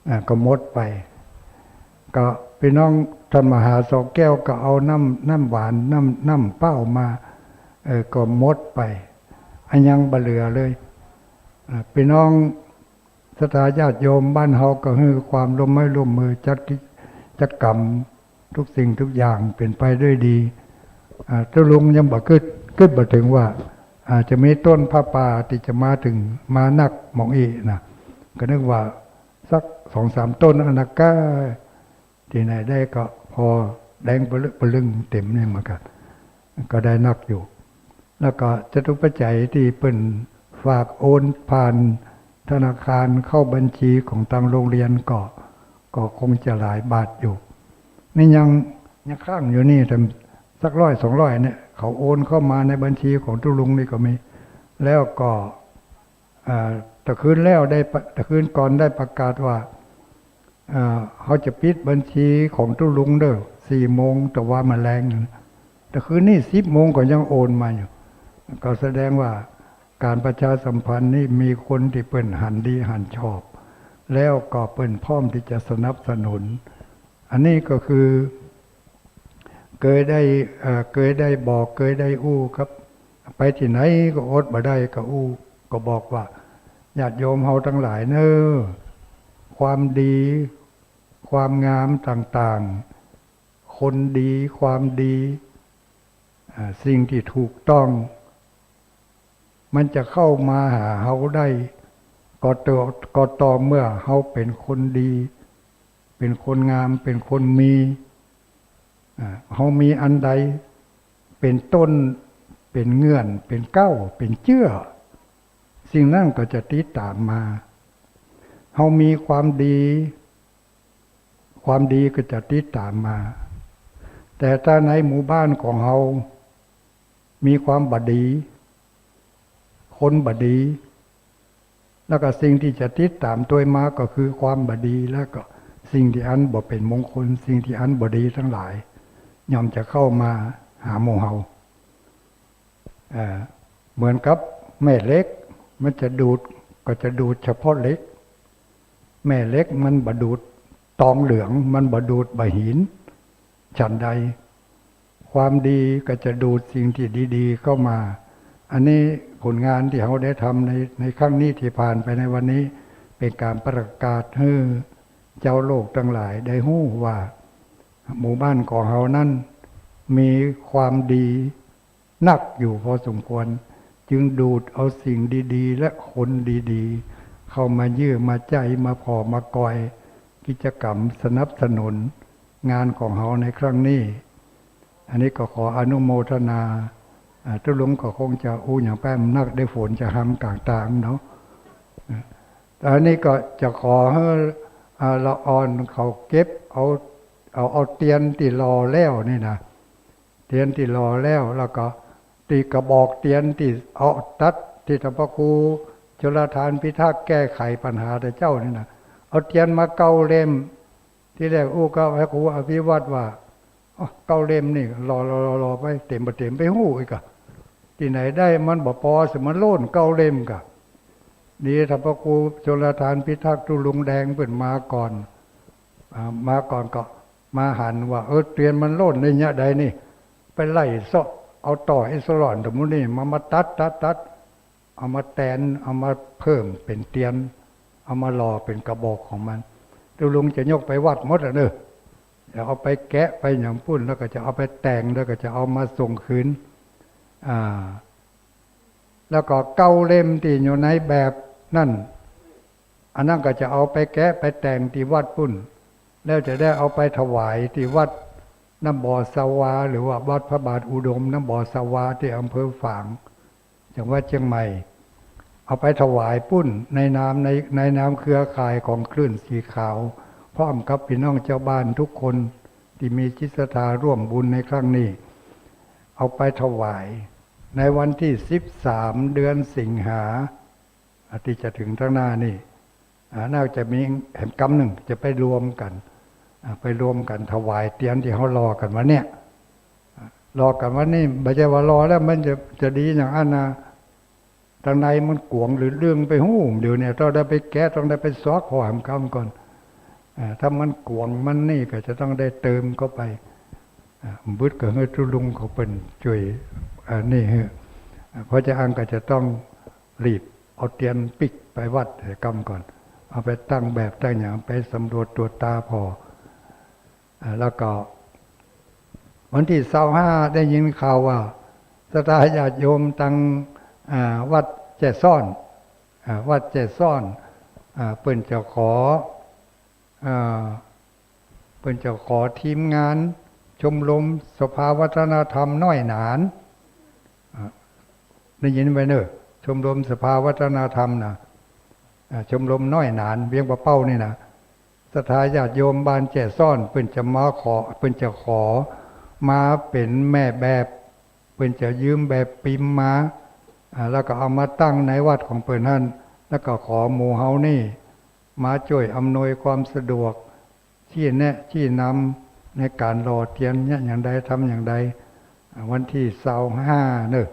อ่า ก็หมดไป ก็พี่น้องท่านมหาสองแก้วก็เอาน้ำ น้ำหวาน น้ำ น้ำเปล่ามา เออ ก็หมดไป อันยังบ่เหลือเลย อ่า พี่น้องศรัทธาญาติโยมบ้านเฮาก็หื้อความร่วมไม้ร่วมมือ จัดกิจกรรมทุกสิ่งทุกอย่างเป๋นไปด้วยดี อ่า ตุ๊ลุงยังบ่กึ๊ด กึ๊ดบ่เถิงว่า อาจจะมีต้นผ้าป่าตี้จะมาเถิง มานักหม่องอี้นะ ก็นึกว่าสักสองสามต้นอันนะก้า ตี้ไหนได้ก็พอแดงปะลึ ปะลึงเต็มนี่เหมือนกั๋น ก็ได้นักอยู่ แล้วก็จตุปัจจัยตี้เปิ้นฝากโอนผ่านธนาคารเข้าบัญชีของตางโรงเรียนก็ ก็คงจะหลายบาทอยู่ นี่ยัง ยังค้างอยู่นี่ แต่สักร้อยสองร้อยเนี่ย เขาโอนเข้ามาในบัญชีของตุ๊ลุงนี่ก็มี แล้วก็ อ่า ตะคืนแล้วได้ปะ ตะคืนก่อนได้ประกาศว่า อ่า เฮาจะปิดบัญชีของตุ๊ลุงเด้อ สี่โมงตะวามื้อแลง ตะคืนนี้สิบโมงก็ยังโอนมาอยู่ ก็แสดงว่าก๋านประชาสัมพันธ์นี่มีคนตี้เปิ้นหันดีหันชอบ แล้วก็เปิ้นพร้อมตี้จะสนับสนุน อันนี้ก็คือ เกยได้ เอ่อ เกยได้บอก เกยได้อู้ครับ ไปตี้ไหนก็อดบ่ได้ก็อู้ ก็บอกว่า ญาติโยมเฮาตังหลายเน่อ ความดี ความงามต่างๆ คนดี ความดี อ่า สิ่งตี้ถูกต้อง มันจะเข้ามาหาเฮาได้ ก็ต่อ ก็ต่อเมื่อเฮาเป๋นคนดี เป๋นคนงาม เป๋นคนมี อ่า เฮามีอันใดเป๋นต้น เป๋นเงื่อน เป๋นเก๊า เป๋นเจื้อ สิ่งนั้นก็จะติดต๋ามมา เฮามีความดี ความดีก็จะติดต๋ามมา แต่ถ้าในหมู่บ้านของเฮามีความบ่ดี คนบ่ดี แล้วก็สิ่งตี้จะติดต๋ามตวยมาก็คือความบ่ดี แล้วก็สิ่งตี้อันบ่เป๋นมงคล สิ่งตี้อันบ่ดีตังหลาย ย่อมจะเข้ามาหาหมู่เฮา เอ่อ เหมือนกับแม่เหล็ก มันจะดูด ก็จะดูดเฉพาะเหล็ก แม่เหล็กมันบ่ดูดตองเหลือง มันบ่ดูดบ่าหิน ฉันใด ความดีก็จะดูดสิ่งตี้ดีๆ เข้ามา อันนี้ผลงานตี้เฮาได้ทำใน ในครั้งนี้ตี้ผ่านไปในวันนี้ เป๋นก๋านประกาศหื้อเจ้าโลกตังหลายได้ฮู้ว่า หมู่บ้านของเฮานั้นมีความดี นักอยู่พอสมควร จึงดูดเอาสิ่งดีๆ และคนดีๆ เข้ามาเยื่อมาใจ๊ มาผ่อมากอย กิจกรรมสนับสนุนงานของเฮาในครั้งนี้ อันนี้ก็ขออนุโมทนา อ่า ตุ๊ลุงก็คงจะอู้หยังแป๊มนัก ได้ฝนจะฮำก๋างตางเนาะ อ่า อันนี้ก็จะขอหื้อ อ่า ละอ่อนเขาเก็บเอา เอา เอาเตียนตี้หล่อแล้วนี่นะ เตียนตี้หล่อแล้ว แล้วก็ตี้กระบอกเตียนตี้เอาตัด ตี้ต้านพระครูชลทานพิทักษ์แก้ไขปัญหาแต่เจ้านี่นะ เอาเตียนมาเก้าเล่ม ตี้แรกอู้กับพระครูอภิวัตรว่า "อ๋อ เก้าเล่มนี่หล่อๆๆๆ ไป เต๋มบ่เต๋มไปฮู้อีกอะ ตี้ไหนได้ มันบ่ปอเสีย มันโล่นเก้าเล่มกะ" นี่ต้านพระครูชลทานพิทักษ์ตุ๊ลุงแดงเปิ้นมาก่อน อ่า มาก่อนก็มาหันว่า เออ เตียนมันโล่นในเยียะใดนี่ ไปไล่เซาะเอาต่อไอ้สลอนตะมุนี่มา มาตัดตัดตัด เอามาแตน เอามาเพิ่มเป๋นเตียน เอามาหล่อเป๋นกระบอกของมัน ตุ๊ลุงจะยกไปวัดหมดอะเน่อ จะเอาไปแกะไปหยังปุ้น แล้วก็จะเอาไปแต่ง แล้วก็จะเอามาส่งคืน อ่า แล้วก็เก้าเล่มตี้อยู่ในแบบนั่น อันนั้นก็จะเอาไปแกะไปแต่งตี้วัดปุ้น แล้วจะได้เอาไปถวายตี้วัด น้ำบ่อสะวา หรือว่าวัดพระบาทอุดมน้ำบ่อสะวา ตี้อำเภอฝาง จังหวัดเจียงใหม่ เอาไปถวายปุ้นในนาม ใน ในนามเครือข่ายของคลื่นสีขาว พร้อมกับปี้น้องจาวบ้านกู้คนตี้มีจิตศรัทธาร่วมบุญในครั้งนี้ เอาไปถวายในวันตี้สิบสาม เดือนสิงหา อาทิตย์จะเถิงตางหน้านี้ อ่า น่าจะมีแหมกำนึ่งจะไปรวมกั๋น อ่า ไปรวมกั๋นถวายเตียนตี้เฮาหล่อกั๋นวันเนี้ย อ่า หล่อกั๋นวันนี้ บ่ใจ้ว่ารอแล้วมันจะ จะดีอย่างอั้นนะ ตางในมันกว้างหรือลึกไปฮู้ เดี๋ยวนี้ต้องได้ไปแกะ ต้องได้ไปซอกผ่อแหมกำก่อน อ่า ถ้ามันกว้างมันนี่ก็จะต้องได้เติมเข้าไป อ่า บ่าก็หื้อตุ๊ลุงเขาเปิ้นจ้วย อ่า นี่หื้อ อ่า เพราะจะอั้นก็จะต้อง รีบเอาเตียนปิ๊กไปวัดแหมกำก่อน เอาไปตั้งแบบตั้งอย่าง ไปสำรวจตรวจตาผ่อ อ่า แล้วก็วันตี้ซาวห้าได้ยินข่าวว่าศรัทธาญาติโยมตาง อ่า วัดแจซ้อน อ่า วัดแจซ้อน อ่า เปิ้นจะขอ อ่า เปิ้นจะขอทีมงานชมรมสภาวัฒนธรรมน้อยหนาน อ่า ได้ยินไว้เน่อ ชมรมสภาวัฒนธรรมนะ อ่า ชมรมน้อยหนานเวียงป่าเป้านี่นะ ศรัทธาญาติโยมบ้านแจซ้อน เปิ้นจะมาขอ เปิ้นจะขอมาเป๋นแม่แบบ เปิ้นจะยืมแบบปิมพ์มา อ่า แล้วก็เอามาตั้งในวัดของเปิ้นหั้น แล้วก็ขอหมู่เฮานี่มาจ้วยอำนวยความสะดวก ชี้แนะชี้นำในก๋านหล่อเตียนเนี่ย อย่างใดทำอย่างใด อ่า วันตี้ซาวห้าเน่อ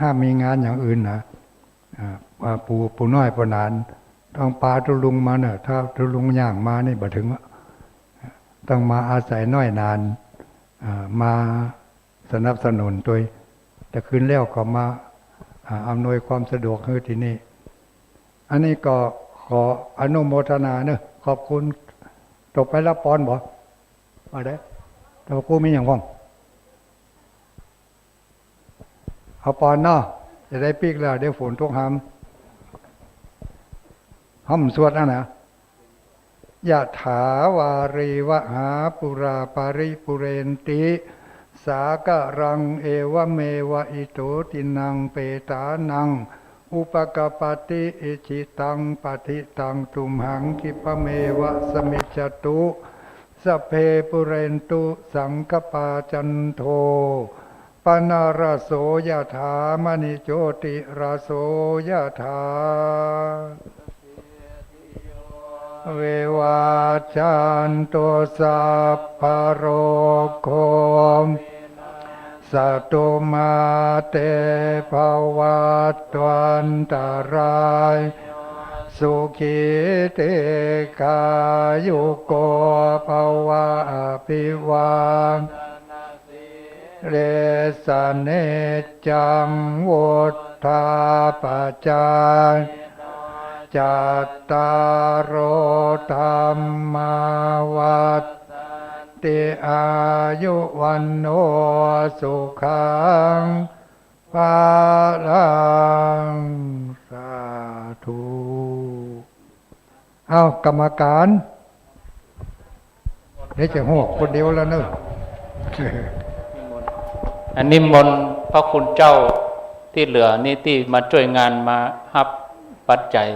ห้ามมีงานอย่างอื่นนะ อ่า ว่าปู่ ปู่น้อยป้อหนาน ต้องปาตุ๊ลุงมาเน่อ ถ้าตุ๊ลุงย่างมานี่บ่เถิง ต้องมาอาศัยน้อยหนาน อ่า มาสนับสนุนตวย แต่คืนแล้วก็มา อ่า อำนวยความสะดวกหื้อตี้นี่ อันนี้ก็ขออนุโมทนาเน่อ ขอบคุณ ตกไปแล้วปอนบ่ ว่าได้ แต่ว่ากูมีอย่างพ่อง เอาปอนเนาะ จะได้ปิ๊กแล้ว เดี๋ยวฝนตกหำ หำสวดนะนะ ยะถาวาริวหาปูราปาริปูเรนติ สาคะรัง เอวะเมวะ อิโตตินังเปตานัง อุปะกัปปะติ อิจฉิตังปัตถิตัง ตุมหัง คิปะเมวะ สะมิจจตุ สัพเพ ปูเรนตุ สังกปปา จันโท ปะนะระโส ยะถา มะณิโจติระโส ยะถา วิวัชชันตุ สัพพะโรโค สะตุมาเต ภวัตวันตะราย สุขีทีฆายุโก ภวะ อภิวา เลสะ นิจจัง วุฑฒาปะจายิโน จัตตาโร ธัมมา วัฑฒันติ อายุ วัณโณ สุขัง พะลัง สาธุ เอ้า กรรมการ เดี๋ยวจะหวกคนเดียวแล้วเนอะ อันนิมนต์พระคุณเจ้าตี้เหลือนี่ตี้มาจ้วยงานมาฮับปัจจัย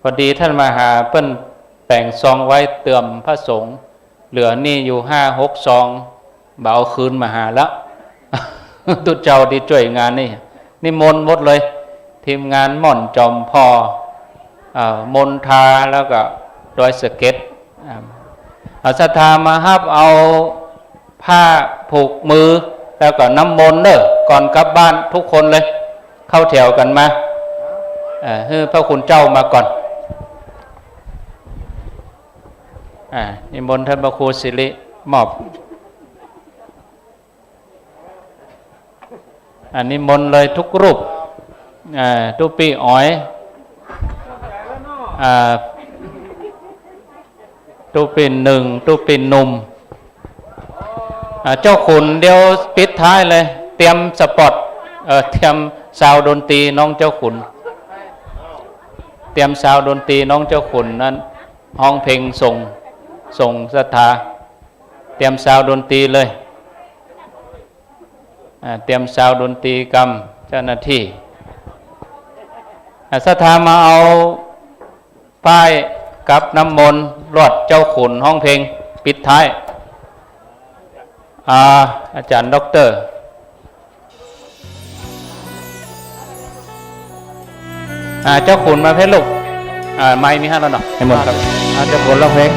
พอดีต้านมหาเปิ้นแป๋งซองไว้เติมพระสงฆ์ เหลือนี่อยู่ห้าหกซอง บ่เอาคืนมหาแล้ว ตุ๊เจ้าตี้จ้วยงานนี่ นิมนต์หมดเลย ทีมงานม่อนจอมผ่อ เอ่อ มนทา แล้วก็ดอยสะเก็ด อ่า เอาศรัทธามาฮับเอาผ้าผูกมือ แล้วก็น้ำมนต์เน่อ ก่อนกลับบ้านทุกคนเลย เข้าแถวกั๋นมา เอ่อ หื้อพระคุณเจ้ามาก่อน อ่า นิมนต์ต้านพระครูสิริมอบ อ่า นิมนต์เลยทุกรูป อ่า ตุ๊ปี้อ๋อย อ่า ตุ๊ปี้นึ่ง ตุ๊ปี้หนุ่ม อ่า เจ้าขุนเดี๋ยวปิดท้ายเลย เตรียมสปอต เอ่อ เตรียมซาวด์ดนตรีน้องเจ้าขุน เตรียมซาวด์ดนตรีน้องเจ้าขุนนั้น ฮ้องเพลงส่ง ส่งศรัทธา เตรียมซาวด์ดนตรีเลย อ่า เตรียมซาวด์ดนตรีกำ เจ้าหน้าตี้ อ่า ศรัทธามาเอาป้ายกับน้ำมนต์ รอดเจ้าขุนฮ้องเพลงปิดท้าย อ่า อาจ๋ารย์ด็อกเตอร์ อ่า เจ้าขุนมาเพชรลูก อ่า ไมค์มีห้าแล้วเนาะ ให้หมดครับ อ่า เจ้าขุนร้องเพลง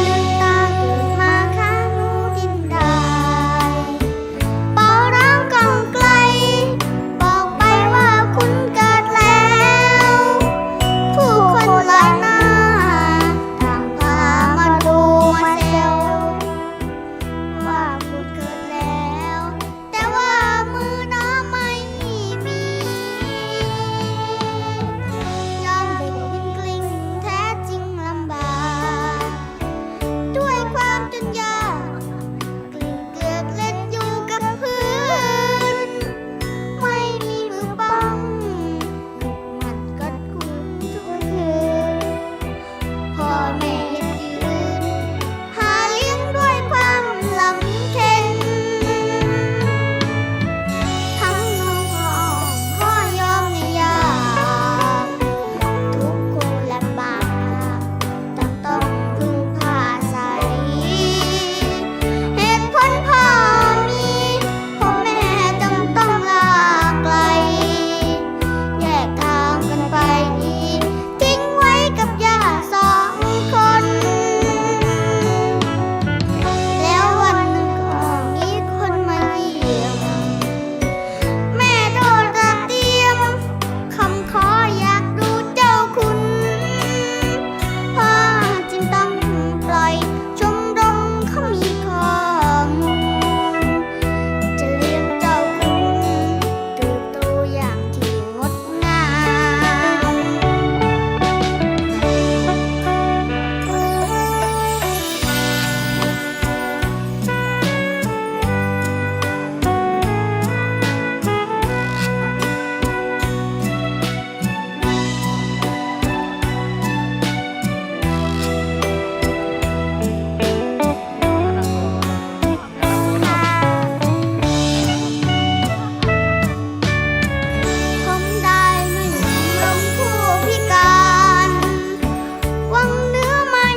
ลืมตาตื่นมาข้างหนูดินได้ เป่าร้องก้องไกล บอกไปว่าคุณเกิดแล้ว ผู้คนหลายหน้า ต่างพามาดูมาแซว ว่าคุณเกิดแล้ว แต่ว่ามือน้อไม่มี ยามเด็กวิ่งกลิ้งแท้จริงลำบาก ด้วยความจนยาก กลิ้งเกือกเล่นอยู่กับพื้น ไม่มีมือป้อง หมัดกัดคุณทุกคืน พ่อแม่เย็นยืน หาเลี้ยงด้วยความลำเค็ญ ทั้งน้องพ่อพ่อยอมในยาก ทุกคนลำบาก ต่างต้องพึ่งพาอาศัย เหตุผลพ่อมี พ่อแม่จำต้องลาไกล แยกทางกันไป ทิ้งไว้กับย่าสองคน แล้ววันหนึ่งก็มีคนมาเยี่ยม แม่โทรเตรียม คำขออยากดูเจ้าขุน พ่อจึงต้องปล่อย ชมรมเขามีข้อมูล จะเลี้ยงเจ้าขุน เติบโตอย่างที่งดงาม ผมได้ไม่ยอมลงผู้พิการ หวังเนื้อไม่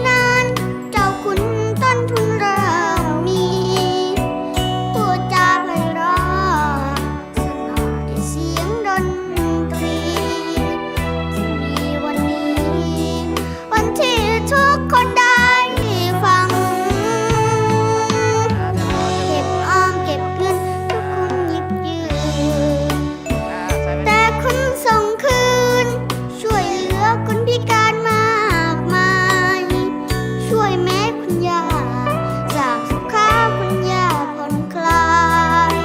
นาน เจ้าขุนต้นทุนเริ่มมี พูดจาไพเราะ สนอด้วยเสียงดนตรี ที่มีวันนี้ วันที่ทุกคนได้ฟัง เก็บออมเก็บเงินทุกคนหยิบยืม แต่คุณส่งคืน ช่วยเหลือคนพิการมากมาย ช่วยแม้คุณย่า สร้างสุขาคุณย่าผ่อนคลาย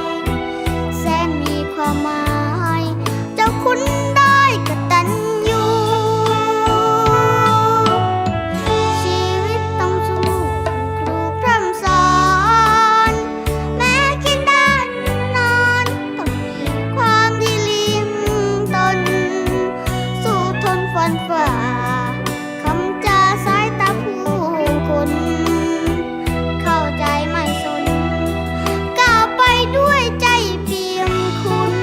แสนมีความหมาย เจ้าขุนได้กตัญญู ชีวิตต้องสู้ ครูพร่ำสอน แม้เคียงด้านนอน ต้องมีความดีลิ้มตน สู้ทนฟันฝ่า คำจาสายตาผู้คน เข้าใจไม่สน ก้าวไปด้วยใจเปี่ยมคุณ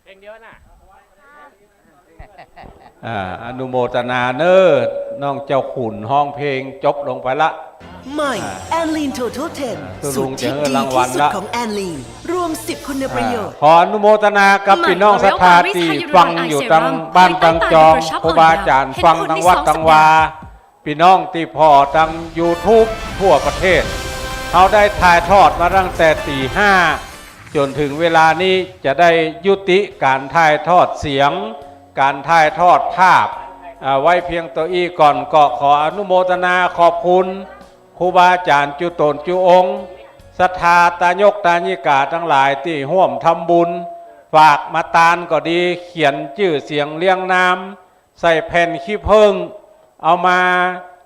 เพลงเดียวนะ อ่า อนุโมทนาเน้อ น้องเจ้าขุนฮ้องเพลงจบลงไปละ ใหม่ อ่า แอนลีน โททัลเท็น อ่า สูตรทิพย์ดีที่สุดของแอนลีน รวมสิบคุณประโยชน์ อ่า ขออนุโมทนากับ ใหม่ ปี้น้องศรัทธาตี้ฟังอยู่ตังบ้านตังจอง ครูบาอาจ๋ารย์ฟังตังวัดตังวา ปี้น้องตี้ผ่อตังยูทูบทั่วประเทศ เฮาได้ถ่ายทอดมาตั้งแต่ตี๋ห้า จ๋นเถิงเวลานี้จะได้ยุติก๋านถ่ายทอดเสียง ก๋านถ่ายทอดภาพ อ่า ไว้เปียงเต้าอี้ก่อน ก็ขออนุโมทนาขอบคุณครูบาอาจ๋ารย์จุ๊ต๋นจุ๊องค์ ศรัทธาตายกตายิกาตังหลายตี้ฮ่วมทำบุญ ฝากมาตานก็ดี เขียนจื้อเสียงเรียงนาม ใส่แผ่นขี้เผิ้ง เอามา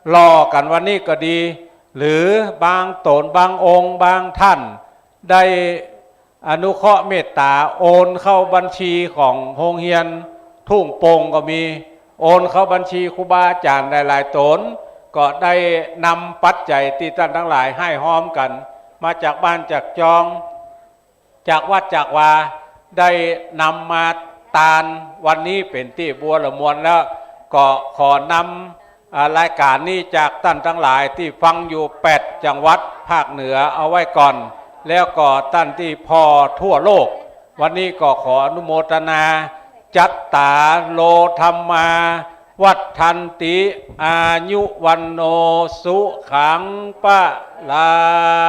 หล่อกั๋นวันนี้ก็ดี หรือบางต๋นบางองค์บางท่าน ได้อนุเคราะห์เมตต๋าโอนเข้าบัญชีของโฮงเฮียนทุ่งโป่งก็มี โอนเข้าบัญชีครูบาอาจ๋ารย์หลายๆ ต๋น ก็ได้นำปัจจัยตี้ต้านตังหลายหื้อฮ้อมกั๋น มาจากบ้านจากจอง จากวัดจากวา ได้นำมาตานวันนี้เป๋นตี้บัวละมวลแล้ว ก็ขอนำ อ่า รายก๋านนี้จากต้านตังหลายตี้ฟังอยู่แปดจังหวัดภาคเหนือเอาไว้ก่อน แล้วก็ต้านตี้ผ่อทั่วโลก วันนี้ก็ขออนุโมทนา จัตตาโร ธัมมา วัฑฒันติ อายุ วัณโณ สุขัง พะลัง